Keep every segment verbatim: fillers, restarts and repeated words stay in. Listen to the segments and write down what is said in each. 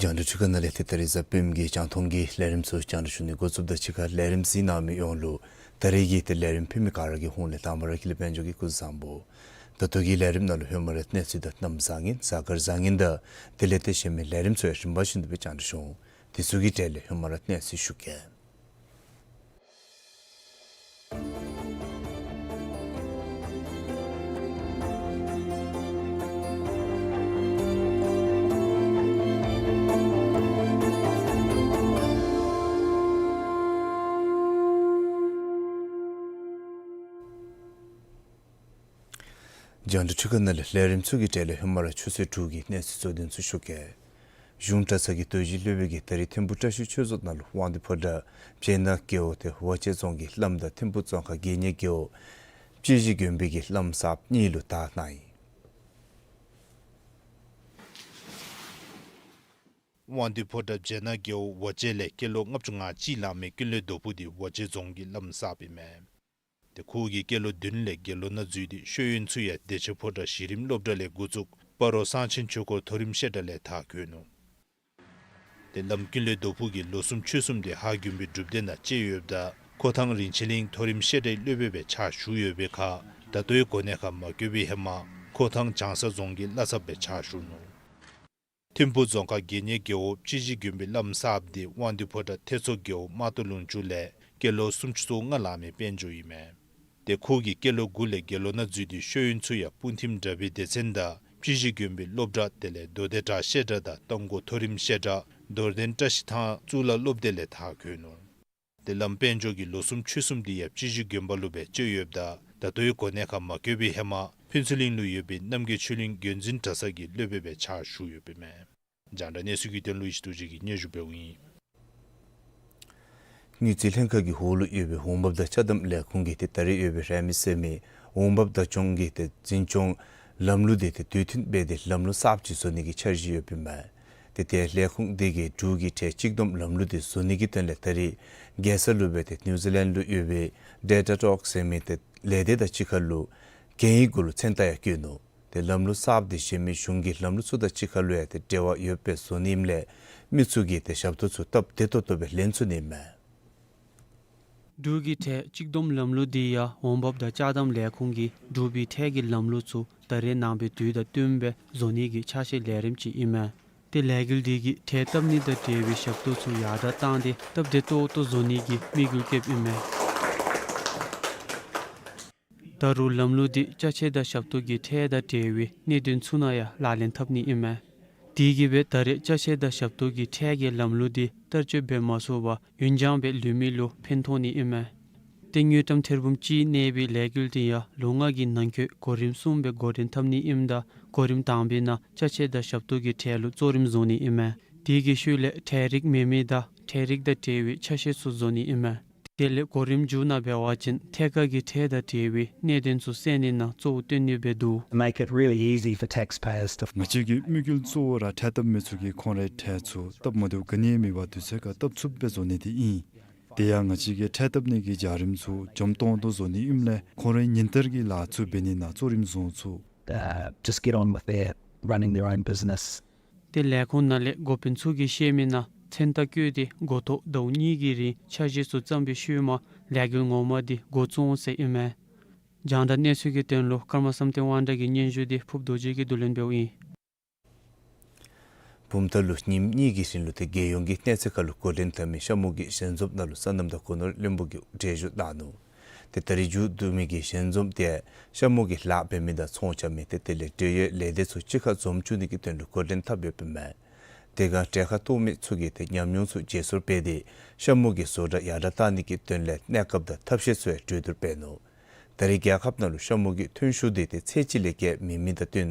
རྒྱང་བསྒྲགས་འཕྲུལ་ཁང་ནང་ལས་ཏེ་ད་རིས་གཟའ་སྤེནམ་གི་རྒྱང་མཐོང་གི་ལས་རིམ་ཚུ་རྒྱང་བསྒྲགས་ཞུ་ནི་འགོ་བཙུགསཔ་དང་གཅིག་ཁར་ལས་རིམ་གཟིགས་གནང་མི་ཡོངས་ལུ་ད་རིས་ཀྱི་ཏེ་ལས་རིམ་ཕུལ་མི་ག་ར་གི་ཧོངས་ལས་དང་པ་ར་ཀུན་ལེགས་དཔལ་འབྱོར་གྱིས་སྐུ་གཟུགས་བཟང་པོ། ད་ལྟོ་གི་ལས་རིམ་ནང་ལུ་ཧེ་མ་ར་གནས་ཚུལ་དང་གནམ་བཟང་ངན་གཟའ་སྐར་བཟང་ངན་དང་དེ་ལས་ཏེ་གཞན་མི་ལས་རིམ་ཚུ་ཡང་རིམ་པ་བཞིན་དུ་སྦེ་རྒྱང་བསྒྲགས་ཞུ་འོང་། དེ་ཚུ་གི་གྲས་ལས་ཧེ་མ་ར་གནས་ཚུལ་ཞུ་གེ། རྒྱང་བསྒྲགས་འཕྲུལ་ཁང་ནང་ལས་ལས་རིམ་ཚུ་གི་གྲས་ལས་ཧེ་མ་ར་ཆུ་ཚོད་དྲུག་གི་གནས་ཚུལ་གཙོ་དོན་ཚུ་ཞུ་གེ། གཞུང་གྲྭ་ཚང་གི་རྡོ་རྗེ་སློབ་དཔོན་གྱིས་ད་རིས་ཐིམ་ཕུ་བཀྲ་ཤིས་ཆོས་རྫོང་ནང་ལུ་དབང་འདུས་ཕོ་བྲང་བྱེད་ནག་རྒེད་འོག་ཏེ་ཝ་ཅན་རྫོང་གི་བླམ་དང་ཐིམ་ཕུ་རྫོང་ཁག་དགེ་བསྙེན་རྒེད་འོག་སྤྱི་གཞི་དགོན་པའི་གི་བླམ་གསརཔ་གཉིས་ལུ་དར་གནང་ཡི། དབང་འདུས་ཕོ་བྲང་བྱེད་ནག་རྒེད་འོག་ཝ་ཅན་ལས་སྐྱེས་ལོ་ལྔ་བཅུ་ང་གཅིག་ལང་མི་ཀུན་ལེགས་རྡོ་ཕུ་འདི་ཝ་ཅན་རྫོང་གི་བླམ་གསརཔ་ཨིན་མས། ཏེ་ཁོ་གིས་སྐྱེས་ལོ་བདུན་ལས་དགེ་སློང་ནང་འཛུལ་ཏེ་ཤེས་ཡོན་ཚུ་ཡང་བདེ་ཆེན་ཕོ་བྲང་གཞི་རིམ་སློབ་གྲྭ་ལས་འགོ་བཙུགས་སྤ་རོ་གསང་ཆེན་ཆོས་འཁོར་མཐོ་རིམ་བཤད་གྲྭ་ལས་མཐར་འཁྱོལ་ནུག། ཏེ་བླམ་ཀུན་ལེགས་རྡོ་ཕུ་གིས་ལོ་གསུམ་ཕྱོགས་གསུམ་དེ་ཧཱ་དགོན་པའི་སྒྲུབ་སྡེ་ནང་བཅད་ཡོདཔ་ད་ཁོ་ཐང་རིན་ཆེན་གླིང་མཐོ་རིམ་བཤད་གྲྭའི་སློབ་དཔོན་སྦེ་ཕྱག་ཞུ་ཡོད་པའི་ཁར་ད་ལྟོའི་གོ་གནས་ཁར་མ་བསྐོ་བའི་ཧེ་མ་ཁོ་ཐང་བྱང་ས་རྫོང་གི་བླ་ཚབ་སྦེ་ཕྱག་ཞུ་ནུག། ཐིམ་ཕུ་རྫོང་ཁག་དགེ་བསྙེན་རྒེད་འོག་སྤྱི་གཞི་དགོན་པའི་བླམ་གསརཔ་འདི་དབང་འདུས་ཕོ་བྲང་ཐེད་ཚོ་རྒེད་འོག་རྨ་སྟོད་ལུང་ཕྱོགས་ལས་སྐྱེས་ལོ་སུམ་ཅུ་སོ་ལྔ་ལང་མི་དཔལ་འབྱོར་ཨིན་མས། ཏེ་ཁོ་གིས་སྐྱེས་ལོ་དགུ་ལས་དགེ་སློང་ནང་འཛུལ་ཏེ་ཤེས་ཡོན་ཚུ་ཡང་སྤུངས་ཐིམ་གྲགས་པའི་སྡེ་ཚན་དང་སྤྱི་གཞི་དགོན་པའི་སློབ་གྲྭ་དེ་ལས་མདོ་སྡེ་བྲག་བཤད་གྲྭ་དང་རྟ་མགོ་མཐོ་རིམ་བཤད་གྲྭ་རྡོར་གདན་བཀྲ་ཤིས་ཐང་གཙུག་ལག་སློབ་སྡེ་ལས་མཐར་འཁྱོལ་ནུག། ཏེ་བླམ་དཔལ་འབྱོར་གྱིས་ལོ་གསུམ་ཕྱོགས་གསུམ་དེ་ཡང་སྤྱི་གཞི་དགོན་པ་ལུ་སྦེ་བཅད་ཡོདཔ་ད་ད་ལྟོའི་གོ་གནས་ཁར་མ་བསྐོ་བའི་ཧེ་མ་ཕུན་ཚོགས་གླིང་ལུ་ཡོད་པའི་རྣམ་རྒྱལ་ཆོས་གླིང་བརྒྱུད་འཛིན་གྲྭ་ཚང་གི་སློབ་དཔོན་སྦེ་ཕྱག་ཞུ་ཡོདཔ་ཨིན་མས། རྒྱང་བསྒྲགས་གནས་ཚུལ་གྱི་དོན་ལུ་ཡེ་ཤེས་རྡོ་རྗེ་གིས་སྙན་ཞུ་འབདཝ་ཨིན། དངུལ་རྩིས་ལྷན་ཁག་གི་འོག་ལུ་ཡོད་པའི་འོང་འབབ་དང་ཅ་དམ་ལས་ཁུངས་ཀྱིས་ཏེ་ད་རེས་ཡོད་པའི་རིན་མེད་ཟད་མི་འོང་འབབ་བདག་སྐྱོང་གི་ཏེ་འཛིན་སྐྱོང་ལམ་ལུགས་དེ་ཏེ་དུས་མཐུན་སྦེ་ཏེ་ལམ་ལུགས་གསརཔ་ཅིག་བཟོ་ནི་གི་འཆར་གཞི་ཡོདཔ་ཨིན་མས། ཏེ་ཏེ་ལས་ཁུངས་དེ་གིས་འབྲུག་གི་ཁྲལ་གཅིག་བསྡོམས་ལམ་ལུགས་དེ་བཟོ་ནི་གི་དོན་ལས་ད་རེས་རྒྱལ་ས་ལུ་སྦེ་ཏེ་ནིའུ་ཛི་ལེནཌ་ལུ་ཡོད་པའི་ཌེ་ཊ་ཊོག་ཟེར་མི་ཏེ་ལས་སྡེ་དང་གཅིག་ཁར་ལུ་གན་ཡིག་གུ་ལུ་མཚན་རྟགས་ཡང་བཀོད་ནུག། ཏེ་ལམ་ལུགས་གསརཔ་དེ་གཞན་མི་གཞུང་གི་ལམ་ལུགས་ཚུ་དང་གཅིག་ཁར་ལུ་ཡང་ཏེ་འབྲེལ་བ་ཡོདཔ་སྦེ་བཟོ་ནི་ཨིནམ་ལས་མི་ཚུ་གིས་ཏེ་ཞབས་ཏོག་ཚུ་སྟབས་བདེ་ཏོག་ཏོ་སྦེ་ལེན་ཚུགས་ནི་ཨིན་མས། འབྲུག་གི་ཁྲལ་གཅིག་བསྡོམས་ལམ་ལུགས་འདི་ཡང་འོང་འབབ་དང་ཅ་དམ་ལས་ཁུངས་ཀྱིས་འབྲུག་པའི་ཁྲལ་གྱི་ལམ་ལུགས་ཚུ་ད་རེས་ནངས་པའི་དུས་དང་བསྟུནམ་སྦེ་བཟོ་ནི་གི་ཆ་ཤས་ལས་རིམ་ཅིག་ཨིན་མས། ཏེ་ལས་འགུལ་འདི་གིས་ཁྲལ་བཏབ་ནི་དང་འབྲེལ་བའི་ཞབས་ཏོག་ཚུ་ཡར་དྲག་བཏང་སྟེ་སྟབས་བདེ་ཏོག་ཏོ་བཟོ་ནི་གི་དམིགས་ཡུལ་བསྐྱེདཔ་ཨིན་མས། ད་རུང་ལམ་ལུགས་འདི་ཅ་ཆས་དང་ཞབས་ཏོག་གི་ཁྲལ་དང་འབྲེལ་བའི་གནད་དོན་ཚུ་ནང་ཡང་ལག་ལེན་འཐབ་ནི་ཨིན་མས། དེ་གིས་སྦེ་ད་རེས་ཅ་ཆས་དང་ཞབས་ཏོག་གི་ཁྲལ་གྱི་ལམ་ལུགས་འདི་བསྟར་སྤྱོད་འབད་མ་ཚུགས་པར་ཡུན་འགྱངས་སྦེ་ལུས་མི་ལུ་ཕན་ཐོགས་ནི་ཨིན་མས། ཏེ་དངུལ་ཀྲམ་ཐེར་འབུམ་གཅིག་གནས་པའི་ལས་འགུལ་འདི་ཡང་ལོ་ལྔ་གི་ནང་འཁོད་གོ་རིམ་གསུམ་སྦེ་འགོ་འདྲེན་འཐབ་ནི་ཨིནམ་ད་གོ་རིམ་དང་པའི་ནང་ཅ་ཆས་དང་ཞབས་ཏོག་གི་ཁྲལ་ལུ་གཙོ་རིམ་བཟུང་ནི་ཨིན་མས། དེ་གི་ཤུལ་ལས་ཁྲལ་རིགས་མེན་མི་དང་ཁྲལ་རིགས་དང་འབྲེལ་བའི་ཆ་ཤས་ཚུ་བཟོ་ནི་ཨིན་མས། དེ་ལས་གོ་རིམ་མཇུག་ནང་འབད་བ་ཅིན་ཐད་ཀར་གྱི་ཁྲལ་དང་འབྲེལ་བའི་གནད་དོན་ཚུ་སེལ་ནི་ནང་གཙོ་བོ་བཏོན་ནི་སྦེ་འདུག། Make it really easy for taxpayers to ང་བཅས་ཀྱི་དམིགས་ཡུལ་གཙོ་བོ་ར་ཁྲལ་བཏབ་མི་ཚུ་གིས་ཁོང་རའི་ཁྲལ་ཚུ་སྟབས་མ་བདེཝ་ག་ནི་ཡང་མེད་པར་དུས་ཚོད་ཁར་བཏབ་ཚུགསཔ་སྦེ་བཟོ་ནི་དེ་ཨིན། དེ་ཡང་ང་བཅས་ཀྱིས་ཁྲལ་བཏབ་ནི་གི་བྱ་རིམ་ཚུ་འཇམ་ཏོང་ཏོ་བཟོ་ནི་ཨིནམ་ལས་ཁོང་རའི་ཉིན་བསྟར་གྱི་ལཱ་ཚུ་འབད་ནི་ནང་གཙོ་རིམ་བཟུང་ཚུགས། Uh, just get on with their running their own business. ཏེ་ལས་ཁུངས་ནང་ལས་འགོ་དཔོན་ཚུ་གིས་བཤད་མི་ནང་མཚན་རྟགས་བཀོད་དེ་འགོ་ཐོག་ཟླཝ་གཉིས་ཀྱི་རིང་འཆར་གཞི་ཚུ་བརྩམས་པའི་ཤུལ་མ་ལས་འགུལ་ངོ་མ་དེ་འགོ་བཙུགས་འོང་ཟེར་ཨིན་མས། རྒྱང་བསྒྲགས་གནས་ཚུལ་གྱི་དོན་ལུ་ཀརྨ་བསམ་གཏན་དབང་གྲགས་ཀྱི་སྙན་ཞུ་དེ་ཕུབ་རྡོ་རྗེ་གིས་བསྡུ་ལེན་འབདཝ་ཨིན། བུམ་ཐང་ལུ་ཉིནམ་གཉིས་ཀྱི་རིང་ལུ་ཏེ་རྒྱལ་ཡོངས་ཀྱི་གནས་ཚད་ཁར་ལུ་འགོ་འདྲེན་འཐབ་མི་ཤ་མུ་གི་ཞལ་འཛོམས་ནང་ལུ་སོ་ནམ་དང་སྒོ་ནོར་བློན་པོ་གིས་གྲལ་བཞུགས་གནང་ནུག། ཏེ་ད་རིས་མཇུག་བསྡུ་མི་གི་ཞལ་འཛོམས་དེ་ཤ་མུ་གི་ལཱ་འབད་མི་དང་ཚོང་རྐྱབ་མི་ཏེ་དེ་ལས་འབྲེལ་ཡོད་ལས་སྡེ་ཚུ་གཅིག་ཁར་འཛོམས་བཅུག་ནི་གི་དོན་ལུ་འགོ་འདྲེན་འཐབ་ཡོདཔ་ཨིན་མས། དེ་སྒང་གྲལ་ཁར་གཏོགས་མི་ཚུ་གིས་ཏེ་ཉམས་མྱོང་ཚུ་བརྗེ་སོར་འབད་དེ་ཤ་མུ་གི་བཟོ་གྲྭ་ཡར་དྲག་བཏང་ནི་གི་དོན་ལས་གནས་སྐབས་དང་ཐབས་ཤེས་ཚུ་ཡང་གྲོས་བསྡུར་འབད་ནུག། ད་རེས་རྒྱལ་ཁབ་ནང་ལུ་ཤ་མུ་གི་ཐོན་ཤུགས་དེ་ཏེ་ཚད་གཅིག་ལས་བརྒལ་མེད་མི་དང་བསྟུན་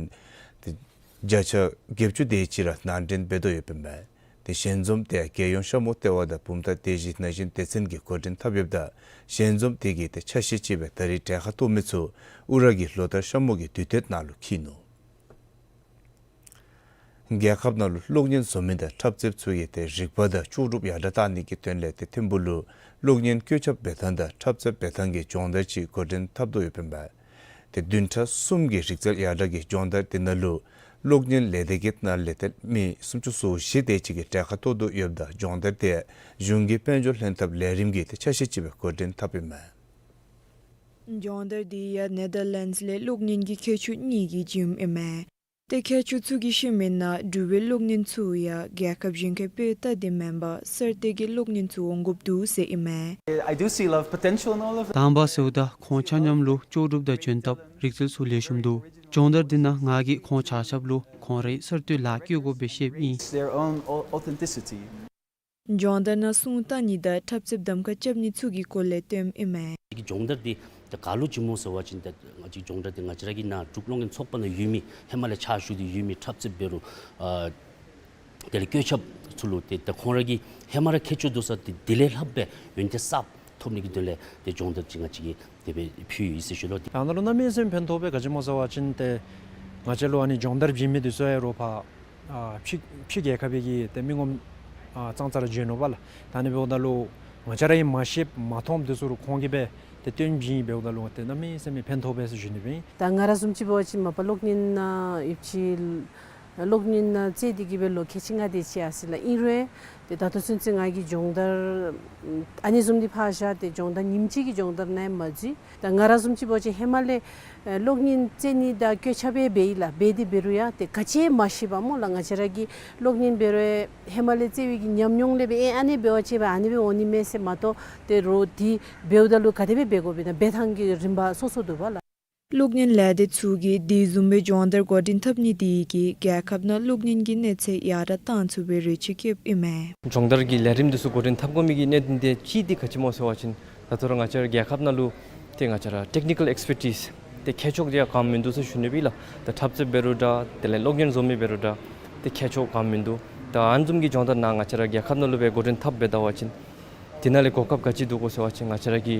ཏེ་བརྒྱ་ཆ་བརྒྱད་ཅུ་དེ་ཅིག་ར་ནང་འདྲེན་འབད་དོ་ཡོདཔ་ཨིན་མས། ཏེ་ཞལ་འཛོམས་དེ་རྒྱལ་ཡོངས་ཤ་མུ་ལྟེ་བ་དང་བུམ་ཐང་སྡེ་བཞི་ན་གཞོན་སྡེ་ཚན་གྱིས་འགོ་འདྲེན་འཐབ་ཡོདཔ་ད་ཞལ་འཛོམས་དེ་གི་ཏེ་ཆ་ཤས་ཅིག་སྦེ་ད་རེས་གྲལ་ཁར་གཏོགས་མི་ཚུ་ཨུ་ར་གི་ལོ་ལྟར་ཤ་མུ་གི་དུས་སྟོན་ནང་ལུ་འཁྱིད་ནུག། རྒྱལ་ཁབ་ནང་ལུ་གློག་བརྙན་བཟོ་མི་དང་འཁྲབ་རྩེདཔ་ཚུ་གི་ཏེ་རིག་པ་དང་ལྕོགས་གྲུབ་ཡར་དྲག་བཏང་ནི་གི་དོན་ལས་ཏེ་ཐིམ་ཕུག་ལུ་གློག་བརྙན་བཀོད་ཁྱབ་འབད་ཐངས་དང་འཁྲབ་རྩེད་འབད་ཐངས་ཀྱི་སྦྱོང་བརྡར་ཅིག་འགོ་འདྲེན་འཐབ་དོ་ཡོདཔ་ཨིན་པས། ཏེ་བདུན་ཕྲག་གསུམ་གྱི་རིག་རྩལ་ཡར་དྲག་གི་སྦྱོང་བརྡར་དེ་ནང་ལུ་གློག་བརྙན་ལས་སྡེ་གི་ནང་ལས་ཏེ་མི་སུམ་ཅུ་སོ་བཞི་དེ་ཅིག་གིས་གྲལ་ཁར་གཏོགས་དོ་ཡོདཔ་ད་སྦྱོང་བརྡར་དེ་གཞུང་གི་དཔལ་འབྱོར་ལྷན་ཐབས་ལས་རིམ་གྱི་ཏེ་ཆ་ཤས་ཅིག་སྦེ་འགོ་འདྲེན་འཐབ་ཨིན་མས། སྦྱོང་བརྡར་དེ་ཡང་ནེ་དར་ལེནཌསི་ལས་གློག་བརྙན་གྱི་མཁས་མཆོག་གཉིས་ཀྱིས་བྱིནམ་ཨིན་མས། ཏེ་མཁས་མཆོག་ཚུ་གིས་བཤད་མི་ནང་འབྲུག་པའི་གློག་བརྙན་ཚུ་ཡང་རྒྱལ་ཁབ་གཞན་ཁའི་དཔེ་ལྟ་སྟེ་མེན་པར་གསར་གཏོད་ཀྱི་གློག་བརྙན་ཚུ་འོང་དགོཔ་འདུག་ཟེར་ཨིན་མས། I do see a lot of potential in all of them. དང་པ་ཟེརཝ་ད་ཁོང་ཆ་མཉམ་ལུ་ལྕོགས་གྲུབ་དང་འཇོན་ཐངས་རིག་རྩལ་ཚུ་ལེགས་ཤོམ་འདུག། སྦྱོང་བརྡར་འདི་ནང་ང་གིས་ཁོང་ཆ་ཁྱབ་ལུ་ཁོང་རའི་གསར་གཏོད་ལཱ་བཀོལ་དགོཔ་སྦེ་བཤདཔ་ཨིན། It's their own au- authenticity. སྦྱོང་བརྡར་ནང་སྲུང་བཏང་ནི་དང་འཁྲབ་རྩེདཔ་གདམ་ཁ་རྐྱབ་ནི་ཚུ་གི་སྐོར་ལས་སྟོནམ་ཨིན་མས། གི་སྦྱོང་བརྡར་འདི་ད་ག་ལུ་བྱིནམ་སྨོ་ཟེར་བ་ཅིན་ད་ང་བཅས་སྦྱོང་བརྡར་འདི་ང་བཅས་ར་གི་ནཱ་འབྲུག་གློག་བརྙན་ཚོགས་པ་ནང་ཡོད་མི་ཧེ་མ་ལས་ཕྱག་ཞུ་སྟེ་ཡོད་མི་འཁྲབ་རྩེདཔ་འབད་རུང་ཨ་དེ་ལས་བཀོད་ཁྱབཔ་ཚུ་ལུ་ཏེ་ད་ཁོང་ར་གི་ཧེ་མ་ར་མཁས་མཆོག་འདུག་ས་དེ་དེ་ལས་ལྷགཔ་སྦེ་ཡོན་ཏན་གསརཔ་ཐོབ་ནི་གི་དོན་ལས་ཏེ་སྦྱོང་བརྡར་ཅིག་ང་བཅས་ཀྱིས་དེ་སྦེ་ཕུལ་ཡི་ཟེར་ཞུ་ལོ། ཏེ་ད་ནཱ་ལུ་གནམ་མེད་ས་མེད་ཕན་ཐོགས་པས། ག་ཅི་སྨོ་ཟེར་བ་ཅིན་ཏེ་ང་བཅས་ལུ་ཨ་ནི་སྦྱོང་བརྡར་བྱིན་མི་འདི་ཚུ་ཡང་རོགས་ཕར་ཨ་ཕྱི་ཕྱི་རྒྱལ་ཁབ་པའི་གི་ཏེ་མི་ངོམ་ཨ་ཙང་ཙ་ར་བྱོན་ནུག་པ་ལགས། ད་ཨ་ནི་འབདཝ་ད་ལུ་ང་བཅས་ར་གིས་མ་ཤེསཔ་མ་མཐོངམ་འདི་ཚུ་རུང་ཁོང་གིས་སྦེ་ཏེ་སྟོན་བྱིན་འབདཝ་ད་ལུ་ཏེ་གནམ་མེད་ས་མེད་ཕན་ཐོགས་པས་ཟེར་ཞུ་ནི་སྦེ་ཨིན། ད་ང་ར་བཟུམ་ཅིག་འབད་བ་ཅིན་མ་པ་གློག་བརྙན་ནང་ཡོདཔ་ཅིག་གློག་བརྙན་ནང་རྩེད་དེ་གི་སྦེ་ལོ་ཁལ་གཅིག་ལྔ་དེ་ཅིག་ཡར་སོ་ཡི་ལགས། ཨིན་རུང་ཏེ་ད་ལྟོ་ཚུན་ཚོད་ང་གིས་སྦྱོང་བརྡར་ཨ་ནི་བཟུམ་འདི་ཕར་བཞག་སྟེ་སྦྱོང་བརྡར་ཉིནམ་གཅིག་གི་སྦྱོང་བརྡར་ནང་ཡང་མ་འཛུལ། ད་ང་ར་བཟུམ་ཅིག་འབད་བ་ཅིན་ཧེ་མ་ལས་ཨེ་གློག་བརྙན་རྩེད་ནི་དང་བཀོད་ཁྱབ་སྦེ་འབད་ཡི་ལགས། འབད་དེ་འབད་རུང་ཡང་ཏེ་ག་ཅི་ཡང་མ་ཤེས་པས་སྨོ་ལགས། ང་བཅས་ར་གིས་གློག་བརྙན་འབད་རུང་ཧེ་མ་ལས་རྩེད་པའི་གི་ཉམས་མྱོང་ལས་སྦེ་ཨེ་ཨ་ནི་འབད་བ་ཅིན་སྦེ་ཨ་ནི་སྦེ་འོང་ནི་མས་ཟེར་མ་གཏོགས་ཏེ་རོགས་འདི་འབདཝ་ད་ལུ་ག་དེ་སྦེ་འབད་དགོཔ་ཨིན་ན་འབད་ཐངས་ཀྱི་རིམ་པ་སོ་སོ་འདུག་པ་ལགས། གློག་བརྙན་ལས་སྡེ་ཚུ་གིས་དེ་བཟུམ་སྦེ་སྦྱོང་བརྡར་འགོ་འདྲེན་འཐབ་ནི་དེ་གིས་རྒྱལ་ཁབ་ནང་གློག་བརྙན་གྱི་གནས་ཚད་ཡར་དྲག་བཏང་ཚུགས་པའི་རེ་ཆེ་བསྐྱེདཔ་ཨིན་མས། སྦྱོང་བརྡར་གྱི་ལས་རིམ་འདི་ཚུ་འགོ་འདྲེན་འཐབ་དགོ་མི་གི་གནད་དོན་དེ་གཅིག་འདི་ག་ཅི་སྨོ་ཟེར་བ་ཅིན་ད་ལྟོ་ར་ང་བཅས་ར་རྒྱལ་ཁབ་ནང་ལུ་ཏེ་ང་བཅས་ར་ཊེཀ་ནི་ཀལ་ཨེགསི་པར་ཊིས་ཏེ་མཁས་མཆོག་དེ་ཡང་ག་ནི་མིན་འདུག་ཟེར་ཞུ་ནི་སྦེ་ཨིན་ལགས། ད་འཁྲབ་རྩེདཔ་འབད་རུང་འདྲ་དེ་ལས་གློག་བརྙན་བཟོ་མི་འབད་རུང་འདྲ་ཏེ་མཁས་མཆོག་ག་ནི་མིན་འདུག། ད་ཨ་ནི་བཟུམ་གྱི་སྦྱོང་བརྡར་ནཱ་ང་བཅས་ར་རྒྱལ་ཁབ་ནང་ལུ་སྦེ་འགོ་འདྲེན་འཐབ་འབད་ད་པ་ཅིན་དེ་ནང་ལས་གོ་སྐབས་ག་ཅི་འདུག་གོ་ཟེར་བ་ཅིན་ང་བཅས་ར་གི་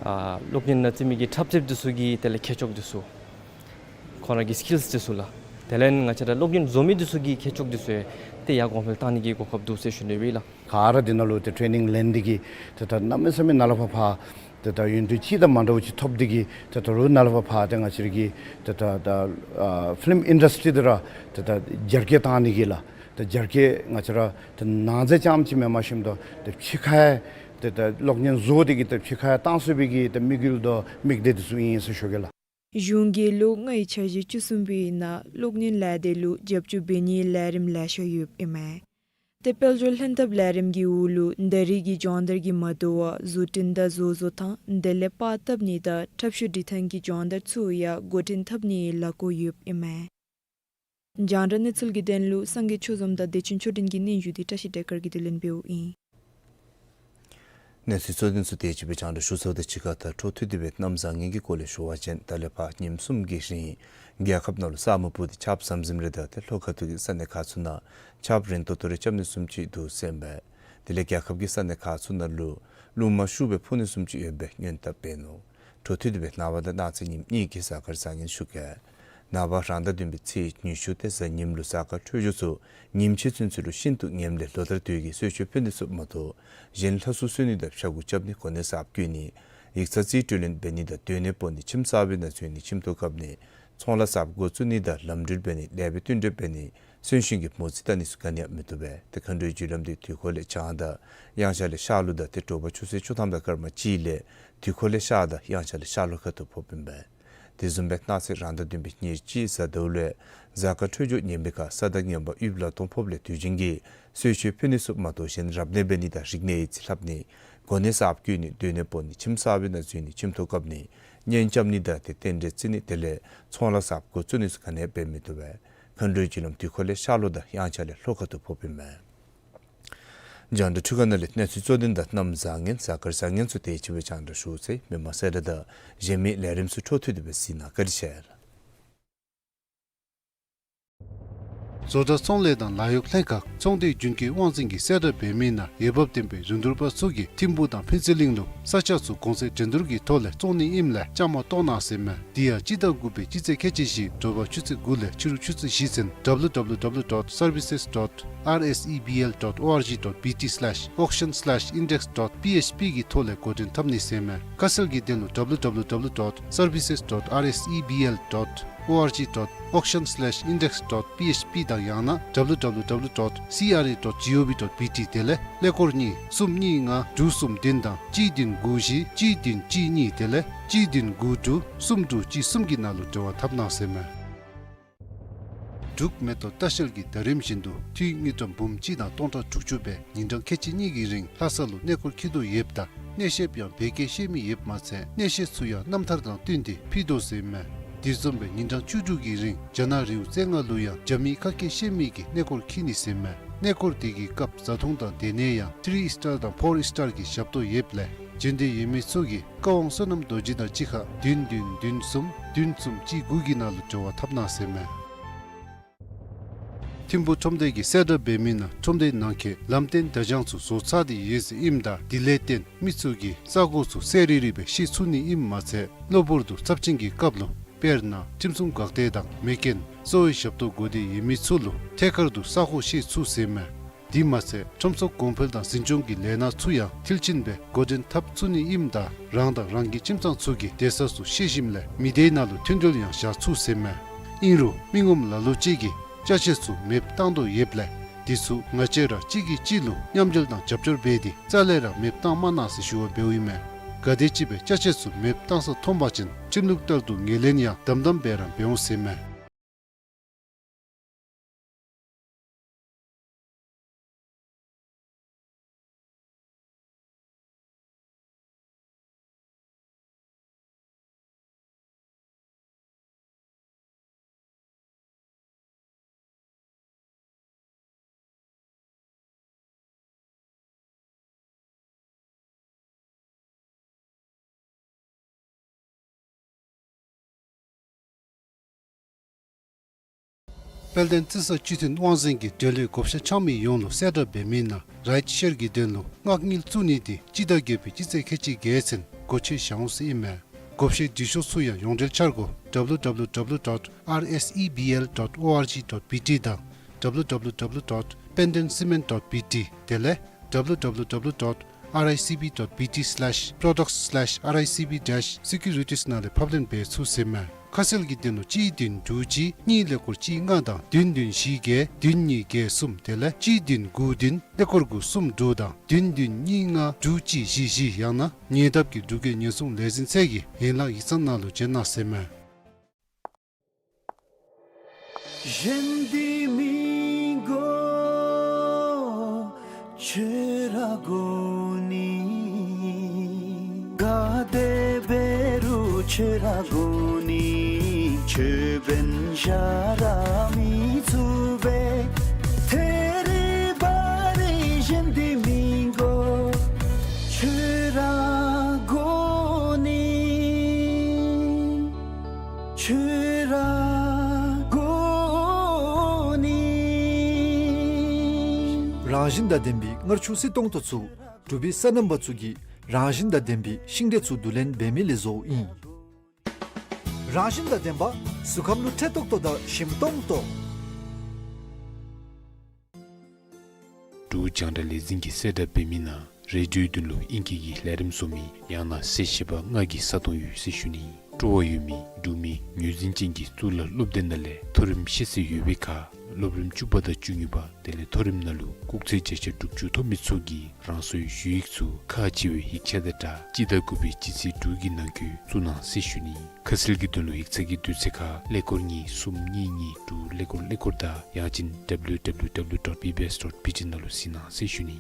ཨ་གློག་བརྙན་ནང་རྩེད་མི་གི་འཁྲབ་རྩེདཔ་འདི་ཚུ་གི་དེ་ལས་མཁས་མཆོག་འདི་ཚུ་ཁོང་ར་གི་སི་ཀིལསི་འདི་ཚུ་ལགས། དེ་ལས་ང་བཅས་ར་གློག་བརྙན་བཟོ་མི་འདི་ཚུ་གི་མཁས་མཆོག་འདི་ཚུ་ཡང་ཏེ་ཡར་གོང་འཕེལ་བཏང་ནི་གི་གོ་སྐབས་འདུག་ཟེར་ཞུ་ནི་སྦེ་ཨིན་ལགས། ག་ར་འདི་ནང་ལུ་ཏེ་ཊེ་ནིང་ལེན་ནི་དེ་གིས་ཏེ་ད་གནམ་མེད་ས་མེད་ནཱ་ལས་ཕར་ཕར་ཏེ་ད་ཡོན་ཏན་ཅིག་དང་མ་འདྲཝ་ཅིག་ཐོབ་སྟེ་གིས་ཏེ་ད་རུང་ནཱ་ལས་ཕར་ཕར་ཏེ་ང་བཅས་ར་གི་ཏེ་ད་ད་ཨ་ཕི་ལིམ་ཨིན་ཌསི་ཊི་འདི་ར་ཏེ་ད་རྒྱ་སྐྱེད་བཏང་ནི་གི་ལགས། ཏེ་རྒྱ་སྐྱེད་ང་བཅས་ར་ཏེ་ནང་རྫས་རྐྱངམ་ཅིག་མེན་པར་ཞིནམ་ད་ཏེ་ཕྱི་ཁར་ཏེ་ད་གློག་བརྙན་བཟོ་སྟེ་གིས་ཏེ་ཕྱི་ཁར་བཏང་ཚུགས་པའི་གི་ཏེ་དམིགས་ཡུལ་དང་དམིགས་གཏད་འདི་ཚུ་ཨིན་ཟེར་ཞུ་གེ་ལགས། གཞུང་གིས་ལོ་ལྔའི་འཆར་གཞི་བཅུ་གསུམ་པའི་ནང་གློག་བརྙན་ལས་སྡེ་ལུ་རྒྱབ་སྐྱོར་འབད་ནིའི་ལས་རིམ་ལེ་ཤ་ཡོདཔ་ཨིན་མས། ཏེ་དཔལ་འབྱོར་ལྷན་ཐབས་ལས་རིམ་གྱི་འོག་ལུ་ད་རེས་ཀྱི་སྦྱོང་བརྡར་གྱིས་མ་དོ་བར་བཟོ་སྐྲུན་དང་བཟོ་བཟོ་ཐངས་དེ་ལས་པར་བཏབ་ནི་དང་འཁྲབ་ཤོག་འབྲི་ཐངས་ཀྱི་སྦྱོང་བརྡར་ཚུ་ཡང་འགོ་འདྲེན་འཐབ་ནིའི་ལས་འགུལ་ཡོདཔ་ཨིན་མས། རྒྱང་བསྒྲགས་གནས་ཚུལ་གྱི་དོན་ལུ་སངས་རྒྱས་ཆོས་འཛོམས་དང་བདེ་ཆེན་ཆོས་སྒྲོན་གྱི་སྙན་ཞུ་དེ་བཀྲ་ཤིས་བདེ་སྐར་གྱིས་བསྡུ་ལེན་འབདཝ་ཨིན། གནས་ཚུལ་གཙོ་དོན་ཚུ་དེ་ཅིག་སྦེ་རྒྱང་བསྒྲགས་ཞུ་ཚརཝ་དང་གཅིག་ཁར་ད་འཕྲོ་མཐུད་དེ་སྦེ་གནམ་བཟང་ངན་གྱི་སྐོར་ལས་ཞུ་བ་ཅིན་ད་ལས་ཕར་ཉིནམ་གསུམ་གྱི་རིང་རྒྱལ་ཁབ་ནང་ལུ་ས་སྨུག་སྤུབས་ཏེ་ཆརཔ་ཟམ་ཟིམ་རེ་དང་ཏེ་ལྷོ་ཁ་ཐུག་གི་ས་གནས་ཁག་ཚུ་ནང་ཆརཔ་རན་ཏོག་ཏོ་རེ་རྐྱབ་ནི་བཟུམ་ཅིག་འདུག་ཟེར་ཨིན་པས། དེ་ལས་རྒྱལ་ཁབ་ཀྱི་ས་གནས་ཁག་ཚུ་ནང་ལུ་རླུང་མ་ཤུགས་སྦེ་འཕུ་ནི་བཟུམ་ཅིག་ཡོད་པའི་སྔོན་བརྡ་འབད་ནུག། འཕྲོ་མཐུད་དེ་སྦེ་ནངས་པ་དང་གནངས་ཚེ་ཉིནམ་གཉིས་ཀྱི་གཟའ་སྐར་བཟང་ངན་ཞུ་གེ། ནངས་པ་རང་ཟླ་བདུན་པའི་ཚེས་ཉི་ཤུ་སྟེ་གཟའ་ཉིམ་ལུ་གཟའ་སྐར་འཕྲོད་སྦྱོར་ཚུ་ཉིནམ་ཕྱེད་ཚུན་ཚོད་ལུ་ཤིན་ཏུ་ངནམ་ལས་ལོ་ལྟར་དུས་ཀྱི་གསོལ་མཆོད་ཕུལ་ནི་ཚུ་མ་གཏོགས་གཞན་ལྷ་སྲུང་གསོལ་ནི་དང་ཕྱྭ་འགུགས་རྐྱབ་ནི་གོ་གནས་གསརཔ་བསྐོ་ནི་ཡིག་ཚང་རྩིས་སྤྲོད་ལེན་འབད་ནི་དང་སྡོད་གནས་སྤོ་ནི་ཁྱིམ་གསར་པའི་ནང་འཛུལ་ནི་ཁྱིམ་ཐོག་བཀབ་ནི་ཚོང་ལཱ་གསརཔ་འགོ་བཙུགས་ནི་དང་ལམ་འགྲུལ་འབད་ནི་ལས་པའི་བསྟུན་གྲོས་འབད་ནི་གསོན་གཤིན་གྱི་མོ་རྩིས་བལྟ་ནི་ཚུ་ག་ནི་ཡང་མི་བཏུབ་པས། ཏེ་མཁའ་འགྲོའི་རྒྱུ་ལམ་འདི་དུས་འཁོར་ལས་བྱང་དང་དབྱངས་འཆར་ལས་ཤར་ལུ་དང་ཏེ་དྲོ་པ་ཆུ་ཚོད་བཅུ་ཐམ་དང་སྐར་མ་གཅིག་ལས་དུས་འཁོར་ལས་ཤར་དང་དབྱངས་འཆར་ལས་ཤར་ལྷོ་ཁ་ཐུག་ཕོགཔ་ཨིན་པས། དེ་བཟུམ་སྦེ་གནངས་ཚེ་རང་ཟླ་བདུན་པའི་ཉེར་གཅིག་གཟའ་ཟླཝ་ལུ་གཟའ་སྐར་འཕྲོད་སྦྱོར་ངན་པའི་ཁར་ས་དང་ངན་པ་དབུལ་ལ་སྟོང་ཕོགཔ་ལས་དུས་རྒྱུན་གྱི་གསོལ་མཆོད་ཕུལ་ནི་ཚུ་མ་གཏོགས་གཞན་རབ་གནས་འབད་ནི་དང་རིག་གནས་ཡིག་རྩིས་ལྷབ་ནི་གོ་གནས་གསརཔ་བསྐོ་ནི་སྡོད་གནས་སྤོ་ནི་ཁྱིམ་གསར་པའི་ནང་འཛུལ་ནི་ཁྱིམ་ཐོག་བཀབ་ནི་གཉེན་རྐྱབ་ནི་དང་ཏེ་རྟེན་འབྲེལ་བརྩི་ནི་དེ་ལས་ཚོང་ལཱ་གསརཔ་འགོ་བཙུགས་ནི་ཚུ་ག་ནི་ཡང་འབད་མི་བཏུབ་པས། མཁའ་འགྲོའི་རྒྱུ་ལམ་དུས་འཁོར་ལས་ཤར་ལྷོ་དང་དབྱངས་འཆར་ལས་ལྷོ་ཁ་ཐུག་ཕོགཔ་ཨིན་མས། རྒྱང་བསྒྲགས་འཕྲུལ་ཁང་ནང་ལས་གནས་ཚུལ་གཙོ་དོན་དང་གནམ་བཟང་ངན་གཟའ་སྐར་བཟང་ངན་ཚུ་དེ་ཅིག་སྦེ་རྒྱང་བསྒྲགས་ཞུ་ཚར་ཡི། མི་མང་གསལ་བསྒྲགས་དང་གཞན་མི་ལས་རིམ་ཚུ་འཕྲོ་མཐུད་དེ་སྦེ་གཟིགས་གནང། བཀའ་དྲིན་ཆེ། བཟོ་གྲྭ་ཚོང་ལས་དང་ལཱ་གཡོག་ལྷན་ཁག་ཚོང་སྡེ་རྒྱུན་སྐྱོང་དབང་འཛིན་གྱིས་གསལ་བསྒྲགས་འབད་མི་ནང་འོས་འབབ་ལྡན་པའི་རིན་བསྡུར་པ་ཚུ་གིས་ཐིམ་ཕུག་དང་ཕུན་ཚོགས་གླིང་ལུ་ས་ཆ་ཚུ་གོང་ཚད་འགྲན་བསྡུར་གྱི་ཐོག་ལས་བཙོང་ནི་ཨིནམ་ལས་བཅའ་མར་གཏོགས་གནང་ཟེར་མས། དེ་ཡང་སྤྱི་ཟླ་དགུ་པའི་སྤྱི་ཚེས་ཁལ་གཅིག་བཞི་དྲོ་པ་ཆུ་ཚོད་དགུ་ལས་ཕྱི་རུ་ཆུ་ཚོད་བཞི་ཚུན་W W W dot services dot R S E B L dot O R G dot B T slash auction slash index dot P H P གི་ཐོག་ལས་འགོ་འདྲེན་འཐབ་ནི་ཟེར་མས། ཁ་གསལ་གྱི་དོན་ལུ་W W W dot services dot R S E B L dot O R G dot auction slash index dot P H P དང་ཡང་ན་W W W dot C R A dot G O V dot B T དེ་ལས་ཀླད་ཀོར་གཉིས་གསུམ་གཉིས་ལྔ་དྲུག་གསུམ་བདུན་དང་གཅིག་བདུན་དགུ་བཞི་གཅིག་བདུན་གཅིག་གཉིས་དེ་ལས་གཅིག་བདུན་དགུ་དྲུག་གསུམ་དྲུག་གཅིག་གསུམ་གྱི་ནང་ལུ་འབྲེལ་བ་འཐབ་གནང་ཟེར་མས། འབྲུག་མེ་ཏོག་ལྟ་བཤལ་གྱིས་ཟླ་རིམ་བཞིན་དུ་འཐུས་དངུལ་ཀྲམ་འབུམ་གཅིག་དང་སྟོང་ཕྲག་དྲུག་ཅུ་སྦེ་ཉིན་གྲངས་ཁལ་གཅིག་གཉིས་ཀྱི་རིང་ལྷ་ས་ལུ་གནས་སྐོར་འཁྱིད་དོ་ཡོདཔ་ད་གནས་བཤདཔ་ཡང་བོད་སྐད་ཤེས་མི་ཡོདཔ་མ་ཚད་གནས་བཤད་ཚུ་ཡང་རྣམ་ཐར་དང་བསྟུན་ཏེ་ཕུལ་དོ་ཟེར་མས། དེ་བཟུམ་སྦེ་ཉིན་གྲངས་བཅུ་དྲུག་གི་རིང་རྒྱ་ནག་རི་བོ་རྩེ་ལྔ་ལུ་ཡང་རྒྱ་མིའི་ཁ་སྐད་ཤེས་མི་གིས་གནས་སྐོར་འཁྱིད་ནི་ཟེར་མས། གནས་སྐོར་དེ་གི་སྐབས་བཟའ་འཐུང་དང་སྡོད་གནས་ཡང་ཐི་རི་ཨིས་ཊར་དང་ཕོར་ཨིས་ཊར་གྱི་ཞབས་ཏོག་ཡོདཔ་ལས་བྱོན་འདོད་ཡོད་མི་ཚུ་གིས་བཀའ་དབང་བསོད་ནམས་རྡོ་རྗེ་དང་གཅིག་ཁར་བདུན་བདུན་བདུན་གསུམ་བདུན་གསུམ་གཅིག་དགུ་གི་ནང་ལུ་འབྲེལ་བ་འཐབ་གནང་ཟེར་མས། ཐིམ་ཕུག་ཁྲོམ་སྡེ་གིས་གསལ་བསྒྲགས་འབད་མི་ནང་ཁྲོམ་སྡེའི་ནང་འཁོད་ལམ་སྟོན་བརྡ་བྱང་ཚུ་བཟོ་ཚར་ཏེ་ཡོད་ཟེར་ཨིནམ་ད་དེ་ལས་བརྟེན་མི་ཚུ་གིས་ས་གོ་ཚུ་གསལ་རི་རི་སྦེ་ཤེས་ཚུགས་ནི་ཨིནམ་མ་ཚད་གློ་བུར་དུ་ཚབས་ཆེན་གྱི་སྐབས་ལུ་དཔེར་ན་ཁྲིམས་སྲུང་འགག་སྡེ་དང་མེ་རྐྱེན་གསོ་བའི་ཞབས་ཏོག་དགོ་སྟེ་ཡོད་མི་ཚུ་ལུ་ཐད་ཀར་དུ་ས་གོ་ཤེས་ཚུགས་ཟེར་མས། དེ་མ་ཚད་ཁྲོམ་ཚོགས་གོང་འཕེལ་དང་འཛིན་སྐྱོང་གི་ལས་སྣ་ཚུ་ཡང་མཐིལ་ཕྱིན་སྦེ་འགོ་འདྲེན་འཐབ་ཚུགས་ནི་ཨིནམ་ད་རང་དང་རང་གི་ཁྱིམ་ཚང་ཚུ་གི་སྡོད་ས་ཚུ་ཤེས་ཞིནམ་ལས་མི་སྡེའི་ནང་ལུ་མཐུན་སྒྲིལ་ཡང་བཞག་ཚུགས་ཟེར་མས། ཨིན་རུང་མི་ངོམ་ལ་ལུ་ཅིག་གིས་ཅ་ཆས་ཚུ་མེདཔ་བཏང་དོ་ཡོདཔ་ལས་དེ་ཚུ་ང་བཅས་ར་གཅིག་གིས་གཅིག་ལུ་མཉམ་འབྲེལ་དང་རྒྱབ་སྐྱོར་འབད་དེ་རྩ་ལས་ར་མེདཔ་བཏང་མ་གནང་ཟེར་ཞུ་བ་འབདཝ་ཨིན་མས། ག་དེམ་ཅིག་སྦེ་ཅ་ཆས་ཚུ་མེདཔ་བཏང་ས་མཐོང་པ་ཅིན་ཁྲིམས་ལུགས་ལྟར་དུ་ངོས་ལེན་ཡང་དམ་དམ་སྦེ་ར་འབད་འོང་ཟེར་མས། དཔལ་ལྡན་རྩི་ས་སྤྱི་མཐུན་དབང་འཛིན་གྱིས་འབྲེལ་ཡོད་བགོ་བཤའ་འཆང་མི་ཡོངས་ལུ་གསལ་བསྒྲགས་འབད་མི་ནང་རའིཊ་ཤེར་གྱི་དོན་ལུ་མངགས་དངུལ་བཙུགས་ནི་དེ་སྤྱི་ཟླ་བརྒྱད་པའི་སྤྱི་ཚེས་ཁལ་གཅིག་བརྒྱད་ཚུན་སྒོ་ཕྱེ་བཞག་འོང་ཟེར་ཨིན་མས། བགོ་བཤའི་འབྲི་ཤོག་ཚུ་ཡང་ཡོངས་འབྲེལ་འཆར་སྒོ་W W W dot R S E B L dot O R G dot B T དང་W W W dot pendenscement dot B T དེ་ལས་W W W dot R I C B dot B T slash products slash R I C B dash securities ནང་ལས་ཕབ་ལེན་འབད་ཚུགས་ཟེར་མས། ཁ་གསལ་གྱི་དོན་ལུ་གཅིག་བདུན་དྲུག་གཅིག་གཉིས་ཀླད་ཀོར་གཅིག་ལྔ་དང་བདུན་བདུན་བཞི་བརྒྱད་བདུན་གཉིས་བརྒྱད་གསུམ་དེ་ལས་གཅིག་བདུན་དགུ་བདུན་ཀླད་ཀོར་དགུ་གསུམ་དྲུག་དང་བདུན་བདུན་གཉིས་ལྔ་དྲུག་གཅིག་བཞི་བཞི་ཡང་ན་ཉེ་འདབས་ཀྱི་འབྲུག་རྒྱལ་ཉེན་སྲུང་ལས་འཛིན་ཚད་ཀྱི་ཡན་ལག་ཡིག་ཚང་ནང་ལུ་བྱོན་གནང་ཟེར་མས། གཞན་འདི་མི་དགོས་ཁྱོད་ར་དགོ་ནི། ག་དེ་འབད་རུང་ཁྱོད་ར་དགོ་ནི། ཁྱོད་འབད་ན་ར་མི་ཚུགས་པས། ཐད་རི་བ་རི་གཞན་འདི་མི་དགོས་ཁྱོད་ར་དགོ་ནི། ཁྱོད་ར་དགོ་ནི། རང་ རང་བཞིན་དང་ལྡན་པའི་མངར་ཆུ་བསིལ་ཏོང་ཏོ་ཚུ་འབྲུག་པའི་སོ་ནམ་པ་ཚུ་གིས་རང་བཞིན་དང་ལྡན་པའི་ཤིང་འབྲས་ཚུ་བསྡུ་ལེན་འབད་མི་ལས་བཟོཝ་ཨིན། རང་བཞིན་དང་ལྡན་པ་གཟུགས་ཁམས་ལུ་འཕྲོད་ཏོག་ཏོ་དང་ཞིམ་ཏོང་ཏོ། འབྲུག་རྒྱང་བསྒྲགས་ལས་འཛིན་གྱིས་གསལ་བསྒྲགས་འབད་མི་ནང་རེ་ཌིའོའི་དོན་ལུ་ཨིང་སྐད་ཀྱི་ལས་རིམ་བཟོ་མི་ཡང་ན་གསལ་བཤད་པ་ལྔ་གི་ས་སྟོང་ཡོད་ཟེར་ཞུ་ནི། སྤྲོ་བ་ཡོད་མི་འབྲུག་མི་ངོས་འཛིན་ཅན་གྱི་གཙུག་ལག་སློབ་སྡེ་ནང་ལས་མཐོ་རིམ་ཤེས་ཚད་ཡོད་པའི་ཁར་སློབ་རིམ་བཅུ་པ་དང་བཅུ་གཉིས་པ་དེ་ལས་མཐོ་རིམ་ནང་ལུ་སྐུགས་ཚད་བརྒྱ་ཆ་དྲུག་ཅུ་ཐོབ་མི་ཚུ་གིས་རང་སོའི་ཞུ་ཡིག་ཚུ་ཁག་ཆེ་བའི་ཡིག་ཆ་དང་སྦྲགས་སྤྱི་ཟླ་དགུ་པའི་སྤྱི་ཚེས་དྲུག་གི་ནང་འཁོད་བཙུགས་གནང་ཟེར་ཞུ་ནི། ཁ་གསལ་གྱི་དོན་ལུ་ཡིག་ཚང་གི་དུས་ཚོད་ཁར་ཀླད་ཀོར་གཉིས་གསུམ་གཉིས་གཉིས་དྲུག་ཀླད་ཀོར་ཀླད་ཀོར་དང་ཡང་ཅིན་W W W dot B B S dot B T ནང་ལུ་གཟིགས་གནང་ཟེར་ཞུ་ནི།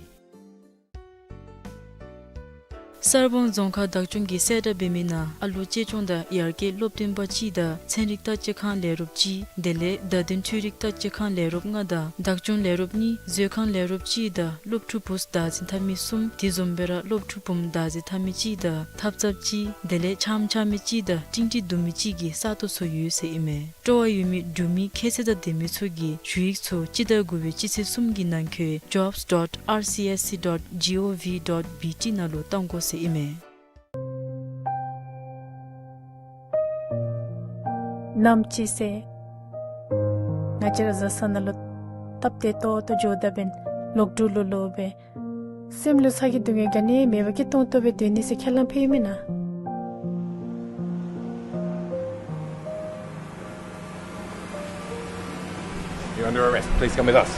གསར་སྤང་རྫོང་ཁག་བདག་སྐྱོང་གིས་གསལ་བསྒྲགས་འབད་མི་ནང་ཨ་ལོ་གཅེས་སྐྱོང་དང་ཡར་རྒྱས་སློབ་སྟོན་པ་གཅིག་དང་ཚན་རིག་བརྟག་དཔྱད་ཁང་ལས་རོགསཔ་གཅིག་དེ་ལས་བརྡ་དོན་འཕྲུལ་རིག་བརྟག་དཔྱད་ཁང་ལས་རོགསཔ་ལྔ་དང་བདག་སྐྱོང་ལས་རོགསཔ་གཉིས་མཛོད་ཁང་ལས་རོགསཔ་གཅིག་དང་སློབ་ཕྲུག་བུཚ་བདག་འཛིན་འཐབ་མི་གསུམ་དེ་བཟུམ་སྦེ་ར་སློབ་ཕྲུག་བུམོ་བདག་འཛིན་འཐབ་མི་གཅིག་དང་ཐབ་ཚངཔ་གཅིག་དེ་ལས་ཆམ་ཆགས་མི་གཅིག་དང་ཀྲིང་ཀྲི་བརྡུང་མི་གཅིག་གི་ས་སྟོང་ཚུ་ཡོད་ཟེར་ཨིན་མས། སྤྲོ་བ་ཡོད་མི་འབྲུག་མི་ཁྱད་ཚད་དང་ལྡན་མི་ཚུ་གིས་ཞུ་ཡིག་ཚུ་སྤྱི་ཟླ་དགུ་པའི་སྤྱི་ཚེས་གསུམ་གྱི་ནང་འཁོད་jobs dot R C S C dot G O V dot B T ནང་ལུ་བཏང་དགོ་ཟེར་ཨིན་མས། ནམ་ཅིག་ཟེར་ང་བཅས་ར་བཟའ་ཚང་ནང་ལུ་སྟབས་བདེ་ཏོག་ཏོ་འགྱོ་ད་འབདན་ལོག་འགྲོ་ལོ་ལོ་སྦེ་སེམས་ལུ་ཚ་གྱང་སྡུག་བསྔལ་ག་ནི་མེད་པར་སྐྱིད་ཏོང་ཏོ་སྦེ་སྡོད་ནི་ཟེར་ཁས་བླངས་ཕུལ་ཡི་མེན་ན། You're under arrest. Please come with us.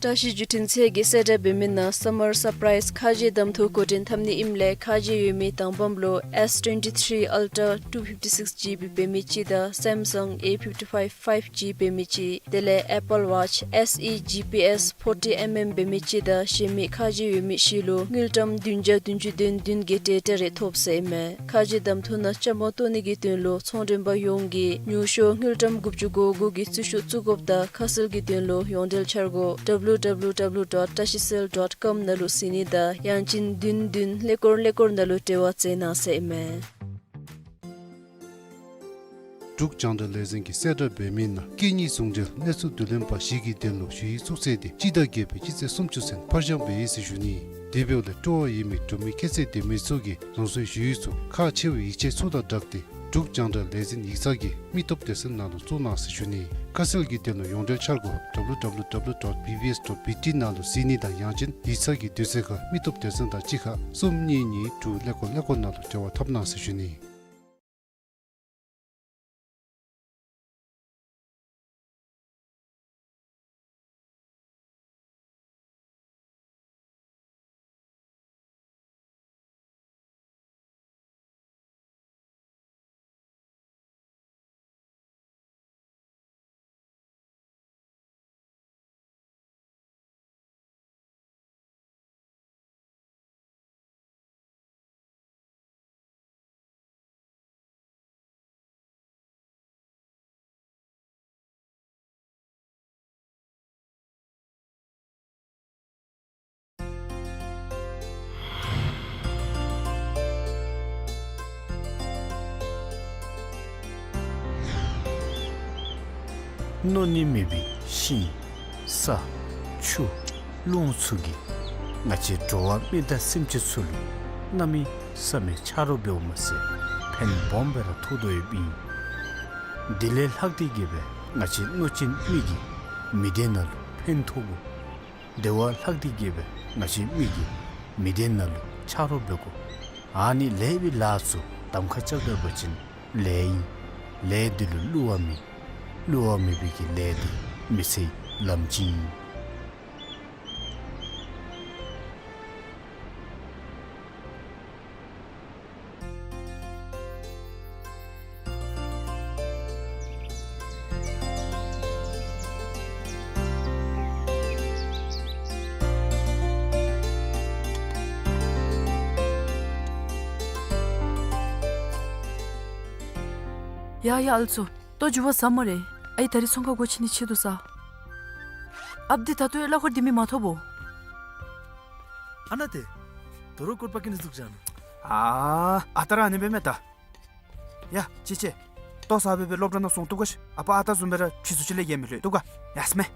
བཀྲ་ཤིས་བརྒྱུད་འཕྲིན་ཚད་ཀྱིས་གསལ་བསྒྲགས་འབད་མི་ནང་སམ་མར་སར་པ་རའིཛ་ཁ་རྗེ་གདམ་འཐུ་འགོ་འདྲེན་འཐབ་ནི་ཨིནམ་ལས་ཁ་རྗེ་ཡོད་མི་དང་པམ་ལུ་S twenty-three Ultra two fifty-six G B འབད་མི་གཅིག་དང་སེམ་སང་A fifty-five five G འབད་མི་གཅིག་དེ་ལས་Apple Watch S E G P S forty mm འབད་མི་གཅིག་དང་གཞན་མི་ཁ་རྗེ་ཡོད་མི་བཞི་ལུ་དངུལ་ཀྲམ་བདུན་བརྒྱ་བདུན་ཅུ་དོན་བདུན་གྱི་ཊེ་ཊ་རེ་ཐོབ་ཟེར་ཨིན་མས། ཁ་རྗེ་གདམ་འཐུ་ནང་བཅའ་མར་གཏོགས་ནི་གི་དོན་ལུ་ཚོང་མགྲོན་པ་ཡོངས་ཀྱིས་ཉུང་ཤོས་དངུལ་ཀྲམ་དགུ་བཅུ་གོ་དགུ་གི་རྩིས་ཤོག་བཙུགས་དགོཔ་དང་ཁ་གསལ་གྱི་དོན་ལུ་ཡོངས་འབྲེལ་འཆར་སྒོ་W W W dot tashicell dot com ནང་ལུ་གཟིགས་ནི་དང་ཡང་ཅིན་བདུན་བདུན་ཀླད་ཀོར་ཀླད་ཀོར་ནང་ལུ་འབྲེལ་བ་མཛད་གནང་ཟེར་ཨིན་མས། འབྲུག་རྒྱང་བསྒྲགས་ལས་འཛིན་གྱིས་གསལ་བསྒྲགས་འབད་མི་ནང་སྐད་གཉིས་ཟུང་འབྲེལ་གནས་ཚུལ་བསྡུ་ལེན་པ་བཞི་གི་དོན་ལུ་ཞུ་ཡིག་བཙུགས་ཚད་དེ་སྤྱི་ཟླ་བརྒྱད་པའི་སྤྱི་ཚེས་སུམ་ཅུ་ཚུན་ཕར་འགྱངས་འབད་ཡི་ཟེར་ཞུ་ནི། དེ་འབདཝ་ལས་སྤྲོ་བ་ཡོད་མི་འབྲུག་མི་ཁྱད་ཚད་ལྡན་མི་ཚུ་གིས་རང་སོའི་ཞུ་ཡིག་ཚུ་ཁག་ཆེ་བའི་ཡིག་ཆ་ཚུ་དང་སྦྲགས་ཏེ་འབྲུག་རྒྱང་བསྒྲགས་ལས་འཛིན་ཡིག་ཚང་གི་མི་སྟོབས་སྡེ་ཚན་ནང་ལུ་བཙུགས་གནང་ཟེར་ཞུ་ནི། ཁ་གསལ་གྱི་དོན་ལུ་ཡོངས་འབྲེལ་འཆར་སྒོ་W W W dot B B S dot B T ནང་ལུ་གཟིགས་ནི་དང་ཡང་ཅིན་ཡིག་ཚང་གི་དུས་ཚོད་ཁར་མི་སྟོབས་སྡེ་ཚན་དང་གཅིག་ཁར་གསུམ་གཉིས་གཉིས་དྲུག་ཀླད་ཀོར་ཀླད་ཀོར་ནང་ལུ་འབྲེལ་བ་འཐབ་གནང་ཟེར་ཞུ་ནི། མནོ་ནི་མེད་པའི་ཤིང་ས་ཆུ་རླུང་ཚུ་གིས་ང་བཅས་འགྲོ་བ་མི་དང་སེམས་ཅན་ཚུ་ལུ་གནམ་མེད་ས་མེད་ཆ་རོགས་འབདཝ་མ་ཚད་ཕན་སྦོམ་སྦེ་ར་ཐོགས་དོ་ཡོདཔ་ཨིན། དེ་ལས་ལྷག་སྟེ་གིས་སྦེ་ང་བཅས་མནོ་ཅན་མི་གིས་མི་སྡེ་ནང་ལུ་ཕན་ཐོགས་དགོ། དེ་བ་ལྷག་སྟེ་གིས་སྦེ་ང་བཅས་མི་གིས་མི་སྡེ་ནང་ལུ་ཆ་རོགས་འབད་དགོ། ཨ་ནི་ལེགས་པའི་ལཱ་ཚུ་གདམ་ཁ་རྐྱབ་ད་པ་ཅིན་ལེགས་ཨིན། ལས་འདི་ལུ་བསླུ་བ་མེད། བསླུ་བ་མེད་པའི་གི་ལས་འདི་མི་ཚེའི་ལམ་སྤྱི་ཨིན། ཡ་ཡ་ཨ་ལོ་ཚུ། ལྟོ་མགྱོགས་པ་ཟ་སྨ་རེ། ཨའི་ད་རིས་ཚོང་ཁང་སྒོ་ཕྱེ་ནི་ཆེད་དུ་ཟ། ཨཔ་འདི་ད་ལྟོ་ཡང་གླ་འཁོར་འདི་མི་མ་ཐོབ་བོ། ཨ་ནཱ་ཏེ། དོ་རུང་སྐོར་པ་ཀི་ནི་འཛུགས་བཞག་ནུག། ཨ་ཨ་ད་ར་ཨ་ནི་འབད་མས་ད། ཡ་ཅི་ཅི། ལྟོ་ཟ་སྦེ་སྦེ་སློབ་གྲྭ་ནང་སོང་བཏུབ་ག་ཤིག། ཨ་པ་ཨ་རྟག་བཟུམ་སྦེ་ར་ཕྱི་སུ་ཅིག་ལས་ཡལ་མི་ལྷོད་བཏུབ་ག། ཡ་སྨས།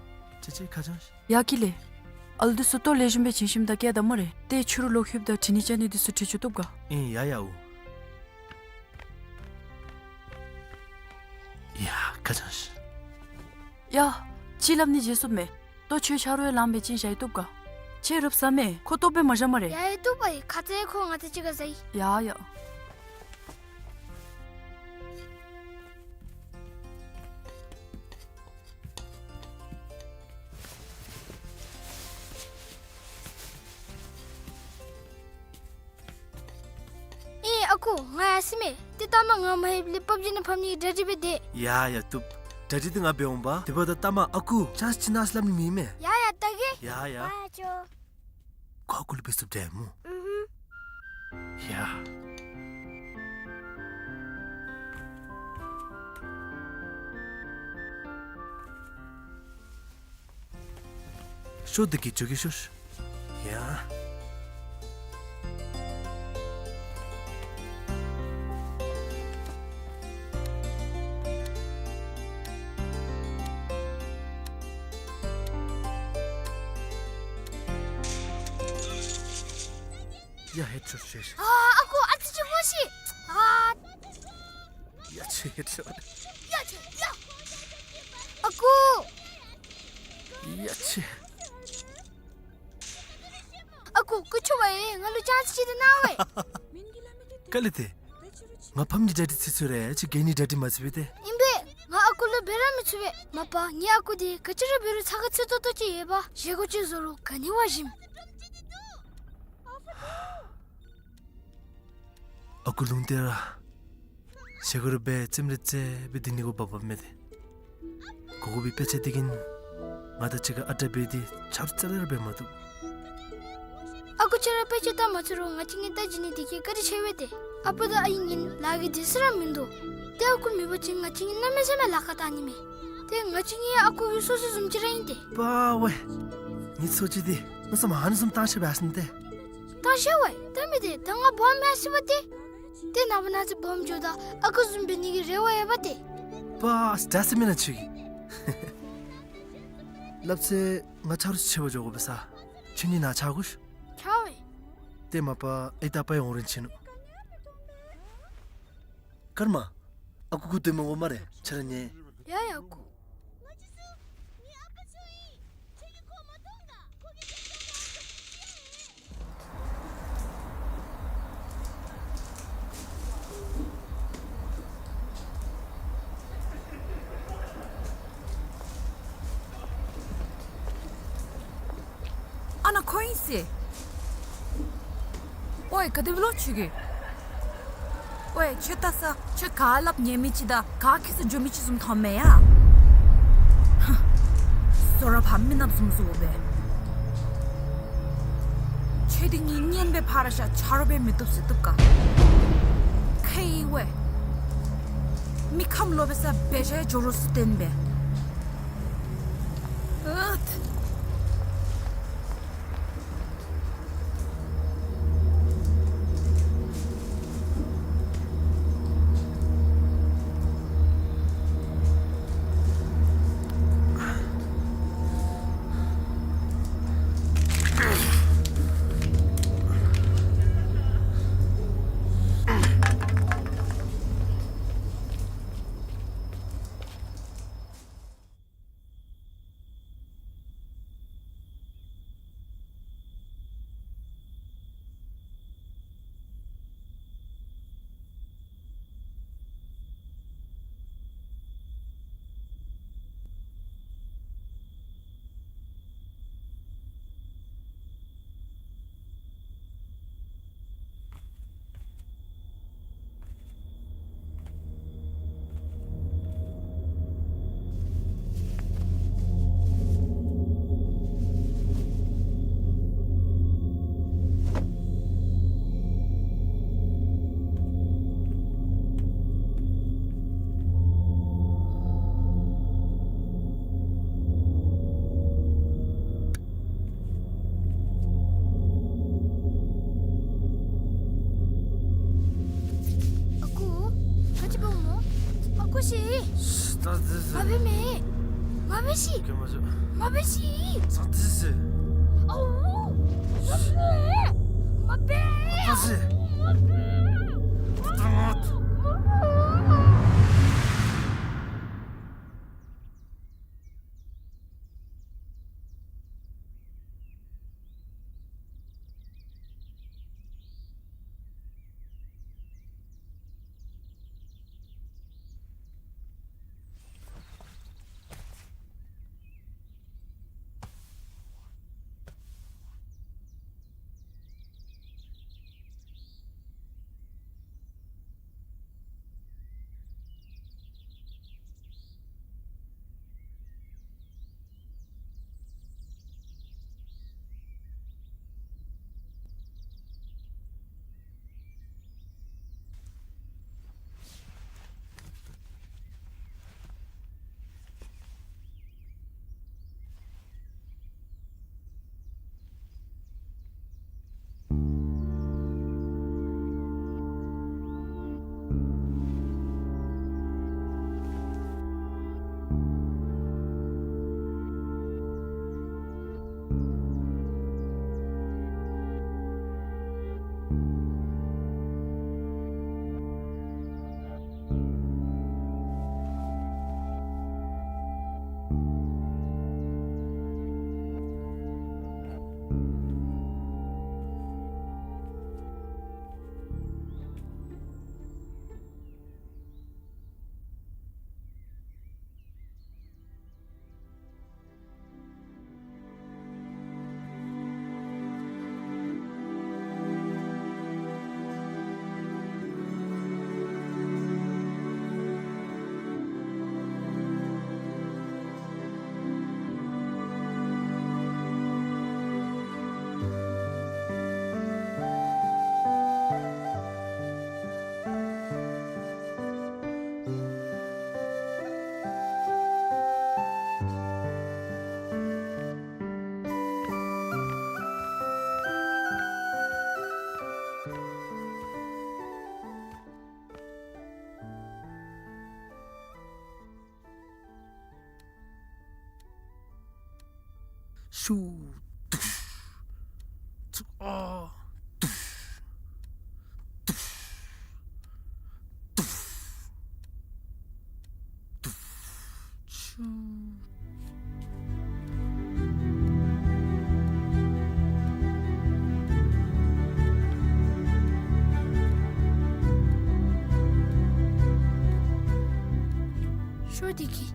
ཅི་ཅི་ཁ་བྱང་ཤིག། ཡ་ཀི་ལེ། ཨ་ལུ་འདི་ཚུ་ལྟོ་ལེགས་ཤོམ་སྦེ་བྱིན་ཞིནམ་ད་སྐྱེལ་ད་སྨ་རེ། ཏེ་ཕྱི་རུ་ལོག་ལྷོདཔ་ད་དྲི་ནི་བཅར་ནི་འདི་ཚུ་དྲི་བཅུག་བཏུབ་ག། ཨིན་ཡ་ཡ་འུ། ཡ་ཁ་བྱང་ཤིག། ཡ། ཅིག་སླབ་ནི་བརྗེད་སོངམ་མས། ལྟོ་ཁྱོད་ཆ་རོགས་ཡང་ལངམ་སྦེ་བྱིན་བཞག་ཡི་བཏུབ་ག། ཁྱོད་རུབ་ཟ་མས། ཁོ་ལྟོ་སྦེ་མ་བཞག་སྨ་རེ། ཡ་ཡ་བཏུབ་པ་ཡི། ཁ་ཙ་ཁོ་ང་བཅས་གཅིག་ཁར་ཟ་ཡི། ཡ་ཡ། ཨེ་ཨ་ཁུ་ང་ཡར་སོ་མས། ཏེ་ལྟ་མ་ང་མ་ལྷོདཔ་ལས་པབ་ཇི་ནང་ཕམ་ནི་གི་གྲ་སྒྲིག་འབད་དེས། ཡ་ཡ་བཏུབ། གྲ་སྒྲིག་འདི་ང་འབད་འོང་པ། དེ་འབདཝ་ད་ལྟ་མ་ཨ་ཁུ་ཅཱནསི་ཅིག་གནང་ཟེར་སླབ་ནི་མེད་མས། ཡ་ཡ་བལྟ་གེ། ཡ་ཡ། ཨ་ཅོ། ཁོ་ཨ་ཁུ་ལུ་འབད་ཚུགསཔ་འདྲས་སྨོ། ཨུ་ཧུམ། ཡ། ཤོག་འདི་གིས་འགྱོ་གེ་ཤོག། ཡ། ཡ་ཧེད་ཤོག་ཤོག་ཤོག། ཨ་ཨ་ཁུ་ཨ་ཙི་ཅིག་སྨོ་ཤིག། ཨ། ཡ་ཆེ་ཧེད་ཤོག། ཡ་ཆེ་ཡ། ཨ་ཁུ། ཡ་ཆེ། ཨ་ཁུ་སྐུ་མཁྱེན་པ་ཡིས་ང་ལུ་ཅཱནསི་ཅིག་ད་གནང་བས། ག་ལས་ཏེ། ང་ཕམ་གྱི་གྲ་སྒྲིག་ཚུད་ཚུད་རེ་ཅིག་གྱལ་ནི་གྲ་སྒྲིག་མ་ཚུད་པས་ཏེ། ཨིན་པས། ང་ཨ་ཁུ་ལུ་འབད་ར་མི་ཚུགས་པས། མ་པ་ངེའི་ཨ་ཁུ་འདི་ག་ཅི་ར་འབད་རུང་ཚ་གྱང་ཚ་ཏོག་ཏོ་ཅིག་ཡོད་པས། བཞེས་སྒོ་ཅིག་བཟོ་རུང་ག་ནི་བ་ཞིམ། ཨ་ཁུ་ལུང་བསྟན་ར་བཞེས་སྒོ་ར་འབད་རྩེདམོ་ར་རྩེ་སྦེ་སྡོད་ནི་གུ་བབ་བབ་མས་ཏེ། གོ་གོ་བའི་དཔེ་ཆ་འདི་གིས་ང་དང་གཅིག་ཁར་ཨ་འདྲ་འབད་དེ་ཆ་རོགས་རྩ་ལས་ར་འབད་མ་བཏུབ། ཨ་ཁུ་ཁྱོད་ར་དཔེ་ཆ་ལྟ་མ་ཚུགས་རུང་ང་བཅས་གཉིས་ལྟ་བྱིན་ནི་འདི་གིས་བཀའ་དྲིན་ཆེ་བས་ཏེ། ཨ་པ་དང་ཨའི་གཉིས་ལཱ་གི་དུས་ཚོད་ར་མིན་འདུག། ཏེ་ཨ་ཁུ་མེད་པ་ཅིན་ང་བཅས་གཉིས་གནམ་མེད་ས་མེད་ལཱ་ཁག་བཏང་ནི་མས། ཏེ་ང་བཅས་གཉིས་ཨ་ཁུ་གི་སོ་སོ་བཟུམ་ཅིག་ར་ཨིན་ཏེ། པ་ཝེ། ངེའི་ཚོ་ཅིག་འདི་མནོ་བསམ་ཨ་ནི་བཟུམ་བཏང་ཤེས་པས་ཟེར་ཏེ། བཏང་ཤེས་པས། ད་མི་དེ་ད་ང་སྦོམ་མས་ཟེར་བ་ཏེ། ཏེ་ནངས་པ་གནངས་ཚེ་སྦོམ་འགྱོཝ་ད་ཨ་ཁུ་བཟུམ་འབད་ནི་གི་རེ་བ་ཡོད་པ་ཏེ། པ་ཨ་ཙི་ད་ཟེར་མེན་ན་ཁྱོད་ཀྱིས། སླབ་ཚེ་ང་ཆ་རོགས་ཅིག་བྱེད་པར་འགྱོ་དགོ་པས་ས། ཁྱོད་གཉིས་ནཱ་ཆ་དགོ་ཤིག། ཆ་བས། ཏེ་མ་པ་ཨའི་དང་པའི་འོང་རན་ཆི་ནུག། ཀརྨ། ཨ་ཁུ་ཁུ་སྡོད་མི་དགོ་སྨ་རེ། ཁྱོད་ར་ཉལ། ཡ་ཡ་ཨ་ཁུ། ཨ་ནཱ་ཁོ་ཨིན་ཟེར། ཝའེ་ག་དེ་སྦེ་ལོ་ཁྱོད་ཀྱིས། ཝའེ་ཁྱོད་ལྟ་ས་ཁྱོད་ག་སླབ་ཉན་མི་ཅིག་དང་ག་ཁྱད་སུ་འགྱོ་མི་ཅིག་བཟུམ་མཐོངམ་མས་ཡ། ཧ། བཟོ་ར་ཕར་མི་ནགཔ་བཟུམ་བཟོ་སྦེ། ཁྱོད་འདི་གཉིས་གཉེན་སྦེ་ཕར་བཞག་ཆ་རོགས་སྦེ་མི་བཏུབ་ཟེར་བཏུབ་ག། ཁེ་ཝའེ། མི་ཁམས་ལོག་པའི་ས་འབད་བཞག་འགྱོ་རོགས་ཟེར་བསྟན་པས། ཨུད། ཤི། ད་དེ་ཟེར། མ་འབད་མེ། མ་འབད་ཤི། ཀྱེ་མ་ཤི། མ་འབད་ཤི། ད་དེ་ཟེར། ཨའུ། མ་འབད། མ་འབད། ད་ཟེར། མ་འབད། ད་ད་ང་། ཤུ། དུཤ། ཚུ། ཨ། དུཤ། དུཤ། དུཤ། དུཤ། ཤུ། ཤོ་དེ་གི།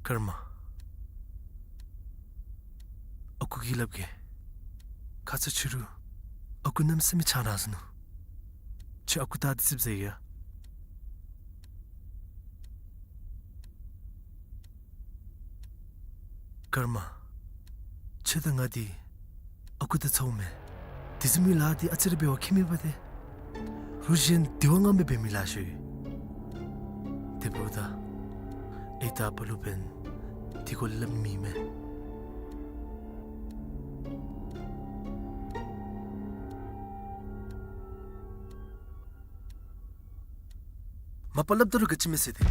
ཀརྨ། ཨ་ཁུ་གིས་སླབ་གེ། ཁ་ཙ་ཕྱི་རུ་ཨ་ཁུ་གནམ་མེད་ས་མེད་ཆང་རག་ཟ་ནུག། ཁྱོད་ཨ་ཁུ་ད་དེ་ཙིགཔ་ཟ་ཡི་ཡ། ཀརྨ། ཁྱོད་དང་ང་འདི་ཨ་ཁུ་དང་ཚ་བོ་མེན། དེ་བཟུམ་མའི་ལཱ་འདི་ཨ་ཙི་རེ་འབད་བ་ཁྱད་མེད་པ་ཏེ། རུ་གཞན་འདི་བ་ང་མི་འབད་མི་ལཱ་ཤོས་ཡོད། དེ་འབདཝ་ད་ཨའི་དང་ཨ་པ་ལུ་འབདན་དེ་སྐོར་ལས་སླབ་ནི་མེད་མས། མ་པ་སླབ་ད་རུང་ག་ཅི་མེད་ཟེར་ཏེ།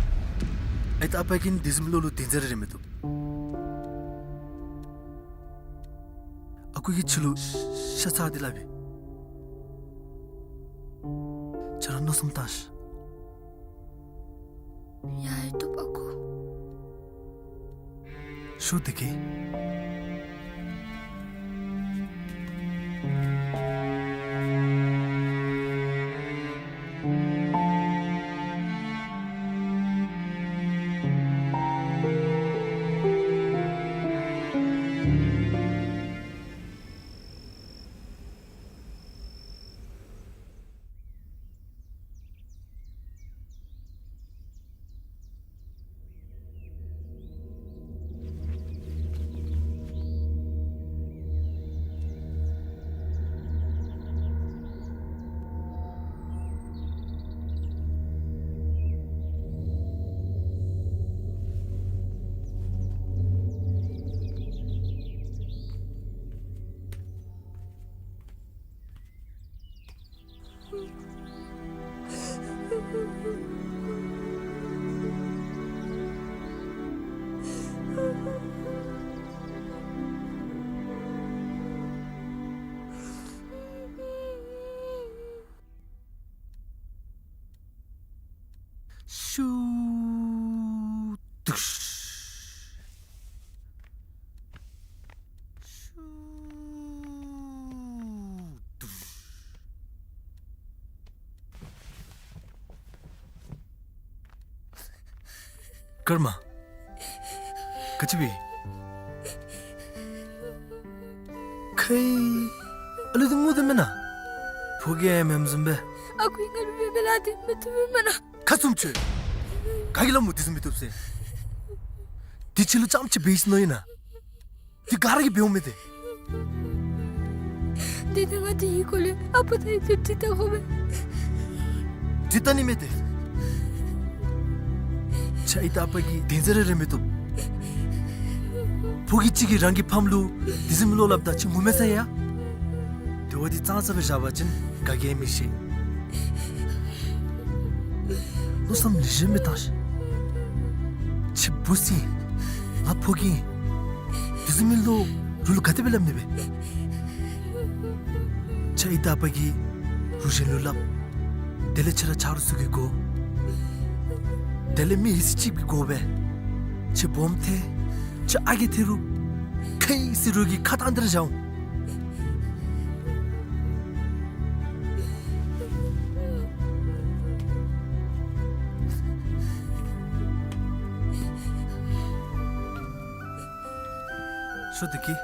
ཨའི་དང་ཨ་པ་གིས་དེ་བཟུམ་བློ་ལུ་དེ་ཟེར་རེ་མི་བཏུབ། ཨ་ཁུ་གིས་ཁྱོད་ལུ་ཤ་ཚ་སྟེ་སླབ་ཨིན། ཁྱོད་ར་མནོ་བསམ་བཏང་ཤིག། ཡ་ཡ་བཏུབ་ཨ་ཁུ། ཤོ་དེ་གི། ཤུ། དུཤ། ཤུ། དུཤ། ཀརྨ། ག་ཅི་འབད། ཁའི་ཨ་ལུ་འདི་ངུ་དོ་མེན་ན། ཕོ་རྒྱས་མེནམ་བཟུམ་སྦེ། ཨ་ཁུ་ང་ལུ་མེད་པས་ལགས། ཏེ་མི་བཏུབ་མེན་ན། ཁ་བཙུམ་ཅིག། ག་གིས་སླབ་སྨོ་དེ་བཟུམ་མི་བཏུབ་ཟེར། དེ་ཁྱོད་ལུ་རྐྱངམ་ཅིག་འབད་ཡི་ཟེར་མནོ་ཡི་ན། དེ་ག་ར་གིས་འབདཝ་མས་ཏེ། དེ་ནི་ང་དེའི་སྐོར་ལས་ཨ་པ་དང་ཡུ་ཊུབ་ཁྲིད་ད་ཁོ་སྦེ། ཁྲིད་ད་ནི་མེད་ཏེ། ཁྱོད་ཨའི་དང་ཨ་པ་གི་དོན་ཟེར་ར་རེ་མི་བཏུབ། ཕོ་རྒྱས་ཅིག་གིས་རང་གི་ཕམ་ལུ་དེ་བཟུམ་མའི་བློ་སླབ་ད་ཁྱོད་ངུ་མས་ས་ཡ། དེ་བ་འདི་ཙང་ཙ་སྦེ་བཞག་པ་ཅིན་ག་གིས་མི་ཤེས། མནོ་བསམ་ལེགས་ཤོམ་སྦེ་བཏང་ཤིག། ཁྱོད་བུ་ཅིག་ཨིན། ང་ཕོ་རྒྱས་ཨིན། དེ་བཟུམ་མའི་བློ་རོགས་ལུ་ག་དེ་སྦེ་སླབ་ནི་སྦེ། ཁྱོད་ཨའི་དང་ཨ་པ་གིས་རོགས་གཞན་ལུ་སླབ། དེ་ལས་ཁྱོད་ར་ཆ་རོགས་ཚུ་གིས་གོ། དེ་ལས་མི་ཡི་སྲིད་ཅིག་གིས་གོ་སྦེ། ཁྱོད་སྦོམ་ཐལ། ཁྱོད་ཨ་རྒས་ཐལ་རུང་། ཁའི་ཟེར་རོགས་ཀྱིས་ཁ་བཏང་སྟེ་ར་བཞག་འོང་། ཤོ་བདེ་སྐྱིད།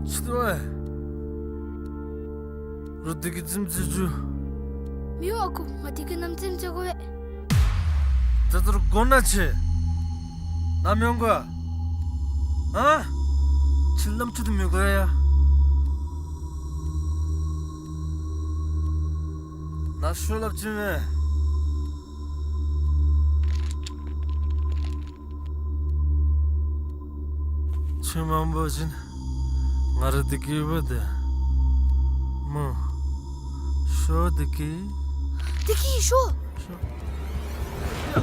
ཅི་འདུག་པས། རོགས་བདེ་སྐྱིད་རྩེདམོ་རྩེ་བཅུག། མི་འོང་ཨ་ཁུ། ང་བདེ་སྐྱིད་ནམ་རྩེདམོ་རྩེ་དགོ་པས། ད་ལྟོ་རོགས་དགོ་ན་ཅིག་ནམ་ཡོང་ག། ཨ། ཁྱོད་ལམ་ཁྱོད་དུ་མི་དགོ་ཡ། ནཱ་ཤོག་སླབ་ཅི་མས། ཁྱོད་མ་འབོ་བ་ཅིན་ང་ར་བདེ་སྐྱིད་འབད་དེ་སྨོ། ཤོག་བདེ་སྐྱིད། བདེ་སྐྱིད་ཤོག། ཤོག། ཨ།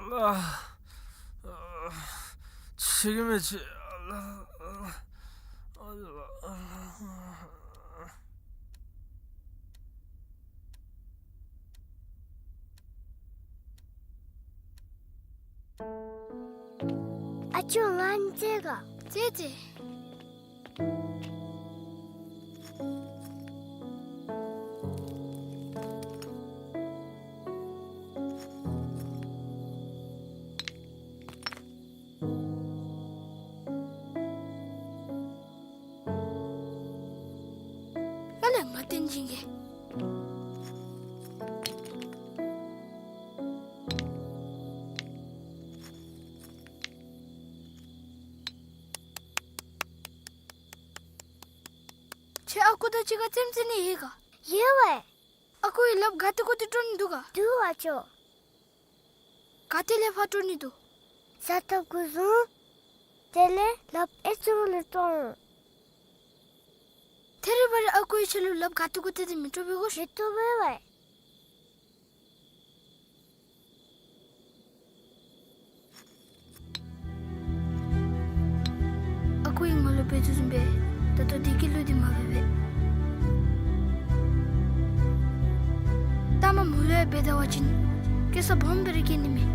ཨ། ཨ། ཤི་གི་མེད་ཅི། ཨ་ཅོ་ང་ནི་ཙེ་ག་ཙེ་ཙེ། ལ་ལ་ང་བསྟན་སྦྱིན་གྱི། ཁྱོད་ཨ་ཁུ་དང་གཅིག་ཁར་རྩེདམོ་རྩེ་ནི་ཡོད་ག་ཡོད་པས། ཨ་ཁུ་གིས་ལགཔ་ག་ཏེ་གུ་ཏེ་དཀྲོག་ནི་འདུག་ག་འདུག་ཨ་ཅོ། ག་ཏེ་ལས་ཕར་དཀྲོག་ནི་འདུག་ས་ཐོབ་གུ་བཟུང་། དེ་ལས་ལགཔ་ཨེ་ཙུ་ལུ་དཀྲོག་འོང་། ཐད་རི་བ་རི་ཨ་ཁུ་གིས་ཁྱོད་ལུ་ལགཔ་ག་ཏེ་གུ་ཏེ་ཏེ་མི་དཀྲོག་པས་གོ། མི་དཀྲོག་པས་པས། ཨ་ཁུ་གིས་ང་ལུ་འབད་དོ་བཟུམ་སྦེ་ད་ལྟོ་བདེ་སྐྱིད་ལུ་འདི་མ་འབད་བས། ད་མ་མོ་ལུ་ཡང་འབད་ད་བ་ཅིན་སྐྱེ་ས་སྦོམ་སྦེ་ར་སྐྱེ་ནི་མས།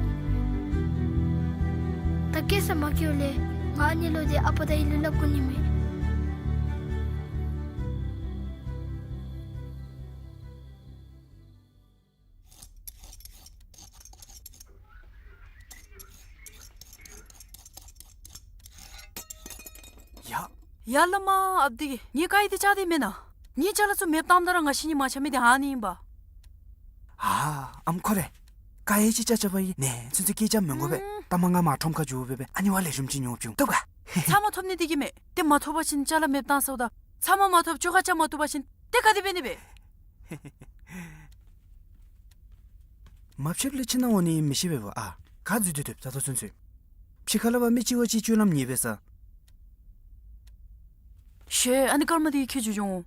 ད་སྐྱེ་ས་མ་སྐྱེཝ་ལས་ང་ཨ་ནི་ལུ་འདི་ཨ་པ་དང་ཨའི་ལུ་སླབ་དགོ་ནི་མས། ཡ། ཡ་བླ་མ་ཨཔ་དེ་གིས་ངེའི་ཀ་ཡི་དེ་བཅག་དེ་མེན་ན། ངེའི་ཅ་ལ་ཚུ་མེདཔ་བཏངམ་ད་ར་ང་ཤི་ནི་མ་ཆ་མི་དེ་ཨ་ནི་ཨིན་པ། ཨ་ཨམ་ཁོ་རེ། ཀ་ཡི་ཅིག་བཅག་བཅགཔ་ཨིན། ནེ་ཚུན་ཚོད་སྐད་རྐྱབ་མི་དགོ་པས། ཨུམ། ད་མ་ང་མར་ཁྲོམ་ཁར་འགྱོ་སྦེ་སྦེ་ཨ་ནི་བ་ལེགས་ཤོམ་ཅིག་ཉོ་བཅུག་ཐོབ་ག་ཚང་མ་ཐོབ་ནི་དེ་གིས་མེན། དེ་མ་ཐོབ་པ་ཅིན་ཅ་ལ་མེདཔ་བཏང་ཟེརཝ་ད། ཚང་མ་མ་ཐོབ་ཅོག་ཁ་རྐྱབ་མ་བཏུབ་པ་ཅིན་དེ་ག་དེ་འབད་ནི་སྦེ། མ་ཕྱདཔ་ལས་ཁྱིམ་ནང་འོང་ནི་མི་ཤེས་པས་པ། ཨ་ག་འཛུལ་ཏེ་སྡོདཔ་ད་ལྟོ་ཚུན་ཚོད། ཕྱི་ཁ་ལས་ཕར་མི་གཅིག་བ་གཅིག་སྤྱོད་ལམ་ཉེས་པས་ས། ཤེས། ཨ་ནི་སྐར་མ་དེ་གིས་ཁྱོད་འགྱོ་འོང་།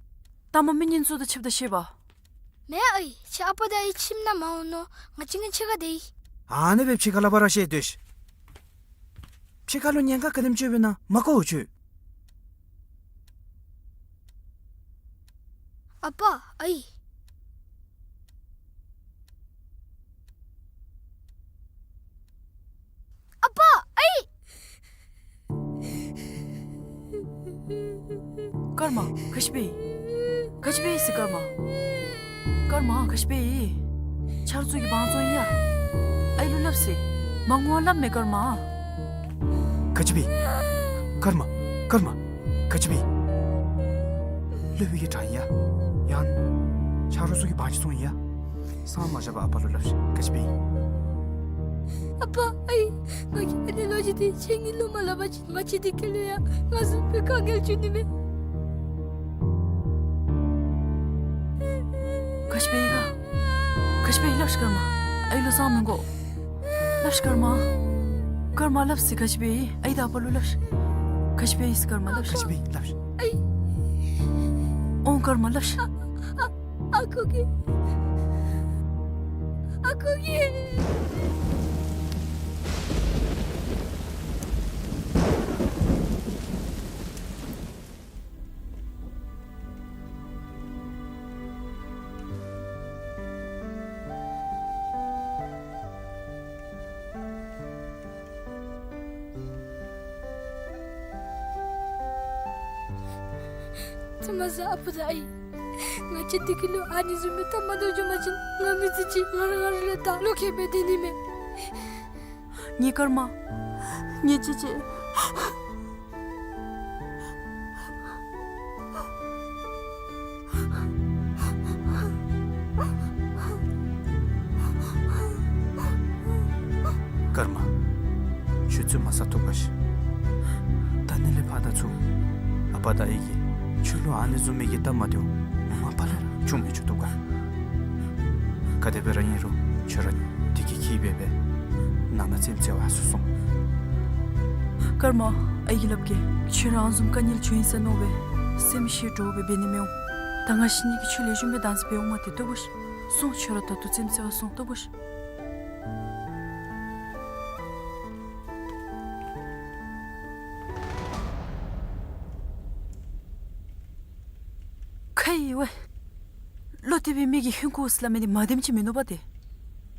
ད་མ་མི་ངན་ཚུ་དང་ཕྱདཔ་ད་ཤེས་པ། མེན་ཨའི། ཁྱོད་ཨ་པ་དང་ཨའི་ཁྱིམ་ནང་མ་འོང་ནོ། ང་གཅིག་ངེའི་ཕྱི་ཁར་སྡོད་ཡི། ཨ་ནི་སྦེ་ཕྱི་ཁ་ལས་ཕར་ར་བཤད་སྡོད་ཤིག་ཕྱི་ཁ་ལུ་ཉེན་ཁ་ག་དེམ་ཅིག་ཡོདཔ་ཨིན་ན་མ་གོ་འོང་ཁྱོད། ཨ་པ་ཨའི། ཨ་པ་ཨའི། སྐར་མ་ག་ཅི་འབད་ཡི། ག་ཅི་འབད་ཡི་ཟེར་སྐར་མ། སྐར་མ་ག་ཅི་འབད་ཡི། ཆ་རོགས་ཚུ་གིས་དབང་བཙོང་ཡི་ཡ། ཨའི་ལུ་སླབ་ཟེར། མ་ངུ་བར་སླབ་མས་སྐར་མ། ག་ཅི་འབད་ཡི། སྐར་མ། སྐར་མ། ག་ཅི་འབད་ཡི། སློབ་དཔོན་གྱིས་དྲང་ཡི་ཡ། ཡང་ཆ་རོགས་ཚུ་གིས་དབང་ཅིག་བཙོང་ཡི་ཡ། སངས་མ་རྒྱས་པར་ཨ་པ་ལུ་སླབ་ཤིག་ག་ཅི་འབད་ཡི། ཨ་པ་ཨའི། ང་གིས་ཨ་ནི་ལོ་རྒྱུས་དེ་ཁྱེད་གཉིས་ལུ་མ་སླབ་པ་ཅིན་ང་བཅས་འདི་ཁ་ལུ་ཡང་ང་བཟུམ་སྦེ་དཀའ་ངལ་འབྱུང་ནི་མས། ག་ཅི་འབད་ཡི་ག། ག་ཅི་འབད་ཡི་སླབ་ཤིག་སྐར་མ། ཨའི་ལུ་སངས་མི་དགོ། སླབ་ཤིག་སྐར་མ། སྐར་མ་སླབ་ཟེར་ག་ཅི་འབད་ཡི། ཨའི་དང་ཨ་པ་ལུ་སླབ་ཤིག་ག་ཅི་འབད་ཡི་ཟེར་སྐར་མ་སླབ་ཤིག་ག་ཅི་འབད་ཡི་སླབ་ཤིག་ཨའི། འོང་སྐར་མ་སླབ་ཤིག་ཨ་ཨ་ཨ་ཁུ་གིས། ཨ་ཁུ་གིས། ཚ་མ་ཟ་ཨ་པ་དང་ཨའི། ང་བཅས་འདི་ཁ་ལུ་ཨ་ནི་བཟུམ་མའི་སྟབས་མ་བདེཝ་བྱུང་པ་ཅིན་ང་མི་ཚེ་གཅིག་ང་ར་ང་ར་ལས་ད་བློ་ཁེལ་སྦེ་སྡོད་ནི་མས། ངེའི་སྐར་མ། ངེའི་ཅེ་ཅེ། སྐར་མ། ཁྱོད་བཙུན་མ་ཟ་བཏུབ་ག་ཤིག་ད་ནི་ལས་ཕར་ད་ཚུར་ཨ་པ་དང་ཨའི་གིས་ཁྱོད་ལུ་ཨ་ནི་བཟུམ་མའི་གི་སྟབས་མ་བདེཝ་མ་པ་ལས་ར་བྱུང་མི་བཅུག་བཏུབ་ག། ག་དེ་སྦེ་ར་ཨིན་རུང་ཁྱོད་ར་བདེ་སྐྱིད་འཁྱིད་སྦེ་སྦེ་ནང་ན་རྩེདམོ་རྩེ་བར་སོང་། སྐར་མ། ཨའི་གིས་སླབ་གེ། ཁྱོད་ར་ཨ་ནི་བཟུམ་དཀའ་ངལ་བྱུང་ཡི་ཟེར་མནོ་སྦེ་སེམས་ཤི་འདྲོག་སྦེ་འབད་ནི་མི་འོང་། ད་ང་ཤི་ནི་གི་ཆོས་ལེགས་ཤོམ་སྦེ་བདག་འཛིན་འབད་འོང་མ་སྟེ་བཏུབ་བོ་ཤིག་སོང་། ཁྱོད་ར་ད་ལྟོ་རྩེདམོ་རྩེ་བར་སོང་། བཏུབ་བོ་ཤིག་ཧེ་ཝེ། བློ་གཏད་པའི་མི་གིས་ཧིང་ཁུ་སླབ་མི་འདི་མ་བདེནམ་ཅིག་མིན་ནུག་པ་ཏེ།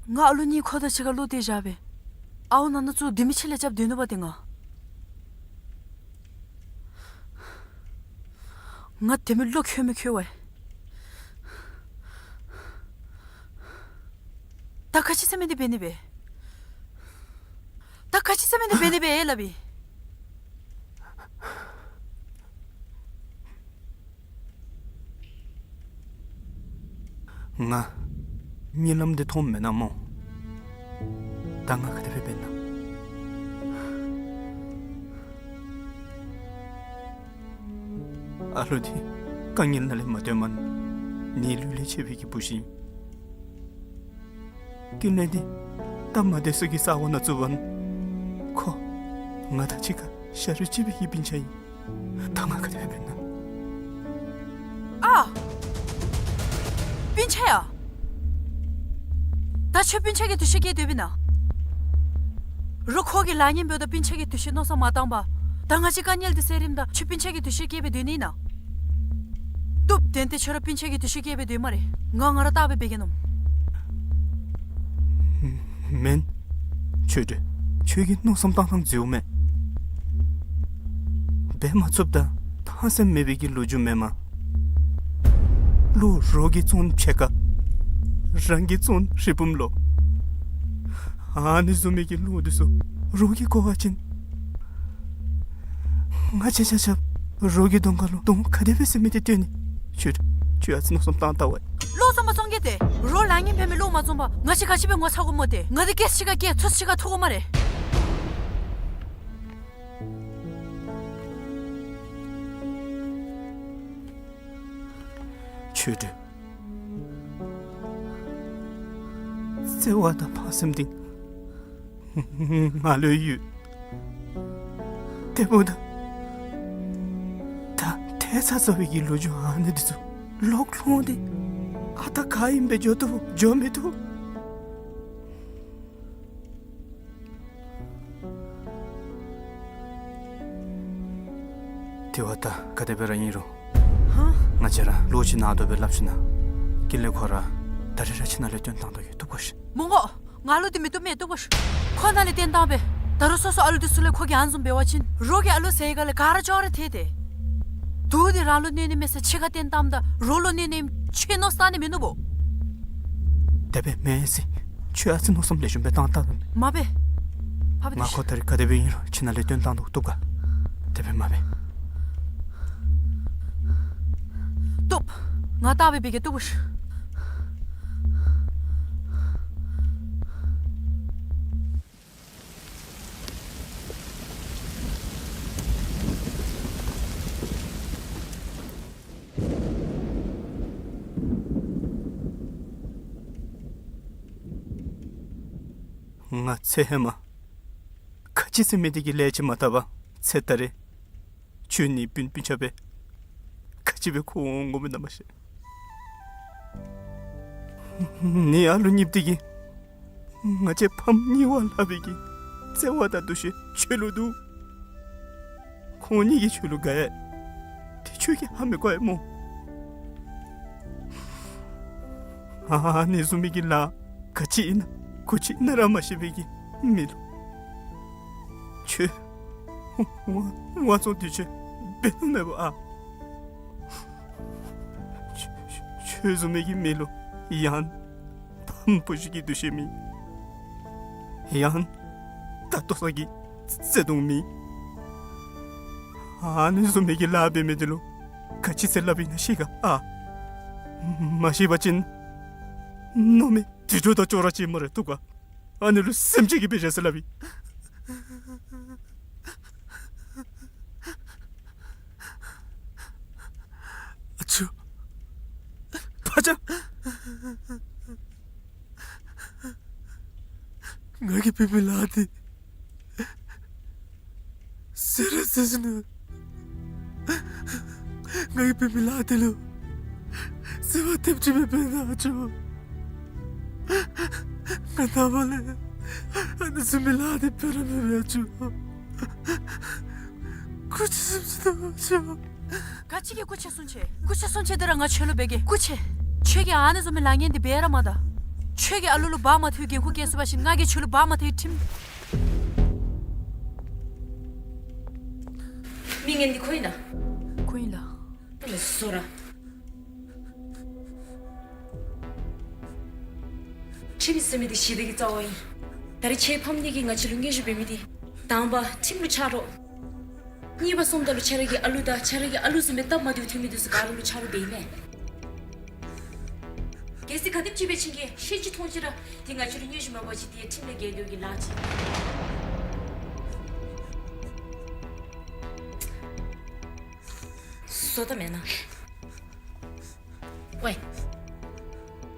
ང་ཨ་ལུ་གཉིས་ཁོ་དང་གཅིག་ཁར་བློ་གཏད་བཞག་སྦེ་ཨརཝ་ནང་ན་ཚུ་དེ་མི་ཆེ་ལས་རྐྱབ་སྡོད་ནུག་པ་ཏེ་ང་། ང་དེ་མི་བློ་ཁོལ་མི་ཁོལ་བས། ད་ག་ཅི་ཟེར་མི་འདི་འབད་ནི་སྦེ། ད་ག་ཅི་ཟེར་མི་འདི་འབད་ནི་སྦེ་ཨེ་སླབ་ཨིན། ང་གཉིད་ལམ་འདི་མཐོངམ་མེན་ན་སྨོ། ད་ང་ག་དེ་སྦེ་འབད་ན། ཨ་ལུ་འདི་དཀའ་ངལ་ནང་ལས་མ་བཏོན་མ་ནི་ལུས་ལས་ཆད་པའི་གི་བུ་ཅིག་ཨིན། ཀུན་ལེགས་འདི་སྟབས་མ་བདེ་ས་གི་ས་གོ་ནང་བཙུགས་པ་ནི་ཁོ་ང་དང་གཅིག་ཁར་ཤ་རུས་གཅིག་པའི་གི་སྤུན་ཆ་ཨིན། ད་ང་ག་དེ་སྦེ་འབད་ན། ཨ། སྤུན་ཆ་ཡ། ད་ཁྱོད་སྤུན་ཆ་གི་འདུ་ཤེས་བསྐྱེད་སྡོད་པས་ན། རོགས་ཁོ་གི་ལཱ་ངན་འབདཝ་ད་སྤུན་ཆ་གི་འདུ་ཤེས་མནོ་བསམ་མ་བཏང་པར། ད་ང་བཅས་དཀའ་ངལ་འདི་སེལ་རནམ་ད་ཁྱོད་སྤུན་ཆ་གི་འདུ་ཤེས་བསྐྱེད་སྦེ་སྡོད་ནི་ཨིན་ན། བཏུབ། ཏན་ཏན་ཁྱོད་ར་སྤུན་ཆ་གི་འདུ་ཤེས་བསྐྱེད་སྦེ་སྡོད་སྨ་རེ། ང་ང་ར་བལྟ་སྦེ་འབད་གེ་ནོ། མེན། ཆོས་སྒྲོན། ཁྱོད་ཀྱི་མནོ་བསམ་བཏང་ཐངས་འཛོལཝ་མས། འབད་མ་ཚུགསཔ་དང་ཕངས་སེམས་མེད་པའི་གི་ལོ་རྒྱུས་མེན་མས། བློ་རོགས་ཀྱིས་བཙོང་ཕྱེད་ཀ། རང་གིས་བཙོང་རི་བུམ་ལོ། ཨ་ནི་བཟུམ་མའི་གི་བློ་འདི་ཚུ་རོགས་ཀྱིས་གོ་བ་ཅིན། ང་བཅས་ཆ་ཁྱབ་རོགས་ཀྱི་གདོང་ཁ་ལུ་གདོང་ག་དེ་སྦེ་ཟེར་མི་འདི་སྟོན་ནི། ཁྱོད་ཁྱོད་ཨ་ཙི་མནོ་བསམ་བཏང་ད་ཝའི། བློ་བཟང་པོ་བཙོང་གེ་ཏེ། རོགས་ལཱ་ངན་འབད་མི་བློ་མ་བཟང་པར་ང་བཅས་ག་ཅི་སྦེ་ངོ་ཚ་དགོ་སྨོ་ཏེ། ང་འདི་སྐྱེས་ཤི་ཁར་སྐྱེས་ཚུ་ཤི་ཁར་ཐུག་དགོ་སྨ་རེ། ཆོས་སྒྲོན། བརྩེ་བ་དང་ཕངས་སེམས་འདི་ང་ལུ་ཡོད། དེ་འབདཝ་ད་ད་ཐལ་ཚ་ཚ་བའི་གི་ལོ་རྒྱུས་ཨ་ནི་འདི་ཚུ་ལོག་ལྷོང་སྟེ་ཨ་རྟག་ག་ཨིནམ་སྦེ་འགྱོ་བཏུབ་འགྱོ་མི་བཏུབ། དེ་བ་ད་ག་དེ་སྦེ་ར་ཨིན་རུང་། ཧ། ང་བཅས་ར་བློ་ཅིག་གནང་དོ་སྦེ་སླབ་ཞིན་ན། ཀུན་ལེགས་ཁོ་ར་ད་རིས་ར་ཁྱིམ་ནང་ལས་བཏོན་བཏང་དོ་གི། བཏུབ་ག་ཤིག། མི་དགོ། ང་ལུ་འདི་མི་བཏུབ་མས། བཏུབ་ག་ཤིག། ཁོ་ནཱ་ལས་བཏོན་བཏང་པས། ད་རུང་སོ་སོ་ཨ་ལུ་འདི་ཚུ་ལས་ཁོ་གིས་ཨ་ནི་བཟུམ་འབད་བ་ཅིན་རོགས་ཀྱི་ཨ་ལུ་ཟེར་ག་ལས་ག་ར་ཅོག་ར་འཐད་དེ། དུག་འདི་རང་ལུ་གནོད་ནི་མེད་ཟེར་ཕྱི་ཁར་བཏོན་བཏངམ་ད་རོགས་ལུ་གནོད་ནི་ཨིནམ་ཁྱོད་མནོ་བསམ་བཏང་ནི་མིན་ནུག་པོ། དེ་སྦེ་མེན་ཟེར། ཁྱོད་ཨ་ཙི་མནོ་བསམ་ལེགས་ཤོམ་སྦེ་བཏང་བཏངམ་མས། མ་འབད། ཕ་བུ། ང་ཁོ་ད་རིས་ག་དེ་སྦེ་ཨིན་རུང་ཁྱིམ་ནང་ལས་བཏོན་བཏང་དོ། བཏུབ་ག། དེ་སྦེ་མ་འབད། བཏུབ། ང་བལྟ་སྦེ་འབད་གེ། བཏུབ་ག་ཤིག། ང་ཚེ་ཧེ་མ་ག་ཅི་ཟེར་མི་འདི་གི་ལས་ཅིག་མ་བཏབ་པར་ཚེ་ད་རེས་ཁྱོད་ནི་སྤུན་སྤུན་ཆ་སྦེ་ག་ཅི་སྦེ་ཁོ་འོང་འོང་མི་ན་མ་ཤེས། ནི་ཨ་ལུ་གཉིསཔོ་འདི་གིས་ང་བཅས་ཕམ་གཉིས་བ་ལྷག་པའི་གི་བརྩེ་བ་དང་འདུ་ཤེས་ཁྱོད་ལུ་འདུག། ཁོང་གཉིས་ཀྱིས་ཁྱོད་ལུ་དགའ་ཡི། དེ་ཁྱོད་ཀྱིས་ཧ་མི་གོ་ཡི་སྨོ། ཨ་ནི་བཟུམ་མའི་གི་ལཱ་ག་ཅི་ཨིན་ན་གུ་ཅི་ཨིན་ན་ར་མ་ཤེས་པའི་གི་མི་ལུ་ཁྱོད་དབང་དབང་བཙོང་འདི་ཁྱོད་འབད་ནི་མེད་པ་ཨ། ཁྱོད་ཁྱོད་བཟུམ་མའི་གི་མི་ལུ་ཡང་ཕམ་བུ་གཞི་གི་འདུ་ཤེས་མེད། ཡང་ད་ལྟོ་ས་གི་བརྩེ་དུང་མེད། ཨ་ནི་བཟུམ་མའི་གི་ལཱ་འབད་མི་འདི་ལུ་ག་ཅི་ཟེར་སླབ་ཨིན་ན་ཤེས་ག་ཨ། མ་ཤེས་པ་ཅིན་མནོ་མི་དྲི་དྲོ་དང་ཅོག་ར་ཅིག་སྨ་རེ། བཏུབ་ག། ཨ་ནི་ལུ་སེམས་ཅན་གྱི་དཔེ་བཞག་ཟེར་སླབ་ཨིན། ཨ་ཅོ། ཕ་ཅག། ང་གིས་འབད་མི་ལཱ་འདི་ཟེར་ར་ཟེར་ཞིན་ན། ང་གིས་འབད་མི་ལཱ་འདི་ལུ་ཟེར་བ་དེམ་ཅིག་མེད་པས་ན་ཨ་ཅོ། ང་ནངས་པ་ལས་ཨ་ནི་བཟུམ་མའི་ལཱ་འདི་འབད་ར་མི་འབད་ཨ་ཅོ། གུ་ཅི་སེམས་ཅན་ཨ་ཅོ། ག་ཅི་གི་སྐུ་ཆས་སྲུང་ཆས། སྐུ་ཆས་སྲུང་ཆས་འདི་ར་ང་ཁྱོད་ལུ་འབད་གེ། སྐུ་ཆས། ཁྱོད་ཀྱིས་ཨ་ནི་བཟུམ་མའི་ལཱ་ངན་འདི་འབད་ར་མ་ད། ཁྱོད་ཀྱིས་ཨ་ལུ་ལུ་འབག་མ་ཐུབ་པའི་འགན་ཁུར་བཀལ་སོང་པ་ཅིན་ང་གིས་ཁྱོད་ལུ་འབག་མ་ཐུབ་པའི་ཁྲིམས། མི་ངན་འདི་ཁོ་ཨིན་ན། ཁོ་ཨིན་ལགས། ཨ་ལས་བཟོ་ར། ཁྲིམས་ཟེར་མི་འདི་ཞི་བདེ་གི་རྩ་བ་ཨིན། ད་རེས་ཁྱོད་ཕམ་ནི་གིས་ང་ཁྱོད་ལུ་སྙན་ཞུ་འབད་མི་འདི། དང་པ་ཁྲིམས་ལུ་ཆ་རོགས། གཉིས་པ་སོངམ་ད་ལུ་ཁྱོད་ར་གི་ཨ་ལུ་དང་ཁྱོད་ར་གི་ཨ་ལུ་བཟུམ་སྦེ་སྟབས་མ་བདེཝ་ཐོན་མི་འདི་ཚུ་ག་ར་ལུ་ཆ་རོགས་འབད་ཨིན་མས། གལ་སྲིད་ག་དེམ་ཅིག་འབད་བ་ཅིན་གྱི་ཤེས་ཅི་མཐོང་ཅི་ར་འདི་ང་ཁྱོད་ལུ་སྙན་ཞུ་མ་འབད་བ་ཅིན་འདི་ཁྲིམས་ལས་འགལ་འགྱོ་གི་ལཱ་ཅིག། བཟོ་ད་མེན་ན། ཝའི།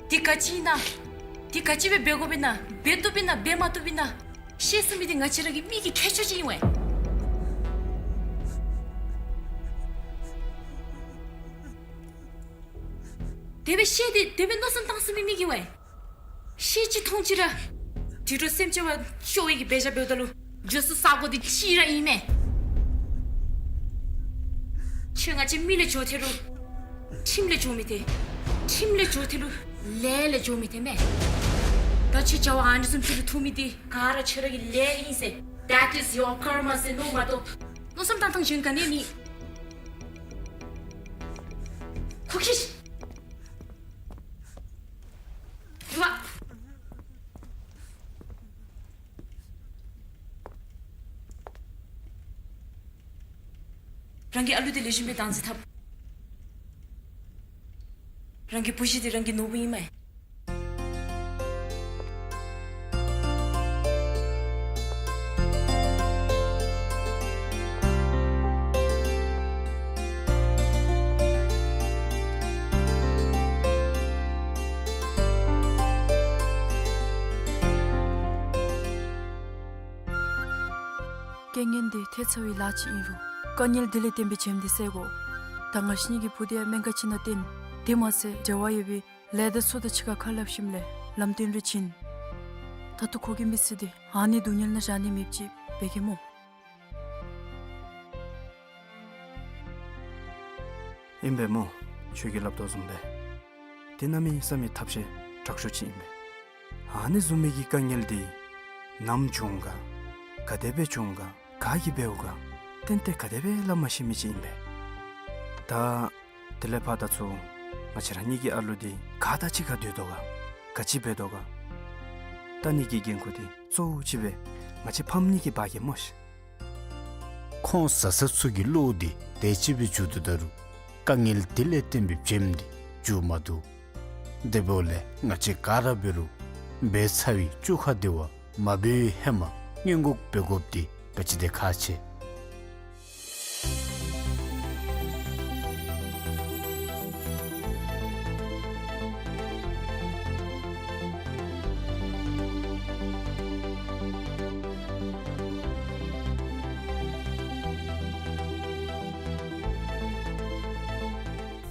འདི་ག་ཅི་ཨིན་ན། འདི་ག་ཅི་སྦེ་འབད་དགོཔ་ཨིན་ན། འབད་བཏུབ་ཨིན་ན། འབད་མ་བཏུབ་ཨིན་ན། ཤེས་ཚུགས་མི་འདི་ང་བཅས་ར་གི་མི་གི་ཁྱད་ཆོས་ཅིག་ཨིན་ཝའི། དེ་སྦེ་ཤེས་ཏེ་དེ་སྦེ་མནོ་བསམ་བཏང་ཚུགས་མི་མི་གི་ཝའི། ཤེས་ཅི་མཐོང་ཅི་ར། དུད་འགྲོ་སེམས་ཅན་བ་ཤོར་བའི་གི་འབད་བཞག་འབདཝ་ད་ལུ་འགྱོ་ས་ས་གོ་འདི་གཅིག་ར་ཨིན་མས། ཁྱོད་ང་བཅས་མི་ལས་འགྱོ་ཐལ་རུང་ཁྲིམས་ལས་འགྱོ་མི་ཐལ། ཁྲིམས་ལས་འགྱོ་ཐལ་རུང་ལས་ལས་འགྱོ་མི་ཐལ་མས། ད་ཁྱོད་བྱ་བ་ཨ་ནི་བཟུམ་ཅིག་ལུ་ཐུག་མི་འདི་ག་ར་ཁྱོད་ར་གི་ལས་ཨིན་ཟེར། That is your karma ཟེར་མནོ་མ་གཏོགས་མནོ་བསམ་བཏང་ཐངས་གཞན་ག་ནི་མེད། ཁོ་ཁྱི་ཤི། རྒྱུག་པ། རང་གི་ཨ་ལུ་འདི་ལེགས་ཤོམ་སྦེ་བདག་འཛིན་འཐབ། རང་གི་བུ་གཞི་འདི་རང་གི་ནོར་བུ་ཨིན་མས། རྐྱེན་ངན་འདི་ཐེབས་ཚར་བའི་ལཱ་ཅིག་ཨིན་རུང་དཀའ་ངལ་འདི་ལས་བརྟེན་པའི་བྱེམ་འདི་བསལ་དགོ། ད་ང་བཅས་གཉིས་ཀྱི་བུ་འདི་ཡང་སྨན་ཁང་ཅིག་ནང་བསྟེན། དེ་མ་ཚད་འབྲེལ་བ་ཡོད་པའི་ལས་སྡེ་ཚུ་དང་གཅིག་ཁར་ཁ་སླབ་ཞིནམ་ལས་ལམ་སྟོན་རེ་བྱིན། ད་ལྟོ་ཁོ་གི་མི་ཚེ་འདི་ཨ་ནི་སྡུག་བསྔལ་ནང་བཞག་ནི་མེདཔ་ཅིག་འབད་གེ་སྨོ། ཨིན་པས་སྨོ། ཁྱོད་ཀྱིས་སླབ་དོ་བཟུམ་སྦེ་འདི་གནམ་མེད་ས་མེད་ཐབས་ཤེས་དྲག་ཤོས་ཅིག་ཨིན་པས། ཨ་ནི་བཟུམ་མའི་གི་དཀའ་ངལ་འདི་ནམ་བྱུང་ག་ག་དེ་སྦེ་བྱུང་ག་ག་གིས་འབདཝ་ག་ཏན་ཏན་ག་དེ་སྦེ་སླབ་མ་ཤེས་མི་ཅིག་ཨིན་པས། ད་དེ་ལས་ཕར་ད་ཚུར་ང་བཅས་ར་གཉིས་ཀྱི་ཨ་ལུ་འདི་ག་དང་གཅིག་ཁར་སྡོད་དོ་ག་ག་ཅི་འབད་དོ་ག་ལྟ་ནི་གི་འགན་ཁུར་འདི་གཙོ་བོ་ཅིག་སྦེ་ང་བཅས་ཕམ་གཉིས་ཀྱིས་འབག་གེ་སྨོ་ཤིག། ཁོང་བཟའ་ཚང་ཚུ་གི་བློ་འདི་དེ་ཅིག་སྦེ་མཇུག་བསྡུ་ད་རུང་དཀའ་ངལ་འདི་ལས་བརྟེན་པའི་བྱེམ་འདི་མཇུག་མ་བསྡུ། དེ་འབདཝ་ལས་ང་བཅས་ག་ར་འབད་རུང་འབད་ཚར་བའི་བཅོ་ཁ་འདི་བ་མ་འབད་བའི་ཧེ་མ་སྔོན་འགོག་འབད་དགོཔ་འདི་ག་ཅི་དེ་ཁག་ཆེ།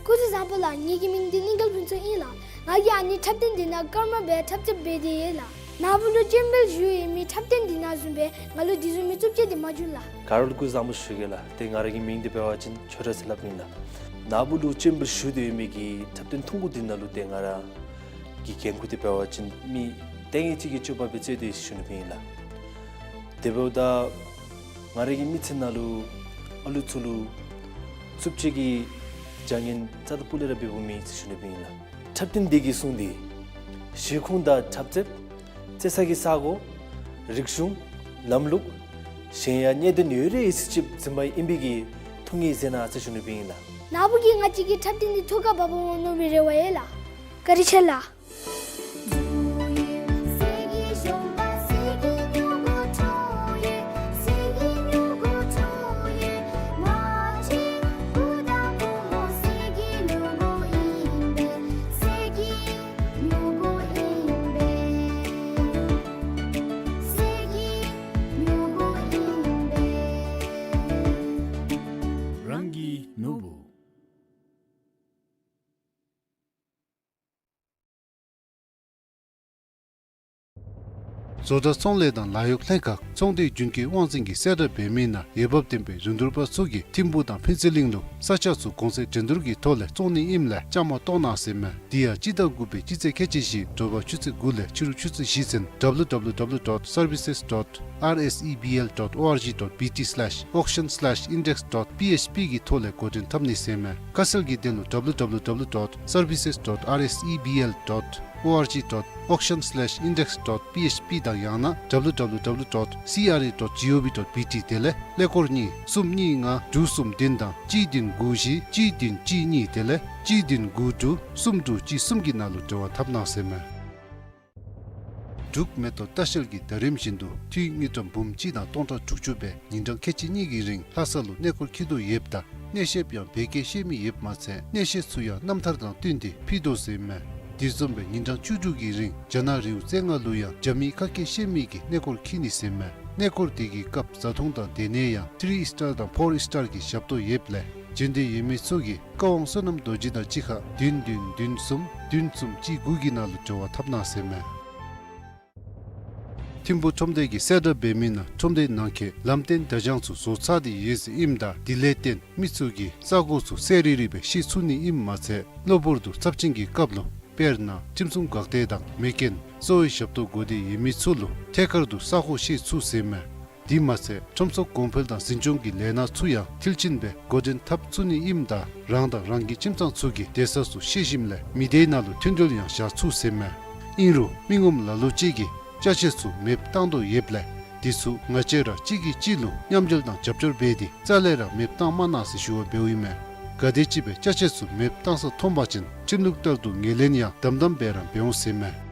སྐུ་གཟུགས་བཟང་པོ་ལགས། ངེ་གི་མིང་འདི་གླིང་དཀར་ཕུན་ཚོགས་ཨིན་ལགས། ང་གིས་ཨ་ནི་འཁྲབ་སྟོན་འདི་ནང་ཀརྨ་སྦེ་འཁྲབ་རྩེདཔ་འབད་དེ་ཡོད་ལགས། ནཱ་བུ་ལུ་ཅོན་འབུད་ཞུ་ཡོད་མི་འཁྲབ་སྟོན་འདི་ནང་བཟུམ་སྦེ་ང་ལུ་འདི་བཟུམ་མའི་རྩུབ་སྤྱོད་འདི་མ་བྱུང་ལགས། ག་ར་ལུ་སྐུ་གཟུགས་བཟང་པོ་ཞུ་གེ་ལགས། ཏེ་ང་ར་གི་མིང་འདི་འབད་བ་ཅིན་ཆོས་གྲགས་ཟེར་སླབ་ཨིན་ལགས། ནཱ་བུ་ལུ་ཅོན་འབུད་ཞུ་སྟེ་ཡོད་མི་གི་འཁྲབ་སྟོན་ཐུང་ཀུ་འདི་ནང་ལུ་ཏེ་ང་ར་གི་འགན་ཁུར་འདི་འབད་བ་ཅིན་མི་ལྟས་ངན་ཅིག་གི་སྤྱོད་པ་སྦེ་རྩོད་དེ་ཡོད་ཟེར་ཞུ་ནི་སྦེ་ཨིན་ལགས། དེ་འབདཝ་ད་ང་ར་གི་མི་ཚེ་ནང་ལུ་ཨ་ལུ་ཚུ་ལུ་རྩུབ་སྤྱོད་ཀྱི་བྱ་ངན་རྩ་དང་སྤུ་ལས་ར་འབདཝ་མེད་ཟེར་ཞུ་ནི་སྦེ་ཨིན་ལགས། འཁྲབ་སྟོན་འདི་གིས་བཟུང་སྟེ་གཞིས་ཁོངས་དང་འཁྲབ་རྩེདཔ་རྩེ་ས་གི་ས་གོ་རིག་གཞུང་ལམ་ལུགས་གཞན་ཡང་གནད་དོན་ཡོད་རིགས་ཡོད་ཚད་ཅིག་འཛིན་པ་ཨིན་པའི་གི་ཐུགས་ངེས་མཛད་གནང་ཟེར་ཞུ་ནི་སྦེ་ཨིན་ལགས། ནཱ་བུ་གིས་ང་བཅས་ཀྱི་འཁྲབ་སྟོན་འདི་ཐུགས་ཁར་བབ་འོང་མནོ་བའི་རེ་བ་ཡོད་ལགས། བཀའ་དྲིན་ཆེ་ལགས། རང་གི་ནོར་བུ། བཟོ་གྲྭ་ཚོང་ལས་དང་ལཱ་གཡོག་ལྷན་ཁག་ཚོང་སྡེ་རྒྱུན་སྐྱོང་དབང་འཛིན་གྱིས་གསལ་བསྒྲགས་འབད་མི་ནང་འོས་འབབ་ལྡན་པའི་རིན་བསྡུར་པ་ཚུ་གིས་ཐིམ་ཕུག་དང་ཕུན་ཚོགས་གླིང་ལུ་ས་ཆ་ཚུ་གོང་ཚད་འགྲན་བསྡུར་གྱི་ཐོག་ལས་བཙོང་ནི་ཨིནམ་ལས་བཅའ་མར་གཏོགས་གནང་ཟེར་མས། དེ་ཡང་སྤྱི་ཟླ་དགུ་པའི་སྤྱི་ཚེས་ཁལ་གཅིག་བཞི་དྲོ་པ་ཆུ་ཚོད་དགུ་ལས་ཕྱི་རུ་ཆུ་ཚོད་བཞི་ཚུན་W W W dot services dot R S E B L dot O R G dot B T slash auction slash index dot P H P གི་ཐོག་ལས་འགོ་འདྲེན་འཐབ་ནི་ཟེར་མས། ཁ་གསལ་གྱི་དོན་ལུ་W W W dot services dot R S E B L dot O R G dot auction slash index dot P H P དང་ཡང་ན་W W W dot C R A dot G O V dot B T དེ་ལས་ཀླད་ཀོར་གཉིས་གསུམ་གཉིས་ལྔ་དྲུག་གསུམ་བདུན་དང་གཅིག་བདུན་དགུ་བཞི་གཅིག་བདུན་གཅིག་གཉིས་དེ་ལས་གཅིག་བདུན་དགུ་དྲུག་གསུམ་དྲུག་གཅིག་གསུམ་གྱི་ནང་ལུ་འབྲེལ་བ་འཐབ་གནང་ཟེར་མས། འབྲུག་མེ་ཏོག་ལྟ་བཤལ་གྱིས་ཟླ་རིམ་བཞིན་དུ་འཐུས་དངུལ་ཀྲམ་འབུམ་གཅིག་དང་སྟོང་ཕྲག་དྲུག་ཅུ་སྦེ་ཉིན་གྲངས་ཁལ་གཅིག་གཉིས་ཀྱི་རིང་ལྷ་ས་ལུ་གནས་སྐོར་འཁྱིད་དོ་ཡོདཔ་ད་གནས་བཤདཔ་ཡང་བོད་སྐད་ཤེས་མི་ཡོདཔ་མ་ཚད་གནས་བཤད་ཚུ་ཡང་རྣམ་ཐར་དང་བསྟུན་ཏེ་ཕུལ་དོ་ཟེར་མས། དེ་བཟུམ་སྦེ་ཉིན་གྲངས་བཅུ་དྲུག་གི་རིང་རྒྱ་ནག་རི་བོ་རྩེ་ལྔ་ལུ་ཡང་རྒྱ་མིའི་ཁ་སྐད་ཤེས་མི་གིས་གནས་སྐོར་འཁྱིད་ནི་ཟེར་མས། གནས་སྐོར་དེ་གི་སྐབས་བཟའ་འཐུང་དང་སྡོད་གནས་ཡང་ཐི་རི་སི་ཊར་དང་ཕོར་སི་ཊར་གྱི་ཞབས་ཏོག་ཡོདཔ་ལས་བྱོན་འདོད་ཡོད་མི་ཚུ་གིས་བཀའ་དབང་བསོད་ནམས་རྡོ་རྗེ་དང་གཅིག་ཁར་བདུན་བདུན་བདུན་གསུམ་བདུན་གསུམ་གཅིག་དགུ་གི་ནང་ལུ་འབྲེལ་བ་འཐབ་གནང་ཟེར་མས། ཐིམ་ཕུག་ཁྲོམ་སྡེ་གིས་གསལ་བསྒྲགས་འབད་མི་ནང་ཁྲོམ་སྡེ་ནང་འཁོད་ལམ་སྟོན་བརྡ་བྱང་ཚུ་བཟོ་ཚར་ཏེ་ཡོད་ཟེར་ཨིནམ་ད་དེ་ལས་བརྟེན་མི་ཚུ་གིས་ས་གོ་ཚུ་གསལ་རི་རི་སྦེ་ཤེས་ཚུགས་ནི་ཨིནམ་མ་ཚད་གློ་བུར་དུ་ཚབས་ཆེན་གྱི་སྐབས་ལུ་དཔེར་ན་ཁྲིམས་སྲུང་འགག་སྡེ་དང་མེ་རྐྱེན་གསོ་བའི་ཞབས་ཏོག་དགོ་སྟེ་ཡོད་མི་ཚུ་ལུ་ཐད་ཀར་དུ་ས་གོ་ཤེས་ཚུགས་ཟེར་མས། དེ་མ་ཚད་ཁྲོམ་ཚོགས་གོང་འཕེལ་དང་འཛིན་སྐྱོང་གི་ལས་སྣ་ཚུ་ཡང་མཐིལ་ཕྱིན་སྦེ་འགོ་འདྲེན་འཐབ་ཚུགས་ནི་ཨིནམ་ད་རང་དང་རང་གི་ཁྱིམ་ཚང་ཚུ་གིས་སྡོད་ས་ཚུ་ཤེས་ཞིནམ་ལས་མི་སྡེའི་ནང་ལུ་མཐུན་སྒྲིལ་ཡང་བཞག་ཚུགས་ཟེར་མས། ཨིན་རུང་མི་ངོམ་ལ་ལུ་ཅིག་གིས་ཅ་ཆས་ཚུ་མེདཔ་བཏང་དོ་ཡོདཔ་ལས་དེ་ཚུ་ང་བཅས་ར་གཅིག་གིས་གཅིག་ལུ་མཉམ་འབྲེལ་དང་རྒྱབ་སྐྱོར་འབད་དེ་རྩ་ལས་ར་མེདཔ་བཏང་མ་གནང་ཟེར་ཞུ་བ་འབདཝ་ཨིན་མས། ག་དེམ་ཅིག་སྦེ་ཅ་ཆས་ཚུ་མེདཔ་བཏང་ས་མཐོང་པ་ཅིན་ཁྲིམས་ལུགས་ལྟར་དུ་ངོས་ལེན་ཡང་དམ་དམ་སྦེ་ར་འབད་འོང་ཟེར་མས།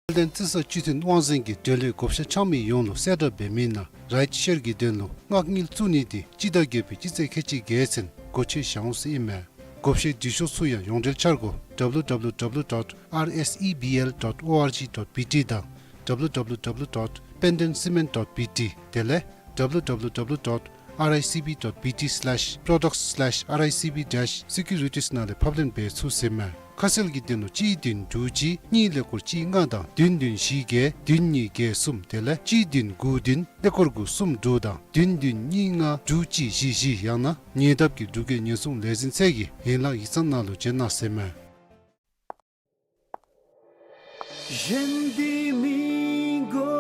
དཔལ་ལྡན་རྩི་ས་སྤྱི་མཐུན་དབང་འཛིན་གྱིས་འབྲེལ་ཡོད་བགོ་བཤའ་འཆང་མི་ཡོངས་ལུ་གསལ་བསྒྲགས་འབད་མི་ནང་རའིཊ་ཤེར་གྱི་དོན་ལུ་མངགས་དངུལ་བཙུགས་ནི་དེ་སྤྱི་ཟླ་བརྒྱད་པའི་སྤྱི་ཚེས་ཁལ་གཅིག་བརྒྱད་ཚུན་སྒོ་ཕྱེ་བཞག་འོང་ཟེར་ཨིན་མས། བགོ་བཤའི་འབྲི་ཤོག་ཚུ་ཡང་ཡོངས་འབྲེལ་འཆར་སྒོ་W W W dot R S E B L dot O R G dot B T དང་W W W dot pendenscement dot B T དེ་ལས་W W W dot R I C B dot B T slash products slash R I C B dash securities ནང་ལས་ཕབ་ལེན་འབད་ཚུགས་ཟེར་མས། ཁ་གསལ་གྱི་དོན་ལུ་གཅིག་བདུན་དྲུག་གཅིག་གཉིས་ཀླད་ཀོར་གཅིག་ལྔ་དང་བདུན་བདུན་བཞི་བརྒྱད་བདུན་གཉིས་བརྒྱད་གསུམ་དེ་ལས་གཅིག་བདུན་དགུ་བདུན་ཀླད་ཀོར་དགུ་གསུམ་དྲུག་དང་བདུན་བདུན་གཉིས་ལྔ་དྲུག་གཅིག་བཞི་བཞི་ཡང་ན་ཉེ་འདབས་ཀྱི་འབྲུག་རྒྱལ་ཉེན་སྲུང་ལས་འཛིན་ཚད་ཀྱི་ཡན་ལག་ཡིག་ཚང་ནང་ལུ་བྱོན་གནང་ཟེར་མས། གཞན་འདི་མི་དགོ་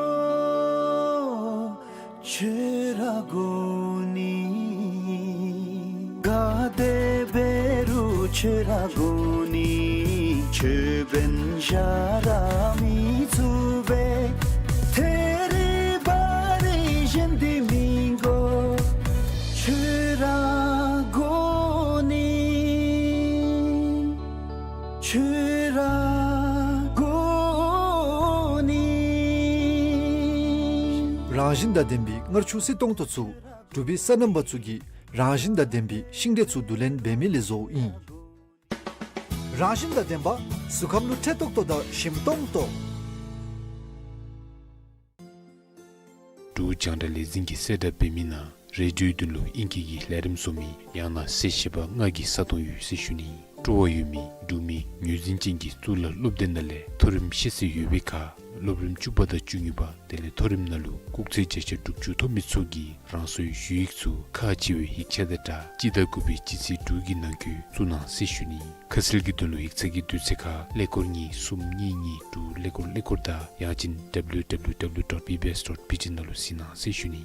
ཁྱོད་ར་དགོ་ནི། ག་དེ་འབད་རུང་ཁྱོད་ར་དགོ་ནི། ཁྱོད་འབདན་གཞན་ར་མི་ཚུགས་པས། ཐད་རི་བ་རི་གཞན་འདི་མི་དགོ་ཁྱོད་ར་དགོ་ནི། ཁྱོད་ར་དགོ་ནི། རང་བཞིན་དང་ལྡན་པའི་མངར་ཆུ་བསིལ་ཏོང་ཏོ་ཚུ་འབྲུག་པའི་སོ་ནམ་པ་ཚུ་གིས་རང་བཞིན་དང་ལྡན་པའི་ཤིང་འབྲས་ཚུ་བསྡུ་ལེན་འབད་མི་ལས་བཟོཝ་ཨིན། རང་བཞིན་དང་ལྡན་པ་གཟུགས་ཁམས་ལུ་ཁྲེག་ཏོག་ཏོ་དང་ཞིམ་ཏོང་ཏོ། འབྲུག་རྒྱང་བསྒྲགས་ལས་འཛིན་གྱིས་གསལ་བསྒྲགས་འབད་མི་ནང་རེ་ཌིའོའི་དོན་ལུ་ཨིང་སྐད་ཀྱི་ལས་རིམ་བཟོ་མི་ཡང་ན་གསལ་བཤད་པ་ལྔ་གི་ས་སྟོང་ཡོད་ཟེར་ཞུ་ནི། སྤྲོ་བ་ཡོད་མི་འབྲུག་མི་ངོས་འཛིན་ཅན་གྱི་གཙུག་ལག་སློབ་སྡེ་ནང་ལས་མཐོ་རིམ་ཤེས་ཚད་ཡོད་པའི་ཁར་སློབ་རིམ་བཅུ་པ་དང་བཅུ་གཉིས་པ་དེ་ལས་མཐོ་རིམ་ནང་ལུ་སྐུགས་ཚད་བརྒྱ་ཆ་དྲུག་ཅུ་ཐོབ་མི་ཚུ་གིས་རང་སོའི་ཞུ་ཡིག་ཚུ་ཁག་ཆེ་བའི་ཡིག་ཆ་དང་སྦྲགས་སྤྱི་ཟླ་དགུ་པའི་སྤྱི་ཚེས་དྲུག་གི་ནང་འཁོད་བཙུགས་གནང་ཟེར་ཞུ་ནི། ཁ་གསལ་གྱི་དོན་ལུ་ཡིག་ཚང་གི་དུས་ཚོད་ཁར་ཀླད་ཀོར་གཉིས་གསུམ་གཉིས་གཉིས་དྲུག་ཀླད་ཀོར་ཀླད་ཀོར་དང་ཡང་ཅིན་W W W dot B B S dot B T ནང་ལུ་གཟིགས་གནང་ཟེར་ཞུ་ནི།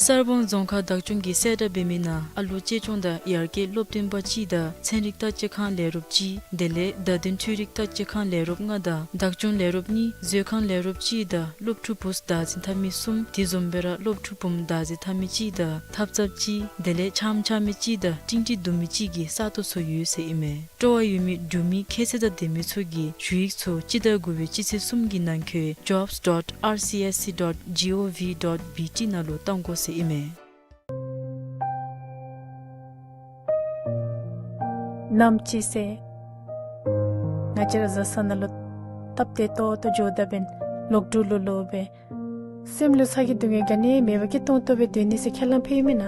གསར་སྤང་རྫོང་ཁག་བདག་སྐྱོང་གིས་གསལ་བསྒྲགས་འབད་མི་ནང་ཨ་ལུ་གཅེས་སྐྱོང་དང་ཡར་རྒྱས་སློབ་སྟོན་པ་གཅིག་དང་ཚན་རིག་བརྟག་དཔྱད་ཁང་ལས་རོགསཔ་གཅིག་དེ་ལས་བརྡ་དོན་འཕྲུལ་རིག་བརྟག་དཔྱད་ཁང་ལས་རོགསཔ་ལྔ་དང་བདག་སྐྱོང་ལས་རོགསཔ་གཉིས་མཛོད་ཁང་ལས་རོགསཔ་གཅིག་དང་སློབ་ཕྲུག་བུཚ་བདག་འཛིན་འཐབ་མི་གསུམ་དེ་བཟུམ་སྦེ་ར་སློབ་ཕྲུག་བུམོ་བདག་འཛིན་འཐབ་མི་གཅིག་དང་ཐབ་ཚངཔ་གཅིག་དེ་ལས་ཕྱགམ་འཕྱག་མི་གཅིག་དང་ཏིང་ཏི་བརྡུང་མི་གཅིག་གི་ས་སྟོང་ཚུ་ཡོད་ཟེར་ཨིན་མས། སྤྲོ་བ་ཡོད་མི་འབྲུག་མི་ཁྱད་ཚད་དང་ལྡན་མི་ཚུ་གིས་ཞུ་ཡིག་ཚུ་སྤྱི་ཟླ་དགུ་པའི་སྤྱི་ཚེས་གསུམ་གྱི་ནང་འཁོད་jobs dot R C S C dot gov dot B T ནང་ལུ་གཏང་དགོ་ཟེར་ཨིན་མས། ནམ་ཅིག་ཟེར་ང་བཅས་ར་བཟའ་ཚང་ནང་ལུ་སྟབས་བདེ་ཏོག་ཏོ་འགྱོ་ད་འབདན་ལོག་འགྲོ་ལོ་ལོ་སྦེ་སེམས་ལུ་ཚ་གྱང་སྡུག་བསྔལ་ག་ནི་མེད་པར་སྐྱིད་ཏོང་ཏོ་སྦེ་སྡོད་ནི་ཟེར་ཁས་བླངས་ཕུལ་མེན་ན།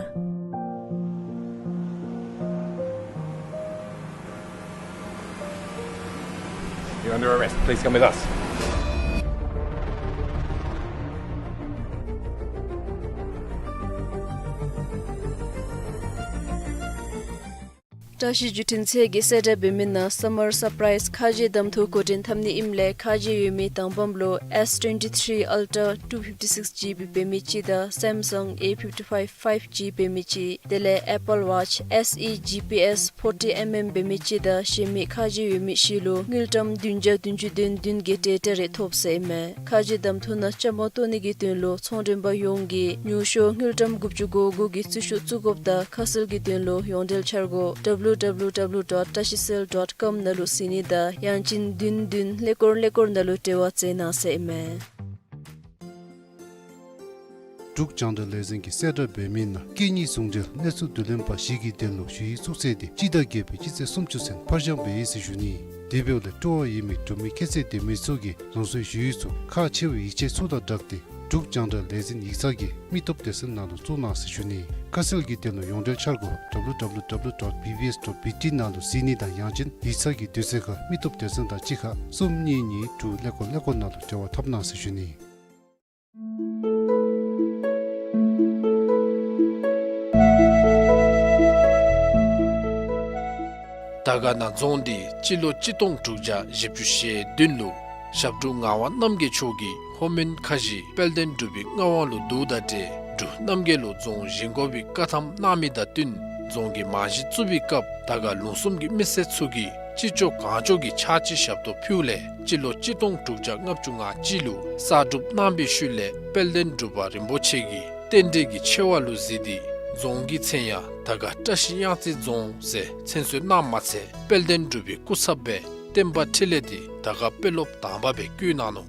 You're under arrest. Please come with us. བཀྲ་ཤིས་བརྒྱུད་འཕྲིན་ཚད་ཀྱིས་གསལ་བསྒྲགས་འབད་མི་ནང་སམ་མར་སར་པ་རའིཛ་ཁ་རྗེ་གདམ་འཐུ་འགོ་འདྲེན་འཐབ་ནི་ཨིནམ་ལས་ཁ་རྗེ་ཡོད་མི་དང་པམ་ལུ་S twenty-three Ultra two fifty-six G B འབད་མི་གཅིག་དང་Samsung A fifty-five five G འབད་མི་གཅིག་དེ་ལས་Apple Watch S E G P S forty mm འབད་མི་གཅིག་དང་གཞན་མི་ཁ་རྗེ་ཡོད་མི་བཞི་ལུ་དངུལ་ཀྲམ་བདུན་བརྒྱ་བདུན་ཅུ་དོན་བདུན་གྱི་ཏེ་ཏེ་རེ་ཐོབ་ཟེར་ཨིན་མས། ཁ་རྗེ་གདམ་འཐུ་ནང་བཅའ་མར་གཏོགས་ནི་གི་དོན་ལུ་ཚོང་མགྲོན་པ་ཡོངས་ཀྱིས་ཉུང་ཤོས་དངུལ་ཀྲམ་དགུ་བཅུ་གོ་དགུ་གི་རྩིས་ཤོག་བཙུགས་དགོཔ་དང་ཁ་གསལ་གྱི་དོན་ལུ་ཡོངས་འབྲེལ་འཆར་སྒོ་W W W dot tashicell dot com ནང་ལུ་གཟིགས་ནི་དང་ཡང་ཅིན་བདུན་བདུན་ཀླད་ཀོར་ཀླད་ཀོར་ནང་ལུ་འབྲེལ་བ་མཛད་གནང་ཟེར་ཨིན་མས། འབྲུག་རྒྱང་བསྒྲགས་ལས་འཛིན་གྱིས་གསལ་བསྒྲགས་འབད་མི་ནང་སྐད་གཉིས་ཟུང་འབྲེལ་གནས་ཚུལ་བསྡུ་ལེན་པ་བཞི་གི་དོན་ལུ་ཞུ་ཡིག་བཙུགས་ཚེས་དེ་སྤྱི་ཟླ་བརྒྱད་པའི་སྤྱི་ཚེས་སུམ་ཅུ་ཚུན་ཕར་འགྱངས་འབད་ཡི་ཟེར་ཞུ་ནི། དེ་འབདཝ་ལས་སྤྲོ་བ་ཡོད་མི་འབྲུག་མི་ཁྱད་ཚད་ལྡན་མི་ཚུ་གིས་རང་སོའི་ཞུ་ཡིག་ཚུ་ཁག་ཆེ་བའི་ཡིག་ཆ་ཚུ་དང་སྦྲགས་ཏེ་འབྲུག་རྒྱང་བསྒྲགས་ལས་འཛིན་ཡིག་ཚང་གི་མི་སྟོབས་སྡེ་ཚན་ནང་ལུ་བཙུགས་གནང་ཟེར་ཞུ་ནི། ཁ་གསལ་གྱི་དོན་ལུ་ཡོངས་འབྲེལ་འཆར་སྒོ་W W W dot B B S dot B T ནང་ལུ་གཟིགས་ནི་དང་ཡང་ཅིན་ཡིག་ཚང་གི་དུས་ཚོད་ཁར་མི་སྟོབས་སྡེ་ཚན་དང་གཅིག་ཁར་གསུམ་གཉིས་གཉིས་དྲུག་ཀླད་ཀོར་ཀླད་ཀོར་ནང་ལུ་འབྲེལ་བ་འཐབ་གནང་ཟེར་ཞུ་ནི། དར་དཀར་ན་རྫོང་འདི་སྤྱི་ལོ་གཅིག་སྟོང་དྲུག་བརྒྱ་བཞི་བཅུ་ཞེ་བདུན་ལུ་ཞབས་དྲུང་ངག་དབང་རྣམ་རྒྱལ་མཆོག་གིས་ལྷོ་མོན་ཁ་བཞི་དཔལ་ལྡན་འབྲུག་པའི་མངའ་དབང་ལུ་བསྡུཝ་ད་ཏེ་འབྲུག་རྣམ་རྒྱལ་ལུ་རྫོང་བཞེངས་དགོ་པའི་བཀའ་ཐམ་གནང་མི་དང་བསྟུན་རྫོང་གི་རྨང་གཞི་བཙུགས་པའི་སྐབས་དར་དཀར་ལུང་གསུམ་གྱི་མི་སེར་ཚུ་གིས་ཅི་ལྕོགས་གང་ལྕོགས་ཀྱི་ཕྱག་ཕྱི་ཞབས་ཏོག་ཕུལཝ་ལས་སྤྱི་ལོ་གཅིག་སྟོང་དྲུག་བརྒྱ་ལྔ་བཅུ་ང་གཅིག་ལུ་གསར་སྒྲུབ་གནང་བའི་ཤུལ་ལས་དཔལ་ལྡན་འབྲུག་པ་རིན་པོ་ཆེ་གིས་རྟེན་འབྲེལ་གྱི་ཆེ་བ་ལུ་གཟིགས་ཏེ་རྫོང་གི་མཚན་ཡང་དར་དཀར་བཀྲ་ཤིས་གཡང་རྩེ་རྫོང་ཟེར་མཚན་གསོལ་གནངམ་མ་ཚད་དཔལ་ལྡན་འབྲུག་པའི་སྐུ་ཚབ་སྦེ་བསྟན་པ་འཕྲིན་ལས་འདི་དར་དཀར་དཔོན་སློབ་དང་པ་སྦེ་བསྐོ་གནང་ནུག།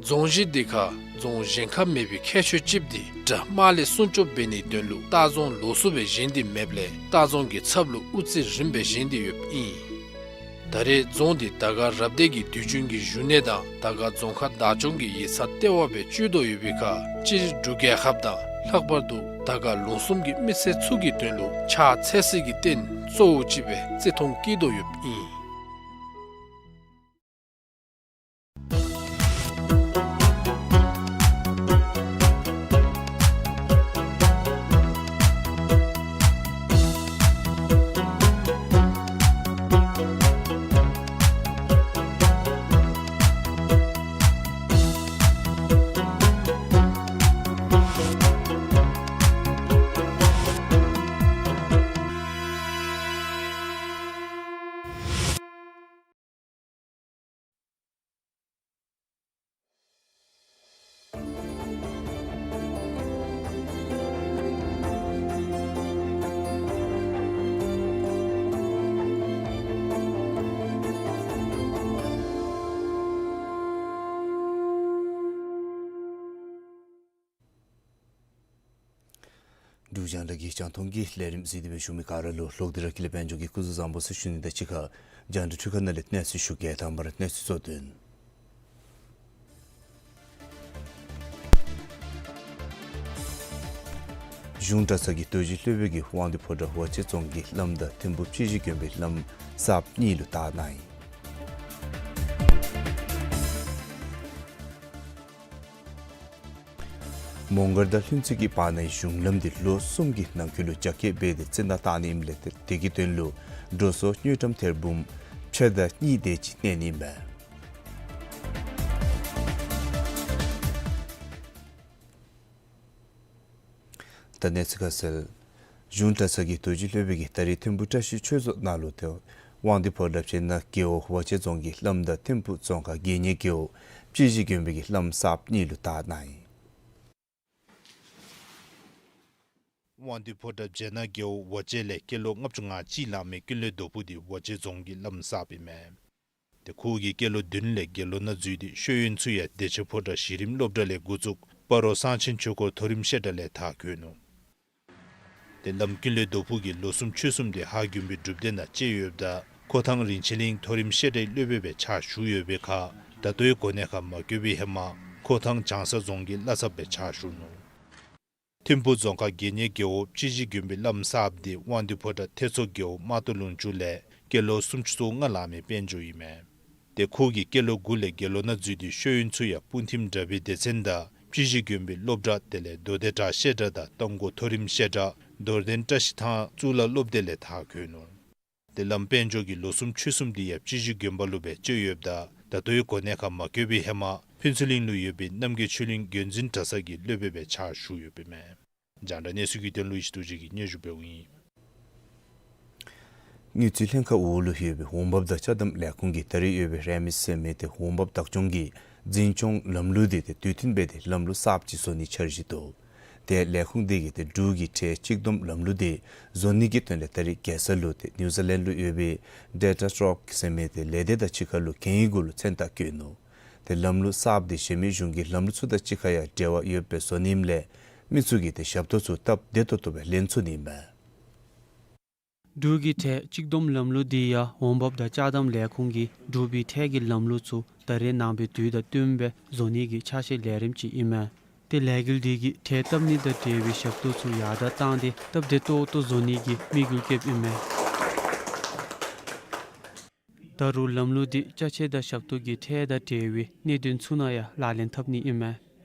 རྫོང་གཞི་འདི་ཁར་རྫོང་གཞན་ཁར་མེད་པའི་ཁྱད་ཆོས་ཅིག་འདི་དགྲ་དམག་ལས་སྲུང་སྐྱོབ་འབད་ནིའི་དོན་ལུ་ལྟ་རྫོང་ལོགས་སུ་སྦེ་བཞེངས་ཏེ་མེདཔ་ལས་ལྟ་རྫོང་གི་ཚབ་ལུ་དབུ་རྩེ་རིངམ་སྦེ་བཞེངས་ཏེ་ཡོདཔ་ཨིན། ད་རེས་རྫོང་འདི་དར་དཀར་རབ་སྡེ་གི་དུས་རྒྱུན་གྱི་བཞུགས་གནས་དང་དར་དཀར་རྫོང་ཁག་བདག་སྐྱོང་གི་ཡིག་ཚང་ལྟེ་བ་སྦེ་སྤྱོད་དོ་ཡོད་པའི་ཁར་སྤྱིར་འབྲུག་རྒྱལ་ཁབ་དང་ལྷག་པར་དུ་དར་དཀར་ལུང་གསུམ་གྱི་མི་སེར་ཚུ་གི་དོན་ལུ་ཕྱག་འཚལ་སའི་གི་རྟེན་གཙོ་བོ་ཅིག་སྦེ་བརྩི་མཐོང་བསྐྱེད་དོ་ཡོདཔ་ཨིན། འབྲུག་རྒྱང་བསྒྲགས་ཀྱི་རྒྱང་མཐོང་གི་ལས་རིམ་གཟིགས་ཏེ་སྦེ་བཞུགས་མི་ག་ར་ལུ་ལོག་སྟེ་ར་ཀུན་ལེགས་དཔལ་འབྱོར་གྱིས་སྐུ་གཟུགས་བཟང་པོ་ཟེར་ཞུ་ནི་དང་གཅིག་ཁར་རྒྱང་བསྒྲགས་འཕྲུལ་ཁང་ནང་ལས་གནས་ཚུལ་ཞུ་གེ། དང་པ་ར་གནས་ཚུལ་གཙོ་དོན། གཞུང་གྲྭ་ཚང་གི་རྡོ་རྗེ་སློབ་དཔོན་གྱིས་དབང་འདུས་ཕོ་བྲང་ཝ་ཆེན་རྫོང་གི་བླམ་དང་ཐིམ་ཕུག་སྤྱི་གཞི་དགོན་པའི་བླམ་གསརཔ་གཉིས་ལུ་དར་གནང་ཡི། མོང་སྒར་དང་ལྷུན་རྩེ་གི་བར་ནའི་གཞུང་ལམ་འདི་ལོ་གསུམ་གྱི་ནང་འཁོད་ལུ་རྒྱ་བསྐྱེད་འབད་དེ་རྩི་ནག་བཏང་ནི་ཨིནམ་ལས་དེ་གི་དོན་ལུ་འགྲོ་སོང་དངུལ་ཀྲམ་ཐེར་འབུམ་ཕྱེད་དང་གཉིས་དེ་ཅིག་གནས་ནི་ཨིན་པས། ད་གནས་ཚུལ་ཁ་གསལ། གཞུང་གྲྭ་ཚང་གི་རྡོ་རྗེ་སློབ་དཔོན་གྱིས་ད་རིས་ཐིམ་ཕུ་བཀྲ་ཤིས་ཆོས་རྫོང་ནང་ལུ་ཏེ་དབང་འདུས་ཕོ་བྲང་བྱེ་ནག་རྒེད་འོག་ཝ་ཅན་རྫོང་གི་བླམ་དང་ཐིམ་ཕུ་རྫོང་ཁག་དགེ་བསྙེན་རྒེད་འོག་སྤྱི་གཞི་དགོན་པའི་བླམ་གསརཔ་གཉིས་ལུ་དར་གནང་ཡི། དབང་འདུས་ཕོ་བྲང་བྱེ་ནག་རྒེད་འོག་ཝ་ཅན་ལས་སྐྱེས་ལོ་ལྔ་བཅུ་ང་གཅིག་ལང་མི་ཀུན་ལེགས་རྡོ་ཕུ་འདི་ཝ་ཅན་རྫོང་གི་བླམ་གསརཔ་ཨིན་མས། ཏེ་ཁོ་གིས་སྐྱེས་ལོ་བདུན་ལས་དགེ་སློང་ནང་འཛུལ་ཏེ་ཤེས་ཡོན་ཚུ་ཡང་བདེ་ཆེན་ཕོ་བྲང་གཞི་རིམ་སློབ་གྲྭ་ལས་འགོ་བཙུགས་སྤ་རོ་གསང་ཆེན་ཆོས་འཁོར་མཐོ་རིམ་བཤད་གྲྭ་ལས་མཐར་འཁྱོལ་ནུག། ཏེ་བླམ་ཀུན་ལེགས་རྡོ་ཕུ་གིས་ལོ་གསུམ་ཕྱོགས་གསུམ་དེ་ཧཱ་དགོན་པའི་སྒྲུབ་སྡེ་ནང་བཅད་ཡོདཔ་ད་ཁོ་ཐང་རིན་ཆེན་གླིང་མཐོ་རིམ་བཤད་གྲྭའི་སློབ་དཔོན་སྦེ་ཕྱག་ཞུ་ཡོད་པའི་ཁར་ད་ལྟོའི་གོ་གནས་ཁར་མ་བསྐོ་བའི་ཧེ་མ་ཁོ་ཐང་བྱང་ས་རྫོང་གི་བླ་ཚབ་སྦེ་ཕྱག་ཞུ་ནུག། ཐིམ་ཕུ་རྫོང་ཁག་དགེ་བསྙེན་རྒེད་འོག་སྤྱི་གཞི་དགོན་པའི་བླམ་གསརཔ་དེ་དབང་འདུས་ཕོ་བྲང་ཐེད་ཚོ་རྒེད་འོག་རྨ་སྟོད་ལུང་ཕྱོགས་ལས་སྐྱེས་ལོ་སུམ་ཅུ་སོ་ལྔ་ལང་མི་དཔལ་འབྱོར་ཨིན་མས། ཏེ་ཁོ་གིས་སྐྱེས་ལོ་དགུ་ལས་དགེ་སློང་ནང་འཛུལ་ཏེ་ཤེས་ཡོན་ཚུ་ཡང་སྤུངས་ཐིམ་གྲྭ་པའི་སྡེ་ཚན་དང་སྤྱི་གཞི་དགོན་པའི་སློབ་གྲྭ་དེ་ལས་མདོ་སྡེ་བྲག་བཤད་གྲྭ་དང་རྟ་མགོ་མཐོ་རིམ་བཤད་གྲྭ་རྡོར་གདན་བཀྲ་ཤིས་ཐང་གཙུག་ལག་སློབ་སྡེ་ལས་མཐར་འཁྱོལ་ནུག། ཏེ་བླམ་དཔལ་འབྱོར་གྱིས་ལོ་གསུམ་ཕྱོགས་གསུམ་དེ་ཡང་སྤྱི་གཞི་དགོན་པ་ལུ་སྦེ་བཅད་ཡོདཔ་ད་ད་ལྟོའི་གོ་གནས་ཁར་མ་བསྐོ་བའི་ཧེ་མ་ཕུན་ཚོགས་གླིང་ལུ་ཡོད་པའི་རྣམ་རྒྱལ་ཆོས་གླིང་དགོན་འཛིན་གྲྭ་ཚང་གི་སློབ་དཔོན་སྦེ་ཕྱག་ཞུ་ཡོདཔ་ཨིན་མས། རྒྱང་བསྒྲགས་གནས་ཚུལ་གྱི་དོན་ལུ་ཡེ་ཤེས་རྡོ་རྗེ་གིས་སྙན་ཞུ་འབདཝ་ཨིན། དངུལ་རྩིས་ལྷན་ཁག་འོག་ལུ་ཡོད་པའི་འོང་འབབ་དང་ཅ་དམ་ལས་ཁུངས་ཀྱིས་ད་རེས་ཡོད་པའི་རེ་མིས་ཟེར་མི་ཏེ་འོང་འབབ་བདག་སྐྱོང་གི་འཛིན་སྐྱོང་ལམ་ལུགས་དེ་ཏེ་དུས་མཐུན་སྦེ་ཏེ་ལམ་ལུགས་གསརཔ་ཅིག་བཟོ་ནིའི་འཆར་གཞི་འདུག། ཏེ་ལས་ཁུངས་དེ་གིས་ཏེ་འབྲུག་གི་ཁྲལ་གཅིག་བསྡོམས་ལམ་ལུགས་དེ་བཟོ་ནི་གི་དོན་ལས་ད་རེས་རྒྱལ་ས་ལུ་ཏེ་ནིའུ་ཛི་ལེནཌ་ལུ་ཡོད་པའི་ཌེ་ཊ་ཊོག་ཟེར་མི་ཏེ་ལས་སྡེ་དང་གཅིག་ཁར་ལུ་གན་ཡིག་གུ་ལུ་མཚན་རྟགས་བཀོད་ནུག། ཏེ་ལམ་ལུགས་གསརཔ་དེ་གཞན་མི་གཞུང་གི་ལམ་ལུགས་ཚུ་དང་གཅིག་ཁར་ཡང་འབྲེལ་བ་ཡོདཔ་སྦེ་བཟོ་ནི་ཨིནམ་ལས་མི་ཚུ་གིས་ཏེ་ཞབས་ཏོག་ཚུ་སྟབས་བདེ་ཏོག་ཏོ་སྦེ་ལེན་ཚུགས་ནི་ཨིན་མས། འབྲུག་གི་ཁྲལ་གཅིག་བསྡོམས་ལམ་ལུགས་འདི་ཡང་འོང་འབབ་དང་ཅ་དམ་ལས་ཁུངས་ཀྱིས་འབྲུག་པའི་ཁྲལ་གྱི་ལམ་ལུགས་ཚུ་ད་རེས་ནངས་པའི་དུས་དང་བསྟུནམ་སྦེ་བཟོ་ནི་གི་ཆ་ཤས་ལས་རིམ་ཅིག་ཨིན་མས། ཏེ་ལས་འགུལ་འདི་གིས་ཁྲལ་བཏབ་ནི་དང་འབྲེལ་བའི་ཞབས་ཏོག་ཚུ་ཡར་དྲག་བཏང་སྟེ་སྟབས་བདེ་ཏོག་ཏོ་བཟོ་ནི་གི་དམིགས་ཡུལ་བསྐྱེདཔ་ཨིན་མས། ད་རུང་ལམ་ལུགས་འདི་ཅ་ཆས་དང་ཞབས་ཏོག་གི་ཁྲལ་དང་འབྲེལ་བའི་གནད་དོན་ཚུ་ནང་ཡང་ལག་ལེན་འཐབ་ནི་ཨིན་མས།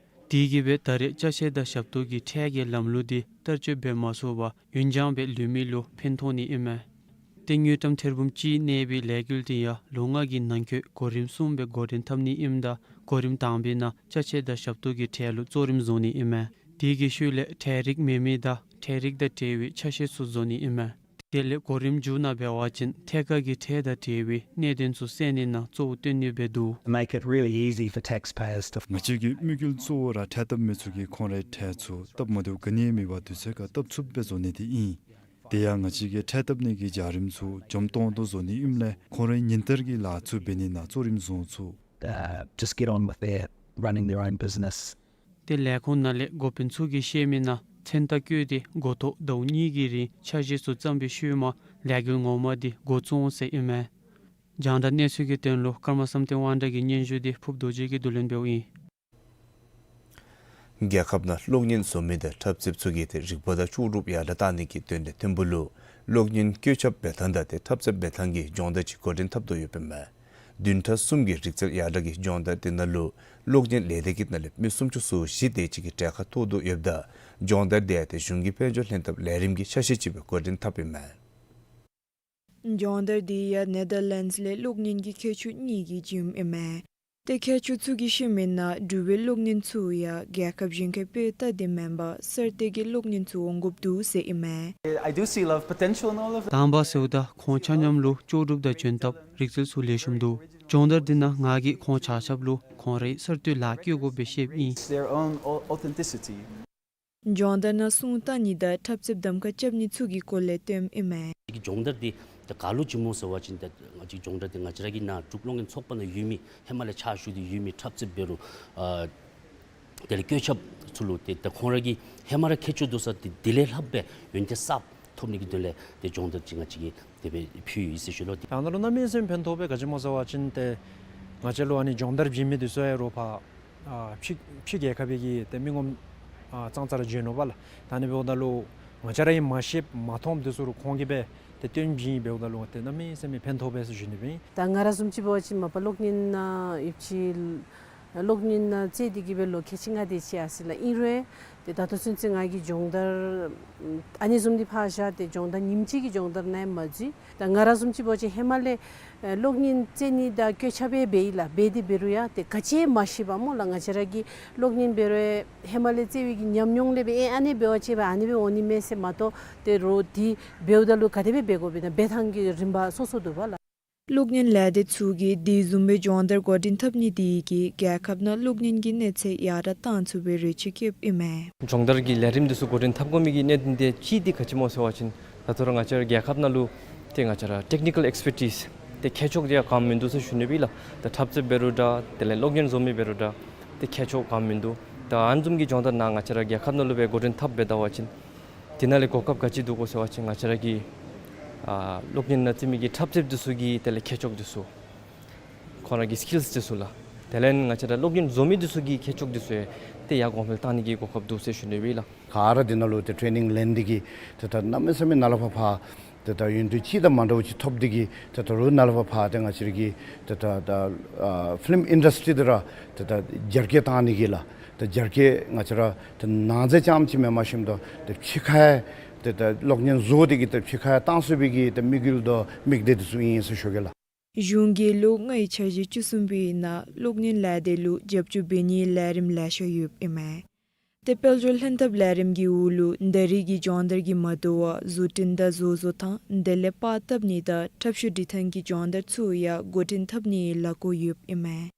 དེ་གིས་སྦེ་ད་རེས་ཅ་ཆས་དང་ཞབས་ཏོག་གི་ཁྲལ་གྱི་ལམ་ལུགས་འདི་བསྟར་སྤྱོད་འབད་མ་ཚུགས་པར་ཡུན་འགྱངས་སྦེ་ལུས་མི་ལུ་ཕན་ཐོགས་ནི་ཨིན་མས། ཏེ་དངུལ་ཀྲམ་ཐེར་འབུམ་གཅིག་གནས་པའི་ལས་འགུལ་འདི་ཡང་ལོ་ལྔ་གི་ནང་འཁོད་གོ་རིམ་གསུམ་སྦེ་འགོ་འདྲེན་འཐབ་ནི་ཨིནམ་ད་གོ་རིམ་དང་པའི་ནང་ཅ་ཆས་དང་ཞབས་ཏོག་གི་ཁྲལ་ལུ་གཙོ་རིམ་བཟུང་ནི་ཨིན་མས། དེ་གི་ཤུལ་ལས་ཁྲལ་རིགས་མེན་མི་དང་ཁྲལ་རིགས་དང་འབྲེལ་བའི་ཆ་ཤས་ཚུ་བཟོ་ནི་ཨིན་མས། དེ་ལས་གོ་རིམ་མཇུག་ནང་འབད་བ་ཅིན་ཐད་ཀར་གྱི་ཁྲལ་དང་འབྲེལ་བའི་གནད་དོན་ཚུ་སེལ་ནི་ནང་གཙོ་བོ་བཏོན་ནི་སྦེ་འདུག། Make it really easy for taxpayers to ང་བཅས་ཀྱི་དམིགས་ཡུལ་གཙོ་བོ་ར་ཁྲལ་བཏབ་མི་ཚུ་གིས་ཁོང་རའི་ཁྲལ་ཚུ་སྟབས་མ་བདེཝ་ག་ནི་ཡང་མེད་པར་དུས་ཚོད་ཁར་བཏབ་ཚུགསཔ་སྦེ་བཟོ་ནི་དེ་ཨིན། དེ་ཡང་ང་བཅས་ཀྱིས་ཁྲལ་བཏབ་ནི་གི་བྱ་རིམ་ཚུ་འཇམ་ཏོང་ཏོ་བཟོ་ནི་ཨིནམ་ལས་ཁོང་རའི་ཉིན་བསྟར་གྱི་ལཱ་ཚུ་འབད་ནི་ནང་གཙོ་རིམ་བཟུང་ཚུགས། Uh, just get on with their running their own business. ཏེ་ལས་ཁུངས་ནང་ལས་འགོ་དཔོན་ཚུ་གིས་བཤད་མི་ནང་མཚན་རྟགས་བཀོད་དེ་འགོ་ཐོག་ཟླཝ་གཉིས་ཀྱི་རིང་འཆར་གཞི་ཚུ་བརྩམས་པའི་ཤུལ་མ་ལས་འགུལ་ངོ་མ་དེ་འགོ་བཙུགས་འོང་ཟེར་ཨིན་མས། རྒྱང་བསྒྲགས་གནས་ཚུལ་གྱི་དོན་ལུ་ཀརྨ་བསམ་གཏན་དབང་གྲགས་ཀྱི་སྙན་ཞུ་དེ་ཕུརཔ་རྡོ་རྗེ་གིས་བསྡུ་ལེན་འབདཝ་ཨིན། རྒྱལ་ཁབ་ནང་གློག་བརྙན་བཟོ་མི་དང་འཁྲབ་རྩེདཔ་ཚུ་གིས་ཏེ་རིག་པ་དང་ལྕོགས་གྲུབ་ཡར་དྲག་གཏང་ནི་གི་དོན་ལས་ཐིམ་ཕུ་ལུ་གློག་བརྙན་བཀོད་ཁྱབ་འབད་ཐངས་དང་ཏེ་འཁྲབ་རྩེད་འབད་ཐངས་ཀྱི་སྦྱོང་བརྡར་ཅིག་འགོ་འདྲེན་འཐབ་དོ་ཡོདཔ་ཨིན་མས། བདུན་ཕྲག་གསུམ་གྱི་རིག་རྩལ་ཡར་དྲག་གི་སྦྱོང་བརྡར་དེ་ནང་ལུ་གློག་བརྙན་ལས་སྡེ་གི་ནང་ལས་མི་སུམ་ཅུ་སོ་བཞི་དེ་ཅིག་གིས་གྲལ་ཁར་གཏོགས་དོ་ཡོདཔ་ད་སྦྱོང་བརྡར་དེ་ཡང་ཏེ་གཞུང་གི་དཔལ་འབྱོར་ལྷན་ཐབས་ལས་རིམ་གྱི་ཆ་ཤས་ཅིག་སྦེ་འགོ་འདྲེན་འཐབ་ཨིན་མས། སྦྱོང་བརྡར་དེ་ཡང་ནེ་དར་ལེནཌསི་ལས་གློག་བརྙན་གྱི་མཁས་མཆོག་གཉིས་ཀྱིས་བྱིནམ་ཨིན་མས། ཏེ་མཁས་མཆོག་ཚུ་གིས་བཤད་མི་ནང་འབྲུག་པའི་གློག་བརྙན་ཚུ་ཡང་རྒྱལ་ཁབ་གཞན་ཁའི་དཔེ་ལྟ་སྟེ་མེན་པར་གསར་གཏོད་ཀྱི་གློག་བརྙན་ཚུ་འོང་དགོཔ་འདུག་ཟེར་ཨིན་མས། I do see a lot of potential in all of it. དང་པ་ཟེརཝ་ད་ཁོང་ཆ་མཉམ་ལུ་ལྕོགས་གྲུབ་དང་འཇོན་ཐངས་རིག་རྩལ་ཚུ་ལེགས་ཤོམ་འདུག། སྦྱོང་བརྡར་འདི་ནང་ང་གིས་ཁོང་ཆ་ཁྱབ་ལུ་ཁོང་རའི་གསར་གཏོད་ལཱ་བཀོད་དགོཔ་སྦེ་བཤདཔ་ཨིན། It's their own au- authenticity. སྦྱོང་བརྡར་ནང་སྲུང་བཏང་ནི་དང་འཁྲབ་རྩེད་གདམ་ཁ་རྐྱབ་ནི་ཚུ་གི་སྐོར་ལས་སྟོནམ་ཨིན་མས། སྦྱོང་བརྡར་འདི་ད་ག་ལུ་བྱིནམ་སྨོ་ཟེར་བ་ཅིན་ད་ང་བཅས་སྦྱོང་བརྡར་འདི་ང་བཅས་ར་གི་ནཱ་འབྲུག་གློག་བརྙན་ཚོགས་པ་ནང་ཡོད་མི་ཧེ་མ་ལས་ཕྱག་ཞུ་སྟེ་ཡོད་མི་འཁྲབ་རྩེདཔ་འབད་རུང་ཨ་དེ་ལས་བཀོད་ཁྱབཔ་ཚུ་ལུ་ཏེ་ད་ཁོང་ར་གི་ཧེ་མ་ར་མཁས་མཆོག་འདུག་ས་དེ་དེ་ལས་ལྷགཔ་སྦེ་ཡོན་ཏན་གསརཔ་ཐོབ་ནི་གི་དོན་ལས་ཏེ་སྦྱོང་བརྡར་ཅིག་ང་བཅས་ཀྱིས་དེ་སྦེ་ཕུལ་ཡི་ཟེར་ཞུ་ལོ། ཏེ་ཡང་ན་ལུ་གནམ་མེད་ས་མེད་ཕན་ཐོགས་པས། ག་ཅི་སྨོ་ཟེར་བ་ཅིན་ཏེ་ང་བཅས་ལུ་ཨ་ནི་སྦྱོང་བརྡར་བྱིན་མི་འདི་ཚུ་ཡང་རོགས་ཕར་ཨ་ཕྱི་ཕྱི་རྒྱལ་ཁབ་ཀྱི་ཏེ་མི་ངོམ་ཨ་ཙང་ཙ་ར་བྱོན་ནུག་པ་ལགས། ད་ཨ་ནི་འབདཝ་ད་ལུ་ང་བཅས་ར་གིས་མ་ཤེསཔ་མ་མཐོངམ་འདི་ཚུ་རུང་ཁོང་གིས་སྦེ་ཏེ་སྟོན་བྱིན་ཡི། འབདཝ་ད་ལུ་ཏེ་གནམ་མེད་ས་མེད་ཕན་ཐོགས་པས་ཟེར་ཞུ་ནི་སྦེ་ཨིན། ད་ང་ར་བཟུམ་ཅིག་འབད་བ་ཅིན་མ་པ་གློག་བརྙན་ནང་ཡོདཔ་ཅིག་གློག་བརྙན་ནང་རྩེད་དེ་གིས་སྦེ་ལོ་ཁལ་གཅིག་ལྔ་དེ་ཅིག་ཨ་ཟེར་ལགས། ཨིན་རུང་ ཏེ་ད་ལྟོ་ཚུན་ཚོད་ང་གིས་སྦྱོང་བརྡར་ཨ་ནི་བཟུམ་འདི་ཕར་བཞག་སྟེ་སྦྱོང་བརྡར་ཉིནམ་གཅིག་གི་སྦྱོང་བརྡར་ནང་མ་འཛུལ། ད་ང་ར་བཟུམ་ཅིག་འབད་བ་ཅིན་ཧེ་མ་ལས་ཨེ་གློག་བརྙན་རྩེད་ནི་དང་བཀོད་ཁྱབ་འབད་འབད་ཡི་ལགས། འབད་དེ་འབད་རུང་ཡང་ཏེ་ག་ཅི་ཡང་མ་ཤེས་པས་སྨོ་ལགས། ང་བཅས་ར་གིས་གློག་བརྙན་འབད་རུང་ཧེ་མ་ལས་རྩེད་པའི་གི་ཉམས་མྱོང་ལས་འབད་ཨེ་ཨ་ནི་འབད་བ་ཅིན་འབད་ཨ་ནི་སྦེ་འོང་ནི་མས་ཟེར་མ་གཏོགས་ཏེ་རོགས་འདི་འབདཝ་ད་ལུ་ག་དེ་སྦེ་འབད་དགོཔ་ཨིན་ན་འབད་ཐངས་ཀྱི་རིམ་པ་སོ་སོ་འདུག་པ་ལགས། གློག་བརྙན་ལས་སྡེ་ཚུ་གིས་དེ་བཟུམ་སྦེ་སྦྱོང་བརྡར་འགོ་འདྲེན་འཐབ་ནི་དེ་གིས་རྒྱལ་ཁབ་ནང་གློག་བརྙན་གྱི་གནས་ཚད་ཡར་དྲག་གཏང་ཚུགས་པའི་རེ་ཆེ་བསྐྱེདཔ་ཨིན་མས། སྦྱོང་བརྡར་གྱི་ལས་རིམ་འདི་ཚུ་འགོ་འདྲེན་འཐབ་དགོ་མི་གི་གནད་དོན་དེ་གཅིག་འདི་ག་ཅི་སྨོ་ཟེར་བ་ཅིན་ད་ལྟོ་ར་ང་བཅས་ར་རྒྱལ་ཁབ་ནང་ལུ་ཏེ་ང་བཅས་ར་ཊེཀ་ནི་ཀཱལ་ཨེགསི་པར་ཊིས་ཏེ་མཁས་མཆོག་དེ་ཡང་གང་མིན་འདུག་ཟེར་ཞུ་ནི་སྦེ་ལགས། ད་འཁྲབ་རྩེདཔ་འབད་རུང་འདྲ་དེ་ལས་གློག་བརྙན་བཟོ་མི་འབད་རུང་འདྲ་ཏེ་མཁས་མཆོག་གང་མིན་འདུག། ད་ཨ་ནི་བཟུམ་གྱི་སྦྱོང་བརྡར་ནང་ང་བཅས་ར་རྒྱལ་ཁབ་ནང་ལུ་སྦེ་འགོ་འདྲེན་འཐབ་འབད་ད་བ་ཅིན་དེ་ནང་ལས་གོ་སྐབས་ག་ཅི་འདུག་གོ་ཟེར་བ་ཅིན་ང་བཅས་ར་གི་ཨ་གློག་བརྙན་ནང་རྩེད་མི་གི་འཁྲབ་རྩེདཔ་འདི་ཚུ་གི་དེ་ལས་མཁས་མཆོག་འདི་ཚུ་ཁོང་ར་གི་སི་ཀིལསི་འདི་ཚུ་ལགས། དེ་ལས་ང་བཅས་ར་གློག་བརྙན་བཟོ་མི་འདི་ཚུ་གི་མཁས་མཆོག་འདི་ཚུ་ཡང་ཏེ་ཡར་གོང་འཕེལ་གཏང་ནི་གི་གོ་སྐབས་འདུག་ཟེར་ཞུ་ནི་སྦེ་ལགས། ག་ར་འདི་ནང་ལུ་ཏེ་ཊེ་ནིང་ལེན་ཏེ་གིས་ཏེ་ད་གནམ་མེད་ས་མེད་ནཱ་ལས་ཕར་ཕར་ཏེ་ད་ཡོན་ཏན་ཅིག་དང་མ་འདྲཝ་ཅིག་ཐོབ་སྟེ་གིས་ཏེ་ད་རུང་ནཱ་ལས་ཕར་ཕར་ཏེ་ང་བཅས་ར་གི་ཏེ་ད་ད་ཨ་ཕི་ལིམ་ཨིན་ཌསི་ཊི་འདི་ར་ཏེ་ད་རྒྱ་སྐྱེད་གཏང་ནི་གི་ལགས། ཏེ་རྒྱ་སྐྱེད་ང་བཅས་ར་ཏེ་ནང་རྫས་རྐྱངམ་ཅིག་མེན་པར་ཞིནམ་ད་ཏེ་ཕྱི་ཁར་ཏེ་ད་གློག་བརྙན་བཟོ་སྟེ་གིས་ཏེ་ཕྱི་ཁར་གཏང་ཚུགས་པའི་གི་ཏེ་དམིགས་ཡུལ་དང་དམིགས་གཏད་འདི་ཚུ་ཨིན་ཟེར་ཞུ་གེ་ལགས། གཞུང་གིས་ལོ་ལྔའི་འཆར་གཞི་བཅུ་གསུམ་པའི་ནང་གློག་བརྙན་ལས་སྡེ་ལུ་རྒྱབ་སྐྱོར་འབད་ནིའི་ལས་རིམ་ལེ་ཤ་ཡོདཔ་ཨིན་མས། ཏེ་དཔལ་འབྱོར་ལྷན་ཐབས་ལས་རིམ་གྱི་འོག་ལུ་ད་རེས་ཀྱི་སྦྱོང་བརྡར་གྱིས་མ་དོ་བར་བཟོ་སྐྲུན་དང་བཟོ་བཟོ་ཐངས་དེ་ལས་པར་བཏབ་ནི་དང་འཁྲབ་ཤོག་འབྲི་ཐངས་ཀྱི་སྦྱོང་བརྡར་ཚུ་ཡང་འགོ་འདྲེན་འཐབ་ནིའི་ལས་འགུལ་ཡོདཔ་ཨིན་མས།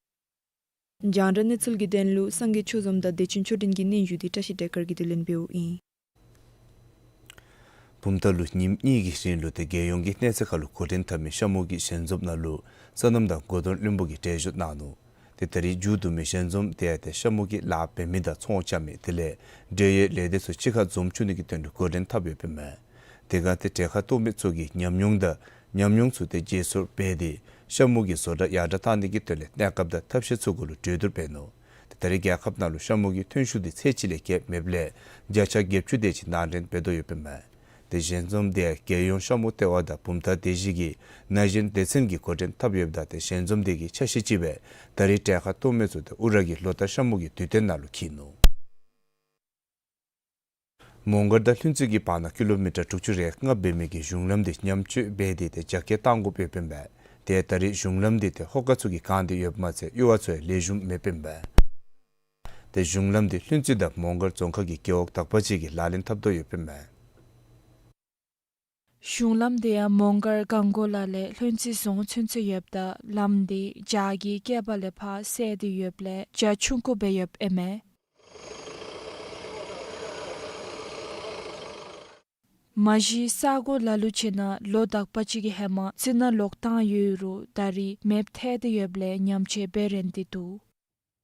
རྒྱང་བསྒྲགས་གནས་ཚུལ་གྱི་དོན་ལུ་སངས་རྒྱས་ཆོས་འཛོམས་དང་བདེ་ཆེན་ཆོས་སྒྲོན་གྱི་སྙན་ཞུ་འདི་བཀྲ་ཤིས་བདེ་དཀར་གྱིས་བསྡུ་ལེན་འབདཝ་ཨིན། བུམ་ཐང་ལུ་ཉིནམ་གཉིས་ཀྱི་རིང་ལུ་ཏེ་རྒྱལ་ཡོངས་ཀྱི་གནས་ཚད་ཁར་ལུ་འགོ་འདྲེན་འཐབ་མི་ཤ་མུ་གི་ཞལ་འཛོམས་ནང་ལུ་སོ་ནམ་དང་འགོ་དཔོན་བློན་པོ་གིས་གྲལ་བཞུགས་གནང་ནུག། ཏེ་ད་རེས་མཇུག་བསྡུ་མི་ཞལ་འཛོམས་དེ་ཡང་ཏེ་ཤ་མུ་གི་ལཱ་འབད་མི་དང་ཚོང་རྐྱབ་མི་དེ་ལས་འབྲེལ་ཡོད་ལས་སྡེ་ཚུ་གཅིག་ཁར་འཛོམས་བཅུག་ནི་གི་དོན་ལུ་འགོ་འདྲེན་འཐབ་ཡོདཔ་ཨིན་མས། དེ་སྒང་ཏེ་གྲལ་ཁར་གཏོགས་མི་ཚུ་གིས་ཉམས་མྱོང་དང་ཉམས་མྱོང་ཚུ་ཏེ་བརྗེ་སོར་འབད་དེ་ཤ་མུ་གི་བཟོ་གྲྭ་ཡར་དྲག་གཏང་ནི་གི་དོན་ལས་གནས་སྐབས་དང་ཐབས་ཤེས་ཚུ་གུ་ལུ་གྲོས་བསྡུར་འབད་ནུག། ཏེ་ད་རེས་རྒྱལ་ཁབ་ནང་ལུ་ཤ་མུ་གི་ཐོན་ཤུགས་འདི་ཚད་ཅིག་ལས་བརྒལ་མེདཔ་ལས་བརྒྱ་ཆ་བརྒྱད་ཅུ་དེ་ཅིག་ནང་འདྲེན་འབད་དོ་ཡོདཔ་ཨིན་མས། ཏེ་ཞལ་འཛོམས་དེ་ཡང་རྒྱལ་ཡོངས་ཤ་མུ་ལྟེ་བ་དང་བུམ་ཐང་སྡེ་བཞི་གི་ན་གཞོན་སྡེ་ཚན་གྱིས་འགོ་འདྲེན་འཐབ་ཡོདཔ་ད་ཏེ་ཞལ་འཛོམས་དེ་གི་ཆ་ཤས་ཅིག་སྦེ་ད་རེས་གྲལ་ཁར་གཏོགས་མི་ཚུ་ཏེ་ཨུ་ར་གི་ལོ་ལྟར་ཤ་མུ་གི་དུས་སྟོན་ནང་ལུ་འཁྱིད་ནུག། མོང་སྒར་དང་ལྷུན་རྩེ་གི་བར་ན་ཀི་ལོ་མི་ཊར་དྲུག་ཅུ་རེ་ལྔ་འབད་མི་གི་གཞུང་ལམ་འདི་ཉམས་བཅོས་འབད་དེ་ཏེ་རྒྱ་སྐྱེད་གཏང་དགོཔ་ཡོདཔ་ཨིན་པས། ཏེ་ད་རེས་གཞུང་ལམ་འདི་ཏེ་ཧོ་ཀ་ཚུ་གིས་གང་སྟེ་ཡོདཔ་མ་ཚད་གཡུར་བ་ཚུ་ཡང་ལེགས་ཤོམ་མེདཔ་ཨིན་པས། ཏེ་གཞུང་ལམ་འདི་ལྷུན་རྩེ་དང་མོང་སྒར་རྫོང་ཁག་གི་རྒེད་འོག་དག་པ་ཅིག་གིས་ལག་ལེན་འཐབ་དོ་ཡོདཔ་ཨིན་པས། གཞུང་ལམ་དེ་ཡང་མོང་སྒར་གངས་སྒོ་ལ་ལས་ལྷུན་རྩེ་རྫོང་ཚུན་ཚོད་ཡོདཔ་ད་ལམ་དེ་རྒྱ་གི་སྐེད་པ་ལས་ཕར་སེལ་ཏེ་ཡོདཔ་ལས་རྒྱ་ཆུང་ཀུ་སྦེ་ཡོདཔ་ཨིན་མས། མ་གཞི་ས་གོ་ལ་ལུ་ཅིག་ནང་ལོ་དག་པ་ཅིག་གི་ཧེ་མ་རྩི་ནག་ལོག་བཏང་ཡོད་རུང་ད་རེས་མེདཔ་ཐལ་ཏེ་ཡོདཔ་ལས་ཉམས་བཅོས་འབད་རན་ཏེ་འདུག།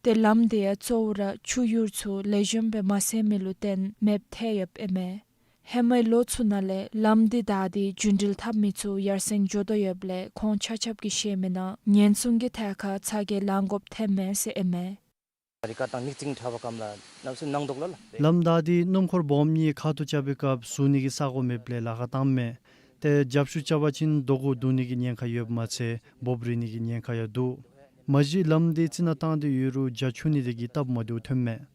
ཏེ་ལམ་དེ་ཡང་གཙོ་བོ་ར་ཆུ་གཡུར་ཚུ་ལེགས་ཤོམ་སྦེ་མ་སེལ་མི་ལུ་བརྟེན་མེདཔ་ཐལ་ཡོདཔ་ཨིན་མས། ཧེ་མའི་ལོ་ཚུ་ནང་ལས་ལམ་དེ་བདའ་སྟེ་རྒྱུན་འགྲུལ་འཐབ་མི་ཚུ་ཡར་སེང་འགྱོ་དོ་ཡོདཔ་ལས་ཁོང་ཆ་ཁྱབ་ཀྱིས་བཤད་མི་ནང་ཉེན་སྲུང་གི་ཐད་ཁར་ཚ་གྱང་ལང་དགོཔ་ཐོནམ་མས་ཟེར་ཨིན་མས། རི་ཀ་དང་ནིག་ཙིང་ཁྲ་བ་ཀམ་ལ་ནམ་སེ་ནང་དོག་ལ་ལ། ལམ་བདའ་སྟེ་སྣུམ་འཁོར་སྦོམ་གཉིས་ཁ་ཐུག་རྐྱབ་པའི་སྐབས་ཟུར་ནི་གི་ས་གོ་མེདཔ་ལས་ལཱ་ཁག་བཏངམ་མས། ཏེ་རྒྱབ་ཤུད་རྐྱབ་པ་ཅིན་རྡོ་གུ་བརྡུང་ནི་གི་ཉེན་ཁ་ཡོདཔ་མ་ཚད་འབོབ་རིལ་ནི་གི་ཉེན་ཁ་ཡང་འདུག། མ་གཞི་ལམ་འདི་རྩི་ནག་བཏང་སྟེ་ཡོད་རུང་རྒྱ་ཆུང་ནི་དེ་གིས་སྟབས་མ་བདེཝ་ཐོནམ་མས།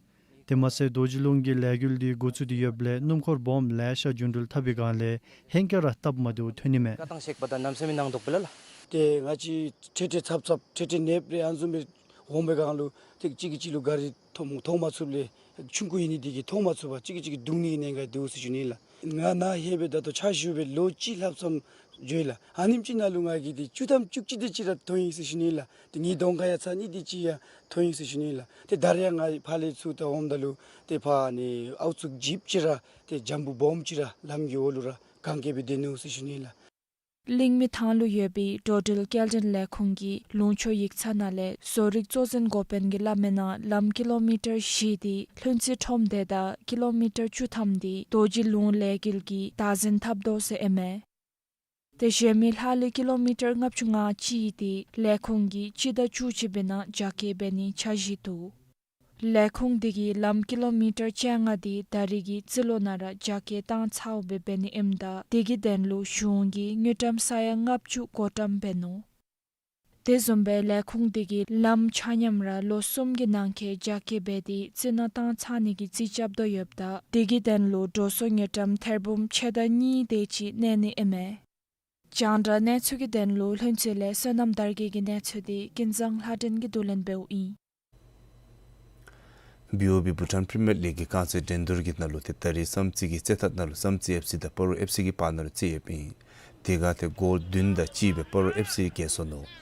དེ་མ་ཚད་རྡོ་རྗེ་ལུང་གི་ལས་འགུལ་འདི་འགོ་བཙུགས་ཏེ་ཡོདཔ་ལས་སྣུམ་འཁོར་སྦོམ་ལེ་ཤ་རྒྱུན་འགྲུལ་འཐབ་པའི་སྒང་ལས་ཧེང་སྐལ་ར་སྟབས་མ་བདེཝ་ཐོན་ནི་མས། ཀ་དང་ཤེག་པ་དང་ནམ་སེ་མི་ནང་དོག་པེ་ལ་ལ། ཏེ་ང་བཅས་ཁྲེ་ཁྲེ་ཚབ་ཚབ་ཁྲེ་ཁྲེ་ནེབ་རེ་ཨ་ནི་བཟུམ་སྦེ་འོང་པའི་སྒང་ལུ་ཏེ་གཅིག་གིས་གཅིག་ལུ་གཱ་རི་མཐོང་མཐོང་མ་ཚུགསཔ་ལས་ཆུང་ཀུ་ཨིན་ནི་དེ་གིས་མཐོང་མ་ཚུགས་པར་གཅིག་གིས་གཅིག་གིས་བརྡུང་ནི་གི་ཉེན་ཁ་འདུག་ཟེར་ཞུ་ནི་ལགས། ང་ནཱ་ལྷོད་པའི་ད་ལྟོ་ཕྱག་ཞུ་སྦེ་ལོ་གཅིག་ལྷགཔ་ཙམ་འགྱོ་ཡི་ལགས། ཨ་ནེམ་ཅིག་ནང་ལུ་ང་གིས་ཏེ་བཅུ་ཐམ་བཅུ་གཅིག་དེ་ཅིག་ར་ཐོན་ཡི་ཟེར་ཞུ་ནི་ལགས། ཏེ་ངེའི་གདོང་ཁར་ཡང་ཚར་གཉིས་དེ་ཅིག་ཡང་ཐོན་ཡི་ཟེར་ཞུ་ནི་ལགས། ཏེ་ད་རེས་ཡང་ང་ཕར་ལས་ཚུར་ད་འོངམ་ད་ལུ་ཏེ་ཕར་ནི་ཨའུ་ཚུགས་ཇིབ་ཅིག་ར་ཏེ་འཇམ་བུ་སྦོམ་ཅིག་ར་ལམ་གྱི་འོག་ལུ་ར་གན་རྐྱལ་སྦེ་སྡོད་ནུག་ཟེར་ཞུ་ནི་ལགས། གླིང་མི་ཐང་ལུ་ཡོད་པའི་འགྲོ་འགྲུལ་སྐྱེལ་འདྲེན་ལས་ཁུངས་ཀྱི་ལུང་ཕྱོགས་ཡིག་ཚང་ནང་ལས་བཟོ་རིག་གཙོ་འཛིན་འགོ་དཔོན་གྱིས་སླབ་མི་ནང་ལམ་ཀི་ལོ་མི་ཊར་བཞི་དེ་ལྷུན་རྩེ་ཁྲོམ་སྡེ་དང་ཀི་ལོ་མི་ཊར་བཅུ་ཐམ་དེ་རྡོ་རྗེ་ལུང་ལས་འགུལ་གྱིས་བདག་འཛིན་འཐབ་དོ་ཟེར་ཨིན་མས། ཏེ་གཞན་མི་ལྷག་ལུས་ཀི་ལོ་མི་ཊར་ལྔ་བཅུ་ང་གཅིག་དེ་ལས་ཁུངས་ཀྱིས་སྤྱི་ཟླ་བཅུ་གཅིག་པའི་ནང་རྒྱ་སྐྱེད་འབད་ནིའི་འཆར་གཞི་འདུག། ལས་ཁུངས་དེ་གིས་ལམ་ཀི་ལོ་མི་ཊར་བཅོ་ལྔ་དེ་ད་རེས་ཀྱི་རྩིས་ལོ་ནང་ར་རྒྱ་སྐྱེད་བཏང་ཚརཝ་སྦེ་འབད་ནི་ཨིནམ་ད་དེ་གི་དོན་ལུ་གཞུང་གིས་དངུལ་ཀྲམ་ས་ཡ་ལྔ་བཅུ་བགོ་བཀྲམ་འབད་ནུག། དེ་བཟུམ་སྦེ་ལས་ཁུངས་དེ་གིས་ལམ་ཆ་མཉམ་ར་ལོ་གསུམ་གྱི་ནང་འཁོད་རྒྱ་སྐྱེད་འབད་དེ་རྩི་ནག་བཏང་ཚར་ནི་གི་རྩིས་རྐྱབ་དོ་ཡོདཔ་ད་དེ་གི་དོན་ལུ་འགྲོ་སོང་དངུལ་ཀྲམ་ཐེར་འབུམ་ཕྱེད་དང་གཉིས་དེ་ཅིག་གནས་ནི་ཨིན་མས། རྒྱང་བསྒྲགས་གནས་ཚུལ་གྱི་དོན་ལུ་ལྷུན་རྩེ་ལས་བསོད་ནམས་དར་རྒྱས་ཀྱི་གནས་ཚུལ་དེ་ཀུན་བཟང་ལྷ་སྒྲོན་གྱིས་བསྡུ་ལེན་འབདཝ་ཨིན། བི་ཨོ་བི་བྷུ་ཊཱན་པི་རི་མི་ཡར་ལིག་གི་རྐང་རྩེད་འགྲན་བསྡུར་གྱི་ནང་ལུ་ཏེ་ད་རིས་བསམ་རྩེ་གི་རྩེད་ཐང་ནང་ལུ་བསམ་རྩེ་ཨེཕ་སི་དང་སྤ་རོ་ཨེཕ་སི་གི་བར་ན་ལུ་རྩེདམོ་ཡོདཔ་ཨིན། དེ་ཁར་ཏེ་གོལ་བདུན་དང་གཅིག་སྦེ་སྤ་རོ་ཨེཕ་སི་རྒྱལ་སོང་ནུག།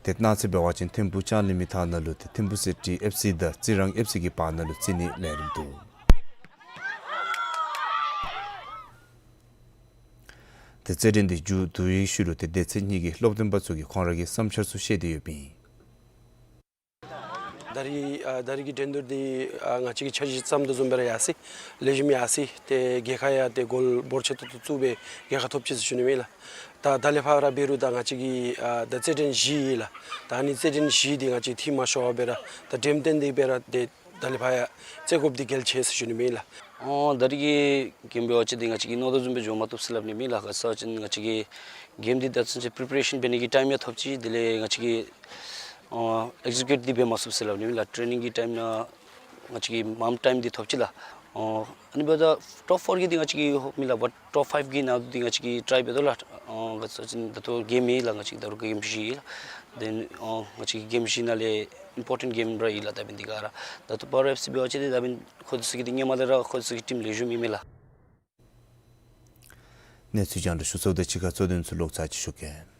ཏེ་གནངས་ཚེ་འབད་བ་ཅིན་ཐིམ་ཕུ་ལྕང་གླིང་མའི་ཐང་ནང་ལུ་ཏེ་ཐིམ་ཕུ་སི་ཊི་ཨེཕ་སི་དང་རྩི་རང་ཨེཕ་སི་གི་བར་ན་ལུ་རྩེད་ནིའི་ལས་རིམ་འདུག། ཏེ་རྩེད་འགྲན་དེ་མཇུག་བསྡུ་བའི་ཤུལ་ལུ་ཏེ་སྡེ་ཚན་གཉིས་ཀྱི་སློབ་སྟོན་པ་ཚུ་གིས་ཁོང་ར་གི་བསམ་འཆར་ཚུ་བཤད་དེ་ཡོདཔ་ཨིན། ད་རིས་ཨ་ད་རིས་ཀྱི་འགྲན་བསྡུར་འདི་ཨ་ང་བཅས་ཀྱིས་འཆར་གཞི་བརྩམ་དོ་བཟུམ་སྦེ་ར་ཡར་སོ་ཡི། ལེགས་ཤོམ་ཡར་སོ་ཡི། ཏེ་རྒྱལ་ཁ་ཡང་ཏེ་གོལ་འབོར་ཆེ་ཏོག་ཏོ་བཙུགས་སྦེ་རྒྱལ་ཁ་ཐོབ་ཅི་ཟེར་ཞུ་ནི་ཨིན་ལགས། ད་ད་ལས་ཕར་ར་འབད་རུང་ད་ང་བཅས་ཀྱི་ཨ་ད་རྩེད་འགྲན་བཞི་ཡོད་ལགས། ད་ཨ་ནི་རྩེད་འགྲན་བཞི་འདི་ང་བཅས་ཐེངས་མ་ཤོར་བར་སྦེ་ར་ད་འགྲེམས་སྟོན་འདི་སྦེ་ར་ཏེ་ད་ལས་ཕར་ཡང་རྩེད་དགོཔ་འདི་གལ་ཆེ་ཟེར་ཞུ་ནི་ཨིན་ལགས། ཨོ་ད་རིས་ཀྱི་གེམ་འབད་བ་ཅིན་འདི་ང་བཅས་ཀྱིས་མནོ་དོ་བཟུམ་སྦེ་འགྱོ་མ་བཏུབ་ཟེར་སླབ་ནི་ཨིན་ལགས། ག་ཅི་ཟེར་བ་ཅིན་ང་བཅས་ཀྱིས་གེམ་འདི་ད་ཚུན་ཚོད་པི་རི་པ་རེ་ཤཱན་འབད་ནི་གི་ཊའིམ་ཡང་ཐོབ་ཅི། དེ་ལས་ང་བཅས་ཀྱིས་ཨ་ཨེག་ཟི་ཀིའུཊ་འདི་འབད་མ་ཚུགས་ཟེར་སླབ་ནི་ཨིན་ལགས། ཊེ་ནིང་གི་ཊའིམ་ནང་ང་བཅས་ཀྱིས་མངམ་ཊའིམ་འདི་ཐོབ་ཅི་ལགས། ཨ་ཨ་ནི་འབདཝ་ད་ཊོཔ་ཕོར་གི་འདི་ང་བཅས་ཀྱིས་ཧོཔ་མེད་ལགས། བཊ་ཊོཔ་ཕའིབ་གི་ནང་འདི་ང་བཅས་ཀྱིས་ཊའི་འབད་དོ་ལགས། ཨ་ག་ཅི་ཟེར་བ་ཅིན་ད་ལྟོ་གེམ་ཡོད་ལགས། ང་བཅས་ཀྱི་ད་རུང་གེམ་བཞི་ཡོད་ལགས། དེ་ཨ་ང་བཅས་ཀྱི་གེམ་བཞི་ནང་ལས་ཨིམ་པོར་ཊེནཊ་གེམ་ར་ཨིན་ལགས། ད་འབདན་འདི་ག་ར་ད་ལྟོ་སྤ་རོ་ཨེཕ་སི་འབད་བ་ཅིན་འདི་ད་འབདན་ཁོང་ཚུ་གི་འདི་ཧེ་མ་ལས་ར་ཁོང་ཚུ་གི་ཊིམ་ལེགས་ཤོམ་ཨིན་མས་ལགས། གནས་ཚུལ་རྒྱང་བསྒྲགས་ཞུ་ཚརཝ་དང་གཅིག་ཁར་གཙོ་དོན་ཚུ་ལོག་ཚར་ཅིག་ཞུ་གེ།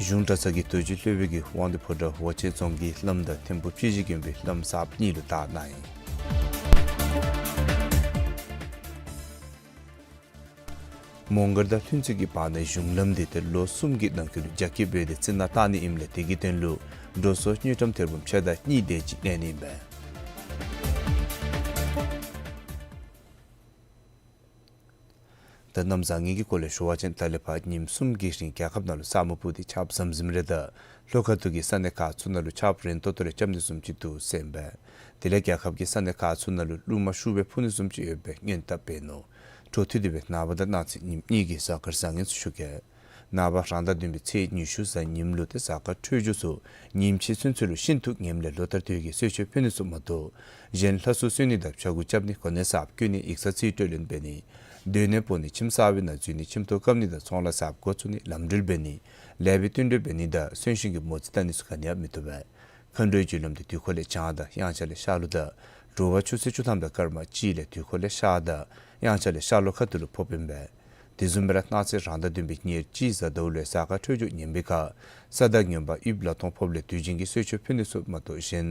གཞུང་གྲྭ་ཚང་གི་རྡོ་རྗེ་སློབ་དཔོན་གྱིས་དབང་འདུས་ཕོ་བྲང་ཝ་ཆེན་རྫོང་གི་བླམ་དང་ཐིམ་ཕུ་སྤྱི་གཞི་དགོན་པའི་བླམ་གསརཔ་གཉིས་ལུ་དར་གནང་ཡི། མོང་སྒར་དང་ལྷུན་རྩེ་གི་བར་ན་གཞུང་ལམ་འདི་ཏེ་ལོ་གསུམ་གྱི་ནང་འཁོད་ལུ་རྒྱ་སྐྱེད་འབད་དེ་རྩི་ནག་བཏང་ནི་ཨིནམ་ལས་དེ་གི་དོན་ལུ་འགྲོ་སོང་དངུལ་ཀྲམ་ཐེར་འབུམ་ཕྱེད་དང་གཉིས་དེ་ཅིག་གནས་ནི་ཨིན་པས། ད་གནམ་བཟང་ངན་གྱི་སྐོར་ལས་ཞུ་བ་ཅིན་ད་ལས་ཕར་ཉིནམ་གསུམ་གྱི་རིང་རྒྱལ་ཁབ་ནང་ལུ་ས་སྨུག་སྤུབས་ཏེ་ཆརཔ་ཟམ་ཟིམ་རེ་དང་ལྷོ་ཁ་ཐུག་གི་ས་གནས་ཁག་ཚུ་ནང་ལུ་ཆརཔ་རན་ཏོག་ཏོ་རེ་རྐྱབ་ནི་བཟུམ་ཅིག་འདུག་ཟེར་ཨིན་པས། དེ་ལས་རྒྱལ་ཁབ་ཀྱི་ས་གནས་ཁག་ཚུ་ནང་ལུ་རླུང་མ་ཤུགས་སྦེ་འཕུ་ནི་བཟུམ་ཅིག་ཡོད་པའི་སྔོན་དཔག་འབད་ནུག། འཕྲོ་མཐུད་དེ་སྦེ་ནངས་པ་དང་གནངས་ཚེ་ཉིནམ་གཉིས་ཀྱི་གཟའ་སྐར་བཟང་ངན་ཚུ་ཞུ་གེ། ནངས་པ་རང་ཟླ་བདུན་པའི་ཚེས་ཉི་ཤུ་གཟའ་ཉིམ་ལུ་ཏེ་གཟའ་སྐར་འཕྲོད་སྦྱོར་ཚུ་ཉིནམ་ཕྱེད་ཚུན་ཚོད་ལུ་ཤིན་ཏུ་ངནམ་ལས་ལོ་ལྟར་དུས་ཀྱི་གསོལ་མཆོད་ཕུལ་ནི་ཚུ་མ་གཏོགས་གཞན་ལྷ་གསོལ་གསོལ་ནི་དང་ཕྱྭ་འགུགས་རྐྱབ་ནི་གོ་གནས་གསརཔ་བསྐོ་ནི་ཡིག་ཚང་རྩིས་སྤྲོད་ལེན་འབད་ནི་སྡོད་གནས་སྤོ་ནི་ཁྱིམ་གསར་པའི་ནང་འཛུལ་ནི་ཁྱིམ་ཐོག་བཀབ་ནི་དང་ཚོང་ལཱ་གསརཔ་འགོ་བཙུགས་ནི་ལམ་འགྲུལ་འབད་ནི་ལེགས་པའི་བསྟུན་གྲོས་འབད་ནི་དང་གསོན་གཤིན་གྱི་མོ་རྩིས་བལྟ་ནི་ཚུ་ག་ནི་ཡང་མི་བཏུབ་པས། མཁའ་འགྲོའི་རྒྱུ་ལམ་འདི་དུས་འཁོར་ལས་བྱང་དང་དབྱངས་འཆར་ལས་ཤར་ལྷོ་དང་དྲོ་པ་ཆུ་ཚོད་བཅུ་ཐམ་དང་སྐར་མ་གཅིག་ལས་དུས་འཁོར་ལས་ཤར་དང་དབྱངས་འཆར་ལས་ཤར་ལྷོ་ཁ་ཐུག་ལུ་ཕོགཔ་ཨིན་པས། དེ་བཟུམ་སྦེ་ར་གནངས་ཚེ་རང་ཟླ་བདུན་པའི་ཉེར་གཅིག་གཟའ་ཟླཝ་ལུ་གཟའ་སྐར་འཕྲོད་སྦྱོར་ངན་པའི་ཁར་ས་བདག་རྔོན་པ་དབྱིབས་ལ་མཐོང་ཕོགཔ་ལས་དུས་རྒྱུན་གྱི་གསོལ་མཆོད་ཕུལ་ནི་ཚུ་མ་གཏོགས་གཞན་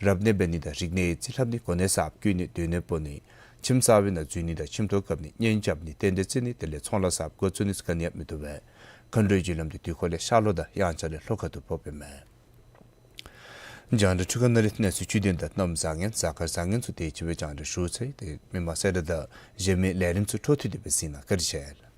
རབ་གནས་འབད་ནི་དང་རིག་གནས་ཡིག་རྩིས་ལྷབ་ནི་གོ་གནས་གསརཔ་བསྐོ་ནི་སྡོད་གནས་སྤོ་ནི་ཁྱིམ་གསར་པའི་ནང་འཛུལ་ནི་དང་ཁྱིམ་ཐོག་བཀབ་ནི་གཉེན་རྐྱབ་ནི་རྟེན་འབྲེལ་བརྩི་ནི་དེ་ལས་ཚོང་ལཱ་གསརཔ་འགོ་བཙུགས་ནི་ཚུ་ག་ནི་ཡང་མི་བཏུབ་པས། མཁའ་འགྲོའི་རྒྱུ་ལམ་འདི་དུས་འཁོར་ལས་ཤར་ལྷོ་དང་དབྱངས་འཆར་ལས་ལྷོ་ཁ་ཐུག་ཕོགཔ་ཨིན་མས། རྒྱང་བསྒྲགས་འཕྲུལ་ཁང་ནང་ལས་གནས་ཚུལ་བཅུད་དོན་དང་གནམ་བཟང་ངན་གཟའ་སྐར་བཟང་ངན་ཚུ་དེ་ཅིག་སྦེ་རྒྱང་བསྒྲགས་ཞུ་ཚར་ཡི། ཏེ་མི་མང་གསལ་བསྒྲགས་དང་གཞན་མི་ལས་རིམ་ཚུ་འཕྲོ་མཐུད་དེ་སྦེ་གཟིགས་གནང། བཀའ་དྲིན་ཆེ།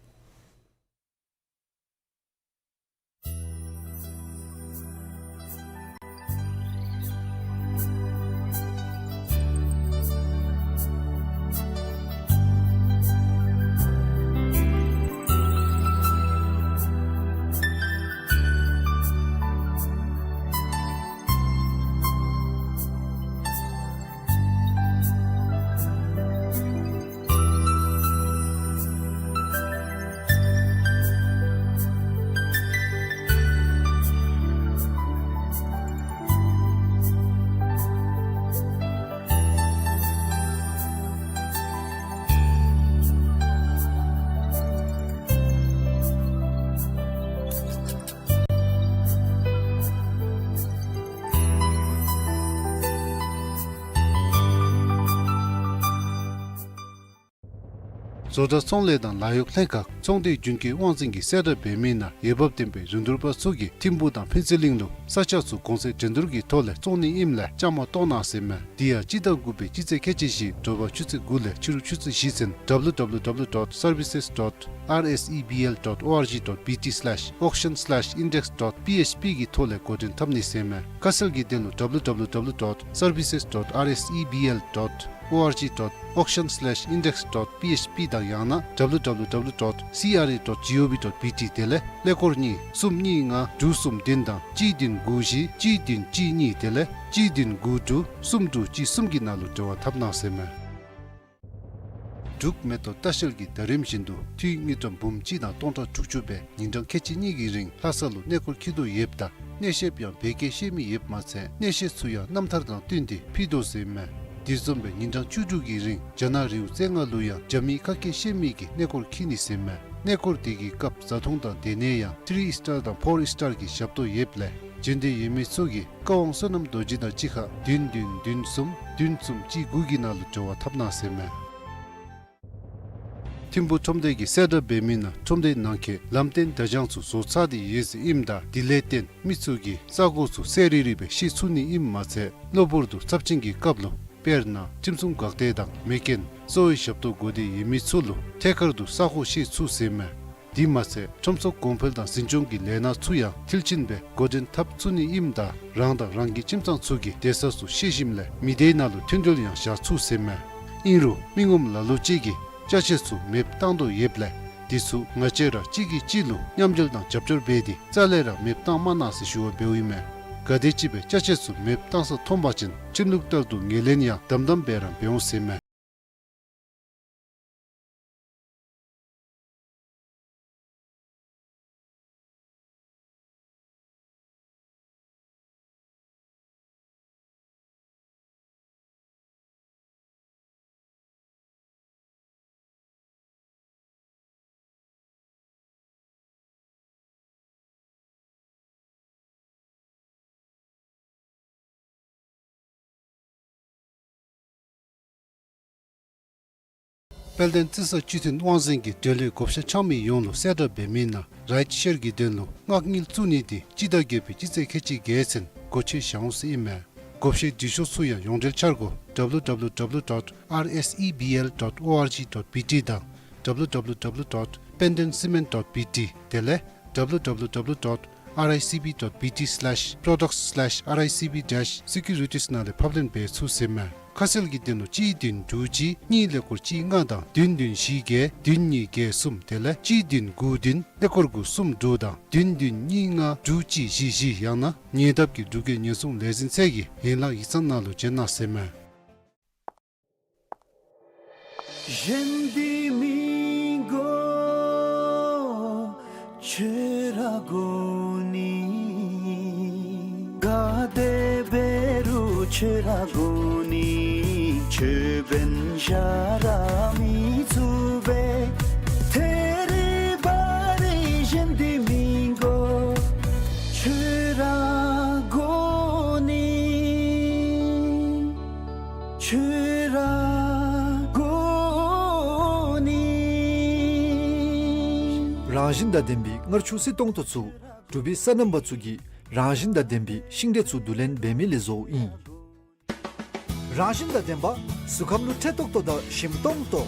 བཟོ་གྲྭ་ཚོང་ལས་དང་ལཱ་གཡོག་ལྷན་ཁག་ ཚོང་སྡེ་རྒྱུན་སྐྱོང་དབང་འཛིན་གྱིས་གསལ་བསྒྲགས་འབད་མི་ནང་འོས་འབབ་ལྡན་པའི་རིན་བསྡུར་པ་ཚུ་གིས་ཐིམ་ཕུག་དང་ཕུན་ཚོགས་གླིང་ལུ་ས་ཆ་ཚུ་གོང་ཚད་འགྲན་བསྡུར་གྱི་ཐོག་ལས་བཙོང་ནི་ཨིནམ་ལས་བཅའ་མར་གཏོགས་གནང་ཟེར་མས། དེ་ཡང་སྤྱི་ཟླ་དགུ་པའི་སྤྱི་ཚེས་ཁལ་གཅིག་བཞི་དྲོ་པ་ཆུ་ཚོད་དགུ་ལས་ཕྱི་རུ་ཆུ་ཚོད་བཞི་ཚུན་W W W dot services dot R S E B L dot O R G dot B T slash auction slash index dot P H P གི་ཐོག་ལས་འགོ་འདྲེན་འཐབ་ནི་ཟེར་མས། ཁ་གསལ་གྱི་དོན་ལུ་W W W dot services dot R S E B L dot O R G dot auction slash index dot P H P དང་ཡང་ན་W W W dot C R A dot G O V dot B T དེ་ལས་ཀླད་ཀོར་གཉིས་གསུམ་གཉིས་ལྔ་དྲུག་གསུམ་བདུན་དང་གཅིག་བདུན་དགུ་བཞི་གཅིག་བདུན་གཅིག་གཉིས་དེ་ལས་གཅིག་བདུན་དགུ་དྲུག་གསུམ་དྲུག་གཅིག་གསུམ་གྱི་ནང་ལུ་འབྲེལ་བ་འཐབ་གནང་ཟེར་མས། འབྲུག་མེ་ཏོག་ལྟ་བཤལ་གྱིས་ཟླ་རིམ་བཞིན་དུ་འཐུས་དངུལ་ཀྲམ་འབུམ་གཅིག་དང་སྟོང་ཕྲག་དྲུག་ཅུ་སྦེ་ཉིན་གྲངས་ཁལ་གཅིག་གཉིས་ཀྱི་རིང་ལྷ་ས་ལུ་གནས་སྐོར་འཁྱིད་དོ་ཡོདཔ་ད་གནས་བཤདཔ་ཡང་བོད་སྐད་ཤེས་མི་ཡོདཔ་མ་ཚད་གནས་བཤད་ཚུ་ཡང་རྣམ་ཐར་དང་བསྟུན་ཏེ་ཕུལ་དོ་ཟེར་མས། དེ་བཟུམ་སྦེ་ཉིན་གྲངས་བཅུ་དྲུག་གི་རིང་རྒྱ་ནག་རི་བོ་རྩེ་ལྔ་ལུ་ཡང་རྒྱ་མིའི་ཁ་སྐད་ཤེས་མི་གིས་གནས་སྐོར་འཁྱིད་ནི་ཟེར་མས། གནས་སྐོར་དེ་གི་སྐབས་བཟའ་འཐུང་དང་སྡོད་གནས་ཡང་ཐི་རི་སི་ཊར་དང་ཕོར་སི་ཊར་གྱི་ཞབས་ཏོག་ཡོདཔ་ལས་འབྱོན་འདོད་ཡོད་མི་ཚུ་གིས་ཀ་ཝང་བསོད་ནམས་རྡོ་རྗེ་དང་གཅིག་ཁར་བདུན་བདུན་བདུན་གསུམ་བདུན་གསུམ་གཅིག་དགུ་གི་ནང་ལུ་འབྲེལ་བ་འཐབ་གནང་ཟེར་མས། ཐིམ་ཕུག་ཁྲོམ་སྡེ་གིས་གསལ་བསྒྲགས་འབད་མི་ནང་ཁྲོམ་སྡེ་ནང་འཁོད་ལམ་སྟོན་བརྡ་བྱང་ཚུ་བཟོ་ཚར་ཏེ་ཡོད་ཟེར་ཨིནམ་ད་དེ་ལས་བརྟེན་མི་ཚུ་གིས་ས་གོ་ཚུ་གསལ་རི་རི་སྦེ་ཤེས་ཚུགས་ནི་ཨིནམ་མ་ཚད་གློ་བུར་དུ་ཚབས་ཆེན་གྱི་སྐབས་ལུ་དཔེར་ན་ཁྲིམས་སྲུང་འགག་སྡེ་དང་མེ་རྐྱེན་གསོ་བའི་ཞབས་ཏོག་དགོ་སྟེ་ཡོད་མི་ཚུ་ལུ་ཐད་ཀར་དུ་ས་གོ་ཤེས་ཚུགས་ཟེར་མས། དེ་མ་ཚད་ཁྲོམ་ཚོགས་གོང་འཕེལ་དང་འཛིན་སྐྱོང་གི་ལས་སྣ་ཚུ་ཡང་མཐིལ་ཕྱིན་སྦེ་འགོ་འདྲེན་འཐབ་ཚུགས་ནི་ཨིནམ་ད་རང་དང་རང་གི་ཁྱིམ་ཚང་ཚུ་གི་སྡོད་ས་ཚུ་ཤེས་ཞིནམ་ལས་མི་སྡེའི་ནང་ལུ་མཐུན་སྒྲིལ་ཡང་བཞག་ཚུགས་ཟེར་མས། ཨིན་རུང་མི་ངོམ་ལ་ལུ་ཅིག་གིས་ཅ་ཆས་ཚུ་མེདཔ་བཏང་དོ་ཡོདཔ་ལས་དེ་ཚུ་ང་བཅས་ར་གཅིག་གིས་གཅིག་ལུ་མཉམ་འབྲེལ་དང་རྒྱབ་སྐྱོར་འབད་དེ་རྩ་ལས་ར་མེདཔ་བཏང་མ་གནང་ཟེར་ཞུ་བ་འབདཝ་ཨིན་མས། ག་དེམ་ཅིག་སྦེ་ཅ་ཆས་ཚུ་མེདཔ་བཏང་ས་མཐོང་པ་ཅིན་ཁྲིམས་ལུགས་ལྟར་དུ་ངོས་ལེན་ཡང་དམ་དམ་སྦེ་ར་འབད་འོང་ཟེར་མས། དཔལ་ལྡན་རྩི་ས་སྤྱི་མཐུན་དབང་འཛིན་གྱིས་འབྲེལ་ཡོད་བགོ་བཤའ་འཆང་མི་ཡོངས་ལུ་གསལ་བསྒྲགས་འབད་མི་ནང་རའིཌ་ཤེར་གྱི་དོན་ལུ་མངགས་དངུལ་བཙུགས་ནི་དེ་སྤྱི་ཟླ་བརྒྱད་པའི་སྤྱི་ཚེས་ཁལ་གཅིག་བརྒྱད་ཚུན་སྒོ་ཕྱེ་བཞག་འོང་ཟེར་ཨིན་མས། བགོ་བཤའི་འབྲི་ཤོག་ཚུ་ཡང་ཡོངས་འབྲེལ་འཆར་སྒོ་W W W dot R S E B L dot O R G dot B T དང་W W W dot pendentcement dot B T དེ་ལས་W W W dot R I C B dot B T slash products slash R I C B dash securities ནང་ལས་ཕབ་ལེན་འབད་ཚུགས་ཟེར་མས། ཁ་གསལ་གྱི་དོན་ལུ་གཅིག་བདུན་དྲུག་གཅིག་གཉིས་ཀླད་ཀོར་གཅིག་ལྔ་དང་བདུན་བདུན་བཞི་བརྒྱད་བདུན་གཉིས་བརྒྱད་གསུམ་དེ་ལས་གཅིག་བདུན་དགུ་བདུན་ཀླད་ཀོར་དགུ་གསུམ་དྲུག་དང་བདུན་བདུན་གཉིས་ལྔ་དྲུག་གཅིག་བཞི་བཞི་ཡང་ན་ཉེ་འདབས་ཀྱི་འབྲུག་རྒྱལ་ཉེན་སྲུང་ལས་འཛིན་ཚད་ཀྱི་ཡན་ལག་ཡིག་ཚང་ནང་ལུ་བྱོན་གནང་ཟེར་མས། གཞན་འདི་མི་དགོ་ཁྱོད་ར་དགོ་ནི། ག་དེ་འབད་རུང་ཁྱོད་ར་དགོ་ནི། ཁྱོད་འབདན་གཞན་ར་མི་ཚུགས་པས། ཐད་རི་བ་རི་གཞན་འདི་མི་དགོ་ཁྱོད་ར་དགོ་ནི། ཁྱོད་ར་དགོ་ནི། རང་བཞིན་དང་ལྡན་པའི་མངར་ཆུ་བསིལ་ཏོང་ཏོ་ཚུ་འབྲུག་པའི་སོ་ནམ་པ་ཚུ་གིས་རང་བཞིན་དང་ལྡན་པའི་ཤིང་འབྲས་ཚུ་བསྡུ་ལེན་འབད་མི་ལས་བཟོཝ་ཨིན། རང་བཞིན་དང་ལྡན་པ་གཟུགས་ཁམས་ལུ་འཕྲོད་ཏོག་ཏོ་དང་ཞིམ་ཏོང་ཏོ།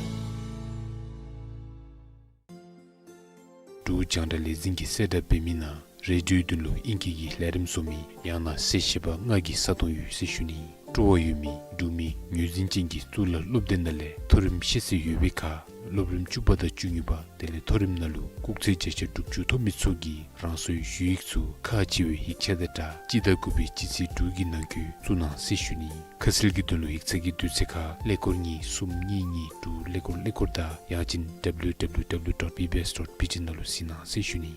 འབྲུག་རྒྱང་བསྒྲགས་ལས་འཛིན་གྱིས་གསལ་བསྒྲགས་འབད་མི་ནང་རེ་ཌིའོའི་དོན་ལུ་ཨིང་སྐད་ཀྱི་ལས་རིམ་བཟོ་མི་ཡང་ན་གསལ་བཤད་པ་ལྔ་གི་ས་སྟོང་ཡོད་ཟེར་ཞུ་ནི། སྤྲོ་བ་ཡོད་མི་འབྲུག་མི་ངོས་འཛིན་ཅན་གྱི་གཙུག་ལག་སློབ་སྡེ་ནང་ལས་མཐོ་རིམ་ཤེས་ཚད་ཡོད་པའི་ཁར་སློབ་རིམ་བཅུ་པ་དང་བཅུ་གཉིས་པ་དེ་ལས་མཐོ་རིམ་ནང་ལུ་སྐུགས་ཚད་བརྒྱ་ཆ་དྲུག་ཅུ་ཐོབ་མི་ཚུ་གིས་རང་སོའི་ཞུ་ཡིག་ཚུ་ཁག་ཆེ་བའི་ཡིག་ཆ་དང་སྦྲགས་སྤྱི་ཟླ་དགུ་པའི་སྤྱི་ཚེས་དྲུག་གི་ནང་འཁོད་བཙུགས་གནང་ཟེར་ཞུ་ནི། ཁ་གསལ་གྱི་དོན་ལུ་ཡིག་ཚང་གི་དུས་ཚོད་ཁར་ཀླད་ཀོར་གཉིས་གསུམ་གཉིས་གཉིས་དྲུག་ཀླད་ཀོར་ཀླད་ཀོར་དང་ཡང་ཅིན་W W W dot B B S dot B T ནང་ལུ་གཟིགས་གནང་ཟེར་ཞུ་ནི།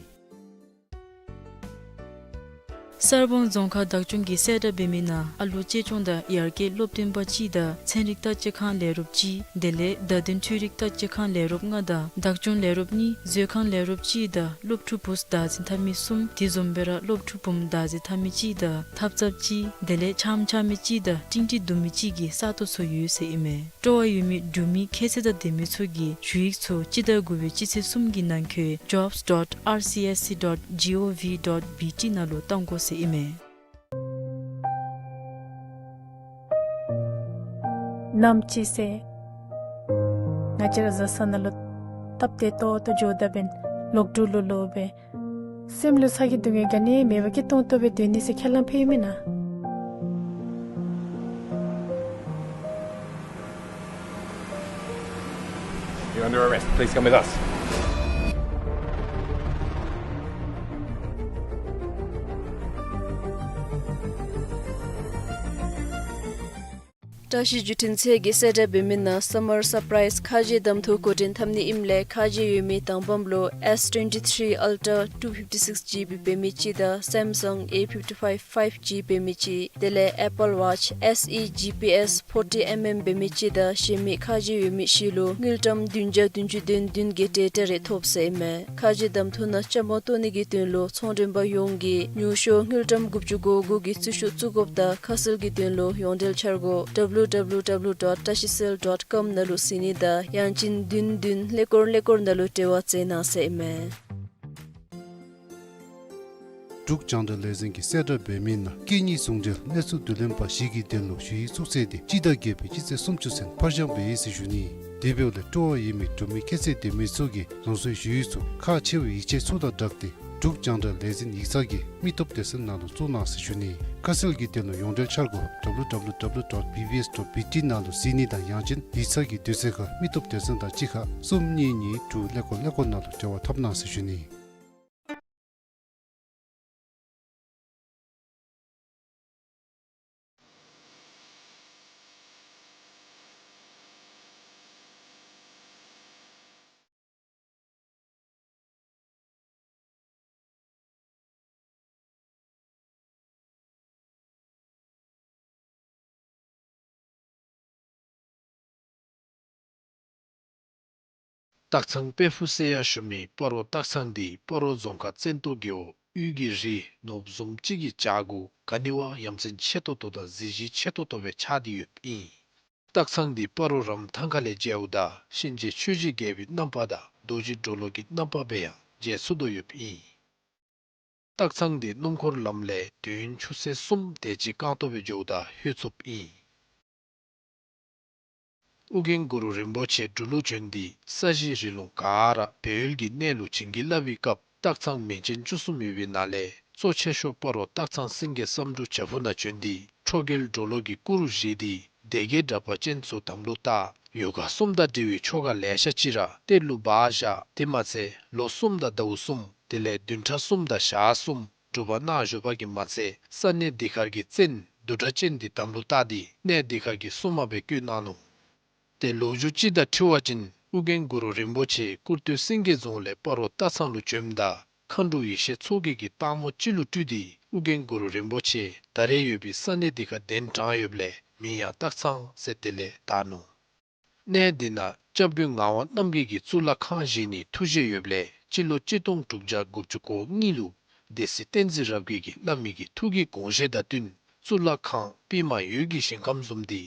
གསར་སྤང་རྫོང་ཁག་བདག་སྐྱོང་གིས་གསལ་བསྒྲགས་འབད་མི་ནང་ཨ་ལོ་གཅེས་སྐྱོང་དང་ཡར་རྒྱས་སློབ་སྟོན་པ་གཅིག་དང་ཚན་རིག་བརྟག་དཔྱད་ཁང་ལས་རོགསཔ་གཅིག་དེ་ལས་བརྡ་དོན་འཕྲུལ་རིག་བརྟག་དཔྱད་ཁང་ལས་རོགསཔ་ལྔ་དང་བདག་སྐྱོང་ལས་རོགསཔ་གཉིས་མཛོད་ཁང་ལས་རོགསཔ་གཅིག་དང་སློབ་ཕྲུག་བུཚ་བདག་འཛིན་འཐབ་མི་གསུམ་དེ་བཟུམ་སྦེ་ར་སློབ་ཕྲུག་བུམོ་བདག་འཛིན་འཐབ་མི་གཅིག་དང་ཐབ་ཚངཔ་གཅིག་དེ་ལས་ཆམ་ཆགས་མི་གཅིག་དང་ཀྲིང་ཀྲི་བརྡུང་མི་གཅིག་གིས་ས་སྟོང་ཚུ་ཡོད་ཟེར་ཨིན་མས། སྤྲོ་བ་ཡོད་མི་འབྲུག་མི་ཁྱད་ཚད་དང་ལྡན་མི་ཚུ་གིས་ཞུ་ཡིག་ཚུ་སྤྱི་ཟླ་དགུ་པའི་སྤྱི་ཚེས་གསུམ་གྱི་ནང་འཁོད་jobs dot R C S C dot G O V dot B T ནང་ལུ་བཏང་དགོ་ཟེར་ཨིན་མས། ནམ་ཅིག་ཟེར་ང་བཅས་ར་བཟའ་ཚང་ནང་ལུ་སྟབས་བདེ་ཏོག་ཏོ་འགྱོ་ད་འབདན་ལོག་འབྲུག་ལུ་ལོག་སྦེ་སེམས་ལུ་ཚ་གྱང་སྡུག་བསྔལ་ག་ནི་མེད་པར་སྐྱིད་ཏོང་ཏོ་སྦེ་སྡོད་ནི་ཟེར་ཁས་བླངས་ཕུལ་མེན་ན། You're under arrest. Please come with us. བཀྲ་ཤིས་བརྒྱུད་འཕྲིན་ཚད་ཀྱིས་གསལ་བསྒྲགས་འབད་མི་ནང་Summer Surprise ཁ་རྗེ་གདམ་འཐུ་འགོ་འདྲེན་འཐབ་ནི་ཨིནམ་ལས་ཁ་རྗེ་ཡོད་མི་དང་པམ་ལུ་S twenty-three Ultra two fifty-six G B འབད་མི་གཅིག་དང་Samsung A fifty-five five G འབད་མི་གཅིག་དེ་ལས་Apple Watch S E G P S forty mm འབད་མི་གཅིག་དང་གཞན་མི་ཁ་རྗེ་ཡོད་མི་བཞི་ལུ་དངུལ་ཀྲམ་བདུན་བརྒྱ་བདུན་ཅུ་དོན་བདུན་གྱི་ཏེ་ཏེ་རེ་ཐོབ་ཟེར་ཨིན་མས། ཁ་རྗེ་གདམ་འཐུ་ནང་བཅའ་མར་གཏོགས་ནི་གི་དོན་ལུ་ཚོང་མགྲོན་པ་ཡོངས་ཀྱིས་ཉུང་ཤོས་དངུལ་ཀྲམ་དགུ་བཅུ་གོ་དགུ་གི་རྩིས་ཤོག་བཙུགས་དགོཔ་དང་ཁ་གསལ་གྱི་དོན་ལུ་ཡོངས་འབྲེལ་འཆར་སྒོ་W W W dot tashicell dot com ནང་ལུ་གཟིགས་ནི་དང་ཡང་ཅིན་བདུན་བདུན་ཀླད་ཀོར་ཀླད་ཀོར་ནང་ལུ་འབྲེལ་བ་མཛད་གནང་ཟེར་ཨིན་མས། འབྲུག་རྒྱང་བསྒྲགས་ལས་འཛིན་གྱིས་གསལ་བསྒྲགས་འབད་མི་ནང་སྐད་གཉིས་ཟུང་འབྲེལ་གནས་ཚུལ་བསྡུ་ལེན་པ་བཞི་གི་དོན་ལུ་ཞུ་ཡིག་བཙུགས་ཚེས་དེ་སྤྱི་ཟླ་བརྒྱད་པའི་སྤྱི་ཚེས་སུམ་ཅུ་ཚུན་ཕར་འགྱངས་འབད་ཡི་ཟེར་ཞུ་ནི། དེ་འབདཝ་ལས་སྤྲོ་བ་ཡོད་མི་འབྲུག་མི་ཁྱད་ཚད་ལྡན་མི་ཚུ་གིས་རང་སོའི་ཞུ་ཡིག་ཚུ་ཁག་ཆེ་བའི་ཡིག་ཆ་ཚུ་དང་སྦྲགས་ཏེ་འབྲུག་རྒྱང་བསྒྲགས་ལས་འཛིན་ཡིག་ཚང་གི་མི་སྟོབས་སྡེ་ཚན་ནང་ལུ་བཙུགས་གནང་ཟེར་ཞུ་ནི། ཁ་གསལ་གྱི་དོན་ལུ་ཡོངས་འབྲེལ་འཆར་སྒོ་W W W dot B B S dot B T ནང་ལུ་གཟིགས་ནི་དང་ཡང་ཅིན་ཡིག་ཚང་གི་དུས་ཚོད་ཁར་མི་སྟོབས་སྡེ་ཚན་དང་གཅིག་ཁར་གསུམ་གཉིས་གཉིས་དྲུག་ཀླད་ཀོར་ཀླད་ཀོར་ནང་ལུ་འབྲེལ་བ་འཐབ་གནང་ཟེར་ཞུ་ནི། སྟག་ཚང་དཔལ་ཕུག་ཟེར་ཡང་ཞུ་མི་སྤ་རོ་སྟག་ཚང་འདི་སྤ་རོ་རྫོང་ཁག་བཙན་ཏོ་རྒེད་འོག་དབུས་ཀྱི་རི་ནོར་བུ་བཟུམ་ཅིག་གི་བྱག་གུ་ག་ནི་བ་ཡ་མཚན་ཆེ་ཏོག་ཏོ་དང་གཟི་བརྗིད་ཆེ་ཏོག་ཏོ་སྦེ་ཆགས་ཏེ་ཡོདཔ་ཨིན། སྟག་ཚང་འདི་སྤ་རོ་རམ་ཐང་ཁ་ལས་མཇལཝ་ད་གཤིན་རྗེ་ཆོས་ཀྱི་རྒྱལ་པོའི་རྣམ་པ་དང་རྡོ་རྗེ་གྲོ་ལོད་ཀྱི་རྣམ་པ་སྦེ་ཡང་མཇལ་ཚུགས་དོ་ཡོདཔ་ཨིན། སྟག་ཚང་འདི་སྣུམ་འཁོར་ལམ་ལས་དུས་ཡུན་ཆུ་ཚོད་གསུམ་དེ་ཅིག་རྐང་སྟོང་སྦེ་འགྱོཝ་ད་ལྷོད་ཚུགསཔ་ཨིན། ཨོ་རྒྱན་གུ་རུ་རིན་པོ་ཆེ་འབྲུག་ལུ་བྱོན་ཏེ་ས་གཞི་རི་ལུང་ག་ར་སྦས་ཡུལ་གྱི་གནས་ལུ་བྱིན་གྱིས་བརླབས་པའི་སྐབས་སྟག་ཚང་མིང་ཅན་བཅུ་གསུམ་ཡོད་པའི་ནང་ལས་གཙོ་ཆེ་ཤོས་སྤ་རོ་སྟག་ཚང་སེང་གེ་བསམ་འགྲུབ་བྱག་ཕུག་ནང་བྱོན་ཏེ་ཁྲོ་རྒྱལ་གྲོ་ལོད་ཀྱི་སྐུ་རུ་བཞེངས་ཏེ་སྡེ་བརྒྱད་དྲེགས་པ་ཅན་ཚུ་དམ་ལུ་བཏགས། ཡོ་ག་གསུམ་དང་འབྲེལ་བའི་ཆོ་ག་ལེ་ཤ་ཅིག་ར་གཏེར་ལུ་སྦ་བཞག། དེ་མ་ཚད་ལོ་གསུམ་དང་ཟླཝ་གསུམ་དེ་ལས་བདུན་ཕྲག་གསུམ་དང་ཞག་གསུམ་སྒྲུབ་པ་གནང་བཞུགས་པ་གིས་མ་ཚད་ས་གནས་འདི་ཁར་གྱི་བཙན་བདུད་དྲེགས་ཅན་འདི་དམ་ལུ་བཏགས་ཏེ་གནས་འདི་ཁར་གྱི་སྲུང་མ་སྦེ་བསྐོས་གནང་ནུག། ཏེ་ལོ་རྒྱུས་ཅིག་དང་འཁྲིལ་བ་ཅིན་ཨོ་རྒྱན་གུ་རུ་རིན་པོ་ཆེ་ཀུར་སྟོད་སེང་གེ་རྫོང་ལས་སྤ་རོ་སྟག་ཚང་ལུ་བྱོནམ་ད་མཁའ་འགྲོ་ཡེ་ཤེས་མཚོ་རྒྱལ་གྱིས་སྟག་མོ་ཅིག་ལུ་སྤྲུལ་ཏེ་ཨོ་རྒྱན་གུ་རུ་རིན་པོ་ཆེ་ད་རེས་ཡོད་པའི་ས་གནས་འདི་ཁར་གདན་དྲངས་ཡོདཔ་ལས་མིང་ཡང་སྟག་ཚང་ཟེར་དེ་ལས་བཏགས་ནུག། གནས་འདི་ནང་སྐྱབས་མགོན་ངག་དབང་རྣམ་རྒྱལ་གྱིས་གཙུག་ལག་ཁང་བཞེངས་ནིའི་ཐུགས་བཞེད་ཡོདཔ་ལས་སྤྱི་ལོ་གཅིག་སྟོང་དྲུག་བརྒྱ་དགུ་བཅུ་གོ་གཉིས་ལུ་སྡེ་སྲིད་བསྟན་འཛིན་རབ་རྒྱས་ཀྱིས་བླ་མའི་གི་ཐུགས་ཀྱི་དགོངས་བཞེད་དང་བསྟུན་གཙུག་ལག་ཁང་པདྨ་འོད་ཀྱི་ཞིང་ཁམས་བཟུམ་འདི་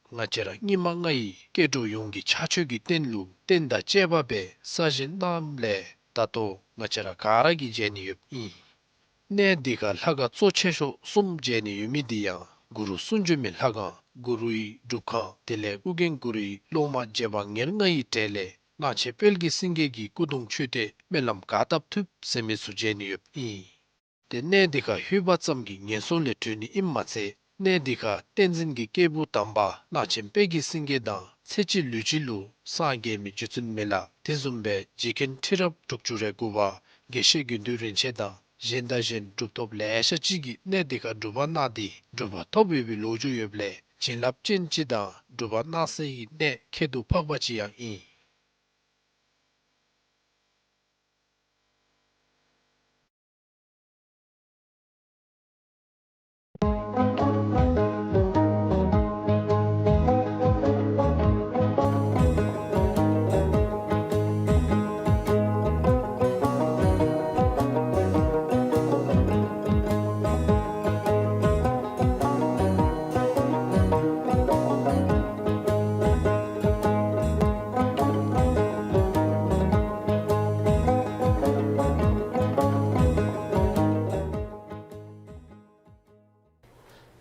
ང་བཅས་ར་སྙིགས་མ་ལྔ་ཡི་སྐྱེ་འགྲོ་ཡོངས་ཀྱི་ཕྱག་མཆོད་ཀྱི་རྟེན་ལུ་རྟེན་དང་བཅས་པ་སྦེ་གསར་བཞེངས་གནངམ་ལས་ད་ལྟོ་ང་བཅས་ར་ག་ར་གིས་མཇལ་ནི་ཡོདཔ་ཨིན། གནས་འདི་ཁར་ལྷ་ཁང་གཙོ་ཆེ་ཤོས་གསུམ་མཇལ་ནི་ཡོད་མི་འདི་ཡང་གུ་རུ་གསུང་བྱོན་མའི་ལྷ་ཁང་གུ་རུའི་སྒྲུབ་ཁང་དེ་ལས་ཨོ་རྒྱན་གུ་རུའི་སློབ་མ་རྗེ་འབངས་ཉེར་ལྔ་ཡི་གྲས་ལས་གླང་ཆེན་དཔལ་གྱི་སེང་གེ་གི་སྐུ་གདུང་མཆོད་རྟེན་སྨོན་ལམ་ག་བཏབ་ཐུབ་ཟེར་མི་ཚུ་མཇལ་ནི་ཡོདཔ་ཨིན། ཏེ་གནས་འདི་ཁར་ལྷོད་པ་ཙམ་གྱིས་ངན་སོང་ལས་གྲོལ་ནི་ཨིནམ་མ་ཚད་གནས་འདི་ཁར་བསྟན་འཛིན་གྱི་སྐྱེས་བུ་དམ་པ་གླང་ཆེན་དཔལ་གྱི་སེང་གེ་དང་ཚེ་གཅིག་ལུས་གཅིག་ལུ་སངས་རྒྱས་མི་རྗེ་བཙུན་མི་ལ་དེ་བཟུམ་སྦེ་རྗེ་མཁན་ཁྲི་རབས་དྲུག་ཅུ་རེ་དགུ་པ་དགེ་བཤེས་དགེ་འདུན་རིན་ཆེན་དང་གཞན་དང་གཞན་གྲུབ་ཐོབ་ལེ་ཤ་ཅིག་གིས་གནས་འདི་ཁར་སྒྲུབ་པ་གནང་སྟེ་གྲུབ་པ་ཐོབ་ཡོད་པའི་ལོ་རྒྱུས་ཡོདཔ་ལས་བྱིན་རླབས་ཅན་ཅིག་དང་སྒྲུབ་པ་གནང་སའི་གནས་ཁྱད་དུ་འཕགས་པ་ཅིག་ཡང་ཨིན།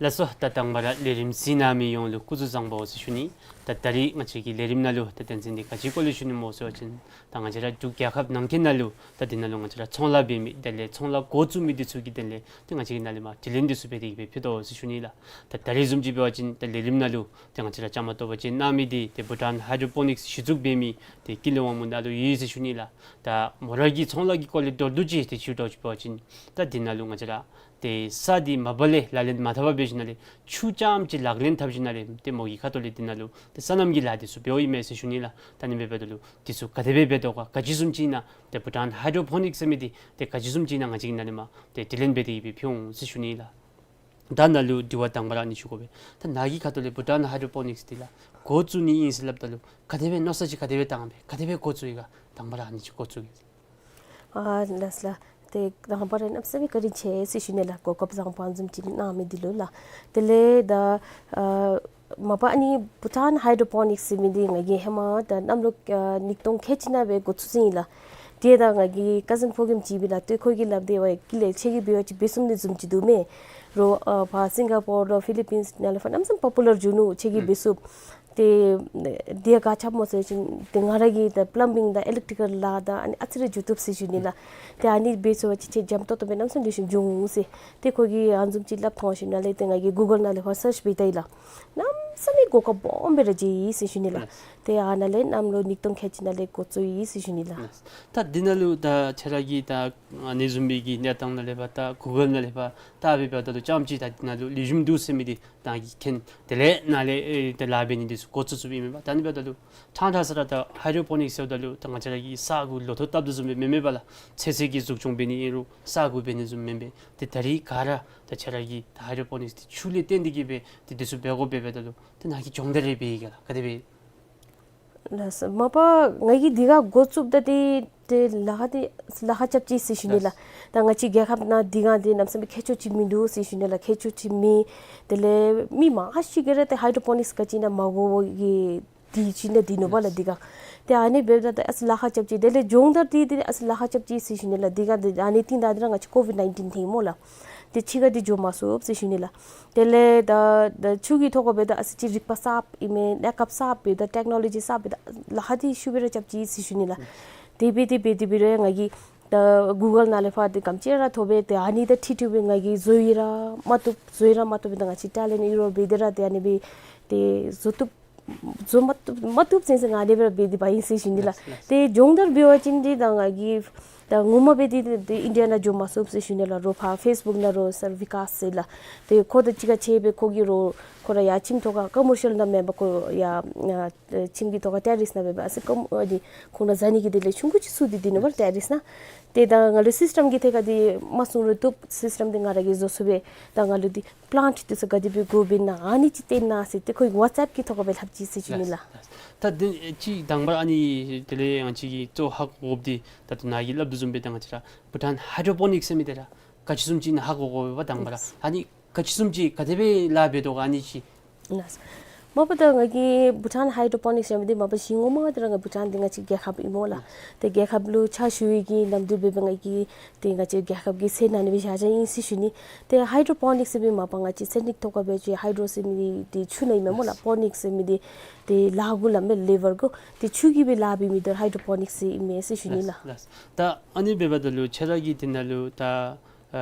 ལགས་སོ། ད་དང་པ་ར་ལས་རིམ་གཟིགས་གནང་མི་ཡོངས་ལུ་སྐུ་གཟུགས་བཟང་པོ་ཟེར་ཞུ་ནི། ད་ད་རིས་ང་བཅས་ཀྱི་ལས་རིམ་ནང་ལུ་ད་དོན་ཚན་འདི་ག་ཅི་སྐོར་ལས་ཞུ་ནི་སྨོ་ཟེར་བ་ཅིན་ད་ང་བཅས་ར་འབྲུག་རྒྱལ་ཁབ་ནང་འཁོད་ནང་ལུ་ད་འདི་ནང་ལུ་ང་བཅས་ར་ཚོང་ལཱ་འབད་མི་དེ་ལས་ཚོང་ལཱ་འགོ་བཙུགས་མི་འདི་ཚུ་གི་དོན་ལས་ཏེ་ང་བཅས་ཀྱིས་ནཱ་ལས་མར་དྲི་ལན་འདི་ཚུ་འབད་དེ་གི་སྦེ་ཕུལ་དོ་ཟེར་ཞུ་ནི་ལགས། ད་ད་རིས་བཟུམ་ཅིག་འབད་བ་ཅིན་ད་ལས་རིམ་ནང་ལུ་ཏེ་ང་བཅས་ར་བཅའ་མར་གཏོགས་པ་ཅིན་གནང་མི་འདི་ཏེ་བྷུ་ཊཱན་ཧའི་ཌྲོ་པོ་ནིཀསི་གཞི་བཙུགས་འབད་མི་ཏེ་ཀུན་ལེགས་དབང་མོ་ནཱ་ལུ་ཡོད་ཟེར་ཞུ་ནི་ལགས། ད་མོ་ར་གི་ཚོང་ལཱ་གི་སྐོར་ལས་མདོར་བསྡུས་ཅིག་ཏེ་ཞུ་དོ་ཅིག་འབད་བ་ཅིན་ད་འདི་ནང་ལུ་ང་བཅས་ར་ཏེ་ས་འདི་མ་པ་ལས་ལག་ལེན་མ་འཐབ་པར་འབད་ཞིནམ་ལས་ཆུ་རྐྱངམ་ཅིག་ལག་ལེན་འཐབ་ཞིནམ་ལས་ཏེ་མོ་གི་ཁ་ཐུག་ལས་འདི་ནང་ལུ་ཏེ་སོ་ནམ་གྱི་ལཱ་འདི་ཚུ་འབདཝ་ཨིན་མས་ཟེར་ཞུ་ནི་ལགས། ད་ཨ་ནི་འབདཝ་ད་ལུ་འདི་ཚུ་ག་དེ་སྦེ་འབད་དོ་ག་ག་ཅི་བཟུམ་ཅིག་ཨིན་ན་ཏེ་བྷུ་ཊཱན་ཧའི་ཌྲོ་པོ་ནིཀསི་ཟེར་མི་འདི་ཏེ་ག་ཅི་བཟུམ་ཅིག་ཨིན་ན་ང་བཅས་ཀྱིས་ནཱ་ལས་མར་ཏེ་དྲི་ལན་འབད་དེ་གི་སྦེ་ཕུལ་འོང་ཟེར་ཞུ་ནི་ལགས། ད་ནཱ་ལུ་དྲི་བ་དང་པ་ར་ཨ་ནི་ཞུ་དགོ་པས། ད་ནཱ་གི་ཁ་ཐུག་ལས་བྷུ་ཊཱན་ཧའི་ཌྲོ་པོ་ནིཀསི་འདི་ལགས་འགོ་བཙུགས་ནི་ཨིན་ཟེར་སླབ་ད་ལུ་ག་དེ་སྦེ་མནོ་བསམ་ཅིག་ག་དེ་སྦེ་བཏང་སྦེ་ག་དེ་སྦེ་འགོ་བཙུགས་ཡི་ག་དང་པ་ར་ཨ་ནི་ཅིག་འགོ་བཙུགས་ཡི། ཨ་ལགས་ལགས། ཏེ་དང་པ་ར་གནམ་མེད་ས་མེད་བཀའ་དྲིན་ཆེ་ཟེར་ཞུ་ནི་ལགས། གོ་སྐབས་བཟང་པོ་ཨ་ནི་བཟུམ་ཅིག་གནང་མི་འདི་ལུ་ལགས། དེ་ལས་ད་ཨ་མ་པ་ཨ་ནི་བྷུ་ཊཱན་ཧའི་ཌྲོ་པོ་ནིཀསི་ཟེར་མི་འདི་ང་གིས་ཧེ་མ་ད་གནམ་ལོ་ཨ་ཉིས་སྟོང་ཁལ་གཅིག་ནང་སྦེ་འགོ་བཙུགས་ཅི་ཨིན་ལགས། ཏེ་ད་ང་གི་ཀ་ཛིན་ཕོ་རྒནམ་ཅིག་ཨིན་པས་ལགས། ཏེ་ཁོ་གིས་སླབ་སྟེ་འབད་བ་ཅིན་ལགས་ཁྱོད་ཀྱིས་འབད་བ་ཅིན་འབད་ཚུགས་ནི་བཟུམ་ཅིག་འདུག་མས། རོགས་ཨ་ཕར་སིང་ག་པོར་རོགས་ཕི་ལི་པིནསི་ནང་ལས་ཕར་གནམ་མེད་ས་མེད་པོ་པུ་ལར་འགྱོ་ནུག། ཁྱོད་ཀྱིས་འབད་ཚུགས། ཏེ་འདི་ག་ཅི་འབད་སྨོ་ཟེར་བ་ཅིན་ཏེ་ང་ར་གིས་ད་པ་ལམ་བིང་དང་ཨི་ལེག་ཊི་ཀལ་ལཱ་དང་ཨ་ནི་ཨ་ཙི་རེ་འགྱོ་བཏུབ་ཟེར་ཞུ་ནི་ལགས། ཏེ་ཨ་ནི་འབད་ཚུགས་པ་ཅིན་ཁྱོད་འཇམ་ཏོང་ཏོ་སྦེ་གནམ་མེད་ས་མེད་ལེགས་ཤོམ་འགྱོ་འོང་ཟེར། ཏེ་ཁོ་གིས་ཨ་ནི་བཟུམ་ཅིག་སླབ་ཐོན་ཞིནམ་ལས་ཏེ་ང་གིས་གུ་གཱལ་ནང་ལས་ཕར་སརཆ་འབད་བལྟ་ཡི་ལགས། གནམ་མེད་ས་མེད་གོ་སྐབས་སྦོམ་སྦེ་ར་མཇལ་ཡི་ཟེར་ཞུ་ནི་ལགས། ལགས། ཏེ་ཨ་ནཱ་ལས་གནམ་ལོ་ཉིས་སྟོང་ཁལ་གཅིག་ནང་ལས་འགོ་བཙུགས་ཡི་ཟེར་ཞུ་ནི་ལགས། ལགས། ད་འདི་ནང་ལུ་ད་ཁྱོད་ར་གིས་ད་ཨ་ནི་བཟུམ་སྦེ་གི་གནས་སྟངས་ནང་ལས་ཕར་ད་གུ་གཱལ་ནང་ལས་ཕར་བལྟ་སྦེ་འབདཝ་ད་ལུ་རྐྱངམ་ཅིག་ད་འདི་ནང་ལུ་ལེགས་ཤོམ་འདུག་ཟེར་མི་འདི་ད་གིས་མཁྱེན། དེ་ལས་ནཱ་ལས་ཨེ་ད་ལཱ་འབད་ནི་འདི་ཚུ་འགོ་བཙུགས་བཙུགསཔ་ཨིན་མས་པ། ད་ཨ་ནི་འབདཝ་ད་ལུ་ཕྲང་ཕྲང་ས་ར་ད་ཧའི་ཌྲོ་པོ་ནིཀསི་ཟེརཝ་ད་ལུ་ད་ང་བཅས་ར་གི་ས་གུ་ལོ་ཐོག་བཏབ་དོ་བཟུམ་སྦེ་མེན་མས་པ་ལགས། ཚོད་བསྲེ་གི་འཛུགས་སྐྱོང་འབད་ནི་ཨིན་རུང་ས་གུ་འབད་ནི་བཟུམ་མེན་པས། ཏེ་ད་རིས་ག་ར་ད་ཁྱོད་ར་གིས་ད་ཧའི་ཌྲོ་པོ་ནིཀསི་འདི་ཆུ་ལས་བརྟེན་ཏེ་གི་སྦེ་ཏེ་འདི་ཚུ་འབད་དགོཔ་འབདཝ་ད་ལུ་ཏེ་ནཱ་གིས་སྦྱོང་བརྡར་རེ་འབད་ཡི་ག་ལགས། ག་དེ་སྦེ། ལགས་སོ། མ་པ་ང་གིས་འདི་ག་འགོ་བཙུགསཔ་ད་ཏེ་ཏེ་ལཱ་ཁག་འདི་ལཱ་ཁག་རྐྱབ་ཅི་ཟེར་ཞུ་ནི་ལགས། ལགས། ད་ང་བཅས་རྒྱལ་ཁབ་ནང་འདི་ག་འདི་གནམ་མེད་ས་མེད་མཁས་མཆོག་ཅིག་མིན་འདུག་ཟེར་ཞུ་ནི་ལགས། མཁས་མཆོག་ཅིག་མེད། དེ་ལས་མི་མང་ཤོས་ཀྱིས་ར་ཏེ་ཧའི་ཌྲོ་པོ་ནིཀསི་ག་ཅི་ཨིན་ན་མ་གོ་བའི་གི་དེ་ཅིག་ནང་འདི་ནུག་པ་ལགས། ལགས། འདི་ག་ཏེ་ཨ་ནི་འབདཝ་ད་ཏེ་ཨ་ཙི་ལཱ་ཁག་རྐྱབ་ཅི། དེ་ལས་སྦྱོང་བརྡར་འདི་འདི་ཨ་ཙི་ལཱ་ཁག་རྐྱབ་ཅི་ཟེར་ཞུ་ནི་ལགས། འདི་ག་འདི་ཨ་ནི་རྟིང་བདའ་འདི་ར་ང་བཅས་ཀོ་ཝིཌ་ནའིན་ཊིན་ཐོན་ཡི་སྨོ་ལགས། ཏེ་ཕྱི་ཁར་འདི་འགྱོ་མ་ཚུགས་ཟེར་ཞུ་ནི་ལགས། དེ་ལས་ད་ད་ཆུ་གི་ཐོག་ཁར་འབདཝ་ད་ཨ་ཙི་ཅིག་རིག་པ་གསརཔ་ཨིན་མས། གནས་སྐབས་གསརཔ་འབདཝ་ད་ཊེག་ནོ་ལོ་ཇི་གསརཔ་འབདཝ་ད་ལཱ་ཁག་འདི་ཤུགས་སྦེ་ར་རྐྱབ་ཅི་ཟེར་ཞུ་ནི་ལགས། དེ་སྦེ་དེ་སྦེ་དེ་སྦེ་ར་ང་གིས་ད་གུ་གཱལ་ནང་ལས་ཕར་ཏེ་ག་ཅི་ར་ཐོབ་སྦེ་ཏེ་ཨ་ནི་དང་འཁྲིལ་འཁྲིལཝ་སྦེ་ང་གིས་བཟོ་ཡི་ར་མ་བཏུབ་བཟོ་ཡི་ར་མ་བཏུབ་སྦེ་ད་ང་བཅས་ཊེ་ལེནཊ་ཨིན་རུང་སྦེ་དེ་ར་ཏེ་ཨ་ནི་སྦེ་ཏེ་བཟོ་བཏུབ་བཟོ་མ་བཏུབ་མ་བཏུབ་ཟེར་ཟེར་ང་ཨ་ནི་སྦེ་ར་འབད་དེ་འབད་ཡི་ཟེར་ཞུ་ནི་ལགས། ལགས། ལགས། ཏེ་སྦྱོང་བརྡར་འབད་བ་ཅིན་འདི་ད་ང་གིས་ད་ངོ་མ་སྦེ་འདི་འདི་ཨིན་ཌི་ཡ་ནང་འགྱོ་མ་ཚུགས་ཟེར་ཞུ་ནི་ལགས། རོགས་ཕར་ཕེསི་བུཀ་ནང་རོགས་སར་བི་ཀཱས་ཟེར་ལགས། ཏེ་ཁོ་དང་གཅིག་ཁར་ཕྱད་སྦེ་ཁོ་གིས་རོགས་ཁོ་ར་ཡར་ཁྱིམ་ཐོག་ཁར་ཀོ་མར་ཤལ་ནང་མེན་པར་ཁོ་ཡར་ཨ་ཁྱིམ་གྱི་ཐོག་ཁར་ཊེ་རེསི་ནང་འབད་བ་ཨ་ཙི་ཀོ་ཨ་འདི་ཁོང་ར་བཟའ་ནི་གི་དེ་ལས་ཆུང་ཀུ་ཅིག་བཙུགས་ཏེ་འདི་ནུག་པ་ཊེ་རེསི་ནང་། ཏེ་ད་ང་ལུ་སིསི་ཊེམ་གྱི་ཐད་ཁར་འདི་མ་གསུང་རུང་བཏུབ། སིསི་ཊེམ་འདི་ང་ར་གིས་བཟོ་ཚུགས་པས། ད་ང་ལུ་འདི་པི་ལཱནཊ་འདི་ཚུ་ག་དེ་སྦེ་དགོཔ་ཨིན་ན་ཨ་ནི་ཅིག་སྟོན་གནང་ཟེར་ཏེ་ཁོ་གིས་ཝཊས་ཨེཔ་གི་ཐོག་ཁར་སྦེ་ལྷབ་ཅི་ཟེར་ཞུ་ནི་ལགས། ལགས། ད་འདི་ཅིག་དང་པ་ར་ཨ་ནི་དེ་ལས་ང་བཅས་ཀྱིས་གཙོ་ཧ་གོ་དགོཔ་འདི་ད་ལྟོ་ནཱ་གིས་སླབ་དོ་བཟུམ་སྦེ་ད་ང་བཅས་ར་བྷུ་ཊཱན་ཧའི་ཌྲོ་པོ་ནིཀསི་ཟེར་མི་འདི་ར་ག་ཅི་བཟུམ་ཅིག་ཨིན་ན་ཧ་གོ་དགོ་པས་པ། དང་པ་ར་ལགས། ཨ་ནི་ག་ཅི་བཟུམ་ཅིག་ག་དེ་སྦེ་ལཱ་འབད་དོ་ག་ཨ་ནི་ཅིག། ལགས། མ་པ་ད་ང་གིས་བྷུ་ཊཱན་ཧའི་ཌྲོ་པོ་ནིཀསི་ཟེར་མི་འདི་མ་པ་གཞི་ངོ་མ་འདི་ར་ང་བྷུ་ཊཱན་འདི་ང་བཅས་རྒྱལ་ཁབ་ཨིན་སྨོ་ལགས། ལགས། ཏེ་རྒྱལ་ཁབ་ལུ་ཕྱག་ཞུ་བའི་གི་ནམ་དུས་འབད་བ་ང་གིས་ཏེ་ང་བཅས་རྒྱལ་ཁབ་ཀྱི་ཚལ་ནང་ཨ་ནི་སྦེ་བཞག་བཞགཔ་ཨིན་ཟེར་ཞུ་ནི། ཏེ་ཧའི་ཌྲོ་པོ་ནིཀསི་ཟེར་མི་མ་པ་ང་བཅས་ཚན་རིག་ཐོག་ཁར་འབད་བ་ཅིན་ཧའི་ཌྲོ་ཟེར་མི་འདི་ཆུ་ནང་ཨིན་མས་སྨོ་ལགས། ལགས། པོ་ནིཀསི་ཟེར་མི་འདི་ཏེ་ལཱ་གུ་སླབ་མས་ལེ་བར་གུ། ཏེ་ཆུ་གིས་སྦེ་ལཱ་འབད་མི་འདི་ཧའི་ཌྲོ་པོ་ནིཀསི་ཟེར་ཨིན་མས་ཟེར་ཞུ་ནི་ལགས། ལགས། ལགས། ད་ཨ་ནི་འབདཝ་ད་ལུ་ཁྱོད་ར་གིས་འདི་ནང་ལུ་ད་ཨ་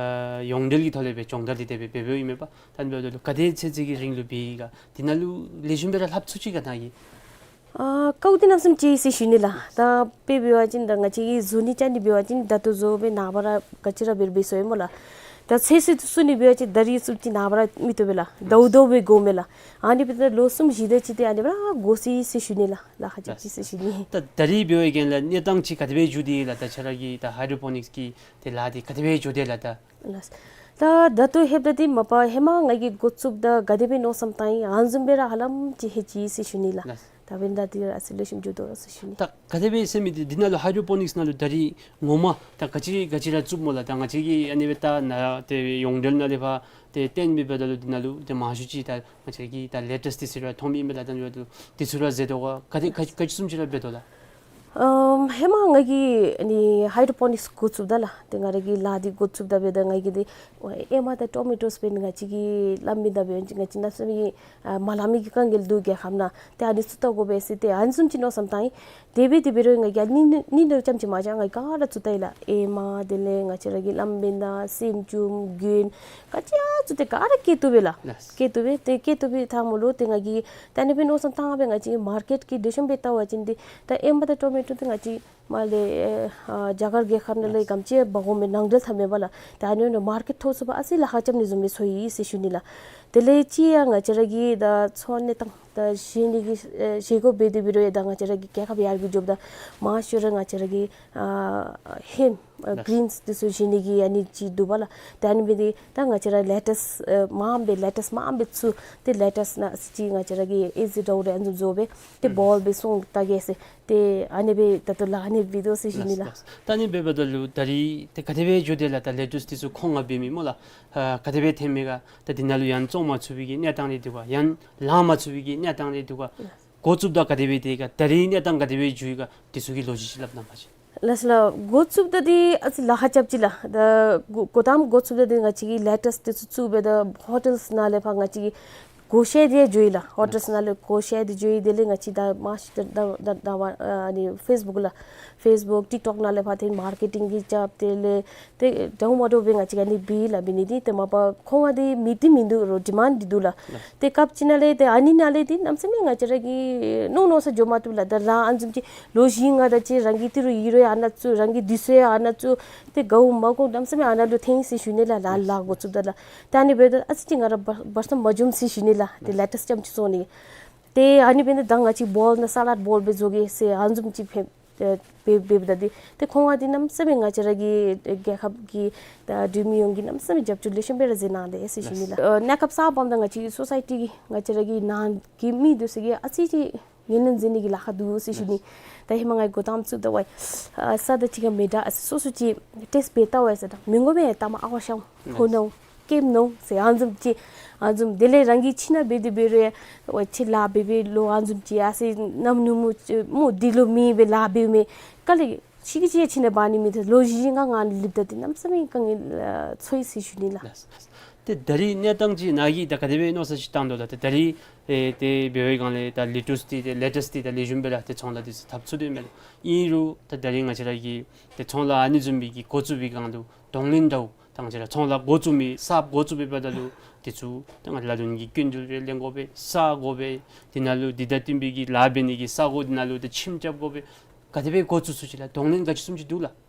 ཡོངས་འབྲེལ་གྱི་ཐོག་ལས་སྦེ་སྦྱོང་བརྡར་འདི་དེ་སྦེ་འབད་འབདཝ་ཨིན་མས་པ། ད་ཨ་ནི་འབདཝ་ད་ལུ་ག་དེ་ཚེ་ཚད་ཀྱི་རིང་ལུ་འབད་ཡི་ག། འདི་ནང་ལུ་ལེགས་ཤོམ་སྦེ་ར་ལྷབ་ཚུགས་ཅི་ག་ནཱ་གིས། ཨ་དཀའཝ་འདི་གནམ་མེད་ས་མེད་ཆེ་ཟེར་ཞུ་ནི་ལགས། ད་དཔེ་འབད་བ་ཅིན་ད་ང་བཅས་ཀྱིས་བཟོ་ནི་རྐྱབ་ནི་འབད་བ་ཅིན་ད་ལྟོ་བཟོ་སྦེ་ནངས་པ་ར་ག་ཅི་ར་འབད་རུང་འབད་ཚུགས་ཡི་སྨོ་ལགས། ད་ཚོད་བསྲེ་བཙུགས་ནི་འབད་བ་ཅིན་ད་རིས་བཙུགསཔ་ཅིག་ནངས་པ་ར་མི་བཏུབ་པས་ལགས། ཟླཝ་ཟླཝ་སྦེ་དགོ་མས་ལགས། ཨ་ནི་འབདཝ་ད་ལོ་གསུམ་བཞི་དེ་ཅིག་ཏེ་ཨ་ནི་སྦེ་ར་འགོར་སོ་ཡི་ཟེར་ཞུ་ནི་ལགས། ལཱ་ཁག་རྐྱབ་ཅི་ཟེར་ཞུ་ནི། ད་ད་རིས་འབད་བའི་གི་ལགས་གནས་སྟངས་ཅིག་ག་དེ་སྦེ་འགྱོ་དེས་ལགས། ད་ཁྱོད་ར་གི་ད་ཧའི་ཌྲོ་པོ་ནིཀསི་གི་ཏེ་ལཱ་འདི་ག་དེ་སྦེ་འགྱོ་དེས་ལགས་ད། ལགས། ད་ད་ལྟོ་ལྷོདཔ་ད་འདི་མ་པ་ཧེ་མ་ང་གིས་འགོ་བཙུགསཔ་ད་ག་དེ་སྦེ་མནོ་བསམ་བཏང་ཡི་ཨ་ནི་བཟུམ་སྦེ་ར་ཧ་ལམ་ཅིག་ལྷོད་ཅི་ཟེར་ཞུ་ནི་ལགས། ལགས། ད་འབདན་ད་འདི་ར་ཨ་ཙི་ལེགས་ཤོམ་འགྱོ་དོ་ཟེར་ཞུ་ནི། ད་ག་དེ་སྦེ་ཟེར་མི་འདི་འདི་ནང་ལུ་ཧའི་ཌྲོ་པོ་ནིཀསི་ནང་ལུ་ད་རིས་ངོ་མ་ད་ག་ཅི་ག་ཅི་ར་བཙུགསཔ་སྨོ་ལགས། ད་ང་བཅས་ཀྱིས་ཨ་ནི་སྦེ་ད་ནཱ་ཏེ་ཡོངས་འབྲེལ་ནང་ལས་ཕར་ཏེ་སྟོན་མི་འབདཝ་ད་ལུ་འདི་ནང་ལུ་ཏེ་མང་ཤོས་ཅིག་ད་ང་བཅས་ཀྱིས་ད་ལེ་ཊསི་འདི་ཚུ་ར་མཐོང་མི་ཨིན་པས་ལགས། ད་ཨ་ནི་འབདཝ་ད་ལུ་འདི་ཚུ་ར་མཛད་དོ་ག་ག་དེ་ག་ག་ཅི་བཟུམ་ཅིག་ར་འབད་དོ་ལགས། ཨ་ ཨམ་ཧེ་མ་ང་གིས་ཨ་ནི་ཧའི་ཌོ་པོ་ནིགསི་འགོ་བཙུགསཔ་ད་ལགས། ཏེ་ང་ར་གིས་ལཱ་འདི་འགོ་བཙུགསཔ་ད་འབདཝ་ད་ང་གིས་འདི་ཨེ་མ་དང་ཊོ་མེ་ཊོསི་འབད་ང་བཅས་ཀྱིས་ལངམ་ད་འབདཝ་ད་ང་བཅས་གནམ་མེད་ས་མེད་ཨ་མ་ལང་མི་གི་དཀའ་ངལ་འདུག། རྒྱལ་ཁབ་ནང་ཏེ་ཨ་ནི་ཚུ་བལྟ་དགོ་པས་ཟེར་ཏེ་ཨ་ནི་བཟུམ་ཅིག་མནོ་བསམ་བཏང་ཡི། དེ་འབད་དེ་འབད་རུང་ང་གིས་ཨ་ནི་ནི་ནི་འདི་རྐྱངམ་ཅིག་མ་བཞག། ང་གིས་ག་ར་ཚུ་བལྟ་ཡི་ལགས། ཨེ་མ་དེ་ལས་ང་བཅས་ར་གི་ལངམ་ད་སེམས་ཅུམ་གྱོན་ག་ཅི་ཡང་ཚུ་ཏེ་ག་ར་བཀལ་བཏུབ་པས་ལགས། ལགས། བཀལ་བཏུབ་པས། ཏེ་བཀལ་བཏུབ་པའི་ཐ་མ་ལུ་ཏེ་ང་གིས་ད་ཨ་ནི་སྦེ་མནོ་བསམ་བཏང་སྦེ་ང་བཅས་མར་ཀེཊ་ཀྱི་ལེགས་ཤོམ་སྦེ་བལྟ་བ་ཅིན་འདི་ད་ཨེ་མ་དང་ཊོ་མེ་ཊོ་འདི་ང་བཅས་མར་ལས་ཨེ་ཨ་རྒྱ་གར་རྒྱལ་ཁབ་ནང་ལས་ག་དེམ་ཅིག་འབག་འོང་མི་ནང་འབྲེལ་འཐབ་མེན་པ་ལགས། ད་ཨ་ནི་ནང་མར་ཀེཊ་ཐོབ་ཚུགས་པར་ཨ་ཙི་ལཱ་ཁག་རྐྱབ་ནི་བཟུམ་སྦེ་ཚོར་ཡི་ཟེར་ཞུ་ནི་ལགས། དེ་ལས་ཅིག་ཡང་ང་བཅས་ར་གི་ད་ཚོང་གནས་སྟངས་ད་བཞེས་ནི་གི་ཨེ་བཞེས་སྒོ་འབད་དེ་འབད་རུང་ཡང་ད་ང་བཅས་ར་གི་རྒྱལ་ཁབ་ཡར་རྒྱས་འགྱོཝ་ད་མང་ཤོས་ར་ང་བཅས་ར་གི་ཨ་ཧེམ་ཨ་ལགས། གི་རིནསི་འདི་ཚུ་བཞེས་ནི་གི་ཨ་ནི་ཅིག་འདུག་པ་ལགས། ད་ཨ་ནི་འབད་དེ་ད་ང་བཅས་ར་ལེ་ཊུསི་ཨེ་མངམ་སྦེ་ལེ་ཊུསི་མངམ་སྦེ་ཚུ་ཏེ་ལེ་ཊུསི་ནང་ཅིག་ང་བཅས་ར་གིས་ཨེ་ཟི་འདྲཝ་རེ་ཨ་ནི་བཟུམ་བཟོ་སྦེ་ཏེ་ཨུམ་བཱོལ་སྦེ་སོང་བལྟ་གེ་ཟེར། ཏེ་ཨ་ནི་སྦེ་ད་ལྟོ་ལཱ་ཨ་ནི་འབད་དོ་ཟེར་ཞུ་ནི་ལགས། ལགས་ལགས། ད་ཨ་ནི་འབདཝ་ད་ལུ་ད་རིས་ཏེ་ག་དེ་སྦེ་འགྱོ་དེས་ལགས། ད་ལེ་ཊུསི་འདི་ཚུ་ཁོང་ང་འབད་མི་སྨོ་ལགས། ཨ་ག་དེ་སྦེ་ཐོན་མས་ག། ད་འདི་ནང་ལུ་ཡང་བཙོང་མ་ཚུགས་པའི་གི་གནས་སྟངས་རེ་འདུག་ག། ཡང་ལང་མ་ཚུགས་པའི་གི་གནས་སྟངས་རེ་འདུག་ག། འགོ་བཙུགསཔ་ད་ག་དེ་སྦེ་དེ་ག་ད་རིས་གནས་སྟངས་ག་དེ་སྦེ་འགྱོ་ཡི་ག། འདི་ཚུ་གི་ལོ་རྒྱུས་ཅིག་སླབ་གནང་བ་ཅིན། ལགས་ལགས། འགོ་བཙུགསཔ་ད་འདི་ཨ་ཙི་ལཱ་ཁག་རྐྱབ་ཅི་ལགས། ད་འགོ་འགོ་དང་པ་འགོ་བཙུགསཔ་ད་འདི་ང་བཅས་ཀྱིས་ལེ་ཊུསི་འདི་ཚུ་བཙུགས་སྦེ་ད་ཧོ་ཊེལ་ནང་ལས་ཕར་ང་བཅས་ཀྱིས་སྒོ་ཕྱེ་སྟེ་འགྱོ་ཡི་ལགས། ཧོ་ཊེལ་ནང་ལས་སྒོ་ཕྱེ་སྟེ་འགྱོ་ཡི། དེ་ལས་ང་བཅས་ད་མ་ཤི་ད་ད་ད་ད་བ་ཨ་ནི་ཕེསི་བུཀ་ལགས། ཕེསི་བུཀ་ཊིཀ་ཊོཀ་ནང་ལས་ཕར་ཏེ་མར་ཀེ་ཊིང་གི་རྐྱབ། དེ་ལས་ཏེ་འདྲཝ་མ་འདྲཝ་སྦེ་ང་བཅས་ཀྱིས་ཨ་ནི་འབད་ཡི་ལགས། འབད་ནི་འདི་ཏེ་མ་པ་ཁོང་ང་འདི་མི་འདི་མིན་འདུག་རོགས་ཌི་མཱནཌ་འདི་འདུག་ལགས། ཏེ་སྐབས་ཅིག་ནང་ལས་ཏེ་ཨ་ནི་ནང་ལས་འདི་གནམ་མེད་ས་མེད་ང་བཅས་ར་གིས་མནོ་མནོ་ས་འགྱོ་མ་བཏུབ་ལགས། ད་རང་ཨ་ནི་བཟུམ་ཅིག་ལོ་བཞི་ལྔ་ད་ཅིག་རང་གི་ཏི་རུ་ཡི་རུ་ཡང་ཨ་ནཱ་བཙུགས། རང་གི་དུས་ཚོད་ཡང་ཨ་ནཱ་བཙུགས། ཏེ་དགའཝ་མ་དགའཝ་གནམ་མེད་ས་མེད་ཨ་ནཱ་ལུ་འཐེན་ཟེར་ཞུ་ནི་ལགས། ལཱ་ལཱ་འགོ་བཙུགསཔ་ད་ལགས། ཏེ་ཨ་ནི་འབདཝ་ད་ཨ་ཙི་ཅིག་ང་ར་བར་བར་མཚམས་མ་འཛོམས་ཟེར་ཞུ་ནི་ལགས། ཏེ་ལེ་ཊུསི་རྐྱངམ་ཅིག་བཙོང་ནི། ཏེ་ཨ་ནི་འབདཝ་ད་ད་ང་བཅས་བཱོལ་ནང་སཱ་ལཌ་བཱོལ་སྦེ་བཟོ་གེ་ཟེར་ཨ་ནི་བཟུམ་ཅིག་ཕེབས་ཨེ་འབད་འབདཝ་ད་འདི་ཏེ་ཁོང་ང་འདི་གནམ་མེད་ས་མེད་ང་བཅས་ར་གི་རྒྱལ་ཁབ་ཀྱི་ད་འབྲུག་མི་ཡོངས་ཀྱིས་གནམ་མེད་ས་མེད་རྒྱབ་སྐྱོར་ལེགས་ཤོམ་སྦེ་ར་མཛད་གནང་དེས་ཟེར་ཞུ་ནི་ལགས། ཨ་གནས་སྐབས་གསརཔ་འབདཝ་ད་ང་བཅས་སོ་སའི་ཊི་གི་ང་བཅས་ར་གི་ནང་གི་མི་འདི་ཚུ་གིས་ཨ་ཙི་ཅིག་ངོས་ལེན་མཛད་ནི་གི་ལཱ་ཁག་འདུག་ཟེར་ཞུ་ནི། ད་ཧེ་མ་ང་གིས་འགོ་དང་པ་བཙུགསཔ་ད་ཝའི་ཨ་ས་དང་ཅིག་ཁར་མི་འདྲ་ཨ་ཙི་སོ་སོ་ཅིག་ཊེསཊ་འབད་བལྟ་ཝའི་ཟེར། ད་མི་དགོ་མས། ད་མ་ཨ་ཝ་ཤམ་ཕོ་ནོ་ཀེམ་ནོ་ཟེར་ཨ་ནི་བཟུམ་ཅིག་ཨ་ནི་བཟུམ། དེ་ལས་རང་གིས་ཁྱིམ་ནང་འབད་དེ་འབད་རུང་ཝའི་ཁྱིམ་ལཱ་འབད་འབད་ལོ་ཨ་ནི་བཟུམ་ཅིག་ཨ་ཙི་གནམ་ནུབ་མོ་ཅིག་མོ་འདི་ལུ་མེད་པའི་ལཱ་འབདཝ་མས། ག་ལས་ཤི་གི་ཅིག་ཁྱིམ་ནང་འབག་ནི་མེད། ད་ལོ་བཞི་ལྔ་ནང་ལུ་ལུསཔ་ད་འདི་གནམ་མེད་ས་མེད་དཀའ་ངལ་ཨ་ཚོར་ཡི་ཟེར་ཞུ་ནི་ལགས། ལགས་ལགས། ཏེ་ད་རིས་གནས་སྟངས་ཅིག་ནཱ་གིས་ད་ག་དེ་སྦེ་མནོ་བསམ་ཅིག་བཏང་དོ་ལགས། ཏེ་ད་རིས་ཨེ་ཏེ་འབད་བའི་སྒང་ལས་ད་ལེ་ཊུསི་འདི་ཏེ་ལེ་ཊུསི་འདི་ད་ལེགས་ཤོམ་སྦེ་ལགས་ཏེ་ཚོང་ལཱ་འདི་ཚུ་འཐབ་ཚུགས་དོ་མས་ལགས། ཨིན་རུང་ད་ད་རིས་ང་བཅས་ར་གིས་ཏེ་ཚོང་ལཱ་ཨ་ནི་བཟུམ་སྦེ་གི་འགོ་བཙུགས་པའི་སྒང་ལུ་གདོང་ལེན་འདྲཝ་ད་ང་བཅས་ར་ཚོང་ལཱ་འགོ་བཙུགས་མི་གསརཔ་འགོ་བཙུགས་པའི་བར་ན་ལུ་འདི་ཚུ་ད་ང་ལ་ལུ་ནི་གི་སྐྱིན་འགྲུལ་རེ་ལེན་དགོ་པས། ས་དགོ་པས། འདི་ནང་ལུ་འདི་དང་བསྟུན་པའི་གི་ལཱ་འབད་ནི་གི་ས་གོ་འདི་ནང་ལུ་ཏེ་ཁྱིམ་རྐྱབ་དགོ་པས། ག་དེ་སྦེ་འགོ་བཙུགས་ཚུགས་ཅི་ལགས། གདོང་ལེན་ག་ཅི་བཟུམ་ཅིག་འདུག་ལགས།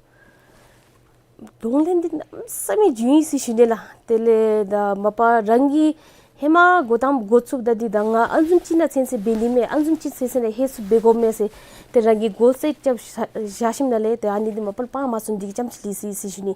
གདོང་ལེན་འདི་གནམ་མེད་ས་མེད་བྱུང་ཡི་ཟེར་ཞུ་ནི་ལགས། དེ་ལས་ད་མ་པ་རང་གིས་ཧེ་མ་འགོ་དང་པ་འགོ་བཙུགསཔ་ད་འདི་ད་ང་ཨ་ནི་བཟུམ་ཅིག་ནང་ཚུད་ཚུད་འབད་ནི་མས། ཨ་ནི་བཟུམ་ཅིག་ཚུད་ཚུད་ནང་ཧེ་སུ་འབད་དགོ་མས་ཟེར་ཏེ་རང་གིས་གོལ་སེཊ་རྐྱབ་བཞག་བཞག་ཞིནམ་ལས་ཏེ་ཨ་ནི་འདི་མ་པ་ལས་སྤང་མ་ཚུགས་ནི་འདི་གི་རྐྱངམ་ཅིག་ལུས་ཡི་ཟེར་ཞུ་ནི།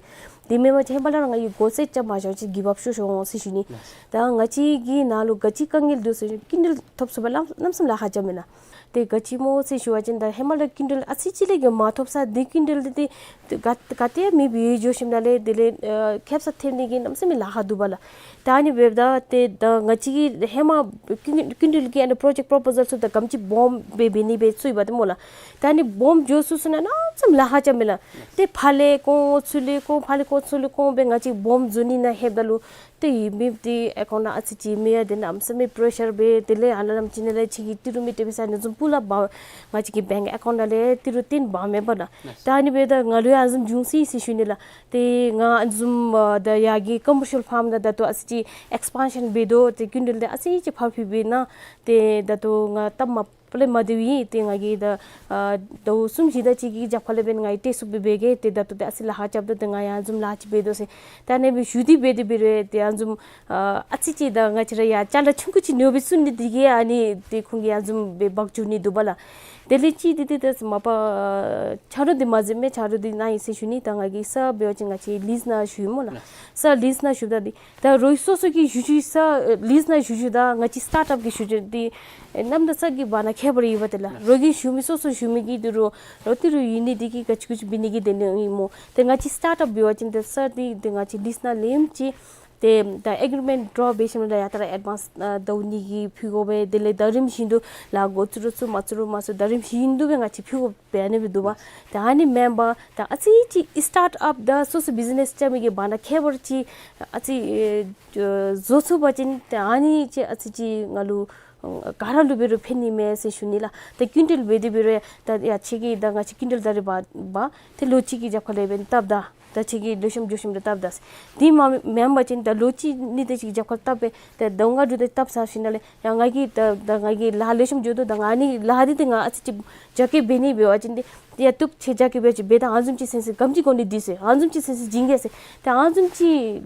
དེ་མེན་པ་ཅིན་ཧེ་མ་ལས་ར་ང་གིས་གོལ་སེཊ་རྐྱབ་མ་བཞག་ཅིན་གིབ་ཨཔ་ཤོར་ཤོར་འོང་ཟེར་ཞུ་ནི། ད་ང་བཅས་ཀྱི་ནང་ལུ་ག་ཅི་དཀའ་ངལ་འདུག་ཟེར་ཞུ་སྐྱིན་འགྲུལ་ཐོབ་ཚུགས་པར་གནམ་མེད་ས་མེད་ལཱ་ཁག་རྐྱབ་མེན་ན། ཏེ་ག་ཅི་སྨོ་ཟེར་ཞུ་བ་ཅིན་ད་ཧེ་མ་ལས་སྐྱིན་འགྲུལ་ཨ་ཙི་ཅིག་ལས་ཀྱི་མ་ཐོབ་ས་འདི་སྐྱིན་འགྲུལ་འདི་ཏེ་ག་ག་ཏེ་མེདཔ་སྦེ་འགྱོ་ཞིནམ་ལས་དེ་ལས་ཨ་ཁེབ་ས་ཐེབས་ནི་གི་གནམ་མེད་ས་མེད་ལཱ་ཁག་འདུག་པ་ལགས། ད་ཨ་ནི་འབདཝ་ད་ཏེ་ད་ང་བཅས་ཀྱིས་ཧེ་མ་སྐྱིན་སྐྱིན་འགྲུལ་གྱི་ཨ་ནི་པྲོ་ཇེཀཊ་པྲོ་པོ་ཟལ་ཚུ་ད་ག་དེམ་ཅིག་སྦོམ་སྦེ་འབད་ནི་སྦེ་བཙུགས་ཡི་པ་ཏེ་སྨོ་ལགས། ད་ཨ་ནི་སྦོམ་འགྱོ་ཚུན་ཚོད་ནང་གནམ་མེད་ས་མེད་ལཱ་ཁག་རྐྱབ་མེན་ན། ཏེ་ཕར་ལས་བཀོ་ཚུར་ལས་བཀོ་ཕར་ལས་བཀོ་ཚུར་ལས་བཀོ་སྦེ་ང་བཅས་སྦོམ་བཟོ་ནི་ནང་ལྷོདཔ་ད་ལུ་ཏེ་ཡོད་མི་འདི་ཨེ་ཀའུནཊ་ནང་ཨ་ཙི་ཅིག་མེད་ཡ། དེ་གནམ་མེད་ས་མེད་པྲེ་ཤར་འབད། དེ་ལས་ཨ་ནཱ་ལམ་ཅིག་ནང་ལས་ཁྱོད་ཀྱི་ཏི་རུ་མི་སྤྲོད་པའི་ས་ནི་བཟུམ་སྤུ་ལ་འབག་ང་བཅས་ཀྱི་བེངཀ་ཨེ་ཀའུནཊ་ནང་ལས་ཏི་རུ་བཏོན་འབག་མེད་པ་ན། ད་ཨ་ནི་འབདཝ་ད་ང་ལུ་ཡང་ཨ་ནི་བཟུམ་བྱུང་ཡི་ཟེར་ཞུ་ནི་ལགས། ཏེ་ང་ཨ་ནི་བཟུམ་ཨ་ད་ཡར་གྱི་ཀོ་མར་ཤལ་ཕཱརམ་ནང་ད་ལྟོ་ཨ་ཙི་ཅིག་ཨེགསི་པཱན་ཤཱན་འབད་དོ། ཏེ་སྐྱིན་འགྲུལ་འདི་ཨ་ཙི་ཅིག་ཕར་ཕུལ་བའི་ནང་ཏེ་ད་ལྟོ་ང་སྟབས་མ་པ་ལས་མ་བདེཝ་ཨིན། ཏེ་ང་གིས་ད་ཨ་ཟླཝ་གསུམ་བཞི་དེ་ཅིག་གི་རྒྱབ་ཁ་ལས་འབདན་ང་གིས་ཏེ་སུ་སྦེ་འབད་གེ། ཏེ་ད་ལྟོ་ཏེ་ཨ་ཙི་ལཱ་ཁག་རྐྱབ་དོ། ཏེ་ང་ཡང་ཨ་ནི་བཟུམ་ལཱ་ཅིག་འབད་དོ་ཟེར་ད་ཨ་ནི་སྦེ་ཞུ་སྟེ་འབད་དེ་འབད་རུང་ཏེ་ཨ་ནི་བཟུམ་ཨ་ཨ་ཙི་ཅིག་ད་ང་བཅས་ར་ཡང་ཅ་ལ་ཆུང་ཀུ་ཅིག་ཉོ་སྦེ་བཙུགས་ནི་འདི་གིས་ཨ་ནི་ཏེ་ཁོང་གིས་ཨ་ནི་བཟུམ་སྦེ་འབག་འགྱོ་ནི་འདུག་པ་ལགས། དེ་ལས་ཅིག་འདི་ཏེ་ད་མ་པ་ཆ་རོགས་འདི་མ་ཟད་མི་ཆ་རོགས་འདི་གནང་ཡི་ཟེར་ཞུ་ནི། ད་ང་གིས་ས་འབད་བ་ཅིན་ང་བཅས་ལིསི་ནང་ཞུ་ཡི་སྨོ་ལགས། ས་ལིསི་ནང་ཞུཝ་ད་འདི་ད་རོགས་སོ་སོ་གི་ཞུ་ཞུ་ས་ལིསི་ནང་ཞུ་ཞུཝ་ད་ང་བཅས་སི་ཊཱརཊ་ཨཔ་གི་ཞུ་ཞུ་འདི་ཨེ་གནམ་དང་ས་གི་བར་ན་ཁྱད་པར་ཡོད་པ་ཏེ་ལགས། རོགས་ཀྱིས་ཞུ་མི་སོ་སོ་ཞུ་མི་གི་འདི་རོགས་རོགས་ཏི་རུ་ཡོད་ནི་འདི་གིས་ག་ཅི་གུ་ཅི་འབད་ནི་གི་དེ་ནི་ཨིན་སྨོ། ཏེ་ང་བཅས་སི་ཊཱརཊ་ཨཔ་འབད་བ་ཅིན་ཏེ་ས་འདི་ཏེ་ང་བཅས་ལིསི་ནང་ལེནམ་ཅིག་ ཏེ་ད་ཨེག་རི་མེནཊ་ཌོ་ར་འབད་ཞིནམ་ལས་ཡ་ད་ར་ཨེཌ་ཝཱནསི་ཨ་ཟླཝ་གཉིས་ཀྱི་ཕུལ་དགོ་པས། དེ་ལས་ད་རིམ་བཞིན་དུ་ལཱ་འགོ་བཙུགས་རུང་བཙུགས་མ་བཙུགས་རུང་མ་བཙུགས་ད་རིམ་བཞིན་དུ་སྦེ་ང་བཅས་ཕུལ་དགོ་པས་ཨ་ནི་སྦེ་འདུག་པ། ཏེ་ཨ་ནི་མེན་པར་ད་ཨ་ཙི་ཅིག་སི་ཊཱཊ་ཨཔ་ད་སོ་སོ་བིཛི་ནེསི་རྐྱབ་མི་གི་བར་ན་ཁྱད་པར་ཅིག་ཨ་ཙི་ཨེ་བཟོ་ཚུགས་པ་ཅིན་ཏེ་ཨ་ནི་ཅིག་ཨ་ཙི་ཅིག་ང་ལུ་ཨ་ག་ར་ལུ་འབད་རུང་ཕན་ནི་མས་ཟེར་ཞུ་ནི་ལགས། ཏེ་ཀུན་ཊལ་འབད་དེ་འབད་རུང་ཡ་ད་ཡ་ཁྱོད་ཀྱིས་ད་ང་བཅས་ཀུན་ཊལ་ད་རེས་འབག་འབག་ཏེ་ལོ་གཅིག་གི་རྒྱབ་ཁ་ལས་འབདན་བཏབ་ད། ད་ཁྱོད་ཀྱིས་ལེགས་ཤོམ་འགྱོ་ཞིནམ་ལས་བཏབ་ད་ཟེར། དེ་མ་མེན་པ་ཅིན་ད་ལོ་གཅིག་གཉིས་དེ་ཅིག་རྒྱབ་ཁར་བཏབ་པས། ད་ཟླཝ་ལྔ་དྲུག་དེ་བཏབ་ཚར་ཞིནམ་ལས་ཡ་ང་གིས་ད་ད་ང་གིས་ལཱ་ལེགས་ཤོམ་འགྱོ་དོ། ད་ང་ནི་ལཱ་འདི་ཏེ་ང་ཨ་ཙི་ཅིག་རྒྱ་སྐྱེད་འབད་ནི་འབད་བ་ཅིན་ཏེ་ཡ་བཏུབ་ཁྱོད་རྒྱ་སྐྱེད་འབད་ཅིག་འབད་ད་ཨ་ནི་བཟུམ་ཅིག་སེམས་སི་སྒམ་ཅིག་གོ་ནི་འདི་ཟེར་ཨ་ནི་བཟུམ་ཅིག་སེམས་སི་བྱིན་གེ་ཟེར། ཏེ་ཨ་ནི་བཟུམ་ཅིག་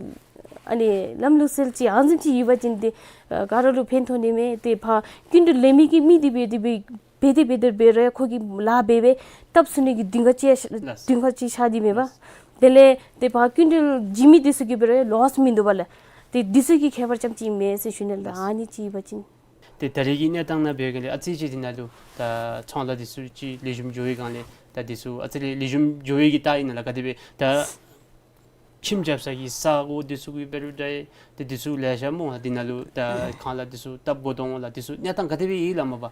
ཨ་ནི་ལམ་ལུགས་སྲོལ་ཅིག་ཨ་ནི་བཟུམ་ཅིག་ཡོད་པ་ཅིན་ཏེ་ཨ་ག་ར་ལུ་ཕན་ཐོགས་ནི་མས། ཏེ་ཕར་ཀུན་ཊལ་ལེན་མི་གི་མི་འདི་འབད་དེ་འབད་འབད་དེ་འབད་དེ་འབད་རུང་ཁོ་གིས་ལཱ་འབད་འབད་བཏབ་ཚུགས་ནི་གི་གདེང་ཁ་ཅིག་ལགས། གདེང་ཁ་ཅིག་ཤར་ཏེ་མས་པ། ལགས། དེ་ལས་ཏེ་ཕར་ཀུན་ཊལ་བྱིན་མི་འདི་ཚུ་གིས་འབད་རུང་ལོསི་མིན་འདུག་པ་ལགས། ཏེ་འདི་ཚུ་གི་ཁྱད་པར་ཙམ་ཅིག་མས་ཟེར་ཞུ་ནི་ལགས། ལགས། ཨ་ནི་ཅིག་ཡོད་པ་ཅིན། ཏེ་ད་རེས་ཀྱི་གནས་སྟངས་ནང་འབད་བའི་སྒང་ལས་ཨ་ཙི་ཅིག་འདི་ནང་ལུ་ད་ཚོང་ལཱ་འདི་ཚུ་ཅིག་ལེགས་ཤོམ་འགྱོ་བའི་སྒང་ལས་ད་འདི་ཚུ་ཨ་ཙི་ལས་ལེགས་ཤོམ་འགྱོ་བའི་གི་རྟགས་ཨིན་ན་ལགས། ག་དེ་སྦེ་ད་ཁྱིམ་རྐྱབ་ས་གི་ས་གོ་འདི་ཚུ་གི་འབད་རུང་འདྲ་ཏེ་འདི་ཚུ་ལེ་ཤ་སྨོ་ལགས། འདི་ནང་ལུ་ད་ཁང་གླ་འདི་ཚུ་བཏབ་དགོ་དོ་འོང་ལགས། འདི་ཚུ་གནས་སྟངས་ག་དེ་སྦེ་ཨིན་ལགས་མ་པ།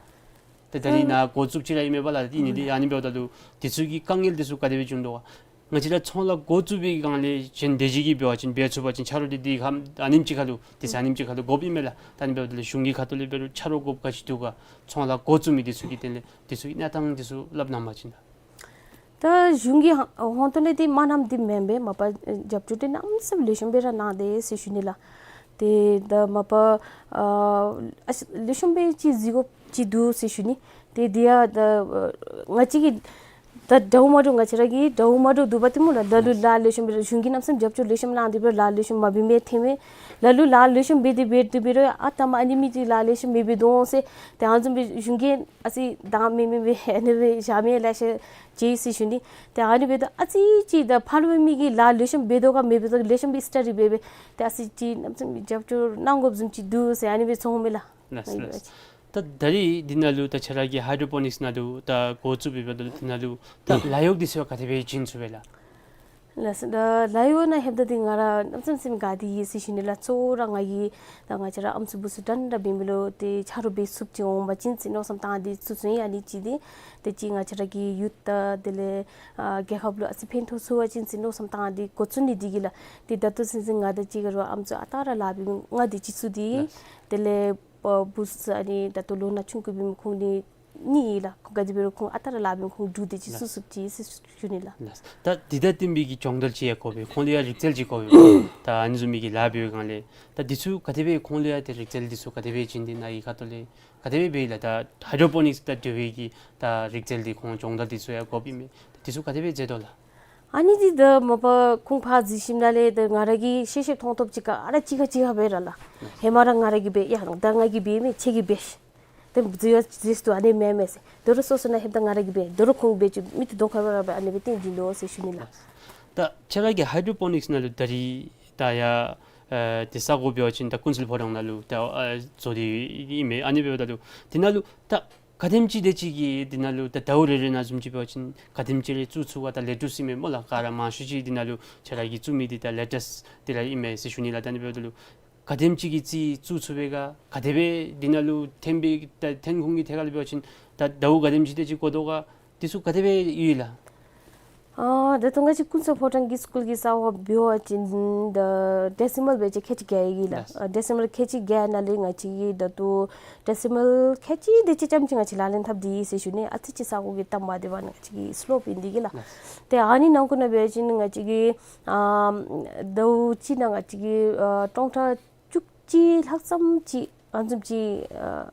ཏེ་ད་རིས་ནཱ་འགོ་བཙུགས་ཅི་ར་ཨིན་མས་པ་ལགས། ཨིན་ནི་འདི་ཨ་ནི་འབདཝ་ད་ལུ་འདི་ཚུ་གི་དཀའ་ངལ་འདི་ཚུ་ག་དེ་སྦེ་བྱུང་དོ་ག། ང་བཅས་ར་ཚོང་ལཱ་འགོ་བཙུགས་པའི་སྒང་ལས་གཞན་དེ་ཅིག་གིས་འབད་བ་ཅིན་འབད་ཚུགས་པ་ཅིན་ཆ་རོགས་འདི་འདི་ཁམས་ཨ་ནེམ་ཅིག་ཁར་ལུ་འདི་ས་ཨ་ནེམ་ཅིག་ཁར་ལུ་དགོཔ་ཨིན་མས་ལགས། ད་ཨ་ནི་འབདཝ་ད་ལུ་གཞུང་གི་ཁ་ཐུག་ལས་འབད་རུང་ཆ་རོགས་དགོཔ་ག་ཅི་འདུག་ག། ཚོང་ལཱ་འགོ་བཙུགས་མི་འདི་ཚུ་གི་དོན་ལས་འདི་ཚུ་གི་གནས་སྟངས་འདི་ཚུ་སླབ་གནང་པ་ཅིན་ལགས། ད་གཞུང་གི་ཧ་ཧོང་ཏོ་ལས་འདི་མ་གནངམ་འདི་མེན་པས། མ་པ་རྒྱབ་སྐྱོར་འདི་གནམ་མེད་ས་མེད་ལེགས་ཤོམ་སྦེ་ར་གནང་སྟེ་ཟེར་ཞུ་ནི་ལགས། ཏེ་ད་མ་པ་ཨ་ཨ་ལེགས་ཤོམ་སྦེ་ཅིག་གཟིགས་དགོཔ་ཅིག་འདུག་ཟེར་ཞུ་ནི། ཏེ་འདི་ཡང་ད་ང་བཅས་ཀྱིས་ད་འདྲཝ་མ་འདྲཝ་ང་བཅས་ར་གི་འདྲཝ་མ་འདྲཝ་འདུག་པ་ཏེ་སྨོ་ལགས། ལ་ལུ་ལཱ་ལེགས་ཤོམ་སྦེ་ར་གཞུང་གིས་གནམ་མེད་ས་མེད་རྒྱབ་སྐྱོར་ལེགས་ཤོམ་གནང་སྟེ་སྦེ་ལཱ་ལེགས་ཤོམ་མ་འབད་མི་ཐོན་མས། ལ་ལུ་ལཱ་ལེགས་ཤོམ་འབད་དེ་འབད་དེ་འབད་རུང་ཨ་ད་མ་ཨ་ནི་མི་འདི་ལཱ་ལེགས་ཤོམ་མི་འབད་དོ་ཟེར་ཏེ་ཨ་ནི་བཟུམ་སྦེ་གཞུང་གིས་ཨ་ཙི་དང་མི་མི་སྦེ་ཨ་ནི་སྦེ་བཞག་མི་ལེ་ཤ་ཅིག་ཟེར་ཞུ་ནི། ཏེ་ཨ་ནི་འབདཝ་ད་ཨ་ཙི་ཅིག་ད་ཕར་ལུ་མི་གིས་ལཱ་ལེགས་ཤོམ་འབད་དོ་ག་མི་འབད་དོ་ག་ལེགས་ཤོམ་སྦེ་སི་ཊ་ཌི་འབད་འབད་ཏེ་ཨ་ཙི་ཅིག་གནམ་མེད་ས་མེད་རྒྱབ་སྐྱོར་གནང་དགོཔ་བཟུམ་ཅིག་འདུག་ཟེར་ཨ་ནི་སྦེ་ཚོར་མས་ལགས། ལགས་ལགས། ད་ད་རིས་འདི་ནང་ལུ་ད་ཁྱེད་ར་གི་ཧའི་ཌོ་པོ་ནིཀསི་ནང་ལུ་ད་འགོ་བཙུགས་འབདཝ་ད་ལུ་འདི་ནང་ལུ་ད་ལཱ་གཡོག་འདི་ཚུ་ག་དེ་སྦེ་བྱིན་ཚུགས་པས་ལགས། ལགས་སོ། ད་ལཱ་གཡོག་ནང་ལྷོདཔ་ད་འདི་ང་ར་གནམ་མེད་ས་མེད་དགའ་སྟེ་ཡོད་ཟེར་ཞུ་ནི་ལགས། གཙོ་བོ་ར་ང་གིས་ད་ང་བཅས་ར་ཨམ་སྲུ་བུ་སྲུ་འདྲན་འདྲ་འབད་མི་ལུ་ཏེ་ཆ་རོགས་འབད་ཚུགསཔ་ཅིག་འོང་པ་ཅིན་ཟེར་མནོ་བསམ་བཏང་སྟེ་བཙུགས་བཙུགསཔ་ཨིན། ཨ་ནི་གཅིག་འདི་ཏེ་གཅིག་ང་བཅས་ར་གི་ཡུཐ་དང་དེ་ལས་ཨ་རྒྱལ་ཁབ་ལུ་ཨ་ཙི་ཕན་ཐོགས་ཚུགས་པ་ཅིན་ཟེར་མནོ་བསམ་བཏང་སྟེ་འགོ་བཙུགས་ནི་འདི་གིས་ལགས། ཏེ་ད་ལྟོ་ཚུན་ཚོད་ང་དང་གཅིག་ཁར་ཨམ་སྲུ་ཨ་རྟག་ར་ལཱ་འབད་མི་ལྔ་དེ་ཅིག་ཚུད་དེ་ལགས། དེ་ལས་བུ་བུ་སྲུ་ཨ་ནི་ད་ལྟོ་ལོ་ན་ཆུང་ཀུ་འབད་མི་ཁོང་གཉིས་གཉིས་ཨིན་ལགས། ཁོང་ག་དེ་འབད་རུང་ཁོང་ཨ་རྟག་ར་ལཱ་འབད་མི་ཁོང་འབྲུག་དེ་ཅིག་ཚུད་ཚུགསཔ་ཅིག་ཟེར་ཞུ་ནི་ལགས། ལགས། ད་འདི་དང་བསྟུན་པའི་གི་སྦྱོང་བརྡར་ཅིག་ཡང་དགོ་པས། ཁོང་ལུ་ཡང་རིག་རྩལ་ཅིག་དགོ་པས། ད་ཨ་ནི་བཟུམ་མའི་གི་ལཱ་འབད་བའི་སྒང་ལས་ད་འདི་ཚུ་ག་དེ་སྦེ་ཁོང་ལུ་ཡང་ཏེ་རིག་རྩལ་འདི་ཚུ་ག་དེ་སྦེ་བྱིན་ཏེ་ནཱ་གི་ཁ་ཐུག་ལས་ག་དེ་སྦེ་འབད་ཡི་ལགས། ད་ཧའི་ཌོ་པོ་ནིཀསི་དང་འབྲེལ་བའི་གི་ད་རིག་རྩལ་འདི་ཁོང་སྦྱོང་བརྡར་འདི་ཚུ་ཡང་དགོཔ་ཨིན་མས། ད་འདི་ཚུ་ག་དེ་སྦེ་མཛད་དོ་ལགས། ཨ་ནི་འདི་ད་མ་པ་ཁོང་ཕར་གཟིགས་ཞིནམ་ལས་ད་ང་ར་གིས་ཤེས་ཤེས་མཐོང་མཐོངམ་ཅིག་ག་ར་གཅིག་ཁར་གཅིག་ཁར་འབད་ར་ལགས། ཧེ་མ་ར་ང་ར་གིས་འབད་ཡ་ད་ང་གིས་འབད་མི་ཁྱོད་ཀྱིས་འབད་ཤིག། ཏེ་འཛོལ་ཡ་འཛོལ་སོ་ཨ་ནི་མེན་མས་ཟེར། དོ་རུང་སོ་སོ་ནང་ལྷོདཔ་ད་ང་ར་གིས་འབད། དོ་རུང་ཁོང་འབད་ཅི་མི་ཏེ་དོ་ཁ་བ་ར་འབད་ཨ་ནི་སྦེ་སྟོན་བྱིན་དོ་ཟེར་ཞུ་ནི་ལགས། ད་ཁྱེད་ར་གི་ཧའི་ཌོ་པོ་ནིཀསི་ནང་ལུ་ད་རིས་ད་ཡ་ཨ་ཏེ་ས་གོ་འབད་བ་ཅིན་ད་ཀུན་གསལ་ཕོ་བྲང་ནང་ལུ་ད་ཨ་བཟོ་སྟེ་ཨིན་མས། ཨ་ནི་འབདཝ་ད་ལུ་འདི་ནང་ལུ་ད་ག་དེམ་ཅིག་དེ་ཅིག་གིས་འདི་ནང་ལུ་ད་ཟླཝ་རེ་རེ་ནང་བཟུམ་ཅིག་འབད་བ་ཅིན་ག་དེམ་ཅིག་རེ་བཙུགས་ཚུགས་ག། ད་ལེ་ཊེསི་ཊི་ཨིན་མས་སྨོ་ལགས། ག་ར་མང་ཤོས་ཅིག་འདི་ནང་ལུ་ཁྱེད་ར་གིས་བཙུགས་མི་འདི་ད་ལེ་ཊེསི་ཊི་འདི་ར་ཨིན་མས་ཟེར་ཞུ་ནི་ལགས། ད་ཨ་ནི་འབདཝ་ད་ལུ་ག་དེམ་ཅིག་གི་རྩིས་བཙུགས་ཚུགས་པས་ག། ག་དེ་སྦེ་འདི་ནང་ལུ་འཐོན་པའི་ད་འཐོན་ཁུངས་ཀྱི་ཐད་ཁར་ལུ་འབད་བ་ཅིན་ད་ཟླཝ་ག་དེམ་ཅིག་དེ་ཅིག་དགོ་དོ་ག། འདི་ཚུ་ག་དེ་སྦེ་ཡོད་ལགས། ཨ་ད་ལྟོ་ང་བཅས་ཀུན་གསལ་ཕོ་བྲང་གི་སི་ཀུལ་གྱི་ས་གོ་འབད་བ་ཅིན་ད་ཌེ་སི་མཱལ་འབད་བ་ཅིན་ཁལ་གཅིག་བརྒྱད་ཡོད་ལགས། ལགས། ཨ་ཌེ་སི་མཱལ་ཁལ་གཅིག་བརྒྱད་ནང་ལས་ང་བཅས་ཀྱིས་ད་ལྟོ་ཌེ་སི་མཱལ་ཁལ་གཅིག་དེ་ཅིག་ཙམ་ཅིག་ང་བཅས་ལག་ལེན་འཐབ་སྟེ་ཡོད་ཟེར་ཞུ་ནི། ཨ་ཙི་ཅིག་ས་གོ་གི་སྟབས་མ་བདེཝ་ནང་ང་བཅས་ཀྱི་སི་ལོབ་ཨིན་འདི་གིས་ལགས། ལགས། ཏེ་ཨ་ནི་ནང་ཁུལ་ནང་འབད་བ་ཅིན་ང་བཅས་ཀྱིས་ཨ་ཟླཝ་གཅིག་ནང་ང་བཅས་ཀྱིས་ཨ་སྟོང་ཕྲག་བཅུ་གཅིག་ལྷག་ཙམ་ཅིག་ཨ་ནི་བཟུམ་ཅིག་ཨ་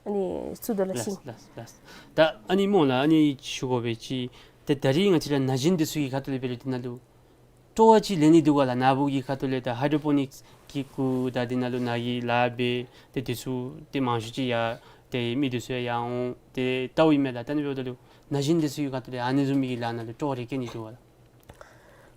ཨ་ནི་བཙུགས་དོ་ལགས། ལགས་ཤིང་། ལགས་ལགས། ད་ཨ་ནི་སྨོ་ལགས། ཨ་ནི་ཞུ་དགོ་པའི་ཅིག་ཏེ་ད་རིས་ང་བཅས་ར་ན་གཞོན་འདི་ཚུ་གི་ཁ་ཐུག་ལས་འབད་རུང་འདི་ནང་ལུ་སྤྲོ་བ་ཅིག་ལེན་ནི་འདུག་ག་ལགས། ནཱ་བུ་གི་ཁ་ཐུག་ལས་ད་ཧའི་ཌོ་པོ་ནིཀསི་གི་གུ་ད་འདི་ནང་ལུ་ནཱ་གིས་ལཱ་འབད་ཏེ་འདི་ཚུ་ཏེ་མང་ཤོས་ཅིག་ཡང་ཏེ་མི་འདི་ཚུ་ཡང་ཡར་འོང་ཏེ་ལྟཝ་ཨིན་མས་ལགས། ད་ཨ་ནི་འབདཝ་ད་ལུ་ན་གཞོན་འདི་ཚུ་གི་ཁ་ཐུག་ལས་ཨ་ནི་བཟུམ་མའི་གི་ལཱ་ནང་ལུ་སྤྲོ་བ་རེ་སྐྱེ་ནི་འདུག་ག་ལགས།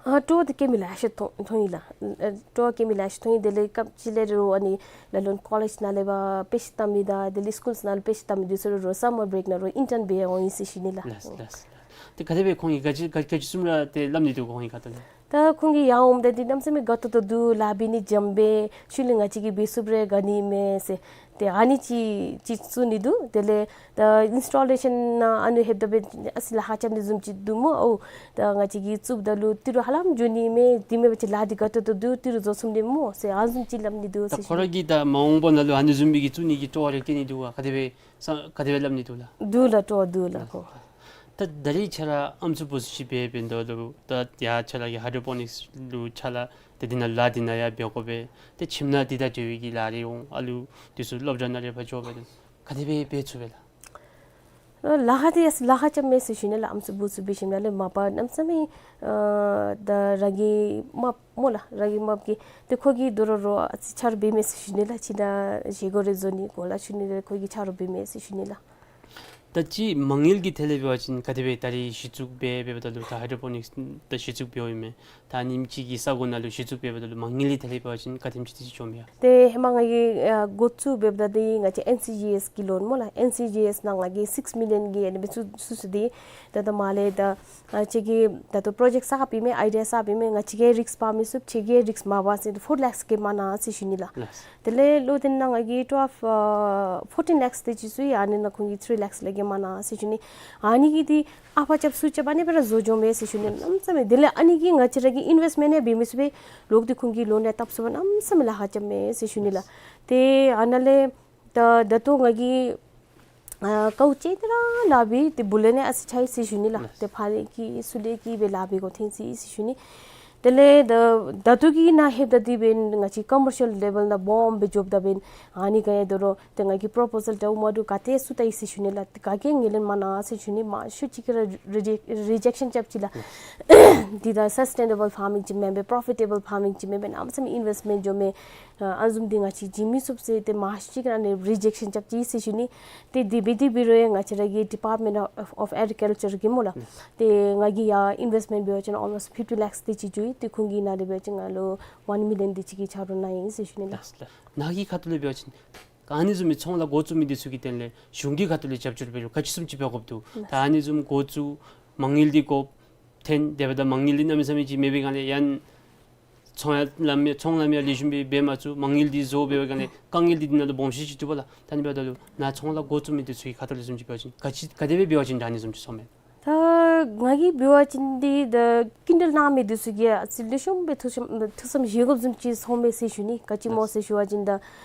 ཨ་སྤྲོ་བ་འདི་སྐྱེ་མི་ལེ་ཤ་མཐོང་མཐོང་ཡི་ལགས། ཨ་སྤྲོ་བ་སྐྱེ་མི་ལེ་ཤ་མཐོང་ཡི། དེ་ལས་སྐབས་ཅིག་ལས་རུང་ཨ་ནི་ལ་ལུ་ཀོ་ལེཇ་ནང་ལས་ཕར་དཔེ་ཆ་ལྟ་མི་དང་དེ་ལས་སི་ཀུལ་ནང་ལུ་དཔེ་ཆ་ལྟ་མི་འདི་ཚུ་རུང་སམ་མར་བི་རེཀ་ནང་རུང་ཨིན་ཊརན་འབད་འོང་ཡི་ཟེར་ཞུ་ནི་ལགས། ལགས་ལགས། ཏེ་ག་དེ་སྦེ་ཁོང་གིས་ག་ཅི་ག་ག་ཅི་བཟུམ་ར་ཏེ་སླབ་ནི་འདུག་ག། ཁོང་གི་ཁ་ཐུག་ལས། ད་ཁོང་གིས་ཡར་འོངམ་ད་འདི་གནམ་མེད་ས་མེད་དགའ་ཏོག་ཏོ་འདུག། ལཱ་འབད་ནི་འཇམ་པས། ཤུལ་ལས་ང་བཅས་ཀྱིས་འབད་ཚུགསཔ་རེ་དགའ་ནི་མས་ཟེར། ཏེ་ཨ་ནི་ཅིག་ཅིག་གསུང་ནི་འདུག། དེ་ལས་ད་ཨིནསི་ཊོ་ལེ་ཤཱན་ནང་ཨ་ནི་ལྷོདཔ་ད་འབད་ཨ་ཙི་ལཱ་ཁག་རྐྱབ་ནི་བཟུམ་ཅིག་འདུག་སྨོ། ཨོ་ད་ང་བཅས་ཀྱིས་བཙུགསཔ་ད་ལུ་ཏི་རུ་ཧ་ལམ་འགྱོ་ནི་མས། དེ་མེན་པ་ཅིན་ལཱ་འདི་དགའ་ཏོག་ཏོ་འདུག། ཏི་རུ་བཟོ་ཚུགས་ནི་སྨོ་ཟེར་ཨ་བཟུམ་ཅིག་སླབ་ནི་འདུག་ཟེར་ཞུ། ད་ཁོ་ར་གིས་ད་མ་འོངས་པ་ནང་ལུ་ཨ་ནི་བཟུམ་སྦེ་གི་བཙུགས་ནི་གི་སྤྲོ་བ་རེ་བསྐྱེད་ནི་འདུག་ག། ག་དེ་སྦེ་ས་ག་དེ་སྦེ་སླབ་ནི་འདུག་ལགས། འདུག་ལགས། སྤྲོ་བ་འདུག་ལགས་ཁོ། ད་ད་རིས་ཁྱོད་ར་ཨམ་སྲུ་བུཚ་ཅིག་འབད་འབདཝ་ད་ལུ་ད་ཡར་ཁྱོད་ར་གི་ཧའི་ཌྲོ་པོ་ནིཀསི་ལུ་ཕྱག་ལཱ་ཏེ་འདི་ནང་ལཱ་འདི་ནང་ཡང་འབད་དགོ་པས། ཏེ་ཁྱིམ་ནང་འདི་དང་འབྲེལ་བའི་གི་ལཱ་རེ་འོང་། ཨ་ལུ་འདི་ཚུ་སློབ་གྲྭ་ནང་རེ་ཕར་འགྱོ་བས། ག་དེ་སྦེ་འབད་ཚུགས་པས་ལགས། ལཱ་ཁག་འདི་ཡང་ལཱ་ཁག་རྐྱབ་མས་ཟེར་ཞུ་ནི་ལགས། ཨམ་སྲུ་བུཚ་འབད་ཞིནམ་ལས་མ་པ་གནམ་མེད་ས་མེད་ཨ་ད་རང་གི་རྨགཔ་སྨོ་ལགས། རང་གི་རྨགཔ་གིས་ཏེ་ཁོ་གིས་དོ་རུང་རོགས་ཨ་ཙི་ཆ་རོགས་འབད་མས་ཟེར་ཞུ་ནི་ལགས། ཁྱིམ་ནང་བཞེས་སྒོ་རེ་བཟོ་ནི་གོ་ལ་ཞུ་ནི་ལགས། ཁོ་གིས་ཆ་རོགས་འབད་མས་ཟེར་ཞུ་ནི་ལགས། ད་ཅི་མ་དངུལ་གྱི་ཐད་ལས་འབད་བ་ཅིན་ག་དེ་སྦེ་ད་རིས་གཞི་བཙུགས་འབད་འབདཝ་ད་ལུ་ད་ཧའི་ཌྲོ་པོ་ནིཀསི་ད་གཞི་བཙུགས་འབདཝ་ཨིན་མས། ད་ཨ་ནེམ་ཅིག་གི་ས་གོ་ནང་ལུ་གཞི་བཙུགས་འབད་འབདཝ་ད་ལུ་མ་དངུལ་གྱི་ཐད་ལས་འབད་བ་ཅིན་ག་དེམ་ཅིག་ཏེ་ཅིག་འབྱོནམ་མས་ག། ཏེ་ཧེ་མ་ང་གིས་ཨ་འགོ་བཙུགས་འབདཝ་ད་འདི་ང་བཅས་ཨེན་སི་ཇི་ཨེསི་གི་ལོན་སྨོ་ལགས། ཨེན་སི་ཇི་ཨེསི་ནང་ང་གིས་སིཀསི་མི་ལི་ཡོན་གྱི་ཨ་ནི་སྦེ་བཙུགས་བཙུགས་སོ་འདི། ད་ད་མ་ལས་ད་ཨ་ཁྱོད་ཀྱིས་ད་ལྟོ་པྲོ་ཇེཀཊ་གསརཔ་ཨིན་མས། ཨའི་ཌི་ཡ་གསརཔ་ཨིན་མས། ང་བཅས་ཀྱིས་རིསཀ་འབག་མི་ཚུགས། ཁྱོད་ཀྱིས་རིསཀ་མ་འབག་ཟེར་ཏེ་ཕོར་ལེཀསི་བརྒལ་མ་གནང་ཟེར་ཞུ་ནི་ལགས། ལགས། དེ་ལས་བློ་བརྟན་ནང་ང་གིས་ཊུ་ཝེལབ་ཨ་ཕོར་ཊིན་ལེཀསི་དེ་ཅིག་བཙུགས་ཡི། ཨ་ནི་ནང་ཁོང་གིས་ཐིརི་ལེཀསི་ལས་བརྒལ་མ་གནང་ཟེར་ཞུ་ནི། ཨ་ནི་གིས་འདི་ཨ་ཕར་རྐྱབ་ཚུར་རྐྱབ་ཨ་ནི་སྦེ་ར་བཟོ་འགྱོཝ་མས་ཟེར་ཞུ་ནི། གནམ་མེད་ས་མེད་དེ་ལས་ཨ་ནི་གིས་ང་བཅས་ར་གི་ཨིན་ཝེསཊ་མེནཊ་ཡང་འབད་མི་ཚུགས་པས། ལོག་སྟེ་ཁོང་གིས་ལོན་ཡང་བཏབ་ཚུགས་པར་གནམ་མེད་ས་མེད་ལཱ་ཁག་རྐྱབ་མས་ཟེར་ཞུ་ནི་ལགས། ཏེ་ཨ་ནཱ་ལས་ད་ད་ལྟོ་ང་གིས་ཨ་དཀའཝ་སྤྱད་དེ་ར་ལཱ་འབད་ཏེ་བུ་ལོན་ཡང་ཨ་ཙི་ཆགས་ཡི་ཟེར་ཞུ་ནི་ལགས། ཏེ་ཕར་ལས་བསྐྱི་ཚུར་ལས་བསྐྱི་སྦེ་ལཱ་འབད་དགོཔ་ཐོན་ཅི་ཟེར་ཞུ་ནི། དེ་ལས་ད་ད་ལྟོ་གི་ནང་ལྷོདཔ་ད་འདི་འབདན་ང་བཅས་ཀོ་མར་ཤལ་ལེ་བཱལ་ནང་སྦོམ་སྦེ་འགྱོཝ་ད་འབདན་ཨ་ནི་ག་ཡང་དོ་རུང་ཏེ་ང་གིས་པྲོ་པོ་ཟཱལ་འདྲཝ་མ་འདྲཝ་ག་ཏེ་བཙུགས་ད་ཡི་ཟེར་ཞུ་ནི་ལགས། ག་གིས་ངོས་ལེན་མ་གནང་ཟེར་ཞུ་ནི། མ་ཤུལ་ཅིག་གིས་ར་རི་རི་ཇེཀ་ཤཱན་རྐྱབ་ཅི་ལགས། འདི་ད་སཱས་ཊེ་ནེ་བཱལ་ཕཱར་མིང་ཅིག་མེན་པས། པྲོ་ཕི་ཊེ་བཱལ་ཕཱར་མིང་ཅིག་མེན་པས། གནམ་མེད་ས་མེད་ཨིན་ཝེསཊ་མེནཊ་འགྱོཝ་མས། ཨ་ཨ་ནི་བཟུམ་འདི་ང་བཅས་བྱིན་མི་ཚུགས་ཟེར་ཏེ་མ་ཤུལ་ཅིག་གིས་ཨ་ནི་རི་ཇེཀ་ཤཱན་རྐྱབ་ཅི་ཟེར་ཞུ་ནི། ཏེ་དེ་འབད་དེ་འབད་རུང་ཡང་ང་བཅས་ར་གི་ཌི་པཱརཊ་མེནཊ་ཨོཕ་ཨོཕ་ཨེག་རི་ཀལ་ཅར་གིས་སྨོ་ལགས། ཏེ་ང་གིས་ཡར་ཨིན་ཝེསཊ་མེནཊ་འབད་བ་ཅིན་ཨོལ་མོསཊ་ཕིཕ་ཊི་ལེཀསི་དེ་ཅིག་འགྱོ་ཡི། ཏེ་ཁོང་གིས་ནཱ་ལས་འབད་བ་ཅིན་ང་ལུ་ཝཱན་མི་ལི་ཡོན་དེ་ཅིག་གི་ཆ་རོགས་གནང་ཡི་ཟེར་ཞུ་ནི་ལགས། ལགས་ལགས། ནཱ་གི་ཁ་ཐུག་ལས་འབད་བ་ཅིན་ཨ་ནི་བཟུམ་མའི་ཚོང་ལཱ་འགོ་བཙུགས་མི་འདི་ཚུ་གི་དོན་ལས་གཞུང་གི་ཁ་ཐུག་ལས་རྒྱབ་སྐྱོར་འབད་རུང་ག་ཅི་བཟུམ་ཅིག་འབད་དགོཔ་འདུག། ད་ཨ་ནི་བཟུམ་འགོ་བཙུགས་མ་དངུལ་འདི་དགོཔ་ཐོན། དེ་འབདཝ་ད་མ་དངུལ་འདི་གནམ་མེད་ས་མེད་ཅིག་མེད་པའི་སྒང་ལས་ཡང་ཚོང་ཡང་ལམ་ཡང་ཚོང་ལམ་ཡང་ལེགས་ཤོམ་སྦེ་འབད་མ་ཚུགས། མ་དངུལ་འདི་བཟོ་འབད་བའི་སྒང་ལས་དཀའ་ངལ་འདི་འདི་ནང་ལུ་སྦོམ་ཤོས་ཅིག་འདུག་པ་ལགས། ད་ཨ་ནི་འབདཝ་ད་ལུ་ནཱ་ཚོང་ལཱ་འགོ་བཙུགས་མི་འདི་ཚུ་གི་ཁ་ཐུག་ལས་བཟུམ་ཅིག་འབད་བ་ཅིན་ག་ཅི་ག་དེ་སྦེ་འབད་བ་ཅིན་ད་ཨ་ནི་བཟུམ་ཅིག་ཚོརཝ་མས། ད་ང་གིས་འབད་བ་ཅིན་འདི་ད་སྐྱིན་འགྲུལ་གནང་མི་འདི་ཚུ་གིས་ཨ་ཙི་ལེགས་ཤོམ་སྦེ་ཐུགས་བསམ་ཐུགས་བསམ་བཞེས་དགོཔ་བཟུམ་ཅིག་ཚོརཝ་མས་ཟེར་ཞུ་ནི། ག་ཅི་སྨོ་ཟེར་ཞུ་བ་ཅིན་ད་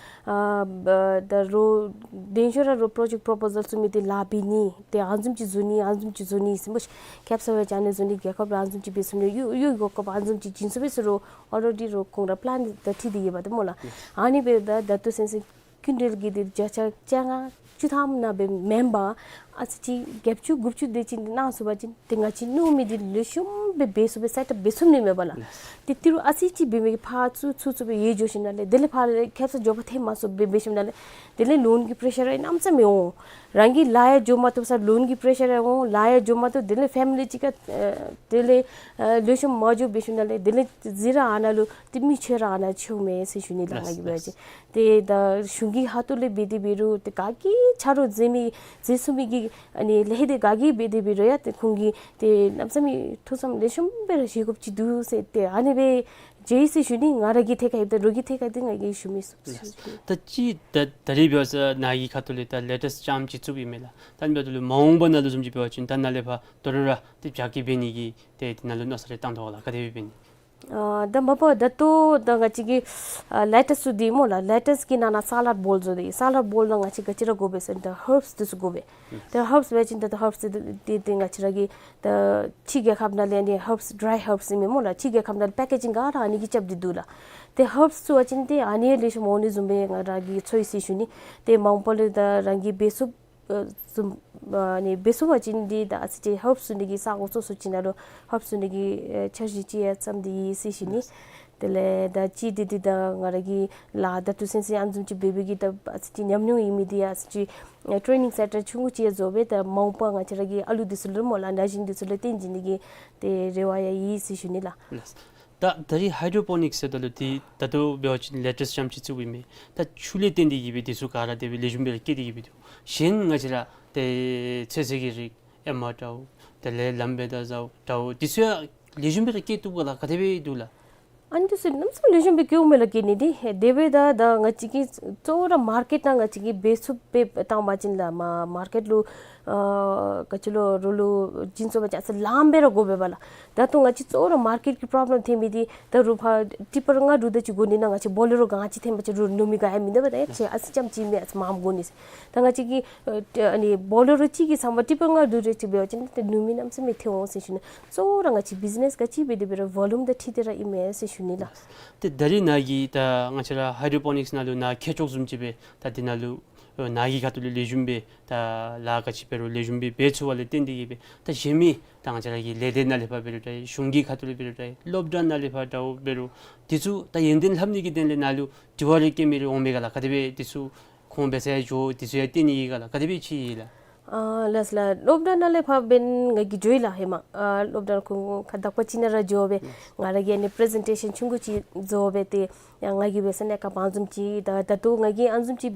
ཨ་ད་རུང་དེ་ཤུལ་ར་རོགས་པྲོ་ཇེཀཊ་པྲོ་པོ་ཟཱལ་བཙུགས་མི་འདི་ལཱ་འབད་ནི་ཏེ་ཨ་ནི་བཟུམ་ཅིག་བཟོ་ནི་ཨ་ནི་བཟུམ་ཅིག་བཟོ་ནི་ཟེར་སྨོ་ཤིག། ཁེབ་ས་འབད་བ་ཅིན་ཨ་ནི་བཟོ་ནི། རྒྱལ་ཁབ་ལུ་ཨ་ནི་བཟུམ་ཅིག་འབད་ཚུགས་ནི་གཡུག་གཡུག་དགོ་དགོཔ་ཨ་ནི་བཟུམ་ཅིག་བྱིན་ཚུགས་པས་ཟེར་རུང་ཨོ་ལེ་ཌི་རོགས་ཁོང་ར་པི་ལཱན་ད་འཁྲིད་དེ་ཡོད་པ་ད་སྨོ་ལགས། ཨ་ནི་འབདཝ་ད་ད་ལྟོ་ཚུན་ཚོད་སྐྱིན་འགྲུལ་གྱི་འདི་བརྒྱ་ཆ་བཅོ་ལྔ་བཅུ་ཐམ་ནང་སྦེ་མེན་པར་ཨ་ཙི་ཅིག་བརྒྱད་ཅུ་དགུ་བཅུ་དེ་ཅིག་འདི་གནང་ཚུགས་པ་ཅིན་ཏེ་ང་བཅས་ནུས་མི་འདི་ལེགས་ཤོམ་སྦེ་འབད་ཚུགས་པས། སེཊ་ཨཔ་འབད་ཚུགས་ནི་མས་པ་ལགས། ཏེ་ཏི་རུ་ཨ་ཙི་ཅིག་འབད་མི་གིས་ཕར་བཙུགས་བཙུགས་བཙུགས་སྦེ་ཡར་འགྱོ་ཞིནམ་ལས་དེ་ལས་ཕར་ལས་ཁེབ་ས་འགྱོ་བར་ཐལ་མ་སོང་སྦེ་འབད་ཞིནམ་ལས་དེ་ལས་ལོན་གྱི་པེ་རེ་ཤར་ར་གནམ་མེད་ས་མེད་འོང་། རང་གི་ལཱ་ཡང་འགྱོ་མ་བཏུབ་ས་ལོན་གྱི་པེ་རེ་ཤར་ཡང་འོང་། ལཱ་ཡང་འགྱོ་མ་བཏུབ། དེ་ལས་ཕེ་མི་ལི་ཅིག་ཁར་ཨ་དེ་ལས་ཨ་ལེགས་ཤོམ་མ་འགྱོ་འབད་ཞིནམ་ལས་དེ་ལས་གཟིགས་ར་ཨ་ནཱ་ལུ་ཏེ་མི་ཆོས་ར་ཨ་ནཱ་ཆོས་མས་ཟེར་ཞུ་ནི་ལགས། ང་གིས་འབད་བ་ཅིན། ཏེ་ད་གཞུང་གི་ཁ་ཐུག་ལས་འབད་དེ་འབད་རུང་ཏེ་ག་གིས་ཆ་རོགས་མཛད་མི་མཛད་ཚུགས་མི་གི་ཨ་ནི་ལས་དེ་ག་གིས་འབད་དེ་འབད་རུང་ཡང་ཏེ་ཁོང་གིས་ཏེ་གནམ་མེད་ས་མེད་ཐུགས་བསམ་ལེགས་ཤོམ་སྦེ་ར་བཞེས་དགོཔ་ཅིག་འདུག་ཟེར་ཏེ་ཨ་ནི་སྦེ་མཇལ་ཟེར་ཞུ་ནི། ང་ར་གི་ཐད་ཁར་ཡོདཔ་ད་རོགས་ཀྱི་ཐད་ཁར་འདི་ང་གིས་ཞུ་མི་ཚུགས་ཟེར་ཞུ་ནི། ད་ཅི་ད་ད་རིས་འབད་བ་ཅིན་ནཱ་གི་ཁ་ཐུག་ལས་ད་ལེ་ཊེསི་ལྕངམ་ཅིག་བཙུགསཔ་ཨིན་མས་ལགས། ད་ཨ་ནི་འབདཝ་ད་ལུ་མ་འོངས་པ་ནང་ལུ་བཟུམ་ཅིག་འབད་བ་ཅིན་ད་ནཱ་ལས་ཕར་དོ་རུང་ར་ཏེ་རྒྱ་སྐྱེད་འབད་ནི་གི་ཏེ་དེ་ནང་ལུ་མནོ་བསམ་རེ་བཏང་དོ་ག་ལགས། ག་དེ་སྦེ་འབད་ནི། ཨ་ད་མ་པ་ད་ལྟོ་ད་ང་བཅས་ཀྱི་ཨ་ལེ་ཊེསི་ཚུ་འདི་སྨོ་ལགས། ལེ་ཊེསི་གི་ནང་ན་སཱ་ལཌ་བོལ་བཟོ་སྟེ། སཱ་ལཌ་བོལ་ནང་ང་བཅས་ག་ཅི་ར་དགོ་པས་ཟེར་ན་ད་ཧརབསི་འདི་ཚུ་དགོ་པས། ད་ཧརབསི་འབད་བ་ཅིན་ད་ད་ཧརབསི་འདི་འདི་འདི་ང་བཅས་ར་གི་ད་ཕྱི་རྒྱལ་ཁབ་ནང་ལས་ཨ་ནི་ཧརབསི་ཌི་རའི་ཧརབསི་ཨིན་མས་སྨོ་ལགས། ཕྱི་རྒྱལ་ཁབ་ནང་ལས་པེ་ཀེ་ཇིང་ག་ར་ཨ་ནི་གིས་རྐྱབ་སྟེ་འདུག་ལགས། ཏེ་ཧརབསི་བཙུགས་པ་ཅིན་ཏེ་ཨ་ནི་ལེགས་ཤོམ་འོང་ནི་བཟུམ་སྦེ་ང་ར་གིས་ཚོར་ཡི་ཟེར་ཞུ་ནི། ཏེ་མ་འོངས་པ་ལུ་ད་རང་གིས་འབད་ཚུགས་ཨ་བཟུམ་ཨ་ནི་འབད་ཚུགས་པ་ཅིན་འདི་ད་ཨ་ཙི་ཅིག་ཧརབསི་བཙུགས་ནི་གི་ས་གོ་སོ་སོ་ཅིག་ནང་ལུ་ཧརབསི་བཙུགས་ནི་གི་ཨེ་འཆར་གཞི་ཅིག་ཡང་བརྩམས་ཏེ་ཡོད་ཟེར་ཞུ་ནི། དེ་ལས་ད་ཅི་འདི་འདི་ད་ང་ར་གི་ལཱ་ད་ལྟོ་ཚུན་ཚོད་ཨ་ནི་བཟུམ་ཅིག་འབད་བའི་གི་ད་ཨ་ཙི་ཅིག་ཉམས་མྱོང་ཡོད་མི་འདི་ཡང་ཨ་ཙི་ཅིག་ཨེ་ཊེ་ནིང་སེན་ཊར་ཆུང་ཀུ་ཅིག་ཡང་བཟོ་སྦེ་ད་མ་འོངས་པ་ང་བཅས་ར་གི་ཨ་ལུ་འདི་ཚུ་ལུ་སྨོ་ལགས་ན་གཞོན་འདི་ཚུ་ལུ་སྟོན་བྱིན་ནི་གི་ཏེ་རེ་བ་ཡང་ཡོད་ཟེར་ཞུ་ནི་ལགས། ད་ད་རིས་ཧའི་ཌྲོ་པོ་ནིཀསི་ཟེརཝ་ད་ལུ་འདི་ད་ལྟོ་འབད་བ་ཅིན་ལེ་ཊེསི་ལྕངམ་ཅིག་བཙུགསཔ་ཨིན་མས། ད་ཆུ་ལས་བརྟེན་ཏེ་གི་སྦེ་འདི་ཚུ་ག་ར་དེ་སྦེ་ལེགས་ཤོམ་སྦེ་ར་སྐྱེ་སྟེ་གི་སྦེ་འདུག། གཞན་ང་བཅས་ར་ཏེ་ཚོད་བསྲེ་གི་རིགས་ ཨེ་མ་འདྲཝ་དེ་ལས་ལམ་འབད་ད་འདྲཝ་འདྲཝ་དེ་ཚུ་ཡང་ལེགས་ཤོམ་སྦེ་ར་བཀལ་བཏུབ་ག་ལགས། ག་དེ་སྦེ་འདུག་ལགས། ཨ་ནི་དེ་ཚུ་གནམ་མེད་ས་མེད་ལེགས་ཤོམ་སྦེ་བཀལཝ་མས་ལགས། བཀལ་ནི་འདི་དེ་སྦེ་ད་ད་ང་བཅས་ཀྱིས་གཙོ་བོ་ར་མར་ཀེཊ་ནང་ང་བཅས་ཀྱིས་འབད་ཚུགསཔ་སྦེ་བཏང་བ་ཅིན་ལགས། མ་མར་ཀེཊ་ལུ་ཨ་ག་ཅི་ལོ་རོགས་ལུ་བྱིན་ཚུགས་པ་ཅིན་ཨ་ཙི་ལངམ་སྦེ་ར་དགོ་པས་པ་ལགས། ད་ལྟོ་ང་བཅས་གཙོ་བོ་ར་མར་ཀེཊ་ཀྱི་པོརོབ་ལེམ་ཐོན་མི་འདི་ད་རུང་ཕར་ཊི་པར་ལྔ་དྲུག་དེ་ཅིག་དགོ་ནི་ན་ང་བཅས་བོ་ལེ་རོ་གང་ཅི་ཐོན་པ་ཅིན་རུང་ནུབ་མི་ག་ཡང་མིན་འདུག་པ། ད་ཡང་ཅིག་ཨ་ཙི་ཙམ་ཅིག་མེན་ཨ་ཙི་མངམ་དགོ་ནི་ཟེར། ད་ང་བཅས་ཀྱིས་ཨ་ཨ་ནི་བོ་ལེ་རོ་གཅིག་གི་ཚབ་མ་ཊི་པར་ལྔ་དྲུག་རེ་ཅིག་འབད་བ་ཅིན་ཏེ་ནུབ་མི་གནམ་མེད་ས་མེད་ཐོན་འོང་ཟེར་ཞུ་ནི། གཙོ་བོ་ར་ང་བཅས་བིཛི་ནེས་ག་ཅི་འབད་དེ་འབད་རུང་བོ་ལུམ་དང་འཁྲིལ་ཏེ་ར་ཨིན་མས་ཟེར་ཞུ་ནི་ལགས། ཏེ་ད་རིས་ནཱ་གི་ད་ང་བཅས་ར་ཧའི་ཌྲོ་པོ་ནིཀསི་ནང་ལུ་ནཱ་མཁས་མཆོག་བཟུམ་ཅིག་སྦེ་ད་འདི་ནང་ལུ་ཨོ་ནཱ་གི་ཁ་ཐུག་ལས་ལེགས་ཤོམ་སྦེ་ད་ལཱ་ག་ཅི་འབད་རུང་ལེགས་ཤོམ་སྦེ་འབད་ཚུགས་པ་ལས་བརྟེན་ཏེ་གིས་སྦེ་ད་གཞན་མི་ད་ང་བཅས་ར་གི་ལས་སྡེ་ནང་ལས་ཕར་འབད་རུང་འདྲ་ཨིན། གཞུང་གི་ཁ་ཐུག་ལས་འབད་རུང་འདྲ་ཨིན། སློབ་གྲྭ་ནང་ལས་ཕར་འདྲཝ་འབད་རུང་དེ་ཚུ་ད་ཡོན་ཏན་ལྷབ་ནི་གི་དོན་ལས་ནཱ་ལུ་དྲི་བ་རེ་བཀོད་མི་རེ་འོང་མས་ག་ལགས། ག་དེ་སྦེ་དེ་ཚུ་ཁོང་འབད་སར་འགྱོ་དེ་ཚུ་ཡང་སྟོན་ནི་ཨིན་ག་ལགས། ག་དེ་སྦེ་ཅིག་ཨིན་ལགས། ཨ་ལགས་ལགས། སློབ་གྲྭ་ནང་ལས་ཕར་འབདན་ང་གིས་འགྱོ་ཡི་ལགས་ཧེ་མ། ཨ་སློབ་གྲྭ་ཁོང་ཁ་དག་པ་ཅིག་ནང་ར་འགྱོ་སྦེ་ང་ར་གིས་ཨ་ནི་པི་རི་ཛེན་ཊེ་ཤཱན་ཆུང་ཀུ་ཅིག་བཟོ་སྦེ་ཏེ་ཡང་ང་གིས་འབད་སར་གནས་སྐབས་ཨ་ནི་བཟུམ་ཅིག་ད་ད་ལྟོ་ང་གིས་ཨ་ནི་བཟུམ་ཅིག་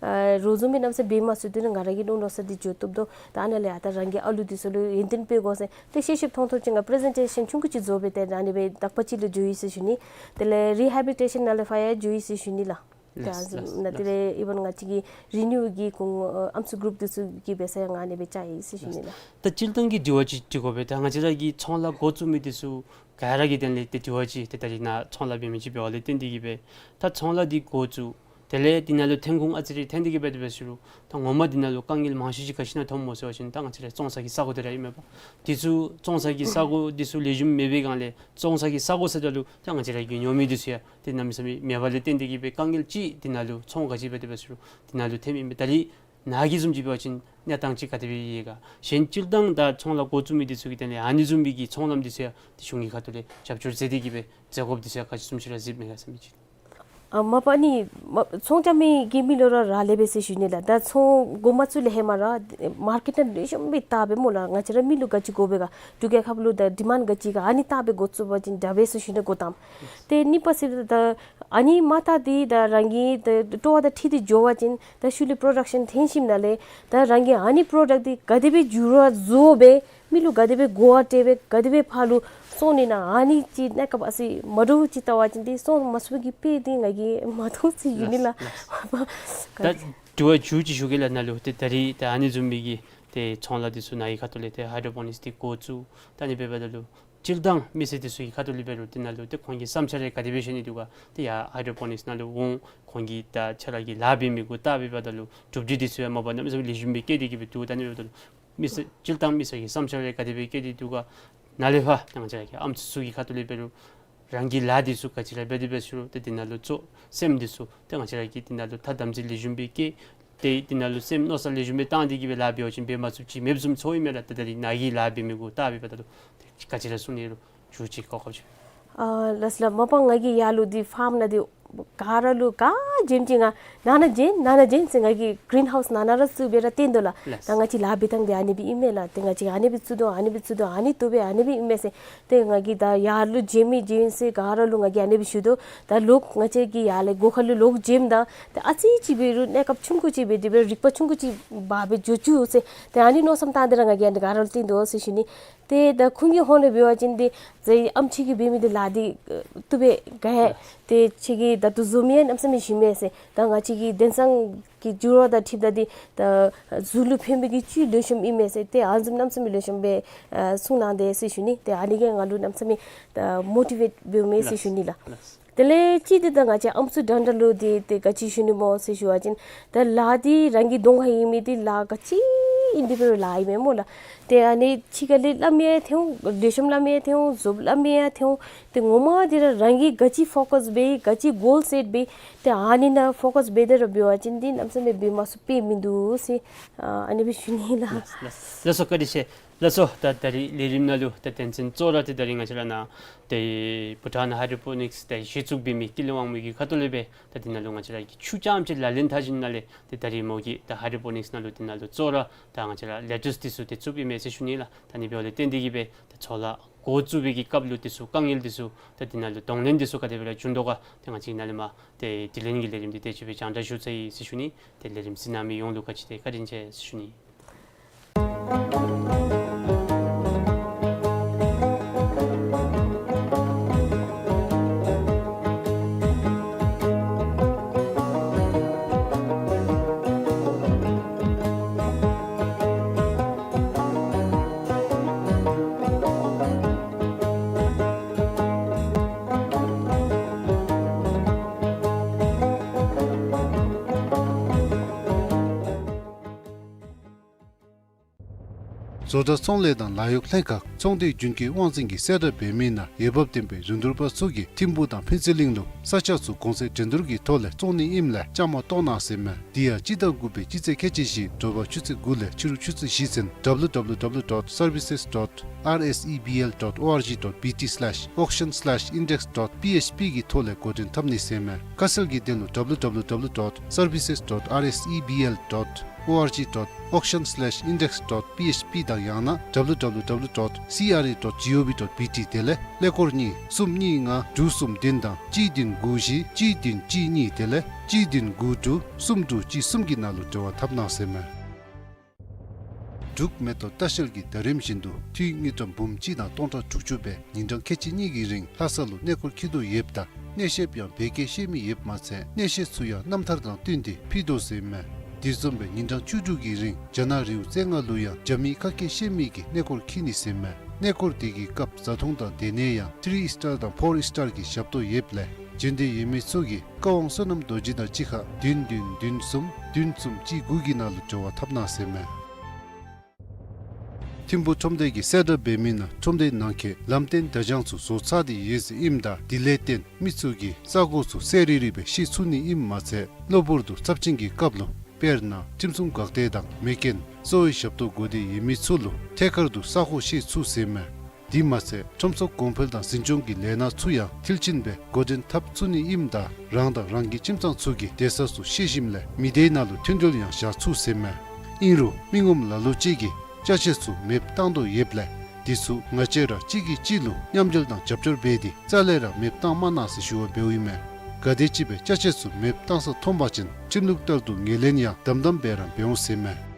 ཨ་རོགས་བཟུམ་མའི་གནམ་མེད་ས་མེད་འབད་མ་ཚུགས་དུས་ནི་ང་ར་གི་ནོར་ནོར་ས་འདི་འགྱོ་བཏུབ་དོ། ད་ཨ་ནཱ་ལས་ཡར་ད་རང་གི་ཨ་ལུ་འདི་ཚུ་ལུ་ཡོན་ཏན་སྤེལ་དགོ་ཟེར་ཏེ་ཤེས་ཤེསཔ་མཐོང་མཐོངམ་ཅིག་ང་པི་རི་ཛེན་ཊེ་ཤཱན་ཆུང་ཀུ་ཅིག་བཟོ་སྦེ་ཏེ་ཨ་ནི་སྦེ་དག་པ་ཅིག་ལུ་འགྱོ་ཡི་ཟེར་ཞུ་ནི། དེ་ལས་རི་ཧེ་བི་ལི་ཊེ་ཤཱན་ནང་ལས་ཕར་ཡང་འགྱོ་ཡི་ཟེར་ཞུ་ནི་ལགས། ལགས་ལགས་ད་ལགས། དེ་ལས་ཨི་བཱན་ང་བཅས་ཀྱི་རི་ནིའུ་གི་ཁོང་ཨམ་སྲུ་གུ་རུབ་འདི་ཚུ་གིས་འབད་སར་ཡང་ང་ཨ་ནི་སྦེ་བཅར་ཡི་ཟེར་ཞུ་ནི་ལགས། ད་སྤྱིར་བཏང་གི་དྲི་བ་ཅིག་དྲི་དགོ་པས། ད་ང་བཅས་ར་གི་ཚོང་ལཱ་འགོ་བཙུགས་མི་འདི་ཚུ་ག་ར་གི་དོན་ལས་ཏེ་དྲི་བ་ཅིག་ཏེ་ད་རིས་ནཱ་ཚོང་ལཱ་འབད་མི་ཅིག་འབདཝ་ལས་བརྟེན་ཏེ་གིས་སྦེ་ད་ཚོང་ལཱ་འདི་འགོ་བཙུགས་དེ་ལས་འདི་ནང་ལུ་ཐོན་ཁུངས་ཨ་ཙི་རེ་ཐོན་ཏེ་གིས་སྦེ་དེ་སྦེ་ཟེར་རུང་ད་ངོ་མ་འདི་ནང་ལུ་དཀའ་ངལ་མང་ཤོས་ཅིག་ག་ཅི་ནང་ཐོནམ་སྨོ་ཟེར་བ་ཅིན་ད་ང་བཅས་ར་བཙོང་ས་གི་ས་གོ་དེ་ར་ཨིན་མས་པ། དེ་ཚུ་བཙོང་ས་གི་ས་གོ་འདི་ཚུ་ལེགས་ཤོམ་མེད་པའི་སྒང་ལས་བཙོང་ས་གི་ས་གོ་ཟེར་ད་ལུ་ད་ང་བཅས་ར་གི་ཉོ་མི་འདི་ཚུ་ཡང་ཏེ་གནམ་མེད་ས་མེད་མེད་པ་ལས་བརྟེན་ཏེ་གིས་སྦེ་དཀའ་ངལ་ཅིག་འདི་ནང་ལུ་ཚོང་ག་ཅི་འབད་དེ་སྦེ་ཟེར་རུང་འདི་ནང་ལུ་ཐོནམ་ཨིན་པས། ད་རིས་ནཱ་གིས་བཟུམ་ཅིག་འབད་བ་ཅིན་གནས་སྟངས་ཅིག་ག་དེ་སྦེ་ཡོད་ག། གཞན་སྤྱིར་བཏང་ད་ཚོང་ལཱ་འགོ་བཙུགས་མི་འདི་ཚུ་གི་དོན་ལས་ཨ་ནི་བཟུམ་མའི་གི་ཚོང་ལམ་འདི་ཚུ་ཡང་ཏེ་གཞུང་གི་ཁ་ཐུག་ལས་རྒྱབ་སྐྱོར་མཛད་དེ་གིས་སྦེ་མཛད་དགོཔ་འདི་ཚུ་ཡང་ག་ཅི་བཟུམ་ཅིག་ར་གཟིགསཔ་མས་ག་ཟེར་མི་ཅིག། ཨ་མ་པ་ནི་མ་ཚོང་རྐྱབ་མི་གི་མི་ལུ་ར་རག་ལས་པས་ཟེར་ཞུ་ནི་ལགས། ད་ཚོང་འགོ་མ་བཙུགས་ལས་ཧེ་མ་ར་མར་ཀེཊ་ནང་ལེགས་ཤོམ་སྦེ་བལྟ་སྦེ་སྨོ་ལགས། ང་བཅས་ར་མི་ལུ་ག་ཅི་དགོ་པས་ག་འབྲུག་རྒྱལ་ཁབ་ལུ་ད་ཌི་མཱནཌ་ག་ཅི་ག་ཨ་ནི་བལྟ་སྦེ་འགོ་བཙུགས་པ་ཅིན་དྲག་པས་ཟེར་ཞུ་ནི། འགོ་དང་ཏེ་གཉིས་པ་ཟེར་ད་ཨ་ནི་མ་བལྟ་སྟེ་ད་རང་གི་ད་སྤྲོ་བ་དང་འཁྲིལ་ཏེ་འགྱོ་བ་ཅིན་ད་ཤུལ་ལས་པྲོ་ཌག་ཤཱན་ཐོན་ཞིནམ་ལས་ད་རང་གིས་ཨ་ནི་པྲོ་ཌག་འདི་ག་དེ་སྦེ་འགྱུར་བ་བཟོ་སྦེ་མི་ལུ་ག་དེ་སྦེ་གོ་བ་སྤྲོད་སྦེ་ག་དེ་སྦེ་ཕར་ལུ་སོང་ནི་ན་ཨ་ནི་ཅིག་གནས་སྐབས་ཨ་ཙི་མ་འདྲཝ་ཅིག་བལྟ་བ་ཅིན་ཏེ་སོང་མ་ཚུགས་པའི་གི་དཔེ་འདི་ང་གིས་མ་མཐོང་ཟེར་ཞུ་ནི་ལགས། ལགས་ལགས། ད་དྲི་བ་མཇུག་ཅིག་ཞུ་གེ་ལགས་ནཱ་ལུ། ཏེ་ད་རིས་ཏེ་ཨ་ནི་བཟུམ་མའི་གི་ཏེ་ཚོང་ལཱ་འདི་ཚུ་ནཱ་གི་ཁ་ཐུག་ལས་ཏེ་ཧའི་ཌྲོ་པོ་ནིཀསི་འདི་འགོ་བཙུགས་ད་ཨ་ནི་འབདཝ་ད་ལུ་སྤྱིར་བཏང་མི་སེར་འདི་ཚུ་གི་ཁ་ཐུག་ལས་འབད་རུང་འདི་ནང་ལུ་ཏེ་ཁོང་གི་བསམ་འཆར་རེ་ག་དེ་སྦེ་བཤད་ནི་འདུག་ག། ཏེ་ཡར་ཧའི་ཌྲོ་པོ་ནིཀསི་ནང་ལུ་འོང་ཁོང་གིས་ད་ཁྱོད་ར་གི་ལཱ་འབད་མི་གུ་བལྟ་སྦེ་འབདཝ་ད་ལུ་གྲུབ་འབྲས་འདི་ཚུ་ཡང་མ་པ་གནམ་མེད་ས་མེད་ལེགས་ཤོམ་སྦེ་བཀོད་དེ་གིས་སྦེ་འདུག། ད་ཨ་ནི་འབདཝ་ད་ལུ་མི་སེར་སྤྱིར་བཏང་མི་སེར་གྱི་བསམ་འཆར་རེ་ག་དེ་སྦེ་བཀོད་དེ་འདུག་ག། ནཱ་ལས་ཕར་ད་ང་བཅས་ར་གི་ཨམ་སྲུ་ཚུ་གི་ཁ་ཐུག་ལས་འབད་རུང་རང་གི་ལཱ་འདི་ཚུ་ག་ཅི་ར་འབད་དེ་འབད་ཟེར་རུང་ཏེ་འདི་ནང་ལུ་གཙོ་སེམས་འདི་ཚུ་ཏེ་ང་བཅས་ར་གིས་འདི་ནང་ལུ་ཐ་དམ་ཚིག་ལེགས་ཤོམ་སྦེ་བསྐྱེད་དེ་འདི་ནང་ལུ་སེམས་མནོ་བསམ་ལེགས་ཤོམ་སྦེ་བཏང་སྟེ་གིས་སྦེ་ལཱ་འབད་བ་ཅིན་འབད་མ་ཚུགསཔ་ཅིག་མེདཔ་བཟུམ་ཚོརཝ་ཨིན་མས་ལགས། ཏེ་ད་རིས་ནཱ་གི་ལཱ་འབད་མི་གུ་བལྟ་སྦེ་འབདཝ་ད་ལུ་ཏེ་ག་ཅི་ར་གསུང་ནི་རུང་མཇུག་ཅིག་གོ་སྐབས་ཅིག། ཨ་ལགས་ལགས། མ་པ་ང་གིས་ཡར་ལུ་འདི་ཕཱརམ་ནང་འདི་ག་ར་ལུ་ག་བྱོནམ་ཅིག་ང་ནང་ན་བྱོན་ནང་ན་བྱོན་ཟེར་ང་གིས་གི་རིན་ཧའུསི་ནང་ན་ར་བཙུགས་སྦེ་ར་སྟོན་དོ་ལགས། ལགས། ད་ང་བཅས་ལཱ་འབད་ཐངས་འདི་ཨ་ནི་སྦེ་ཨིན་མས་ལགས། ཏེ་ང་བཅས་ཨ་ནི་སྦེ་བཙུགས་དོ་ཨ་ནི་སྦེ་བཙུགས་དོ་ཨ་ནི་བཏུབ་པས་ཨ་ནི་སྦེ་ཨིན་མས་ཟེར། ཏེ་ང་གིས་ད་ཡར་ལུ་བྱོན་མི་བྱོན་ཟེར་ག་ར་ལུ་ང་གིས་ཨ་ནི་སྦེ་ཞུ་དོ། ད་ལོག་ང་བཅས་ཀྱིས་ཡར་ལས་སྒོ་ཁ་ལུ་ལོག་བྱོནམ་ད་ཏེ་ཨ་ཙི་ཅིག་འབད་རུང་གནས་སྐབས་ཆུང་ཀུ་ཅིག་འབད་དེ་འབད་རིག་པ་ཆུང་ཀུ་ཅིག་འབག་སྦེ་འགྱོ་བཅུག་ཟེར། ཏེ་ཨ་ནི་མནོ་བསམ་བཏང་སྟེ་ར་ང་གིས་ཨ་ནི་ག་ར་ལུ་སྟོན་དོ་ཟེར་ཞུ་ནི། ཏེ་ད་ཁོང་གི་ཧོངས་ལས་འབད་བ་ཅིན་ཏེ་ཟེར་ཨམ་ཆི་གིས་འབད་མི་འདི་ལཱ་འདི་བཏུབ་པས་ག་ཡ། ཏེ་ཁྱོད་ཀྱིས་ད་ལྟོ་བཟོ་མི་ཡང་གནམ་མེད་ས་མེད་ཞིམ་མས་ཟེར། ད་ང་བཅས་ཀྱི་དེང་སང་གི་འགྱུར་བ་དང་འཁྲིལཝ་ད་འདི་ད་གཟུགས་ལུ་ཕན་པའི་གི་བཅུད་ལེགས་ཤོམ་ཨིན་མས་ཟེར། ཏེ་ཨ་ནི་བཟུམ་གནམ་མེད་ས་མེད་ལེགས་ཤོམ་སྦེ་ཨ་གསུང་གནང་དེས་ཟེར་ཞུ་ནི། ཏེ་ཨ་ནི་གིས་ང་ལུ་གནམ་མེད་ས་མེད་ད་མོ་ཊི་ཝེཊ་འབདཝ་མས་ཟེར་ཞུ་ནི་ལགས། ལགས། དེ་ལས་གཅིག་འདི་ད་ང་བཅས་ཨམ་སྲུ་འདྲན་འདྲ་ལུ་འདི་ཏེ་ག་ཅི་ཞུ་ནི་སྨོ་ཟེར་ཞུ་བ་ཅིན་ད་ལཱ་འདི་རང་གི་གདོང་ཁར་ཡོད་མི་འདི་ལཱ་ག་ཅི་ཨིན་དེ་འབད་རུང་ལཱ་ཨིན་མས་སྨོ་ལགས། ཏེ་ཨ་ནི་ཕྱི་ཁ་ལས་སླབ་མི་ཡང་ཐོན་འོང་། ལེགས་ཤོམ་སླབ་མི་ཡང་ཐོན་འོང་། རྫུན་སླབ་མི་ཡང་ཐོན་འོང་། ཏེ་ངོ་མ་འདི་ར་རང་གིས་ག་ཅི་ཕོ་ཀཱས་འབད་ག་ཅི་གོལ་སེཊ་འབད་ཏེ་ཨ་ནི་ནང་ཕོ་ཀཱས་འབད་དེ་ར་འབད་བ་ཅིན་འདི་གནམ་མེད་ས་མེད་འབད་མ་ཚུགསཔ་དཔེ་མིན་འདུག་ཟེར་ཨ་ནི་སྦེ་ཞུ་ནི་ལགས། ལགས་སོ། བཀའ་དྲིན་ཆེ། ལགས་སོ། ད་ད་རིས་ལས་རིམ་ནང་ལུ་ད་དོན་ཚན་གཙོ་བོ་ར་ཏེ་ད་རིས་ང་བཅས་ར་ནཱ་ཏེ་བྷུ་ཊཱན་ཧའི་ཌྲོ་པོ་ནིཀསི་ཏེ་གཞི་བཙུགས་འབད་མི་ཀུན་ལེགས་དབང་མོ་གི་ཁ་ཐུག་ལས་སྦེ་ད་འདི་ནང་ལུ་ང་བཅས་ར་གིས་ཆུ་རྐྱངམ་ཅིག་ལག་ལེན་འཐབ་ཞིནམ་ལས་ཏེ་ད་རིས་མོ་གིས་ད་ཧའི་ཌྲོ་པོ་ནིཀསི་ནང་ལུ་འདི་ནང་ལུ་གཙོ་བོ་ར་ད་ང་བཅས་ར་ལེ་ཊུསི་འདི་ཚུ་ཏེ་བཙུགསཔ་ཨིན་མས་ཟེར་ཞུ་ནི་ལགས། ད་ཨ་ནི་འབདཝ་ལས་བརྟེན་ཏེ་གིས་སྦེ་ད་ཚོང་ལཱ་འགོ་བཙུགས་པའི་གི་སྐབས་ལུ་འདི་ཚུ་དཀའ་ངལ་འདི་ཚུ་ད་འདི་ནང་ལུ་གདོང་ལེན་འདི་ཚུ་ག་དེ་སྦེ་ར་འབྱུང་དོ་ག། ཏེ་ང་བཅས་ནཱ་ལས་མར་ཏེ་དྲི་ལན་གྱི་ལས་རིམ་འདི་དེ་ཅིག་སྦེ་རྒྱང་བསྒྲགས་ཞུ་ཚར་ཡི་ཟེར་ཞུ་ནི། ཏེ་ལས་རིམ་གཟིགས་གནང་མི་ཡོངས་ལུ་བཀའ་དྲིན་ཆེ་ཟེར་ཞུ་ནི། བཟོ་གྲྭ་ཚོང་ལས་དང་ལཱ་གཡོག་ལྷན་ཁག་ཚོང་སྡེ་རྒྱུན་སྐྱོང་དབང་འཛིན་གྱིས་གསལ་བསྒྲགས་འབད་མི་ནང་འོས་འབབ་ལྡན་པའི་རིན་བསྡུར་པ་ཚུ་གིས་ཐིམ་ཕུ་དང་ཕུན་ཚོགས་གླིང་ལུ་ས་ཆ་ཚུ་གོང་ཚད་འགྲན་བསྡུར་གྱི་ཐོག་ལས་བཙོང་ནི་ཨིནམ་ལས་བཅའ་མར་གཏོགས་གནང་ཟེར་མས། དེ་ཡང་སྤྱི་ཟླ་དགུ་པའི་སྤྱི་ཚེས་ཁལ་གཅིག་བཞི་དྲོ་པ་ཆུ་ཚོད་དགུ་ལས་ཕྱི་རུ་ཆུ་ཚོད་བཞི་ཚུན་W W W dot services dot R S E B L dot org dot B T slash auction slash index dot P H P གི་ཐོག་ལས་འགོ་འདྲེན་འཐབ་ནི་ཟེར་མས། ཁ་གསལ་གྱི་དོན་ལུ་W W W dot services dot R S E B L dot org dot auction slash index dot P H P དང་ཡང་ན་W W W dot C R A dot gov dot B T དེ་ལས་ཀླད་ཀོར་གཉིས་གསུམ་གཉིས་ལྔ་དྲུག་གསུམ་བདུན་དང་གཅིག་བདུན་དགུ་བཞི་གཅིག་བདུན་གཅིག་གཉིས་དེ་ལས་གཅིག་བདུན་དགུ་དྲུག་གསུམ་དྲུག་གཅིག་གསུམ་གྱི་ནང་ལུ་འབྲེལ་བ་འཐབ་གནང་ཟེར་མས། འབྲུག་མེ་ཏོག་ལྟ་བཤལ་གྱིས་ད་རིམ་བཞིན་དུ་འཐུས་དངུལ་ཀྲམ་འབུམ་གཅིག་དང་སྟོང་ཕྲག་དྲུག་ཅུ་སྦེ་ཉིན་གྲངས་ཁལ་གཅིག་གཉིས་ཀྱི་རིང་ལྷ་ས་ལུ་གནས་སྐོར་འཁྱིད་དོ་ཡོདཔ་ད་གནས་བཤདཔ་ཡང་བོད་སྐད་ཤེས་མི་ཡོདཔ་མ་ཚད་གནས་བཤད་ཚུ་ཡང་རྣམ་ཐར་དང་བསྟུན་ཏེ་ཕུལ་དོ་ཟེར་མས། དེ་བཟུམ་སྦེ་ཉིན་གྲངས་བཅུ་དྲུག་གི་རིང་རྒྱ་ནག་རི་བོ་རྩེ་ལྔ་ལུ་ཡང་རྒྱ་མིའི་ཁ་སྐད་ཤེས་མི་གིས་གནས་སྐོར་འཁྱིད་ནི་ཟེར་མས། གནས་སྐོར་དེ་གི་སྐབས་བཟའ་འཐུང་དང་སྡོད་གནས་ཡང་ཐིརི་ཨིསི་ཊར་དང་ཕོར་ཨིསི་ཊར་གྱི་ཞབས་ཏོག་ཡོདཔ་ལས་འབྱོན་འདོད་ཡོད་མི་ཚུ་གིས་བཀའ་དབང་བསོད་ནམས་རྡོ་རྗེ་དང་གཅིག་ཁར་བདུན་བདུན་བདུན་གསུམ་བདུན་གསུམ་གཅིག་དགུ་གི་ནང་ལུ་འབྲེལ་བ་འཐབ་གནང་ཟེར་མས། ཐིམ་ཕུ་ཁྲོམ་སྡེ་གིས་གསལ་བསྒྲགས་འབད་མི་ནང་ཁྲོམ་སྡེའི་ནང་འཁོད་ལམ་སྟོན་བརྡ་བྱང་ཚུ་བཟོ་ཚར་ཏེ་ཡོད་ཟེར་ཨིནམ་ད་དེ་ལས་བརྟེན་མི་ཚུ་གིས་ས་གོ་ཚུ་གསལ་རི་རི་སྦེ་ཤེས་ཚུགས་ནི་ཨིནམ་མ་ཚད་གློ་བུར་དུ་ཚབས་ཆེན་གྱི་སྐབས་ལུ་དཔེར་ན་ཁྲིམས་སྲུང་འགག་སྡེ་དང་མེ་རྐྱེན་གསོ་བའི་ཞབས་ཏོག་དགོ་སྟེ་ཡོད་མི་ཚུ་ལུ་ཐད་ཀར་དུ་ས་གོ་ཤེས་ཚུགས་ཟེར་མས། དེ་མ་ཚད་ཁྲོམ་ཚོགས་གོང་འཕེལ་དང་འཛིན་སྐྱོང་གི་ལས་སྣ་ཚུ་ཡང་མཐིལ་ཕྱིན་སྦེ་འགོ་འདྲེན་འཐབ་ཚུགས་ནི་ཨིནམ་ད་རང་དང་རང་གི་ཁྱིམ་ཚང་ཚུ་གི་སྡོད་ས་ཚུ་ཤེས་ཞིནམ་ལས་མི་སྡེའི་ནང་ལུ་མཐུན་སྒྲིལ་ཡང་བཞག་ཚུགས་ཟེར་མས། ཨིན་རུང་མི་ངོམ་ལ་ལུ་ཅིག་གིས་ཅ་ཆས་ཚུ་མེདཔ་བཏང་དོ་ཡོདཔ་ལས་དེ་ཚུ་ང་བཅས་ར་གཅིག་གིས་གཅིག་ལུ་མཉམ་འབྲེལ་དང་རྒྱབ་སྐྱོར་འབད་དེ་རྩ་ལས་ར་མེདཔ་བཏང་མ་གནང་ཟེར་ཞུ་བ་འབདཝ་ཨིན་མས། ག་དེམ་ཅིག་སྦེ་ཅ་ཆས་ཚུ་མེདཔ་བཏང་ས་མཐོང་པ་ཅིན་ཁྲིམས་ལུགས་ལྟར་དུ་ངོས་ལེན་ཡང་དམ་དམ་སྦེ་ར་འབད་འོང་ཟེར་མས།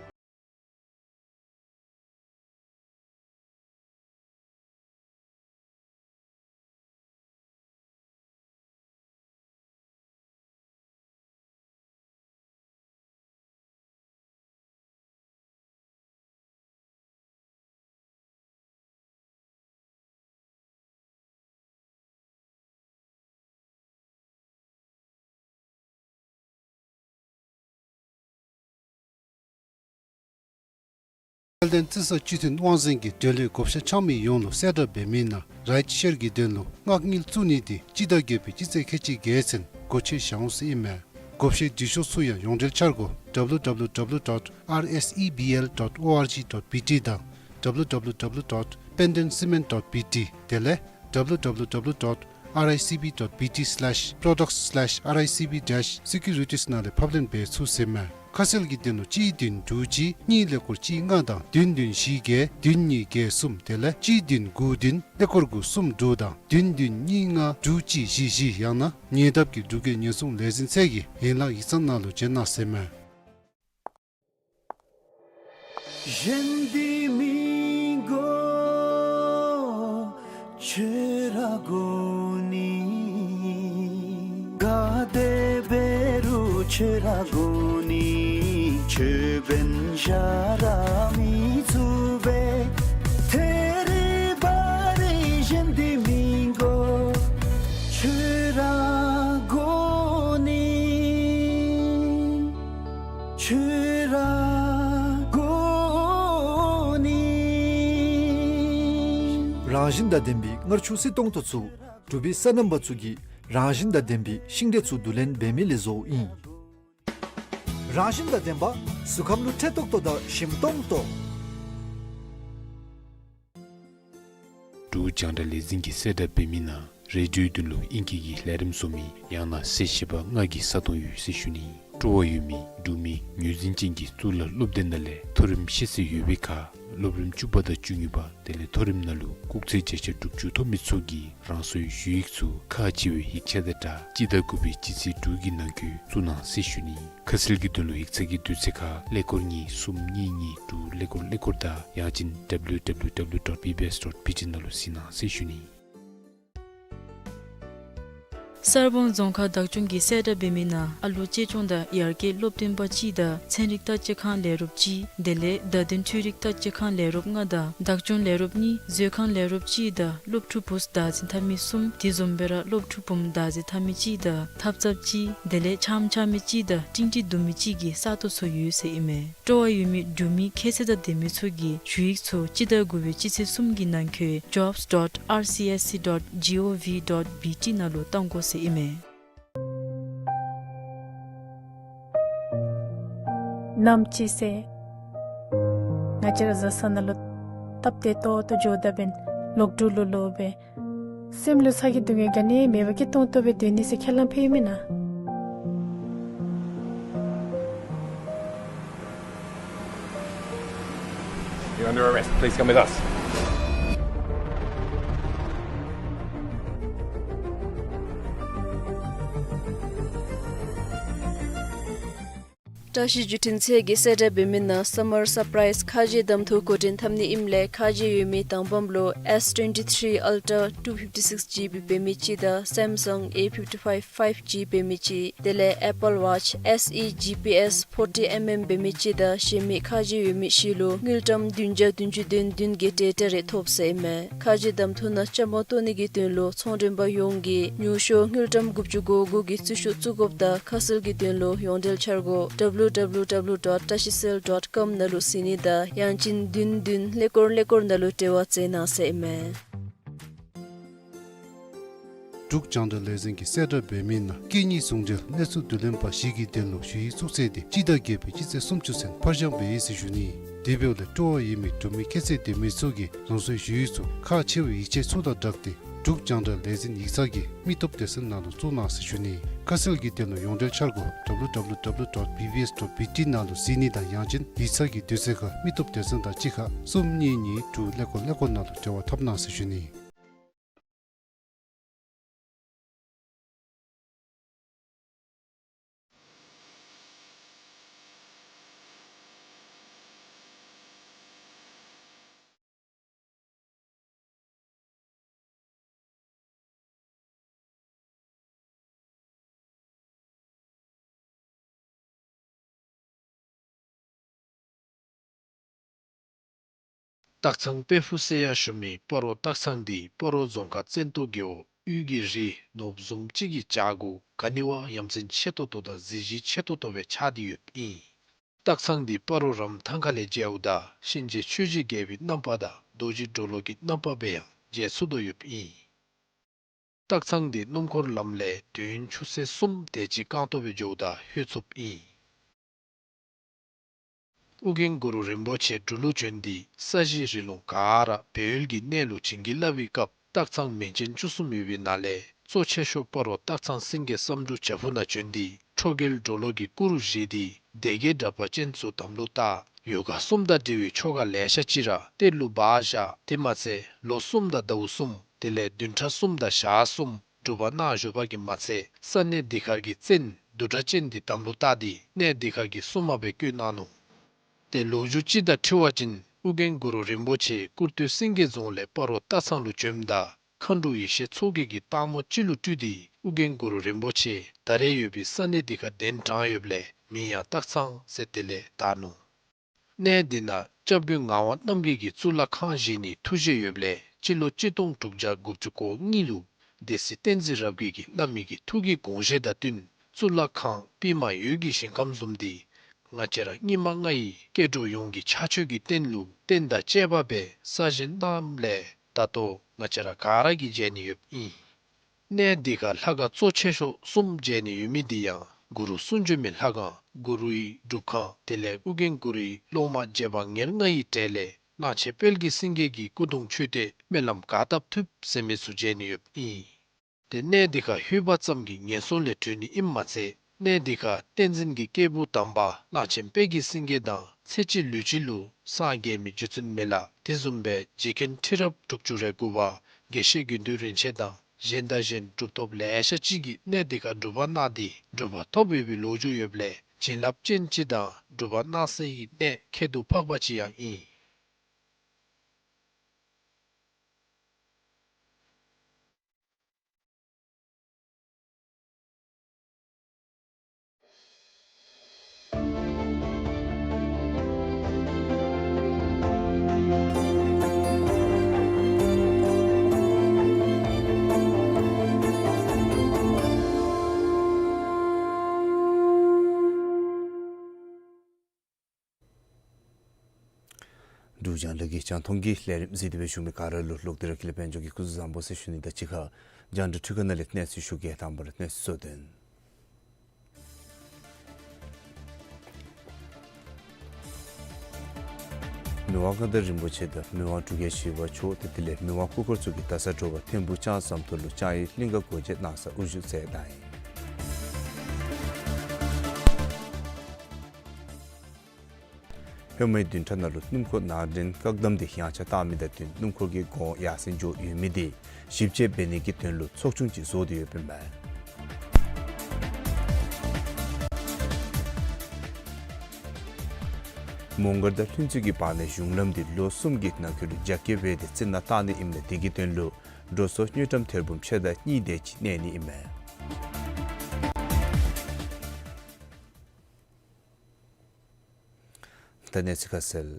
དཔལ་ལྡན་རྩི་ས་སྤྱི་མཐུན་དབང་འཛིན་གྱིས་འབྲེལ་ཡོད་བགོ་བཤའ་འཆང་མི་ཡོངས་ལུ་གསལ་བསྒྲགས་འབད་མི་ནང་རའིཊ་ཤེར་གྱི་དོན་ལུ་མངགས་དངུལ་བཙུགས་ནི་དེ་སྤྱི་ཟླ་བརྒྱད་པའི་སྤྱི་ཚེས་ཁལ་གཅིག་བརྒྱད་ཚུན་སྒོ་ཕྱེ་བཞག་འོང་ཟེར་ཨིན་མས། བགོ་བཤའི་འབྲི་ཤོག་ཚུ་ཡང་ཡོངས་འབྲེལ་འཆར་སྒོ་W W W dot R S E B L dot org dot B T དང་W W W dot pendonecement dot B T དེ་ལས་W W W dot R I C B dot B T slash products slash R I C B dash securities ནང་ལས་ཕབ་ལེན་འབད་ཚུགས་ཟེར་མས། ཁ་གསལ་གྱི་དོན་ལུ་གཅིག་བདུན་དྲུག་གཅིག་གཉིས་ཀླད་ཀོར་གཅིག་ལྔ་དང་བདུན་བདུན་བཞི་བརྒྱད་བདུན་གཉིས་བརྒྱད་གསུམ་དེ་ལས་གཅིག་བདུན་དགུ་བདུན་ཀླད་ཀོར་དགུ་གསུམ་དྲུག་དང་བདུན་བདུན་གཉིས་ལྔ་དྲུག་གཅིག་བཞི་བཞི་ཡང་ན་ཉེ་འདབས་ཀྱི་འབྲུག་རྒྱལ་ཉེན་སྲུང་ལས་འཛིན་ཚད་ཀྱི་ཡན་ལག་ཡིག་ཚང་ནང་ལུ་བྱོན་གནང་ཟེར་མས། གཞན་འདི་མི་དགོ་ཁྱོད་ར་དགོ་ནི། ག་དེ་འབད་རུང་ཁྱོད་ར་དགོ་ནི། ཁྱོད་འབདན་གཞན་ར་མི་ཚུགས་པས། ཐད་རི་བ་རི་གཞན་འདི་མི་དགོ་ཁྱོད་ར་དགོ་ནི། ཁྱོད་ར་དགོ་ནི། རང་བཞིན་དང་ལྡན་པའི་མངར་ཆུ་བསིལ་ཏོང་ཏོ་ཚུ་འབྲུག་པའི་སོ་ནམ་པ་ཚུ་གིས་རང་བཞིན་དང་ལྡན་པའི་ཤིང་འབྲས་ཚུ་བསྡུ་ལེན་འབད་མི་ལས་བཟོཝ་ཨིན། རང་བཞིན་དང་ལྡན་པ་གཟུགས་ཁམས་ལུ་ཁྲེ་ཏོག་ཏོ་དང་ཞིམ་ཏོང་ཏོ། འབྲུག་རྒྱང་བསྒྲགས་ལས་འཛིན་གྱིས་གསལ་བསྒྲགས་འབད་མི་ནང་རེ་ཌིའོའི་དོན་ལུ་ཨིང་སྐད་ཀྱི་ལས་རིམ་བཟོ་མི་ཡང་ན་གསལ་བཤད་པ་ལྔ་གི་ས་སྟོང་ཡོད་ཟེར་ཞུ་ནི། སྤྲོ་བ་ཡོད་མི་འབྲུག་མི་ངོས་འཛིན་ཅན་གྱི་གཙུག་ལག་སློབ་སྡེ་ནང་ལས་མཐོ་རིམ་ཤེས་ཚད་ཡོད་པའི་ཁར་སློབ་རིམ་བཅུ་པ་དང་བཅུ་གཉིས་པ་དེ་ལས་མཐོ་རིམ་ནང་ལུ་སྐུགས་ཚད་བརྒྱ་ཆ་དྲུག་ཅུ་ཐོབ་མི་ཚུ་གིས་རང་སོའི་ཞུ་ཡིག་ཚུ་ཁག་ཆེ་བའི་ཡིག་ཆ་དང་སྦྲགས་སྤྱི་ཟླ་དགུ་པའི་སྤྱི་ཚེས་དྲུག་གི་ནང་འཁོད་བཙུགས་གནང་ཟེར་ཞུ་ནི། ཁ་གསལ་གྱི་དོན་ལུ་ཡིག་ཚང་གི་དུས་ཚོད་ཁར་ཀླད་ཀོར་གཉིས་གསུམ་གཉིས་གཉིས་དྲུག་ཀླད་ཀོར་ཀླད་ཀོར་དང་ཡང་ཅིན་W W W dot B B S dot B T ནང་ལུ་གཟིགས་གནང་ཟེར་ཞུ་ནི། གསར་སྤང་རྫོང་ཁག་བདག་སྐྱོང་གིས་གསལ་བསྒྲགས་འབད་མི་ནང་ཨ་ལོ་གཅེས་སྐྱོང་དང་ཡར་རྒྱས་སློབ་སྟོན་པ་གཅིག་དང་ཚན་རིག་བརྟག་དཔྱད་ཁང་ལས་རོགསཔ་གཅིག་དེ་ལས་བརྡ་དོན་འཕྲུལ་རིག་བརྟག་དཔྱད་ཁང་ལས་རོགསཔ་ལྔ་དང་བདག་སྐྱོང་ལས་རོགསཔ་གཉིས་མཛོད་ཁང་ལས་རོགསཔ་གཅིག་དང་སློབ་ཕྲུག་བུཚ་བདག་འཛིན་འཐབ་མི་གསུམ་དེ་བཟུམ་སྦེ་ར་སློབ་ཕྲུག་བུམོ་བདག་འཛིན་འཐབ་མི་གཅིག་དང་ཐབ་ཚངཔ་གཅིག་དེ་ལས་ཕྱགམ་འཕྱག་མི་གཅིག་དང་ཀྲིང་ཀྲི་བརྡུང་མི་གཅིག་གི་ས་སྟོང་ཚུ་ཡོད་ཟེར་ཨིན་མས། སྤྲོ་བ་ཡོད་མི་འབྲུག་མི་ཁྱད་ཚད་དང་ལྡན་མི་ཚུ་གིས་ཞུ་ཡིག་ཚུ་སྤྱི་ཟླ་དགུ་པའི་སྤྱི་ཚེས་གསུམ་གྱི་ནང་འཁོད་jobs dot R C S C dot gov dot B T ནང་ལུ་བཏང་དགོ་ཟེར་ཨིན་མས། ནམ་ཅིག་ཟེར་ང་བཅས་ར་བཟའ་ཚང་ནང་ལུ་སྟབས་བདེ་ཏོག་ཏོ་འགྱོ་ད་འབདན་ལོག་འབྲུག་ལུ་ལོག་སྦེ་སེམས་ལུ་ཚ་གྱང་སྡུག་བསྔལ་ག་ནི་མེད་པར་སྐྱིད་ཏོང་ཏོ་སྦེ་སྡོད་ནི་ཟེར་ཁས་བླངས་ཕུལ་ཡི་མེན་ན། You're under arrest. Please come with us. བཀྲ་ཤིས་བརྒྱུད་འཕྲིན་ཚད་ཀྱིས་གསལ་བསྒྲགས་འབད་མི་ནང་སམ་མར་སར་པ་རའིཛ་ཁ་རྗེ་གདམ་འཐུ་འགོ་འདྲེན་འཐབ་ནི་ཨིནམ་ལས་ཁ་རྗེ་ཡོད་མི་དང་པམ་ལུ་S twenty-three Ultra two fifty-six G B འབད་མི་གཅིག་དང་Samsung A fifty-five five G འབད་མི་གཅིག་དེ་ལས་Apple Watch S E G P S forty mm འབད་མི་གཅིག་དང་གཞན་མི་ཁ་རྗེ་ཡོད་མི་བཞི་ལུ་དངུལ་ཀྲམ་བདུན་བརྒྱ་བདུན་ཅུ་དོན་བདུན་གྱི་ཌེ་ཊ་རེ་ཐོབ་ཟེར་ཨིན་མས། ཁ་རྗེ་གདམ་འཐུ་ནང་བཅའ་མར་གཏོགས་ནི་གི་དོན་ལུ་ཚོང་མགྲོན་པ་ཡོངས་ཀྱིས་ཉུང་ཤོས་དངུལ་ཀྲམ་དགུ་བཅུ་གོ་དགུ་གི་རྩིས་ཤོག་བཙུགས་དགོཔ་དང་ཁ་གསལ་གྱི་དོན་ལུ་ཡོངས་འབྲེལ་འཆར་སྒོ་W W W dot tashicell dot com ནང་ལུ་གཟིགས་ནི་དང་ཡང་ཅིན་བདུན་བདུན་ཀླད་ཀོར་ཀླད་ཀོར་ནང་ལུ་འབྲེལ་བ་མཛད་གནང་ཟེར་ཨིན་མས། འབྲུག་རྒྱང་བསྒྲགས་ལས་འཛིན་གྱིས་གསལ་བསྒྲགས་འབད་མི་ནང་སྐད་གཉིས་ཟུང་འབྲེལ་གནས་ཚུལ་བསྡུ་ལེན་པ་བཞི་གི་དོན་ལུ་ཞུ་ཡིག་བཙུགས་ཚེས་དེ་སྤྱི་ཟླ་བརྒྱད་པའི་སྤྱི་ཚེས་སུམ་ཅུ་ཚུན་ཕར་འགྱངས་འབད་ཡི་ཟེར་ཞུ་ནི། དེ་འབདཝ་ལས་སྤྲོ་བ་ཡོད་མི་འབྲུག་མི་ཁྱད་ཚད་ལྡན་མི་ཚུ་གིས་རང་སོའི་ཞུ་ཡིག་ཚུ་ཁག་ཆེ་བའི་ཡིག་ཆ་ཚུ་དང་སྦྲགས་ཏེ་འབྲུག་རྒྱང་བསྒྲགས་ལས་འཛིན་ཡིག་ཚང་གི་མི་སྟོབས་སྡེ་ཚན་ནང་ལུ་བཙུགས་གནང་ཟེར་ཞུ་ནི། ཁ་གསལ་གྱི་དོན་ལུ་ཡོངས་འབྲེལ་འཆར་སྒོ་W W W dot B B S dot B T ནང་ལུ་གཟིགས་ནི་དང་ཡང་ཅིན་ཡིག་ཚང་གི་དུས་ཚོད་ཁར་མི་སྟོབས་སྡེ་ཚན་དང་གཅིག་ཁར་གསུམ་གཉིས་གཉིས་དྲུག་ཀླད་ཀོར་ཀླད་ཀོར་ནང་ལུ་འབྲེལ་བ་འཐབ་གནང་ཟེར་ཞུ་ནི། སྟག་ཚང་དཔལ་ཕུག་ཟེར་ཡང་ཞུ་མི་སྤ་རོ་སྟག་ཚང་འདི་སྤ་རོ་རྫོང་ཁག་བཙན་ཏོ་རྒེད་འོག་དབུས་ཀྱི་རི་ནོར་བུ་བཟུམ་ཅིག་གི་བྱག་གུ་ག་ནི་བ་ཡ་མཚན་ཆེ་ཏོག་ཏོ་དང་གཟི་བརྗིད་ཆེ་ཏོག་ཏོ་སྦེ་ཆགས་ཏེ་ཡོདཔ་ཨིན། སྟག་ཚང་འདི་སྤ་རོ་རམ་ཐང་ཁ་ལས་མཇལཝ་ད་གཤིན་རྗེ་ཆོས་ཀྱི་རྒྱལ་པོའི་རྣམ་པ་དང་རྡོ་རྗེ་གྲོ་ལོད་ཀྱི་རྣམ་པ་སྦེ་ཡང་མཇལ་ཚུགས་དོ་ཡོདཔ་ཨིན། སྟག་ཚང་འདི་སྣུམ་འཁོར་ལམ་ལས་དུས་ཡུན་ཆུ་ཚོད་གསུམ་དེ་ཅིག་རྐང་སྟོང་སྦེ་འགྱོཝ་ད་ལྷོད་ཚུགསཔ་ཨིན། ཨོ་རྒྱན་གུ་རུ་རིན་པོ་ཆེ་འབྲུག་ལུ་བྱོན་ཏེ་ས་གཞི་རི་ལུང་ག་ར་སྦས་ཡུལ་གྱི་གནས་ལུ་བྱིན་གྱིས་བརླབས་པའི་སྐབས་སྟག་ཚང་མིང་ཅན་བཅུ་གསུམ་ཡོད་པའི་ནང་ལས་གཙོ་ཆེ་ཤོས་སྤ་རོ་སྟག་ཚང་སེང་གེ་བསམ་འགྲུབ་བྱག་ཕུག་ནང་བྱོན་ཏེ་ཁྲོ་རྒྱལ་གྲོ་ལོད་ཀྱི་སྐུ་རུ་བཞེངས་ཏེ་སྡེ་བརྒྱད་དྲེགས་པ་ཅན་ཚུ་དམ་ལུ་བཏགས། ཡོ་ག་གསུམ་དང་འབྲེལ་བའི་ཆོ་ག་ལེ་ཤ་ཅིག་ར་གཏེར་ལུ་སྦ་བཞག། དེ་མ་ཚད་ལོ་གསུམ་དང་ཟླཝ་གསུམ་དེ་ལས་བདུན་ཕྲག་གསུམ་དང་ཞག་གསུམ་སྒྲུབ་པ་གནང་བཞུགས་པ་གིས་མ་ཚད་ས་གནས་འདི་ཁར་གྱི་བཙན་བདུད་དྲག་ཅན་འདི་དམ་ལུ་བཏགས་ཏེ་གནས་འདི་ཁར་གྱི་སྲུང་མ་སྦེ་བསྐོས་གནང་ནུག། ཏེ་ལོ་རྒྱུས་ཅིག་དང་འཁྲིལ་བ་ཅིན་ཨོ་རྒྱན་གུ་རུ་རིན་པོ་ཆེ་ཀུར་སྟོད་སེང་གེ་རྫོང་ལས་སྤ་རོ་སྟག་ཚང་ལུ་བྱོནམ་ད་མཁའ་འགྲོ་ཡེ་ཤེས་མཚོ་རྒྱལ་གྱིས་སྟག་མོ་ཅིག་ལུ་སྤྲུལ་ཏེ་ཨོ་རྒྱན་གུ་རུ་རིན་པོ་ཆེ་ད་རེས་ཡོད་པའི་ས་གནས་འདི་ཁར་གདན་དྲངས་ཡོདཔ་ལས་མིང་ཡང་སྟག་ཚང་ཟེར་དེ་ལས་བཏགས་ནུག། གནས་འདི་ནང་སྐྱབས་མགོན་ངག་དབང་རྣམ་རྒྱལ་གྱིས་གཙུག་ལག་ཁང་བཞེངས་ནིའི་ཐུགས་བཞེད་ཡོདཔ་ལས་སྤྱི་ལོ་གཅིག་སྟོང་དྲུག་བརྒྱ་དགུ་བཅུ་གོ་གཉིས་ལུ་སྡེ་སྲིད་བསྟན་འཛིན་རབ་རྒྱས་ཀྱིས་བླ་མའི་ཐུགས་ཀྱི་དགོངས་བཞེད་དང་བསྟུན་གཙུག་ལག་ཁང་པདྨ་འོད་ཀྱི་ཞིང་ཁམས་བཟུམ་འདི་ང་བཅས་ར་སྙིགས་མ་ལྔ་ཡི་སྐྱེ་འགྲོ་ཡོངས་ཀྱི་ཕྱག་མཆོད་ཀྱི་རྟེན་ལུ་རྟེན་དང་བཅས་པ་སྦེ་གསར་བཞེངས་གནངམ་ལས་ད་ལྟོ་ང་བཅས་ར་ག་ར་གིས་མཇལ་ནི་ཡོདཔ་ཨིན། གནས་འདི་ཁར་ལྷ་ཁང་གཙོ་ཆེ་ཤོས་གསུམ་མཇལ་ནི་ཡོད་མི་འདི་ཡང་གུ་རུ་གསུང་བྱོན་མའི་ལྷ་ཁང་གུ་རུའི་སྒྲུབ་ཁང་དེ་ལས་ཨོ་རྒྱན་གུ་རུའི་སློབ་མ་རྗེ་འབངས་ཉེར་ལྔ་ཡི་གྲས་ལས་གླང་ཆེན་དཔལ་གྱི་སེང་གེ་གི་སྐུ་གདུང་མཆོད་རྟེན་སྨོན་ལམ་ག་བཏབ་ཐུབ་ཟེར་མི་ཚུ་མཇལ་ནི་ཡོདཔ་ཨིན། ཏེ་གནས་འདི་ཁར་ལྷོད་པ་ཙམ་གྱིས་ངན་སོང་ལས་གྲོལ་ནི་ཨིནམ་མ་ཚད་གནས་འདི་ཁར་བསྟན་འཛིན་གྱི་སྐྱེས་བུ་དམ་པ་གླང་ཆེན་དཔལ་གྱི་སེང་གེ་དང་ཚེ་གཅིག་ལུས་གཅིག་ལུ་སངས་རྒྱས་མི་རྒྱུ་མཚན་མེད་ལ། དེ་བཟུམ་སྦེ་རྗེ་མཁན་ཁྲི་རབས་དྲུག་ཅུ་རེ་དགུ་པ་དགེ་བཤེས་དགེ་འདུན་རིན་ཆེན་དང་གཞན་དང་གཞན་གྲུབ་ཐོབ་ལེ་ཤ་ཅིག་གིས་གནས་འདི་ཁར་སྒྲུབ་པ་གནང་སྟེ་གྲུབ་པ་ཐོབ་ཡོད་པའི་ལོ་རྒྱུས་ཡོདཔ་ལས་བྱིན་རླབས་ཅན་ཅིག་དང་སྒྲུབ་པ་གནང་སའི་གནས་ཁྱད་དུ་འཕགས་པ་ཅིག་ཡང་ཨིན། འབྲུག་རྒྱང་བསྒྲགས་ཀྱི་རྒྱང་མཐོང་གི་ལས་རིམ་གཟིགས་ཏེ་སྦེ་བཞུགས་མི་ག་ར་ལུ་ལོག་སྟེ་ར་ཀུན་ལེགས་དཔལ་འབྱོར་གྱིས་སྐུ་གཟུགས་བཟང་པོ་ཟེར་ཞུ་ནི་དང་གཅིག་ཁར་རྒྱང་བསྒྲགས་འཕྲུལ་ཁང་ནང་ལས་གནས་ཚུལ་ཞུ་གེ། དང་པ་ར་གནས་ཚུལ་གཙོ་དོན། མི་དབང་མངའ་བདག་རིན་པོ་ཆེ་དང་མི་དབང་འབྲུག་རྒྱལ་བཞི་པ་མཆོག་དེ་དེ་ལས་མི་དབང་སྐུ་འཁོར་ཚུ་གིས་ད་ཟླཝ་དྲོ་པ་ཐིམ་ཕུག་ལྕང་ཟམ་ཏོག་ལུ་ལྕང་ཡུལ་གླིང་ག་སྒོ་འབྱེད་གནང་སར་དབུ་བཞུགས་མཛད་གནང་ཡི། ཧེ་མའི་བདུན་ཕྲག་ནང་ལུ་སྣུམ་འཁོར་ནང་འདྲེན་བཀག་དམ་དེ་ཡངས་ཆག་བཏང་མི་དང་བསྟུན་སྣུམ་འཁོར་གྱི་གོང་ཡར་སེང་འགྱོ་ཡོད་མི་དེ་ཞིབ་དཔྱད་འབད་ནི་གི་དོན་ལུ་ཚོགས་ཆུང་ཅིག་བཟོ་སྟེ་ཡོདཔ་ཨིན་མས། མོང་སྒར་དང་ལྷུན་རྩེ་གི་བར་ནའི་གཞུང་ལམ་དེ་ལོ་གསུམ་གྱི་ནང་འཁོད་ལུ་རྒྱ་བསྐྱེད་འབད་དེ་རྩི་ནག་བཏང་ནི་ཨིནམ་ལས་དེ་གི་དོན་ལུ་འགྲོ་སོང་དངུལ་ཀྲམ་ཐེར་འབུམ་ཕྱེད་དང་གཉིས་དེ་ཅིག་གནས་ནི་ཨིན་མས། ད་གནས་ཚུལ་ཁ་གསལ།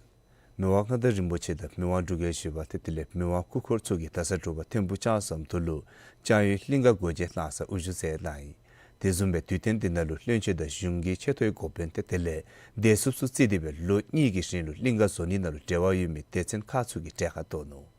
མི་དབང་མངའ་བདག་རིན་པོ་ཆེ་དང་མི་དབང་འབྲུག་རྒྱལ་བཞི་པ་དེ་དེ་ལས་མི་དབང་སྐུ་འཁོར་ཚུ་གིས་ད་ཟླཝ་དྲོ་པ་ཐིམ་ཕུག་ལྕང་ཟམ་ཏོག་ལུ་ལྕང་ཡུལ་གླིང་ག་སྒོ་འབྱེད་གནང་སར་དབུ་བཞུགས་མཛད་གནང་ཡི། དེ་བཟུམ་སྦེ་དུས་སྟོན་དེ་ནང་ལུ་བློན་ཆེན་དང་གཞུང་གི་ཆེ་མཐོའི་འགོ་དཔོན་དེ་དེ་ལས་བདེ་སྲུངཔ་ཚུ་བརྩིས་ཏེ་སྦེ་ལོ་གཉིས་ཀྱི་རིང་ལུ་གླིང་ག་བཟོ་ནི་ནང་ལུ་འབྲེལ་བ་ཡོད་མི་སྡེ་ཚན་ཁག་ཚུ་གིས་གྲལ་ཁར་གཏོགས་ནུག།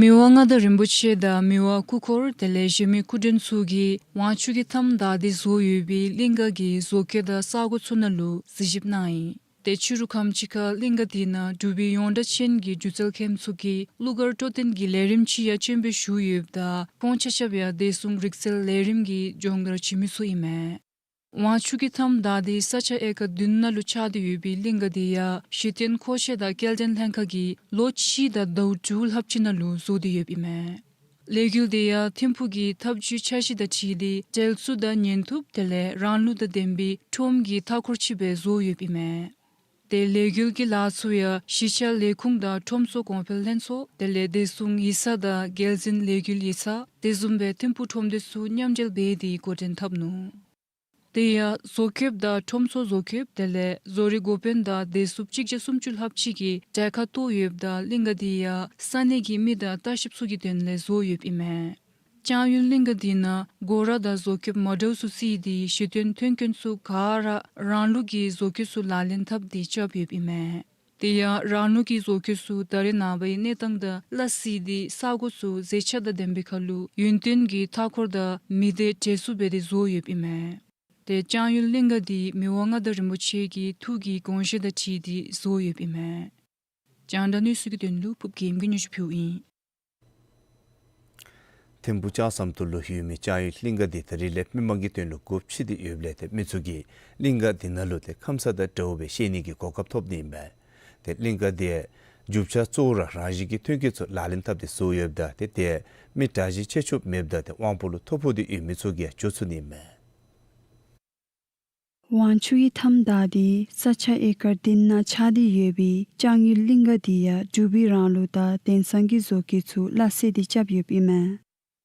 མི་དབང་མངའ་བདག་རིན་པོ་ཆེ་དང་མི་དབང་སྐུ་འཁོར་དེ་ལས་གཞན་མི་སྐུ་མགྲོན་ཚུ་གིས་ཝང་ཆུ་གི་མཐའམ་བདའ་སྟེ་བཟོ་ཡོད་པའི་གླིང་ག་གི་བཟོ་བཀོད་དང་ས་གོ་ཚུ་ནང་ལུ་གཟིགས་ཞིབ་གནང་ཡི། ཏེ་ཕྱི་རུ་ཁམས་ཅིག་ཁར་གླིང་ག་དེ་ནང་འབྲུག་པའི་ཡོངས་གྲགས་ཅན་གྱི་སྒྱུ་རྩལ་མཁནམ་ཚུ་གིས་གླུ་གར་སྤྲོ་སྟོན་གྱི་ལས་རིམ་ཅིག་ཡང་སྤྱན་འབེབས་ཞུ་ཡོདཔ་ད་ཁོང་ཆ་ཁྱབ་ཡང་བདེ་སྲུང་རིག་རྩལ་ལས་རིམ་གྱི་སྦྱོང་བརྡར་བྱིན་མི་ཚུ་ཨིན་མས། ཝང་ཆུ་གི་མཐའམ་བདའ་སྟེ་ས་ཆ་ཨེ་ཀར་བདུན་ནང་ལུ་ཆགས་ཏེ་ཡོད་པའི་གླིང་ག་དེ་ཡང་གཞི་རྟེན་མཁོ་ཆས་དང་སྐྱེལ་འདྲེན་ལྷན་ཁག་གིས་ལོ་གཅིག་དང་ཟླཝ་དྲུག་ལྷགཔ་ཅིག་ནང་ལུ་བཟོ་སྟེ་ཡོདཔ་ཨིན་མས། ལས་འགུལ་དེ་ཡང་ཐིམ་ཕུག་གི་ཐབས་བྱུས་འཆར་གཞི་དང་འཁྲིལ་ཏེ་འགྲུལ་བཞུད་དང་ཉན་ཐོས་དེ་ལས་རང་ལུགས་དང་ལྡན་པའི་ཁྲོམ་གྱི་མཐའ་འཁོར་ཅིག་སྦེ་བཟོ་ཡོདཔ་ཨིན་མས། ཏེ་ལས་འགུལ་གྱི་ལཱ་ཚུ་ཡང་གཞིས་ཆགས་ལས་ཁུངས་དང་ཁྲོམ་ཚོགས་གོང་འཕེལ་ལྷན་ཚོགས་དེ་ལས་བདེ་སྲུང་ཡིག་ཚང་དང་རྒྱལ་འཛིན་ལས་འགུལ་ཡིག་ཚང་དེ་བཟུམ་སྦེ་ཐིམ་ཕུག་ཁྲོམ་སྡེ་ཚུ་མཉམ་འབྲེལ་འབད་དེ་འགོ་འདྲེན་འཐབ་ནུག། དེ་ཡང་བཟོ་བཀོདཔ་དང་ཁྲོམ་ཚོགས་བཟོ་བཀོདཔ་དེ་ལས་བཟོ་རིག་འགོ་དཔོན་དང་བདེ་སྲུངཔ་གཅིག་བརྒྱ་སུམ་ཅུ་ལྷགཔ་ཅིག་གིས་གྲལ་ཁར་གཏོགས་ཡོདཔ་ད་གླིང་ག་དེ་ཡང་ས་གནས་ཀྱི་མི་དང་ལྟ་བཤལཔ་ཚུ་གི་དོན་ལས་བཟོ་ཡོདཔ་ཨིན་མས། ལྕང་ཡུལ་གླིང་ག་དེ་ནང་སྒོ་ར་དང་བཟོ་བཀོདཔ་མ་འདྲཝ་ཚུ་བརྩིས་ཏེ་གཞི་རྟེན་མཐུན་རྐྱེན་ཚུ་ག་ར་རང་ལུགས་ཀྱི་བཟོ་བཀོད་ཚུ་ལག་ལེན་འཐབ་སྟེ་རྐྱབ་ཡོདཔ་ཨིན་མས། དེ་ཡང་རང་ལུགས་ཀྱི་བཟོ་བཀོད་ཚུ་ད་རེས་ནངས་པའི་གནས་སྟངས་དང་སླ་བསྲེས་ཏེ་ས་གོ་ཚུ་མཛེས་ཆ་དང་ལྡན་པའི་ཁར་ལུ་ཡུན་བརྟན་གྱི་མཐའ་འཁོར་དང་མི་སྡེ་གྲལ་ཚུད་འབད་དེ་བཟོ་ཡོདཔ་ཨིན་མས། ཏེ་ལྕང་ཡུལ་གླིང་ག་དེ་མི་དབང་མངའ་བདག་རིན་པོ་ཆེ་གི་ཐུགས་ཀྱི་དགོངས་བཞེད་དང་འཁྲིལ་ཏེ་བཟོ་ཡོདཔ་ཨིན་མས། རྒྱང་བསྒྲགས་གནས་ཚུལ་གྱི་དོན་ལུ་ཕུརབ་རྒྱལམོ་གིས་སྙན་ཞུ་ཕུལཝ་ཨིན། ཐིམ་ཕུག་ལྕང་ཟམ་ཏོག་ལུ་ཡོད་མི་ལྕང་ཡུལ་གླིང་ག་དེ་ད་རེས་ལས་མི་མང་གི་དོན་ལུ་སྒོ་ཕྱེ་སྟེ་ཡོདཔ་ལས་ཏེ་མི་ཚུ་གིས་གླིང་ག་དེ་ནང་ལུ་ཏེ་ཁམས་སངས་དང་འདྲཝ་སྦེ་ཤེས་ནི་གི་གོ་སྐབས་ཐོབ་ནི་ཨིན་པས། ཏེ་གླིང་ག་དེ་རྒྱུ་ཆ་གཙོ་བོ་ར་རང་བཞིན་གྱི་མཐུན་རྐྱེན་ཚུ་ལག་ལེན་འཐབ་སྟེ་བཟོ་ཡོདཔ་ད་ཏེ་དེ་མི་དྲག་ཞན་ཆེ་ཆུང་མེདཔ་ད་ཏེ་དབང་པོ་ལུ་ཐོ་ཕོག་སྟེ་ཡོད་མི་ཚུ་གིས་འགྱོ་ཚུགས་ནི་ཨིན་མས། ཝང་ཆུ་གི་མཐའམ་བདའ་སྟེ་ས་ཆ་ཨེ་ཀར་བདུན་ནང་ཆགས་ཏེ་ཡོད་པའི་ལྕང་ཡུལ་གླིང་ག་དེ་ཡང་འབྲུག་པའི་རང་ལུགས་དང་དེང་སང་གི་བཟོ་བཀོད་ཚུ་སླ་བསྲེས་ཏེ་རྐྱབ་ཡོདཔ་ཨིན་མས།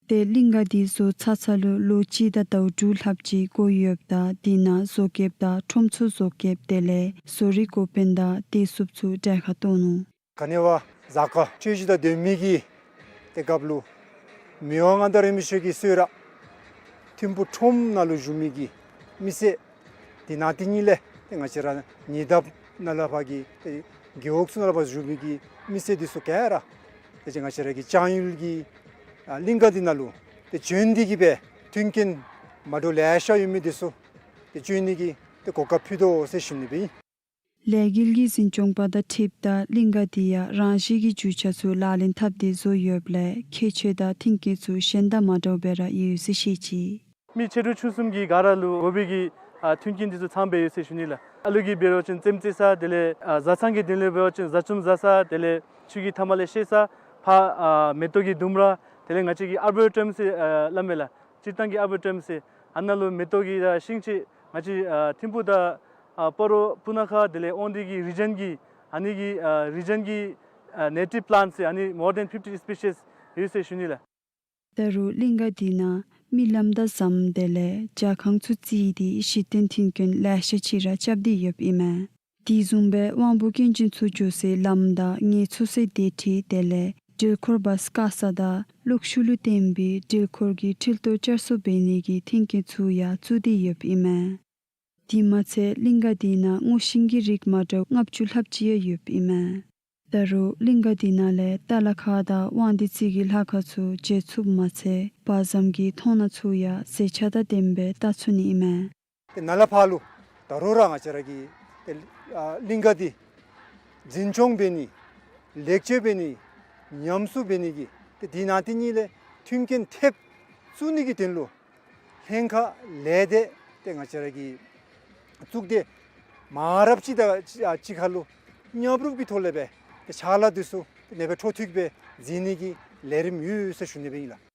ཏེ་གླིང་ག་དེ་བཟོ་ཚར་ཚར་ལུ་ལོ་གཅིག་དང་ཟླཝ་དྲུག་ལྷགཔ་ཅིག་འགོར་ཡོདཔ་ད་དེ་ནང་བཟོ་བཀོདཔ་དང་ཁྲོམ་ཚོགས་བཟོ་བཀོདཔ་དེ་ལས་བཟོ་རིག་འགོ་དཔོན་དང་བདེ་སྲུངཔ་ཚུ་གྲལ་ཁར་གཏོགས་ནུག། ག་ནི་བ་གཟའ་སྐར་ཆོས་བཞིན་དང་ལྡན་མི་གི་ཏེ་སྐབས་ལུ་མི་དབང་མངའ་བདག་རིན་པོ་ཆེ་གི་གསོལ་རས་ཐིམ་ཕུག་ཁྲོམ་ནང་ལུ་བཞུགས་མི་གི་མི་སེར་དེ་ནང་དེ་ཉིད་ལས་ཏེ་ང་བཅས་ར་ཉེ་འདབས་ནང་ལས་ཕར་གྱི་ཏེ་རྒེད་འོག་ཚུ་ནང་ལས་ཕར་བཞུགས་མི་གི་མི་སེར་དེ་ཚུ་ག་ར་ཏེ་ང་བཅས་ར་གི་ལྕང་ཡུལ་གྱི་ཨ་གླིང་ག་དེ་ནང་ལུ་ཏེ་བྱོན་ཏེ་གི་སྦེ་མཐུན་རྐྱེན་མ་འདྲཝ་ལེ་ཤ་ཡོད་མི་དེ་ཚུ་ཏེ་བྱོན་ནི་གི་ཏེ་གོ་སྐབས་ཕུལ་དོ་ཟེར་ཞུ་ནི་སྦེ་ཨིན། ལས་འགུལ་གྱི་འཛིན་སྐྱོང་པ་དང་འཁྲིལཝ་ད་གླིང་ག་དེ་ཡང་རང་བཞིན་གྱི་རྒྱུ་ཆ་ཚུ་ལག་ལེན་འཐབ་སྟེ་བཟོ་ཡོདཔ་ལས་ཁྱད་ཆོས་དང་མཐུན་རྐྱེན་ཚུ་གཞན་དང་མ་འདྲཝ་སྦེ་ར་ཡོད་ཟེར་བཤད་ཅི། མི་ཆེ་འབྲིང་ཆུང་གསུམ་གྱི་ག་ར་ལུ་དགོ་པའི་གི་ཨ་མཐུན་རྐྱེན་དེ་ཚུ་ཚང་སྦེ་ཡོད་ཟེར་ཞུ་ནི་ལགས། ཨ་ལུ་གིས་འབད་བ་ཅིན་རྩེདམོ་རྩེ་ས་དེ་ལས་ཨ་བཟའ་ཚང་གི་དོན་ལས་འབད་བ་ཅིན་བཟའ་ཆུམ་བཟའ་ས་དེ་ལས་ཆུ་གི་མཐའ་མ་ལས་བཤལ་ས་ཕར་ཨ་མེ་ཏོག་གི་ལྡུམ་ར་དེ་ལས་ང་བཅས་ཀྱིས་ཨར་བོ་རི་ཊམ་ཟེར་ཨ་སླབ་མས་ལགས། སྤྱིར་བཏང་གི་ཨར་བོ་རི་ཊམ་ཟེར་ཨ་ནཱ་ལུ་མེ་ཏོག་གི་ཨ་ཤིང་ཅིག་ང་བཅས་ཨ་ཐིམ་ཕུག་དང་ཨ་སྤ་རོ་སྤུ་ན་ཁ་དེ་ལས་དབང་འདུས་ཀྱི་རི་ལྗོངས་ཀྱི་ཨ་ནི་གི་ཨ་རི་ལྗོངས་ཀྱི་ ཨ་ནེ་ཊིབ་པི་ལཱནཊསི་ཟེར་ཨ་ནི་མོར་དེན་ཕིཕ་ཊིན་སི་པི་ཤིས་ཡོད་ཟེར་ཞུ་ནི་ལགས། ད་རུང་གླིང་ག་འདི་ནང་མི་ལམ་དང་ཟམ་དེ་ལས་ཇ་ཁང་ཚུ་བརྩིས་ཏེ་གཞི་རྟེན་མཐུན་རྐྱེན་ལེ་ཤ་ཅིག་ར་རྐྱབ་སྟེ་ཡོདཔ་ཨིན་མས། དེ་བཟུམ་སྦེ་དབང་པོ་སྐྱོན་ཅན་ཚུ་འགྱོ་སའི་ལམ་དང་ངལ་འཚོ་སའི་སྡོད་ཁྲི་དེ་ལས་འགྲུལ་འཁོར་བཱསི་བཀག་ས་དང་གློག་ཤུགས་ལུ་བརྟེན་པའི་འགྲུལ་འཁོར་གྱི་འགྲུལ་གཏོང་བསྐྱར་གསོ་འབད་ནི་གི་མཐུན་རྐྱེན་ཚུ་ཡང་བཙུགས་ཏེ་ཡོདཔ་ཨིན་མས། དེ་མ་ཚད་གླིང་ག་འདི་ནང་སྔོ་ཤིང་གི་རིགས་མ་འདྲཝ་ལྔ་བཅུ་ལྷགཔ་ཅིག་ཡང་ཡོདཔ་ཨིན་མས། ད་རུང་གླིང་ག་འདི་ནང་ལས་ཏ་ལ་ཁ་དང་དབང་འདུས་རྩེ་གི་ལྷ་ཁང་ཚུ་མཇལ་ཚུགསཔ་མ་ཚད་བ་ཟམ་གྱི་མཐོང་སྣང་ཚུ་ཡང་མཛེས་ཆ་དང་ལྡནམ་སྦེ་བལྟ་ཚུགས་ནི་ཨིན་མས། ཏེ་ནཱ་ལས་ཕར་ལུ་ད་རུང་ར་ང་བཅས་ར་གི་ཏེ་ཨ་གླིང་ག་འདི་འཛིན་སྐྱོང་འབད་ནི་ལེགས་བཅོས་འབད་ནི་ཉམས་གསོ་འབད་ནི་གི་ཏེ་དེ་ནང་དེ་གཉིས་ལས་མཐུན་རྐྱེན་ཐེབས་བཙུགས་ནི་གི་དོན་ལུ་ལྷན་ཁག་ལས་སྡེ་ཏེ་ང་བཅས་ར་གིས་བཙུགས་ཏེ་མ་རབས་ཅིག་དང་ཅིག་ཁར་ལུ་མཉམ་རུབ་ཀྱི་ཐོག་ལས་སྦེ་ཏེ་ཕྱག་ལཱ་འདི་ཚུ་ཏེ་ཨ་ནེ་སྦེ་འཕྲོ་མཐུད་སྦེ་མཛད་ནི་གི་ལས་རིམ་ཡོད་ཟེར་ཞུ་ནི་སྦེ་ཨིན་ལགས།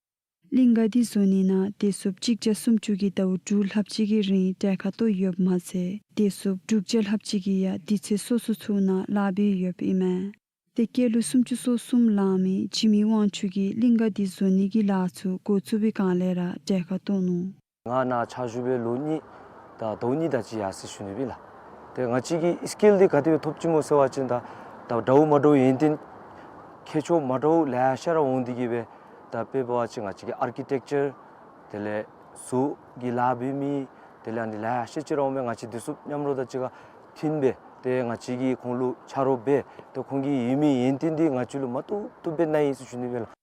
གླིང་ག་འདི་བཟོ་ནི་ནང་སྡེ་ཚན་གཅིག་བརྒྱ་སུམ་ཅུ་གིས་ཟླཝ་དྲུག་ལྷགཔ་ཅིག་གི་རིང་གྲལ་ཁར་གཏོགས་ཡོདཔ་མ་ཚད་སྡེ་ཚན་དྲུག་བརྒྱ་ལྷགཔ་ཅིག་གིས་ཡང་དུས་ཚོད་སོ་སོ་ཚུ་ནང་ལཱ་འབད་ཡོདཔ་ཨིན་མས། ཏེ་སྐྱེས་ལོ་སུམ་ཅུ་སོ་གསུམ་ལང་མི་འཇིགས་མེད་དབང་ཕྱུག་གིས་གླིང་ག་འདི་བཟོ་ནི་གི་ལཱ་ཚུ་འགོ་བཙུགས་པའི་བསྒང་ལས་ར་གྲལ་ཁར་གཏོགས་ནུག། ང་ནཱ་ཕྱག་ཞུ་སྦེ་ལོ་གཉིས་དང་ཟླཝ་གཉིས་དེ་ཅིག་ཡར་སོ་ཡི་ཞུ་ནི་སྦེ་ཨིན་ལགས། ཏེ་ང་བཅས་ཀྱིས་སི་ཀིལ་འདི་ག་དེ་སྦེ་ཐོབ་ཅི་སྨོ་ཟེར་བ་ཅིན་ད་ད་འདྲཝ་མ་འདྲཝ་ཡོན་ཏན་ཁྱད་ཆོས་མ་འདྲཝ་ལེ་ཤ་ར་འོང་སྟེ་གིས་སྦེ་ད་དཔེ་འབད་བ་ཅིན་ང་བཅས་ཀྱི་ཨར་ཀི་ཊེག་ཅར་དེ་ལས་བཟོ་གི་ལཱ་འབད་མི་དེ་ལས་ཨ་ནི་ལེ་ཤ་ཅིག་ར་འོང་མས། ང་བཅས་འདི་ཚུ་མཉམ་རོགས་དང་གཅིག་ཁར་མཐུན་སྦེ་ཏེ་ང་བཅས་ཀྱིས་ཁོང་ལུ་ཕྱག་རོགས་འབད་ཏེ་ཁོང་གི་ཡོད་མི་ཡོན་ཏན་འདི་ང་བཅས་ལུ་མ་བཏུབ་བཏུབ་སྦེ་གནང་ཡི་ཟེར་ཞུ་ནི་སྦེ་ཨིན་ལགས།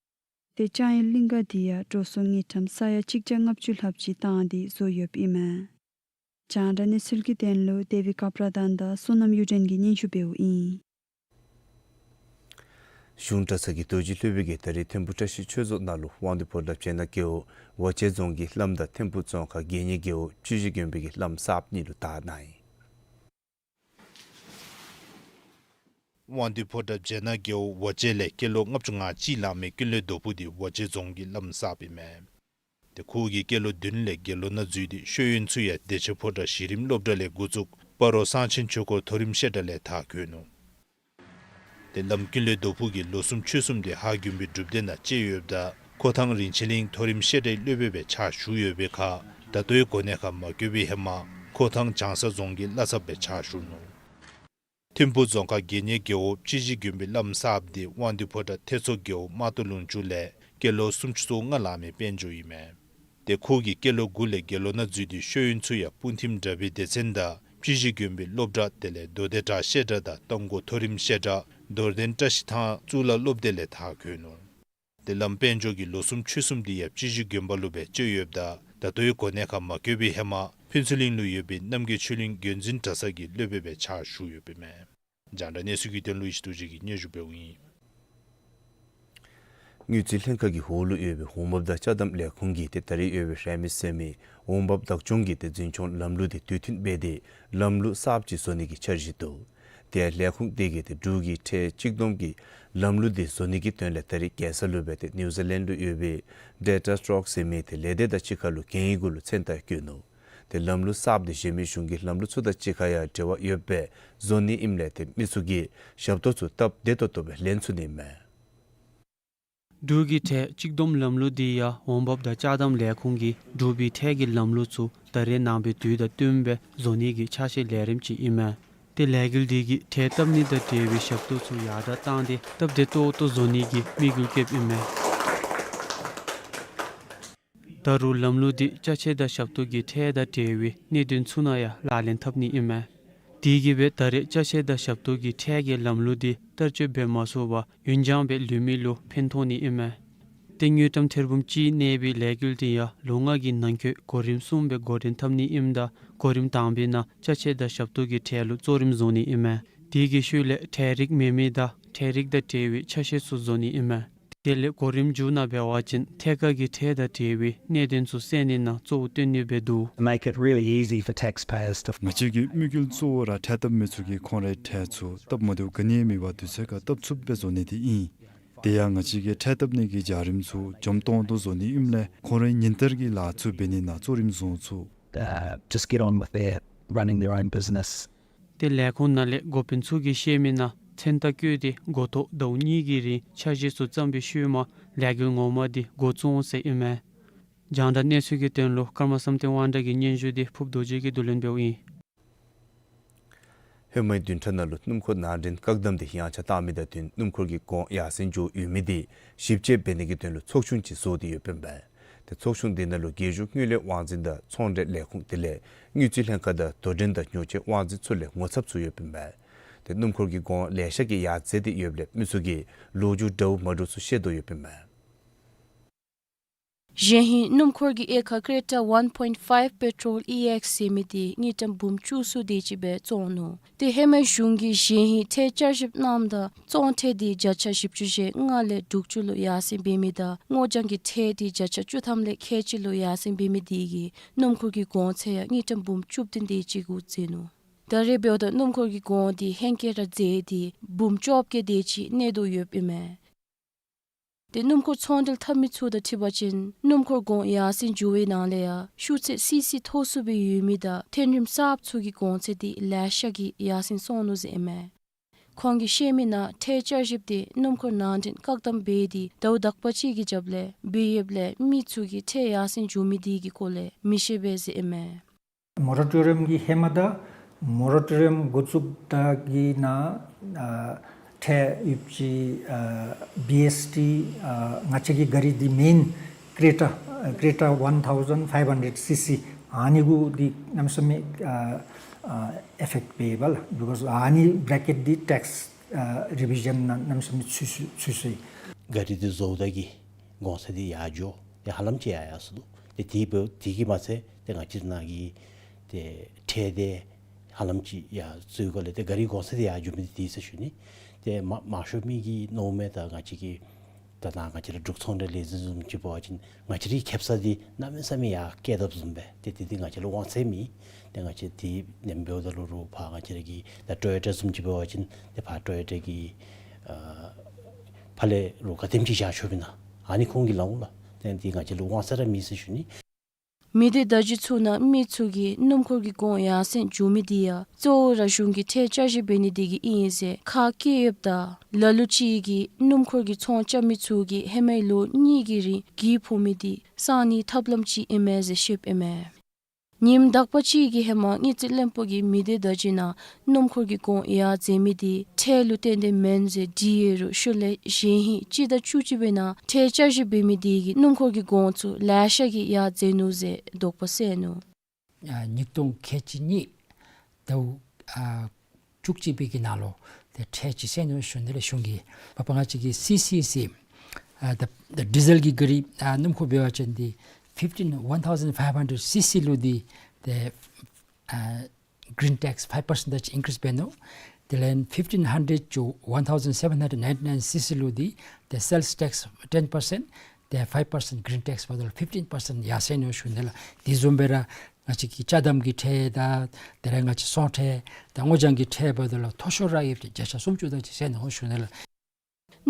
ཏེ་ལྕང་ཡུལ་གླིང་ག་འདི་ཡང་འགྲོ་སོང་དངུལ་ཀྲམ་ས་ཡ་གཅིག་བརྒྱ་ལྔ་བཅུ་ལྷགཔ་ཅིག་བཏང་སྟེ་བཟོ་ཡོདཔ་ཨིན་མས། རྒྱང་བསྒྲགས་གནས་ཚུལ་གྱི་དོན་ལུ་ཌེ་བིཌ་ཀ་པ་ར་དཱན་དང་བསོད་ནམས་གཡུ་སྒྲོན་གྱིས་སྙན་ཞུ་འབདཝ་ཨིན། གཞུང་གྲྭ་ཚང་གི་རྡོ་རྗེ་སློབ་དཔོན་གྱིས་ད་རིས་ཐིམ་ཕུ་བཀྲ་ཤིས་ཆོས་རྫོང་ནང་ལུ་དབང་འདུས་ཕོ་བྲང་བྱེད་ནག་རྒེད་འོག་ཝ་ཅན་རྫོང་གི་བླམ་དང་ཐིམ་ཕུ་རྫོང་ཁག་དགེ་བསྙེན་རྒེད་འོག་སྤྱི་གཞི་དགོན་པའི་གི་བླམ་གསརཔ་གཉིས་ལུ་དར་གནང་ཡི། དབང་འདུས་ཕོ་བྲང་བྱེད་ནག་རྒེད་འོག་ཝ་ཅན་ལས་སྐྱེས་ལོ་ལྔ་བཅུ་ང་གཅིག་ལང་མི་ཀུན་ལེགས་རྡོ་ཕུ་འདི་ཝ་ཅན་རྫོང་གི་བླམ་གསརཔ་ཨིན་མས། ཏེ་ཁོ་གིས་སྐྱེས་ལོ་བདུན་ལས་དགེ་སློང་ནང་འཛུལ་ཏེ་ཤེས་ཡོན་ཚུ་ཡང་བདེ་ཆེན་ཕོ་བྲང་གཞི་རིམ་སློབ་གྲྭ་ལས་འགོ་བཙུགས་སྤ་རོ་གསང་ཆེན་ཆོས་འཁོར་མཐོ་རིམ་བཤད་གྲྭ་ལས་མཐར་འཁྱོལ་ནུག། ཏེ་བླམ་ཀུན་ལེགས་རྡོ་ཕུ་གིས་ལོ་གསུམ་ཕྱོགས་གསུམ་དེ་ཧཱ་དགོན་པའི་སྒྲུབ་སྡེ་ནང་བཅད་ཡོདཔ་ད་ཁོ་ཐང་རིན་ཆེན་གླིང་མཐོ་རིམ་བཤད་གྲྭའི་སློབ་དཔོན་སྦེ་ཕྱག་ཞུ་ཡོད་པའི་ཁར་ད་ལྟོའི་གོ་གནས་ཁར་མ་བསྐོ་བའི་ཧེ་མ་ཁོ་ཐང་བྱང་ས་རྫོང་གི་བླ་ཚབ་སྦེ་ཕྱག་ཞུ་ནུག། ཐིམ་ཕུ་རྫོང་ཁག་དགེ་བསྙེན་རྒེད་འོག་སྤྱི་གཞི་དགོན་པའི་བླམ་གསརཔ་འདི་དབང་འདུས་ཕོ་བྲང་ཐེད་ཚོ་རྒེད་འོག་རྨ་སྟོད་ལུང་ཕྱོགས་ལས་སྐྱེས་ལོ་སུམ་ཅུ་སོ་ལྔ་ལང་མི་དཔལ་འབྱོར་ཨིན་མས། ཏེ་ཁོ་གིས་སྐྱེས་ལོ་དགུ་ལས་དགེ་སློང་ནང་འཛུལ་ཏེ་ཤེས་ཡོན་ཚུ་ཡང་སྤུངས་ཐིམ་གྲྭ་པའི་སྡེ་ཚན་དང་སྤྱི་གཞི་དགོན་པའི་སློབ་གྲྭ་དེ་ལས་མདོ་སྡེ་བྲག་བཤད་གྲྭ་དང་རྟ་མགོ་མཐོ་རིམ་བཤད་གྲྭ་རྡོར་གདན་བཀྲ་ཤིས་ཐང་གཙུག་ལག་སློབ་སྡེ་ལས་མཐར་འཁྱོལ་ནུག། ཏེ་བླམ་དཔལ་འབྱོར་གྱིས་ལོ་གསུམ་ཕྱོགས་གསུམ་དེ་ཡང་སྤྱི་གཞི་དགོན་པ་ལུ་སྦེ་བཅད་ཡོདཔ་ད་ད་ལྟོའི་གོ་གནས་ཁར་མ་བསྐོ་བའི་ཧེ་མ་ཕུན་ཚོགས་གླིང་ལུ་ཡོད་པའི་རྣམ་རྒྱལ་ཆོས་གླིང་རྒྱུན་འཛིན་གྲྭ་ཚང་གི་སློབ་དཔོན་སྦེ་ཕྱག་ཞུ་ཡོདཔ་ཨིན་མས། རྒྱང་བསྒྲགས་གནས་ཚུལ་གྱི་དོན་ལུ་ཡེ་ཤེས་རྡོ་རྗེ་གིས་སྙན་ཞུ་འབདཝ་ཨིན། དངུལ་རྩིས་ལྷན་ཁག་གི་འོག་ལུ་ཡོད་པའི་འོང་འབབ་དང་ཅ་དམ་ལས་ཁུངས་ཀྱིས་ཏེ་ད་རིས་ཡོད་པའི་རེས་མོས་ཟེར་མི་འོང་འབབ་བདག་སྐྱོང་གི་ཏེ་འཛིན་སྐྱོང་ལམ་ལུགས་དེ་དུས་མཐུན་འབད་དེ་ལམ་ལུགས་གསརཔ་ཅིག་བཟོ་ནི་གི་འཆར་གཞི་འདུག། དེ་ཡང་ལས་ཁུངས་དེ་གིས་ཏེ་འབྲུག་གི་ཁྲལ་གཅིག་བསྡོམས་ཀྱི་ལམ་ལུགས་དེ་བཟོ་ནི་གི་དོན་ལས་ད་རིས་རྒྱལ་ས་ལུ་སྦེ་ཏེ་ནིའུ་ཛི་ལེནཌ་ལུ་ཡོད་པའི་ཌེ་ཊ་སི་ཊོག་ཟེར་མི་ཏེ་ལས་སྡེ་དང་གཅིག་ཁར་ལུ་གན་ཡིག་གུ་ལུ་མཚན་རྟགས་བཀོད་ནུག། ཏེ་ལམ་ལུགས་གསརཔ་དེ་གཞན་མི་གཞུང་གི་ལམ་ལུགས་ཚུ་དང་གཅིག་ཁར་ཡང་འབྲེལ་བ་ཡོདཔ་སྦེ་བཟོ་ནི་ཨིནམ་ལས་ཏེ་མི་ཚུ་གིས་ཞབས་ཏོག་ཚུ་སྟབས་བདེ་ཏོག་ཏོ་སྦེ་ལེན་ཚུགས་ནི་ཨིན་མས། འབྲུག་གི་ཁྲལ་གཅིག་བསྡོམས་ལམ་ལུགས་འདི་ཡང་འོང་འབབ་དང་ཅ་དམ་ལས་ཁུངས་ཀྱིས་འབྲུག་པའི་ཁྲལ་གྱི་ལམ་ལུགས་ཚུ་ད་རེས་ནངས་པའི་དུས་དང་བསྟུནམ་སྦེ་བཟོ་ནི་གི་ཆ་ཤས་ལས་རིམ་ཅིག་ཨིན་མས། ཏེ་ལས་འགུལ་འདི་གིས་ཁྲལ་བཏབ་ནི་དང་འབྲེལ་བའི་ཞབས་ཏོག་ཚུ་ཡར་དྲག་བཏང་སྟེ་སྟབས་བདེ་ཏོག་ཏོ་བཟོ་ནི་གི་དམིགས་ཡུལ་བསྐྱེདཔ་ཨིན་མས། ད་རུང་ལམ་ལུགས་འདི་ཅ་ཆས་དང་ཞབས་ཏོག་གི་ཁྲལ་དང་འབྲེལ་བའི་གནད་དོན་ཚུ་ནང་ཡང་ལག་ལེན་འཐབ་ནི་ཨིན་མས། དེ་གིས་སྦེ་ད་རེས་ཅ་ཆས་དང་ཞབས་ཏོག་གི་ཁྲལ་གྱི་ལམ་ལུགས་འདི་བསྟར་སྤྱོད་འབད་མ་ཚུགས་པར་ཡུན་འགྱངས་སྦེ་ལུས་མི་ལུ་ཕན་ཐོགས་ནི་ཨིན་མས། ཏེ་དངུལ་ཀྲམ་ཐེར་འབུམ་གཅིག་གནས་པའི་ལས་འགུལ་འདི་ཡང་ལོ་ལྔ་གི་ནང་འཁོད་གོ་རིམ་གསུམ་སྦེ་འགོ་འདྲེན་འཐབ་ནི་ཨིནམ་ད་གོ་རིམ་དང་པའི་ནང་ཅ་ཆས་དང་ཞབས་ཏོག་གི་ཁྲལ་ལུ་གཙོ་རིམ་བཟུང་ནི་ཨིན་མས། དེ་གི་ཤུལ་ལས་ཁྲལ་རིགས་མེན་མི་དང་ཁྲལ་རིགས་དང་འབྲེལ་བའི་ཆ་ཤས་ཚུ་བཟོ་ནི་ཨིན་མས། དེ་ལས་གོ་རིམ་མཇུག་ནང་འབད་བ་ཅིན་ཐད་ཀར་གྱི་ཁྲལ་དང་འབྲེལ་བའི་གནད་དོན་ཚུ་སེལ་ནི་ནང་གཙོ་བོ་བཏོན་ནི་སྦེ་འདུག། Make it really easy for taxpayers to ང་བཅས་ཀྱི་དམིགས་ཡུལ་གཙོ་བོ་ར་ཁྲལ་བཏབ་མི་ཚུ་གིས་ཁོང་རའི་ཁྲལ་ཚུ་སྟབས་མ་བདེཝ་ག་ནི་ཡང་མེད་པར་དུས་ཚོད་ཁར་བཏབ་ཚུགསཔ་སྦེ་བཟོ་ནི་དེ་ཨིན། དེ་ཡང་ང་བཅས་ཀྱིས་ཁྲལ་བཏབ་ནི་གི་བྱ་རིམ་ཚུ་འཇམ་ཏོང་ཏོ་བཟོ་ནི་ཨིནམ་ལས་ཁོང་རའི་ཉིན་བསྟར་གྱི་ལཱ་ཚུ་འབད་ནི་ནང་གཙོ་རིམ་བཟུང་ཚུགས། Uh, just get on with their running their own business. ཏེ་ལས་ཁུངས་ནང་ལས་འགོ་དཔོན་ཚུ་གིས་བཤད་མི་ནང་ མཚན་རྟགས་བཀོད་དེ་འགོ་ཐོག་ཟླཝ་གཉིས་ཀྱི་རིང་འཆར་གཞི་ཚུ་བརྩམས་པའི་ཤུལ་མ་ལས་འགུལ་ངོ་མ་དེ་འགོ་བཙུགས་འོང་ཟེར་ཨིན་མས། རྒྱང་བསྒྲགས་གནས་ཚུལ་གྱི་དོན་ལུ་ཀརྨ་བསམ་གཏན་དབང་གྲགས་ཀྱི་སྙན་ཞུ་དེ་ཕུབ་རྡོ་རྗེ་གིས་བསྡུ་ལེན་འབདཝ་ཨིན། ཧེ་མའི་བདུན་ཕྲག་ནང་ལུ་སྣུམ་འཁོར་ནང་འདྲེན་བཀག་དམ་དེ་ཡངས་ཆག་བཏང་མི་དང་བསྟུན་སྣུམ་འཁོར་གྱི་གོང་ཡར་སེང་འགྱོ་ཡོད་མི་དེ་ཞིབ་དཔྱད་འབད་ནི་གི་དོན་ལུ་ཚོགས་ཆུང་ཅིག་བཟོ་སྟེ་ཡོདཔ་ཨིན་པས། ཏེ་ཚོགས་ཆུང་དེ་ནང་ལུ་རྒྱལ་གཞུང་དངུལ་ལས་དབང་འཛིན་དང་ཚོང་འབྲེལ་ལས་ཁུངས་དེ་ལས་དངུལ་རྩིས་ལྷན་ཁག་དང་དོ་འགྲན་དང་ཉོ་སྤྱོད་དབང་འཛིན་ཚུ་ལས་ངོ་ཚབ་ཚུ་ཡོདཔ་ཨིན་པས། ཏེ་སྣུམ་འཁོར་གྱི་གོང་ལེ་ཤ་གིས་ཡར་འཛེགས་ཏེ་ཡོདཔ་ལས་མི་ཚུ་གིས་ལོ་རྒྱུས་འདྲཝ་མ་འདྲཝ་ཚུ་བཤད་དོ་ཡོདཔ་ཨིན་པས། གཞེས་ཧིང་སྣུམ་འཁོར་གྱི་དབྱེ་ཁག་Creta one point five Petrol E X ཟེར་མི་དེ་དངུལ་ཀྲམ་འབུམ་བཅུ་གསུམ་དེ་ཅིག་སྦེ་བཙོང་ནུག། ཏེ་ཧེ་མའི་གཞུང་གིས་གཞེས་ཧིང་ཁྲལ་བསྐྱར་ཞིབ་གནངམ་ད་བཙོང་ཁྲལ་དེ་བརྒྱ་ཆ་བཞི་བཅུ་ཞེ་ལྔ་ལས་དྲུག་ཅུ་ལུ་ཡར་སེང་འབད་མི་དང་སྔོ་ལྗང་གི་ཁྲལ་དེ་བརྒྱ་ཆ་བཅུ་ཐམ་ལས་ཁལ་གཅིག་ལུ་ཡར་སེང་འབད་མི་དེ་གིས་སྣུམ་འཁོར་གྱི་གོང་ཚད་ཡང་དངུལ་ཀྲམ་འབུམ་བཅུ་བདུན་དེ་ཅིག་གུ་འཛེགས་ནུག། ད་རེས་འབདཝ་ད་སྣུམ་འཁོར་གྱི་གོང་དེ་ཧེང་སྐལ་ར་འཛེགས་ཏེ་འབུམ་བཅོ་བརྒྱད་དེ་ཅིག་གནས་དོ་ཡོདཔ་ཨིན་མས། ཏེ་སྣུམ་འཁོར་ཚོང་འབྲེལ་འཐབ་མི་ཚུ་དང་འཁྲིལ་བ་ཅིན་སྣུམ་འཁོར་གོང་ཡར་སེང་འགྱོ་བའི་ནང་ལས་ཡང་ཤུགས་ཚད་སི་སི་མཐོ་སུ་སྦེ་ཡོད་མི་དང་ཐོན་རིམ་གསརཔ་ཚུ་གི་གོང་ཚད་དེ་ལེ་ཤ་གིས་ཡར་སེང་སོང་ནུག་ཟེར་ཨིན་མས། ཁོང་གིས་བཤད་མི་ནང་ཁྲལ་བསྐྱར་ཞིབ་དེ་སྣུམ་འཁོར་ནང་འདྲེན་བཀག་དམ་འབད་དེ་ཟླཝ་དག་པ་ཅིག་གི་རྒྱབ་ལས་འབད་ཡོདཔ་ལས་མི་ཚུ་གིས་ཁྲལ་ཡར་སེང་འགྱོ་མི་དེ་གི་སྐོར་ལས་མི་ཤེས་པས་ཟེར་ཨིན་མས། མོ་ར་ཊོ་རི་ཡམ་གྱི་ཧེ་མ་དང་མོ་ར་ཊོ་རི་ཡམ་འགོ་བཙུགས་ད་གི་ནང་ཨ་ཁྲལ་ཡོདཔ་ཅིག་ཨ་བི་ཨེསི་ཊི་ཨ་ང་བཅས་ཀྱི་ག་རི་འདི་མེན་ཀྲེ་ཊ་ཨ་ཀྲེ་ཊ་one thousand five hundred C C ཨ་ནི་གུ་འདི་གནམ་མེད་ས་མེད་ཨ་ཨ་ཨི་ཕེཀཊ་འབད་བས་ལགས། བི་ཀོསི་ཨ་ནི་བི་རེ་ཀེཊ་འདི་ཊེགསི་ཨ་རི་བི་ཞཱན་ནང་གནམ་མེད་ས་མེད་ཚུད་སོ་ཚུད་སོ་ཡི། ག་རི་འདི་བཟོཝ་ད་གི་གོང་ཚད་འདི་ཡར་འགྱོ། ཏེ་ཧ་ལམ་ཅིག་ཡར་ཡར་སོང་ནུག། ཏེ་དེ་འབདཝ་དེ་གིས་མ་ཚད་ཏེ་ང་བཅས་ནང་གི་ཏེ་ཁྲལ་འདི་ཧ་ལམ་ཅིག་ཡར་སོང་ཡི་གོ་ལགས། ཏེ་ག་རི་གོང་ཚད་འདི་ཡར་འགྱོ་མི་འདི་དེ་ཟེར་ཞུ་ནི། ཏེ་མ་མང་ཤོས་མི་གིས་མནོཝ་མས། ད་ང་བཅས་ཀྱི་ད་ནཱ་ང་བཅས་ར་འབྲུག་ཚོང་འབྲེལ་ལས་འཛིན་བཟུམ་ཅིག་འབད་བ་ཅིན་ང་བཅས་རའི་ཁེ་སང་འདི་གནམ་མེད་ས་མེད་ཡར་བཀལ་དཔ་བཟུམ་སྦེ་ཏེ་དེ་འདི་ང་བཅས་ལུ་དབང་ཚད་མེད། ཏེ་ང་བཅས་འདི་ནེམ་འབདཝ་ད་ལུ་རུང་ཕར་ང་བཅས་ར་གི་ད་ཊོ་ཡོ་ཊ་བཟུམ་ཅིག་འབད་བ་ཅིན་ཏེ་ཕར་ཊོ་ཡོ་ཊ་གི་ཨ་ཕར་ལས་རུང་ག་དེམ་ཅིག་བཞག་ཆོག་པས་ན་ཨ་ནི་ཁོང་གིས་ལང་འོང་ལགས། ཏེ་འདི་ང་བཅས་ལུ་དབང་ཚད་ར་མེད་ཟེར་ཞུ་ནི། མི་སྡེ་བརྡ་བརྒྱུད་ཚུ་ནང་མི་ཚུ་གིས་སྣུམ་འཁོར་གྱི་གོང་ཡར་སེང་འགྱོ་མི་འདི་ཡང་གཙོ་བོ་ར་གཞུང་གིས་ཁྲལ་བསྐྱར་ཞིབ་འབད་ནི་དེ་གིས་ཨིན་ཟེར་ཁ་སྐད་ཡོདཔ་ད་ལ་ལུ་ཅིག་གིས་སྣུམ་འཁོར་གྱི་ཚོང་རྐྱབ་མི་ཚུ་གིས་ཧེ་མའི་ལོ་གཉིས་ཀྱི་རིང་གྱི་ཕོག་མི་འདི་གསང་ནིའི་ཐབས་ལམ་ཅིག་ཨིན་མས་ཟེར་བཤདཔ་ཨིན་མས། ཉིནམ་དག་པ་ཅིག་གི་ཧེ་མ་དངུལ་རྩིས་བློན་པོ་གིས་མི་སྡེ་བརྡ་བརྒྱུད་ནང་སྣུམ་འཁོར་གྱི་གོང་ཡར་འཛེགས་མི་འདི་ཁྲལ་ལུ་བརྟེན་ཏེ་མེན་ཟེར་དྲིས་ཡོད་རུང་ཤུལ་ལས་གཞེས་ཧིང་སྤྱི་ཟླ་བཅུ་གཅིག་པའི་ནང་ཁྲལ་བསྐྱར་ཞིབ་འབད་མི་འདི་གིས་སྣུམ་འཁོར་གྱི་གོང་ཚུ་ལེ་ཤ་གིས་ཡར་འཛེགས་ནུག་ཟེར་དོགས་པ་སེལ་ནུག། ཨ་ཉིས་སྟོང་ཁལ་གཅིག་གཉིས་ཟླཝ་ཨ་བཅུ་གཅིག་པའི་གི་ནང་ལུ་ཏེ་ཁྲལ་ཅིག་བསལ་ནུག་ཞུ་ནི་ལགས། གཞུང་གིས་མ་པ་ང་བཅས་ཀྱི་སི་སི་སི་ཨ་ད་ད་ཌི་ཟེལ་གྱི་ག་རི་ཨ་སྣུམ་འཁོར་འབད་བ་ཅིན་འདི་ཕིཕ་ཊིན་ཝན་ཐའུ་ཟེན་ཕའིབ་ཧན་ཌེཌ་སི་སི་ལུ་འདི་ཏེ་ཨ་གི་རིན་ཊེགསི་ཕའིབ་པར་སེནཊ་ཅིག་ཨིན་ཀི་རིསི་འབད་ནུག། དེ་ལས་ཕིཕ་ཊིན་ཧན་ཌེཌ་ཊུ་ཝན་ཐའུ་ཟེན་སེ་བེན་ཧན་ཌེཌ་ནའིན་ཊི་ནའིན་སི་སི་ལུ་འདི་ཏེ་སེལསི་ཊེགསི་ཊེན་པར་སེནཊ་ཏེ་ཕའིབ་པར་སེནཊ་གི་རིན་ཊེགསི་འབདཝ་ད་ལུ་ཕིཕ་ཊིན་པར་སེནཊ་ཡར་སེང་ནུག་ཞུ་ནི་ལགས། དེ་བཟུམ་སྦེ་ར་ང་བཅས་ཀྱི་ཅ་དམ་གྱི་ཁྲལ་དང་དེ་ལས་ང་བཅས་ཚོང་ཁྲལ་དང་སྔོ་ལྗང་གི་ཁྲལ་འབདཝ་ད་ལུ་མཐོ་ཤོས་ར་ཡོདཔ་བརྒྱ་ཆ་སུམ་ཅུ་དེ་ཅིག་བསལ་ནུག་ཞུ་ནི་ལགས།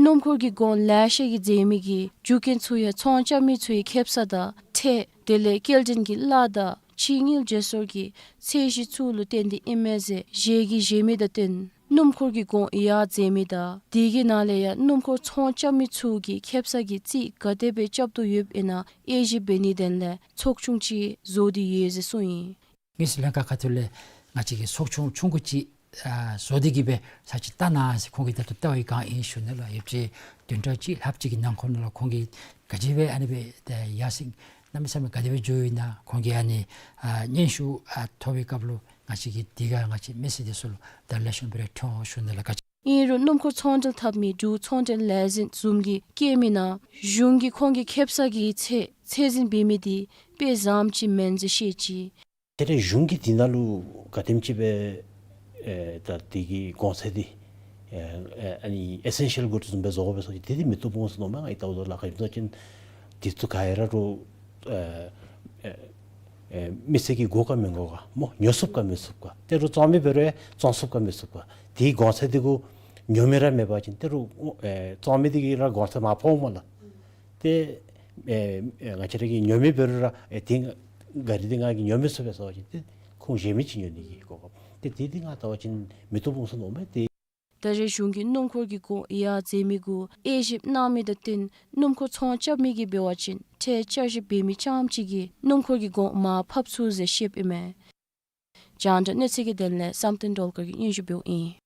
སྣུམ་འཁོར་གྱི་གོང་ལེ་ཤ་གིས་འཛེགས་མི་གི་རྒྱུ་རྐྱེན་ཚུ་ཡང་ཚོང་རྐྱབ་མི་ཚུ་གི་ཁེ་སང་དང་ཁྲལ་དེ་ལས་སྐྱེལ་འདྲེན་གྱི་གླ་དང་ཕྱི་དངུལ་བརྗེ་སོར་གྱི་ཚད་གཞི་ཚུ་ལུ་བརྟེན་ཏེ་ཨིན་མས་ཟེར་གཞས་ཀྱིས་བཞེས་མི་དང་བསྟུན་སྣུམ་འཁོར་གྱི་གོང་ཡར་འཛེགས་མི་དང་དེ་གི་ནང་ལས་ཡང་སྣུམ་འཁོར་ཚོང་རྐྱབ་མི་ཚུ་གིས་ཁེ་སང་གི་རྩིས་ག་དེ་སྦེ་རྐྱབ་དོ་ཡོདཔ་ཨིན་ན་དབྱེ་ཞིབ་འབད་ནིའི་དོན་ལས་ཚོགས་ཆུང་ཅིག་བཟོ་སྟེ་ཡོད་ཟེར་གསུངས་ཡི། དངུལ་རྩིས་ལྷན་ཁག་ཁ་ཐུག་ལས་ང་བཅས་ཀྱིས་ཚོགས་ཆུང་ཆུང་ཀུ་ཅིག་ཨ་བཟོ་སྟེ་གི་སྦེ་ཚར་ཅིག་བལྟ་གནང་ཟེར་ཁོང་གིས་ད་ལྟོ་བལྟ་བའི་བསྒང་ཨིན་ཞུ་ནི་ལགས། ཡོད་ཚད་བདུན་ཕྲག་གཅིག་ལྷགཔ་ཅིག་གི་ནང་འཁོད་ལུ་ཁོང་གིས་ག་ཅི་སྦེ་ཨ་ནི་སྦེ་ཏེ་ཡར་སེང་གནམ་མེད་ས་མེད་ག་དེ་སྦེ་འགྱོ་ཡི་ན་ཁོང་གིས་ཨ་ནི་ཨ་སྙན་ཞུ་ཨ་ཐོབ་པའི་སྐབས་ལུ་ང་བཅས་ཀྱིས་དེ་ཁར་ང་བཅས་མི་སེར་དེ་ཚུ་ལུ་ད་ལེགས་ཤོམ་སྦེ་ར་ཐོན་འོང་ཞུ་ནི་ལགས། ག་ཅི་ཨིན་རུང་སྣུམ་འཁོར་ཚོང་འབྲེལ་འཐབ་མི་འབྲུག་ཚོང་འབྲེལ་ལས་འཛིན་བཟུམ་གྱིས་བཀོད་མི་ནང་གཞུང་གིས་ཁོང་གི་ཁེ་སང་གི་ཚད་ཚད་འཛིན་འབད་མི་དེ་དཔེ་བཟངམ་ཅིག་མེན་ཟེར་བཤད་ཅི། ད་རེས་གཞུང་གིས་འདི་ནང་ལུ་ག་དེམ་ཅིག་སྦེ་ཨེ་ད་འདི་གི་གོང་ཚད་འདི་ཨེ་ཨེ་ཨ་ནི་ཨི་སེན་ཤལ་གུཌ་བཟུམ་སྦེ་བཟོ་དགོ་པས་ཟེར་འདི་འདི་མི་བཏུབ་འོང་ཟེར་མནོཝ་མས། ང་གིས་བལྟཝ་ད་ལགས། ག་ཅི་སྨོ་ཟེར་བ་ཅིན་འདི་ཚུ་ག་ར་རུང་ཨེ་ཨེ་ཨེ་མི་སེར་གྱིས་དགོ་ག་མི་དགོ་ག་སྨོ་ཉོ་ཚུགས་ག་མི་ཚུགས་ག་ཏེ་རུང་བཙོང་མི་འབད་རུང་ཨེ་བཙོང་ཚུགས་ག་མི་ཚུགས་ག་དེའི་གོང་ཚད་འདི་གུ་ཉོ་མི་ར་མེད་པ་ཅིན་ཏེ་རུང་ཨེ་བཙོང་མི་འདི་གིས་ར་གོང་ཚད་མར་ཕབ་འོང་སྨོ་ལགས། ཏེ་ཨེ་ཨེ་ང་བཅས་ར་གིས་ཉོ་མི་འབད་རུང་ར་ཨེ་དེ་ག་རི་འདི་ང་གིས་ཉོ་མི་ཚུགས་པས་ཟེར་བ་ཅིན་ཏེ་ཁོང་གཞན་མི་ཅིག་ཉོ་ནི་གི་གོ་སྐབས་ཏེ་དེ་འདི་ང་བལྟ་བ་ཅིན་མི་བཏུབ་འོང་ཟེར་མནོཝ་མས། ཏེ་ ད་རེས་གཞུང་གིས་སྣུམ་འཁོར་གྱི་གོང་ཡར་འཛེགས་མི་གུ་དབྱེ་ཞིབ་གནང་མི་དང་བསྟུན་སྣུམ་འཁོར་ཚོང་རྐྱབ་མི་གིས་འབད་བ་ཅིན་ཁྲལ་བསྐྱར་ཞིབ་འབད་མི་རྐྱངམ་ཅིག་གིས་སྣུམ་འཁོར་གྱི་གོང་མར་ཕབ་ཚུགས་ཟེར་བཤདཔ་ཨིན་མས། རྒྱང་བསྒྲགས་གནས་ཚུལ་གྱི་དོན་ལས་བསམ་གཏན་སྒྲོལ་དཀར་གྱིས་སྙན་ཞུ་འབདཝ་ཨིན།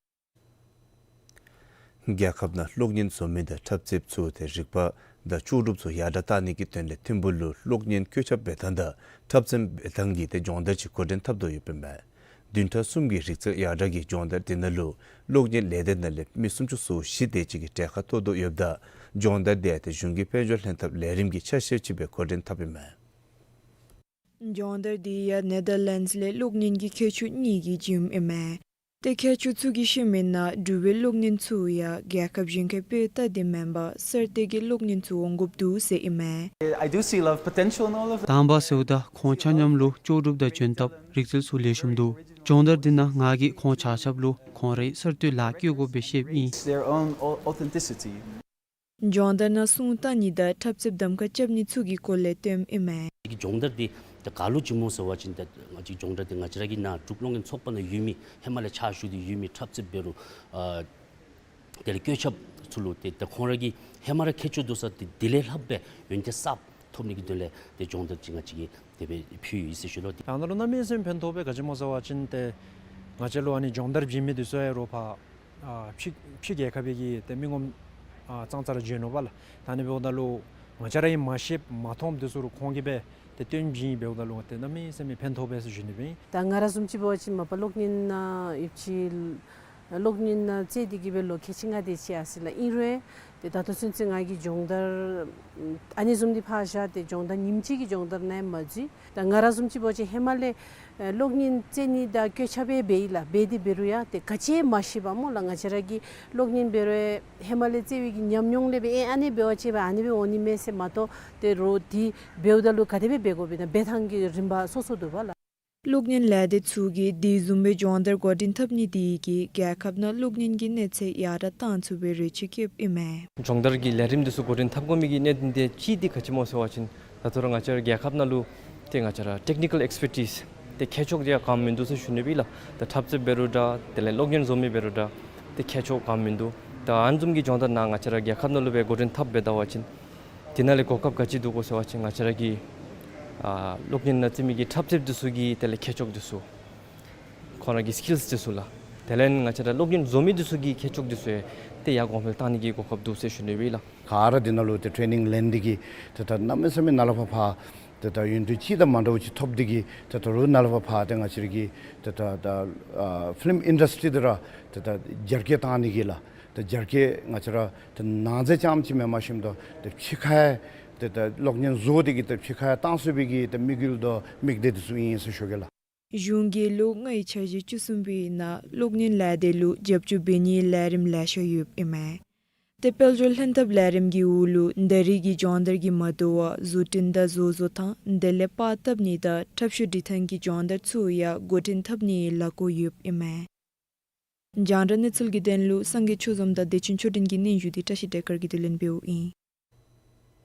རྒྱལ་ཁབ་ནང་གློག་བརྙན་བཟོ་མི་དང་འཁྲབ་རྩེདཔ་ཚུ་དེ་རིག་པ་དང་ལྕོགས་གྲུབ་ཚུ་ཡར་དྲག་གཏང་ནི་གི་དོན་ལས་ཐིམ་ཕུག་ལུ་གློག་བརྙན་བཀོད་ཁྱབ་འབད་ཐངས་དང་འཁྲབ་རྩེདཔ་འབད་ཐངས་ཀྱི་དེ་སྦྱོང་བརྡར་ཅིག་འགོ་འདྲེན་འཐབ་དོ་ཡོདཔ་ཨིན་མས། བདུན་ཕྲག་གསུམ་གྱི་རིག་རྩལ་ཡར་དྲག་གི་སྦྱོང་བརྡར་དེ་ནང་ལུ་གློག་བརྙན་ལས་སྡེ་ནང་ལས་མི་སུམ་ཅུ་སོ་བཞི་དེ་ཅིག་གིས་གྲལ་ཁར་གཏོགས་དོ་ཡོདཔ་ད་སྦྱོང་བརྡར་དེ་ཡང་དེ་གཞུང་གི་དཔལ་འབྱོར་ལྷན་ཐབས་ལས་རིམ་གྱི་ཆ་ཤས་ཅིག་སྦེ་འགོ་འདྲེན་འཐབ་ཨིན་མས། སྦྱོང་བརྡར་དེ་ཡང་ནེ་དར་ལེནཌསི་ལས་གློག་བརྙན་གྱི་མཁས་མཆོག་གཉིས་ཀྱིས་བྱིནམ་ཨིན་མས། ཏེ་མཁས་མཆོག་ཚུ་གིས་བཤད་མིའི་ནང་འབྲུག་པའི་གློག་བརྙན་ཚུ་ཡང་རྒྱལ་ཁབ་གཞན་ཁའི་དཔེ་ལྟ་སྟེ་མེན་པར་གསར་གཏོད་ཀྱི་གློག་བརྙན་ཚུ་འོང་དགོཔ་འདུག་ཟེར་ཨིན་མས། I do see a lot of potential in all of it. དང་པ་ཟེརཝ་ད་ཁོང་ཆ་མཉམ་ལུ་ལྕོགས་གྲུབ་དང་འཇོན་ཐངས་རིག་རྩལ་ཚུ་ལེགས་ཤོམ་འདུག། སྦྱོང་བརྡར་འདི་ནང་ང་གིས་ཁོང་ཆ་ཁྱབ་ལུ་ཁོང་རའི་གསར་གཏོད་ལཱ་བཀོལ་དགོཔ་སྦེ་བཤདཔ་ཨིན། It's their own au- authenticity. སྦྱོང་བརྡར་ནང་སྲུང་གཏང་ནི་དང་འཁྲབ་རྩེདཔ་གདམ་ཁ་རྐྱབ་ནི་ཚུ་གི་སྐོར་ལས་སྟོནམ་ཨིན་མས། གི་སྦྱོང་བརྡར་འདི་ད་ག་ལུ་བྱིནམ་སྨོ་ཟེར་བ་ཅིན་ད་ང་བཅས་སྦྱོང་བརྡར་འདི་ང་བཅས་ར་གི་ནཱ་འབྲུག་གློག་བརྙན་ཚོགས་པ་ནང་ཡོད་མི་ཧེ་མ་ལས་ཕྱག་ཞུ་སྟེ་ཡོད་མི་འཁྲབ་རྩེདཔ་འབད་རུང་ཨ་དེ་ལས་བཀོད་ཁྱབཔ་ཚུ་ལུ་ཏེ་ད་ཁོང་ར་གི་ཧེ་མ་ར་མཁས་མཆོག་འདུག་ས་དེ་དེ་ལས་ལྷགཔ་སྦེ་ཡོན་ཏན་གསརཔ་ཐོབ་ནི་གི་དོན་ལས་ཏེ་སྦྱོང་བརྡར་ཅིག་ང་བཅས་ཀྱིས་དེ་སྦེ་ཕུལ་ཡི་ཟེར་ཞུ་ལོ། ཏེ་ཡང་ན་ལུ་གནམ་མེད་ས་མེད་ཕན་ཐོགས་པས། ག་ཅི་སྨོ་ཟེར་བ་ཅིན་ཏེ་ང་བཅས་ལུ་ཨ་ནི་སྦྱོང་བརྡར་བྱིན་མི་འདི་ཚུ་ཡང་རོགས་ཕར་ཨ་ཕྱི་ཕྱི་རྒྱལ་ཁབ་པའི་གི་ཏེ་མི་ངོམ་ཨ་ཙང་ཙ་ར་བྱོན་ནུག་པ་ལགས། ད་ཨ་ནི་འབདཝ་ད་ལུ་ང་བཅས་ར་གིས་མ་ཤེསཔ་མ་མཐོངམ་འདི་ཚུ་ར་ཁོང་གིས་སྦེ་ཏེ་སྟོན་བྱིན་འབདཝ་ད་ལུ་ཏེ་གནམ་མེད་ས་མེད་ཕན་ཐོགས་པས་ཟེར་ཞུ་ནི་སྦེ་ཨིན། ད་ང་ར་བཟུམ་ཅིག་འབད་བ་ཅིན་མ་པ་གློག་བརྙན་ནང་ཡོདཔ་ཅིག་གློག་བརྙན་ནང་རྩེད་དེ་གི་སྦེ་ལོ་ཁལ་གཅིག་ལྔ་དེ་ཅིག་ཨ་ཙི་ལགས། ཨིན་རུང་ཏེ་ད་ལྟོ་ཚུན་ཚོད་ང་གིས་སྦྱོང་བརྡར་ཨ་ནི་བཟུམ་འདི་ཕར་བཞག་སྟེ་སྦྱོང་བརྡར་ཉིནམ་གཅིག་གི་སྦྱོང་བརྡར་ནང་ཡང་མ་འཛུལ། ད་ང་ར་བཟུམ་ཅིག་འབད་བ་ཅིན་ཧེ་མ་ལས་ཨེ་གློག་བརྙན་རྩེད་ནི་དང་བཀོད་ཁྱབ་སྦེ་འབད་ཡི་ལགས། འབད་དེ་འབད་རུང་ཡང་ཏེ་ག་ཅི་ཡང་མ་ཤེས་པས་སྨོ་ལགས། ང་བཅས་ར་གིས་གློག་བརྙན་འབད་རུང་ཧེ་མ་ལས་རྩེད་པའི་གི་ཉམས་མྱོང་ལས་སྦེ་ཨེ་ཨ་ནི་འབད་བ་ཅིན་སྦེ་ཨ་ནི་སྦེ་འོང་ནི་མས་ཟེར་མ་གཏོགས་ཏེ་རོགས་འདི་འབདཝ་ད་ལུ་ག་དེ་སྦེ་འབད་དགོཔ་ཨིན་ན་འབད་ཐངས་ཀྱི་རིམ་པ་སོ་སོ་འདུག་པ་ལགས། གློག་བརྙན་ལས་སྡེ་ཚུ་གིས་དེ་བཟུམ་སྦེ་སྦྱོང་བརྡར་འགོ་འདྲེན་འཐབ་ནི་དེ་གིས་རྒྱལ་ཁབ་ནང་གློག་བརྙན་གྱི་གནས་ཚད་ཡར་དྲག་གཏང་ཚུགས་པའི་རེ་ཆེ་བསྐྱེདཔ་ཨིན་མས། སྦྱོང་བརྡར་གྱི་ལས་རིམ་འདི་ཚུ་འགོ་འདྲེན་འཐབ་དགོ་མི་གི་གནད་དོན་དེ་གཅིག་འདི་ག་ཅི་སྨོ་ཟེར་བ་ཅིན་ད་ལྟོ་ར་ང་བཅས་ར་རྒྱལ་ཁབ་ནང་ལུ་ཏེ་ང་བཅས་ར་ཊེཀ་ནི་ཀཱལ་ཨེགསི་པར་ཊིསི་ཏེ་མཁས་མཆོག་དེ་ཡང་ག་ནི་མིན་འདུག་ཟེར་ཞུ་ནི་སྦེ་ཨིན་ལགས། ད་འཁྲབ་རྩེདཔ་འབད་རུང་འདྲ་དེ་ལས་གློག་བརྙན་བཟོ་མི་འབད་རུང་འདྲ་ཏེ་མཁས་མཆོག་ག་ནི་མིན་འདུག། ད་ཨ་ནི་བཟུམ་གྱི་སྦྱོང་བརྡར་ནང་ང་བཅས་ར་རྒྱལ་ཁབ་ནང་ལུ་སྦེ་འགོ་འདྲེན་འཐབ་འབད་ད་བ་ཅིན་དེ་ནང་ལས་གོ་སྐབས་ག་ཅི་འདུག་གོ་ཟེར་བ་ཅིན་ང་བཅས་ར་གི་ཨ་གློག་བརྙན་ནང་རྩེད་མི་གི་འཁྲབ་རྩེདཔ་འདི་ཚུ་གི་དེ་ལས་མཁས་མཆོག་འདི་ཚུ་ཁོང་ར་གི་སི་ཀིལསི་འདི་ཚུ་ལགས། དེ་ལས་ང་བཅས་ར་གློག་བརྙན་བཟོ་མི་འདི་ཚུ་གི་མཁས་མཆོག་འདི་ཚུ་ཡང་ཏེ་ཡར་གོང་འཕེལ་གཏང་ནི་གི་གོ་སྐབས་འདུག་ཟེར་ཞུ་ནི་སྦེ་ཨིན་ལགས། ག་ར་འདི་ནང་ལུ་ཏེ་ཊེ་ནིང་ལེན་ནི་གི་ཏེ་ད་གནམ་མེད་ས་མེད་ནཱ་ལས་ཕར་ཕར་ཏེ་ད་ཡོན་ཏན་ཅིག་དང་མ་འདྲཝ་ཅིག་ཐོབ་སྟེ་གི་ཏེ་ད་རུང་ནཱ་ལས་ཕར་ཕར་ཏེ་ང་བཅས་ར་གི་ཏེ་ད་ད་ཨ་ཕི་ལིམ་ཨིན་ཌསི་ཊི་འདི་ར་ཏེ་ད་རྒྱ་སྐྱེད་གཏང་ནི་གི་ལགས། ཏེ་རྒྱ་སྐྱེད་ང་བཅས་ར་ཏེ་ནང་རྫས་རྐྱངམ་ཅིག་མེན་པར་ཞིནམ་ད་ཏེ་ཕྱི་ཁར་ཏེ་ད་གློག་བརྙན་བཟོ་སྟེ་གི་ཏེ་ཕྱི་ཁར་གཏང་ཚུགས་པའི་གི་ཏེ་དམིགས་ཡུལ་དང་དམིགས་གཏད་འདི་ཚུ་ཨིན་ཟེར་ཞུ་གེ་ལགས། གཞུང་གིས་ལོ་ལྔའི་འཆར་གཞི་བཅུ་གསུམ་པའི་ནང་གློག་བརྙན་ལས་སྡེ་ལུ་རྒྱབ་སྐྱོར་འབད་ནིའི་ལས་རིམ་ལེ་ཤ་ཡོདཔ་ཨིན་མས། ཏེ་དཔལ་འབྱོར་ལྷན་ཐབས་ལས་རིམ་གྱི་འོག་ལུ་ད་རེས་ཀྱི་སྦྱོང་བརྡར་གྱིས་མ་དོ་བར་བཟོ་སྐྲུན་དང་བཟོ་བཟོ་ཐངས་དེ་ལས་པར་བཏབ་ནི་དང་འཁྲབ་ཤོག་འབྲི་ཐངས་ཀྱི་སྦྱོང་བརྡར་ཚུ་ཡང་འགོ་འདྲེན་འཐབ་ནིའི་ལས་འགུལ་ཡོདཔ་ཨིན་མས། རྒྱང་བསྒྲགས་གནས་ཚུལ་གྱི་དོན་ལུ་སངས་རྒྱས་ཆོས་འཛོམས་དང་བདེ་ཆེན་ཆོས་སྒྲོན་གྱི་སྙན་ཞུ་འདི་བཀྲ་ཤིས་བདེ་དཀར་གྱིས་བསྡུ་ལེན་འབདཝ་ཨིན།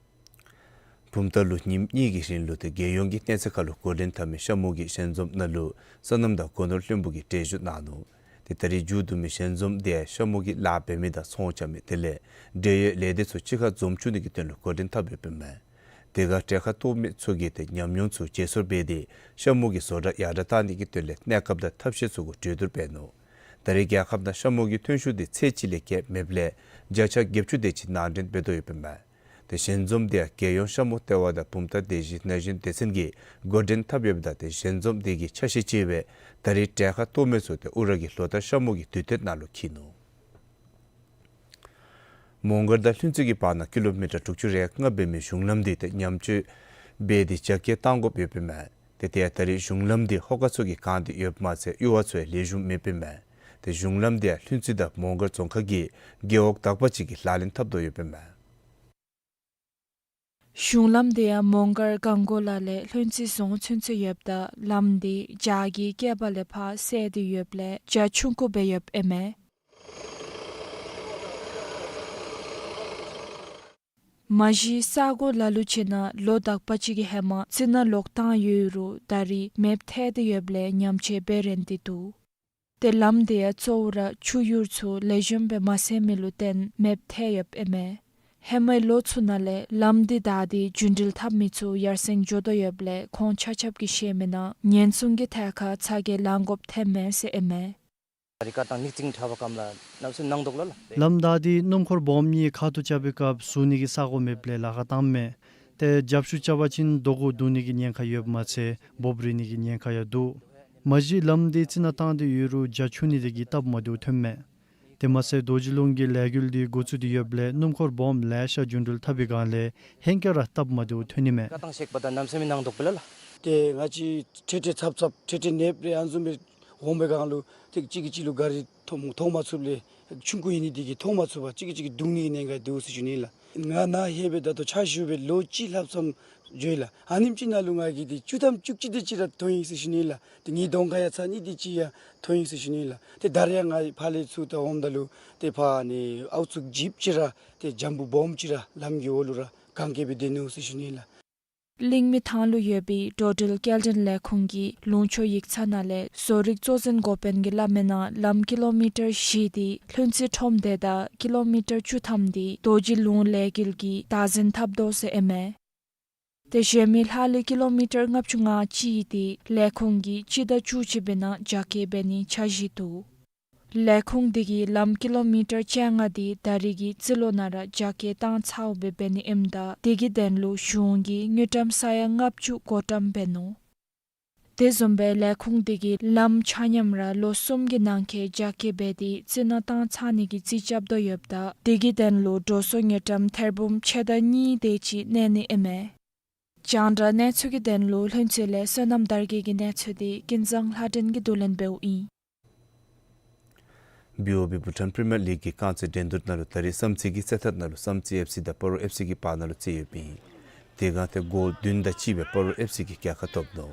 བུམ་ཐང་ལུ་ཉིནམ་གཉིས་ཀྱི་རིང་ལུ་ཏེ་རྒྱལ་ཡོངས་ཀྱི་གནས་ཚད་ཁར་ལུ་འགོ་འདྲེན་འཐབ་མི་ཤ་མུ་གི་ཞལ་འཛོམས་ནང་ལུ་སོ་ནམ་དང་སྒོ་ནོར་བློན་པོ་གིས་གྲལ་བཞུགས་གནང་ནུག། ཏེ་ད་རེས་མཇུག་བསྡུ་མི་ཞལ་འཛོམས་དེ་ཡང་ཤ་མུ་གི་ལཱ་འབད་མི་དང་ཚོང་རྐྱབ་མི་དེ་ལས་འབྲེལ་ཡོད་ལས་སྡེ་ཚུ་གཅིག་ཁར་འཛོམས་བཅུག་ནི་གི་དོན་ལུ་འགོ་འདྲེན་འཐབ་ཡོདཔ་ཨིན་མས། དེ་ཁར་གྲལ་ཁར་གཏོགས་མི་ཚུ་གིས་ཏེ་ཉམས་མྱོང་ཚུ་བརྗེ་སོར་འབད་དེ་ཤ་མུ་གི་བཟོ་གྲྭ་ཡར་དྲག་གཏང་ནི་གི་དོན་ལས་གནས་སྐབས་དང་ཐབས་ཤེས་ཚུ་གུ་གྲོས་བསྡུར་འབད་ནུག། ད་རེས་རྒྱལ་ཁབ་ནང་ཤ་མུ་གི་ཐོན་ཤུགས་དེ་ཚད་གཅིག་ལས་བརྒལ་མེདཔ་ལས་བརྒྱ་ཆ་བརྒྱད་ཅུ་དེ་ཅིག་ནང་འདྲེན་འབད་དོ་ཡོདཔ་ཨིན་མས། ཏེ་ཞལ་འཛོམས་དེ་ཡང་རྒྱལ་ཡོངས་ཤ་མུ་ལྟེ་བ་དང་བུམ་ཐང་སྡེ་བཞི་ན་གཞོན་སྡེ་ཚན་གྱིས་འགོ་འདྲེན་འཐབ་ཡོདཔ་ད་ཏེ་ཞལ་འཛོམས་དེ་གི་ཆ་ཤས་ཅིག་སྦེ་ད་རེས་གྲལ་ཁར་གཏོགས་མི་ཚུ་ཏེ་ཨུ་ར་གི་ལོ་ལྟར་ཤ་མུ་གི་དུས་སྟོན་ནང་ལུ་འཁྱིད་ནུག། མོང་སྒར་དང་ལྷུན་རྩེ་གི་བར་ན་ཀི་ལོ་མི་ཊར་དྲུག་ཅུ་རེ་ལྔ་འབད་མི་གཞུང་ལམ་དེ་ཏེ་ཉམས་བཅོས་འབད་དེ་རྒྱ་སྐྱེད་གཏང་དགོཔ་ཡོདཔ་ཨིན་མས། ཏེ་དེ་ཡང་ད་རེས་གཞུང་ལམ་དེ་ཧོ་ཀ་ཚུ་གི་སྒང་དེ་ཡོདཔ་མ་ཚད་གཡུར་བ་ཚུ་ཡང་ལེགས་ཤོམ་མེདཔ་ཨིན་མས། ཏེ་གཞུང་ལམ་དེ་ཡང་ལྷུན་རྩེ་དང་མོང་སྒར་རྫོང་ཁག་གི་རྒེད་འོག་དག་པ་ཅིག་གིས་ལག་ལེན་འཐབ་དོ་ཡོདཔ་ཨིན་མས། གཞུང་ལམ་དེ་ཡང་མོང་སྒར་གངས་སྐོར་ལ་ལས་ལྷུན་རྩེ་རྫོང་ཚུན་ཚོད་ཡོདཔ་ད་ལམ་དེ་རྒྱ་གི་བསྐལ་པ་ལས་ཕར་སེལ་ཏེ་ཡོདཔ་ལས་རྒྱ་ཆུང་ཀུ་སྦེ་ཡོདཔ་ཨིན་མས། མ་གཞི་ས་གོ་ལ་ལུ་ཅིག་ནང་ལོ་དག་པ་ཅིག་གི་ཧེ་མ་རྩི་ནག་ལོག་བཏང་ཡོད་རུང་ད་རེས་མེདཔ་ཐལ་ཏེ་ཡོདཔ་ལས་ཉམས་བཅོས་འབད་རན་ཏེ་འདུག། ཏེ་ལམ་དེ་ཡང་གཙོ་བོ་ར་ཆུ་གཡུར་ཚུ་ལེགས་ཤོམ་སྦེ་མ་སེལ་མི་ལུ་བརྟེན་མེདཔ་ཐལ་ཡོདཔ་ཨིན་མས། ཧེ་མའི་ལོ་ཚུ་ནང་ལས་ལམ་འདི་བདའ་སྟེ་རྒྱུན་འགྲུལ་འཐབ་མི་ཚུ་ཡར་སེང་འགྱོ་དོ་ཡོདཔ་ལས་ཁོང་ཆ་ཁྱབ་ཀྱིས་བཤད་མི་ནང་ཉེན་སྲུང་གི་ཐད་ཁར་ཚ་གྱང་ལང་དགོཔ་ཐོནམ་མས་ཟེར་ཨིན་མས། ད་རིས་བཀའ་བཏང་ནིག་ཙིང་དྲག་པ་གམ་ལ་གནམ་མེད་ས་མེད་གནང་དོ་ལགས། ལམ་བདའ་སྟེ་སྣུམ་འཁོར་སྦོམ་གཉིས་ཁ་ཐུག་རྐྱབ་པའི་སྐབས་ཟུར་ནི་གི་ས་སྒོ་མེདཔ་ལས་ལཱ་ཁག་བཏངམ་མས། ཏེ་རྒྱབ་བཤུད་རྐྱབ་པ་ཅིན་རྡོ་གུ་བརྡུང་ནི་གི་ཉེན་ཁ་ཡོདཔ་མ་ཚད་འབོབ་རིལ་ནི་གི་ཉེན་ཁ་ཡང་འདུག། མ་གཞི་ལམ་འདི་རྩི་ནག་བཏང་སྟེ་ཡོད་རུང་རྒྱ་ཆུང་ནི་དེ་གིས་སྟབས་མ་བདེཝ་ཐོནམ་མས། དེ་མ་ཚད་རྡོ་རྗེ་ལུང་གི་ལས་འགུལ་འདི་འགོ་བཙུགས་ཏེ་ཡོདཔ་ལས་སྣུམ་འཁོར་སྦོམ་ལེ་ཤ་རྒྱུན་འགྲུལ་འཐབ་པའི་སྒང་ལས་ཧེང་སྐལ་ར་སྟབས་མ་བདེཝ་ཐོན་ནི་མས། བཀའ་བཏང་བཤད་པ་ད་གནམ་མེད་ས་མེད་གནང་དོ་ལགས། ཏེ་ང་བཅས་ཁྲལ་ཁྲལ་ཚབ་ཚབ་ཁྲལ་ཁྲལ་ནེབ་རེ་ཨ་ནི་བཟུམ་སྦེ་འོང་པའི་སྒང་ལུ་ཏེ་གཅིག་གིས་གཅིག་ལུ་གཱ་རི་མཐོང་མཐོང་མ་ཚུགསཔ་ལས་ཆུང་ཀུ་ཨིན་ནི་དེ་གིས་མཐོང་མ་ཚུགས་པར་གཅིག་གིས་གཅིག་བརྡུང་ནི་གི་ཉེན་ཁ་འདུག་ཟེར་ཞུ་ནི་ལགས། ང་ནཱ་ལྷོད་སྦེ་ད་ལྟོ་ཕྱག་ཞུ་སྦེ་ལོ་གཅིག་ལྷགཔ་ཙམ་འགྱོ་ཡི་ལགས། ཨ་ནེམ་ཅིག་ནང་ལུ་ང་གིས་ཏེ་བཅུ་ཐམ་བཅུ་གཅིག་དེ་ཅིག་ར་མཐོང་ཡི་ཟེར་ཞུ་ནི་ལགས། ཏེ་ངེའི་གདོང་ཁར་ཡང་ཚར་གཉིས་དེ་ཅིག་ཡང་མཐོང་ཡི་ཟེར་ཞུ་ནི་ལགས། ཏེ་ད་རེས་ཡང་ང་ཕར་ལས་ཚུར་ད་འོངམ་ད་ལུ་ཏེ་ཕར་ནི་ཨའུ་ཚུགས་ཇིབ་ཅིག་ར་ཏེ་ཇམ་བུ་སྦོམ་ཅིག་ར་ལམ་གྱི་འོག་ལུ་ར་གན་རྐྱལ་སྦེ་སྡོད་ནུག་ཟེར་ཞུ་ནི་ལགས། གླིང་མི་ཐང་ལུ་ཡོད་པའི་འགྲོ་འགྲུལ་སྐྱེལ་འདྲེན་ལས་ཁུངས་ཀྱི་ལུང་ཕྱོགས་ཡིག་ཚང་ནང་ལས་བཟོ་རིག་གཙོ་འཛིན་འགོ་དཔོན་གྱིས་སླབ་མི་ནང་ལམ་ཀི་ལོ་མི་ཊར་བཞི་དེ་ལྷུན་རྩེ་ཁྲོམ་སྡེ་དང་ཀི་ལོ་མི་ཊར་བཅུ་ཐམ་དེ་རྡོ་རྗེ་ལུང་ལས་འགུལ་གྱིས་བདག་འཛིན་འཐབ་དོ་ཟེར་ཨིན་མས། དེ་གཞན་མི་ལྷག་ལུས་ཀི་ལོ་མི་ཊར་ལྔ་བཅུ་ང་གཅིག་དེ་ལས་ཁུངས་ཀྱིས་སྤྱི་ཟླ་བཅུ་གཅིག་པའི་ནང་རྒྱ་སྐྱེད་འབད་ནིའི་འཆར་གཞི་འདུག། ལས་ཁུངས་དེ་གིས་ལམ་ཀི་ལོ་མི་ཊར་བཅོ་ལྔ་དེ་ད་རེས་ཀྱི་རྩིས་ལོ་ནང་ར་རྒྱ་སྐྱེད་བཏང་ཚརཝ་སྦེ་འབད་ནི་ཨིནམ་ད་དེ་གི་དོན་ལུ་གཞུང་གིས་དངུལ་ཀྲམ་ས་ཡ་ལྔ་བཅུ་བགོ་བཀྲམ་འབད་ནུག། དེ་བཟུམ་སྦེ་ལས་ཁུངས་དེ་གིས་ལམ་ཆ་མཉམ་ར་ལོ་གསུམ་གྱི་ནང་འཁོད་རྒྱ་སྐྱེད་འབད་དེ་རྩི་ནག་བཏང་ཚར་ནི་གི་རྩིས་རྐྱབ་དོ་ཡོདཔ་ད་དེ་གི་དོན་ལུ་འགྲོ་སོང་དངུལ་ཀྲམ་ཐེར་འབུམ་ཕྱེད་དང་གཉིས་དེ་ཅིག་གནས་ནི་ཨིན་མས། རྒྱང་བསྒྲགས་གནས་ཚུལ་གྱི་དོན་ལུ་ལྷུན་རྩེ་ལས་བསོད་ནམས་དར་རྒྱས་ཀྱི་གནས་ཚུལ་དེ་ཀུན་བཟང་ལྷ་སྒྲོན་གྱིས་བསྡུ་ལེན་འབདཝ་ཨིན། བི་ཨོ་བི་བྷུ་ཊཱན་པི་རི་མི་ཡར་ལིག་གི་རྐང་རྩེད་འགྲན་བསྡུར་ནང་ལུ་ད་རིས་བསམ་རྩེ་གིས་རྩེད་ཐང་ནང་ལུ་བསམ་རྩེ་ཨེཕ་སི་དང་སྤ་རོ་ཨེཕ་སི་གི་བར་ན་ལུ་རྩེད་ཡོདཔ་ཨིན། དེ་སྒང་ཏེ་གོལ་བདུན་དང་གཅིག་སྦེ་སྤ་རོ་ཨེཕ་སི་གིས་རྒྱལ་ཁ་ཐོབ་ནུག།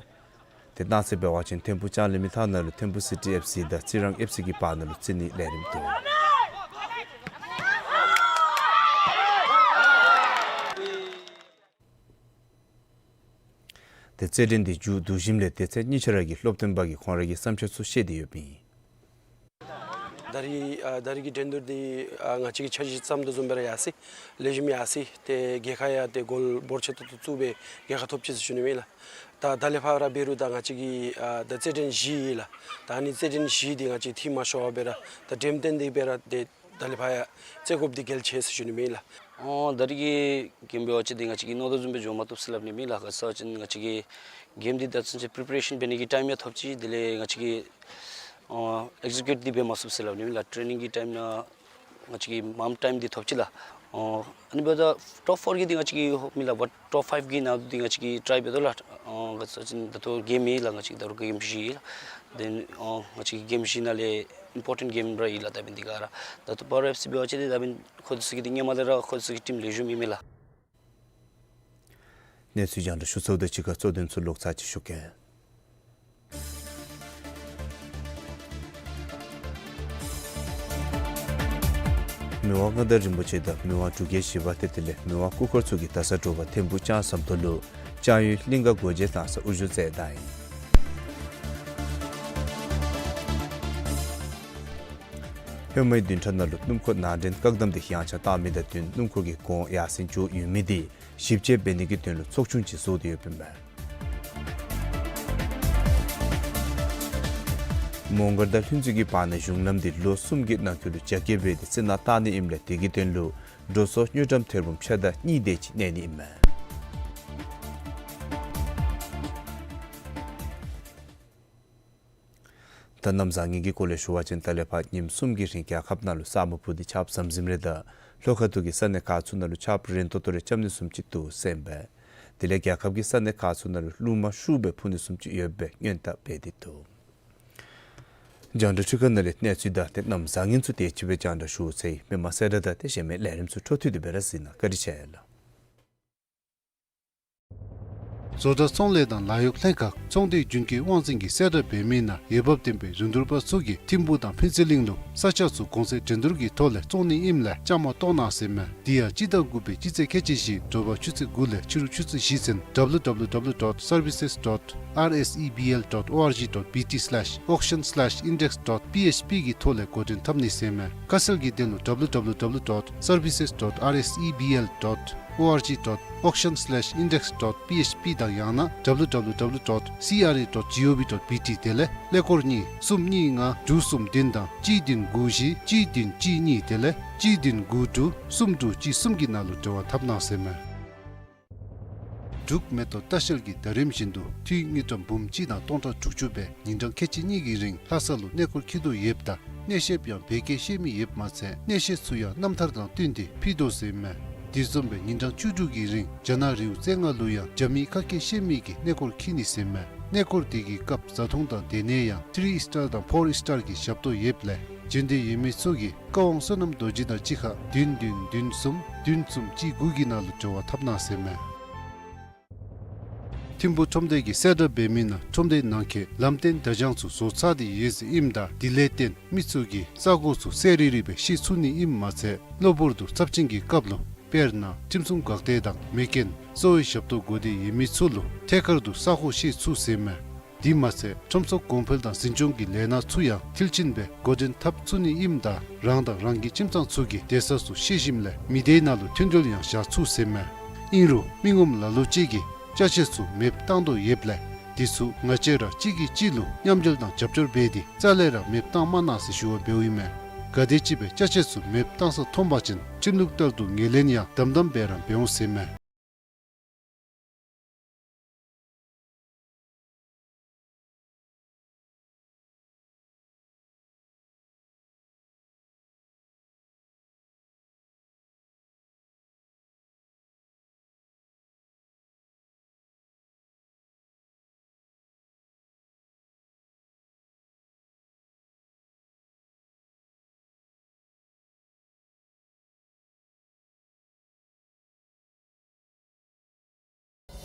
ཏེ་གནངས་ཚེ་འབད་བ་ཅིན་ཐིམ་ཕུག་ལྕང་གླིང་མི་ཐང་ནང་ལུ་ཐིམ་ཕུག་སི་ཊི་ཨེཕ་སི་དང་རྩི་རང་ཨེཕ་སི་གི་བར་ན་ལུ་རྩེད་ནིའི་ལས་རིམ་འདུག། ཏེ་རྩེད་འགྲན་འདི་མཇུག་བསྡུ་ཞིནམ་ལས་ཏེ་ཚེ་གཉིས་ཆ་ར་གི་སློབ་སྟོན་པ་གིས་ཁོང་ར་གི་བསམ་འཆར་ཚུ་བཤད་དེ་ཡོདཔ་ཨིན། ད་རིས་ཨ་ད་རིས་ཀྱི་འགྲན་བསྡུར་འདི་ཨ་ང་བཅས་ཀྱིས་འཆར་གཞི་བརྩམ་དོ་བཟུམ་སྦེ་ར་ཡར་སོ་ཡི། ལེགས་ཤོམ་ཡར་སོ་ཡི། ཏེ་རྒྱལ་ཁ་ཡང་ཏེ་གོལ་འབོར་ཆེ་ཏོག་ཏོ་བཙུགས་སྦེ་རྒྱལ་ཁ་ཐོབ་ཅི་ཟེར་ཞུ་ནི་མས་ལགས། ད་ད་ལས་ཕར་ར་འབད་རུང་ད་ང་བཅས་ཀྱི་ཨ་ད་རྩེད་འགྲན་བཞི་ཡོད་ལགས། ད་ཨ་ནི་རྩེད་འགྲན་བཞི་འདི་ང་བཅས་ཐེ་མ་ཤོར་བར་སྦེ་ར་ད་འགྲེམས་སྟོན་འདི་སྦེ་ར་ཏེ་ད་ལས་ཕར་ཡང་རྩེད་དགོཔ་འདི་གལ་ཆེ་ཟེར་ཞུ་ནི་མས་ལགས། ཨོ་ད་རིས་ཀྱི་གེམ་འབད་བ་ཅིན་འདི་ང་བཅས་ཀྱིས་མནོ་དོ་བཟུམ་སྦེ་འགྱོ་མ་བཏུབ་ཟེར་སླབ་ནི་མས་ལགས། ག་ཅི་ཟེར་བ་ཅིན་ང་བཅས་ཀྱིས་གེམ་འདི་ད་ཚུན་ཚོད་པི་རི་པ་རེ་ཤཱན་འབད་ནི་གི་ཊའིམ་ཡང་ཐོབ་ཅི། དེ་ལས་ང་བཅས་ཀྱིས་ཨོ་ཨེག་ཟི་ཀིའུཊ་འདི་འབད་མ་ཚུགས་ཟེར་སླབ་ནི་མས་ལགས། ཊེ་ནིང་གི་ཊའིམ་ནང་ང་བཅས་ཀྱིས་མངམ་ཊའིམ་འདི་ཐོབ་ཅི་ལགས། ཨོ་ཨ་ནི་འབདཝ་ད་ཊོཔ་ཕོར་གི་འདི་ང་བཅས་ཀྱི་ཧོཔ་མེད་ལགས། བཊ་ཊོཔ་ཕའིབ་གི་ནང་འདི་ང་བཅས་ཀྱིས་ཊའི་འབད་དོ་ལགས། ཨོ་ག་ཅི་ཟེར་བ་ཅིན་ད་ལྟོ་གེམ་ཡོད་ལགས། ང་བཅས་ཀྱི་ད་རུང་གེམ་བཞི་ཡོད་ལགས། དེན་ཨོ་ང་བཅས་ཀྱི་གེམ་བཞི་ནང་ལས་ཨིམ་པོར་ཊེནཊ་གེམ་ར་ཡོད་ལགས། ད་འབདན་འདི་ག་ར་ད་ལྟོ་སྤ་རོ་ཨེཕ་སི་འབད་བ་ཅིན་འདི་ད་འབདན་ཁོ་ཚུ་གིས་འདི་སྔོན་མ་ལས་ར་ཁོ་ཚུ་གི་ཊིམ་ལེགས་ཤོམ་ཨིན་མས་ལགས། གནས་ཚུལ་རྒྱང་བསྒྲགས་ཞུ་ཚརཝ་དང་གཅིག་ཁར་གཙོ་དོན་ཚུ་ལོག་ཚར་ཅིག་ཞུ་གེ། མི་དབང་མངའ་བདག་རིན་པོ་ཆེ་དང་མི་དབང་འབྲུག་རྒྱལ་བཞི་པ་དེ་དེ་ལས་མི་དབང་སྐུ་འཁོར་ཚུ་གིས་ད་ས་དྲོ་པ་ཐིམ་ཕུག་ལྕང་ཟམ་ཏོག་ལུ་ལྕང་ཡུལ་གླིང་ག་སྒོ་འབྱེད་གནང་སར་དབུ་བཞུགས་མཛད་གནང་ཡི། ཧེ་མའི་བདུན་ཕྲག་ནང་ལུ་སྣུམ་འཁོར་ནང་འདྲེན་བཀག་དམ་དེ་ཡངས་ཆག་བཏང་མི་དང་བསྟུན་སྣུམ་འཁོར་གྱི་གོང་ཡར་སེང་འགྱོ་ཡོད་མི་དེ་ཞིབ་དཔྱད་འབད་ནི་གི་དོན་ལུ་ཚོགས་ཆུང་ཅིག་བཟོ་སྟེ་ཡོདཔ་ཨིན་མས། མོང་སྒར་དང་ལྷུན་རྩེ་གི་བར་ན་གཞུང་ལམ་འདི་ལོ་གསུམ་གྱི་ནང་འཁོད་ལུ་རྒྱ་སྐྱེད་འབད་དེ་རྩི་ནག་བཏང་ནི་ཨིནམ་ལས་དེ་གི་དོན་ལུ་འགྲོ་སོང་དངུལ་ཀྲམ་ཐེར་འབུམ་ཕྱེད་དང་གཉིས་དེ་ཅིག་གནས་ནི་ཨིན་མས། ད་གནམ་བཟང་ངན་གྱི་སྐོར་ལས་ཞུ་བ་ཅིན་ད་ལས་ཕར་ཉིནམ་གསུམ་གྱི་རིང་རྒྱལ་ཁབ་ནང་ལུ་ས་སྨུག་ཕུབ་སྟེ་ཆརཔ་ཟམ་ཟིམ་རེ་དང་ལྷོ་ཁ་ཐུག་གི་ས་གནས་ཁག་ཚུ་ནང་ལུ་ཆརཔ་རན་ཏོག་ཏོ་རེ་རྐྱབ་ནི་བཟུམ་ཅིག་འདུག་ཟེར་ཨིན་པས། དེ་ལས་རྒྱལ་ཁབ་ཀྱི་ས་གནས་ཁག་ཚུ་ནང་ལུ་རླུང་མ་ཤུགས་སྦེ་འཕུ་ནི་བཟུམ་ཅིག་ཡོད་པའི་སྔོན་བརྡ་འབད་དེ་འདུག། རྒྱང་བསྒྲགས་འཕྲུལ་ཁང་ནང་ལས་གནས་ཚུལ་དང་ཏེ་གནམ་བཟང་ངན་ཚུ་དེ་ཅིག་སྦེ་རྒྱང་བསྒྲགས་ཞུ་ཚར་ཡི། མི་མང་གསལ་བསྒྲགས་དང་ཏེ་གཞན་མི་ལས་རིམ་ཚུ་འཕྲོ་མཐུད་དེ་སྦེ་ར་གཟིགས་གནང་། བཀའ་དྲིན་ཆེ་ལགས། བཟོ་གྲྭ་ཚོང་ལས་དང་ལཱ་གཡོག་ལྷན་ཁག་ཚོང་སྡེ་རྒྱུན་སྐྱོང་དབང་འཛིན་གྱིས་གསལ་བསྒྲགས་འབད་མི་ནང་འོས་འབབ་ལྡན་པའི་རིན་བསྡུར་པ་ཚུ་གིས་ཐིམ་ཕུག་དང་ཕུན་ཚོགས་གླིང་ལུ་ས་ཆ་ཚུ་གོང་ཚད་འགྲན་བསྡུར་གྱི་ཐོག་ལས་བཙོང་ནི་ཨིནམ་ལས་བཅའ་མར་གཏོགས་གནང་ཟེར་མས། དེ་ཡང་སྤྱི་ཟླ་དགུ་པའི་སྤྱི་ཚེས་ཁལ་གཅིག་བཞི་དྲོ་པ་ཆུ་ཚོད་དགུ་ལས་ཕྱི་རུ་ཆུ་ཚོད་བཞི་ཚུན་W W W dot services dot R S E B L dot org dot B T slash auction slash index dot P H P གི་ཐོག་ལས་འགོ་འདྲེན་འཐབ་ནི་ཟེར་མས། ཁ་གསལ་གྱི་དོན་ལུ་W W W dot services dot R S E B L dot org dot auction slash index dot P H P དང་ཡང་ན་W W W dot C R A dot gov dot B T དེ་ལས་ཀླད་ཀོར་གཉིས་གསུམ་གཉིས་ལྔ་དྲུག་གསུམ་བདུན་དང་གཅིག་བདུན་དགུ་བཞི་གཅིག་བདུན་གཅིག་གཉིས་དེ་ལས་གཅིག་བདུན་དགུ་དྲུག་གསུམ་དྲུག་གཅིག་གསུམ་གྱི་ནང་ལུ་འབྲེལ་བ་འཐབ་གནང་ཟེར་མས། འབྲུག་མེ་ཏོག་ལྟ་བཤལ་གྱིས་ད་རིམ་བཞིན་དུ་འཐུས་དངུལ་ཀྲམ་འབུམ་གཅིག་དང་སྟོང་ཕྲག་དྲུག་ཅུ་སྦེ་ཉིན་གྲངས་ཁལ་གཅིག་གཉིས་ཀྱི་རིང་ལྷ་ས་ལུ་གནས་སྐོར་འཁྱིད་དོ་ཡོདཔ་ད་གནས་བཤདཔ་ཡང་བོད་སྐད་ཤེས་མི་ཡོདཔ་མ་ཚད་གནས་བཤད་ཚུ་ཡང་རྣམ་ཐར་དང་བསྟུན་ཏེ་ཕུལ་དོ་ཟེར་མས། དེ་བཟུམ་སྦེ་ཉིན་གྲངས་བཅུ་དྲུག་གི་རིང་རྒྱ་ནག་རི་བོ་རྩེ་ལྔ་ལུ་ཡང་རྒྱ་མིའི་ཁ་སྐད་ཤེས་མི་གིས་གནས་སྐོར་འཁྱིད་ནི་ཟེར་མས། གནས་སྐོར་དེ་གི་སྐབས་བཟའ་འཐུང་དང་སྡོད་གནས་ཡང་ཐི་རི་ཨིས་ཊར་དང་ཕོར་ཨིས་ཊར་གྱི་ཞབས་ཏོག་ཡོདཔ་ལས་བྱོན་འདོད་ཡོད་མི་ཚུ་གིས་བཀའ་དབང་བསོད་ནམས་རྡོ་རྗེ་དང་གཅིག་ཁར་བདུན་བདུན་བདུན་གསུམ་བདུན་གསུམ་གཅིག་དགུ་གི་ནང་ལུ་འབྲེལ་བ་འཐབ་གནང་ཟེར་མས། ཐིམ་ཕུག་ཁྲོམ་སྡེ་གིས་གསལ་བསྒྲགས་འབད་མི་ནང་ཁྲོམ་སྡེ་ནང་འཁོད་ལམ་སྟོན་བརྡ་བྱང་ཚུ་བཟོ་ཚར་ཏེ་ཡོད་ཟེར་ཨིནམ་ད་དེ་ལས་བརྟེན་མི་ཚུ་གིས་ས་གོ་ཚུ་གསལ་རི་རི་སྦེ་ཤེས་ཚུགས་ནི་ཨིནམ་མ་ཚད་གློ་བུར་དུ་ཚབས་ཆེན་གྱི་སྐབས་ལུ་དཔེར་ན་ཁྲིམས་སྲུང་འགག་སྡེ་དང་མེ་རྐྱེན་གསོ་བའི་ཞབས་ཏོག་དགོ་སྟེ་ཡོད་མི་ཚུ་ལུ་ཐད་ཀར་དུ་ས་གོ་ཤེས་ཚུགས་ཟེར་མས། དེ་མ་ཚད་ཁྲོམ་ཚོགས་གོང་འཕེལ་དང་འཛིན་སྐྱོང་གི་ལས་སྣ་ཚུ་ཡང་མཐིལ་ཕྱིན་སྦེ་འགོ་འདྲེན་འཐབ་ཚུགས་ནི་ཨིནམ་ད་རང་དང་རང་གི་ཁྱིམ་ཚང་ཚུ་གི་སྡོད་ས་ཚུ་ཤེས་ཞིནམ་ལས་མི་སྡེའི་ནང་ལུ་མཐུན་སྒྲིལ་ཡང་བཞག་ཚུགས་ཟེར་མས། ཨིན་རུང་མི་ངོམ་ལ་ལུ་ཅིག་གིས་ཅ་ཆས་ཚུ་མེདཔ་བཏང་དོ་ཡོདཔ་ལས་དེ་ཚུ་ང་བཅས་ར་གཅིག་གིས་གཅིག་ལུ་མཉམ་འབྲེལ་དང་རྒྱབ་སྐྱོར་འབད་དེ་རྩ་ལས་ར་མེདཔ་བཏང་མ་གནང་ཟེར་ཞུ་བ་འབདཝ་ཨིན་མས། ག་དེམ་ཅིག་སྦེ་ཅ་ཆས་ཚུ་མེདཔ་བཏང་ས་མཐོང་པ་ཅིན་ཁྲིམས་ལུགས་ལྟར་དུ་ངོས་ལེན་ཡང་དམ་དམ་སྦེ་ར་འབད་འོང་ཟེར་མས།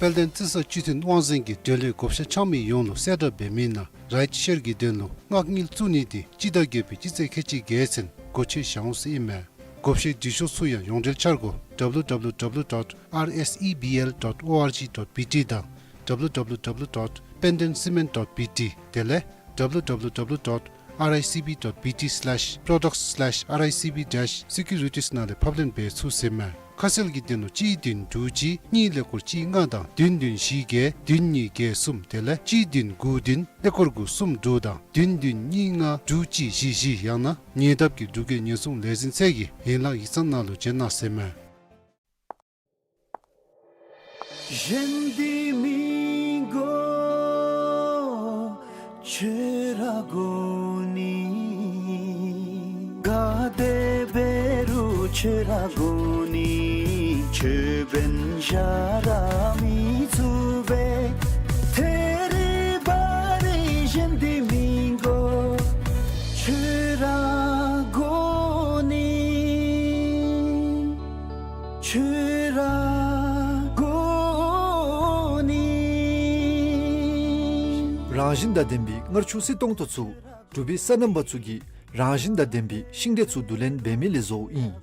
དཔལ་ལྡན་རྩི་ས་སྤྱི་མཐུན་དབང་འཛིན་གྱིས་འབྲེལ་ཡོད་བགོ་བཤའ་འཆང་མི་ཡོངས་ལུ་གསལ་བསྒྲགས་འབད་མི་ནང་རའིཊ་ཤེར་གྱི་དོན་ལུ་མངགས་དངུལ་བཙུགས་ནི་དེ་སྤྱི་ཟླ་བརྒྱད་པའི་སྤྱི་ཚེས་ཁལ་གཅིག་བརྒྱད་ཚུན་སྒོ་ཕྱེ་བཞག་འོང་ཟེར་ཨིན་མས། བགོ་བཤའི་འབྲི་ཤོག་ཚུ་ཡང་ཡོངས་འབྲེལ་འཆར་སྒོ་W W W dot R S E B L dot org dot B T དང་W W W dot pendenscement dot B T དེ་ལས་W W W dot R I C B dot B T slash products slash R I C B dash securities ནང་ལས་ཕབ་ལེན་འབད་ཚུགས་ཟེར་མས། ཁ་གསལ་གྱི་དོན་ལུ་གཅིག་བདུན་དྲུག་གཅིག་གཉིས་ཀླད་ཀོར་གཅིག་ལྔ་དང་བདུན་བདུན་བཞི་བརྒྱད་བདུན་གཉིས་བརྒྱད་གསུམ་དེ་ལས་གཅིག་བདུན་དགུ་བདུན་ཀླད་ཀོར་དགུ་གསུམ་དྲུག་དང་བདུན་བདུན་གཉིས་ལྔ་དྲུག་གཅིག་བཞི་བཞི་ཡང་ན་ཉེ་འདབས་ཀྱི་འབྲུག་རྒྱལ་ཉེན་སྲུང་ལས་འཛིན་ཚད་ཀྱི་ཡན་ལག་ཡིག་ཚང་ནང་ལུ་བྱོན་གནང་ཟེར་མས། གཞན་འདི་མི་དགོ་ཁྱོད་ར་དགོ་ནི། ག་དེ་འབད་རུང་ཁྱོད་ར་དགོ་ནི། ཁྱོད་འབདན་གཞན་ར་མི་ཚུགས་པས། ཐད་རི་བ་རི་གཞན་འདི་མི་དགོ་ཁྱོད་ར་དགོ་ནི། ཁྱོད་ར་དགོ་ནི། རང་བཞིན་དང་ལྡན་པའི་མངར་ཆུ་བསིལ་ཏོང་ཏོ་ཚུ་འབྲུག་པའི་སོ་ནམ་པ་ཚུ་གིས་རང་བཞིན་དང་ལྡན་པའི་ཤིང་འབྲས་ཚུ་བསྡུ་ལེན་འབད་མི་ལས་བཟོཝ་ཨིན།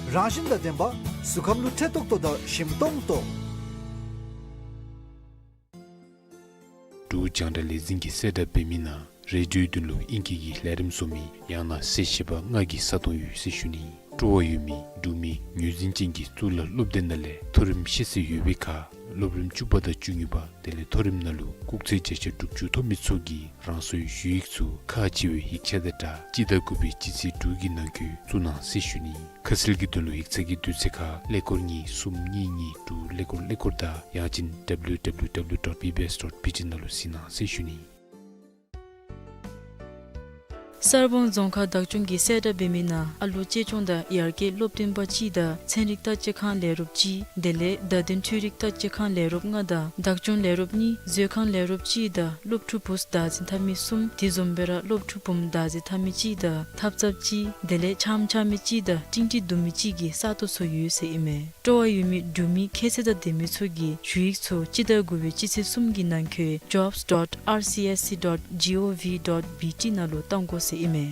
རང་བཞིན་དང་ལྡན་པ་གཟུགས་ཁམས་ལུ་ཁྲེག་ཏོག་ཏོ་དང་ཞིམ་ཏོང་ཏོ། འབྲུག་རྒྱང་བསྒྲགས་ལས་འཛིན་གྱིས་གསལ་བསྒྲགས་འབད་མི་ནང་རེ་ཌིའོའི་དོན་ལུ་ཨིང་སྐད་ཀྱི་ལས་རིམ་བཟོ་མི་ཡང་ན་གསལ་བཤད་པ་ལྔ་གི་ས་སྟོང་ཡོད་ཟེར་ཞུ་ནི། སྤྲོ་བ་ཡོད་མི་འབྲུག་མི་ངོས་འཛིན་ཅན་གྱི་གཙུག་ལག་སློབ་སྡེ་ནང་ལས་མཐོ་རིམ་ཤེས་ཚད་ཡོད་པའི་ཁར་སློབ་རིམ་བཅུ་པ་དང་བཅུ་གཉིས་པ་དེ་ལས་མཐོ་རིམ་ནང་ལུ་སྐུགས་ཚད་བརྒྱ་ཆ་དྲུག་ཅུ་ཐོབ་མི་ཚུ་གིས་རང་སོའི་ཞུ་ཡིག་ཚུ་ཁག་ཆེ་བའི་ཡིག་ཆ་དང་སྦྲགས་སྤྱི་ཟླ་དགུ་པའི་སྤྱི་ཚེས་དྲུག་གི་ནང་འཁོད་བཙུགས་གནང་ཟེར་ཞུ་ནི། ཁ་གསལ་གྱི་དོན་ལུ་ཡིག་ཚང་གི་དུས་ཚོད་ཁར་ཀླད་ཀོར་གཉིས་གསུམ་གཉིས་གཉིས་དྲུག་ཀླད་ཀོར་ཀླད་ཀོར་དང་ཡང་ཅིན་W W W dot B B S dot B T ནང་ལུ་གཟིགས་གནང་ཟེར་ཞུ་ནི། གསར་སྤང་རྫོང་ཁག་བདག་སྐྱོང་གིས་གསལ་བསྒྲགས་འབད་མི་ནང་ཨ་ལོ་གཅེས་སྐྱོང་དང་ཡར་རྒྱས་སློབ་སྟོན་པ་གཅིག་དང་ཚན་རིག་བརྟག་དཔྱད་ཁང་ལས་རོགསཔ་གཅིག་དེ་ལས་བརྡ་དོན་འཕྲུལ་རིག་བརྟག་དཔྱད་ཁང་ལས་རོགསཔ་ལྔ་དང་བདག་སྐྱོང་ལས་རོགསཔ་གཉིས་མཛོད་ཁང་ལས་རོགསཔ་གཅིག་དང་སློབ་ཕྲུག་བུཚ་བདག་འཛིན་འཐབ་མི་གསུམ་དེ་བཟུམ་སྦེ་ར་སློབ་ཕྲུག་བུམོ་བདག་འཛིན་འཐབ་མི་གཅིག་དང་ཐབ་ཚངཔ་གཅིག་དེ་ལས་ཕྱགམ་འཕྱག་མི་གཅིག་དང་ཀྲིང་ཀྲིང་བརྡུང་མི་གཅིག་གིས་ས་སྟོང་བཟོ་ཡོད་ཟེར་ཨིན་མས། སྤྲོ་བ་ཡོད་མི་འབྲུག་མི་ཁྱད་ཚད་དང་ལྡན་མི་ཚུ་གིས་ཞུ་ཡིག་ཚུ་སྤྱི་ཟླ་དགུ་པའི་སྤྱི་ཚེས་གསུམ་གྱི་ནང་འཁོད་jobs dot R C S C dot G O V dot B T ནང་ལུ་བཏང་དགོ་ཟེར་ཨིན་མས།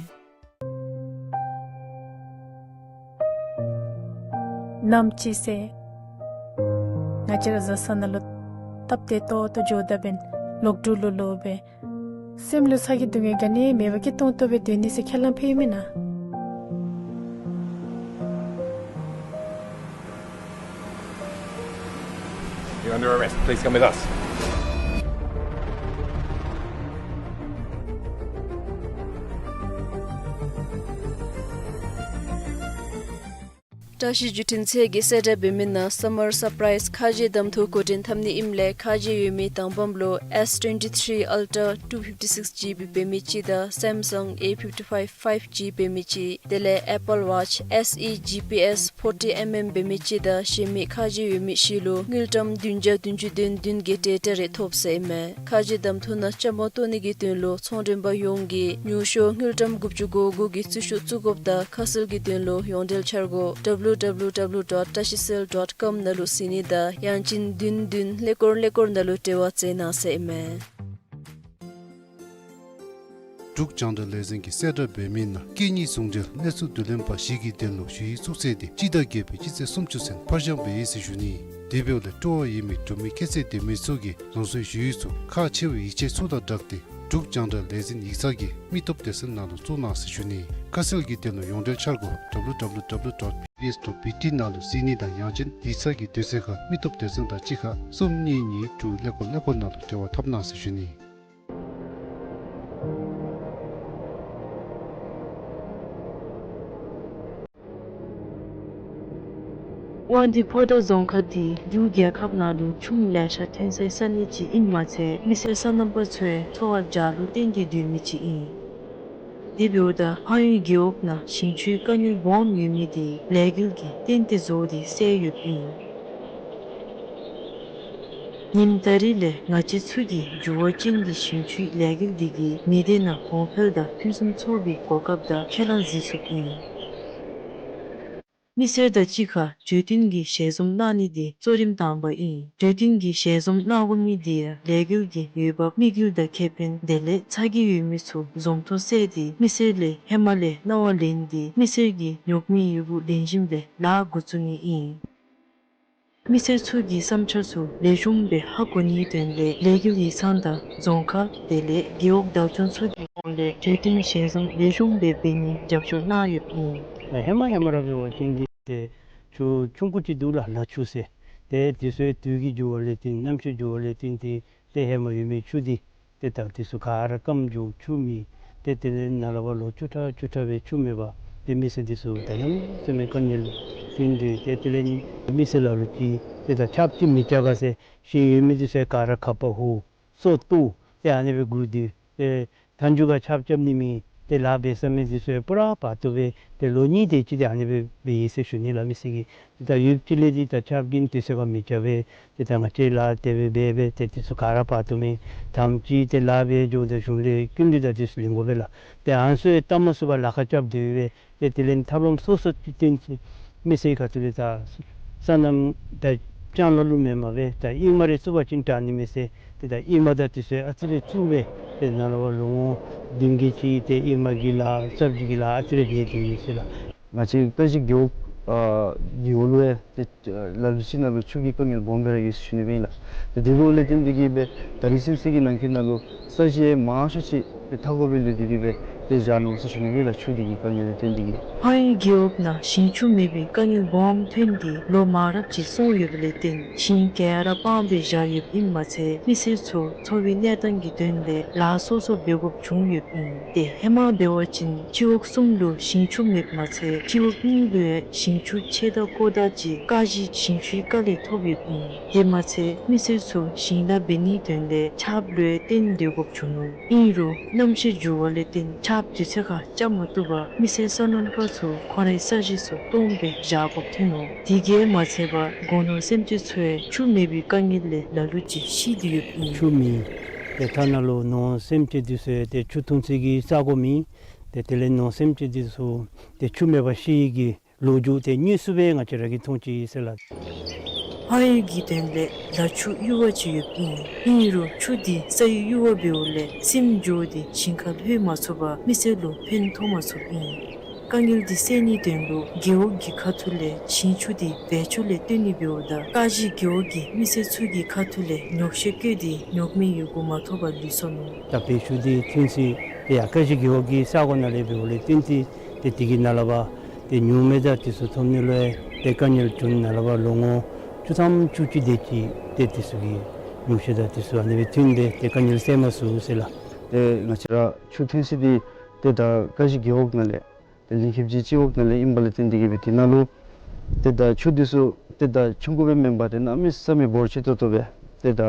ནམ་ཅིག་ཟེར་ང་བཅས་ར་བཟའ་ཚང་ནང་ལུ་སྟབས་བདེ་ཏོག་ཏོ་འགྱོ་ད་འབདན་ལོག་འགྲོ་ལོ་ལོ་སྦེ་སེམས་ལུ་ཚ་གྱང་སྡུག་བསྔལ་ག་ནི་མེད་པར་སྐྱིད་ཏོང་ཏོ་སྦེ་སྡོད་ནི་ཟེར་ཁས་བླངས་ཕུལ་མེན་ན། You're under arrest. Please come with us. བཀྲ་ཤིས་བརྒྱུད་འཕྲིན་ཚད་ཀྱིས་གསལ་བསྒྲགས་འབད་མི་ནང་Summer Surprise ཁ་རྗེ་གདམ་འཐུ་འགོ་འདྲེན་འཐབ་ནི་ཨིནམ་ལས་ཁ་རྗེ་ཡོད་མི་དང་པམ་ལུ་S twenty-three Ultra two fifty-six G B འབད་མི་གཅིག་དང་Samsung A fifty-five five G འབད་མི་གཅིག་དེ་ལས་Apple Watch S E G P S forty mm འབད་མི་གཅིག་དང་གཞན་མི་ཁ་རྗེ་ཡོད་མི་བཞི་ལུ་དངུལ་ཀྲམ་བདུན་བརྒྱ་བདུན་ཅུ་དོན་བདུན་གྱི་ཊེ་ཊ་རེ་ཐོབ་ཟེར་ཨིན་མས། ཁ་རྗེ་གདམ་འཐུ་ནང་བཅའ་མར་གཏོགས་ནི་གི་དོན་ལུ་ཚོང་མགྲོན་པ་ཡོངས་ཀྱིས་ཉུང་ཤོས་དངུལ་ཀྲམ་དགུ་བཅུ་གོ་དགུ་གི་རྩིས་ཤོག་བཙུགས་དགོཔ་དང་ཁ་གསལ་གྱི་དོན་ལུ་ཡོངས་འབྲེལ་འཆར་སྒོ་W W W dot tashicell dot com ནང་ལུ་གཟིགས་ནི་དང་ཡང་ཅིན་བདུན་བདུན་ཀླད་ཀོར་ཀླད་ཀོར་ནང་ལུ་འབྲེལ་བ་མཛད་གནང་ཟེར་ཨིན་མས། འབྲུག་རྒྱང་བསྒྲགས་ལས་འཛིན་གྱིས་གསལ་བསྒྲགས་འབད་མི་ནང་སྐད་གཉིས་ཟུང་འབྲེལ་གནས་ཚུལ་བསྡུ་ལེན་པ་བཞི་གི་དོན་ལུ་ཞུ་ཡིག་བཙུགས་ཚེས་དེ་སྤྱི་ཟླ་བརྒྱད་པའི་སྤྱི་ཚེས་སུམ་ཅུ་ཚུན་ཕར་འགྱངས་འབད་ཡི་ཟེར་ཞུ་ནི། དེ་འབདཝ་ལས་སྤྲོ་བ་ཡོད་མི་འབྲུག་མི་ཁྱད་ཚད་ལྡན་མི་ཚུ་གིས་རང་སོའི་ཞུ་ཡིག་ཚུ་ཁག་ཆེ་བའི་ཡིག་ཆ་ཚུ་དང་སྦྲགས་ཏེ་འབྲུག་རྒྱང་བསྒྲགས་ལས་འཛིན་ཡིག་ཚང་གི་མི་སྟོབས་སྡེ་ཚན་ནང་ལུ་བཙུགས་གནང་ཟེར་ཞུ་ནི། ཁ་གསལ་གྱི་དོན་ལུ་ཡོངས་འབྲེལ་འཆར་སྒོ་W W W dot B B S dot B T ནང་ལུ་གཟིགས་ནི་དང་ཡང་ཅིན་ཡིག་ཚང་གི་དུས་ཚོད་ཁར་མི་སྟོབས་སྡེ་ཚན་དང་གཅིག་ཁར་གསུམ་གཉིས་གཉིས་དྲུག་ཀླད་ཀོར་ཀླད་ཀོར་ནང་ལུ་འབྲེལ་བ་འཐབ་གནང་ཟེར་ཞུ་ནི། དབང་འདུས་ཕོ་བྲང་རྫོང་ཁག་འདི་འབྲུག་རྒྱལ་ཁབ་ནང་ལུ་ཆུ་ལེ་ཤ་ཐོན་སའི་ས་གནས་ཅིག་ཨིནམ་མ་ཚད་མི་སེར་སོ་ནམ་པ་ཚུ་འཚོ་བ་བྱཱ་ལུ་བརྟེན་ཏེ་སྡོད་མི་ཅིག་ཨིན། དེ་འབདཝ་ད་ཕངས་ཡུལ་རྒེད་འོག་ནང་ཞིང་ཆུའི་དཀའ་ངལ་སྦོམ་ཡོད་མི་དེ་ལས་འགུལ་གྱིས་གཏན་ཏིག་བཟོ་སྟེ་སེལ་ཡོདཔ་ཨིན། ཉིནམ་ད་རིས་ལས་ང་བཅས་ཚུ་གི་འགྱུར་བ་ཅན་གྱི་ཞིང་ཆུའི་ལས་འགུལ་འདི་གིས་མི་སྡེ་ནང་གོང་འཕེལ་དང་ཕུན་སུམ་ཚོགས་པའི་གོ་སྐབས་དང་ཁས་བླངས་གཟིགས་ཚུགསཔ་ཨིན། མི་སེར་དང་གཅིག་ཁར་གྲོས་བསྟུན་གྱི་ཞལ་འཛོམས་གནང་ནི་དེ་གཙོ་རིམ་དང་པ་ཨིན། གྲོས་བསྟུན་གྱི་ཞལ་འཛོམས་གནང་དགོ་མི་དེ་ཡང་ལས་འགུལ་གྱི་འོས་འབབ་དམིགས་ཡུལ་དང་ཁེ་ཕན་དེ་ལས་ཚ་གྱང་ཡོད་མི་ཚུ་འཛོམས་ཐོག་བསལ་ཏེ་མི་སེར་ལས་ཧེ་མ་ལས་གནང་བ་ལེན་ཏེ་མི་སེར་གྱི་ཉོག་མེད་ཡོདཔ་ལེགས་ཤོམ་སྦེ་ལཱ་འགོ་བཙུགས་ནི་ཨིན། མི་སེར་ཚུ་གི་བསམ་འཆར་ཚུ་ལེགས་ཤོམ་སྦེ་ཧ་གོ་ནིའི་དོན་ལས་ལས་འགུལ་ཡིག་ཚང་དང་རྫོང་ཁག་དེ་ལས་རྒེད་འོག་བདག་སྐྱོང་ཚུ་གི་ཧོངས་ལས་གྲོས་བསྟུན་ཞལ་འཛོམས་ལེགས་ཤོམ་སྦེ་འབད་ནིའི་རྒྱབ་སྐྱོར་གནང་ཡོདཔ་ཨིན། ཧེ་མ་ཧེ་མ་ར་འབད་བ་ཅིན་འདི་ཏེ་ཆུ་ཆུང་ཀུ་ཅིག་འདུག་ལགས། ལ་ཆུ་ཟེར། ཏེ་དུས་ཚོད་དུས་ཀྱི་འགྱུར་བ་ལས་བརྟེན་གནམ་གཤིས་འགྱུར་བ་ལས་བརྟེན་ཏེ་ཏེ་ཧེ་མ་ཡོད་མི་ཆུ་འདི་ཏེ་ད་དེ་ཚུ་ག་ར་སྐམ་འགྱོ་ཆུ་མེད། ཏེ་དེ་ལས་ནཱ་ལས་ཕར་ལོག་བཅུ་ཕྲག་བཅུ་ཕྲག་སྦེ་ཆུ་མེད་པར་ཏེ་མི་སེར་འདི་ཚུ་ད་ཡང་སེམས་ཀྱི་དཀའ་ངལ་ཐོན་ཏེ་ཏེ་དེ་ལས་མི་སེར་ལ་ལུ་ཅིག་ཏེ་ད་ཆརཔ་ཅིག་མི་རྐྱབ་ག་ཟེར་ཞིང་ཡོད་མི་འདི་ཚུ་ག་ར་ཁ་པར་ཧུ་སོ་བཏོག་ཏེ་ཨ་ནི་སྦེ་སྒུག་སྡོད། ཏེ་མཐའ་མཇུག་ཁར་ཆརཔ་རྐྱབ་ནི་མེད། ཏེ་ལཱ་འབད་ས་མེད། འདི་ཚུ་ཡང་པུ་ར་བར་དོ་སྦེ་ཏེ་ལོ་གཉིས་དེ་ཅིག་ཏེ་ཨ་ནི་སྦེ་འབད་ཡི་ཟེར་ཞུ་ནི་ལགས། མི་སེར་གྱིས་ད་ཡུདཔ་ཅིག་ལས་འདི་ད་ཆརཔ་གིས་དུས་ཚོད་ཁར་མི་རྐྱབ་པས། ཏེ་ད་ང་བཅས་ལཱ་དེ་སྦེ་འབད་འབད་ཏེ་འདི་ཚུ་ག་ར་བར་དོ་མེད། དང་པ་ཅིག་ཏེ་ལཱ་འབད་འགྱོཝ་ད་གཞུང་ལས་སྐྱིན་འགྲུལ་དང་འདི་ཚུ་ལེན་དགོ་པས་ལགས། ཏེ་ཨ་ནི་ཚུ་ཡང་བལྟ་མ་ཚུགས་པར་ལཱ་ཁག་རྐྱབ་སྡོད་པས། ཏེ་དེ་ལས་ཐབས་ལམ་སོ་སོ་ཅིག་བཏོན་ཏེ་མི་སེར་གྱི་ཁ་ཐུག་ལས་ད་སོ་ནམ་ད་ལྕང་ལ་ལུ་མེན་མ་སྦེ་ད་ཨིན་མ་རེ་བཙུགས་པ་ཅིན་དྲག་ནི་མས་ཟེར། ཏེ་ད་ཨིན་མ་ད་དུས་ཚོད་ཨ་ཙི་རེ་བཙུགས་སྦེ་ཏེ་ནཱ་ལས་ཕར་ལོ་ངོ་བདུན་གྱི་ཅིག་ཏེ་ཨིན་མ་གི་ལཱ་ཚརཔ་ཅིག་གི་ལཱ་ཨ་ཙི་རེ་འབད་དེ་ཡོད་ཟེར་ལགས། ང་བཅས་ཀ་གཞི་རྒེད་འོག་ཨ་རྒེད་འོག་ལུ་ཡང་ཏེ་ལ་ལུ་ཅིག་ནང་ལུ་ཆུ་གི་དཀའ་ངལ་སྦོམ་སྦེ་ར་ཡོད་ཟེར་ཞུ་ནི་སྦེ་ཨིན་ལགས། ཏེ་དེ་འབདཝ་ལས་བརྟེན་ཏེ་གིས་སྦེ་ད་རིས་ཚུན་ཚོད་ཀྱི་ནང་འཁོད་ནང་ལུ་ས་གཞི་མང་ཤོས་ཅིག་ཏེ་མཐའ་འཁོབ་སྦེ་ལུས་ཏེ་གིས་སྦེ་ཏེ་བཞག་ནུག་ཟེར་ཞུ་ནི་སྦེ་ཨིན་ལགས། ཆུ་འདི་གི་དཀའ་ངལ་ལས་བརྟེན་ཏེ་གིས། ཕངས་ཡུལ་རྒེད་འོག་ནང་ཞིང་ཆུ་མེད་པའི་དཀའ་ངལ་སྦོམ་ཐོན་ཏེ་ལོ་མང་རབས་ཅིག་སོང་ཡོདཔ་ལས་བརྟེན་ཞིང་ག་ར་སྤངས་སྦེ་བཞག་ཡོདཔ་ཨིནམ་མ་ཚད་མི་སེར་ཚུ་འཚོ་བའི་གནས་སྟངས་ཀྱི་དོན་ལས་ལཱ་སོ་སོ་འབད་དགོཔ་བྱུང་ཡོདཔ་ཨིན། ཏེ་ཧེ་མ་འབད་བ་ཅིན་སྤྱི་འོག་གསུམ་ལུ་ཞིང་ཆུ་མེདཔ་མ་ཚད་སྤྱི་འོག་གཉིས་ལུ་ཡང་ཞིང་ཆུ་ཆེ་དང་ཀོ་དང་ཅིག་ཀ་གཞི་ཞིང་ཆུའི་ཁ་ལས་ཐོབ་ཡོདཔ་ཨིན། དེ་མ་ཚད་མི་སེར་ཚུ་ཞིང་ལཱ་འབད་ནིའི་དོན་ལས་ཆརཔ་ལུ་ཡང་བརྟེན་སྡོད་དགོཔ་བྱུང་ནུག། ཨིན་རུང་གནམ་གཤིས་འགྱུར་བ་ལས་བརྟེན་ སྟབས་བདེ་ཚད་ཁར་རྐྱབ་མ་བཏུབ་པར་མི་སེར་སོ་ནམ་པ་ཚུ་ཁོང་རའི་ས་གཞི་ཚུ་སྟོངམ་སྦེ་བཞག་དགོཔ་ཐོན་ནུག། དེ་གིས་མ་ཚད་པར་སྒོ་ནོར་སེམས་ཅན་ཚུ་ཡང་ཆུ་མེད་པའི་དཀའ་ངལ་ལས་ལ་ལུ་ཅིག་ཤི་སྟེ་ཡོདཔ་ཨིན། ཆུ་མེད། ཏེ་ཐ་ན་ལུ་ནོར་སེམས་ཅན་འདི་ཚུ་ཡང་ཏེ་ཆུ་འཐུང་ས་གི་ས་གོ་མེད། ཏེ་དེ་ལས་ནོར་སེམས་ཅན་འདི་ཚུ་ཏེ་ཆུ་མེད་པར་ཤི་ཡི་གི་ལོ་རྒྱུས་ཏེ་དངོས་སུ་སྦེ་ང་བཅས་ར་གིས་མཐོང་ཅི་ཟེར་ལགས། ཕངས་ཡུལ་གྱི་དོན་ལས་ལ་ཆུ་གཡུར་བ་ཅིག་ཡོདཔ་ཨིན། ཨིན་རུང་ཆུ་འདི་ས་ཡི་གཡུར་བ་འབདཝ་ལས་སིམ་འགྱོ་སྟེ་ཞིང་ཁར་ལྷོད་མ་ཚུགས་པར་མི་སེར་ལུ་ཕན་ཐོགས་མ་ཚུགསཔ་ཨིན། དཀའ་ངལ་འདི་སེལ་ནིའི་དོན་ལུ་རྒེད་འོག་གི་ཁ་ཐུག་ལས་ཞིང་ཆུ་འདི་བེད་སྤྱོད་ལས་བཏོན་ནི་འབདཝ་ད་ཀ་གཞི་རྒེད་འོག་གི་མི་སེར་ཚུ་གི་ཁ་ཐུག་ལས་ཉོགས་བཤད་བཀོད་དེ་ཉོགས་མེད་ཡི་གུ་མ་ཐོབ་པར་ལུས་སོ་ནུག། ད་བེད་སྤྱོད་འདི་ཐོན་ས་ཏེ་ཡར་ཀ་གཞི་རྒེད་འོག་གི་ས་གོ་ནང་ལས་འབདཝ་ལས་བརྟེན་ཏེ་ཏེ་དེ་གི་ནང་ལས་ཕར་ཏེ་ཉོགས་མེད་དང་དེ་ཚུ་ཐོབ་ནི་ལུ་ཡང་ཏེ་དཀའ་ངལ་བྱུང་། ནཱ་ལས་ཕར་ལོ་ངོ་བཅུ་ཐམ་བཅུ་གཅིག་དེ་ཅིག་ཏེ་དེ་ཚུ་གི་ཉོགས་བཤད་དང་དེ་ཚུ་ཨ་ནི་སྦེ་ཐོན་ཏེ་ཏེ་དཀའ་ངལ་སེལ་མ་ཚུགས་ཟེར་ལགས། ཏེ་ང་བཅས་ར་ཆུ་ཐོན་ས་འདི་ཏེ་ད་ཀ་གཞི་རྒེད་འོག་ནང་ལས་ཏེ་གླིང་ཁེབས་ཀྱི་སྤྱི་འོག་ནང་ལས་ཨིན་པ་ལས་བརྟེན་ཏེ་གིས་སྦེ་དེ་ནང་ལུ་ཏེ་ད་ཆུ་འདི་ཚུ་ཏེ་ད་ཆུང་ཀུ་སྦེ་མེན་པར་ཏེ་གནམ་མེད་ས་མེད་འབོར་ཆེ་ཏོག་ཏོ་སྦེ་ཏེ་ད་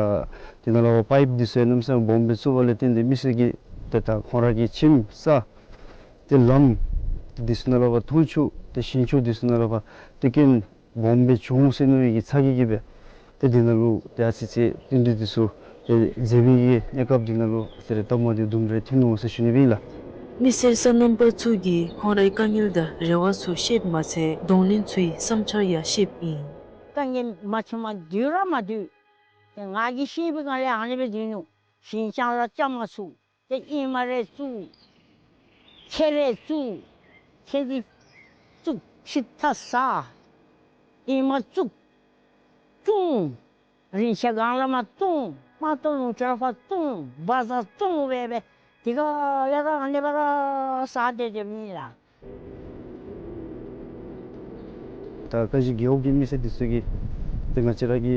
དེ་ནང་ལས་ཕར་པའིཔ་འདི་ཚུ་ཡང་གནམ་མེད་ས་མེད་སྦོམ་སྦེ་བཙུགས་པ་ལས་བརྟེན་ཏེ་མི་སེར་གྱི་ཏེ་ད་ཁོང་ར་གི་ཁྱིམ་ས་ཏེ་ལམ་འདི་ཚུ་ནང་ལས་ཕར་འཐུང་ཆུ་ཏེ་ཞིང་ཆུ་འདི་ཚུ་ནང་ལས་ཕར་ཏེ་སྐྱོན་སྦོམ་སྦེ་བྱུང་ཟེར་མནོ་བའི་གི་ཚ་གྱང་གིས་སྦེ་ཏེ་འདི་ནང་ལུ་ཏེ་ཨ་ཙི་ཅིག་བསྟུན་གྲོས་འདི་ཚུ་ཏེ་མཛད་པའི་གི་གནས་སྐབས་འདི་ནང་ལུ་ཟེར་རེ་སྟབས་མ་བདེཝ་དུམ་རེ་ཐོན་ནུག་ཟེར་ཞུ་ནི་སྦེ་ཨིན་ལགས། མི་སེར་སོ་ནམ་པ་ཚུ་གིས་ཁོང་རའི་དཀའ་ངལ་དང་རེ་བ་ཚུ་བཤདཔ་མ་ཚད་གདོང་ལེན་ཚུའི་བསམ་འཆར་ཡང་བཤདཔ་ཨིན། དཀའ་ངལ་མ་བྱུངམ་སྡོད་ར་མ་སྡོད། ཏེ་ང་གིས་ཤེས་པའི་སྒང་ལས་ཨ་ནི་སྦེ་སྡོད་ནུག། ཞིང་ཆང་ར་རྐྱབ་མ་ཚུགས། ཏེ་ཨེ་མ་རེ་བཙུགས། ཁྱེར་རེ་བཙུགས། ཁྱེར་ཏེ་བཙུགས་ཕྱི་ཐག་ཟ། ཨེ་མ་བཙུགས། བཙུགས། རིན་ཆེན་སྒང་ལས་མར་བཙུགས། མ་བཙུགས་ལུང་ཕྱོགས་ཕར་བཙུགས། བ་ཟ་བཙུགས་སྦེ་སྦེ་དེ་ཁར་ལས་ར་ཨ་ནི་སྦེ་ར་ཟ་སྡོད་སྡོདཔ་ཨིན་ལགས། ད་ཀ་གཞི་རྒེད་འོག་གི་མི་སེར་འདི་ཚུ་གིས་ཏེ་ང་བཅས་ར་གི་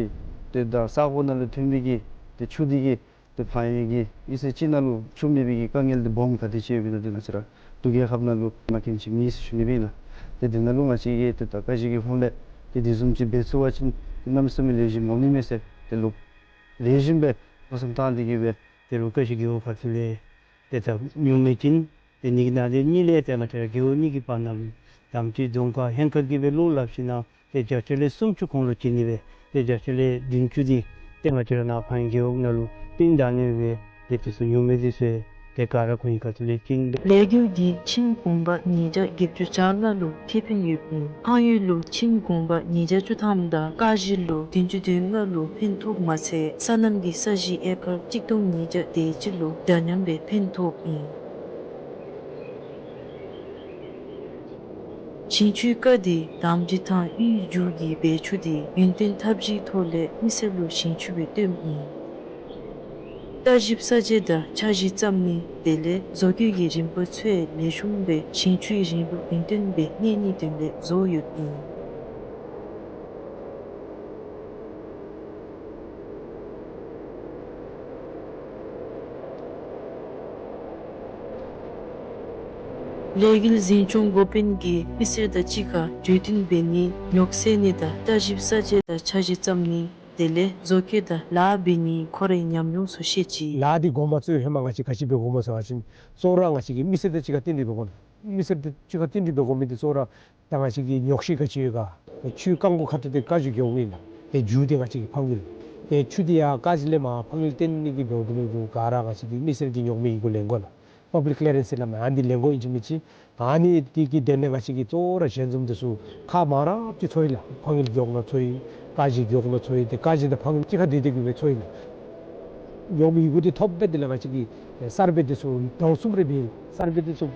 ཏེ་ད་ས་གོ་ནང་ལས་ཐོན་པའི་གི་ཏེ་ཆུ་འདི་གིས་ཏེ་ཕངས་ཡུལ་གྱི་མི་སེར་ཅིག་ནང་ལུ་ཆུ་མེད་པའི་གི་དཀའ་ངལ་འདི་སྦོམ་ག་དེ་ཅིག་ཡོདཔ་ཨིན་ན་ཏེ་ང་བཅས་ར་འབྲུག་རྒྱལ་ཁབ་ནང་ལུ་མ་མཁྱེན་ཅིག་མེད་ཟེར་ཞུ་ནི་སྦེ་ཨིན་ལགས། ཏེ་དེ་ནང་ལུ་ང་བཅས་ཀྱིས་ཏེ་ད་ཀ་གཞི་གི་ཧོངས་ལས་ཏེ་དེ་བཟུམ་ཅིག་འབད་ཚུགས་པ་ཅིན་ཏེ་གནམ་མེད་ས་མེད་ལེགས་ཤོམ་འོང་ནི་མས་ཟེར་ཏེ་ལོག་ལེགས་ཤོམ་སྦེ་མནོ་བསམ་བཏང་སྟེ་གིས་སྦེ་ཏེ་ལོག་ཀ་གཞི་རྒེད་འོག་ཁ་ཐུག་ལས་ཏེ་ད་ཉོགས་མེད་ཅིག་ཏེ་ཨ་ནི་གི་ནང་ལས་གཉིས་ལས་ཏེ་ང་བཅས་ར་རྒེད་འོག་གཉིས་ཀྱི་བར་ན་ལུ་དམ་ཅིག་གདོང་ཁར་ཧེང་སྐལ་གྱིས་སྦེ་བློ་སླབ་ཞིན་ན་ཏེ་བརྒྱ་ཆ་ལས་སུམ་ཅུ་ཁོང་ལུ་བྱིན་ནི་སྦེ་ཏེ་བརྒྱ་ཆ་ལས་བདུན་ཅུ་འདི་ཏེ་ང་བཅས་ར་ནཱ་ཕངས་ཡུལ་རྒེད་འོག་ནང་ལུ་བཏོན་ད་ནི་སྦེ་ཏེ་དེ་ཚུ་ཉོགས་མེད་འདི་ཚུ་ཏེ་ག་ར་ཁོང་གི་ཁ་ཐུག་ལས་བྱིན། ལས་འགུལ་འདི་ཁྱིམ་གུང་པ་ཉིས་བརྒྱ་བརྒྱད་ཅུ་གྱ་ལྔ་ལུ་ཁེ་ཕན་ཡོདཔ་ཨིན། ཕངས་ཡུལ་ལུ་ཁྱིམ་གུང་པ་ཉིས་བརྒྱ་བཅུ་ཐམ་དང་ཀ་གཞི་ལུ་བདུན་ཅུ་དོན་ལྔ་ལུ་ཕན་ཐོགསཔ་མ་ཚད་སོ་ནམ་གྱི་ས་གཞི་ཨེ་ཀར་གཅིག་སྟོང་ཉིས་བརྒྱ་དེ་ཅིག་ལུ་འདྲ་མཉམ་སྦེ་ཕན་ཐོགསཔ་ཨིན། ཞིང་ཆུའི་རྐ་འདི་དམ་འདི་དང་གཡུས་འགྱུར་གྱི་བེད་ཆུ་འདི་ཡུན་བརྟན་ཐབས་ཇུས་ཐོག་ལས་མི་སེར་ལུ་ཞིང་ཆུ་སྦེ་བཏོནམ་ཨིན། ལྟ་ཞིབ་ས་དཔྱད་དང་འཆར་གཞི་བརྩམ་ནི་དེ་ལས་བཟོ་བཀོད་ཀྱི་རིམ་པ་ཚུ་ཡང་ལེགས་ཤོམ་སྦེ་ཞིང་ཆུའི་རིན་ལུགས་ཡུན་བརྟན་སྦེ་གནས་ནིའི་དོན་ལས་བཟོ་ཡོདཔ་ཨིན། ལས་འགུལ་འཛིན་སྐྱོང་འགོ་དཔོན་གྱིས་མི་སེར་དང་གཅིག་ཁར་གྲོས་བསྟུན་འབད་ནི་ཉོག་སེལ་ནི་དང་ལྟ་ཞིབ་ས་དཔྱད་དང་འཆར་གཞི་བརྩམ་ནི་དེ་ལས་བཟོ་བཀོད་དང་ལཱ་འབད་ནི་ཁོ་རའི་ཉམས་མྱོང་ཚུ་བཤད་ཅི། ལཱ་འདི་འགོ་མ་བཙུགས་ཧེ་མ་ང་བཅས་ག་ཅི་འབད་དགོཔ་སྨོ་ཟེར་བ་ཅིན་གཙོ་བོ་ར་ང་བཅས་ཀྱིས་མི་སེར་དང་གཅིག་ཁར་བསྟུན་ཏེ་འབད་དགོ། མི་སེར་དང་གཅིག་ཁར་བསྟུན་ཏེ་འབད་དགོ་མི་འདི་གཙོ་བོ་ར་ད་ང་བཅས་ཀྱི་ཉོག་བཤད་ག་ཅི་ཡོད་ག། ཆུའི་རྐ་འགོ་ཁ་ཐུག་འདི་ཀ་གཞི་རྒེད་འོག་ཨིན་ལགས། ཏེ་མཇུག་འདི་ང་བཅས་ཀྱི་ཕངས་ཡུལ། ཏེ་ཆུ་འདི་ཡར་ཀ་གཞི་ལས་མར་ཕངས་ཡུལ་བཏོན་ནི་གི་འབདཝ་ད་ལུ་ག་ར་ང་བཅས་ཀྱིས་མི་སེར་གྱི་ཉོག་མེད་ཡི་གུ་ལེན་དགོ་ལགས། པབ་ལིཀ་ཀི་ལི་ཡར་རེནསི་ཟེར་སླབ་མས། ཨ་ནི་ལེན་དགོཔ་ཨིན་ཅི་མིན་ཅི། ཨ་ནི་འདི་གི་དོན་ལས་ང་བཅས་ཀྱིས་གཙོ་བོ་ར་ཞལ་འཛོམས་འདི་ཚུ་ཁག་མང་རབས་ཅིག་ཚོར་ཡི་ལགས། ཕངས་ཡུལ་རྒེད་འོག་ནང་ཚོར་ཡི། ཀ་གཞི་རྒེད་འོག་ནང་ཚོར་ཡི། ཏེ་ཀ་གཞི་དང་ཕངས་ཡུལ་གཅིག་ཁར་སྡོད་སྡོད་དེ་གིས་སྦེ་ཚོར་ཡི་ལགས། ཉོག་མེད་ཡི་གུ་འདི་ཐོབ་སྦེ་དེ་ལས་ང་བཅས་ཀྱིས་སར་བེ་འདི་ཚུ་ཟླཝ་གསུམ་རེ་འབད། སར་བེ་འདི་ཚུ་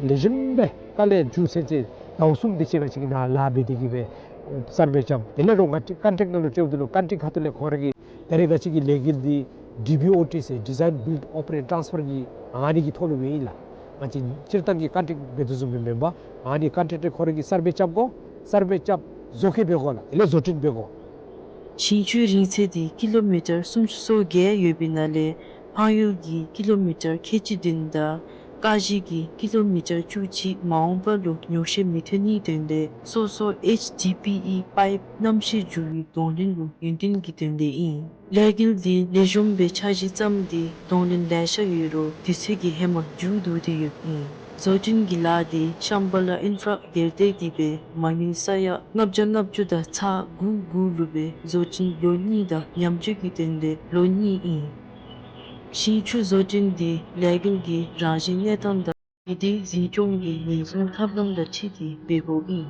ལེགས་ཤོམ་སྦེ་དཀའ་ལས་བྱུང་ཚར་ཚར་ཟླཝ་གསུམ་དེ་ཅིག་ང་བཅས་ཀྱིས་ནཱ་ལཱ་འབད་དེ་གིས་སྦེ་སར་བེ་རྐྱབ། དེ་ལས་རོགས་ང་བཅས་ཀོན་ཊེཀཊ་ནང་ལུ་སྤྲོདཔ་ད་ལུ་ཀོན་ཊེཀཊ་ཁ་ཐུག་ལས་ཁོང་ར་གིས་ད་རེས་ང་བཅས་ཀྱི་ལས་འགུལ་འདི་ཌི་བི་ཨོ་ཊི་ཟེར་ཌི་ཛའིན་བིལཌ་ཨོ་པ་རེཊ་ཊཱནསི་ཕར་གྱི་ཨ་ནི་གི་ཐོག་ལུ་སྦེ་ཨིན་ལགས། ང་བཅས་སྤྱིར་བཏང་གི་ཀོན་ཊེཀཊ་འབད་དོ་བཟུམ་སྦེ་མེན་པར་ཨ་ནི་ཀོན་ཊེཀཊ་ཁོ་ར་གིས་སར་བེ་རྐྱབ་དགོ། སར་བེ་རྐྱབ་བཟོ་བཀོད་འབད་དགོ་ལགས། དེ་ལས་བཟོ་སྐྲུན་འབད་དགོ། ཞིང་ཆུའི་རིང་ཚད་འདི་ཀི་ལོ་མི་ཊར་སུམ་ཅུ་སོ་བརྒྱད་ཡོད་པའི་ནང་ལས་ཕངས་ཡུལ་གྱི་ཀི་ལོ་མི་ཊར་ཁལ་གཅིག་བདུན་དང་ ཀ་གཞི་གིས་ཀི་ལོ་མི་ཊར་བཅུ་གཅིག་མ་འོངས་པ་ལུ་ཉོག་བཤད་མི་ཐོན་ནིའི་དོན་ལས་སོ་སོ་ཨེཆ་ཌི་པི་ཨི་པའིཔ་གནམ་གཤིས་འགྱུར་བའི་གདོང་ལེན་ལུ་ཡུན་བརྟན་གྱི་དོན་ལས་ཨིན། ལས་འགུལ་འདི་ལེགས་ཤོམ་སྦེ་འཆར་གཞི་བརྩམས་ཏེ་གདོང་ལེན་ལེ་ཤ་ཡོད་རུང་དུས་ཚོད་ཀྱིས་ཧེ་མ་མཇུག་བསྡུ་སྟེ་ཡོདཔ་ཨིན། བཟོ་སྐྲུན་གྱི་ལཱ་འདི་ཤམ་བྷ་ལ་ཨིན་ཕྲ་སྒེར་སྡེ་གིས་སྦེ་མ་དངུལ་ས་ཡ་ལྔ་བརྒྱ་ལྔ་བཅུ་དང་ཚག་དགུ་དགུ་ལུ་སྦེ་བཟོ་སྐྲུན་ལོ་གཉིས་དང་ཉམས་བཅོས་ཀྱི་དོན་ལས་ལོ་གཉིས་ཨིན། ཞིང་ཆུ་བཟོ་སྐྲུན་འདི་ལས་འགུལ་གྱི་རང་བཞིན་གནས་སྟངས་དང་མི་སྡེའི་འཛིན་སྐྱོང་གི་ཉེན་སྲུང་ཐབས་ལམ་དང་འཁྲིལ་ཏེ་འབད་དགོཔ་ཨིན།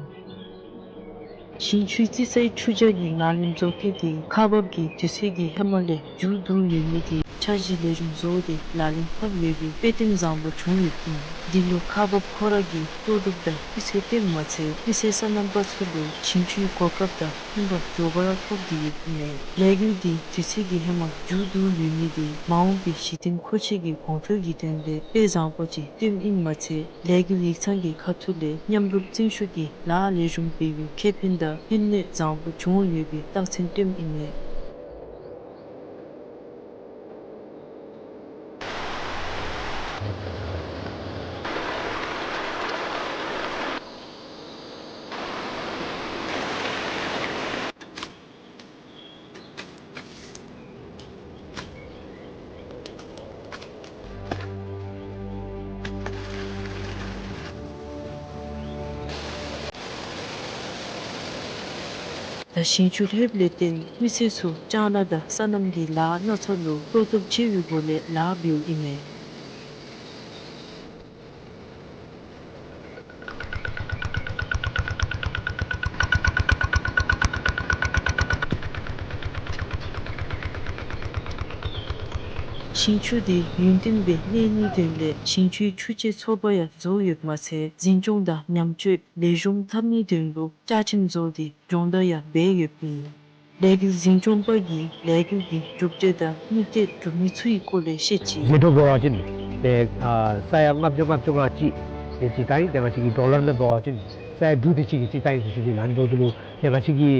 ཞིང་ཆུའི་རྩི་སའི་ཆུ་བྱ་གི་ལག་ལེན་བཟོ་མཁན་དེ་ཁག་འབག་གི་དུས་ཚོད་ཀྱིས་ཧེ་མ་ལས་མཇུག་བསྡུ་ཡོད་མི་དེ་འཆར་གཞི་ལས་རིམ་བཟོ་སྟེ་ལག་ལེན་འཐབ་ཡོད་པའི་དཔེ་སྟོན་བཟང་པོ་བྱུང་ཡོདཔ་ཨིན། འདི་ལུ་ཁག་འབག་ཁོ་ར་གིས་ལྟོ་ཐུབ་དང་སྤུས་ཚད་སྟོནམ་མ་ཚད་མི་སེར་སོ་ནམ་པ་ཚུ་ལུ་ཞིང་ཆུའི་གོ་སྐབས་དང་ཕན་པ་མགྱོགས་པ་ར་ཐོབ་སྟེ་ཡོདཔ་ཨིན་མས། ལས་འགུལ་འདི་དུས་ཚོད་ཀྱིས་ཧེ་མ་མཇུག་བསྡུ་ཡོད་མི་དེ་མ་འོངས་པའི་གཞི་རྟེན་མཁོ་ཆས་ཀྱི་གོང་འཕེལ་གྱི་དོན་ལས་དཔེ་བཟང་པོ་ཅིག་སྟོནམ་ཨིནམ་མ་ཚད་ལས་འགུལ་ཡིག་ཚང་གི་ཁ་ཐུག་ལས་མཉམ་རུབ་བརྩོན་ཤུགས་ཀྱིས་ལཱ་ལེགས་ཤོམ་འབད་བའི་ཁེ་ཕན་དང་ཕན་ནུས་བཟང་པོ་བྱུང་ཡོད་པའི་རྟགས་མཚན་སྟོནམ་ཨིན་མས། ད་ཞིང་ཆུ་ལྷོདཔ་ལས་བརྟེན་མི་སེར་ཚུ་ལྕང་ལཱ་དང་སོ་ནམ་གྱི་ལཱ་སྣ་ཚོགས་ལུ་བློ་སྟོབས་ཆེ་བའི་སྒོ་ལས་ལཱ་འབདཝ་ཨིན་མས། ཞིང་ཆུ་དེ་ཡུན་བརྟན་སྦེ་གནས་ནིའི་དོན་ལས་ཞིང་ཆུའི་ཆུ་སྤྱོད་ཚོགས་པ་ཡང་བཟོ་ཡོདཔ་མ་ཚད་འཛིན་སྐྱོང་དང་ཉམས་བཅོས་ལེགས་ཤོམ་འཐབ་ནིའི་དོན་ལུ་བཅའ་ཁྲིམས་བཟོ་སྟེ་སྦྱོང་བརྡར་ཡང་འབད་ཡོདཔ་ཨིན། ལས་འགུལ་འཛིན་སྐྱོང་པ་གིས་ལས་འགུལ་གྱི་གྲུབ་འབྲས་དང་དམིགས་གཏད་གྲུབ་ནི་ཚུ་གི་སྐོར་ལས་བཤད་ཅི། ཟད་འགྲོ་འབད་བ་ཅིན་ཏེ་ཨ་ས་ཡ་ལྔ་བརྒྱ་ལྔ་བཅུ་ང་གཅིག་ཏེ་ཅིག་བཏང་ཡི། ཏེ་ང་བཅས་ཀྱི་ཌོ་ལར་ནང་འབད་བ་ཅིན་ས་ཡ་དྲུག་དེ་ཅིག་གི་ཅིག་བཏང་ཡི་ཟེར་ཞུ་ནི་ལགས། ཨ་ནི་འབདཝ་ད་ལུ་ཏེ་ང་བཅས་ཀྱི་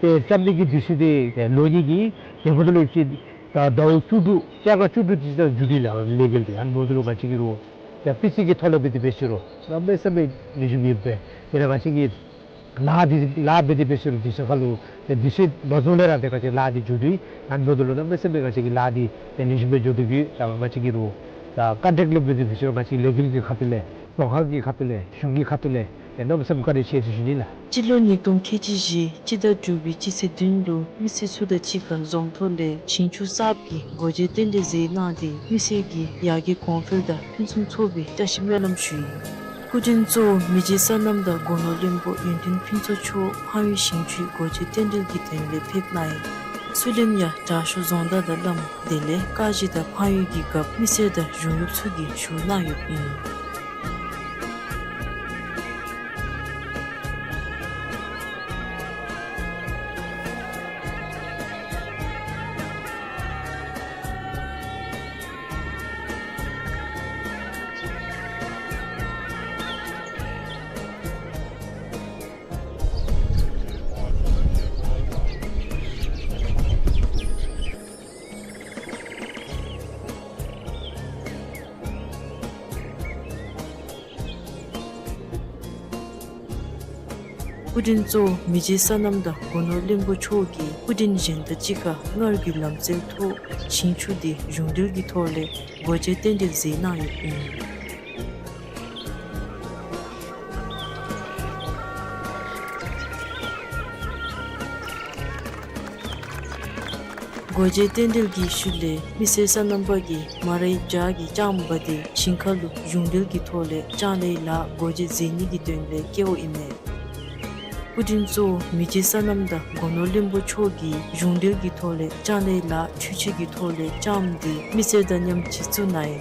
ཏེ་བརྩམ་ནི་གི་དུས་ཚོད་དེ་ཏེ་ལོ་གཉིས་ཀྱི་ཏེ་འབདཝ་ད་ལུ་ཅིག་ད་ཟླཝ་བཅུ་དྲུག་ཚེས་བཅུ་དྲུག་ལུ་ལས་འགུལ་དེ་ཨ་ནི་འབདཝ་ད་ལུ་ང་བཅས་ཀྱི་རུང་ཏེ་སྤུས་ཚད་ཀྱི་ཐོག་ལས་འབད་དེ་འབད་ཞུ་རུང་གནམ་མེད་ས་མེད་ལེགས་ཤོམ་ཡོད་པས། དེ་ལས་ང་བཅས་ཀྱི་ལཱ་འདི་ལཱ་འབད་དེ་འབད་ཞུ་རུང་དུས་ཚོད་ཁར་ལུ་ཏེ་དུས་ཚོད་མ་རྫོགས་ལས་ར་ཏེ་ང་བཅས་ལཱ་འདི་མཇུག་བསྡུ་ཡི། ཨ་ནི་འབདཝ་ད་ལུ་གནམ་མེད་ས་མེད་ང་བཅས་ཀྱི་ལཱ་འདི་ཏེ་ལེགས་ཤོམ་སྦེ་མཇུག་བསྡུ་གེ། ད་ང་བཅས་ཀྱི་རུང་ད་ཀོན་ཊེཀཊ་ལས་འབད་དེ་འབད་ཞུ་རུང་ང་བཅས་ཀྱི་ལས་འགུལ་གྱི་ཁ་ཐུག་ལས་རྫོང་ཁག་གི་ཁ་ཐུག་ལས་གཞུང་གི་ཁ་ཐུག་ལས་ཏེ་གནམ་མེད་ས་མེད་བཀའ་དྲིན་ཆེ་ཟེར་ཞུ་ནི་ལགས། སྤྱི་ལོ་ཉིས་སྟོང་ཁལ་གཅིག་བཞི་སྤྱི་ཟླ་དྲུག་པའི་སྤྱི་ཚེས་བདུན་ལུ་མི་སེར་ཚུ་དང་གཅིག་ཁར་འཛོམས་ཐོག་ལས་ཞིང་ཆུ་གསརཔ་གི་སྒོ་འབྱེད་རྟེན་འབྲེལ་མཛད་གནང་སྟེ་མི་སེར་གྱི་ཡར་རྒྱས་གོང་འཕེལ་དང་ཕུན་སུམ་ཚོགས་པའི་བཀྲ་ཤིས་སྨོན་ལམ་ཞུ་ཡི། སྐུ་མགྲོན་གཙོ་བོ་མི་རྗེ་སོ་ནམ་དང་སྒོ་ནོར་བློན་པོ་ཡོན་ཏན་ཕུན་ཚོགས་མཆོག་ཕངས་ཡུལ་ཞིང་ཆུའི་སྒོ་འབྱེད་རྟེན་འབྲེལ་གྱི་དོན་ལས་ཕེབས་གནང་ཡི། ཚུར་ལེན་ཡང་དྲག་ཤོས་རྫོང་བདག་དང་བླམ་དེ་ལས་ཀ་གཞི་དང་ཕངས་ཡུལ་གྱི་རྒཔོ་མི་སེར་དང་གཞུང་གཡོགཔ་ཚུ་གིས་ཞུ་གནང་ཡོདཔ་ཨིན། སྐུ་མགྲོན་གཙོ་བོ་མི་རྗེ་སོ་ནམ་དང་སྒོ་ནོར་བློན་པོ་མཆོག་གིས་སྐུ་མགྲོན་གཞན་དང་གཅིག་ཁར་སྔར་གྱི་ལམ་སྲོལ་ཐོག་ཞིང་ཆུ་དེ་གཞུང་འབྲེལ་གྱི་ཐོག་ལས་སྒོ་འབྱེད་རྟེན་འབྲེལ་མཛད་གནང་ཡོདཔ་ཨིན། སྒོ་འབྱེད་རྟེན་འབྲེལ་གྱི་ཤུལ་ལས་མི་སེར་སོ་ནམ་པ་གིས་མ་རའི་བྱག་གི་ལྕངམ་འབག་སྟེ་ཞིང་ཁ་ལུ་གཞུང་འབྲེལ་གྱི་ཐོག་ལས་ལྕང་ལཱའི་ལཱ་སྒོ་འབྱེད་མཛད་ནི་གི་དོན་ལས་བསྐྱལཝ་ཨིན་མས། སྐུ་མགྲོན་གཙོ་བོ་མི་རྗེ་སོ་ནམ་དང་སྒོ་ནོར་བློན་པོ་མཆོག་གིས་གཞུང་འབྲེལ་གྱི་ཐོག་ལས་ལྕང་ལཱའི་ལཱ་འཕྲུལ་ཆས་ཀྱི་ཐོག་ལས་ལྕངམ་དེ་མི་སེར་དང་མཉམ་གཅིག་བཙུགས་གནང་ཡི།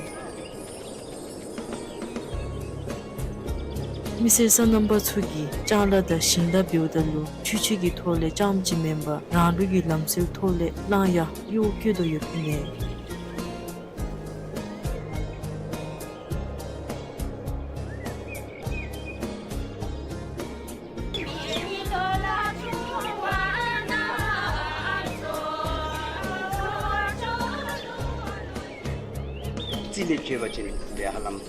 མི་སེར་སོ་ནམ་པ་ཚུ་གིས་ལྕང་ལཱ་དང་ཞིང་ལཱ་འབདཝ་ད་ལུ་འཕྲུལ་ཆས་ཀྱི་ཐོག་ལས་ལྕངམ་ཅིག་མེན་པར་རང་ལུགས་ཀྱི་ལམ་སྲོལ་ཐོག་ལས་བླངས་ཡང་གཡོག་བཀོལ་དོ་ཡོདཔ་ཨིན་མས། རྩིས་ལས་བྱས་པ་ཅིན་ཏེ་ཧ་ལམ་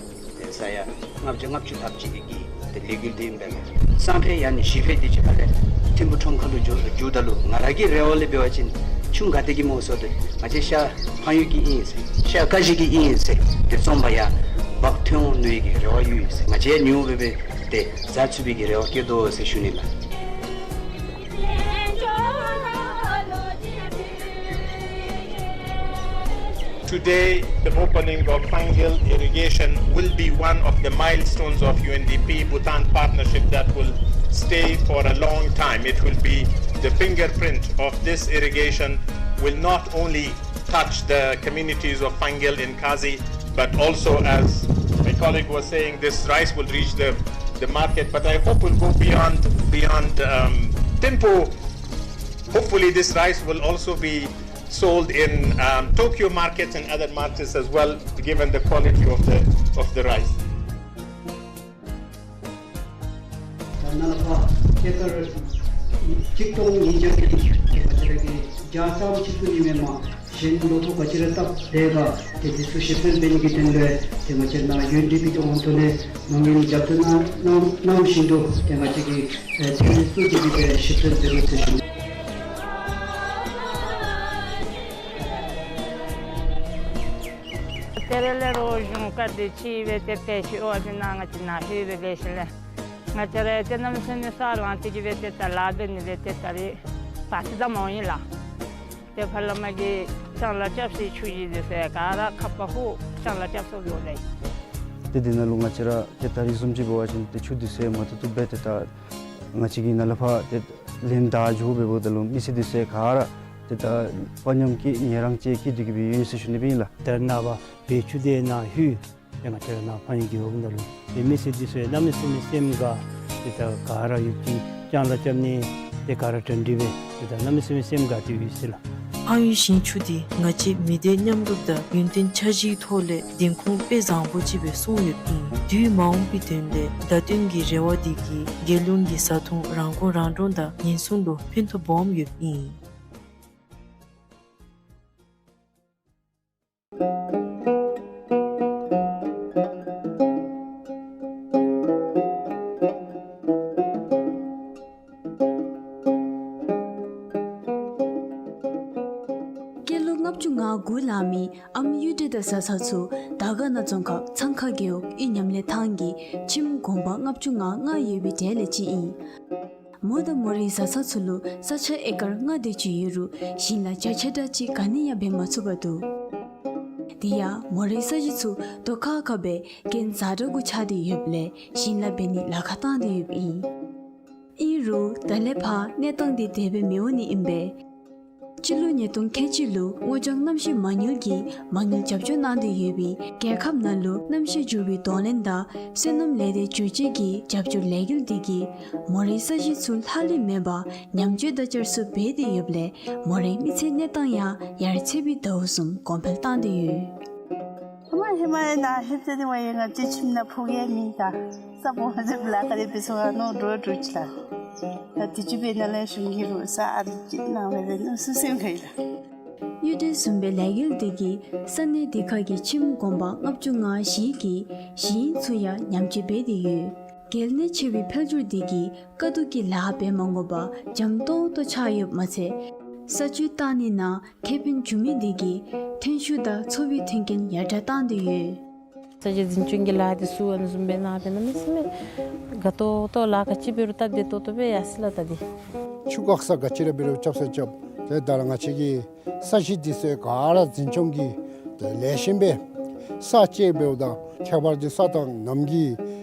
ས་ཡ་ལྔ་བརྒྱ་ལྔ་བཅུ་ལྷགཔ་ཅིག་གི་དེ་ལས་འགུལ་དེ་ཨིན་པས་ལགས། སང་ཕོད་ཡང་ན་གཞེས་ཕོད་དེ་ཅིག་ཁ་ལས་ཐིམ་ཕུ་ཁྲོམ་ཁ་ལུ་འགྱོ་འགྱོཝ་ད་ལུ་ང་ར་གི་རེ་བ་ལས་འབད་བ་ཅིན་ཆུམ་ག་ཏེ་གི་སྨོ་ཟེརཝ་ད་ང་བཅས་ཤར་འཕགས་ཡུལ་གྱི་ཨིན་ཟེར་ཤར་ཀ་གཞི་གི་ཨིན་ཟེར་དེ་བཙོང་པར་ཡར་འབག་ཐོན་འོང་ནི་གི་རེ་བ་ཡོད་ཟེར། ང་བཅས་ཡང་ཉུང་སྦེ་སྦེ་དེ་བཟའ་ཚུགས་པའི་གི་རེ་བ་བསྐྱེད་དོ་ཟེར་ཞུ་ནི་ལགས། Today, the opening of Pangil irrigation will be one of the milestones of U N D P Bhutan partnership that will stay for a long time. It will be the fingerprint of this irrigation, will not only touch the communities of Pangil in Khasi, but also, as my colleague was saying, this rice will reach the, the market. But I hope we'll go beyond, beyond, um, Thimphu. Hopefully, this rice will also be sold in, um, Tokyo markets and other markets as well, given the quality of the, of the rice. ད་ནཱ་ལས་ཕར་ཧེག་ཊར་གཅིག་སྟོང་ཉིས་བརྒྱ་གི་ང་བཅས་ར་གི་བརྒྱ་ཙམ་ཅིག་ཏུ་ཨིན་མས་མས། གཞན་ལོ་ཐོག་ག་ཅི་ར་བཏབ་དེ་ག་དེ་དེ་ཚུ་ཞིབ་འཚོལ་འབད་ནི་གི་དོན་ལས་དེ་ང་བཅས་ནཱ་ཡུ་ཨེན་ཌི་པི་གི་དབང་ཐོག་ལས་མ་དངུལ་རྒྱབ་སྐྱོར་གནང་གནང་གནང་བཞིན་དུ་དེ་ང་བཅས་ཀྱིས་ཨེ་ཚན་རིག་སོགས་ཀྱི་དེ་སྦེ་ཞིབ་འཚོལ་འབད་དགོ་ཟེར་ཞུ་ནི། ཏེ་རེ་ལས་རོགས་གཞུང་བཀའ་དྲིན་ཆེ་སྦེ་ཏེ་ཏེ་ཤི་ཨོ་ཨ་ཏེ་ནཱ་ང་བཅས་ནཱ་ལྷོད་སྦེ་ལེགས་ཤོམ་ལས་ང་བཅས་ར་ཏེ་གནམ་མེད་ས་མེད་ས་རང་ཏེ་གི་སྦེ་ཏེ་ད་ལཱ་འབད་ནི་ལས་ཏེ་ད་རེས་བར་ཆད་ད་མ་འོང་ཡི་ལགས། ཏེ་ཕར་ལས་མར་གྱི་ལྕང་ལཱ་རྐྱབ་སའི་ཆུ་ཡི་དེ་ཚུ་ག་ར་ཁ་པར་ཧུ་ལྕང་ལཱ་རྐྱབ་སོ་ཡོད་ལགས། ཏེ་དེ་ནང་ལུ་ང་བཅས་ར་ཏེ་ད་རེས་བཟུམ་ཅིག་འབད་བ་ཅིན་ཏེ་ཆུ་དེ་ཚུ་མ་ཐུབ་ཐུབ་སྦེ་ཏེ་ད་ང་བཅས་ཀྱིས་ནཱ་ལས་ཕར་ཏེ་ལན་བདའ་འགྱོ་འབདཝ་ད་ལུ་མི་སེར་དེ་ཚུ་ག་ར་ཏེ་ད་དཔའ་ཉམས་ཀྱིས་ངལ་རངས་ཅིག་སྐྱེས་ཏེ་གི་སྦེ་ཡོད་ཟེར་ཞུ་ནི་སྦེ་ཨིན་ལགས། ད་ནཱ་བ་བེ་ཆུ་དེ་ནཱ་ལྷོད་ཏེ་ང་བཅས་ར་ནཱ་འཕགས་ཡུལ་རྒེད་འོག་ནང་ལུ་ཏེ་མི་སེར་འདི་ཚུ་གནམ་མེད་ས་མེད་སེམས་དགའ། ཏེ་ད་ག་ར་ཡོད་ཀྱི་ལྕང་ལཱ་རྐྱབ་ནི་ཏེ་ག་ར་གྲ་སྒྲིག་འབད། ཏེ་ད་གནམ་མེད་ས་མེད་སེམས་དགའ་སྟེ་ཡོད་ཟེར་ལགས། འཕགས་ཡུལ་ཞིང་ཆུ་འདི་ང་བཅས་མི་སྡེ་མཉམ་རུབ་དང་ཡུན་བརྟན་འཆར་གཞིའི་ཐོག་ལས་བདེན་ཁུངས་དཔེ་བཟང་པོ་ཅིག་སྦེ་སོང་ཡོདཔ་ཨིན། དུས་མ་འོངས་པའི་དོན་ལས་བརྡ་སྟོན་གྱི་རེ་བ་འདི་གིས་རྒྱལ་ཡོངས་ཀྱི་བཟའ་འཐུང་རང་མགོ་རང་འདྲོངས་དང་ཉེན་སྲུང་ལུ་ཕན་ཐོགས་སྦོམ་ཡོདཔ་ཨིན། སྐྱེས་ལོ་ལྔ་བཅུ་ང་དགུ་ལང་མི་ཨམ་གཡུ་སྒྲོན་དང་བཟའ་ཚང་ཚུ་དར་དཀར་ན་རྫོང་ཁག་ཚང་ཁ་རྒེད་འོག་དབྱིག་གཉེན་ལྷ་ཐང་གི་ཁྱིམ་གོང་པ་ལྔ་བཅུ་ང་ལྔ་ཡོད་པའི་གྲས་ལས་གཅིག་ཨིན། མོ་དང་མོ་རའི་བཟའ་ཚང་ཚུ་ལུ་ས་ཆ་ཨེ་ཀར་ལྔ་དེ་ཅིག་ཡོད་རུང་ཞིང་ལཱ་རྒྱ་ཆེ་དྲགས་ཅིག་ག་ནི་ཡང་འབད་མ་ཚུགས་པར་འདུག། དེ་ཡང་མོ་རའི་ས་གཞི་ཚུ་རྡོ་ཁ་ཁ་སྦེ་རྐྱེན་ཛ་དྲག་གུ་ཆགས་ཏེ་ཡོདཔ་ལས་ཞིང་ལཱ་འབད་ནི་ལཱ་ཁག་བཏང་སྟེ་ཡོདཔ་ཨིན། ཨིན་རུང་ད་ལས་ཕར་གནས་སྟངས་འདི་དེ་སྦེ་མི་འོང་ནི་ཨིན་པས། སྤྱི་ལོ་ཉིས་སྟོང་ཁལ་གཅིག་ལུ་སྔོ་ལྗང་གནམ་གཤིས་མ་དངུལ་གྱིས་མ་དངུལ་རྒྱབ་སྐྱོར་གནང་སྟེ་ཡོད་པའི་རྒྱལ་ཁབ་ནང་ལུ་གནམ་གཤིས་འགྱུར་བའི་གདོང་ལེན་དང་སོ་ནམ་ལས་སྡེ་བསྒྱུར་བཅོས་ཀྱི་རྒྱབ་སྐྱོར་ལས་འགུལ་འདི་གིས་མོ་རའི་ས་གཞི་ཚུ་ལྷག་ལུས་མེད་པར་ཉམས་བཅོས་དང་བསྐྱར་གསོ་འབད་དེ་ཡོདཔ་ལས་མོ་རའི་མི་ཚེའི་གནས་སྟངས་ཡང་ཡར་ཚེས་པའི་ཟླཝ་བཟུམ་གོང་འཕེལ་བཏང་སྟེ་ཡོད། ཧེ་མ་ཧེ་མ་ཡང་ནཱ་ལྷོདཔ་ད་དེ་བ་ཡང་ང་བཅས་ཁྱིམ་ནང་ཕོ་རྒྱས་མེད། ད་ས་སྨོ་ཧ་ཟེར་ལཱ་ཁག་དེ་འབད་སོང་ཨ་ནོ་འདྲོག་འདྲོག་ཅི་ལགས། ད་དུས་ཅི་འབད་ནཱ་ལས་གཞུང་གིས་རོགས་ས་ཨ་ཙི་ཅིག་གནང་བས་ནུག་ཟེར་སེམས་ཁར་ཡོད་ལགས། གཡུ་སྒྲོན་བཟུམ་པའི་ལས་འགུལ་འདི་གིས་ས་གནས་འདི་ཁ་གི་ཁྱིམ་གོང་པ་ལྔ་བཅུ་ང་བཞི་གི་ཞིང་ཚུ་ཡང་ཉམས་བཅོས་འབད་དེ་ཡོད། གལ་གནད་ཆེ་བའི་འཕེལ་འགྱུར་འདི་གིས་དཀའ་སྡུག་གི་ལཱ་འབད་མ་དགོ་པར་འཇམ་ཏོང་ཏོ་ཆགས་ཡོདཔ་མ་ཚད་ས་ཆུ་བཏང་ནི་ནང་ཁེ་ཕན་འབྱུང་མི་འདི་གིས་ཐོན་ཤུགས་དང་འཚོ་བའི་མཐུན་རྐྱེན་ཡར་དྲག་བཏང་སྟེ་ཡོད། ས་གཞི་འཛིན་སྐྱོང་གི་ལཱ་འདི་ཚུ་ཨ་ནི་བཟུམ་སྦེ་གནང་སྦེ་གནམ་མེད་ས་མེད་དགའ་ཏོག་ཏོ། ལཱ་ག་ཅི་འབད་རུང་སྟབས་བདེ་ཏོག་ཏོ་སྦེ་ཡར་སོང་ཡི་ལགས། ད་འདི་ཆུ་བཀག་ས་ག་ཅི་ར་འབད་རུང་རྐྱབ་ས་རྐྱབ། ཏེ་ད་ར་ང་བཅས་ཀྱི་ས་གཞི་འདི་ཚུ་ག་ར་འཛིན་སྐྱོང་གིས་ཏེ་ལེགས་ཤོམ་སྦེ་ས་བཅད་འབདཝ་ད་ཁྱད་པར་འདི་ས་དང་གནམ་གྱི་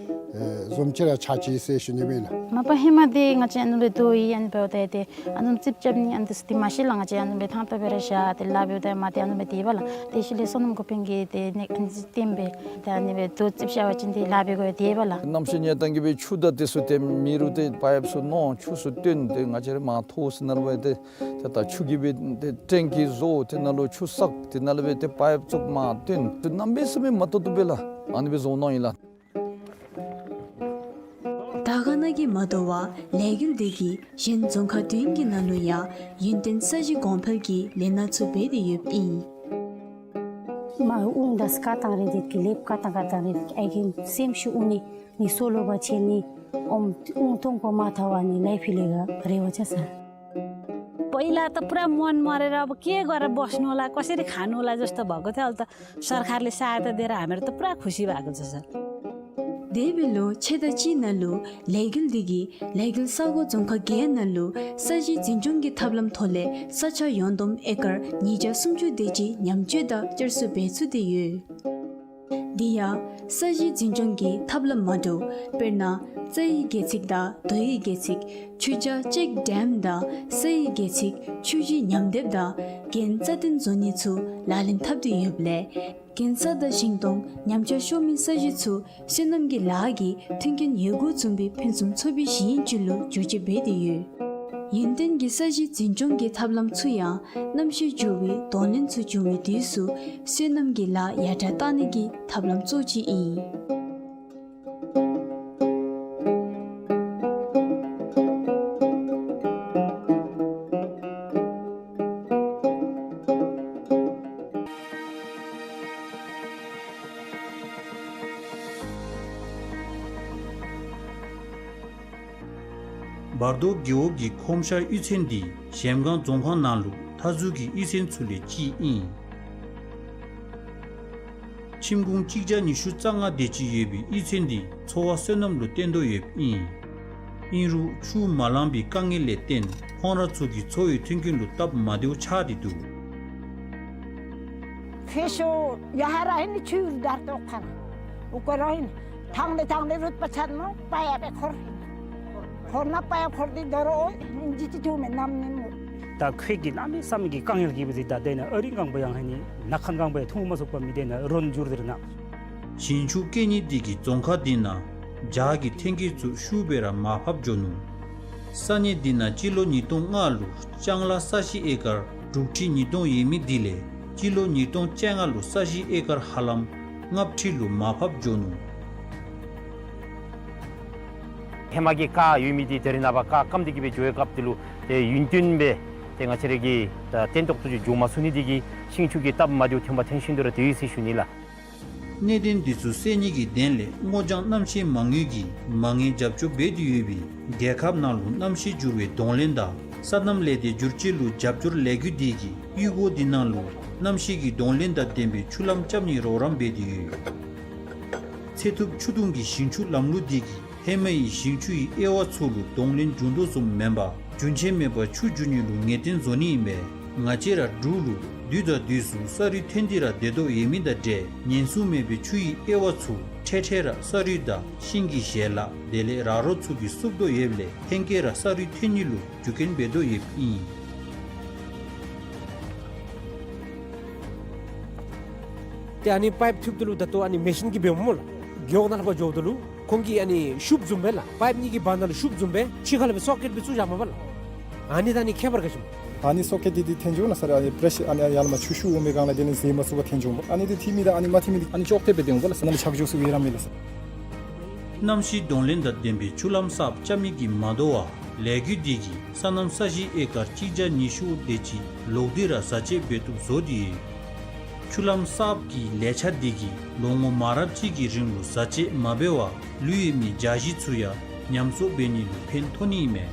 ཨེ་བཟུམ་ཅིག་ར་ཆགས་ཅི་ཟེར་ཞུ་ནི་སྦེ་ཨིན་ལགས། མ་པ་ཧེ་མ་འདི་ང་བཅས་ཨ་ནི་སྦེ་རྡོ་ཡི་ཨ་ནི་འབདཝ་ད་ཏེ་ཨ་ནི་རྩིགཔ་རྐྱབ་ནི་ཨ་ནི་འདི་ཚུ་འདི་མ་ཤེས་ལགས། ང་བཅས་ཨ་ནི་སྦེ་ཐང་ཐང་སྦེ་ར་བཞག་སྟེ་ལཱ་འབདཝ་ད་མ་ཏེ་ཨ་ནི་སྦེ་སྡོད་པས་ལགས། ཏེ་ཤུལ་ལས་སོ་ནམ་འགོ་དཔོན་གྱིས་ཏེ་ཨ་ནི་ཨ་ནི་བསྟན་སྦེ་ད་ཨ་ནི་སྦེ་རྡོ་རྩིགཔ་བཞག་པ་ཅིན་ཏེ་ལཱ་འབད་དགོ་པས་སྡོད་པས་ལགས། གནམ་གཤིས་ཉེན་སྟངས་ཀྱིས་སྦེ་ཆུ་དང་དེ་ཚུ་ཏེ་མེད་རུང་ཏེ་པའིཔ་ཚུ་ནོར་ཆུ་ཚུ་བཏོན་ཏེ་ང་བཅས་ར་མར་འཐོར་ཟེར་ནཱ་ལུ་སྦེ་ཏེ་ཏེ་ད་ཆུ་གིས་སྦེ་ཏེ་ཊེང་ཀི་བཟོ་སྟེ་ནཱ་ལུ་ཆུ་བསགས་ཏེ་ནཱ་ལུ་སྦེ་ཏེ་པའིཔ་བཙུགས་མར་བཏོན་ཏེ་གནམ་མེད་ས་མེད་མ་ཏོག་ཏོ་སྦེ་ལགས་ཨ་ནི་སྦེ་བཟོ་ནུག་ཨིན་ལགས། དར་དཀར་ན་གིས་མ་དོ་བར་ལས་འགུལ་འདི་གིས་གཞན་རྫོང་ཁག་བདུན་གྱི་ནང་ལུ་ཡང་ཡུན་བརྟན་ས་གཞི་གོང་འཕེལ་གྱི་ལས་སྣ་ཚུ་འབད་དེ་ཡོདཔ་ཨིན། མ་དབུང་དང་སྐད་བཏང་རེ་དེ་གི་ལེབ་ཀ་བཏང་ཀ་བཏང་རེ་དེ་གི་ཨའི་གི་སེམས་ཤུགས་དབུང་ནི་ནི་སོ་ལོ་བ་ཆེ་ནི་ཨོམ་དབུང་གཏོང་པོ་མ་ཐ་བ་ནི་ལའི་ཕི་ལེ་ག་རེ་བ་ཆ་ས། पहिला त पुरा मन मरेर अब के गरेर बस्नु होला, कसरी खानु होला जस्तो भएको थियो। अहिले त सरकारले सहायता दिएर हामीहरू त पुरा खुसी भएको छ सर। देवी ལོ་ཕྱེད་དང་གཅིག་ནང་ལུ་ལས་འགུལ་འདི་གིས་ལས་འགུལ་ས་གོ་རྫོང་ཁག་བརྒྱད་ནང་ལུ་ས་གཞི་འཛིན་སྐྱོང་གི་ཐབས་ལམ་ཐོག་ལས་ས་ཆ་ཡོངས་བསྡོམས་ཨེ་ཀར་ཉིས་བརྒྱ་སུམ་ཅུ་དེ་ཅིག་ཉམས་བཅོས་དང་བསྐྱར་གསོ་འབད་ཚུགས་ཏེ་ཡོད། དེ་ཡང་ས་གཞི་འཛིན་སྐྱོང་གི་ཐབས་ལམ་མ་འདྲཝ་དཔེར་ན་རྩྭའི་སྒལ་ཚིགས་དང་རྡོའི་སྒལ་ཚིགས། ཆུ་བྱ་ཅེཀ་ཌེམ་དང་སའི་སྒལ་ཚིགས་ཆུ་གཞི་ཉམས་འདེབས་དང་རྒན་རྩ་བརྟན་བཟོ་ནི་ཚུ་ལག་ལེན་འཐབ་སྟེ་ཡོདཔ་ལས་རྒན་ས་དང་ཞིང་སྟོང་ཉམས་ཆག་ཤོར་མི་ས་གཞི་ཚུ་སོ་ནམ་གྱི་ལཱ་གི་མཐུན་རྐྱེན་ཡོད་དགུ་འཛོམས་པའི་ཕུན་སུམ་ཚོགས་པའི་གཞི་ཡུལ་ཅིག་ལུ་བསྒྱུར་བཅོས་འབད་དེ་ཡོད། ཡུན་བརྟན་གྱི་ས་གཞི་འཛིན་སྐྱོང་གི་ཐབས་ལམ་ཚུ་ཡང་གནམ་གཤིས་འགྱུར་བའི་གདོང་ལེན་ཚུ་བྱུང་བའི་དུས་སུ་སོ་ནམ་གྱི་ལཱ་ཡར་དྲག་གཏང་ནི་གི་ཐབས་ལམ་གཙོ་ཅིག་ཨིན། བར་དོ་རྒེད་འོག་གི་ཁོམ་ཤར་གཡུས་ཚན་འདི་གཞལམ་སྒང་རྫོང་ཁག་ནང་ལུ་མཐའ་ཟུར་གྱི་གཡུས་ཚན་ཚུ་ལས་གཅིག་ཨིན། ཁྱིམ་གུང་གཅིག་བརྒྱ་ཉི་ཤུ་རྩ་ལྔ་དེ་ཅིག་ཡོད་པའི་གཡུས་ཚན་འདི་འཚོ་བ་སོ་ནམ་ལུ་བརྟེན་དོ་ཡོདཔ་ཨིན། ཨིན་རུང་ཆུ་མ་ལང་པའི་དཀའ་ངལ་ལས་བརྟེན་ཁོང་ར་ཚུ་གི་འཚོ་བའི་མཐུན་རྐྱེན་ལུ་སྟབས་མ་བདེཝ་ཆགས་ཏེ་འདུག། ཕི་ཤུ་ཡ་ཧ་ར་ཧིན་ཆུ་ཡུར་དར་ཏོག་ཁན་ཨུ་ཀ་ར་ཧིན་ཐང་ལེ་ཐང་ལེ་རུད་པ་ཆད་ནོ་པ་ཡ་པེ་འཁོར་ཧིན། འཁོར་ན་པ་ཡ་འཁོར་ཏེ་དོ་རུང་ཨོ་ཧིན་ཇི་ཅི་ཐུ་མེ་ནམ་ནི་མུ། ད་ཁོ་གིས་གནམ་མེད་ས་མེད་ཀྱི་དཀའ་ངལ་གྱིས་སྦེ་ད་དེ་ནི་ཨ་རི་གང་པོ་ཡང་ཧ་ནི་ནག་ཁན་གང་པོ་ཡང་ཐུང་མ་ཚུགས་པ་མི་དེ་ནི་རོན་འགྱུར་དེ་ར་ན། ཞིང་ཆུ་སྐྱེ་ནི་འདི་གིས་རྫོང་ཁག་འདི་ནང་བྱག་གི་ཐོན་སྐྱེད་ཚུ་ཤུགས་སྦེ་ར་མར་ཕབ་འགྱོ་ནུག། ས་གནས་འདི་ནང་སྤྱི་ལོ་ཉིས་སྟོང་ལྔ་ལུ་ལྕང་ལཱ་ས་གཞི་ཨེ་ཀར་དྲུག་ཁྲི་ཉིས་སྟོང་ཡོད་མི་འདི་ལས་སྤྱི་ལོ་ཉིས་སྟོང་བཅོ་ལྔ་ལུ་ས་གཞི་ཨེ་ཀར་ཧ་ལམ་ལྔ་ཁྲི་ལུ་མར་ཕབ་འགྱོ་ནུག། ཧེ་མ་གི་ཀ་ཡོད་མི་འདི་དེ་རིང་ནངས་པ་ཀ་སྐམ་སྟེ་གི་སྦེ་འགྱོ་བའི་སྐབས་འདི་ལུ་ཏེ་ཡུན་བརྟན་སྦེ་ཏེ་ང་བཅས་ར་གི་ད་བརྟན་ཏོག་ཏོ་ཅིག་འགྱོ་མ་ཚུགས་ནི་འདི་གིས་ཤིང་ཆུ་གི་སྟབས་མ་བདེཝ་ཐོན་པ་ཐོན་བཞིན་དུ་ར་སྡོད་ཡི་ཟེར་ཞུ་ནི་ལགས། གནད་དོན་འདི་ཚུ་སེལ་ནི་གི་དོན་ལས་སྔོ་ལྗང་གནམ་གཤིས་མ་དངུལ་གྱིས་མ་དངུལ་རྒྱབ་སྐྱོར་འབད་དེ་ཡོད་པའི་རྒྱལ་ཁབ་ནང་ལུ་གནམ་གཤིས་འགྱུར་བའི་གདོང་ལེན་དང་སོ་ནམ་ལས་སྡེ་བསྒྱུར་བཅོས་ལུ་རྒྱབ་སྐྱོར་ལས་འགུལ་འདི་གིས་གཡུས་སྒོ་འདི་ནང་ལུ་གནམ་གཤིས་ཀྱི་གདོང་ལེན་དང་ལྡན་པའི་ཆུ་ལམ་རྐྱབ་ནིའི་རོགས་རམ་འབད་དེ་ཡོད། ཚེ་ཐུབ་ཆུ་དུང་གི་ཞིང་ཆུ་ལམ་ལུགས་འདི་གིས་ཧེ་མའི་ཞིང་ཆུའི་དབྱེ་བ་ཚུ་ལུ་གདོང་ལེན་འབྱུང་དོ་བཟུམ་མེན་པར་རྒྱུན་ཆད་མེད་པར་ཆུ་རྒྱུ་ནི་ལུ་ངེས་གཏན་བཟོ་ནི་ཨིན་པས། ང་བཅས་ར་འབྲུག་ལུ་དུས་དང་དུས་སུ་ས་རུད་ཐོན་ཏེ་ར་སྡོད་དོ་ཡོད་མི་དང་འདྲ་ཉེན་སྲུང་མེད་པའི་ཆུའི་དབྱེ་བ་ཚུ་འཕྲལ་འཕྲལ་ར་ས་རུད་དང་ཤིང་གི་ཞལ་ལག་དེ་ལས་ར་རོ་ཚུ་གིས་བསུབ་དོ་ཡོདཔ་ལས་ལྷན་སྐྱེས་ར་ས་རུད་ཐོན་ནི་ལུ་རྒྱུ་རྐྱེན་འབད་དོ་ཡོདཔ་ཨིན། ཏེ་ཨ་ནི་པའིཔ་འཐུཝ་ད་ལུ་ད་ལྟོ་ཨ་ནི་མེ་ཤིན་གྱིས་འབདཝ་སྨོ་ལགས། རྒེད་འོག་ནང་ལས་ཕར་འགྱོཝ་ད་ལུ་ཁོང་གིས་ཨ་ནི་ཤུབས་བཟུམ་སྦེ་ལགས། པའིཔ་གཉིས་ཀྱི་བར་ན་ལུ་ཤུབས་བཟུམ་སྦེ་ཕྱི་ཁ་ལས་སྦེ་སོ་ཀེཊ་སྦེ་བཙུགས་བཞགཔ་མས་པ་ལགས། ཨ་ནི་ད་ཨ་ནི་ཁྱད་པར་ག་ཅི་སྨོ། ད་ཨ་ནི་སོ་ཀེཊ་འདི་འདི་འཐོན་འགྱོཝ་ན་ས་རུད་ཨ་ནི་པེ་རེ་ཤར་ཨ་ནི་ཡར་ལས་མར་ཆུ་ཤུགས་འོང་པའི་སྒང་ལས་དེ་ལས་ཟེར་མ་ཚུགས་པར་འཐོན་འགྱོཝ་མས་པ། ཨ་ནི་འདི་འཐུས་མི་དང་ཨ་ནི་མ་འཐུས་མི་འདི་ཨ་ནི་ཅོག་འཐདཔ་སྦེ་སྡོདཔ་མས་པ་ལགས། ས་ནང་ལུ་ཆག་འགྱོ་ཚུགས་པའི་ར་མེད་ལགས། གནམ་གཤིས་གདོང་ལེན་དང་ལྡན་པའི་ཆུ་ལམ་གསརཔ་རྐྱབ་ནི་གིས་མ་དོ་བར་ལས་འགུལ་འདི་གིས་སོ་ནམ་ས་གཞི་ཨེ་ཀར་གཅིག་བརྒྱ་ཉི་ཤུ་དེ་ཅིག་ལོག་སྟེ་ར་བཟའ་སྤྱོད་འབད་བཏུབ་བཟོ་སྟེ་ཡོད། ཆུ་ལམ་གསརཔ་གི་ལས་འཆར་འདི་གིས་ལོ་ངོ་མང་རབས་ཅིག་གི་རིང་ལུ་བཟའ་སྤྱོད་མ་འབད་བར་ལུས་ཡོད་མི་བྱ་བཞི་ཚུ་ཡང་ཉམས་གསོ་འབད་ནི་ལུ་ཕན་ཐོགས་ནི་ཨིན་མས།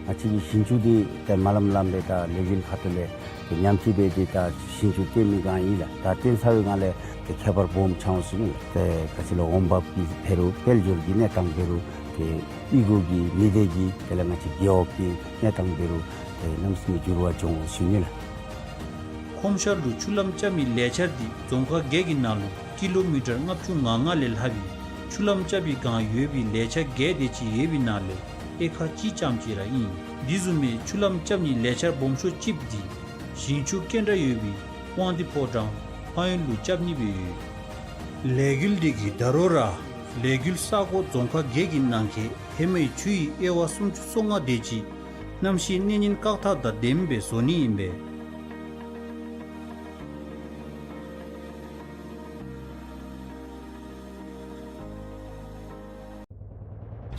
ང་བཅས་ཀྱི་ཞིང་ཆུ་འདི་ཏེ་མ་ལམ་ལམ་སྦེ་ད་ལས་འགུལ་ཁ་ཐུག་ལས་ཏེ་ཉམས་བཅོས་འབད་དེ་ད་ཞིང་ཆུ་བཏོན་མི་སྒང་ཨིན་ལགས། ད་བཏོན་ཚར་བའི་སྒང་ལས་ཏེ་ཁྱད་པར་སྦོམ་ཆགས་འོང་ཟེར་ཞུ་ནི་ལགས། ཏེ་ག་ཅི་ལོ་འོང་འབབ་ཀྱི་འཕེལ་རུང་དཔལ་འབྱོར་གྱི་གནས་སྟངས་འབད་རུང་ཏེ་གཡུས་སྒོ་གི་མི་སྡེ་གི་དེ་ལས་ང་བཅས་རྒེད་འོག་གི་གནས་སྟངས་འབད་རུང་ཏེ་གནམ་མེད་ས་མེད་འགྱུར་བ་འབྱུང་འོང་ཟེར་ཞུ་ནི་ལགས། ཁོམ་ཤར་ལུ་ཆུ་ལམ་རྐྱབ་མི་ལས་འཆར་འདི་རྫོང་ཁག་བརྒྱད་ཀྱི་ནང་ལུ་ཀི་ལོ་མི་ཊར་ལྔ་བཅུ་ང་ལྔ་ལས་ལྷག་པའི་ཆུ་ལམ་རྐྱབ་པའི་སྒང་ཡོད་པའི་ལས་འཆར་བརྒྱད་དེ་ཅིག་ཡོད་པའི་ནང་ལས་ཨེ་ཀར་གཅིག་ཙམ་ཅིག་ར་ཨིན། འདི་བཟུམ་མའི་ཆུ་ལམ་རྐྱབ་ནིའི་ལས་འཆར་སྦོམ་ཤོས་ཅིག་འདི་ཞིང་ཆུ་སྐྱེལ་འདྲ་ཡོད་པའི་དབང་འདུས་ཕོ་བྲང་ཕངས་ཡུལ་ལུ་རྐྱབ་ནི་སྦེ་ཡོད། ལས་འགུལ་འདི་གིས་ད་རུང་ར་ལས་འགུལ་ས་གོ་རྫོང་ཁག་བརྒྱད་ཀྱི་ནང་འཁོད་ཧེ་མའི་ཆུའི་དབྱེ་བ་སུམ་ཅུ་སོ་ལྔ་དེ་ཅིག་གནམ་གཤིས་གནོད་ཉེན་བཀག་ཐབས་དང་ལྡནམ་སྦེ་བཟོ་ནི་ཨིན་པས།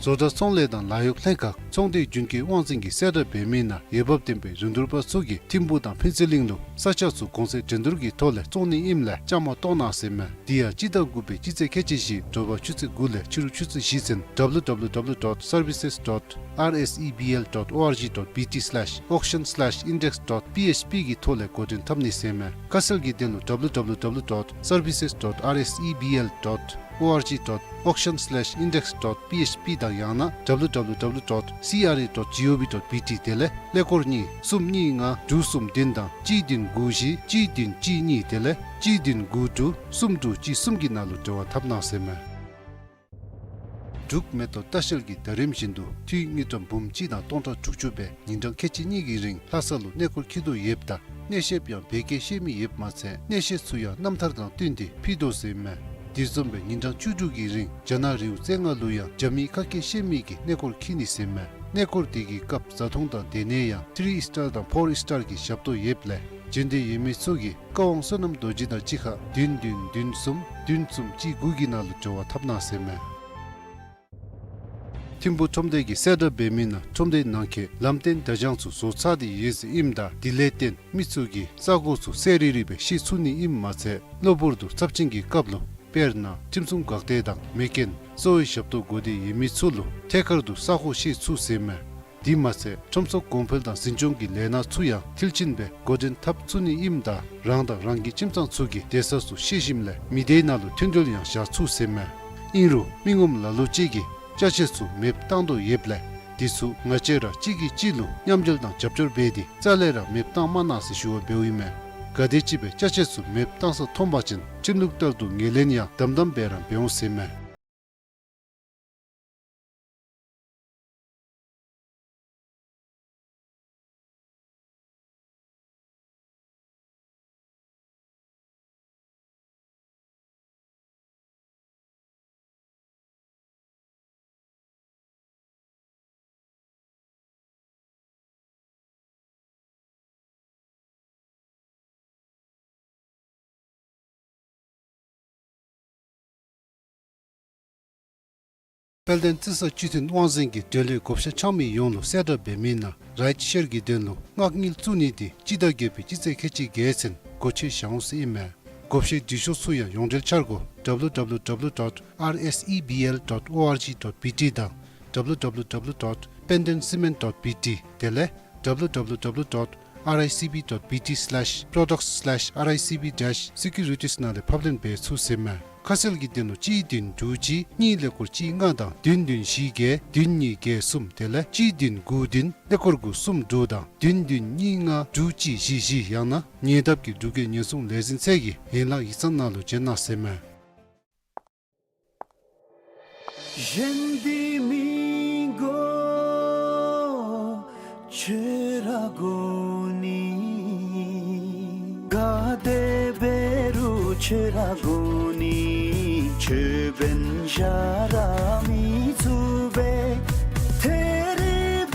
བཟོ་གྲྭ་ཚོང་ལས་དང་ལཱ་གཡོག་ལྷན་ཁག་ཚོང་སྡེ་རྒྱུན་སྐྱོང་དབང་འཛིན་གྱིས་གསལ་བསྒྲགས་འབད་མི་ནང་འོས་འབབ་ལྡན་པའི་རིན་བསྡུར་པ་ཚུ་གིས་ཐིམ་ཕུ་དང་ཕུན་ཚོགས་གླིང་ལུ་ས་ཆ་ཚུ་གོང་ཚད་འགྲན་བསྡུར་གྱི་ཐོག་ལས་བཙོང་ནི་ཨིནམ་ལས་བཅའ་མར་གཏོགས་གནང་ཟེར་མས། དེ་ཡང་སྤྱི་ཟླ་དགུ་པའི་སྤྱི་ཚེས་ཁལ་གཅིག་བཞི་དྲོ་པ་ཆུ་ཚོད་དགུ་ལས་ཕྱི་རུ་ཆུ་ཚོད་བཞི་ཚུན་W W W dot services dot R S E B L dot org dot B T slash auction slash index dot P H P གི་ཐོག་ལས་འགོ་འདྲེན་འཐབ་ནི་ཟེར་མས། ཁ་གསལ་གྱི་དོན་ལུ་W W W dot services dot R S E B L dot org dot auction slash index dot P H P དང་ཡང་ན་W W W dot C R A dot gov dot B T དེ་ལས་ཀླད་ཀོར་གཉིས་གསུམ་གཉིས་ལྔ་དྲུག་གསུམ་བདུན་དང་གཅིག་བདུན་དགུ་བཞི་གཅིག་བདུན་གཅིག་གཉིས་དེ་ལས་གཅིག་བདུན་དགུ་དྲུག་གསུམ་དྲུག་གཅིག་གསུམ་གྱི་ནང་ལུ་འབྲེལ་བ་འཐབ་གནང་ཟེར་མས། འབྲུག་མེ་ཏོག་ལྟ་བཤལ་གྱིས་ཟླ་རིམ་བཞིན་དུ་འཐུས་དངུལ་ཀྲམ་འབུམ་གཅིག་དང་སྟོང་ཕྲག་དྲུག་ཅུ་སྦེ་ཉིན་གྲངས་ཁལ་གཅིག་གཉིས་ཀྱི་རིང་ལྷ་ས་ལུ་གནས་སྐོར་འཁྱིད་དོ་ཡོདཔ་ད་གནས་བཤདཔ་ཡང་བོད་སྐད་ཤེས་མི་ཡོདཔ་མ་ཚད་གནས་བཤད་ཚུ་ཡང་རྣམ་ཐར་དང་བསྟུན་ཏེ་ཕུལ་དོ་ཟེར་མས། དེ་བཟུམ་སྦེ་ཉིན་གྲངས་བཅུ་དྲུག་གི་རིང་རྒྱ་ནག་རི་བོ་རྩེ་ལྔ་ལུ་ཡང་རྒྱ་མིའི་ཁ་སྐད་ཤེས་མི་གིས་གནས་སྐོར་འཁྱིད་ནི་ཟེར་མས། གནས་སྐོར་དེ་གི་སྐབས་བཟའ་འཐུང་དང་སྡོད་གནས་ཡང་ཐི་རི་སི་ཊར་དང་ཕོར་སི་ཊར་གྱི་ཞབས་ཏོག་ཡོདཔ་ལས་འབྱོན་འདོད་ཡོད་མི་ཚུ་གིས་བཀའ་དབང་བསོད་ནམས་རྡོ་རྗེ་དང་གཅིག་ཁར་བདུན་བདུན་བདུན་གསུམ་བདུན་གསུམ་གཅིག་དགུ་གི་ནང་ལུ་འབྲེལ་བ་འཐབ་གནང་ཟེར་མས། ཐིམ་ཕུ་ཁྲོམ་སྡེ་གིས་གསལ་བསྒྲགས་འབད་མི་ནང་ཁྲོམ་སྡེའི་ནང་འཁོད་ལམ་སྟོན་བརྡ་བྱང་ཚུ་བཟོ་ཚར་ཏེ་ཡོད་ཟེར་ཨིནམ་ད་དེ་ལས་བརྟེན་མི་ཚུ་གིས་ས་གོ་ཚུ་གསལ་རི་རི་སྦེ་ཤེས་ཚུགས་ནི་ཨིནམ་མ་ཚད་གློ་བུར་དུ་ཚབས་ཆེན་གྱི་སྐབས་ལུ་དཔེར་ན་ཁྲིམས་སྲུང་འགག་སྡེ་དང་མེ་རྐྱེན་གསོ་བའི་ཞབས་ཏོག་དགོ་སྟེ་ཡོད་མི་ཚུ་ལུ་ཐད་ཀར་དུ་ས་གོ་ཤེས་ཚུགས་ཟེར་མས། དེ་མ་ཚད་ཁྲོམ་ཚོགས་གོང་འཕེལ་དང་འཛིན་སྐྱོང་གི་ལས་སྣ་ཚུ་ཡང་མཐིལ་ཕྱིན་སྦེ་འགོ་འདྲེན་འཐབ་ཚུགས་ནི་ཨིནམ་ད་རང་དང་རང་གི་ཁྱིམ་ཚང་ཚུ་གིས་སྡོད་ས་ཚུ་ཤེས་ཞིནམ་ལས་མི་སྡེའི་ནང་ལུ་མཐུན་སྒྲིལ་ཡང་བཞག་ཚུགས་ཟེར་མས། ཨིན་རུང་མི་ངོམ་ལ་ལུ་ཅིག་གིས་ཅ་ཆས་ཚུ་མེདཔ་བཏང་དོ་ཡོདཔ་ལས་དེ་ཚུ་ང་བཅས་ར་གཅིག་གིས་གཅིག་ལུ་མཉམ་འབྲེལ་དང་རྒྱབ་སྐྱོར་འབད་དེ་རྩ་ལས་ར་མེདཔ་བཏང་མ་གནང་ཟེར་ཞུ་བ་འབདཝ་ཨིན་མས། ག་དེམ་ཅིག་སྦེ་ཅ་ཆས་ཚུ་མེདཔ་བཏང་ས་མཐོང་པ་ཅིན་ཁྲིམས་ལུགས་ལྟར་དུ་ངོས་ལེན་ཡང་དམ་དམ་སྦེ་ར་འབད་འོང་ཟེར་མས། དཔལ་ལྡན་རྩི་ས་སྤྱི་མཐུན་དབང་འཛིན་གྱིས་འབྲེལ་ཡོད་བགོ་བཤའ་འཆང་མི་ཡོངས་ལུ་གསལ་བསྒྲགས་འབད་མི་ནང་རའིཊ་ཤེར་གྱི་དོན་ལུ་མངགས་དངུལ་བཙུགས་ནི་དེ་སྤྱི་ཟླ་བརྒྱད་པའི་སྤྱི་ཚེས་ཁལ་གཅིག་བརྒྱད་ཚུན་སྒོ་ཕྱེ་བཞག་འོང་ཟེར་ཨིན་མས། བགོ་བཤའི་འབྲི་ཤོག་ཚུ་ཡང་ཡོངས་འབྲེལ་འཆར་སྒོ་W W W dot R S E B L dot org dot B T དང་W W W dot pendenscement dot B T དེ་ལས་W W W dot R I C B dot B T slash products slash R I C B dash securities ནང་ལས་ཕབ་ལེན་འབད་ཚུགས་ཟེར་མས། ཁ་གསལ་གྱི་དོན་ལུ་གཅིག་བདུན་དྲུག་གཅིག་གཉིས་ཀླད་ཀོར་གཅིག་ལྔ་དང་བདུན་བདུན་བཞི་བརྒྱད་བདུན་གཉིས་བརྒྱད་གསུམ་དེ་ལས་གཅིག་བདུན་དགུ་བདུན་ཀླད་ཀོར་དགུ་གསུམ་དྲུག་དང་བདུན་བདུན་གཉིས་ལྔ་དྲུག་གཅིག་བཞི་བཞི་ཡང་ན་ཉེ་འདབས་ཀྱི་འབྲུག་རྒྱལ་ཉེན་སྲུང་ལས་འཛིན་ཚད་ཀྱི་ཡན་ལག་ཡིག་ཚང་ནང་ལུ་བྱོན་གནང་ཟེར་མས། གཞན་འདི་མི་དགོས་ཁྱོད་ར་དགོ་ནི། ག་དེ་འབད་རུང་ཁྱོད་ར་དགོ་ནི། ཁྱོད་འབདན་གཞན་ར་མི་ཚུགས་པས། ཐད་རི་བ་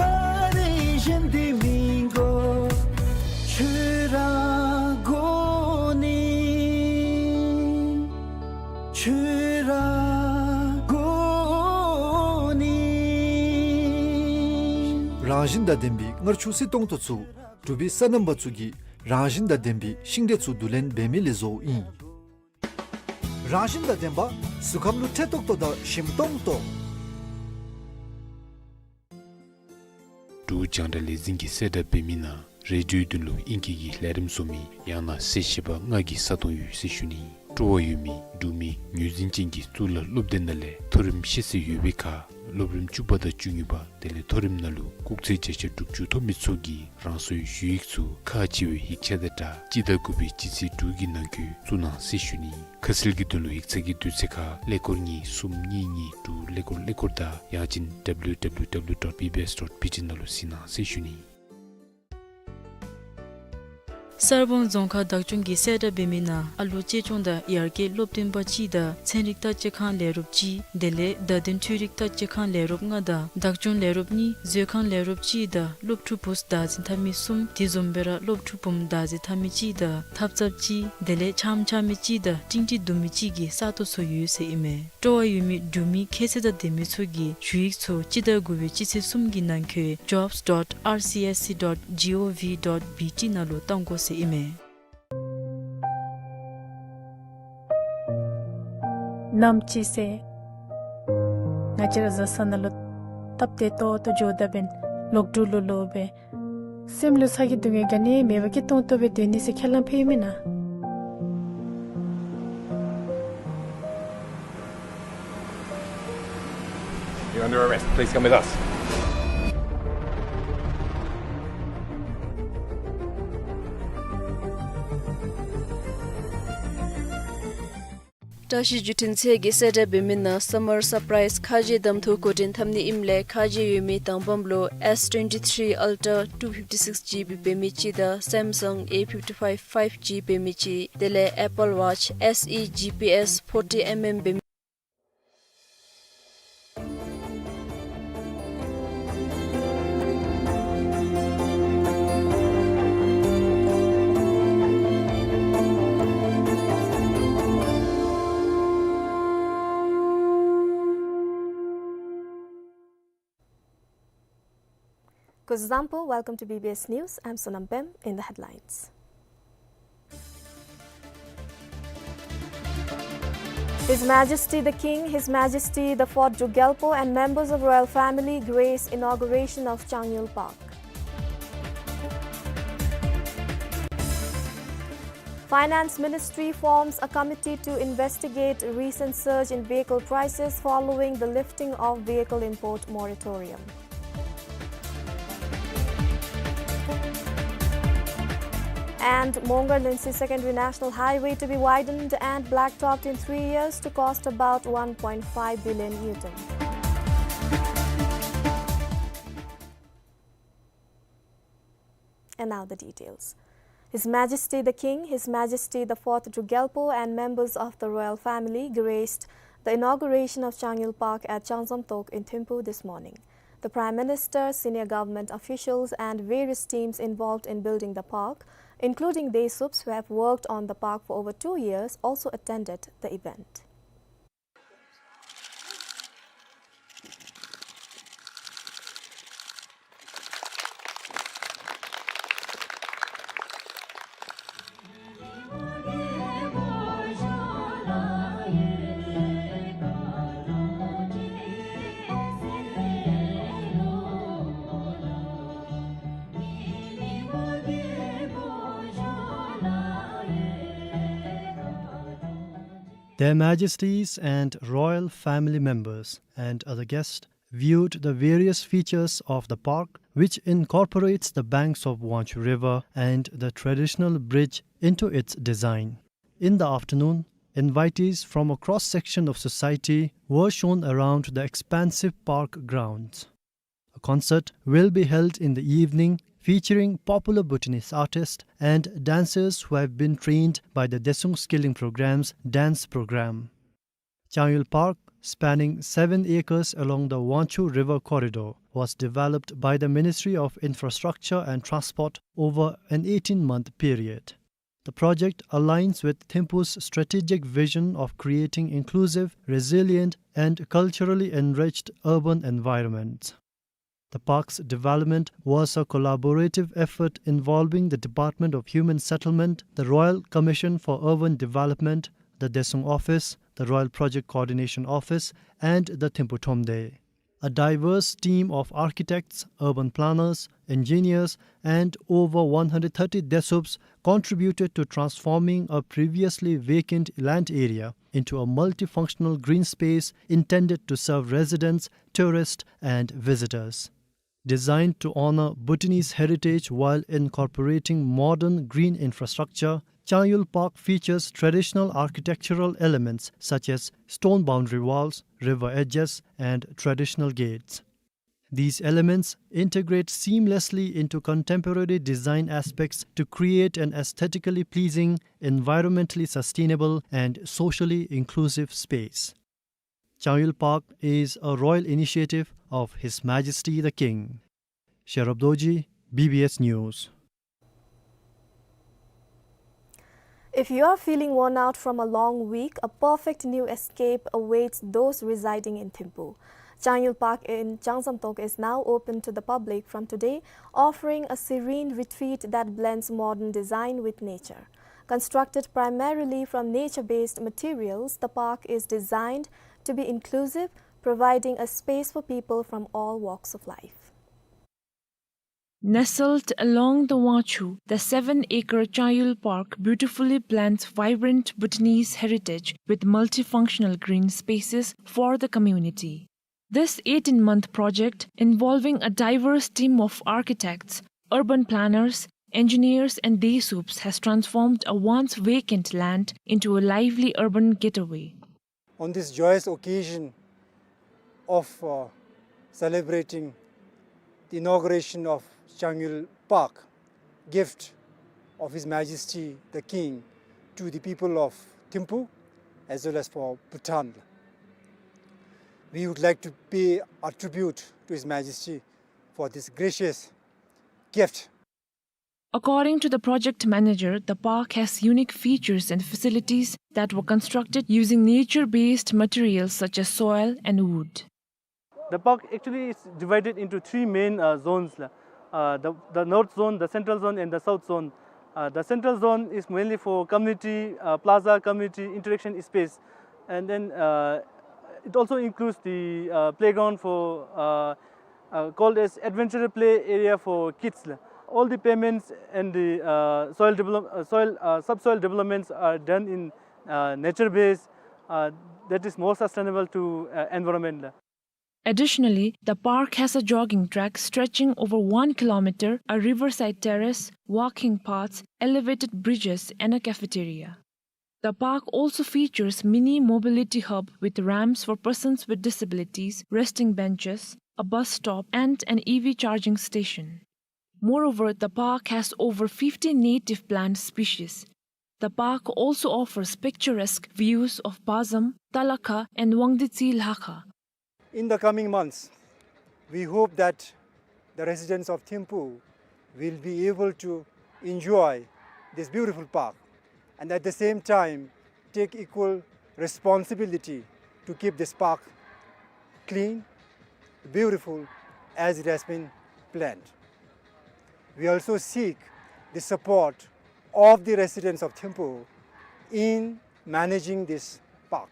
རི་གཞན་འདི་མི་དགོས་ཁྱོད་ར་དགོ་ནི། ཁྱོད་ར་དགོ་ནི། རང་བཞིན་དང་ལྡན་པའི་མངར་ཆུ་བསིལ་ཏོང་ཏོ་ཚུ་འབྲུག་པའི་སོ་ནམ་པ་ཚུ་གིས་རང་བཞིན་དང་ལྡན་པའི་ཤིང་འབྲས་ཚུ་བསྡུ་ལེན་འབད་མི་ལས་བཟོཝ་ཨིན། རང་བཞིན་དང་ལྡན་པ་གཟུགས་ཁམས་ལུ་འཕྲོད་ཏོག་ཏོ་དང་ཞིམ་ཏོང་ཏོ། འབྲུག་རྒྱང་བསྒྲགས་ལས་འཛིན་གྱིས་གསལ་བསྒྲགས་འབད་མི་ནང་རེ་ཌིའོའི་དོན་ལུ་ཨིང་སྐད་ཀྱི་ལས་རིམ་བཟོ་མི་ཡང་ན་གསལ་བཤད་པ་ལྔ་གི་ས་སྟོང་ཡོད་ཟེར་ཞུ་ནི། སྤྲོ་བ་ཡོད་མི་འབྲུག་མི་ངོས་འཛིན་ཅན་གྱི་གཙུག་ལག་སློབ་སྡེ་ནང་ལས་མཐོ་རིམ་ཤེས་ཚད་ཡོད་པའི་ཁར་སློབ་རིམ་བཅུ་པ་དང་བཅུ་གཉིས་པ་དེ་ལས་མཐོ་རིམ་ནང་ལུ་སྐུགས་ཚད་བརྒྱ་ཆ་དྲུག་ཅུ་ཐོབ་མི་ཚུ་གིས་རང་སོའི་ཞུ་ཡིག་ཚུ་ཁག་ཆེ་བའི་ཡིག་ཆ་དང་སྦྲགས་སྤྱི་ཟླ་དགུ་པའི་སྤྱི་ཚེས་དྲུག་གི་ནང་འཁོད་བཙུགས་གནང་ཟེར་ཞུ་ནི། ཁ་གསལ་གྱི་དོན་ལུ་ཡིག་ཚང་གི་དུས་ཚོད་ཁར་ཀླད་ཀོར་གཉིས་གསུམ་གཉིས་གཉིས་དྲུག་ཀླད་ཀོར་ཀླད་ཀོར་དང་ཡང་ཅིན་W W W dot B B S dot B T ནང་ལུ་གཟིགས་གནང་ཟེར་ཞུ་ནི། གསར་སྤང་རྫོང་ཁག་བདག་སྐྱོང་གིས་གསལ་བསྒྲགས་འབད་མི་ནང་ཨ་ལོ་གཅེས་སྐྱོང་དང་ཡར་རྒྱས་སློབ་སྟོན་པ་གཅིག་དང་ཚན་རིག་བརྟག་དཔྱད་ཁང་ལས་རོགསཔ་གཅིག་དེ་ལས་བརྡ་དོན་འཕྲུལ་རིག་བརྟག་དཔྱད་ཁང་ལས་རོགསཔ་ལྔ་དང་བདག་སྐྱོང་ལས་རོགསཔ་གཉིས་མཛོད་ཁང་ལས་རོགསཔ་གཅིག་དང་སློབ་ཕྲུག་བུཚ་བདག་འཛིན་འཐབ་མི་གསུམ་དེ་བཟུམ་སྦེ་ར་སློབ་ཕྲུག་བུམོ་བདག་འཛིན་འཐབ་མི་གཅིག་དང་ཐབ་ཚངཔ་གཅིག་དེ་ལས་ཕྱགམ་འཕྱག་མི་གཅིག་དང་ཏིང་ཏི་བརྡུང་མི་གཅིག་གི་ས་སྟོང་ཚུ་ཡོད་ཟེར་ཨིན་མས། སྤྲོ་བ་ཡོད་མི་འབྲུག་མི་ཁྱད་ཚད་དང་ལྡན་མི་ཚུ་གིས་ཞུ་ཡིག་ཚུ་སྤྱི་ཟླ་དགུ་པའི་སྤྱི་ཚེས་གསུམ་གྱི་ནང་འཁོད་jobs dot R C S C dot G O V dot B T ནང་ལུ་བཏང་དགོ་ཟེར་ཨིན་མས། ནམ་ཅིག་ཟེར་ང་བཅས་ར་བཟའ་ཚང་ནང་ལུ་སྟབས་བདེ་ཏོག་ཏོ་འགྱོ་ད་འབདན་ལོག་འགྲོ་ལོ་ལོ་སྦེ་སེམས་ལུ་ཚ་གྱང་སྡུག་བསྔལ་ག་ནི་མེད་པར་སྐྱིད་ཏོང་ཏོ་སྦེ་སྡོད་ནི་ཟེར་ཁས་བླངས་ཕུལ་མེན་ན། You're under arrest. Please come with us. བཀྲ་ཤིས་བརྒྱུད་འཕྲིན་ཚད་ཀྱིས་གསལ་བསྒྲགས་འབད་མི་ནང་summer surprise ཁ་རྗེ་གདམ་འཐུ་འགོ་འདྲེན་འཐབ་ནི་ཨིནམ་ལས་ཁ་རྗེ་ཡོད་མི་དང་པམ་ལུ་S twenty-three Ultra two fifty-six G B འབད་མི་གཅིག་དང་Samsung A fifty-five five G འབད་མི་གཅིག་དེ་ལས་Apple Watch S E G P S forty mm འབད་མི། Kuzuzangpo, welcome to B B S News. I'm Sonam Pem. In the headlines. His Majesty the King, His Majesty the Fourth Druk Gyalpo and members of royal family grace inauguration of Changyul Park. Finance Ministry forms a committee to investigate recent surge in vehicle prices following the lifting of vehicle import moratorium. And Mongar Lyngsi Secondary National Highway to be widened and blacktopped in three years to cost about one point five billion ngultrum. And now the details. His Majesty the King, His Majesty the Fourth Druk Gyalpo and members of the royal family graced the inauguration of Changyul Park at Changzamtok in Thimphu this morning. The Prime Minister, senior government officials and various teams involved in building the park, including Desups who have worked on the park for over two years, also attended the event. Their Majesties and royal family members and other guests viewed the various features of the park, which incorporates the banks of Wangchhu River and the traditional bridge into its design. In the afternoon, invitees from a cross-section of society were shown around the expansive park grounds. A concert will be held in the evening featuring popular Bhutanese artists and dancers who have been trained by the Desung Skilling Program's dance program. Changyul Park, spanning seven acres along the Wangchhu River corridor, was developed by the Ministry of Infrastructure and Transport over an eighteen-month period. The project aligns with Thimphu's strategic vision of creating inclusive, resilient, and culturally enriched urban environments. The park's development was a collaborative effort involving the Department of Human Settlement, the Royal Commission for Urban Development, the Desung Office, the Royal Project Coordination Office, and the Thimphu Thromde. A diverse team of architects, urban planners, engineers, and over one hundred thirty Desups contributed to transforming a previously vacant land area into a multifunctional green space intended to serve residents, tourists, and visitors. Designed to honor Bhutanese heritage while incorporating modern green infrastructure, Changyul Park features traditional architectural elements such as stone boundary walls, river edges, and traditional gates. These elements integrate seamlessly into contemporary design aspects to create an aesthetically pleasing, environmentally sustainable, and socially inclusive space. Changyul Park is a royal initiative of His Majesty the King. Sherab Dorji, B B S News. If you are feeling worn out from a long week, a perfect new escape awaits those residing in Thimphu. Changyul Park in Changsamtog is now open to the public from today, offering a serene retreat that blends modern design with nature. Constructed primarily from nature-based materials, the park is designed to be inclusive, providing a space for people from all walks of life. Nestled along the Wangchhu, the seven-acre Changyul Park beautifully blends vibrant Bhutanese heritage with multifunctional green spaces for the community. This eighteen-month project, involving a diverse team of architects, urban planners, engineers, and Desups, has transformed a once vacant land into a lively urban getaway. On this joyous occasion of, uh, celebrating the inauguration of Changyul Park, gift of His Majesty the King to the people of Thimphu as well as for Bhutan, we would like to pay our tribute to His Majesty for this gracious gift. According to the project manager, the park has unique features and facilities that were constructed using nature-based materials such as soil and wood. The park actually is divided into three main, uh, zones, la. Uh, the, the north zone, the central zone, and the south zone. Uh, the central zone is mainly for community, uh, plaza, community interaction space. And then, uh, it also includes the, uh, playground for, uh, uh, called as adventure play area for kids, la. All the pavements and the, uh, soil develop-, uh, soil, uh, subsoil developments are done in, uh, nature base, uh, that is more sustainable to, uh, environment, la. Additionally, the park has a jogging track stretching over one kilometer, a riverside terrace, walking paths, elevated bridges, and a cafeteria. The park also features mini mobility hub with ramps for persons with disabilities, resting benches, a bus stop, and an E V charging station. Moreover, the park has over fifty native plant species. The park also offers picturesque views of Bazam, Talakha, and Wangditsi Lhakha. In the coming months, we hope that the residents of Thimphu will be able to enjoy this beautiful park and at the same time take equal responsibility to keep this park clean, beautiful as it has been planned. We also seek the support of the residents of Thimphu in managing this park.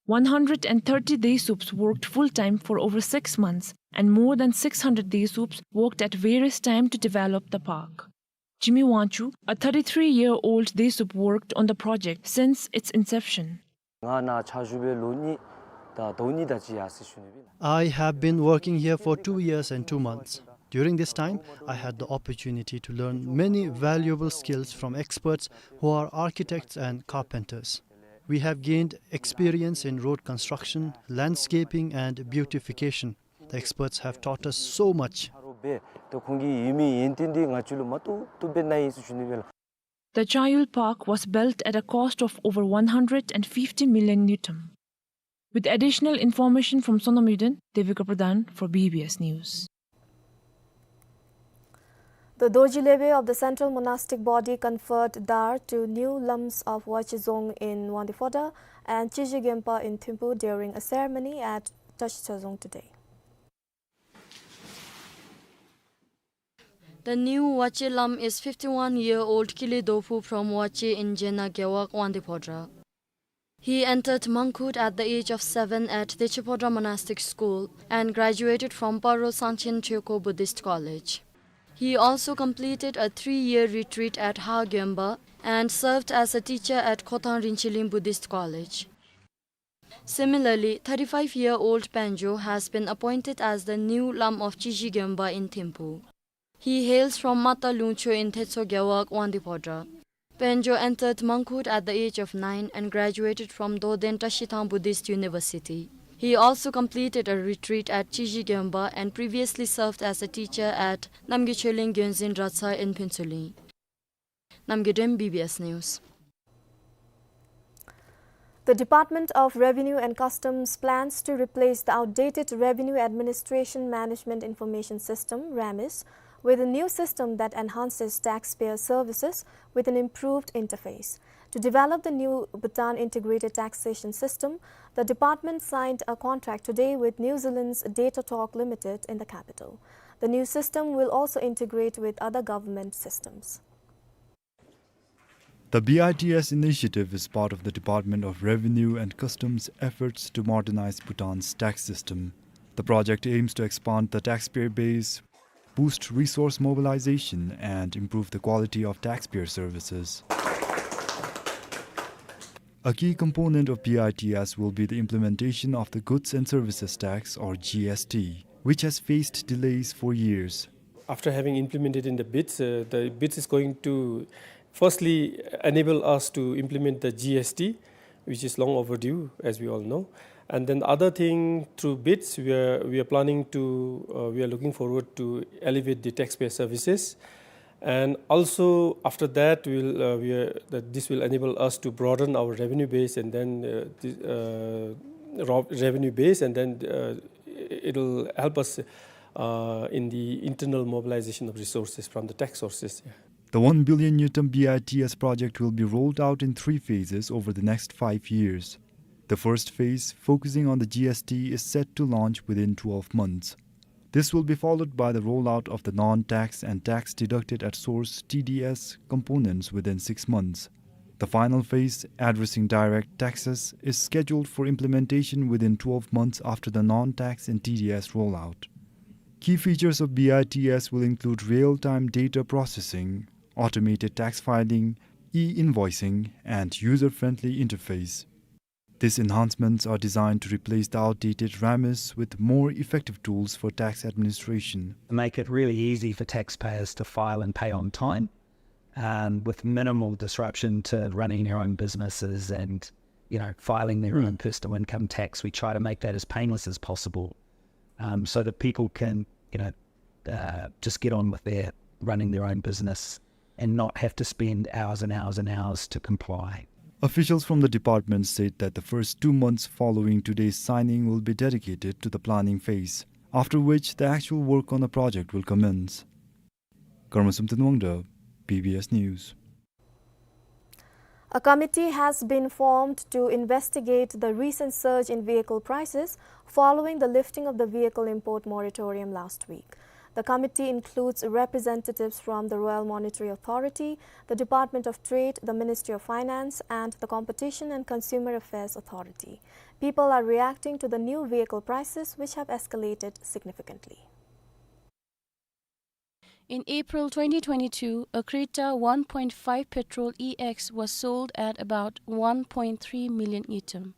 One hundred and thirty Desups worked full-time for over six months, and more than six hundred Desups worked at various times to develop the park. Jimmy Wangchuk, a thirty-three-year-old Desup, worked on the project since its inception. ང་ནཱ་ཕྱག་ཞུ་སྦེ་ལོ་གཉིས་དང་ཟླཝ་གཉིས་དེ་ཅིག་ཡར་སོ་ཞུ་ནི་ཨིན། I have been working here for two years and two months. During this time, I had the opportunity to learn many valuable skills from experts who are architects and carpenters. We have gained experience in road construction, landscaping, and beautification. The experts have taught us so much. ད་ཁོང་གིས་ཡོད་མི་ཡོན་ཏན་འདི་ང་བཅས་ལུ་མ་བཏུབ་བཏུབ་སྦེ་གནང་ཡི་ཟེར་ཞུ་ནི་ཨིན་ལགས། The Changyul Park was built at a cost of over one hundred and fifty million ngultrum. With additional information from Sonam Yuden, Devika Pradhan for B B S News. The Dorji Lebe of the Central Monastic Body conferred dar to new lams of Wachezong in Wangdue Phodrang and Chiji Genpa in Thimphu during a ceremony at Tashitha Dzong today. The new Wache lam is fifty-one-year-old Kile Dophu from Wache in Jena Gewog, Wangdue Phodrang. He entered monkhood at the age of seven at Teche Phodrang Monastic School and graduated from Paro Sangchen Chokho Buddhist College. He also completed a three-year retreat at Hah Gyonpa and served as a teacher at Khothang Rincheling Buddhist College. Similarly, thirty-five-year-old Penjo has been appointed as the new lam of Chiji Genpa in Thimphu. He hails from Mata Lungcho in Thetso Gewog, Wangdue Phodrang. Penjo entered monkhood at the age of nine and graduated from Doden Tashithang Buddhist University. He also completed a retreat at Chiji Gyonba and previously served as a teacher at Namgay Choling Gyonzin Ratsa in Phuentsholing. Namgay Dem, B B S News. The Department of Revenue and Customs plans to replace the outdated Revenue Administration Management Information System, RAMIS, with a new system that enhances taxpayer services with an improved interface. To develop the new Bhutan Integrated Taxation System, the department signed a contract today with New Zealand's Datatalk Limited in the capital. The new system will also integrate with other government systems. The B I T S initiative is part of the Department of Revenue and Customs' efforts to modernize Bhutan's tax system. The project aims to expand the taxpayer base, boost resource mobilization, and improve the quality of taxpayer services. A key component of B I T S will be the implementation of the Goods and Services Tax, or G S T, which has faced delays for years. After having implemented in the BITS, uh, the BITS is going to firstly enable us to implement the G S T, which is long overdue, as we all know. And then the other thing, through BITS, we are, we are planning to, uh, we are looking forward to elevate the taxpayer services. And also, after that, we'll, uh, we are, that this will enable us to broaden our revenue base, and then, uh, the, uh, ro-, revenue base, and then, uh, it'll help us, uh, in the internal mobilization of resources from the tax sources. Yeah. The one billion ngultrum B I T S project will be rolled out in three phases over the next five years. The first phase, focusing on the G S T, is set to launch within twelve months. This will be followed by the rollout of the non-tax and tax deducted at source, T D S, components within six months. The final phase, addressing direct taxes, is scheduled for implementation within twelve months after the non-tax and T D S rollout. Key features of B I T S will include real-time data processing, automated tax filing, e-invoicing, and user-friendly interface. These enhancements are designed to replace the outdated RAMIS with more effective tools for tax administration. Make it really easy for taxpayers to file and pay on time, um, with minimal disruption to running their own businesses and, you know, filing their own personal income tax. We try to make that as painless as possible, um, so that people can, you know, uh, just get on with their running their own business and not have to spend hours and hours and hours to comply. Officials from the department said that the first two months following today's signing will be dedicated to the planning phase, after which the actual work on the project will commence. Karma Somten Wangda, B B S News. A committee has been formed to investigate the recent surge in vehicle prices following the lifting of the vehicle import moratorium last week. The committee includes representatives from the Royal Monetary Authority, the Department of Trade, the Ministry of Finance, and the Competition and Consumer Affairs Authority. People are reacting to the new vehicle prices, which have escalated significantly. In April twenty twenty-two, a Creta one point five petrol E X was sold at about one point three million ngultrum.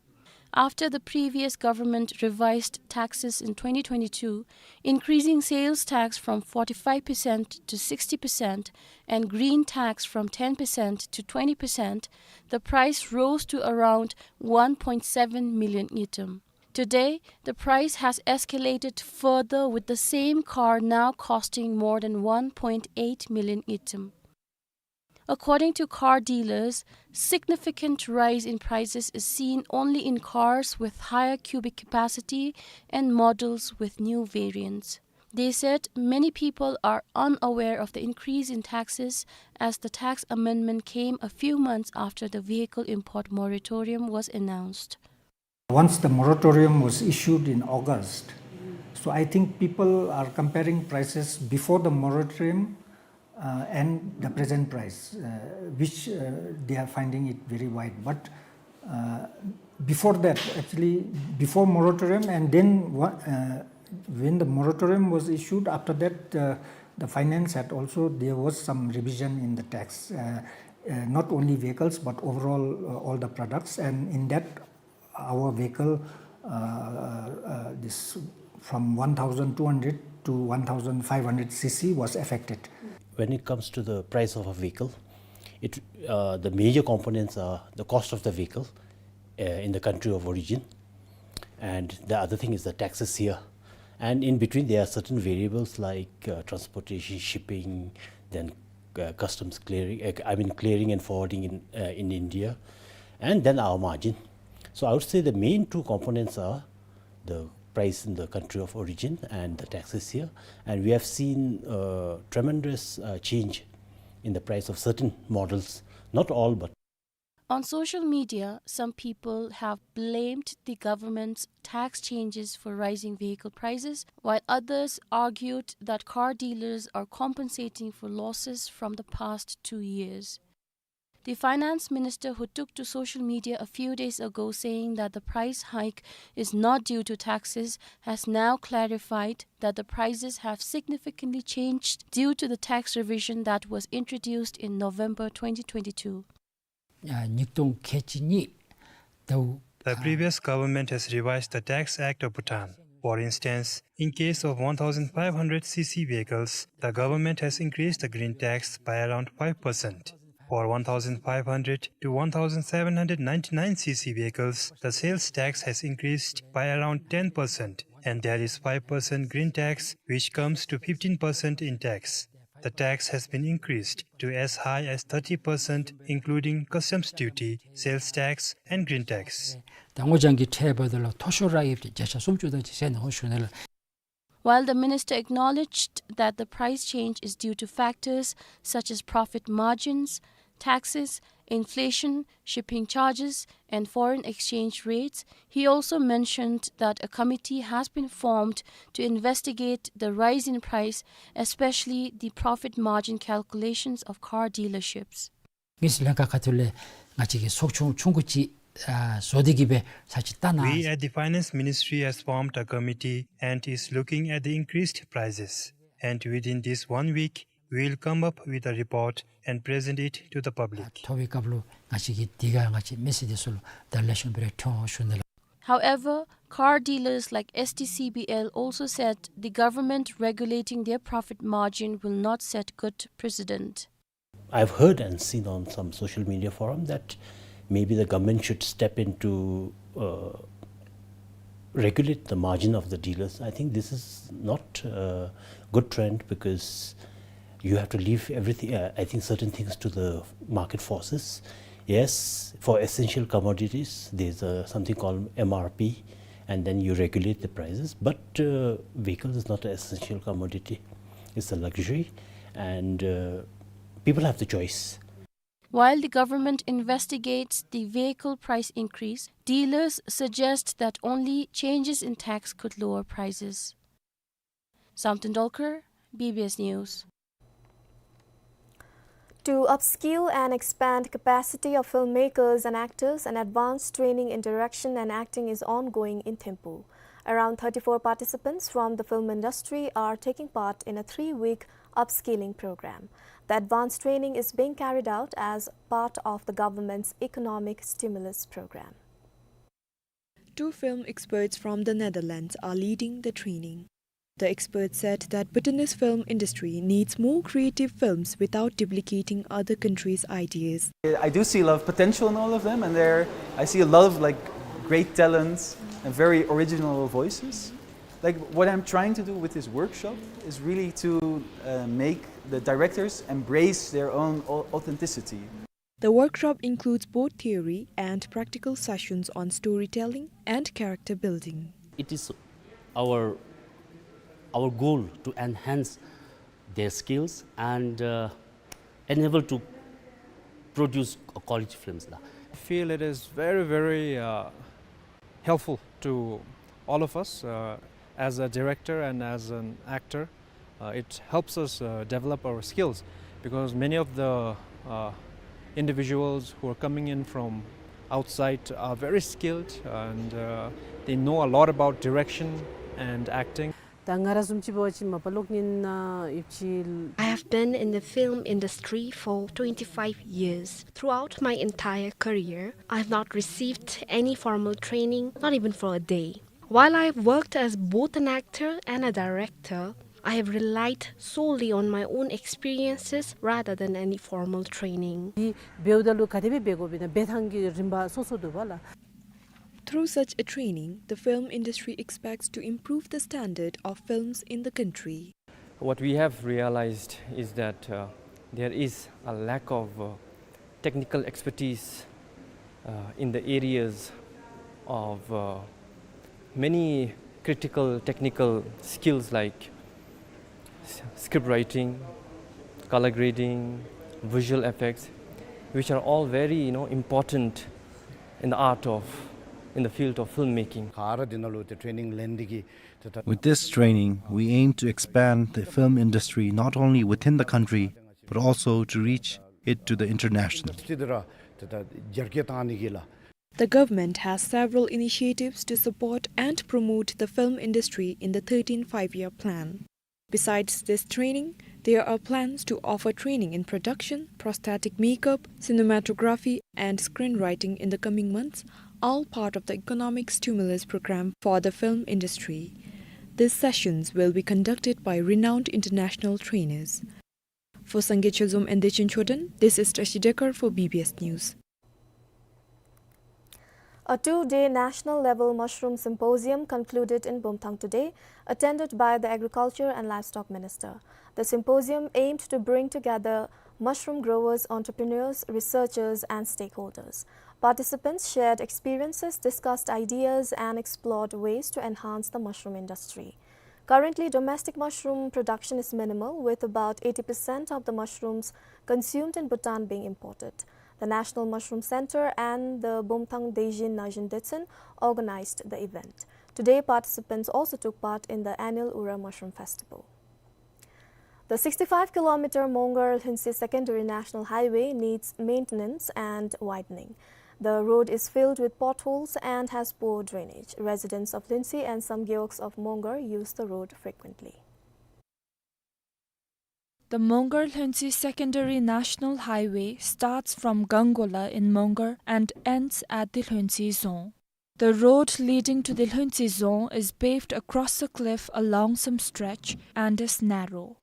After the previous government revised taxes in twenty twenty-two, increasing sales tax from forty-five percent to sixty percent and green tax from ten percent to twenty percent, the price rose to around one point seven million ngultrum. Today, the price has escalated further, with the same car now costing more than one point eight million ngultrum. According to car dealers, significant rise in prices is seen only in cars with higher cubic capacity and models with new variants. They said many people are unaware of the increase in taxes, as the tax amendment came a few months after the vehicle import moratorium was announced. Once the moratorium was issued in August, so I think people are comparing prices before the moratorium, uh, and the present price, uh, which, uh, they are finding it very wide. But, uh, before that, actually, before moratorium and then wha-, uh, when the moratorium was issued, after that, uh, the finance had also, there was some revision in the tax, uh, uh, not only vehicles, but overall, uh, all the products. And in that, our vehicle, uh, uh, this from one thousand two hundred to one thousand five hundred C C was affected. When it comes to the price of a vehicle, it, uh, the major components are the cost of the vehicle, uh, in the country of origin, And the other thing is the taxes here. And in between, there are certain variables like, uh, transportation, shipping, then, uh, customs clearing, uh, I mean, clearing and forwarding in, uh, in India, and then our margin. So I would say the main two components are the price in the country of origin and the taxes here. And we have seen, uh, tremendous, uh, change in the price of certain models, not all, but On social media, some people have blamed the government's tax changes for rising vehicle prices, while others argued that car dealers are compensating for losses from the past two years. The finance minister, who took to social media a few days ago saying that the price hike is not due to taxes, has now clarified that the prices have significantly changed due to the tax revision that was introduced in November twenty twenty-two. ཨ་ཉིས་སྟོང་ཁལ་གཅིག་གཉིས་ཟླཝ། The previous government has revised the Tax Act of Bhutan. For instance, in case of one thousand five hundred C C vehicles, the government has increased the green tax by around five percent. For one thousand five hundred to one thousand seven hundred ninety-nine C C vehicles, the sales tax has increased by around ten percent, and there is five percent green tax, which comes to fifteen percent in tax. The tax has been increased to as high as thirty percent, including customs duty, sales tax, and green tax. ད་སྔོ་ལྗང་གི་ཁྲལ་འབདཝ་ད་ལུ་མཐོ་ཤོས་ར་ཡོདཔ་ཅིག་བརྒྱ་ཆ་སུམ་ཅུ་དེ་ཅིག་ཟེར་ནི་ཧོ་ཞུ་ནི་ལགས། While the minister acknowledged that the price change is due to factors such as profit margins, taxes, inflation, shipping charges, and foreign exchange rates, he also mentioned that a committee has been formed to investigate the rise in price, especially the profit margin calculations of car dealerships. དངུལ་རྩིས་ལྷན་ཁག་ཁ་ཐུག་ལས་ང་བཅས་ཀྱིས་ཚོགས་ཆུང་ཆུང་ཀུ་ཅིག་ཨ་བཟོ་སྟེ་གི་སྦེ་ཚར་ཅིག་བལྟ་གནང་། We at the Finance Ministry has formed a committee and is looking at the increased prices. And within this one week, we will come up with a report and present it to the public. ཐོབ་པའི་སྐབས་ལུ་ང་བཅས་ཀྱིས་དེ་ག་ང་བཅས་མི་སེར་དེ་ཚུ་ལུ་ད་ལེགས་ཤོམ་སྦེ་ར་ཐོན་འོང་ཞུ་ནི་ལགས། However, car dealers like S T C B L also said the government regulating their profit margin will not set good precedent. I've heard and seen on some social media forum that maybe the government should step in to, uh, regulate the margin of the dealers. I think this is not a good trend because you have to leave everything, uh, I think, certain things to the market forces. Yes, for essential commodities, there's a, something called M R P, and then you regulate the prices. But, uh, vehicles is not an essential commodity. It's a luxury, and, uh, people have the choice. While the government investigates the vehicle price increase, dealers suggest that only changes in tax could lower prices. Samten Dolkar, B B S News. To upskill and expand capacity of filmmakers and actors, an advanced training in direction and acting is ongoing in Thimphu. Around thirty-four participants from the film industry are taking part in a three-week upskilling program. The advanced training is being carried out as part of the government's economic stimulus program. Two film experts from the Netherlands are leading the training. The experts said that Bhutanese film industry needs more creative films without duplicating other countries' ideas. I do see a lot of potential in all of them, and there I see a lot of, like, great talents and very original voices. Like, what I'm trying to do with this workshop is really to, uh, make the directors embrace their own au-, authenticity. The workshop includes both theory and practical sessions on storytelling and character building. It is our, our goal to enhance their skills and, uh, enable to produce quality films. I feel it is very, very, uh, helpful to all of us, uh, as a director and as an actor. Uh, it helps us, uh, develop our skills, because many of the, uh, individuals who are coming in from outside are very skilled and, uh, they know a lot about direction and acting. ད་ང་ར་བཟུམ་ཅིག་འབད་བ་ཅིན་མ་པ་གློག་བརྙན་ནང་ཡོད་ཅི། I have been in the film industry for twenty-five years. Throughout my entire career, I have not received any formal training, not even for a day. While I have worked as both an actor and a director, I have relied solely on my own experiences rather than any formal training. འདི་འབདཝ་ད་ལུ་ག་དེ་སྦེ་འབད་དགོཔ་ཨིན་ན་འབད་ཐངས་ཀྱི་རིམ་པ་སོ་སོ་འདུག་པ་ལགས། Through such a training, the film industry expects to improve the standard of films in the country. What we have realized is that, uh, there is a lack of, uh, technical expertise, uh, in the areas of, uh, many critical technical skills like s-, script writing, color grading, visual effects, which are all very, you know, important in the art of, in the field of filmmaking. ག་ར་འདི་ནང་ལུ་ཏེ་ཊེ་ནིང་ལེན་འདི་གིས་ཏེ་ད། With this training, we aim to expand the film industry not only within the country, but also to reach it to the international. ཏེ་ད་ར་ཏེ་ད་རྒྱ་སྐྱེད་བཏང་ནི་གི་ལགས། The government has several initiatives to support and promote the film industry in the thirteenth Five-Year Plan. Besides this training, there are plans to offer training in production, prosthetic makeup, cinematography, and screenwriting in the coming months, all part of the economic stimulus program for the film industry. These sessions will be conducted by renowned international trainers. For Sangay Chozom and Dechen Choden, this is Tashi Dekar for B B S News. A two-day national-level mushroom symposium concluded in Bumthang today, attended by the Agriculture and Livestock Minister. The symposium aimed to bring together mushroom growers, entrepreneurs, researchers, and stakeholders. Participants shared experiences, discussed ideas, and explored ways to enhance the mushroom industry. Currently, domestic mushroom production is minimal, with about eighty percent of the mushrooms consumed in Bhutan being imported. The National Mushroom Center and the Bumthang Dejin Najin Detsen organized the event. Today, participants also took part in the annual Ura Mushroom Festival. The sixty-five kilometer Mongar-Lhuentse Secondary National Highway needs maintenance and widening. The road is filled with potholes and has poor drainage. Residents of Lhuentse and some gewogs of Mongar use the road frequently. The Mongar-Lhuentse Secondary National Highway starts from Gangola in Mongar and ends at the Lhuentse Dzong. The road leading to the Lhuentse Dzong is paved across a cliff along some stretch and is narrow.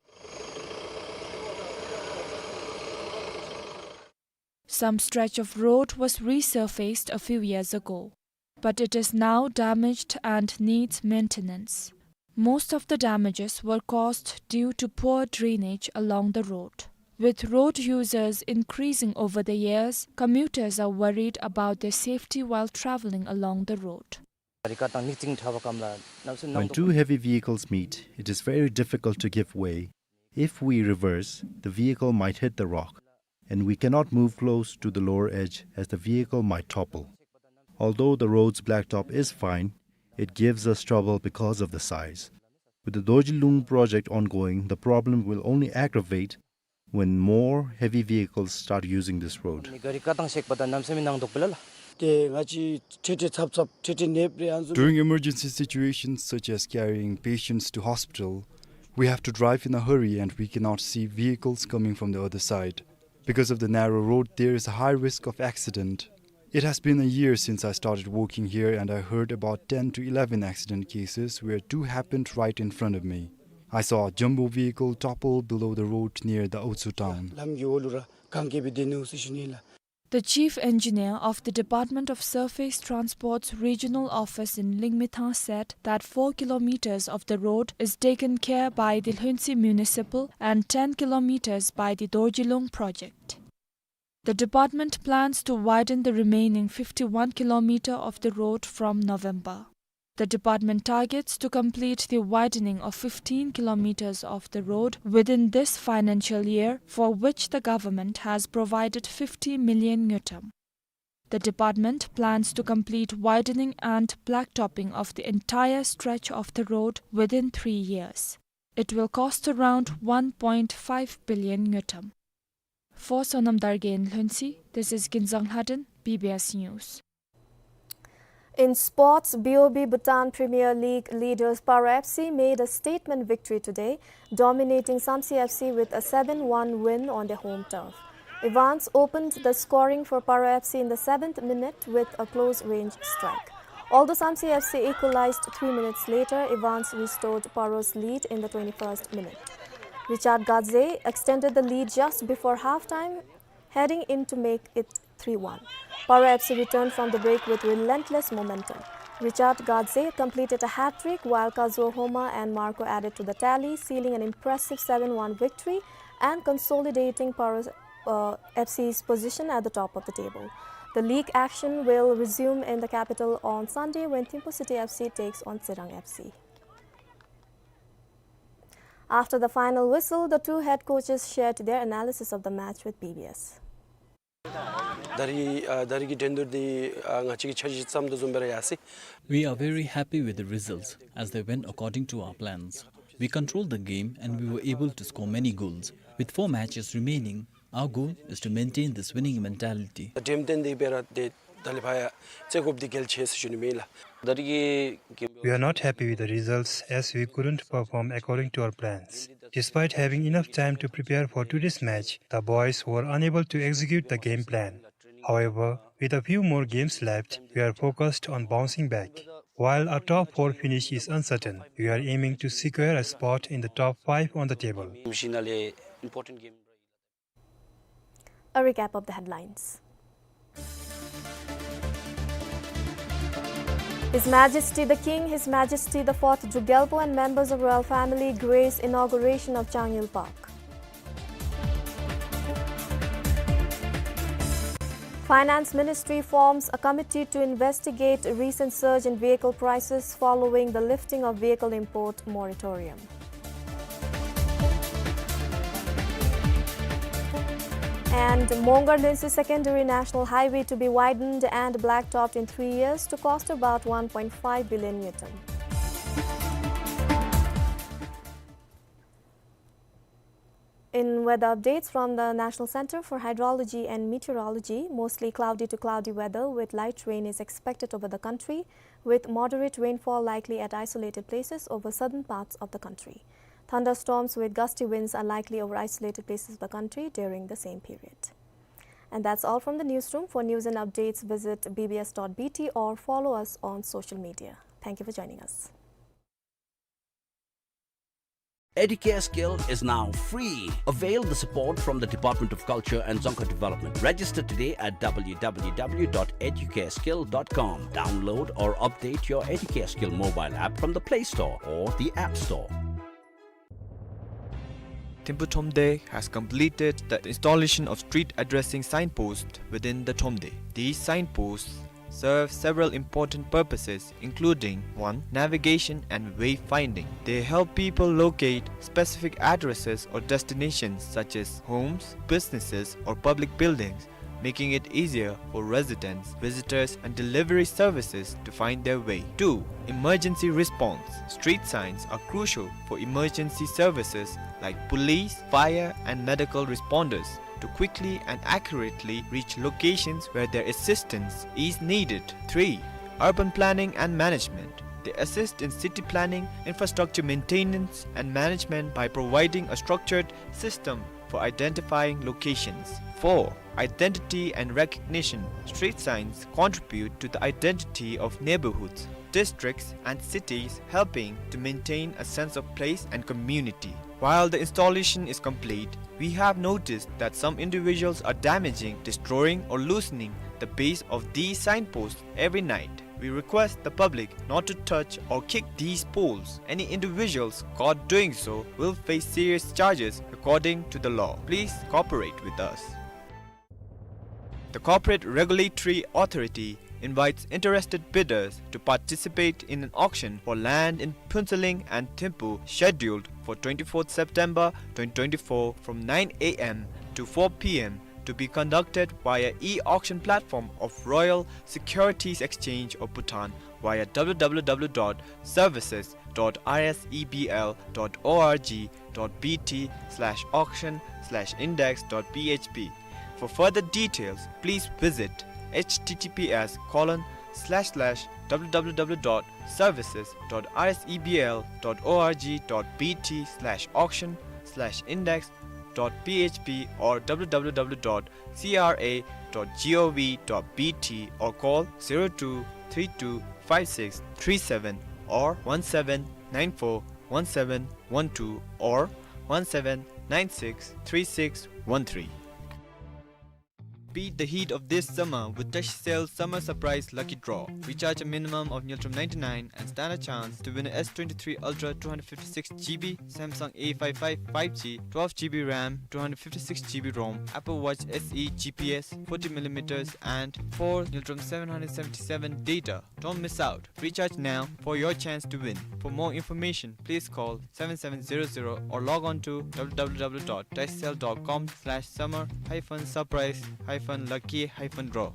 Some stretch of road was resurfaced a few years ago, but it is now damaged and needs maintenance. Most of the damages were caused due to poor drainage along the road. With road users increasing over the years, commuters are worried about their safety while traveling along the road. When two heavy vehicles meet, it is very difficult to give way. If we reverse, the vehicle might hit the rock, and we cannot move close to the lower edge as the vehicle might topple. Although the road's blacktop is fine, it gives us trouble because of the size. With the Dorjilung project ongoing, the problem will only aggravate when more heavy vehicles start using this road. During emergency situations such as carrying patients to hospital, we have to drive in a hurry and we cannot see vehicles coming from the other side. Because of the narrow road, there is a high risk of accident. It has been a year since I started working here and I heard about ten to eleven accident cases where two happened right in front of me. I saw a jumbo vehicle topple below the road near the Otsu town. ལམ་གྱི་འོག་ལུ་ར་གན་རྐྱབ་སྦེ་སྡོད་ནུག་ཟེར་ཞུ་ནི་ལགས། The chief engineer of the Department of Surface Transport's regional office in Lingmethang said that four kilometers of the road is taken care by the Lhuentse Municipal and ten kilometers by the Dorjilung project. The department plans to widen the remaining fifty-one kilometer of the road from November. The department targets to complete the widening of fifteen kilometers of the road within this financial year, for which the government has provided fifty million ngultrum. The department plans to complete widening and blacktopping of the entire stretch of the road within three years. It will cost around one point five billion ngultrum. For Sonam Dargay in Lhuentse, this is Kinzang Lhaden, B B S News. In sports, B O B Bhutan Premier League leaders Paro F C made a statement victory today, dominating Samtse F C with a seven one win on their home turf. Evans opened the scoring for Paro F C in the seventh minute with a close-range strike. Although Samtse F C equalized three minutes later, Evans restored Paro's lead in the twenty-first minute. Richard Gadze extended the lead just before halftime, heading in to make it three one. Paro F C returned from the break with relentless momentum. Richard Gadze completed a hat-trick, while Kazuo Homa and Marco added to the tally, sealing an impressive seven one victory and consolidating Paro, uh, F C's position at the top of the table. The league action will resume in the capital on Sunday when Thimphu City F C takes on Tsirang F C. After the final whistle, the two head coaches shared their analysis of the match with B B S. ད་རིས་ཨ་ད་རིས་ཀྱི་འགྲན་བསྡུར་འདི་ཨ་ང་བཅས་ཀྱིས་འཆར་གཞི་བརྩམས་དོ་བཟུམ་སྦེ་ར་ཡར་སོ་ཡི། We are very happy with the results as they went according to our plans. We controlled the game and we were able to score many goals. With four matches remaining, our goal is to maintain this winning mentality. འགྲན་བསྡུར་འདི་སྦེ་ར་ཏེ་ད་ལས་ཕར་ཡང་རྩེ་དགོཔ་འདི་གལ་ཆེ་ཟེར་ཞུ་ནི་མེན་ལགས། ད་རིས་ཀྱི་གེམ། We are not happy with the results as we couldn't perform according to our plans. Despite having enough time to prepare for today's match, the boys were unable to execute the game plan. However, with a few more games left, we are focused on bouncing back. While our top four finish is uncertain, we are aiming to secure a spot in the top five on the table. ཤུལ་མ་ལས་ཨིམ་པོར་ཊེནཊ་གེམ། A recap of the headlines. His Majesty the King, His Majesty the Fourth Druk Gyalpo and members of royal family grace inauguration of Changyul Park. Finance Ministry forms a committee to investigate recent surge in vehicle prices following the lifting of vehicle import moratorium. And Mongar Lynsey Secondary National Highway to be widened and blacktopped in three years to cost about one point five billion ngultrum. In weather updates from the National Center for Hydrology and Meteorology, mostly cloudy to cloudy weather with light rain is expected over the country, with moderate rainfall likely at isolated places over southern parts of the country. Thunderstorms with gusty winds are likely over isolated places of the country during the same period. And that's all from the newsroom. For news and updates, visit B B S dot B T or follow us on social media. Thank you for joining us. Educare Skill is now free. Avail the support from the Department of Culture and Dzongkha Development. Register today at W W W dot educare skill dot com. Download or update your Educare Skill mobile app from the Play Store or the App Store. Thimphu Thromde has completed the installation of street addressing signposts within the Thromde. These signposts serve several important purposes, including, one, navigation and wayfinding. They help people locate specific addresses or destinations such as homes, businesses, or public buildings, making it easier for residents, visitors, and delivery services to find their way. Two, emergency response. Street signs are crucial for emergency services like police, fire, and medical responders to quickly and accurately reach locations where their assistance is needed. Three, urban planning and management. They assist in city planning, infrastructure maintenance, and management by providing a structured system for identifying locations. Four, identity and recognition. Street signs contribute to the identity of neighborhoods, districts, and cities, helping to maintain a sense of place and community. While the installation is complete, we have noticed that some individuals are damaging, destroying, or loosening the base of these signposts every night. We request the public not to touch or kick these poles. Any individuals caught doing so will face serious charges according to the law. Please cooperate with us. The Corporate Regulatory Authority invites interested bidders to participate in an auction for land in Phuentsholing and Thimphu scheduled for twenty-fourth September twenty twenty-four from nine A M to four P M, to be conducted via e-auction platform of Royal Securities Exchange of Bhutan via W W W dot services dot R S E B L dot org dot B T slash auction slash index dot P H P. For further details, please visit H T T P S colon slash slash W W W dot services dot R S E B L dot org dot B T slash auction slash index dot P H P or W W W dot C R A dot gov dot B T or call zero two three two five six three seven or one seven nine four one seven one two or one seven nine six three six one three. Beat the heat of this summer with TASHCEL Summer Surprise Lucky Draw. Recharge a minimum of Ngultrum ninety-nine and stand a chance to win a S twenty-three Ultra two hundred fifty-six G B, Samsung A five five five G, twelve G B RAM, two hundred fifty-six G B ROM, Apple Watch S E G P S, forty millimeters, and four Ngultrum seven hundred seventy-seven data. Don't miss out. Recharge now for your chance to win. For more information, please call seven seven zero zero or log on to w w w dot tashcel dot com slash summer hyphen surprise hyphen lucky hyphen draw.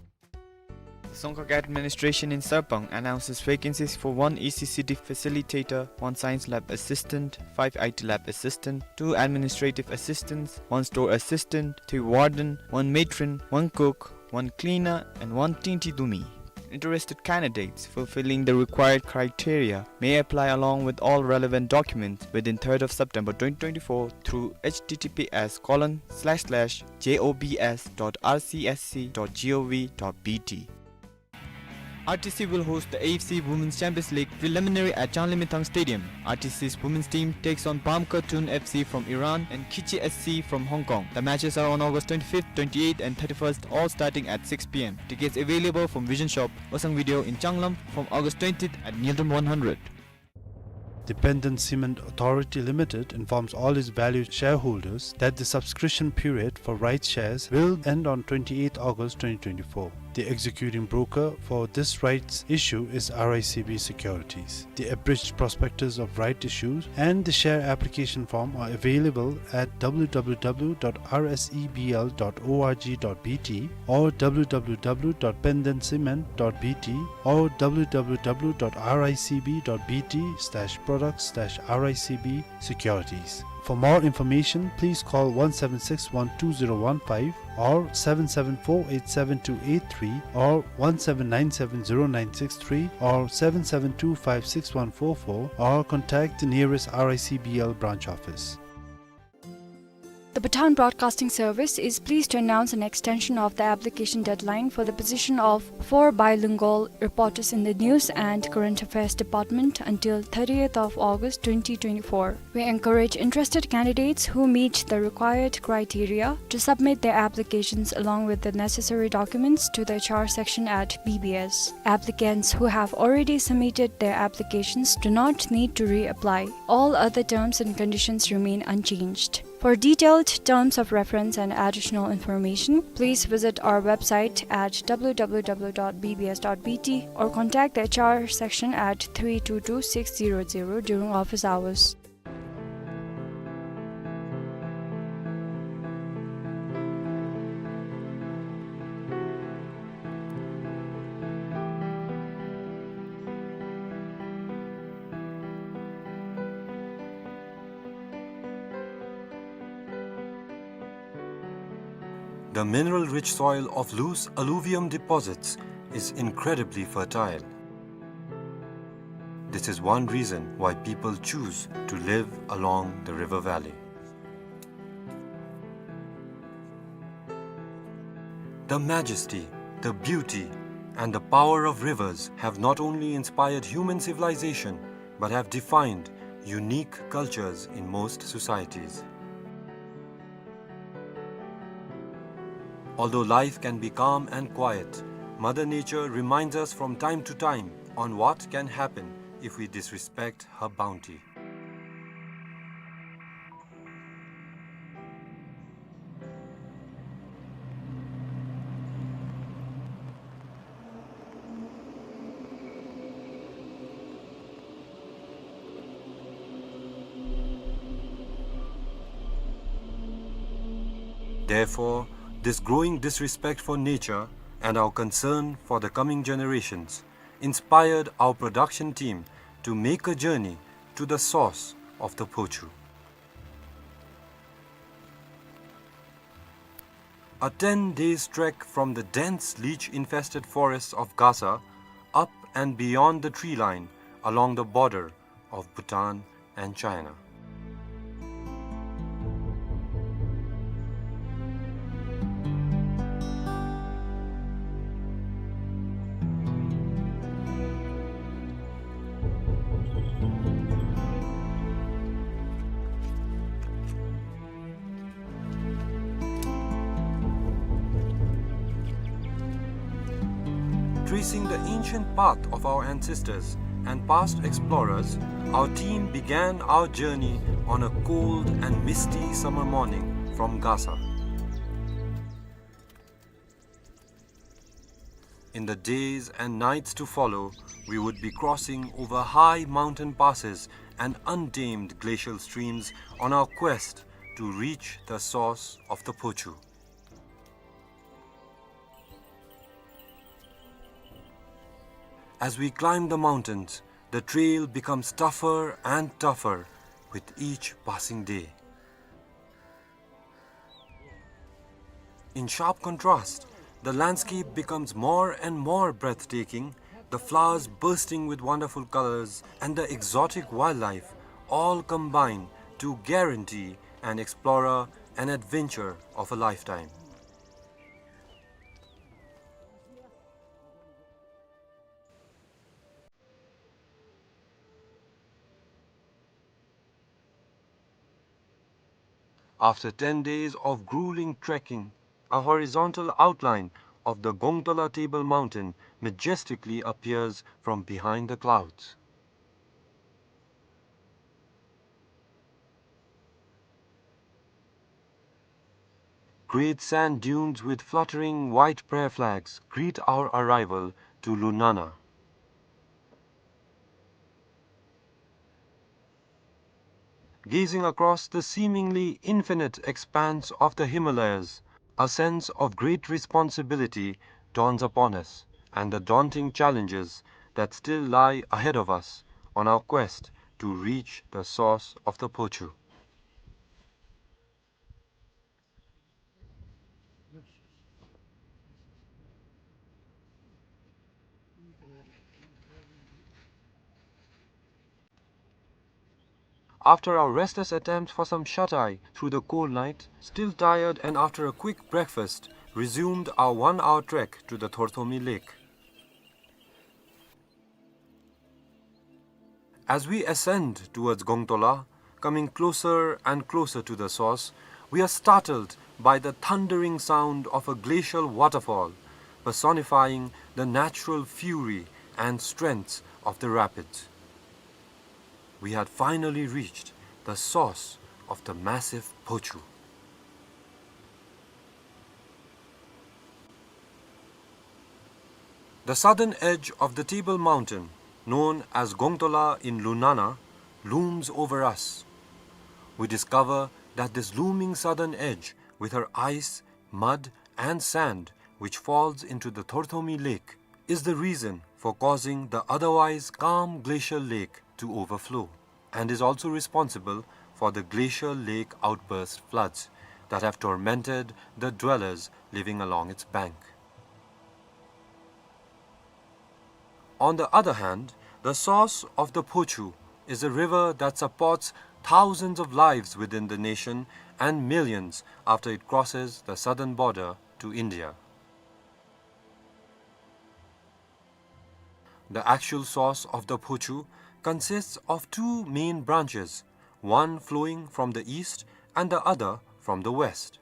Dzongkhag Administration in Sarpang announces vacancies for one E C C D facilitator, one science lab assistant, five I T lab assistant, two administrative assistants, one store assistant, three warden, one matron, one cook, one cleaner, and one tingti dumi. Interested candidates fulfilling the required criteria may apply along with all relevant documents within third of September twenty twenty-four through H T T P S colon slash slash J O B S dot R C S C dot G O V dot B T. R T C will host the A F C Women's Champions League preliminary at Changlimithang Stadium. R T C's women's team takes on Bamka Tun F C from Iran and Khichi S C from Hong Kong. The matches are on August twenty-fifth, twenty-eighth and thirty-first, all starting at six p m. Tickets available from Vision Shop, Osang Video in Changlam from August twentieth at Ngultrum one hundred. The Penden Cement Authority Limited informs all its valued shareholders that the subscription period for rights shares will end on twenty-eighth August twenty twenty-four. The executing broker for this rights issue is R I C B Securities. The abridged prospectus of right issues and the share application form are available at w w w dot r s e b l dot o r g dot b t or w w w dot penden cement dot b t or w w w dot r i c b dot b t slash products slash r i c b securities. For more information, please call one seven six one two zero one five or seven seven four eight seven two eight three or one seven nine seven zero nine six three or seven seven two five six one four four or contact the nearest R I C B L branch office. The Bhutan Broadcasting Service is pleased to announce an extension of the application deadline for the position of four bilingual reporters in the News and Current Affairs Department until thirtieth of August twenty twenty-four. We encourage interested candidates who meet the required criteria to submit their applications along with the necessary documents to the H R section at B B S. Applicants who have already submitted their applications do not need to reapply. All other terms and conditions remain unchanged. For detailed terms of reference and additional information, please visit our website at w w w dot b b s dot b t or contact the H R section at three two two six zero zero during office hours. The mineral-rich soil of loose alluvium deposits is incredibly fertile. This is one reason why people choose to live along the river valley. The majesty, the beauty, and the power of rivers have not only inspired human civilization, but have defined unique cultures in most societies. Although life can be calm and quiet, Mother Nature reminds us from time to time on what can happen if we disrespect her bounty. Therefore, this growing disrespect for nature and our concern for the coming generations inspired our production team to make a journey to the source of the Phochu. A ten days trek from the dense leech-infested forests of Gasa, up and beyond the tree line, along the border of Bhutan and China. Tracing the ancient path of our ancestors and past explorers, our team began our journey on a cold and misty summer morning from Gasa. In the days and nights to follow, we would be crossing over high mountain passes and untamed glacial streams on our quest to reach the source of the Phochu. As we climb the mountains, the trail becomes tougher and tougher with each passing day. In sharp contrast, the landscape becomes more and more breathtaking, the flowers bursting with wonderful colors and the exotic wildlife all combine to guarantee an explorer an adventure of a lifetime. After ten days of grueling trekking, a horizontal outline of the Gongtola Table Mountain majestically appears from behind the clouds. Great sand dunes with fluttering white prayer flags greet our arrival to Lunana. Gazing across the seemingly infinite expanse of the Himalayas, a sense of great responsibility dawns upon us, and the daunting challenges that still lie ahead of us on our quest to reach the source of the Phochu. After our restless attempt for some shut-eye through the cold night, still tired and after a quick breakfast, resumed our one-hour trek to the Thorthomi Lake. As we ascend towards Gongtola, coming closer and closer to the source, we are startled by the thundering sound of a glacial waterfall, personifying the natural fury and strength of the rapids. We had finally reached the source of the massive Phochu. The southern edge of the Table Mountain, known as Gongtola in Lunana, looms over us. We discover that this looming southern edge, with her ice, mud, and sand, which falls into the Thorthomi Lake, is the reason for causing the otherwise calm glacial lake to overflow, and is also responsible for the glacial lake outburst floods that have tormented the dwellers living along its bank. On the other hand, the source of the Phochu is a river that supports thousands of lives within the nation and millions after it crosses the southern border to India. The actual source of the Phochu consists of two main branches, one flowing from the east and the other from the west.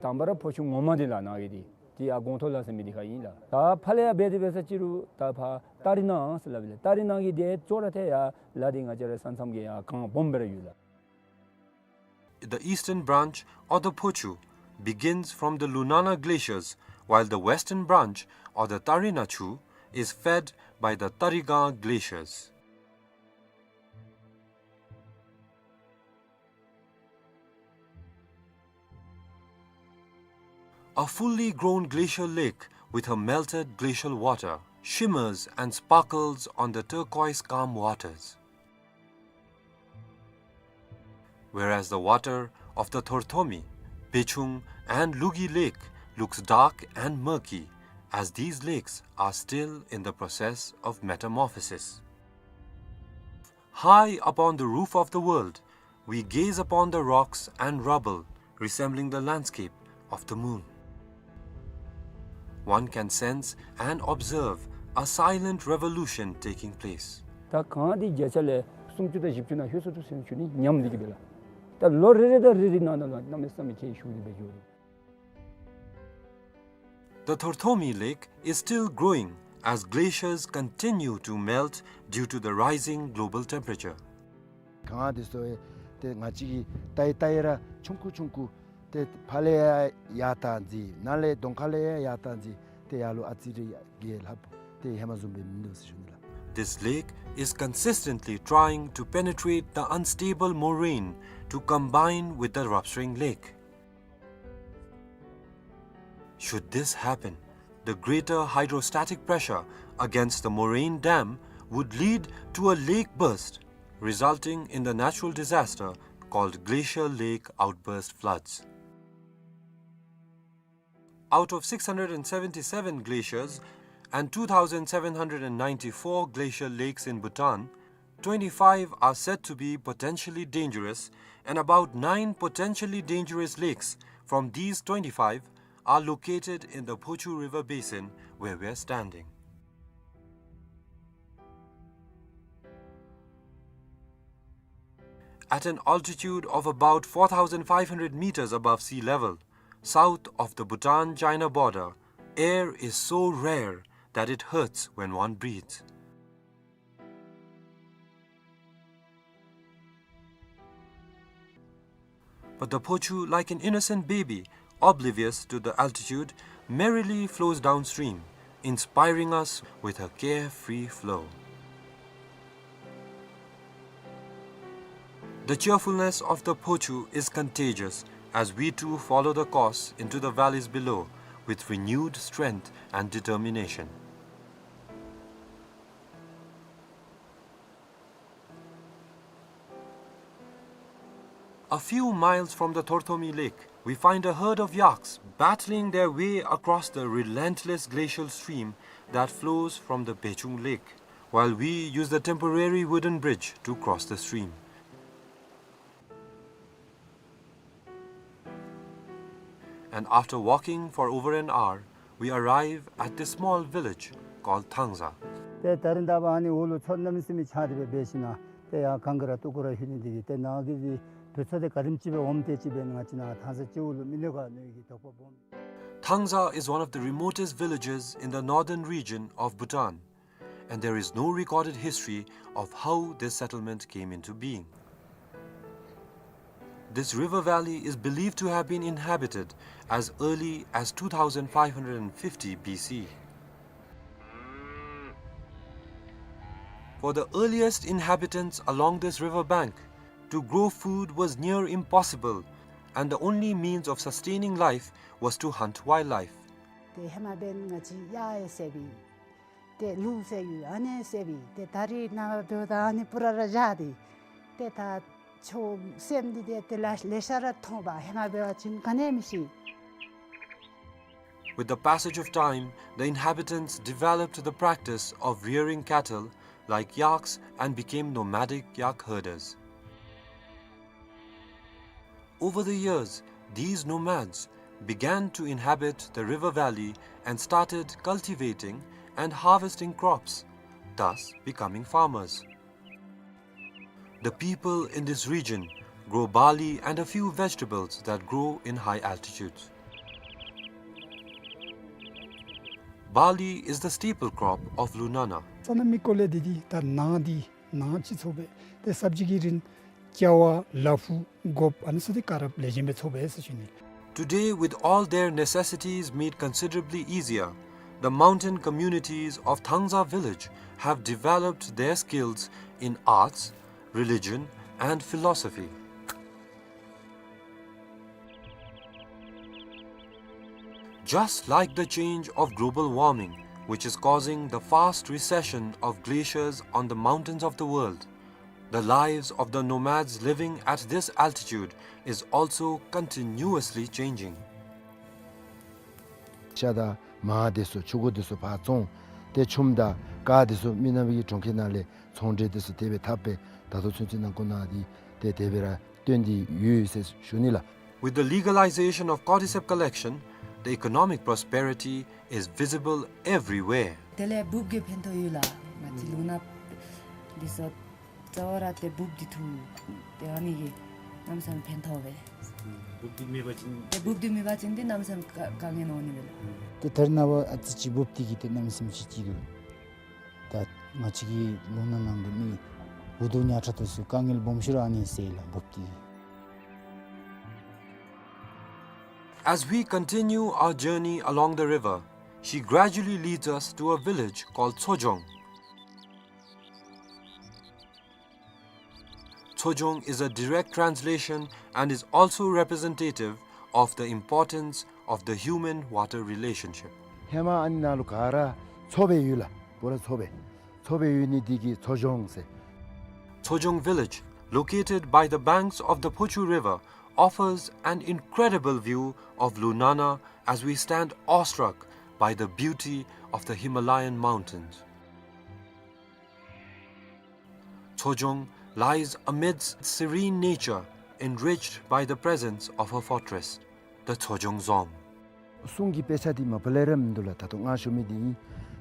དང་པ་ར་ཕོ་ཆུ་ངོ་མ་འདི་ལགས་ནཱ་གི་འདི་འདི་ཡར་གོང་ཐོག་ལ་ཟེར་མི་འདི་ཁར་ཨིན་ལགས། ད་ཕར་ལས་ཡར་འབད་དེ་འབད་ས་ཅིག་རུང་ད་ཕར་ཏ་རི་ནང་ཟེར་སླབ་ཨིན་ལགས། ཏ་རི་ནང་གི་འདི་ཅོག་ར་འཐདཔ་ཡར་ལ་འདི་ང་བཅས་ར་ས་མཚམས་ཀྱི་ཡར་གངས་སྦོམ་སྦེ་ར་ཡོད་ལགས། The eastern branch, or the Phochu, begins from the Lunana glaciers, while the western branch, or the Tarina Chu, is fed by the Tariga glaciers. A fully grown glacial lake with her melted glacial water shimmers and sparkles on the turquoise calm waters. Whereas the water of the Thorthomi, Bechung, and Lugi Lake looks dark and murky, as these lakes are still in the process of metamorphosis. High upon the roof of the world, we gaze upon the rocks and rubble resembling the landscape of the moon. One can sense and observe a silent revolution taking place. ད་གངས་འདི་བརྒྱ་ཆ་ལས་སུམ་ཅུ་དང་བཞི་བཅུ་ནང་ལྷོད་སོ་ནུག་ཟེར་ཞུ་ནི་ཉམས་འདི་གིས་སྦེ་ལགས། ད་ལོ་རེ་རེ་དང་རེ་རེ་ནང་ན་ལུ་གནམ་མེད་ས་མེད་ཁྱད་ཞུགས་ཏེ་སྦེ་འགྱོ་རུང་། The Thorthomi Lake is still growing as glaciers continue to melt due to the rising global temperature. གངས་འདི་ཚུ་ཏེ་ང་བཅས་ཀྱིས་བལྟ་བལྟ་ར་ཆུང་ཀུ་ཆུང་ཀུ་ཏེ་ཕར་ལས་ཡར་ཡར་བཏང་ཅི་ནཱ་ལས་གདོང་ཁ་ལས་ཡར་ཡར་བཏང་ཅི་ཏེ་ཡར་ལུ་ཨ་ཙི་རེ་གི་ལྷགཔ་ཏེ་ཧེ་མ་བཟུམ་སྦེ་མིན་འདུག་ཟེར་ཞུ་ནི་ལགས། This lake is consistently trying to penetrate the unstable moraine to combine with the Ropshring Lake. Should this happen, the greater hydrostatic pressure against the moraine dam would lead to a lake burst, resulting in the natural disaster called glacial lake outburst floods. Out of six hundred and seventy-seven glaciers and two thousand seven hundred and ninety-four glacial lakes in Bhutan, twenty-five are said to be potentially dangerous, and about nine potentially dangerous lakes from these twenty-five are located in the Phochu River basin where we are standing. At an altitude of about four thousand five hundred meters above sea level, south of the Bhutan-China border, air is so rare that it hurts when one breathes. But the Phochu, like an innocent baby, oblivious to the altitude, merrily flows downstream, inspiring us with her carefree flow. The cheerfulness of the Phochu is contagious as we too follow the course into the valleys below with renewed strength and determination. A few miles from the Thorthomi Lake, we find a herd of yaks battling their way across the relentless glacial stream that flows from the Bechung Lake, while we use the temporary wooden bridge to cross the stream. And after walking for over an hour, we arrive at this small village called Thangza. ཏེ་ད་རིས་ད་ཨ་ནི་འོག་ལུ་མཚོ་གནམ་མེད་ས་མེད་ཆགས་ཏེ་སྦེ་འབད་ཞིནམ་ལས་ཏེ་ཡར་གངས་ར་སྟུག་པོ་ར་ལྷོད་ནི་འདི་གིས་ཏེ་ནཱ་གི་འདི་བོད་ཚུ་ཏེ་ག་དེམ་ཅིག་སྦེ་འོངམ་དེ་ཅིག་སྦེ་ང་བཅས་ནཱ་ཐང་ས་སྤྱི་བོ་ལུ་མི་ལུས་ག་ནི་གི་དོགས་པ་སྦོམ། Thangza is one of the remotest villages in the northern region of Bhutan, and there is no recorded history of how this settlement came into being. This river valley is believed to have been inhabited as early as two thousand five hundred fifty B C. For the earliest inhabitants along this river bank, to grow food was near impossible, and the only means of sustaining life was to hunt wildlife. ཏེ་ཧེ་མ་འབདན་ང་བཅས་གཡག་ཡང་བསད་པས། ཏེ་ལུག་བསད་ཡོད། ཨ་ནི་བསད་པས། ཏེ་ད་རིས་ནངས་པ་འབདཝ་ད་ཨ་ནི་སྤུ་ར་ར་བཞག་སྟེ། ཏེ་ད་ཆོས་སེམས་འདི་ཏེ་ཏེ་ལེ་ལེ་ཤ་ར་མཐོང་པས། ཧེ་མ་འབད་བ་ཅིན་ག་ནི་ཡང་མི་ཤེས། With the passage of time, the inhabitants developed the practice of rearing cattle like yaks and became nomadic yak herders. Over the years, these nomads began to inhabit the river valley and started cultivating and harvesting crops, thus becoming farmers. The people in this region grow barley and a few vegetables that grow in high altitudes. Barley is the staple crop of Lunana. ས་གནམ་གྱི་སྐོར་ལས་འདི་འདི་ད་ནཱ་འདི་ནཱ་ཅིག་ཚུ་སྦེ་ཏེ་སབ་ཇི་གི་རིན་ཀ་བ་ལ་ཕུག་གོགཔ་ཨ་ནི་ཚུ་འདི་ག་ར་ལེགས་ཤོམ་སྦེ་ཚུ་སྦེ་ཟེར་ཞུ་ནི། Today, with all their necessities made considerably easier, the mountain communities of Thangza village have developed their skills in arts, religion, and philosophy. Just like the change of global warming, which is causing the fast recession of glaciers on the mountains of the world, the lives of the nomads living at this altitude is also continuously changing. ཤ་དང་མར་འདི་ཚུ་ཕྱུར་འགོ་འདི་ཚུ་ཕར་བཙོང་། ཏེ་ཆུམ་དང་ཀར་འདི་ཚུ་མི་ནག་པའི་གྲོང་ཁྱེར་ནང་ལས་ཚོང་འབྲེལ་འདི་ཚུ་དེ་སྦེ་འཐབ་སྦེ་ད་ལྟོ་ཚུན་ཚོད་ནང་འཁོད་ནང་འདི་ཏེ་དེ་སྦེ་ར་སྟོན་ཏེ་ཡོད་ཟེར་ཞུ་ནི་ལགས། With the legalization of cordyceps collection, the economic prosperity is visible everywhere. དེ་ལས་འབུཔ་གིས་ཕན་ཐོགས་ཡོད་ལགས། ང་བཅས་ལུང་ནག་འདི་ཚུ་རྩ་བ་ར་ཏེ་འབུཔ་འདི་འཐུ་ཏེ་ཨ་ནི་གིས་གནམ་མེད་ས་མེད་ཕན་ཐོགས་པས། འབུབ་འདི་མེད་པ་ཅིན། ཨེ་འབུབ་འདི་མེད་པ་ཅིན་ཏེ་གནམ་མེད་ས་མེད་དཀའ་དཀའ་ངལ་འོང་ནི་མས་ལགས། ཏེ་ད་རེས་ནངས་པ་ཨ་ཙི་ཅིག་འབུབ་འདི་གིས་ཏེ་གནམ་མེད་ས་མེད་ཅིག་ལྕི་འདུག། ད་ང་བཅས་ཀྱི་ལུང་ནག་ནང་དུ་མི་འུ་སྡུག་ཉག་ཕྲ་ཏོག་ཚུ་དཀའ་ངལ་སྦོམ་ཤོས་ར་ཨ་ནི་སེལ་ལགས་འབུབ་འདི་གིས། As we continue our journey along the river, she gradually leads us to a village called Tsojong. Tsojong is a direct translation and is also representative of the importance of the human-water relationship. ཧེ་མ་ཨ་ནི་ནང་ལུ་ག་ར་མཚོ་སྦེ་ཡོད་ལགས། བོད་ར་མཚོ་སྦེ། མཚོ་སྦེ་ཡོད་ནི་འདི་གིས་མཚོ་ལྗོངས་ཟེར། Tsojong village, located by the banks of the Phochu River, offers an incredible view of Lunana as we stand awestruck by the beauty of the Himalayan mountains. Tsojong lies amidst serene nature, enriched by the presence of a fortress, the Tsojong Dzong. གསུང་གི་དཔེ་ཆ་འདི་མ་པ་ལས་ར་མིན་འདུག་ལགས། ད་ལྟོ་ང་ཞུ་མི་འདི་ཨིན།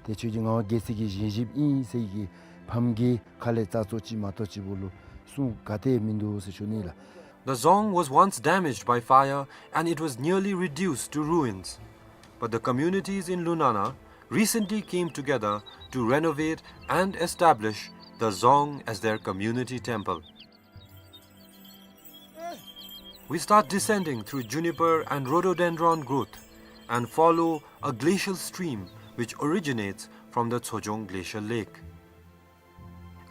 ཏེ་ཁྱོད་ཀྱི་ངག་དབང་རྒྱལ་སྲས་ཀྱི་བཞེངས་གཞིཔ་ཨིན་ཟེར་གྱི་ཕམ་གྱི་ཁ་ལས་རྩ་ཚོ་ཅིག་མ་གཏོགས་ཅིག་བོ་ལུ་གསུང་ག་ཏེ་མིན་འདུག་ཟེར་ཞུ་ནི་ལགས། The dzong was once damaged by fire and it was nearly reduced to ruins. But the communities in Lunana recently came together to renovate and establish the dzong as their community temple. We start descending through juniper and rhododendron growth and follow a glacial stream which originates from the Tsojong Glacial Lake.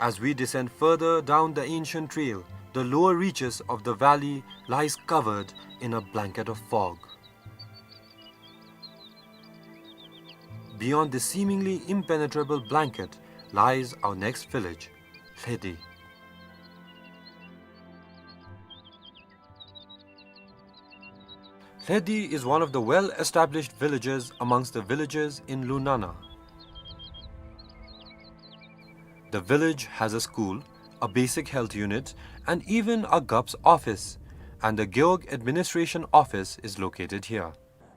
As we descend further down the ancient trail, the lower reaches of the valley lies covered in a blanket of fog. Beyond this seemingly impenetrable blanket lies our next village, Lhedi. Lhedi is one of the well-established villages amongst the villages in Lunana. The village has a school, a basic health unit, and even a G U P's office, and the Gewog administration office is located here.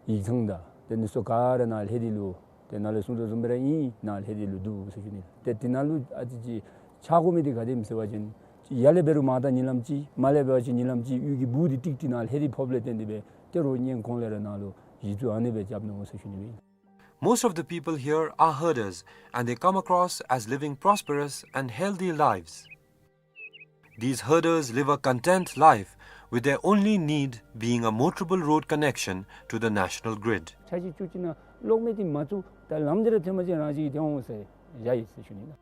ཡིག་ཚང་དང་དེ་ནི་སོ་ག་ར་ནཱ་ལྷེ་དི་ལུ་དེ་ནཱ་ལས་གསུང་དོ་བཟུམ་སྦེ་ར་ཨིན། ནཱ་ལྷེ་དི་ལུ་འདུག་ཟེར་ཞུ་ནི། ཏེ་དེ་ནང་ལུ་ཨ་ཙི་ཅིག་ཆགས་དགོ་མི་འདི་ག་དེམ་ཟེར་བ་ཅིན་ཡར་ལས་འབད་རུང་མར་ད་ཉིན་ལམ་ཅིག་མར་ལས་འབད་བ་ཅིན་ཉིན་ལམ་ཅིག་གཡུས་ཀྱི་སྦུག་འདི་ཏིག་ཏི་ནཱ་ལྷེ་དི་ཕོགཔ་ལས་བརྟེན་ཏེ་སྦེ་ཏེ་རོགས་སྔོན་གོང་ལས་ར་ནཱ་ལུ་གཞི་བཙུགས་ཨ་ནི་སྦེ་རྐྱབ་ནུག་ཟེར་ཞུ་ནི་ཨིན། Most of the people here are herders, and they come across as living prosperous and healthy lives. These herders live a content life, with their only need being a motorable road connection to the national grid. ཆ་ཅིག་ཅུ་ཅིག་ནང་གློག་མེ་འདི་མ་བཙུགས་ད་ལམ་འདི་ར་ཐོན་པ་ཅིན་རང་བཞིན་གྱིས་ཐོན་འོང་ཟེར་བཞག་ཡི་ཟེར་ཞུ་ནི་ལགས།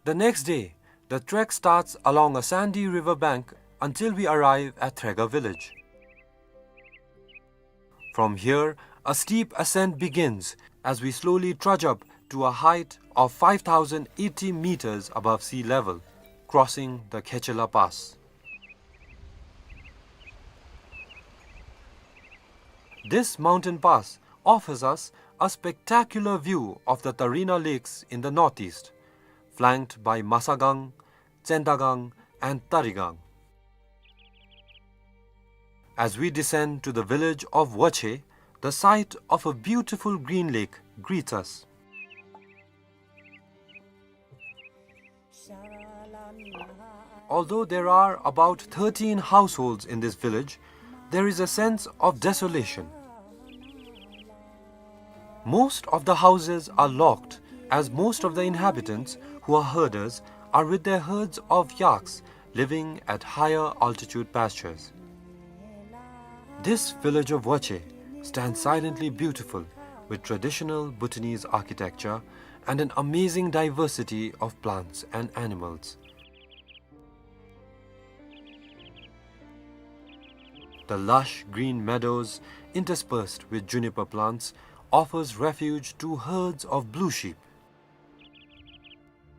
The next day, the trek starts along a sandy river bank until we arrive at Threga village. From here, a steep ascent begins as we slowly trudge up to a height of five thousand eighty meters above sea level, crossing the Khechela Pass. This mountain pass offers us a spectacular view of the Tarina Lakes in the northeast, flanked by Masagang, Tsendagang, and Tarigang. As we descend to the village of Wache, the sight of a beautiful green lake greets us. Although there are about thirteen households in this village, there is a sense of desolation. Most of the houses are locked, as most of the inhabitants, who are herders, are with their herds of yaks living at higher altitude pastures. This village of Wache stands silently beautiful, with traditional Bhutanese architecture and an amazing diversity of plants and animals. The lush green meadows, interspersed with juniper plants, offers refuge to herds of blue sheep.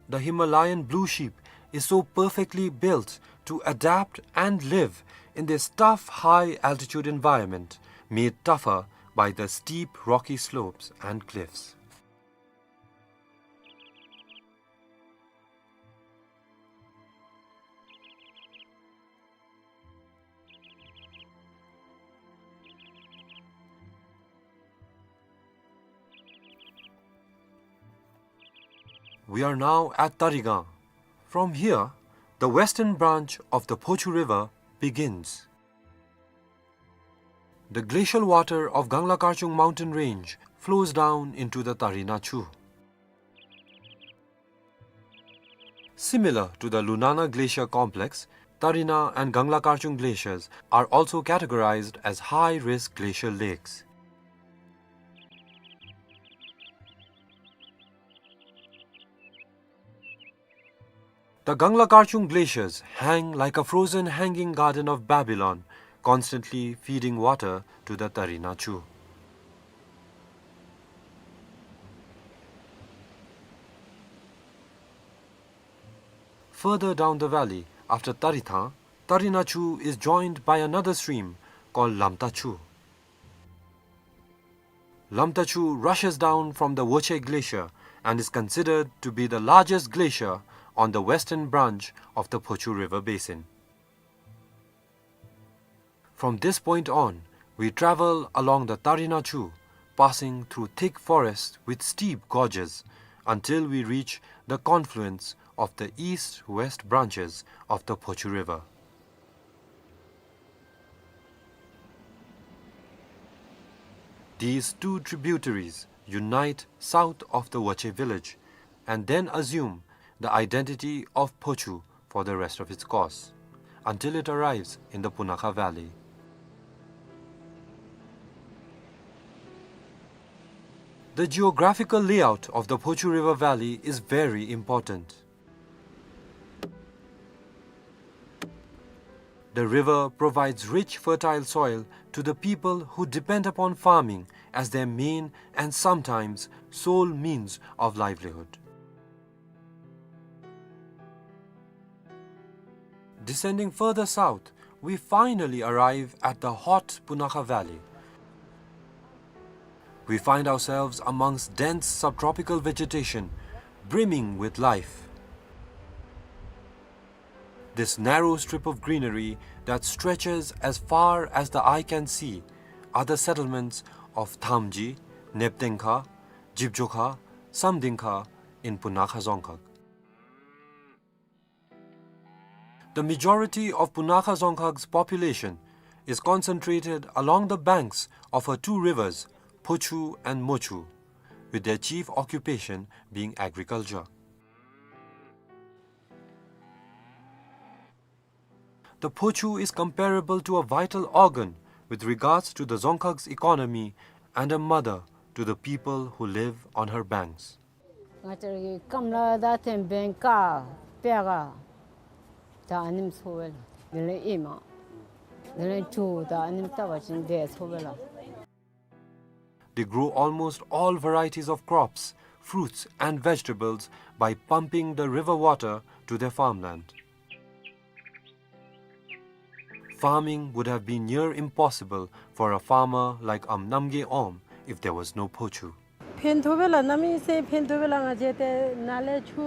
The Himalayan blue sheep is so perfectly built to adapt and live in this tough high-altitude environment, made tougher by the steep rocky slopes and cliffs. We are now at Tarigang. From here, the western branch of the Phochu River begins. The glacial water of Gangla Karchung mountain range flows down into the Tarina Chu. Similar to the Lunana Glacier Complex, Tarina and Gangla Karchung glaciers are also categorized as high-risk glacial lakes. The Gangla Karchung glaciers hang like a frozen hanging garden of Babylon, constantly feeding water to the Tarina Chu. Further down the valley, after Tarithang, Tarina Chu is joined by another stream called Lamta Chu. Lamta Chu rushes down from the Woche Glacier and is considered to be the largest glacier on the western branch of the Phochu River basin. From this point on, we travel along the Tarina Chu, passing through thick forests with steep gorges, until we reach the confluence of the east-west branches of the Phochu River. These two tributaries unite south of the Woche village and then assume the identity of Phochu for the rest of its course, until it arrives in the Punakha Valley. The geographical layout of the Phochu River Valley is very important. The river provides rich, fertile soil to the people who depend upon farming as their main and sometimes sole means of livelihood. Descending further south, we finally arrive at the hot Punakha Valley. We find ourselves amongst dense subtropical vegetation, brimming with life. This narrow strip of greenery that stretches as far as the eye can see are the settlements of Thamji, Neptengkha, Jibjokha, Samdingkha in Punakha Dzongkhag. The majority of Punakha Dzongkhag's population is concentrated along the banks of her two rivers, Phochu and Mochu, with their chief occupation being agriculture. The Phochu is comparable to a vital organ with regards to the Dzongkhag's economy and a mother to the people who live on her banks. ང་བཅས་ར་གི་སྐམ་ལ་ད་ཐེམ་བེང་ཀ་པེ་ག་ད་ཨ་ནེམ་ཚོ་བེ་ལ། དེ་ལས་ཨི་མ་དེ་ལས་ཅུ་ད་ཨ་ནེམ་ལྟ་བ་ཅིན་དེ་ཚོ་བེ་ལ། They grow almost all varieties of crops, fruits and vegetables by pumping the river water to their farmland. Farming would have been near impossible for a farmer like Am Namgay Om if there was no Phochu. ཕན་ཐོགས་པས་ལགས། གནམ་མེད་ས་མེད་ཕན་ཐོགས་པས་ལགས། ང་བཅས་ཏེ་ནཱ་ལས་ཆུ་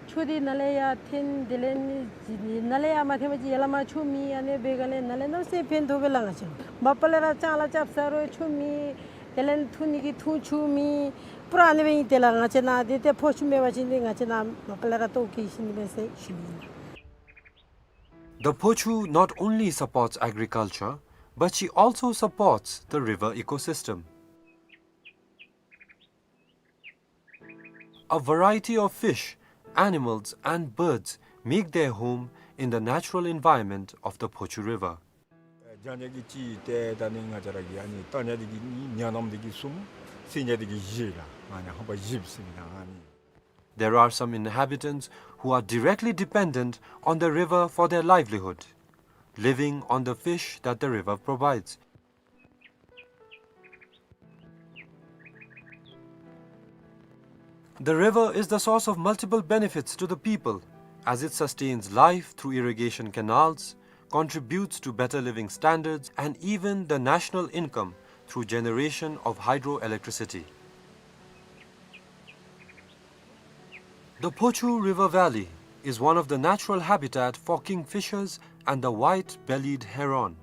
ཆུ་འདི་ནཱ་ལས་ཡར་འཐེན། དེ་ལས་ནི་ནཱ་ལས་ཡར་མ་འཐེན་པ་ཅིན་ཡར་ལས་མར་ཆུ་མེད། ཨ་ནི་འབད་ག་ལས་ནཱ་ལས་གནམ་མེད་ས་མེད་ཕན་ཐོགས་པས་ལགས། ང་བཅས་མ་པ་ལས་ར་ལྕང་ལཱ་རྐྱབ་ས་རུང་ཆུ་མེད། དེ་ལས་འཐུང་ནི་གི་འཐུང་ཆུ་མེད། པུ་ར་ཨ་ནི་སྦེ་ཨིན། དེ་ལས་ང་བཅས་ནཱ་འདི་ཏེ་ཕོ་ཆུ་མེད་པ་ཅིན་འདི་ང་བཅས་ནཱ་མ་པ་ལས་ར་ལྟོཝ་བཀྱེས་ཤི་ནི་མས་ཟེར་ཞུ་ནི་ཨིན། The Phochu not only supports agriculture, but she also supports the river ecosystem. A variety of fish, animals and birds make their home in the natural environment of the Phochu River. ཨེ་ལྗང་ནྱ་གི་ཅིག་ཏེ་ད་ནི་ང་བཅས་ར་གི་ཨ་ནི་ལྟ་ཉ་འདི་གིས་གཉིས། ཉ་ནམ་འདི་གིས་གསུམ། སྲིན་ཉ་འདི་གིས་བཞི་ལགས། ང་ཉ་ཧོ་པ་བཞི་སྲིན་ཉ་ཨ་ནི། There are some inhabitants who are directly dependent on the river for their livelihood, living on the fish that the river provides. The river is the source of multiple benefits to the people, as it sustains life through irrigation canals, contributes to better living standards, and even the national income through generation of hydroelectricity. The Phochu River Valley is one of the natural habitat for kingfishers and the white-bellied heron.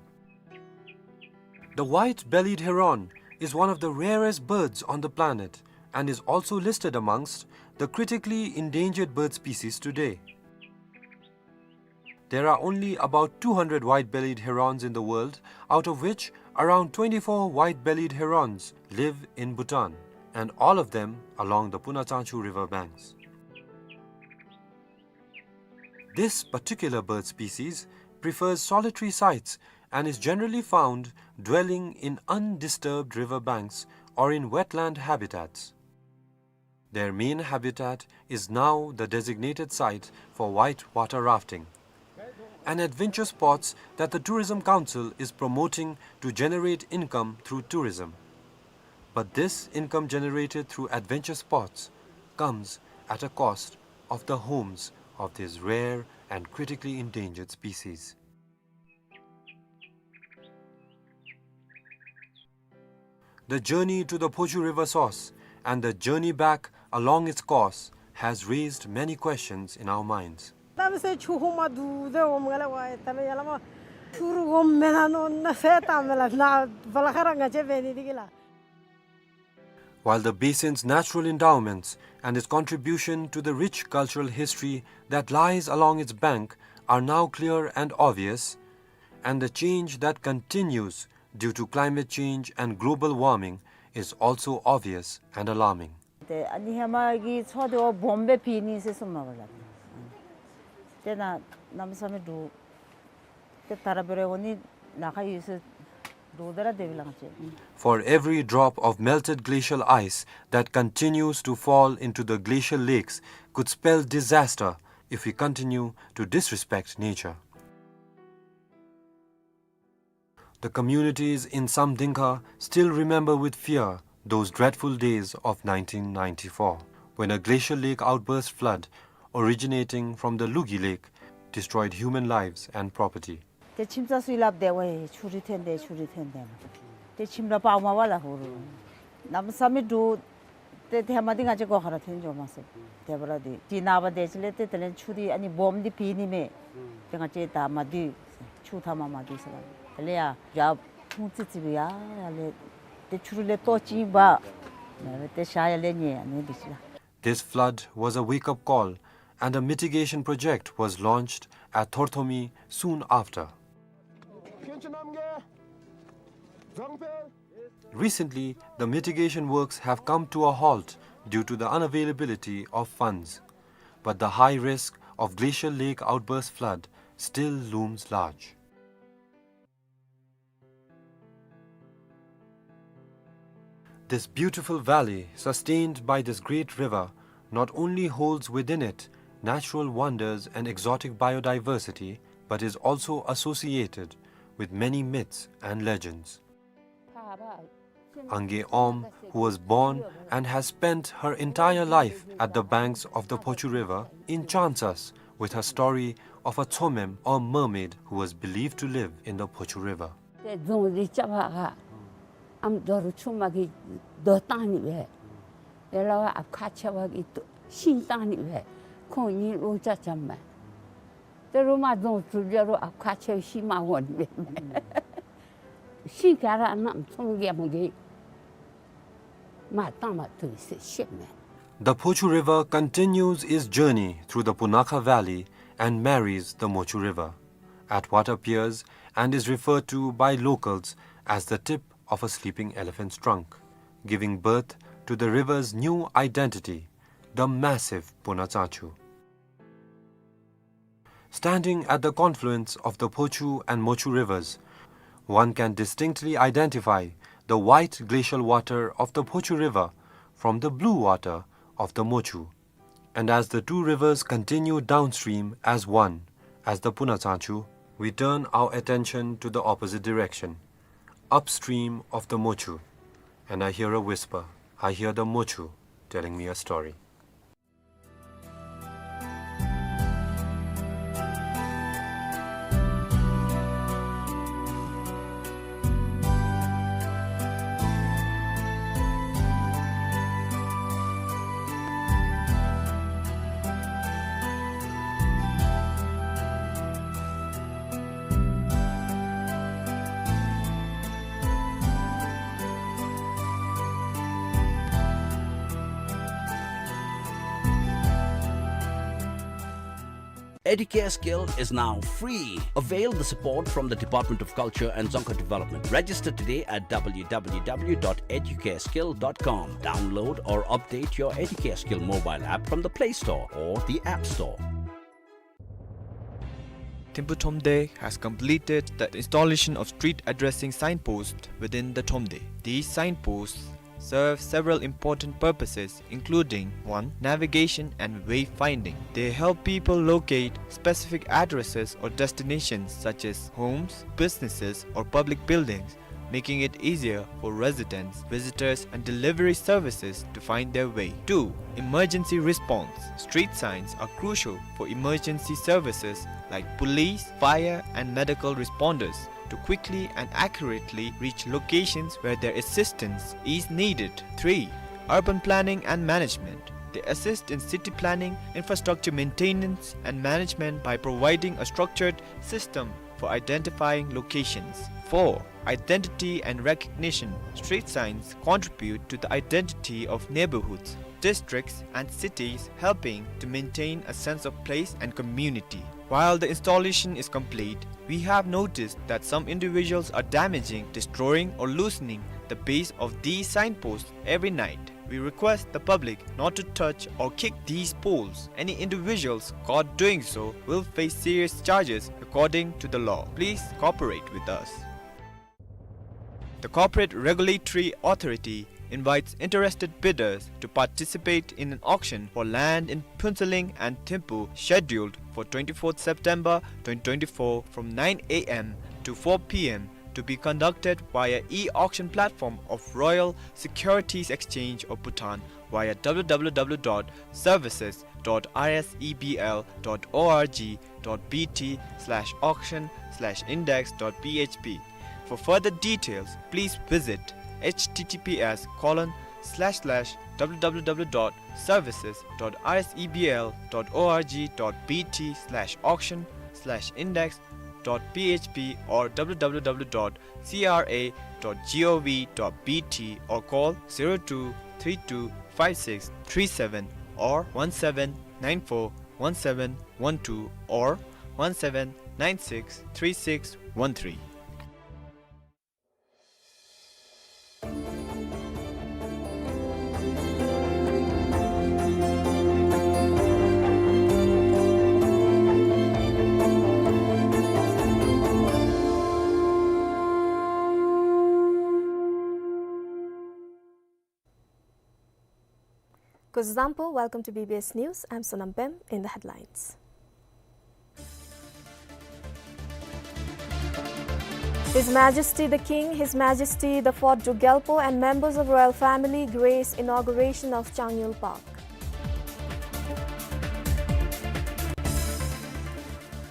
The white-bellied heron is one of the rarest birds on the planet and is also listed amongst the critically endangered bird species today. There are only about two hundred white-bellied herons in the world, out of which Around twenty-four white-bellied herons live in Bhutan, and all of them along the Punachangchu river banks. This particular bird species prefers solitary sites and is generally found dwelling in undisturbed river banks or in wetland habitats. Their main habitat is now the designated site for white water rafting, an adventure sports that the Tourism Council is promoting to generate income through tourism. But this income generated through adventure sports comes at a cost of the homes of these rare and critically endangered species. The journey to the Phochu River source and the journey back along its course has raised many questions in our minds. ད་མི་སེར་ཆུ་ཧོ་མ་དུ་དེ་འོམ་ག་ལ་བ་ད་མི་ཡ་ལ་མ་ཆུ་རུ་འོམ་མེ་ན་ནོ་ན་ཧེ་ད་མེ་ལ་ན་བ་ལ་ཁ་ར་ང་ཅེ་བེ་ནི་དི་གི་ལ། While the basin's natural endowments and its contribution to the rich cultural history that lies along its bank are now clear and obvious, and the change that continues due to climate change and global warming is also obvious and alarming. ཏེ་ཨ་ནི་ཧེ་མ་གི་མཚོ་དེ་བ་སྦོམ་སྦེ་ཕི་ནི་ཟེར་གསུངམ་མས་པ་ལགས། ཏེ་ན་གནམ་མེད་ས་མེད་འདུག། ཏེ་ད་ར་འབད་རུང་ཨ་ནི་ལ་ཁ་ཡོད་ས་འདུག། ད་ར་དེ་བི་ལང་ཅེ། For every drop of melted glacial ice that continues to fall into the glacial lakes could spell disaster if we continue to disrespect nature. The communities in Samdingkha still remember with fear those dreadful days of nineteen ninety-four, when a glacial lake outburst flood originating from the Lugi Lake destroyed human lives and property. ཏེ་ཁྱིམ་ཚང་ཚུ་སླབ་དེ་ཝའི་ཆུ་རུད་ཐོན་དེ་ཆུ་རུད་ཐོན་དེ་མ། ཏེ་ཁྱིམ་ར་པའོ་མ་བ་ལ་ཧུ་རུ། གནམ་མེད་ས་མེད་འདུག། ཏེ་ཧེ་མ་འདི་ང་བཅས་གོ་ཁ་ར་ཐོན་འགྱོ་མ་སོང་། ཏེ་བར་འདི་ཏེ་ནངས་པ་དེ་ཅིག་ལས་ཏེ་དེ་ལས་ཆུ་འདི་ཨ་ནི་སྦོམ་འདི་ཕི་ནི་མས། ཏེ་ང་བཅས་ད་མ་འདུས། ཆུ་ཐ་མ་མ་འདུས་ཟེར་ལ། དེ་ལས་ཡ་ཡར་ཕུང་ཙི་ཙི་བི་ཡ་ཡར་ལས་ཏེ་ཆུ་རུད་ལས་ལྟོ་ཅིག་འབག། ཏེ་ཤ་ཡར་ལས་ཉལ་ཨ་ནི་འདི་ཅིག་ལ། This flood was a wake-up call, and a mitigation project was launched at Thorthomi soon after. Recently, the mitigation works have come to a halt due to the unavailability of funds. But the high risk of glacial lake outburst flood still looms large. This beautiful valley, sustained by this great river, not only holds within it natural wonders and exotic biodiversity, but is also associated with many myths and legends. Angay Om, who was born and has spent her entire life at the banks of the Phochu River, enchants us with her story of a Tsomem or mermaid who was believed to live in the Phochu River. ཏེ་རྫོང་འདི་རྐྱབ་པ་ག་ཨམ་རྡོ་རུ་ཆུ་མ་གི་རྡོ་བཏང་ནི་སྦེ། ཡ་ལ་བ་ཨ་ཁ་ཆེ་བ་གི་ཤིང་བཏང་ནི་སྦེ། ཁོང་གཉིས་ལོ་ཅ་ཅམ་མས། ཏེ་རུ་མ་རྫོང་གྲུབ་ཡ་རུ་ཨ་ཁ་ཆེ་བ་ཤིང་མ་འོང་ནི་སྦེ། ཤིང་ག་ར་གནམ་ཚོང་རྒྱལ་མོ་གིས་མ་བཏང་མ་ཐུབ་ཟེར་ཤེས་མས། The Phochu River continues its journey through the Punakha Valley and marries the Mochu River at what appears and is referred to by locals as the tip of a sleeping elephant's trunk, giving birth to the river's new identity, the massive Punachangchu. Standing at the confluence of the Phochu and Mochu rivers, one can distinctly identify the white glacial water of the Phochu River from the blue water of the Mochu. And as the two rivers continue downstream as one, as the Punachangchu, we turn our attention to the opposite direction, upstream of the Mochu, and I hear a whisper. I hear the Mochu telling me a story. Educare Skill is now free. Avail the support from the Department of Culture and Dzongkha Development. Register today at w w w dot educare skill dot com. Download or update your Educare Skill mobile app from the Play Store or the App Store. Thimphu Thromde has completed the installation of street addressing signposts within the Thromde. These signposts serve several important purposes, including, one, navigation and wayfinding. They help people locate specific addresses or destinations such as homes, businesses, or public buildings, making it easier for residents, visitors, and delivery services to find their way. Two, emergency response. Street signs are crucial for emergency services like police, fire, and medical responders to quickly and accurately reach locations where their assistance is needed. Three, urban planning and management. They assist in city planning, infrastructure maintenance, and management by providing a structured system for identifying locations. Four, identity and recognition. Street signs contribute to the identity of neighborhoods, districts, and cities, helping to maintain a sense of place and community. While the installation is complete, we have noticed that some individuals are damaging, destroying, or loosening the base of these signposts every night. We request the public not to touch or kick these poles. Any individuals caught doing so will face serious charges according to the law. Please cooperate with us. The Corporate Regulatory Authority invites interested bidders to participate in an auction for land in Phuentsholing and Thimphu scheduled for twenty-fourth September twenty twenty-four from nine a m to four p m to be conducted via e-auction platform of Royal Securities Exchange of Bhutan via w w w dot services dot r s e b l dot org dot b t slash auction slash index dot p h p. For further details, please visit h t t p s colon slash slash w w w dot services dot r s e b l dot org dot b t slash auction slash index dot p h p or w w w dot c r a dot gov dot b t or call zero two three two five six three seven or one seven nine four one seven one two or one seven nine six three six one three. Kuzuzangpo, welcome to B B S News. I'm Sonam Pem. In the headlines. His Majesty the King, His Majesty the Fourth Druk Gyalpo and members of royal family grace inauguration of Changyul Park.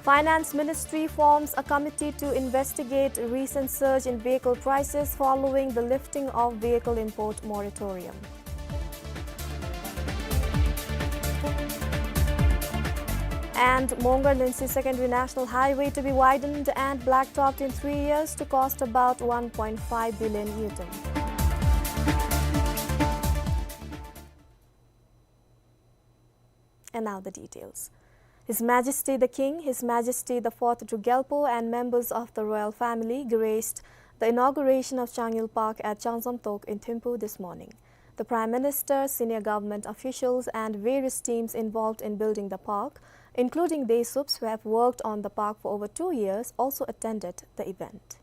Finance Ministry forms a committee to investigate recent surge in vehicle prices following the lifting of vehicle import moratorium. And Mongar Lynsey Secondary National Highway to be widened and blacktopped in three years to cost about one point five billion ngultrum. And now the details. His Majesty the King, His Majesty the Fourth Druk Gyalpo and members of the royal family graced the inauguration of Changyul Park at Changzomtok in Thimphu this morning. The Prime Minister, senior government officials and various teams involved in building the park, including Deysups who have worked on the park for over two years, also attended the event.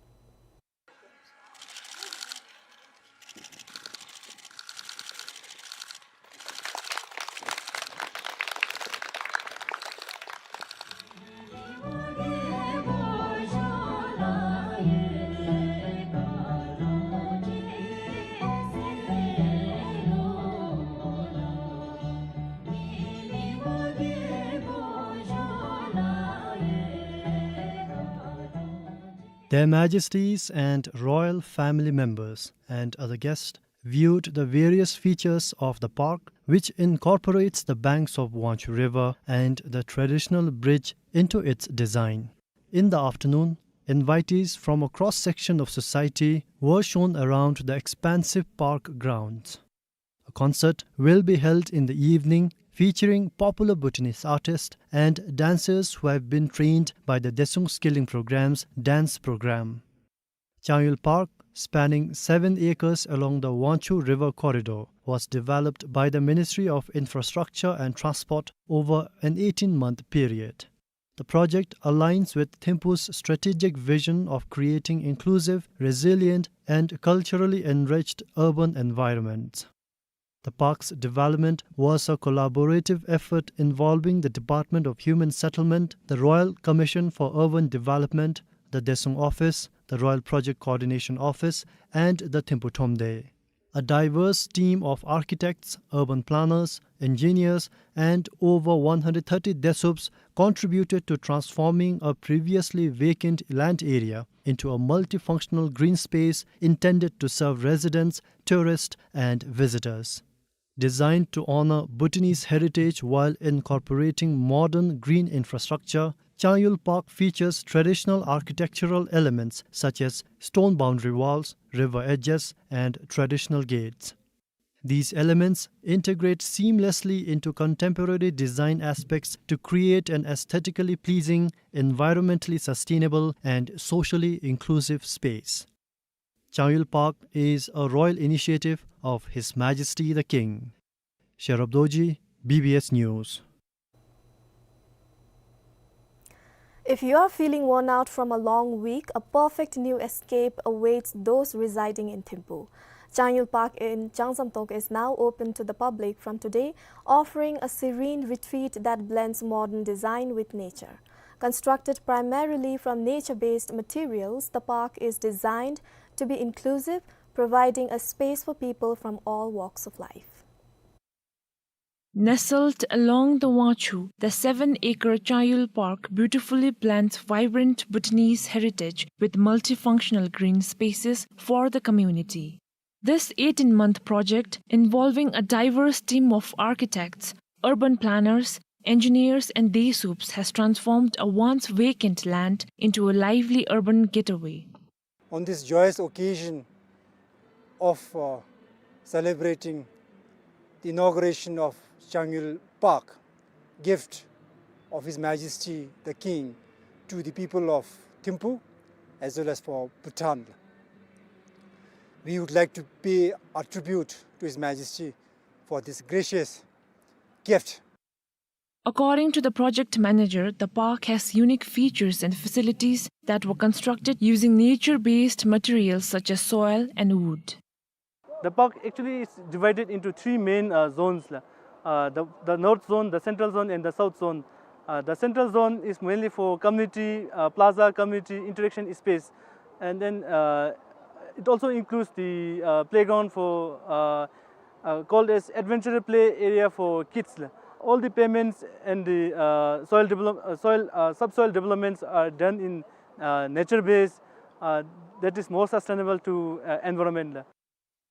Their Majesties and royal family members and other guests viewed the various features of the park, which incorporates the banks of Wangchhu River and the traditional bridge into its design. In the afternoon, invitees from a cross-section of society were shown around the expansive park grounds. A concert will be held in the evening featuring popular Bhutanese artists and dancers who have been trained by the Daesung Skilling Program's dance program. Changyul Park, spanning seven acres along the Wangchhu River corridor, was developed by the Ministry of Infrastructure and Transport over an eighteen-month period. The project aligns with Thimphu's strategic vision of creating inclusive, resilient, and culturally enriched urban environments. The park's development was a collaborative effort involving the Department of Human Settlement, the Royal Commission for Urban Development, the Daesung Office, the Royal Project Coordination Office, and the Thimphu Thromde. A diverse team of architects, urban planners, engineers, and over one hundred thirty Daesups contributed to transforming a previously vacant land area into a multifunctional green space intended to serve residents, tourists, and visitors. Designed to honor Bhutanese heritage while incorporating modern green infrastructure, Changyul Park features traditional architectural elements such as stone boundary walls, river edges, and traditional gates. These elements integrate seamlessly into contemporary design aspects to create an aesthetically pleasing, environmentally sustainable, and socially inclusive space. Changyul Park is a royal initiative of His Majesty the King. Sherab Dorji, B B S News. If you are feeling worn out from a long week, a perfect new escape awaits those residing in Thimphu. Changyul Park in Changzamtok is now open to the public from today, offering a serene retreat that blends modern design with nature. Constructed primarily from nature-based materials, the park is designed to be inclusive, providing a space for people from all walks of life. Nestled along the Wangchhu, the seven-acre Changyul Park beautifully blends vibrant Bhutanese heritage with multifunctional green spaces for the community. This eighteen-month project, involving a diverse team of architects, urban planners, engineers, and Daesups, has transformed a once vacant land into a lively urban getaway. On this joyous occasion of, uh, celebrating the inauguration of Changyul Park, gift of His Majesty the King to the people of Thimphu as well as for Bhutan, we would like to pay our tribute to His Majesty for this gracious gift. According to the project manager, the park has unique features and facilities that were constructed using nature-based materials such as soil and wood. The park actually is divided into three main, uh, zones, la. Uh, the, the north zone, the central zone, and the south zone. Uh, the central zone is mainly for community, uh, plaza, community interaction space. And then, uh, it also includes the, uh, playground for, uh, uh, called as adventure play area for kids, la. All the pavements and the, uh, soil develop-, uh, soil, uh, subsoil developments are done in, uh, nature base, uh, that is more sustainable to, uh, environment, la.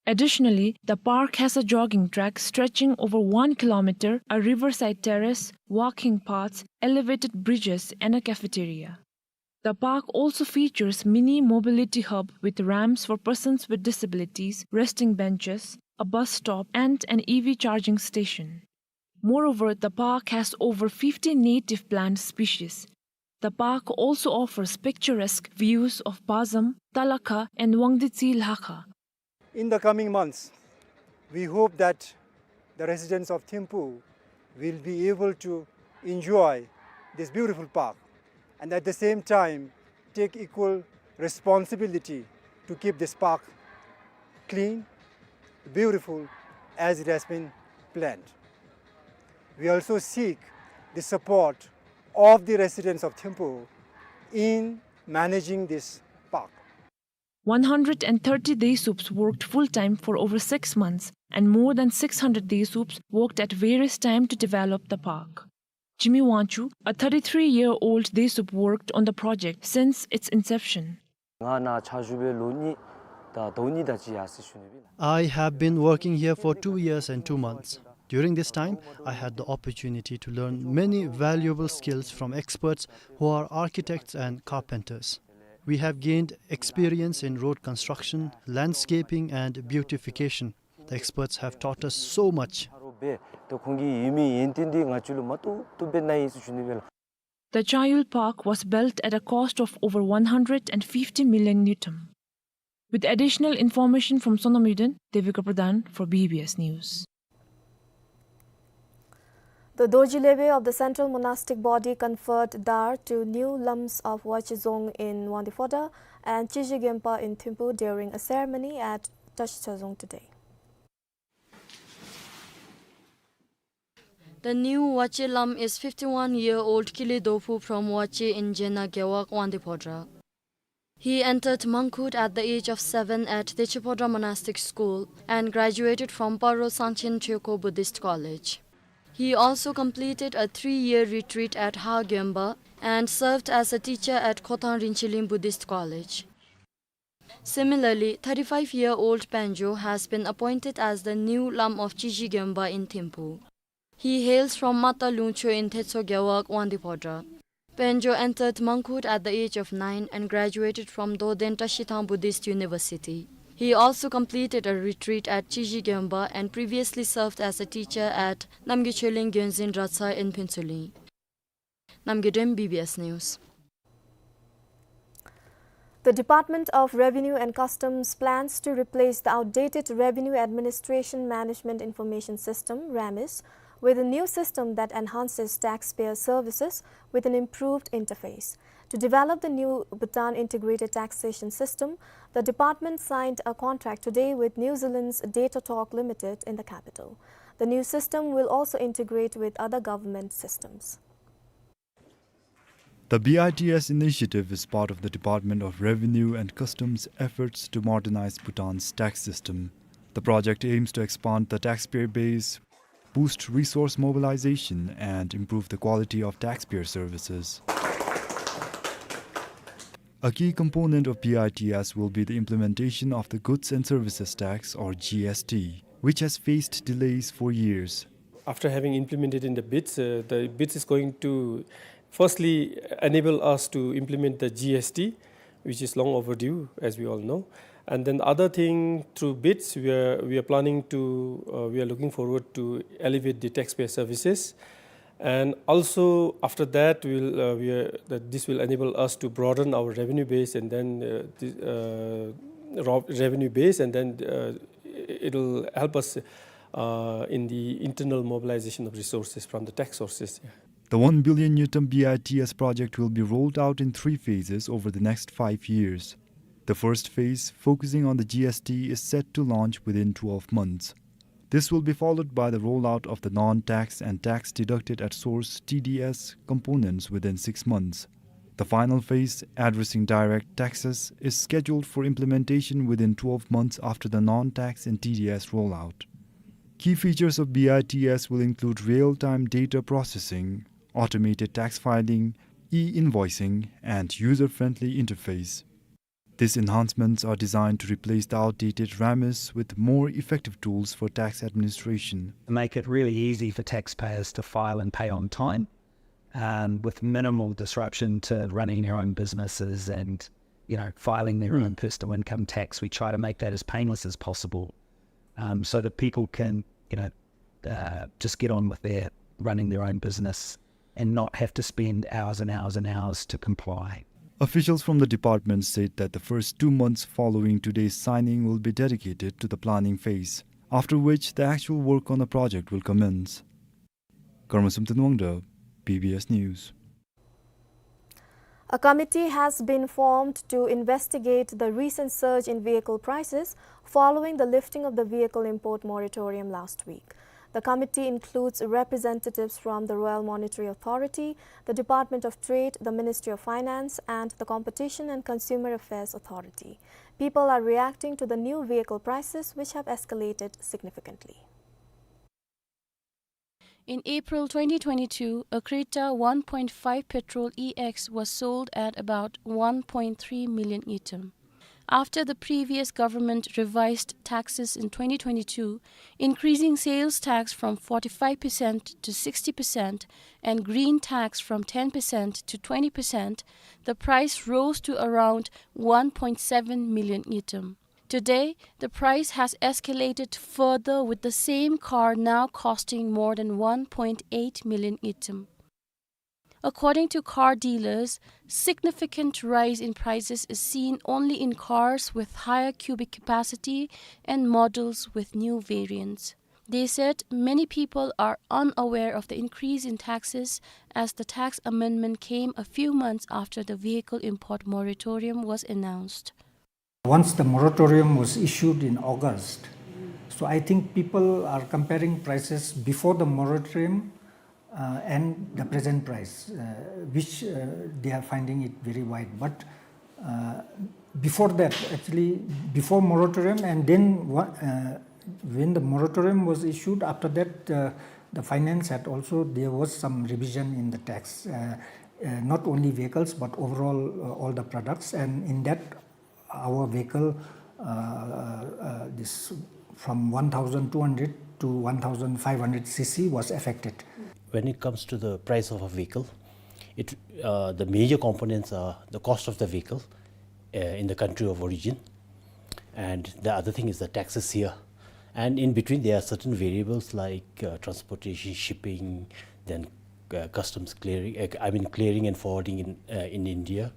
Additionally, the park has a jogging track stretching over one kilometer, a riverside terrace, walking paths, elevated bridges, and a cafeteria. The park also features mini mobility hub with ramps for persons with disabilities, resting benches, a bus stop, and an E V charging station. Moreover, the park has over fifty native plant species. The park also offers picturesque views of Bazam, Talakha, and Wangditsi Lhakha. In the coming months, we hope that the residents of Thimphu will be able to enjoy this beautiful park and at the same time take equal responsibility to keep this park clean, beautiful as it has been planned. We also seek the support of the residents of Thimphu in managing this park. One hundred and thirty Daesups worked full-time for over six months, and more than six hundred Daesups worked at various times to develop the park. Jimmy Wangchuk, a thirty-three-year-old Daesup, worked on the project since its inception. ང་ནཱ་ཕྱག་ཞུ་སྦེ་ལོ་གཉིས་དང་ཟླཝ་གཉིས་དེ་ཅིག་ཡར་སོང་ཡི་ཟེར་ཞུ་ནི་ཨིན། I have been working here for two years and two months. During this time, I had the opportunity to learn many valuable skills from experts who are architects and carpenters. We have gained experience in road construction, landscaping, and beautification. The experts have taught us so much. ད་ཁོང་གི་ཡོད་མི་ཡོན་ཏན་འདི་ང་བཅས་ལུ་མ་བཏུབ་བཏུབ་སྦེ་གནང་ཡི་ཟེར་ཞུ་ནི་སྦེ་ལགས། The Changyul Park was built at a cost of over one hundred and fifty million ngultrum. With additional information from Sonam Yuden, Devika Pradhan for B B S News. The Dorji Lebe of the Central Monastic Body conferred dar to new lams of Wache Dzong in Wangdue Phodrang and Chiji Gempa in Thimphu during a ceremony at Tashichha Dzong today. The new Wache lam is fifty-one-year-old Kile Dophu from Wache in Jena Gewog, Wangdue Phodrang. He entered monkhood at the age of seven at Deche Phodrang Monastic School and graduated from Paro Sangchen Choekho Buddhist College. He also completed a three-year retreat at Ha Gyonpa and served as a teacher at Khothang Rincheling Buddhist College. Similarly, thirty-five-year-old Penjo has been appointed as the new lam of Chiji Gyonpa in Thimphu. He hails from Mata Lungcho in Thetso Gewog, Wangdue Phodrang. Penjo entered monkhood at the age of nine and graduated from Doden Tashithang Buddhist University. He also completed a retreat at Chiji Gyonpa and previously served as a teacher at Namgay Choling Gyonzin Dratshang in Phuentsholing. Namgay Dem, B B S News. The Department of Revenue and Customs plans to replace the outdated Revenue Administration Management Information System, RAMIS, with a new system that enhances taxpayer services with an improved interface. To develop the new Bhutan Integrated Taxation System, the department signed a contract today with New Zealand's Datatalk Limited in the capital. The new system will also integrate with other government systems. The B I T S initiative is part of the Department of Revenue and Customs' efforts to modernize Bhutan's tax system. The project aims to expand the taxpayer base, boost resource mobilization, and improve the quality of taxpayer services. A key component of B I T S will be the implementation of the Goods and Services Tax, or G S T, which has faced delays for years. After having implemented in the BITS, uh, the BITS is going to firstly enable us to implement the G S T, which is long overdue, as we all know. And then the other thing, through BITS, we are, we are planning to, uh, we are looking forward to elevate the taxpayer services. And also, after that, we'll, uh, we are, that this will enable us to broaden our revenue base, and then, uh, the, uh, ro-, revenue base, and then, uh, it'll help us, uh, in the internal mobilization of resources from the tax sources. Yeah. The one billion ngultrum B I T S project will be rolled out in three phases over the next five years. The first phase, focusing on the G S T, is set to launch within twelve months. This will be followed by the rollout of the non-tax and tax deducted at source, T D S, components within six months. The final phase, addressing direct taxes, is scheduled for implementation within twelve months after the non-tax and T D S rollout. Key features of B I T S will include real-time data processing, automated tax filing, e-invoicing, and user-friendly interface. These enhancements are designed to replace the outdated RAMIS with more effective tools for tax administration. Make it really easy for taxpayers to file and pay on time, um, with minimal disruption to running their own businesses and, you know, filing their own personal income tax. We try to make that as painless as possible, um, so that people can, you know, uh, just get on with their running their own business and not have to spend hours and hours and hours to comply. Officials from the department said that the first two months following today's signing will be dedicated to the planning phase, after which the actual work on the project will commence. Karma Samten Wangda, B B S News. A committee has been formed to investigate the recent surge in vehicle prices following the lifting of the vehicle import moratorium last week. The committee includes representatives from the Royal Monetary Authority, the Department of Trade, the Ministry of Finance, and the Competition and Consumer Affairs Authority. People are reacting to the new vehicle prices, which have escalated significantly. In April twenty twenty-two, a Creta one point five petrol E X was sold at about one point three million ngultrum. After the previous government revised taxes in twenty twenty-two, increasing sales tax from forty-five percent to sixty percent and green tax from ten percent to twenty percent, the price rose to around one point seven million ngultrum. Today, the price has escalated further, with the same car now costing more than one point eight million ngultrum. According to car dealers, significant rise in prices is seen only in cars with higher cubic capacity and models with new variants. They said many people are unaware of the increase in taxes, as the tax amendment came a few months after the vehicle import moratorium was announced. Once the moratorium was issued in August, so I think people are comparing prices before the moratorium, uh, and the present price, uh, which, uh, they are finding it very wide. But, uh, before that, actually, before moratorium, and then wha-, uh, when the moratorium was issued, after that, uh, the finance had also, there was some revision in the tax, uh, uh, not only vehicles, but overall, uh, all the products. And in that, our vehicle, uh, uh, uh, this from one thousand two hundred to one thousand five hundred C C was affected. When it comes to the price of a vehicle, it, uh, the major components are the cost of the vehicle, uh, in the country of origin, and the other thing is the taxes here. And in between, there are certain variables like, uh, transportation, shipping, then, uh, customs clearing, uh, I mean, clearing and forwarding in, uh, in India,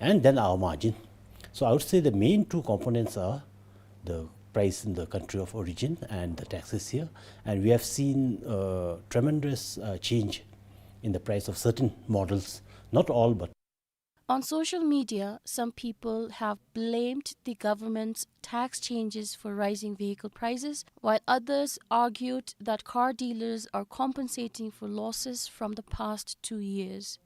and then our margin. So I would say the main two components are the price in the country of origin and the taxes here. And we have seen, uh, tremendous, uh, change in the price of certain models, not all, but On social media, some people have blamed the government's tax changes for rising vehicle prices, while others argued that car dealers are compensating for losses from the past two years.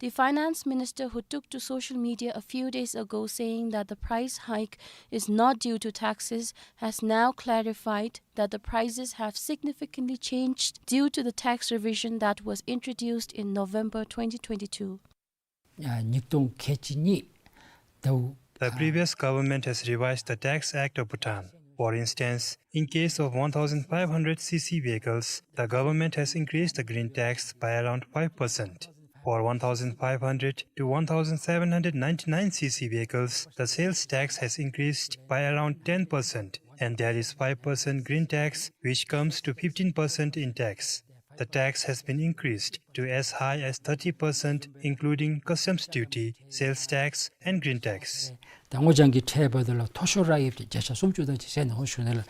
The finance minister, who took to social media a few days ago saying that the price hike is not due to taxes, has now clarified that the prices have significantly changed due to the tax revision that was introduced in November twenty twenty-two. ཨ་ཉིས་སྟོང་ཁལ་གཅིག་གཉིས་ཟླཝ། The previous government has revised the Tax Act of Bhutan. For instance, in case of one thousand five hundred C C vehicles, the government has increased the green tax by around five percent. For one thousand five hundred to one thousand seven hundred ninety-nine C C vehicles, the sales tax has increased by around ten percent, and there is five percent green tax, which comes to fifteen percent in tax. The tax has been increased to as high as thirty percent, including customs duty, sales tax, and green tax. ད་སྔོ་ལྗང་གི་ཁྲལ་འབདཝ་ད་ལུ་མཐོ་ཤོས་ར་ཡོདཔ་ཅིག་བརྒྱ་ཆ་སུམ་ཅུ་དེ་ཅིག་ཟེར་ནི་འོང་ཞུ་ནི་ལགས།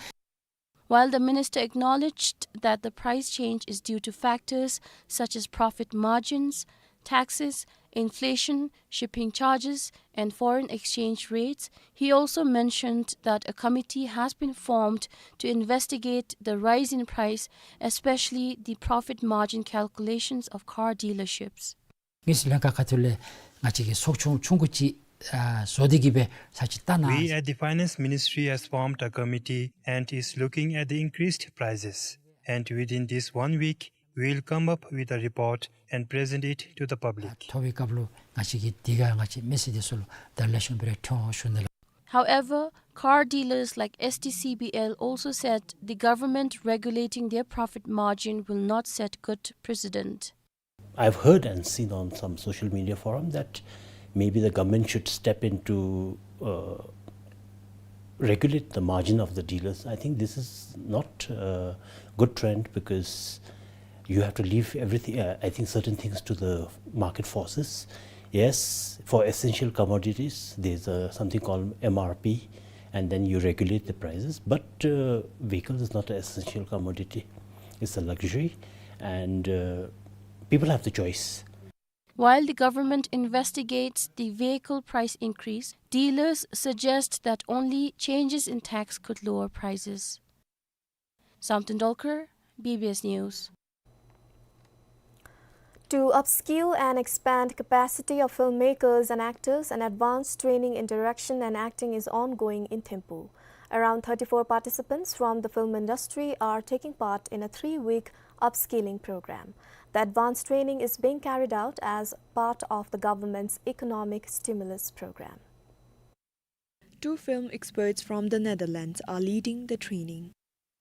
While the minister acknowledged that the price change is due to factors such as profit margins, taxes, inflation, shipping charges, and foreign exchange rates, he also mentioned that a committee has been formed to investigate the rise in price, especially the profit margin calculations of car dealerships. ངེའི་ལྷན་ཁག་ཁ་ཐུག་ལས་ང་བཅས་ཀྱིས་ཚོགས་ཆུང་ཆུང་ཀུ་ཅིག་ཨ་བཟོ་སྟེ་གི་སྦེ་ཚར་ཅིག་བལྟ་གནང་། We at the Finance Ministry has formed a committee and is looking at the increased prices. And within this one week, we will come up with a report and present it to the public. ཐོབ་པའི་སྐབས་ལུ་ང་བཅས་ཀྱིས་དེ་ག་ང་བཅས་མི་སེར་དེ་ཚུ་ལུ་ད་ལེགས་ཤོམ་སྦེ་ར་ཐོན་འོང་ཞུ་ནི་ལགས། However, car dealers like S T C B L also said the government regulating their profit margin will not set good precedent. I've heard and seen on some social media forum that maybe the government should step in to, uh, regulate the margin of the dealers. I think this is not a good trend because you have to leave everything, uh, I think certain things to the market forces. Yes, for essential commodities, there's a, something called M R P, and then you regulate the prices. But, uh, vehicle is not an essential commodity. It's a luxury, and, uh, people have the choice. While the government investigates the vehicle price increase, dealers suggest that only changes in tax could lower prices. Samten Dolkar, B B S News. To upskill and expand capacity of filmmakers and actors, an advanced training in direction and acting is ongoing in Thimphu. Around thirty-four participants from the film industry are taking part in a three-week upskilling program. The advanced training is being carried out as part of the government's economic stimulus program. Two film experts from the Netherlands are leading the training.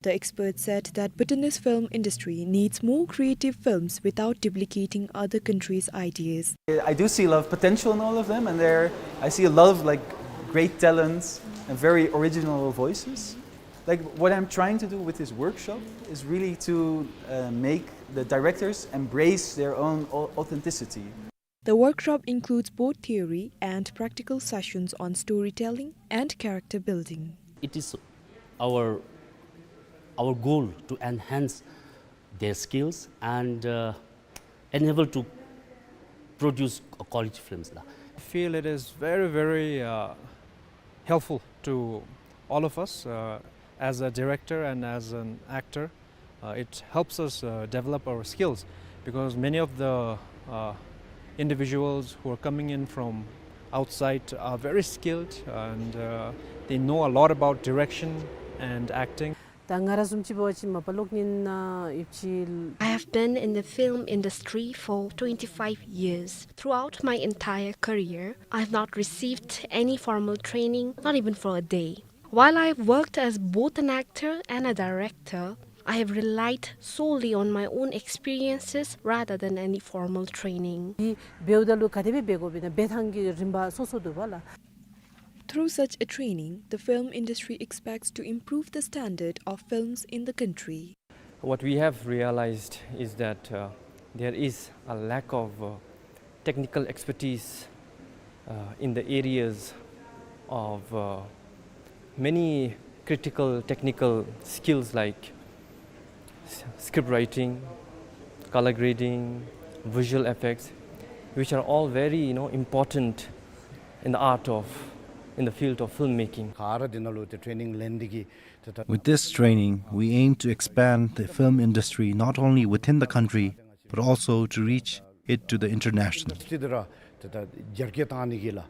The experts said that Bhutanese film industry needs more creative films without duplicating other countries' ideas. I do see a lot of potential in all of them, and there I see a lot of, like, great talents. Very original voices. Like, what I'm trying to do with this workshop is really to, uh, make the directors embrace their own au-, authenticity. The workshop includes both theory and practical sessions on storytelling and character building. It is our, our goal to enhance their skills and, uh, enable to produce quality films la. I feel it is very, very, uh, helpful to all of us, uh, as a director and as an actor. Uh, it helps us, uh, develop our skills, because many of the, uh, individuals who are coming in from outside are very skilled and, uh, they know a lot about direction and acting. ད་ང་ར་བཟུམ་ཅིག་འབད་བ་ཅིན་མ་པ་གློག་བརྙན་ནང་ཡོདཔ་ཅིག། I have been in the film industry for twenty-five years. Throughout my entire career, I have not received any formal training, not even for a day. While I have worked as both an actor and a director, I have relied solely on my own experiences rather than any formal training. འདི་འབདཝ་ད་ལུ་ག་དེ་སྦེ་འབད་དགོཔ་ཨིན་ན་འབད་ཐངས་ཀྱི་རིམ་པ་སོ་སོ་འདུག་པ་ལགས། Through such a training, the film industry expects to improve the standard of films in the country. What we have realized is that, uh, there is a lack of, uh, technical expertise, uh, in the areas of, uh, many critical technical skills like s-, script writing, color grading, visual effects, which are all very, you know, important in the art of, in the field of filmmaking. ག་ར་འདི་ནང་ལུ་ཏེ་ཊེ་ནིང་ལེན་འདི་གིས་ཏེ་ད། With this training, we aim to expand the film industry not only within the country, but also to reach it to the international. ཏེ་ད་ར་ཏེ་ད་རྒྱ་སྐྱེད་བཏང་ནི་གི་ལགས།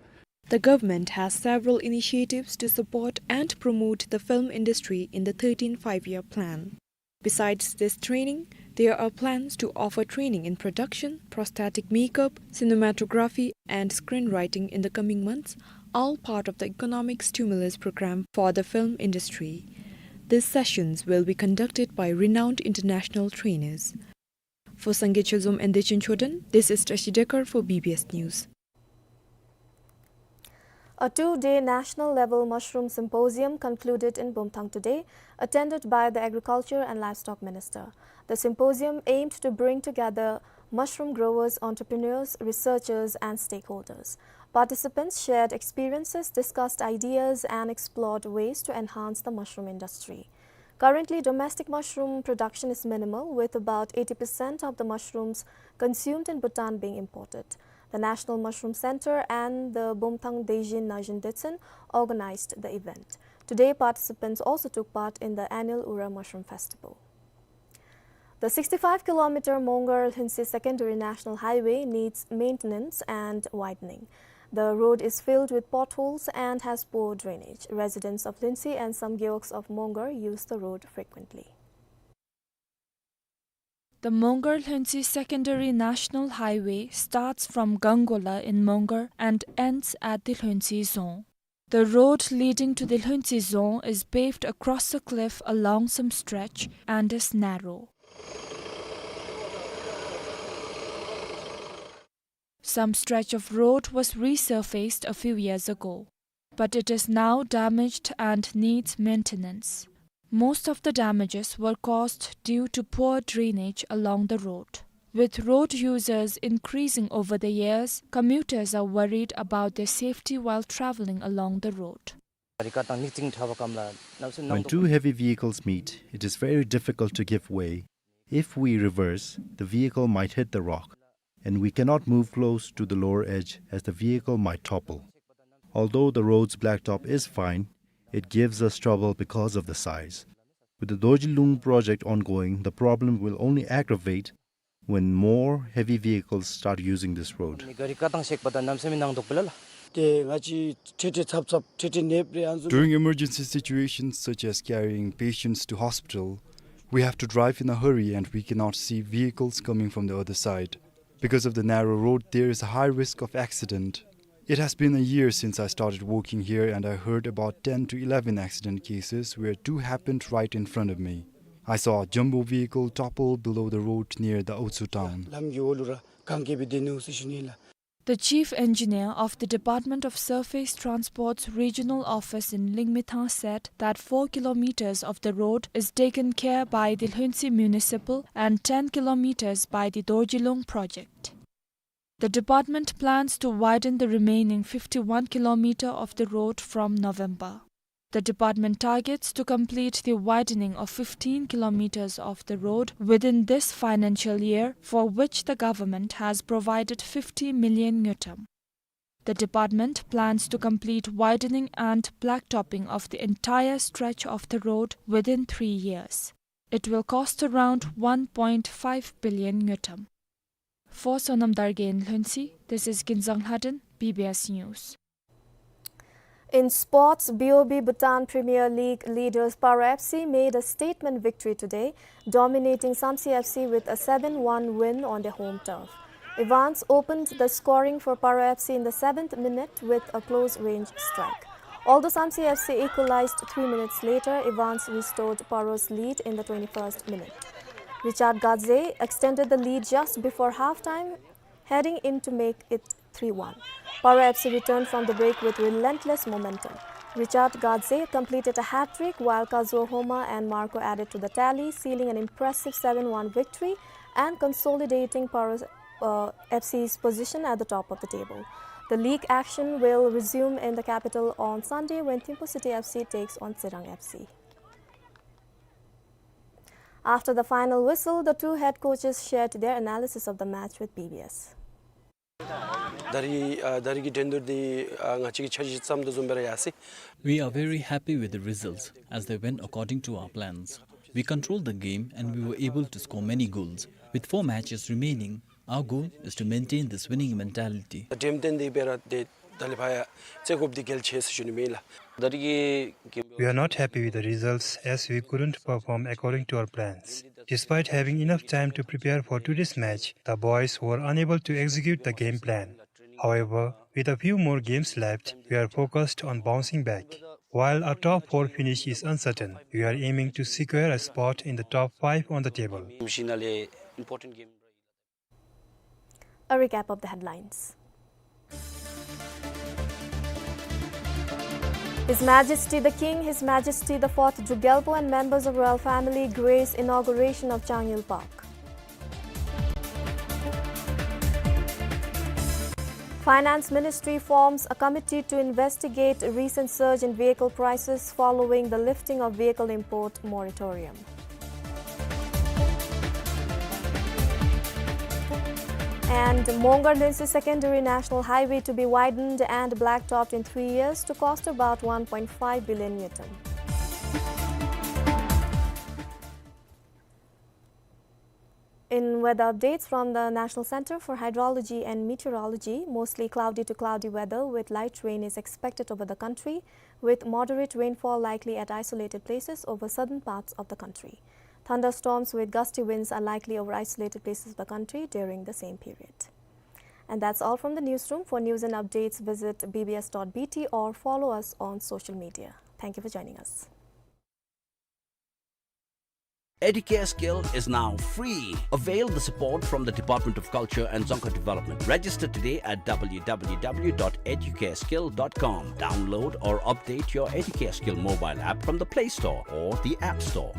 The government has several initiatives to support and promote the film industry in the thirteenth Five-Year Plan. Besides this training, there are plans to offer training in production, prosthetic makeup, cinematography, and screenwriting in the coming months, all part of the economic stimulus program for the film industry. These sessions will be conducted by renowned international trainers. For Sangay Chozom and Dechen Choden, this is Tashi Dekar for B B S News. A two-day national-level mushroom symposium concluded in Bumthang today, attended by the Agriculture and Livestock Minister. The symposium aimed to bring together mushroom growers, entrepreneurs, researchers, and stakeholders. Participants shared experiences, discussed ideas, and explored ways to enhance the mushroom industry. Currently, domestic mushroom production is minimal, with about eighty percent of the mushrooms consumed in Bhutan being imported. The National Mushroom Centre and the Bumthang Dejin Najin Detsen organized the event. Today, participants also took part in the annual Ura Mushroom Festival. The sixty-five kilometer Mongar-Lhuentse Secondary National Highway needs maintenance and widening. The road is filled with potholes and has poor drainage. Residents of Lhuentse and some gewogs of Mongar use the road frequently. The Mongar-Lhuentse Secondary National Highway starts from Gangola in Mongar and ends at the Lhuentse Dzong. The road leading to the Lhuentse Dzong is paved across a cliff along some stretch and is narrow. Some stretch of road was resurfaced a few years ago, but it is now damaged and needs maintenance. Most of the damages were caused due to poor drainage along the road. With road users increasing over the years, commuters are worried about their safety while traveling along the road. When two heavy vehicles meet, it is very difficult to give way. If we reverse, the vehicle might hit the rock, and we cannot move close to the lower edge as the vehicle might topple. Although the road's blacktop is fine, it gives us trouble because of the size. With the Dorji Lung project ongoing, the problem will only aggravate when more heavy vehicles start using this road. ཏེ་ང་བཅས་ཁྲིག་ཁྲི་ཚབ་ཚབ་ཁྲིག་ཁྲི་ནདཔ་རེ་ཨ་ནི་ཚུ། During emergency situations such as carrying patients to hospital, we have to drive in a hurry and we cannot see vehicles coming from the other side. Because of the narrow road, there is a high risk of accident. It has been a year since I started working here and I heard about ten to eleven accident cases where two happened right in front of me. I saw a jumbo vehicle topple below the road near the Otsu town. ལམ་གྱི་འོག་ལུ་ར་གན་རྐྱལ་སྦེ་སྡོད་ནུག་ཟེར་ཞུ་ནི་ལགས། The chief engineer of the Department of Surface Transport's regional office in Lingmethang said that four kilometers of the road is taken care by the Lhuentse Municipal and ten kilometers by the Dorjilung project. The department plans to widen the remaining fifty-one kilometer of the road from November. The department targets to complete the widening of fifteen kilometers of the road within this financial year, for which the government has provided fifty million ngultrum. The department plans to complete widening and blacktopping of the entire stretch of the road within three years. It will cost around one point five billion ngultrum. For Sonam Dargay in Lhuentse, this is Kinzang Lhaden, B B S News. In sports, B O B Bhutan Premier League leaders Paro F C made a statement victory today, dominating Samtse F C with a seven one win on their home turf. Evans opened the scoring for Paro F C in the seventh minute with a close-range strike. Although Samtse F C equalized three minutes later, Evans restored Paro's lead in the twenty-first minute. Richard Gadze extended the lead just before halftime, heading in to make it three one. Paro F C returned from the break with relentless momentum. Richard Gadze completed a hat-trick, while Kazuo Homma and Marco added to the tally, sealing an impressive seven one victory and consolidating Paro, uh, F C's position at the top of the table. The league action will resume in the capital on Sunday when Thimphu City F C takes on Tsirang F C. After the final whistle, the two head coaches shared their analysis of the match with B B S. ད་རིས་ཨ་ད་རིས་ཀྱི་འགྲན་བསྡུར་འདི་ཨ་ང་བཅས་ཀྱིས་འཆར་གཞི་བརྩམས་དོ་བཟུམ་སྦེ་ར་ཡར་སོ་ཡི། We are very happy with the results as they went according to our plans. We controlled the game and we were able to score many goals. With four matches remaining, our goal is to maintain this winning mentality. ད་འགྲན་བསྡུར་འདི་སྦེ་ར་ཏེ་ད་ལས་ཕར་ཡང་རྩེ་དགོཔ་འདི་གལ་ཆེ་ཟེར་ཞུ་ནི་ཨིན་ལགས། ད་རིས་ཀྱི་གེམ། We are not happy with the results as we couldn't perform according to our plans. Despite having enough time to prepare for today's match, the boys were unable to execute the game plan. However, with a few more games left, we are focused on bouncing back. While a top four finish is uncertain, we are aiming to secure a spot in the top five on the table. གེམ་ཞིག་ནང་ལས་ཨིམ་པོར་ཊེནཊ་གེམ། A recap of the headlines. His Majesty the King, His Majesty the Fourth Druk Gyalpo and members of royal family grace inauguration of Changyul Park. Finance Ministry forms a committee to investigate recent surge in vehicle prices following the lifting of vehicle import moratorium. And Mongar Lhuentse Secondary National Highway to be widened and blacktopped in three years to cost about one point five billion ngultrum. In weather updates from the National Center for Hydrology and Meteorology, mostly cloudy to cloudy weather with light rain is expected over the country, with moderate rainfall likely at isolated places over southern parts of the country. Thunderstorms with gusty winds are likely over isolated places of the country during the same period. And that's all from the newsroom. For news and updates, visit B B S dot B T or follow us on social media. Thank you for joining us. Educare Skill is now free. Avail the support from the Department of Culture and Dzongkha Development. Register today at W W W dot educare skill dot com. Download or update your Educare Skill mobile app from the Play Store or the App Store.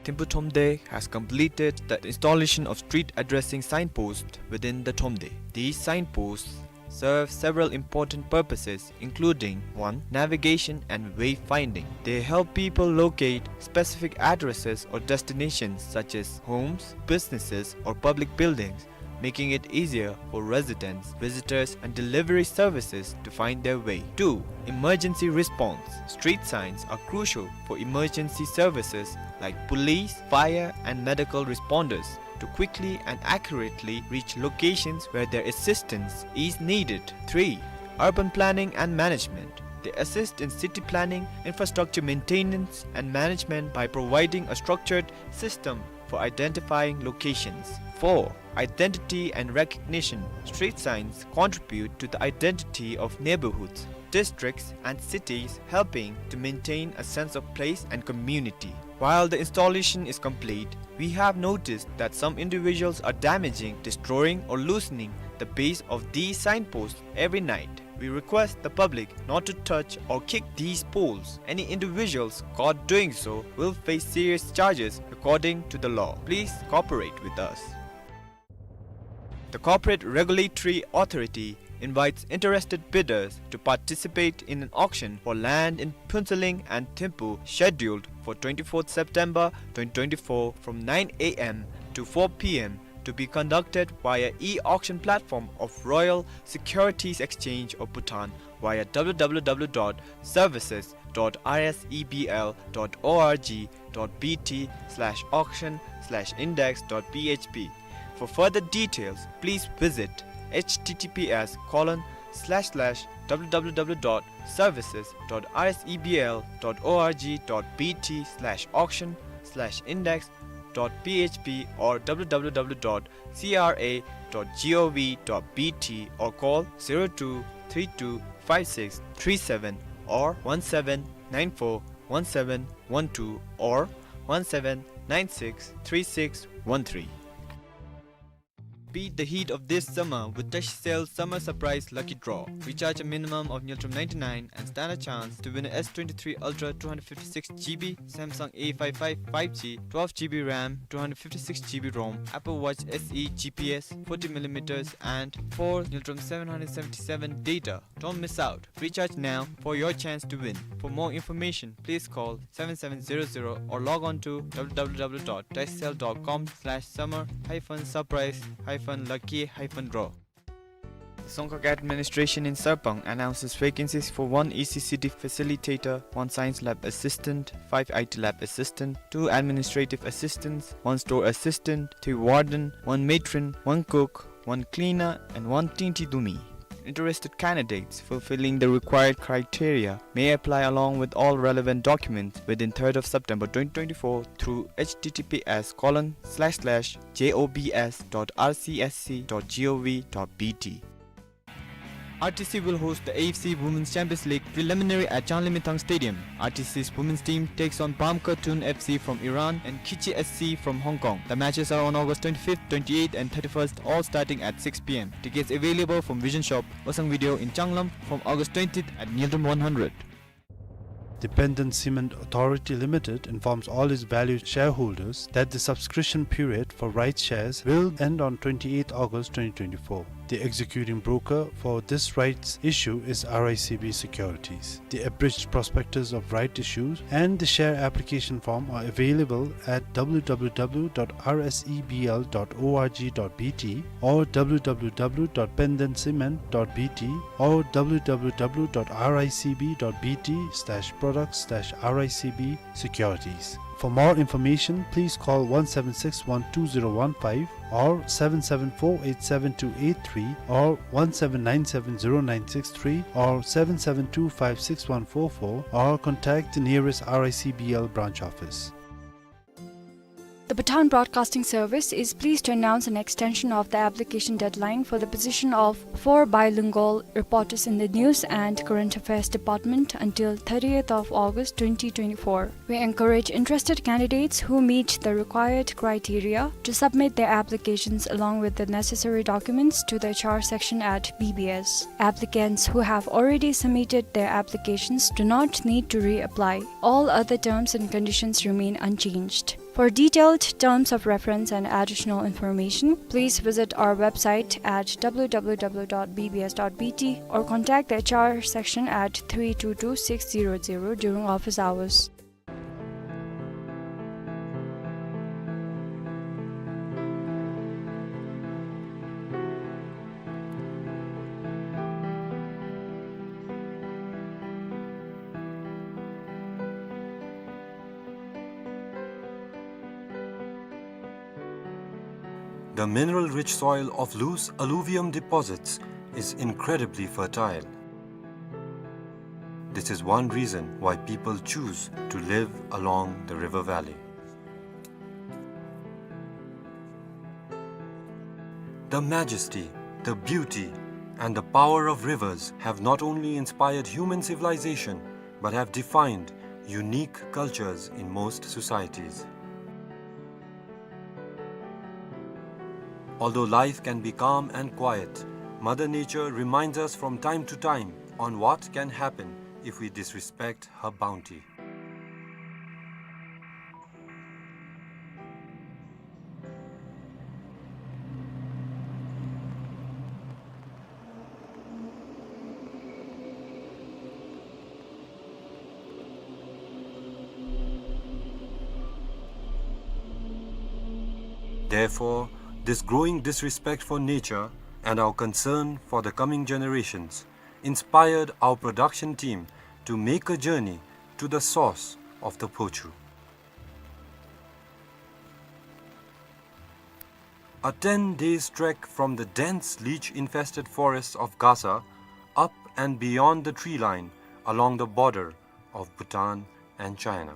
Thimphu Thromde has completed the installation of street addressing signposts within the Thromde. These signposts serve several important purposes, including, one, navigation and wayfinding. They help people locate specific addresses or destinations such as homes, businesses, or public buildings, making it easier for residents, visitors, and delivery services to find their way. Two, emergency response. Street signs are crucial for emergency services like police, fire, and medical responders to quickly and accurately reach locations where their assistance is needed. Three, urban planning and management. They assist in city planning, infrastructure maintenance, and management by providing a structured system for identifying locations. Four, identity and recognition. Street signs contribute to the identity of neighborhoods, districts, and cities, helping to maintain a sense of place and community. While the installation is complete, We have noticed that some individuals are damaging, destroying, or loosening the base of these signposts every night. We request the public not to touch or kick these poles. Any individuals caught doing so will face serious charges according to the law. Please cooperate with us. The Corporate Regulatory Authority invites interested bidders to participate in an auction for land in Phuentsholing and Thimphu scheduled for twenty-fourth September twenty twenty-four from nine A M to four P M, to be conducted via e-auction platform of Royal Securities Exchange of Bhutan via W W W dot services dot R S E B L dot org dot B T slash auction slash index dot P H P. For further details, please visit H T T P S colon slash slash W W W dot services dot R S E B L dot org dot B T slash auction slash index dot P H P or W W W dot C R A dot gov dot B T or call zero two three two five six three seven or one seven nine four one seven one two or one seven nine six three six one three. Beat the heat of this summer with Tashcell Summer Surprise Lucky Draw. Recharge a minimum of Ngultrum ninety-nine and stand a chance to win a S twenty-three Ultra two hundred fifty-six G B, Samsung A five five five G, twelve G B RAM, two hundred fifty-six G B ROM, Apple Watch S E G P S, forty millimeters, and four Ngultrum seven hundred seventy-seven data. Don't miss out. Recharge now for your chance to win. For more information, please call seven seven zero zero or log on to W W W dot tashcell dot com slash summer hyphen surprise hyphen lucky hyphen draw. The Dzongkhag Administration in Sarpang announces vacancies for one E C C D facilitator, one science lab assistant, five I T lab assistant, two administrative assistants, one store assistant, three warden, one matron, one cook, one cleaner, and one tingti dumi. Interested candidates fulfilling the required criteria may apply along with all relevant documents within third of September twenty twenty-four through H T T P S colon slash slash J O B S dot R C S C dot gov dot B T. R T C will host the A F C Women's Champions League preliminary at Changlimithang Stadium. R T C's women's team takes on Bamka Tun F C from Iran and Khichi S C from Hong Kong. The matches are on August twenty-fifth, twenty-eighth and thirty-first, all starting at six P M. Tickets available from Vision Shop, Osang Video in Changlam from August twentieth at Ngultrum one hundred. The Penden Cement Authority Limited informs all its valued shareholders that the subscription period for rights shares will end on twenty-eighth August twenty twenty-four. The executing broker for this rights issue is R I C B Securities. The abridged prospectus of right issues and the share application form are available at W W W dot R S E B L dot org dot B T or W W W dot penden cement dot B T or W W W dot R I C B dot B T slash products slash R I C B securities. For more information, please call one seven six one two zero one five or seven seven four eight seven two eight three or one seven nine seven zero nine six three or seven seven two five six one four four or contact the nearest R I C B L branch office. The Bhutan Broadcasting Service is pleased to announce an extension of the application deadline for the position of four bilingual reporters in the News and Current Affairs Department until thirtieth of August twenty twenty-four. We encourage interested candidates who meet the required criteria to submit their applications along with the necessary documents to the H R section at B B S. Applicants who have already submitted their applications do not need to reapply. All other terms and conditions remain unchanged. For detailed terms of reference and additional information, please visit our website at W W W dot B B S dot B T or contact the H R section at three two two six zero zero during office hours. The mineral-rich soil of loose alluvium deposits is incredibly fertile. This is one reason why people choose to live along the river valley. The majesty, the beauty, and the power of rivers have not only inspired human civilization, but have defined unique cultures in most societies. Although life can be calm and quiet, Mother Nature reminds us from time to time on what can happen if we disrespect her bounty. Therefore, this growing disrespect for nature and our concern for the coming generations inspired our production team to make a journey to the source of the Phochu. A ten days trek from the dense leech-infested forests of Gasa, up and beyond the tree line, along the border of Bhutan and China.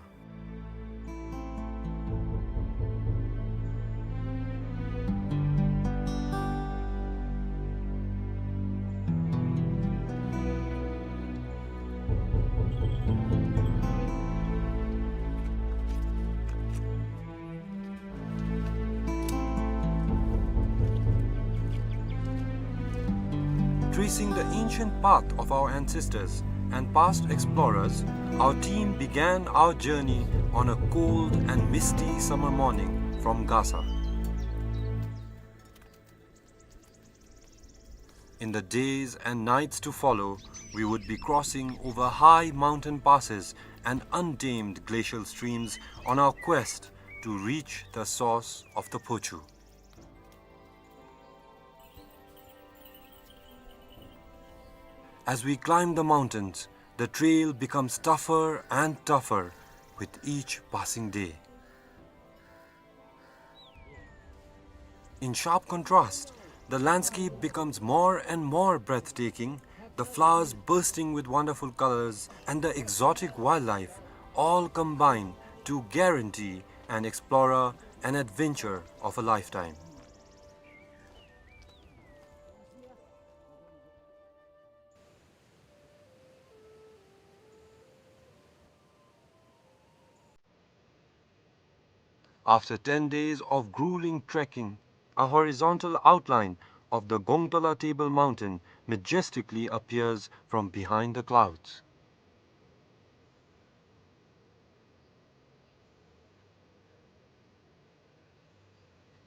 Tracing the ancient path of our ancestors and past explorers, our team began our journey on a cold and misty summer morning from Gasa. In the days and nights to follow, we would be crossing over high mountain passes and untamed glacial streams on our quest to reach the source of the Phochu. As we climb the mountains, the trail becomes tougher and tougher with each passing day. In sharp contrast, the landscape becomes more and more breathtaking, the flowers bursting with wonderful colors and the exotic wildlife all combine to guarantee an explorer an adventure of a lifetime. After ten days of grueling trekking, a horizontal outline of the Gongtola Table Mountain majestically appears from behind the clouds.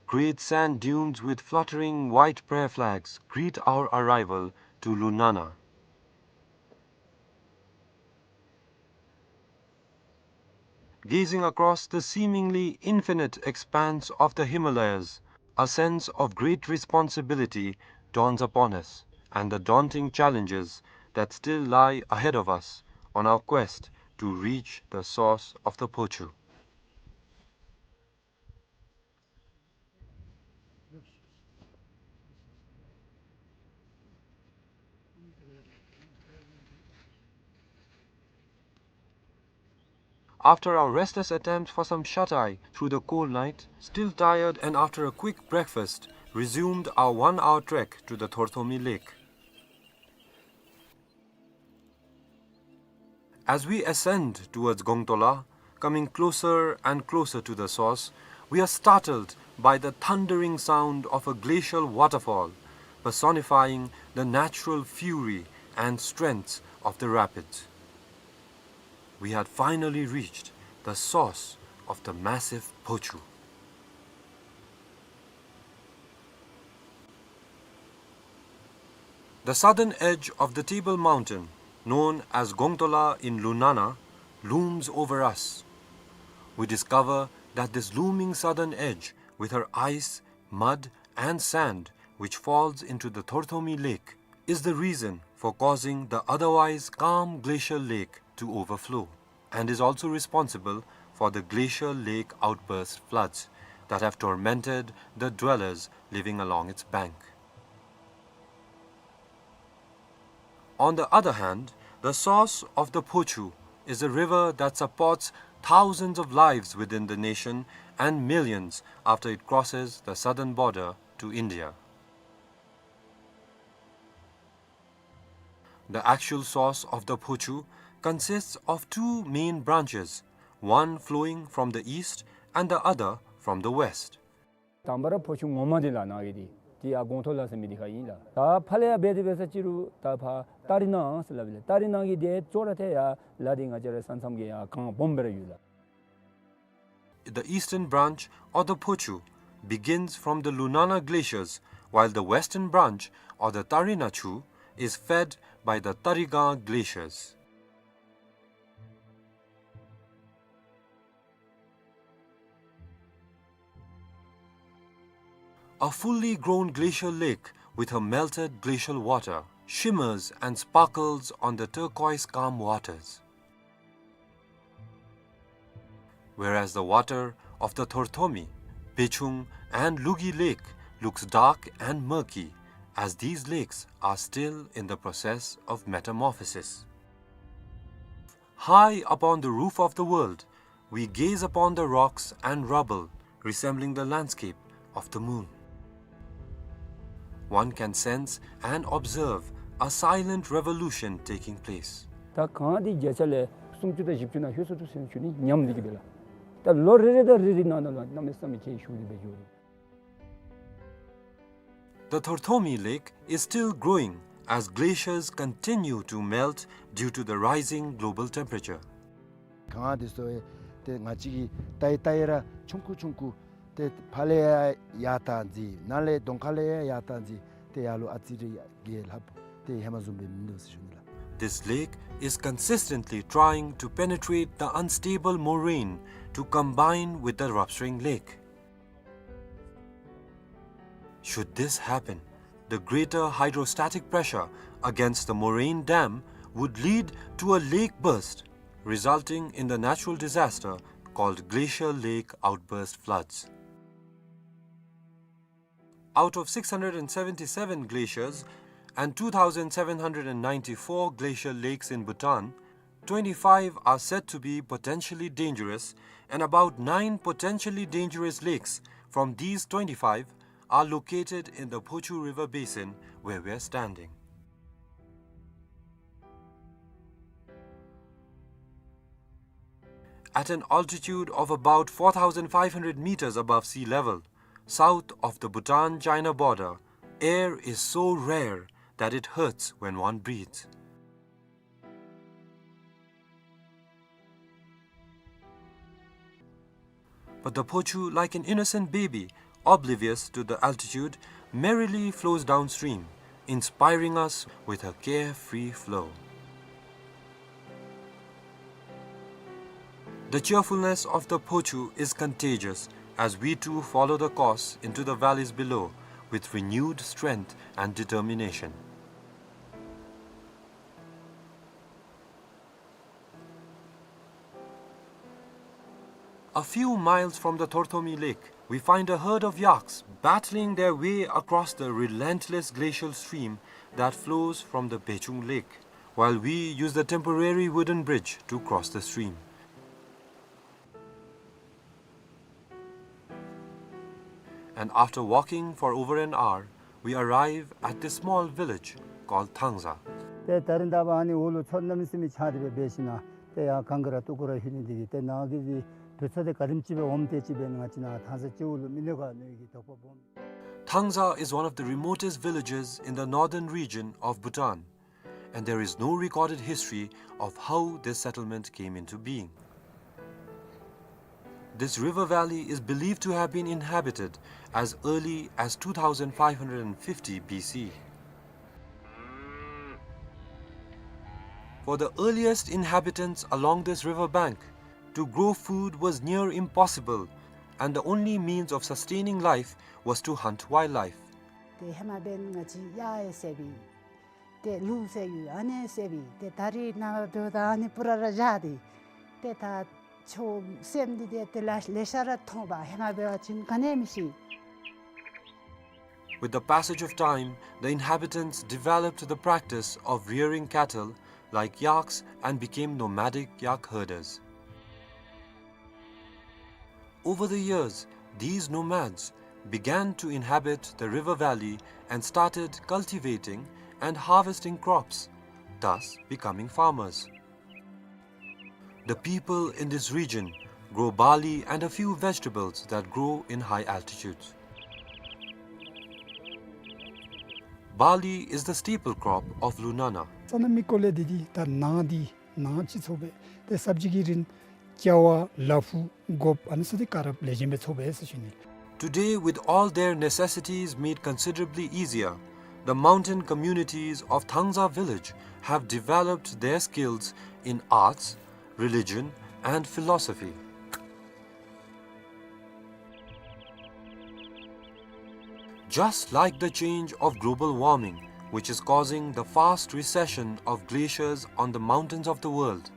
Great sand dunes with fluttering white prayer flags greet our arrival to Lunana. Gazing across the seemingly infinite expanse of the Himalayas, a sense of great responsibility dawns upon us, and the daunting challenges that still lie ahead of us on our quest to reach the source of the Phochu. After our restless attempt for some shut-eye through the cold night, still tired and after a quick breakfast, resumed our one-hour trek to the Thorthomi Lake. As we ascend towards Gongtola, coming closer and closer to the source, we are startled by the thundering sound of a glacial waterfall, personifying the natural fury and strength of the rapids. We had finally reached the source of the massive Phochu. The southern edge of the Table Mountain, known as Gongtola in Lunana, looms over us. We discover that this looming southern edge, with her ice, mud, and sand, which falls into the Thorthomi Lake, is the reason for causing the otherwise calm glacial lake to overflow, and is also responsible for the glacial lake outburst floods that have tormented the dwellers living along its bank. On the other hand, the source of the Phochu is a river that supports thousands of lives within the nation and millions after it crosses the southern border to India. The actual source of the Phochu consists of two main branches, one flowing from the east and the other from the west. དང་པ་ར་ཕོ་ཆུ་ངོ་མ་འདི་ལག་ན་གི་འདི་ཏེ་ཡར་སྒོང་རྡོ་ལ་ཟེར་མི་འདི་ཁར་ཨིན་ལགས། ད་ཕར་ལས་ཡར་འབད་དེ་འབད་ས་ཅིག་རུང་ད་ཕར་ཏ་རི་ན་ཟེར་སླབ་ཨིན་ལགས། ཏ་རི་ན་གི་འདི་ཅོག་ར་ཏེ་ཡར་ལ་འདི་ང་བཅས་ར་ས་མཚམས་ཀྱི་ཡར་གངས་སྦོམ་སྦེ་ར་ཡོད་ལགས། The eastern branch, or the Phochu, begins from the Lunana glaciers, while the western branch, or the Tarina Chu, is fed by the Tariga glaciers. A fully grown glacial lake with her melted glacial water shimmers and sparkles on the turquoise calm waters. Whereas the water of the Thorthomi, Bechung, and Lugi Lake looks dark and murky, as these lakes are still in the process of metamorphosis. High upon the roof of the world, we gaze upon the rocks and rubble resembling the landscape of the moon. One can sense and observe a silent revolution taking place. ད་གངས་འདི་བརྒྱ་ཆ་ལས་སུམ་ཅུ་དང་བཞི་བཅུ་ནང་ལྷོད་སོང་འདུག་ཟེར་ཞུ་ནི་ཉམས་འདི་གིས་སྦེ་ལགས། ད་ལོ་རེ་རེ་དང་རེ་རེ་ནང་ན་ལུ་གནམ་མེད་ས་མེད་ཁྱད་ཤུགས་འདི་སྦེ་འགྱོ་རུང་། The Thorthomi Lake is still growing as glaciers continue to melt due to the rising global temperature. གངས་འདི་ཚུ་ཏེ་ང་བཅས་ཀྱིས་བལྟ་ཡི་བལྟ་ཡི་ར་ཆུང་ཀུ་ཆུང་ཀུ་ཏེ་ཕར་ལས་ཡར་ཡར་བཏང་ཅི་ནཱ་ལས་གདོང་ཁ་ལས་ཡར་ཡར་བཏང་ཅི་ཏེ་ཡར་ལུ་ཨ་ཙི་རེ་ཡར་རྒྱས་ལྷགཔ་ཏེ་ཧེ་མ་བཟུམ་སྦེ་མིན་འདུག་ཟེར་ཞུ་ནི་ལགས། This lake is consistently trying to penetrate the unstable moraine to combine with the Ravsring Lake. Should this happen, the greater hydrostatic pressure against the moraine dam would lead to a lake burst, resulting in the natural disaster called glacial lake outburst floods. Out of six hundred and seventy-seven glaciers and two thousand seven hundred and ninety-four glacial lakes in Bhutan, twenty-five are said to be potentially dangerous, and about nine potentially dangerous lakes from these twenty-five are located in the Phochu River basin where we are standing. At an altitude of about four thousand five hundred meters above sea level, south of the Bhutan-China border, air is so rare that it hurts when one breathes. But the Phochu, like an innocent baby, oblivious to the altitude, merrily flows downstream, inspiring us with her carefree flow. The cheerfulness of the Phochu is contagious as we too follow the course into the valleys below with renewed strength and determination. A few miles from the Thorthomi Lake, we find a herd of yaks battling their way across the relentless glacial stream that flows from the Bechung Lake, while we use the temporary wooden bridge to cross the stream. And after walking for over an hour, we arrive at this small village called Thangza. ཏེ་ད་རིས་ད་འབདན་ཨ་ནི་འོག་ལུ་མཚོ་གནམ་མེད་ས་མེད་ཆགས་ཏེ་སྦེ་འབད་ཞིན་ན་ཏེ་ཡར་གངས་ཀྱི་ར་སྟུག་པོ་ར་ལྷོད་ནི་འདི་གིས་ཏེ་ནཱ་གི་འདི་བུ་ཚ་འདི་ག་དེམ་ཅིག་སྦེ་འོངམ་དེ་ཅིག་སྦེ་ང་བཅས་ནཱ་ཐང་ས་སྤྱི་འོག་ལུ་མི་ལུས་ག་ནི་གི་དོགས་པ་སྦོམ། Thangza is one of the remotest villages in the northern region of Bhutan, and there is no recorded history of how this settlement came into being. This river valley is believed to have been inhabited as early as two thousand five hundred fifty B C. For the earliest inhabitants along this river bank, to grow food was near impossible, and the only means of sustaining life was to hunt wildlife. ཏེ་ཧེ་མ་འབདན་ང་བཅས་གཡག་ཡང་བསད་པས། ཏེ་ལུག་བསད་ཡོད། ཨ་ནི་བསད་པས། ཏེ་ད་རིས་ནངས་པ་འབདཝ་ད་ཨ་ནི་སྤུ་ར་ར་བཞག་སྟེ། ཏེ་ད་ཆུ་སེམས་འདི་ཏེ་ཏེ་ལེ་ལེ་ཤ་ར་མཐོང་པས། ཧེ་མ་འབད་བ་ཅིན་ག་ནི་མི་ཤེས། With the passage of time, the inhabitants developed the practice of rearing cattle like yaks and became nomadic yak herders. Over the years, these nomads began to inhabit the river valley and started cultivating and harvesting crops, thus becoming farmers. The people in this region grow barley and a few vegetables that grow in high altitudes. Barley is the staple crop of Lunana. ས་གནས་མི་སྐོར་ལས་འདི་འདི་ད་ནཱ་འདི་ནཱ་ཅིག་འཚོ་བས། ཏེ་སབ་ཇི་གི་རིན་ཅ་ཝ་ལ་ཕུག་གོཔ་ཨ་ནི་ཚུ་འདི་ག་ར་ལེགས་ཤོམ་སྦེ་འཚོ་བས་ཟེར་ཞུ་ནི། Today, with all their necessities made considerably easier, the mountain communities of Thangza village have developed their skills in arts, religion, and philosophy. Just like the change of global warming, which is causing the fast recession of glaciers on the mountains of the world,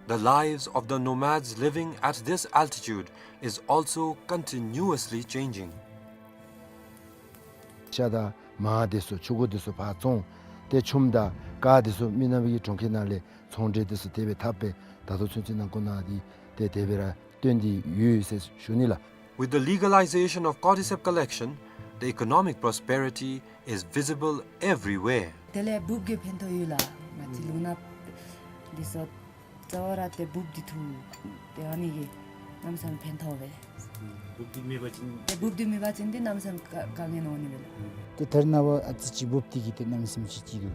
the lives of the nomads living at this altitude is also continuously changing. ཤ་དང་མར་དེ་ཚུ་ཕྱུར་སྐྱོར་དེ་ཚུ་ཕར་བཙོང་། ཏེ་ཆུམ་དང་ཀར་དེ་ཚུ་མི་ནག་པའི་གྲོང་ཁྱེར་ནང་ལས་ཚོང་འབྲེལ་དེ་ཚུ་དེ་སྦེ་འཐབ་སྦེ་ད་ལྟོ་ཚུན་ཚོད་ནང་ཁོ་ན་འདི་ཏེ་དེ་སྦེ་ར་སྟོན་ཏེ་ཡོད་ཟེར་ཞུ་ནི་ལགས། With the legalization of cordyceps collection, the economic prosperity is visible everywhere. དེ་ལས་འབུཔ་གིས་ཕན་ཐོགས་ཡོད་ལགས། ང་བཅས་ལུང་ནག་འདི་ཚུ་རྩ་བ་ར་ཏེ་འབུཔ་འདི་འཐུ་སྟེ་ཨ་ནི་གིས་གནམ་མེད་ས་མེད་ཕན་ཐོགས་པས། འབུཔ་འདི་མེད་པ་ཅིན་ཏེ་འབུཔ་འདི་མེད་པ་ཅིན་ཏེ་གནམ་མེད་ས་མེད་དཀའ་དཀའ་ངལ་འོང་ནི་མས་ལགས། ཏེ་ད་རེས་ནངས་པ་ཨ་ཙི་ཅིག་འབུཔ་འདི་གིས་ཏེ་གནམ་མེད་ས་མེད་ཅིག་ཅིག་འདུག།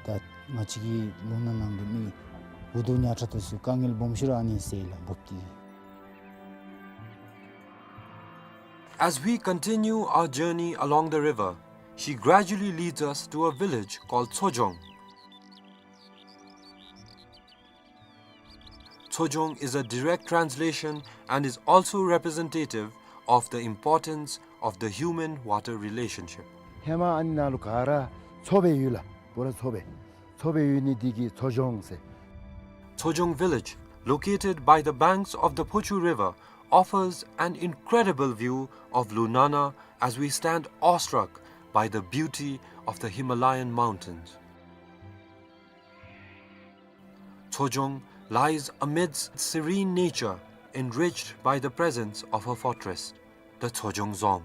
ད་ང་བཅས་ཀྱི་ལུང་ནག་ནང་གི་མི་འུ་སྡུག་ཉག་ཕྲ་དེ་ཚུ་དཀའ་ངལ་སྦོམ་ཤོས་ར་ཨ་ནི་སེལ་ལགས་འབུཔ་འདི་གིས། As we continue our journey along the river, she gradually leads us to a village called Tsojong. Tsojong is a direct translation and is also representative of the importance of the human-water relationship. ཧེ་མ་ཨ་ནི་ནང་ལུ་ག་ར་མཚོ་སྦེ་ཡོད་ལགས། བོ་ར་མཚོ་སྦེ། མཚོ་སྦེ་ཡོད་ནི་འདི་གིས་མཚོ་ལྗོངས་ཟེར། Tsojong village, located by the banks of the Phochu River, offers an incredible view of Lunana as we stand awestruck by the beauty of the Himalayan mountains. Tsojong lies amidst serene nature, enriched by the presence of her fortress, the Tsojong Dzong.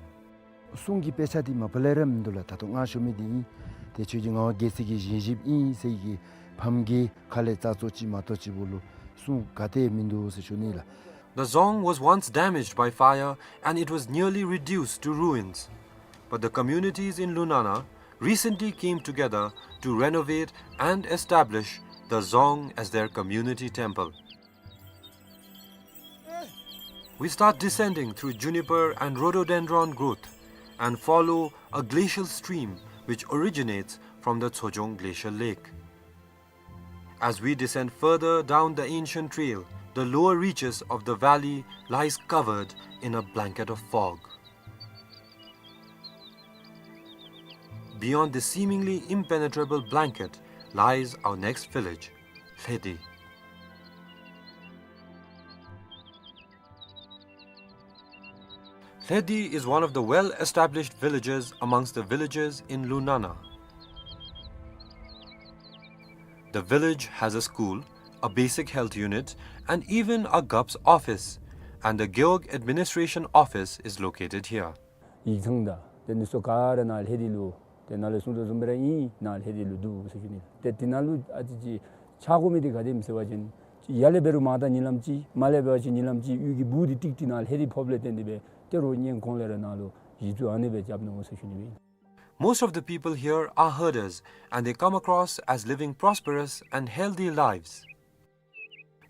གསུང་གི་དཔེ་ཆ་འདི་མ་པ་ལས་ར་མིན་འདུག་ལགས། ད་ལྟོ་ང་ཞུ་མི་འདི་ཨིན། ཏེ་ཁྱོད་ཀྱི་ངག་དབང་རྒྱལ་སྲས་ཀྱི་བཞེངས་གཞིཔ་ཨིན་ཟེར་གྱི་ཕམ་གྱི་ཁ་ལས་རྩ་ཚུ་ཅིག་མ་གཏོགས་ཅིག་བོ་ལུ་གསུང་ག་ཏེ་མིན་འདུག་ཟེར་ཞུ་ནི་ལགས། The dzong was once damaged by fire and it was nearly reduced to ruins. But the communities in Lunana recently came together to renovate and establish the dzong as their community temple. We start descending through juniper and rhododendron growth and follow a glacial stream which originates from the Tsojong Glacial Lake. As we descend further down the ancient trail, the lower reaches of the valley lies covered in a blanket of fog. Beyond this seemingly impenetrable blanket lies our next village, Lhedi. Lhedi is one of the well-established villages amongst the villages in Lunana. The village has a school, a basic health unit, and even a Gap's office, and the Gewog administration office is located here. ཡིག་ཚང་དང་དེ་ནི་ཚུ་ག་ར་ནཱ་ལྷེ་དི་ལུ་ཏེ་ནཱ་ལས་གསུང་དོ་བཟུམ་སྦེ་ར་ཨིན། ནཱ་ལྷེ་དི་ལུ་འདུག་ཟེར་ཞུ་ནི། ཏེ་དེ་ནང་ལུ་ཨ་ཙི་ཅིག་ཆགས་དགོ་མི་འདི་ག་དེམ་ཟེར་བ་ཅིན་ཡར་ལས་འབད་རུང་མར་ད་ཉིན་ལམ་ཅིག་མར་ལས་འབད་བ་ཅིན་ཉིན་ལམ་ཅིག་གཡུས་ཀྱི་སྦུག་འདི་ཏིག་ཏི་ནཱ་ལྷེ་དི་ཕོགཔ་ལས་བརྟེན་ཏེ་སྦེ་ཏེ་རོགས་གཉེན་གོང་ལས་ར་ནཱ་ལུ་གཞི་བཙུགས་ཨ་ནི་སྦེ་རྐྱབ་ནུག་ཟེར་ཞུ་ནི་སྦེ་ཨིན། Most of the people here are herders, and they come across as living prosperous and healthy lives.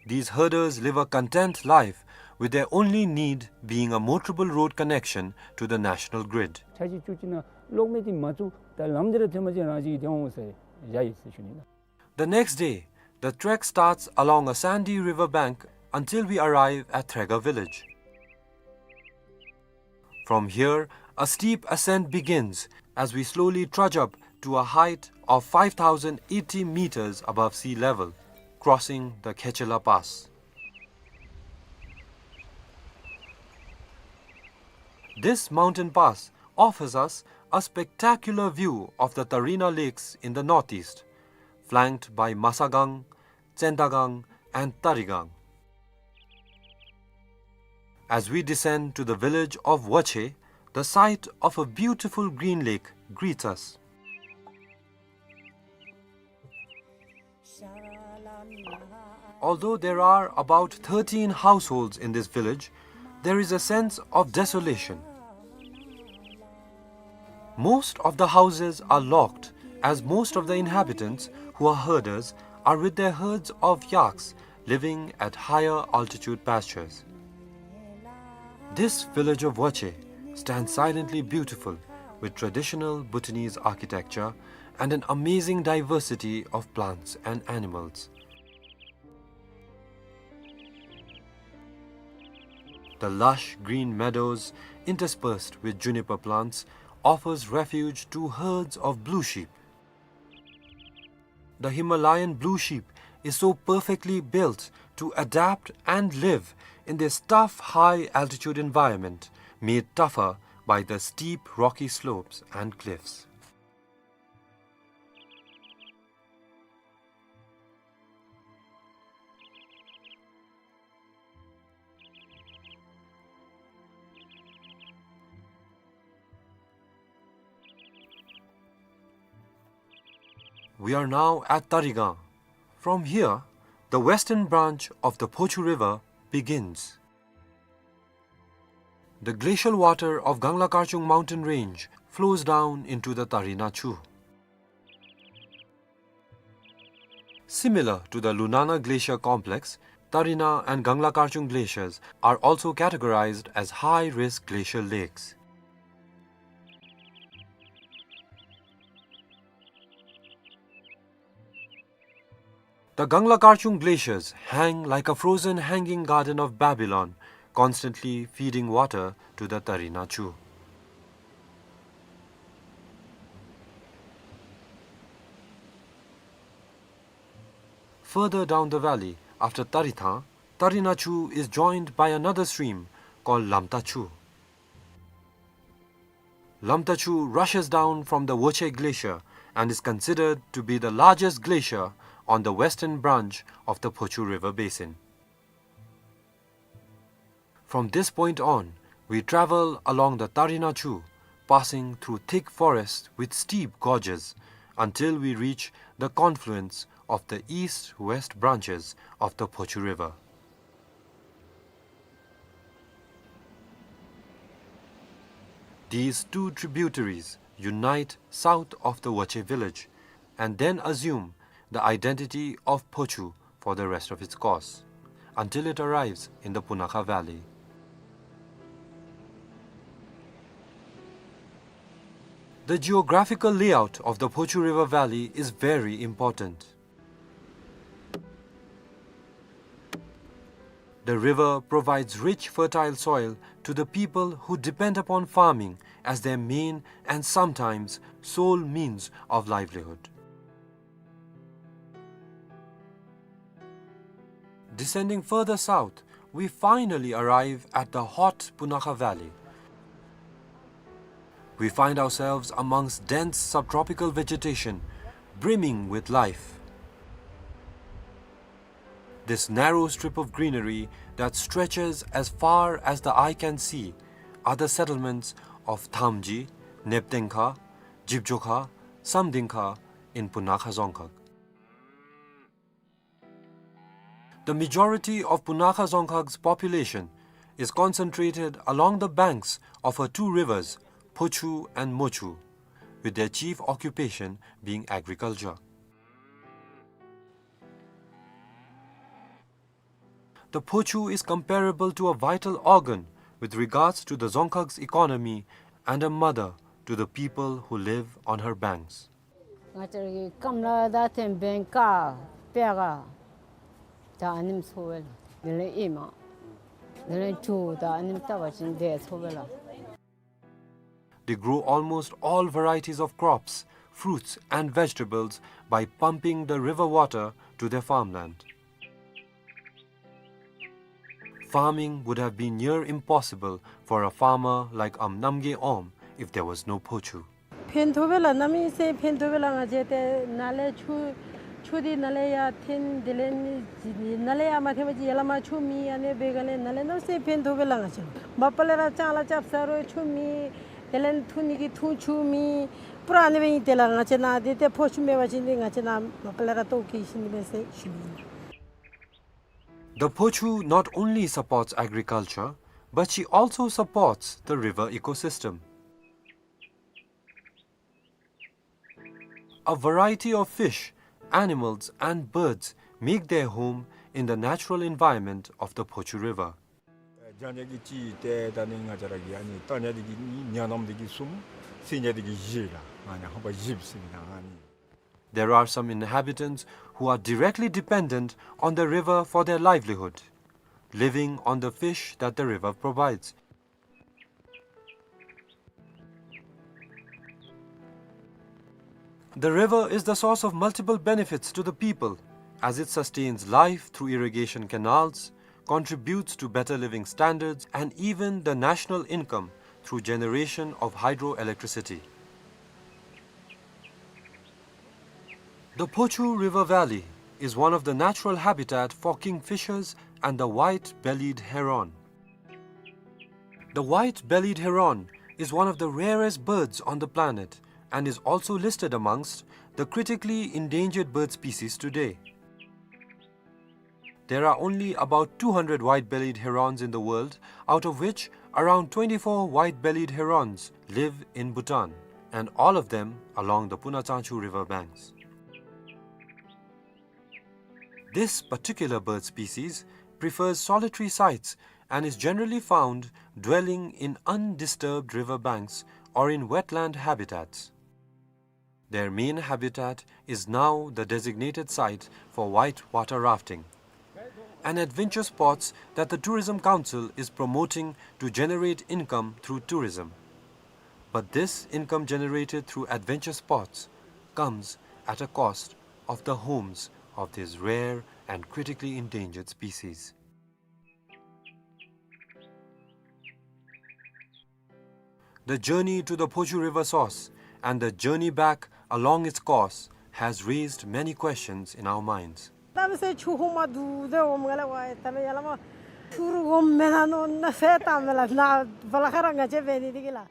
These herders live a content life, with their only need being a motorable road connection to the national grid. ཆ་ཅིག་ཅུ་ཅིག་ནང་གློག་མེ་འདི་མ་བཙུགས་ད་ལམ་འདི་ར་ཐོན་པ་ཅིན་རང་ཅིག་གིས་ཐོན་འོང་ཟེར་བཞག་ཡི་ཟེར་ཞུ་ནི་ལགས། The next day, the trek starts along a sandy river bank until we arrive at Threga village. From here, a steep ascent begins as we slowly trudge up to a height of five thousand eighty meters above sea level, crossing the Khechela Pass. This mountain pass offers us a spectacular view of the Tarina Lakes in the northeast, flanked by Masagang, Tsendagang, and Tarigang. As we descend to the village of Wache, the sight of a beautiful green lake greets us. Although there are about thirteen households in this village, there is a sense of desolation. Most of the houses are locked, as most of the inhabitants, who are herders, are with their herds of yaks living at higher altitude pastures. This village of Wache stands silently beautiful, with traditional Bhutanese architecture and an amazing diversity of plants and animals. The lush green meadows, interspersed with juniper plants, offers refuge to herds of blue sheep. The Himalayan blue sheep is so perfectly built to adapt and live in this tough high-altitude environment, made tougher by the steep rocky slopes and cliffs. We are now at Tarigang. From here, the western branch of the Phochu River begins. The glacial water of Gangla Karchung mountain range flows down into the Tarina Chu. Similar to the Lunana Glacier complex, Tarina and Gangla Karchung glaciers are also categorized as high-risk glacial lakes. The Gangla Karchung glaciers hang like a frozen hanging garden of Babylon, constantly feeding water to the Tarina Chu. Further down the valley, after Tarithang, Tarina Chu is joined by another stream called Lamta Chu. Lamta Chu rushes down from the Woche Glacier and is considered to be the largest glacier on the western branch of the Phochu River basin. From this point on, we travel along the Tarina Chu, passing through thick forests with steep gorges, until we reach the confluence of the east-west branches of the Phochu River. These two tributaries unite south of the Woche village and then assume the identity of Phochu for the rest of its course, until it arrives in the Punakha Valley. The geographical layout of the Phochu River Valley is very important. The river provides rich, fertile soil to the people who depend upon farming as their main and sometimes sole means of livelihood. Descending further south, we finally arrive at the hot Punakha Valley. We find ourselves amongst dense subtropical vegetation, brimming with life. This narrow strip of greenery that stretches as far as the eye can see are the settlements of Thamji, Neptengkha, Jibjokha, Samdingkha in Punakha Dzongkhag. The majority of Punakha Dzongkhag's population is concentrated along the banks of her two rivers, Phochu and Mochu, with their chief occupation being agriculture. The Phochu is comparable to a vital organ with regards to the Dzongkhag's economy and a mother to the people who live on her banks. ང་བཅས་ར་གི་སྐམ་ལ་ད་ཐེམ་བེང་ཀ་པེ་ག་ད་ཨ་ནེམ་ཚོ་བེ་ལ། དེ་ལས་ཨེ་མ་དེ་ལས་ཇོ་ད་ཨ་ནེམ་ལྟ་བ་ཅིན་དེ་ཚོ་བེ་ལ། They grow almost all varieties of crops, fruits and vegetables by pumping the river water to their farmland. Farming would have been near impossible for a farmer like Am Namgay Om if there was no Phochu. ཕན་ཐོགས་པས་ལགས། གནམ་མེད་ས་མེད་ཕན་ཐོགས་པས་ལགས། ང་བཅས་ཏེ་ནཱ་ལས་ཆུ་ཆུ་འདི་ནཱ་ལས་ཡར་འཐེན། དེ་ལས་ནཱ་ལས་ཡར་མ་འཐེན་པ་ཅིན་ཡར་ལས་མར་ཆུ་མེད། ཨ་ནི་འབད་ག་ལས་ནཱ་ལས་གནམ་མེད་ས་མེད་ཕན་ཐོགས་པས་ལགས། ང་བཅས་མ་པ་ལས་ར་ལྕང་ལཱ་རྐྱབ་ས་རུང་ཆུ་མེད། དེ་ལས་འཐུང་ནི་གི་འཐུང་ཆུ་མེད། པུ་ར་ཨ་ནི་སྦེ་ཨིན། དེ་ལས་ང་བཅས་ནཱ་འདི་ཏེ་ཕོ་ཆུ་མེད་པ་ཅིན་འདི་ང་བཅས་ནཱ་མ་པ་ལས་ར་ལྟོཝ་བཀྱེས་ཤི་ནི་མས་ཟེར་ཞུ་ནི་ཨིན། The Phochu not only supports agriculture, but she also supports the river ecosystem. A variety of fish, animals, and birds make their home in the natural environment of the Phochu River. ཨེ་ལྗང་ནི་གི་ཅིག་ཏེ་ད་ནི་ང་བཅས་ར་གི་ཨ་ནི་ལྟ་ནི་འདི་གིས་གཉིས། ཉ་ནམ་འདི་གིས་གསུམ། བསད་ནི་འདི་གིས་བཞི་ལགས། ཨ་ནི་ཧམ་པ་བཞི་བསད་ནི་ཨ་ནི། There are some inhabitants who are directly dependent on the river for their livelihood, living on the fish that the river provides. The river is the source of multiple benefits to the people, as it sustains life through irrigation canals, contributes to better living standards, and even the national income through generation of hydroelectricity. The Phochu River Valley is one of the natural habitat for kingfishers and the white-bellied heron. The white-bellied heron is one of the rarest birds on the planet and is also listed amongst the critically endangered bird species today. There are only about two hundred white-bellied herons in the world, out of which around twenty-four white-bellied herons live in Bhutan, and all of them along the Puna Tsangchu river banks. This particular bird species prefers solitary sites and is generally found dwelling in undisturbed river banks or in wetland habitats. Their main habitat is now the designated site for white water rafting, an adventure sports that the Tourism Council is promoting to generate income through tourism. But this income generated through adventure sports comes at a cost of the homes of these rare and critically endangered species. The journey to the Phochu River source and the journey back along its course has raised many questions in our minds. ད་མི་སེར་ཆུ་ཧོང་མ་འདུག་དེ་འོང་ང་ལ་ཝའི་ད་མི་ཡ་ལ་མ་ཆུ་རུ་འོང་མེད་ན་ནོ་ན་ཟེར་ད་མི་ལ་ན་བ་ལ་ཁ་ར་ང་བཅས་འབད་ནི་འདི་གི་ལ།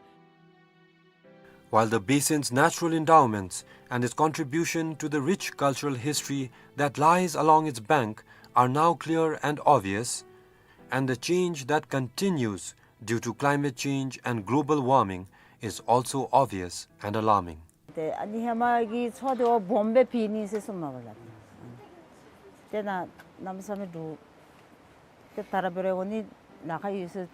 While the basin's natural endowments and its contribution to the rich cultural history that lies along its bank are now clear and obvious, and the change that continues due to climate change and global warming is also obvious and alarming. ཏེ་ཨ་ནི་ཧེ་མ་གི་མཚོ་དེ་བ་སྦོམ་སྦེ་ཕྱེ་ནི་ཟེར་གསུངམ་མས་པ་ལགས། ཏེ་ན་གནམ་མེད་ས་མེད་འདྲོག། ཏེ་ད་ར་འབད་རུང་འོང་ནི་ལཱ་ཁག་ཡོད་ཟེར་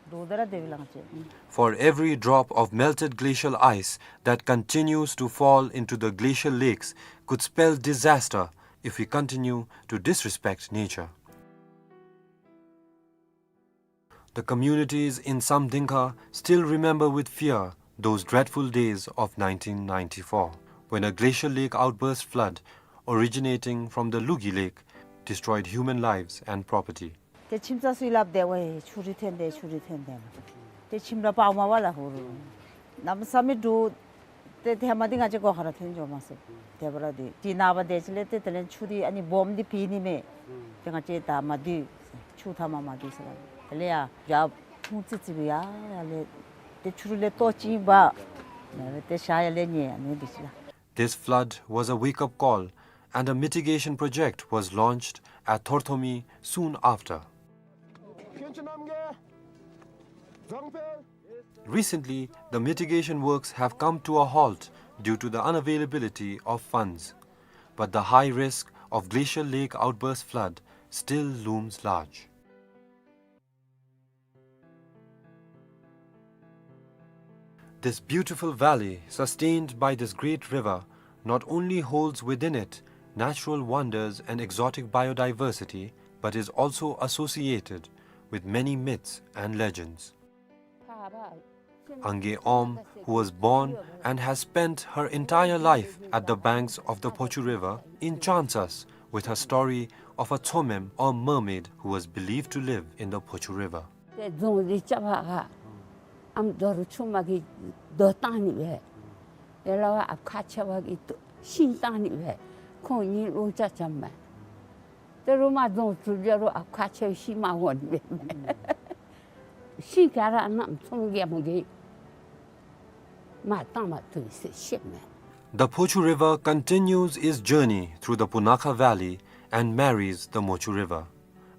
འདྲོག་ད་ར་དེ་སྦེ་ལགས་ང་བཅས། For every drop of melted glacial ice that continues to fall into the glacial lakes could spell disaster if we continue to disrespect nature. The communities in Samdingkha still remember with fear those dreadful days of nineteen ninety-four, when a glacial lake outburst flood originating from the Lugi Lake destroyed human lives and property. ཏེ་ཁྱིམ་ཚང་ཚུ་སླབ་དེས་ཝའི་ཆུ་རུད་ཐོན་དེས་ཆུ་རུད་ཐོན་དེས་ལགས། ཏེ་ཁྱིམ་ར་ཕར་མ་པ་ལགས་ཧུ་རུ། གནམ་མེད་ས་མེད་འདྲོག། ཏེ་ཧེ་མ་འདི་ང་བཅས་སྒོ་ཁར་ཐོན་འགྱོ་མ་ཚུགས། དེ་འབདཝ་ད་འདི་ནངས་པ་དེ་ཅིག་ལས་ཏེ་དེ་ལས་ཆུ་འདི་ཨ་ནི་སྦོམ་འདི་ཕྱེ་ནི་མས། ཏེ་ང་བཅས་ད་མ་སྡོད། ཆུ་མཐའ་མ་མ་སྡོད་ཟེར་ལགས། དེ་ལས་ཡར་ཡར་ཕུང་ཙི་ཙི་སྦེ་ཡར་ཡར་ལས་ཏེ་ཆུ་རུད་ལས་ལྟོ་ཅིག་འབག། ཏེ་ཞག་ཡར་ལས་ཉལ་ཨ་ནི་འདི་ཅིག་ལགས། This flood was a wake-up call, and a mitigation project was launched at Thorthomi soon after. Recently, the mitigation works have come to a halt due to the unavailability of funds, but the high risk of glacial lake outburst flood still looms large. This beautiful valley, sustained by this great river, not only holds within it natural wonders and exotic biodiversity, but is also associated with many myths and legends. Ange Om, who was born and has spent her entire life at the banks of the Phochu River, enchants us with her story of a Tsomem or mermaid who was believed to live in the Phochu River. ཏེ་རྫོང་འདི་རྐྱབ་པར་ཨམ་རྡོ་རུ་ཆུ་མ་གིས་རྡོ་བཏང་ནི་སྦེ། ཡ་ལ་བ་ཨཔ་ཁ་ཆེ་བ་གིས་ཤིང་བཏང་ནི་སྦེ། ཁོང་གཉིས་ལོ་ཅིག་འཁྱམས་མས། ཏེ་རུ་མ་རྫོང་གྲུབ་ཅི་རུང་ཨཔ་ཁ་ཆེ་བའི་ཤིང་མ་འོང་ནི་སྦེ། ཤིང་ག་ར་གནམ་ཚོམ་གེ་མོ་གིས་མར་བཏང་མ་བཏུབ་ཟེར་བཤད་མས། The Phochu River continues its journey through the Punakha Valley and marries the Mochu River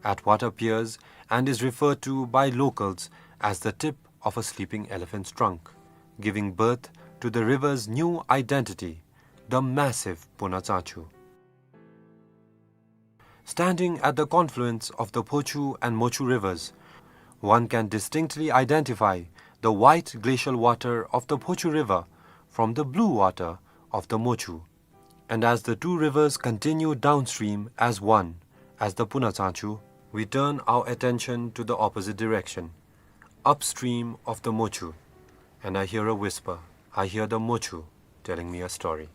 at what appears and is referred to by locals as the tip of a sleeping elephant's trunk, giving birth to the river's new identity, the massive Puna Tsangchu. Standing at the confluence of the Phochu and Mochu rivers, one can distinctly identify the white glacial water of the Phochu River from the blue water of the Mochu. And as the two rivers continue downstream as one, as the Puna Tsangchu, we turn our attention to the opposite direction, upstream of the Mochu, and I hear a whisper. I hear the Mochu telling me a story.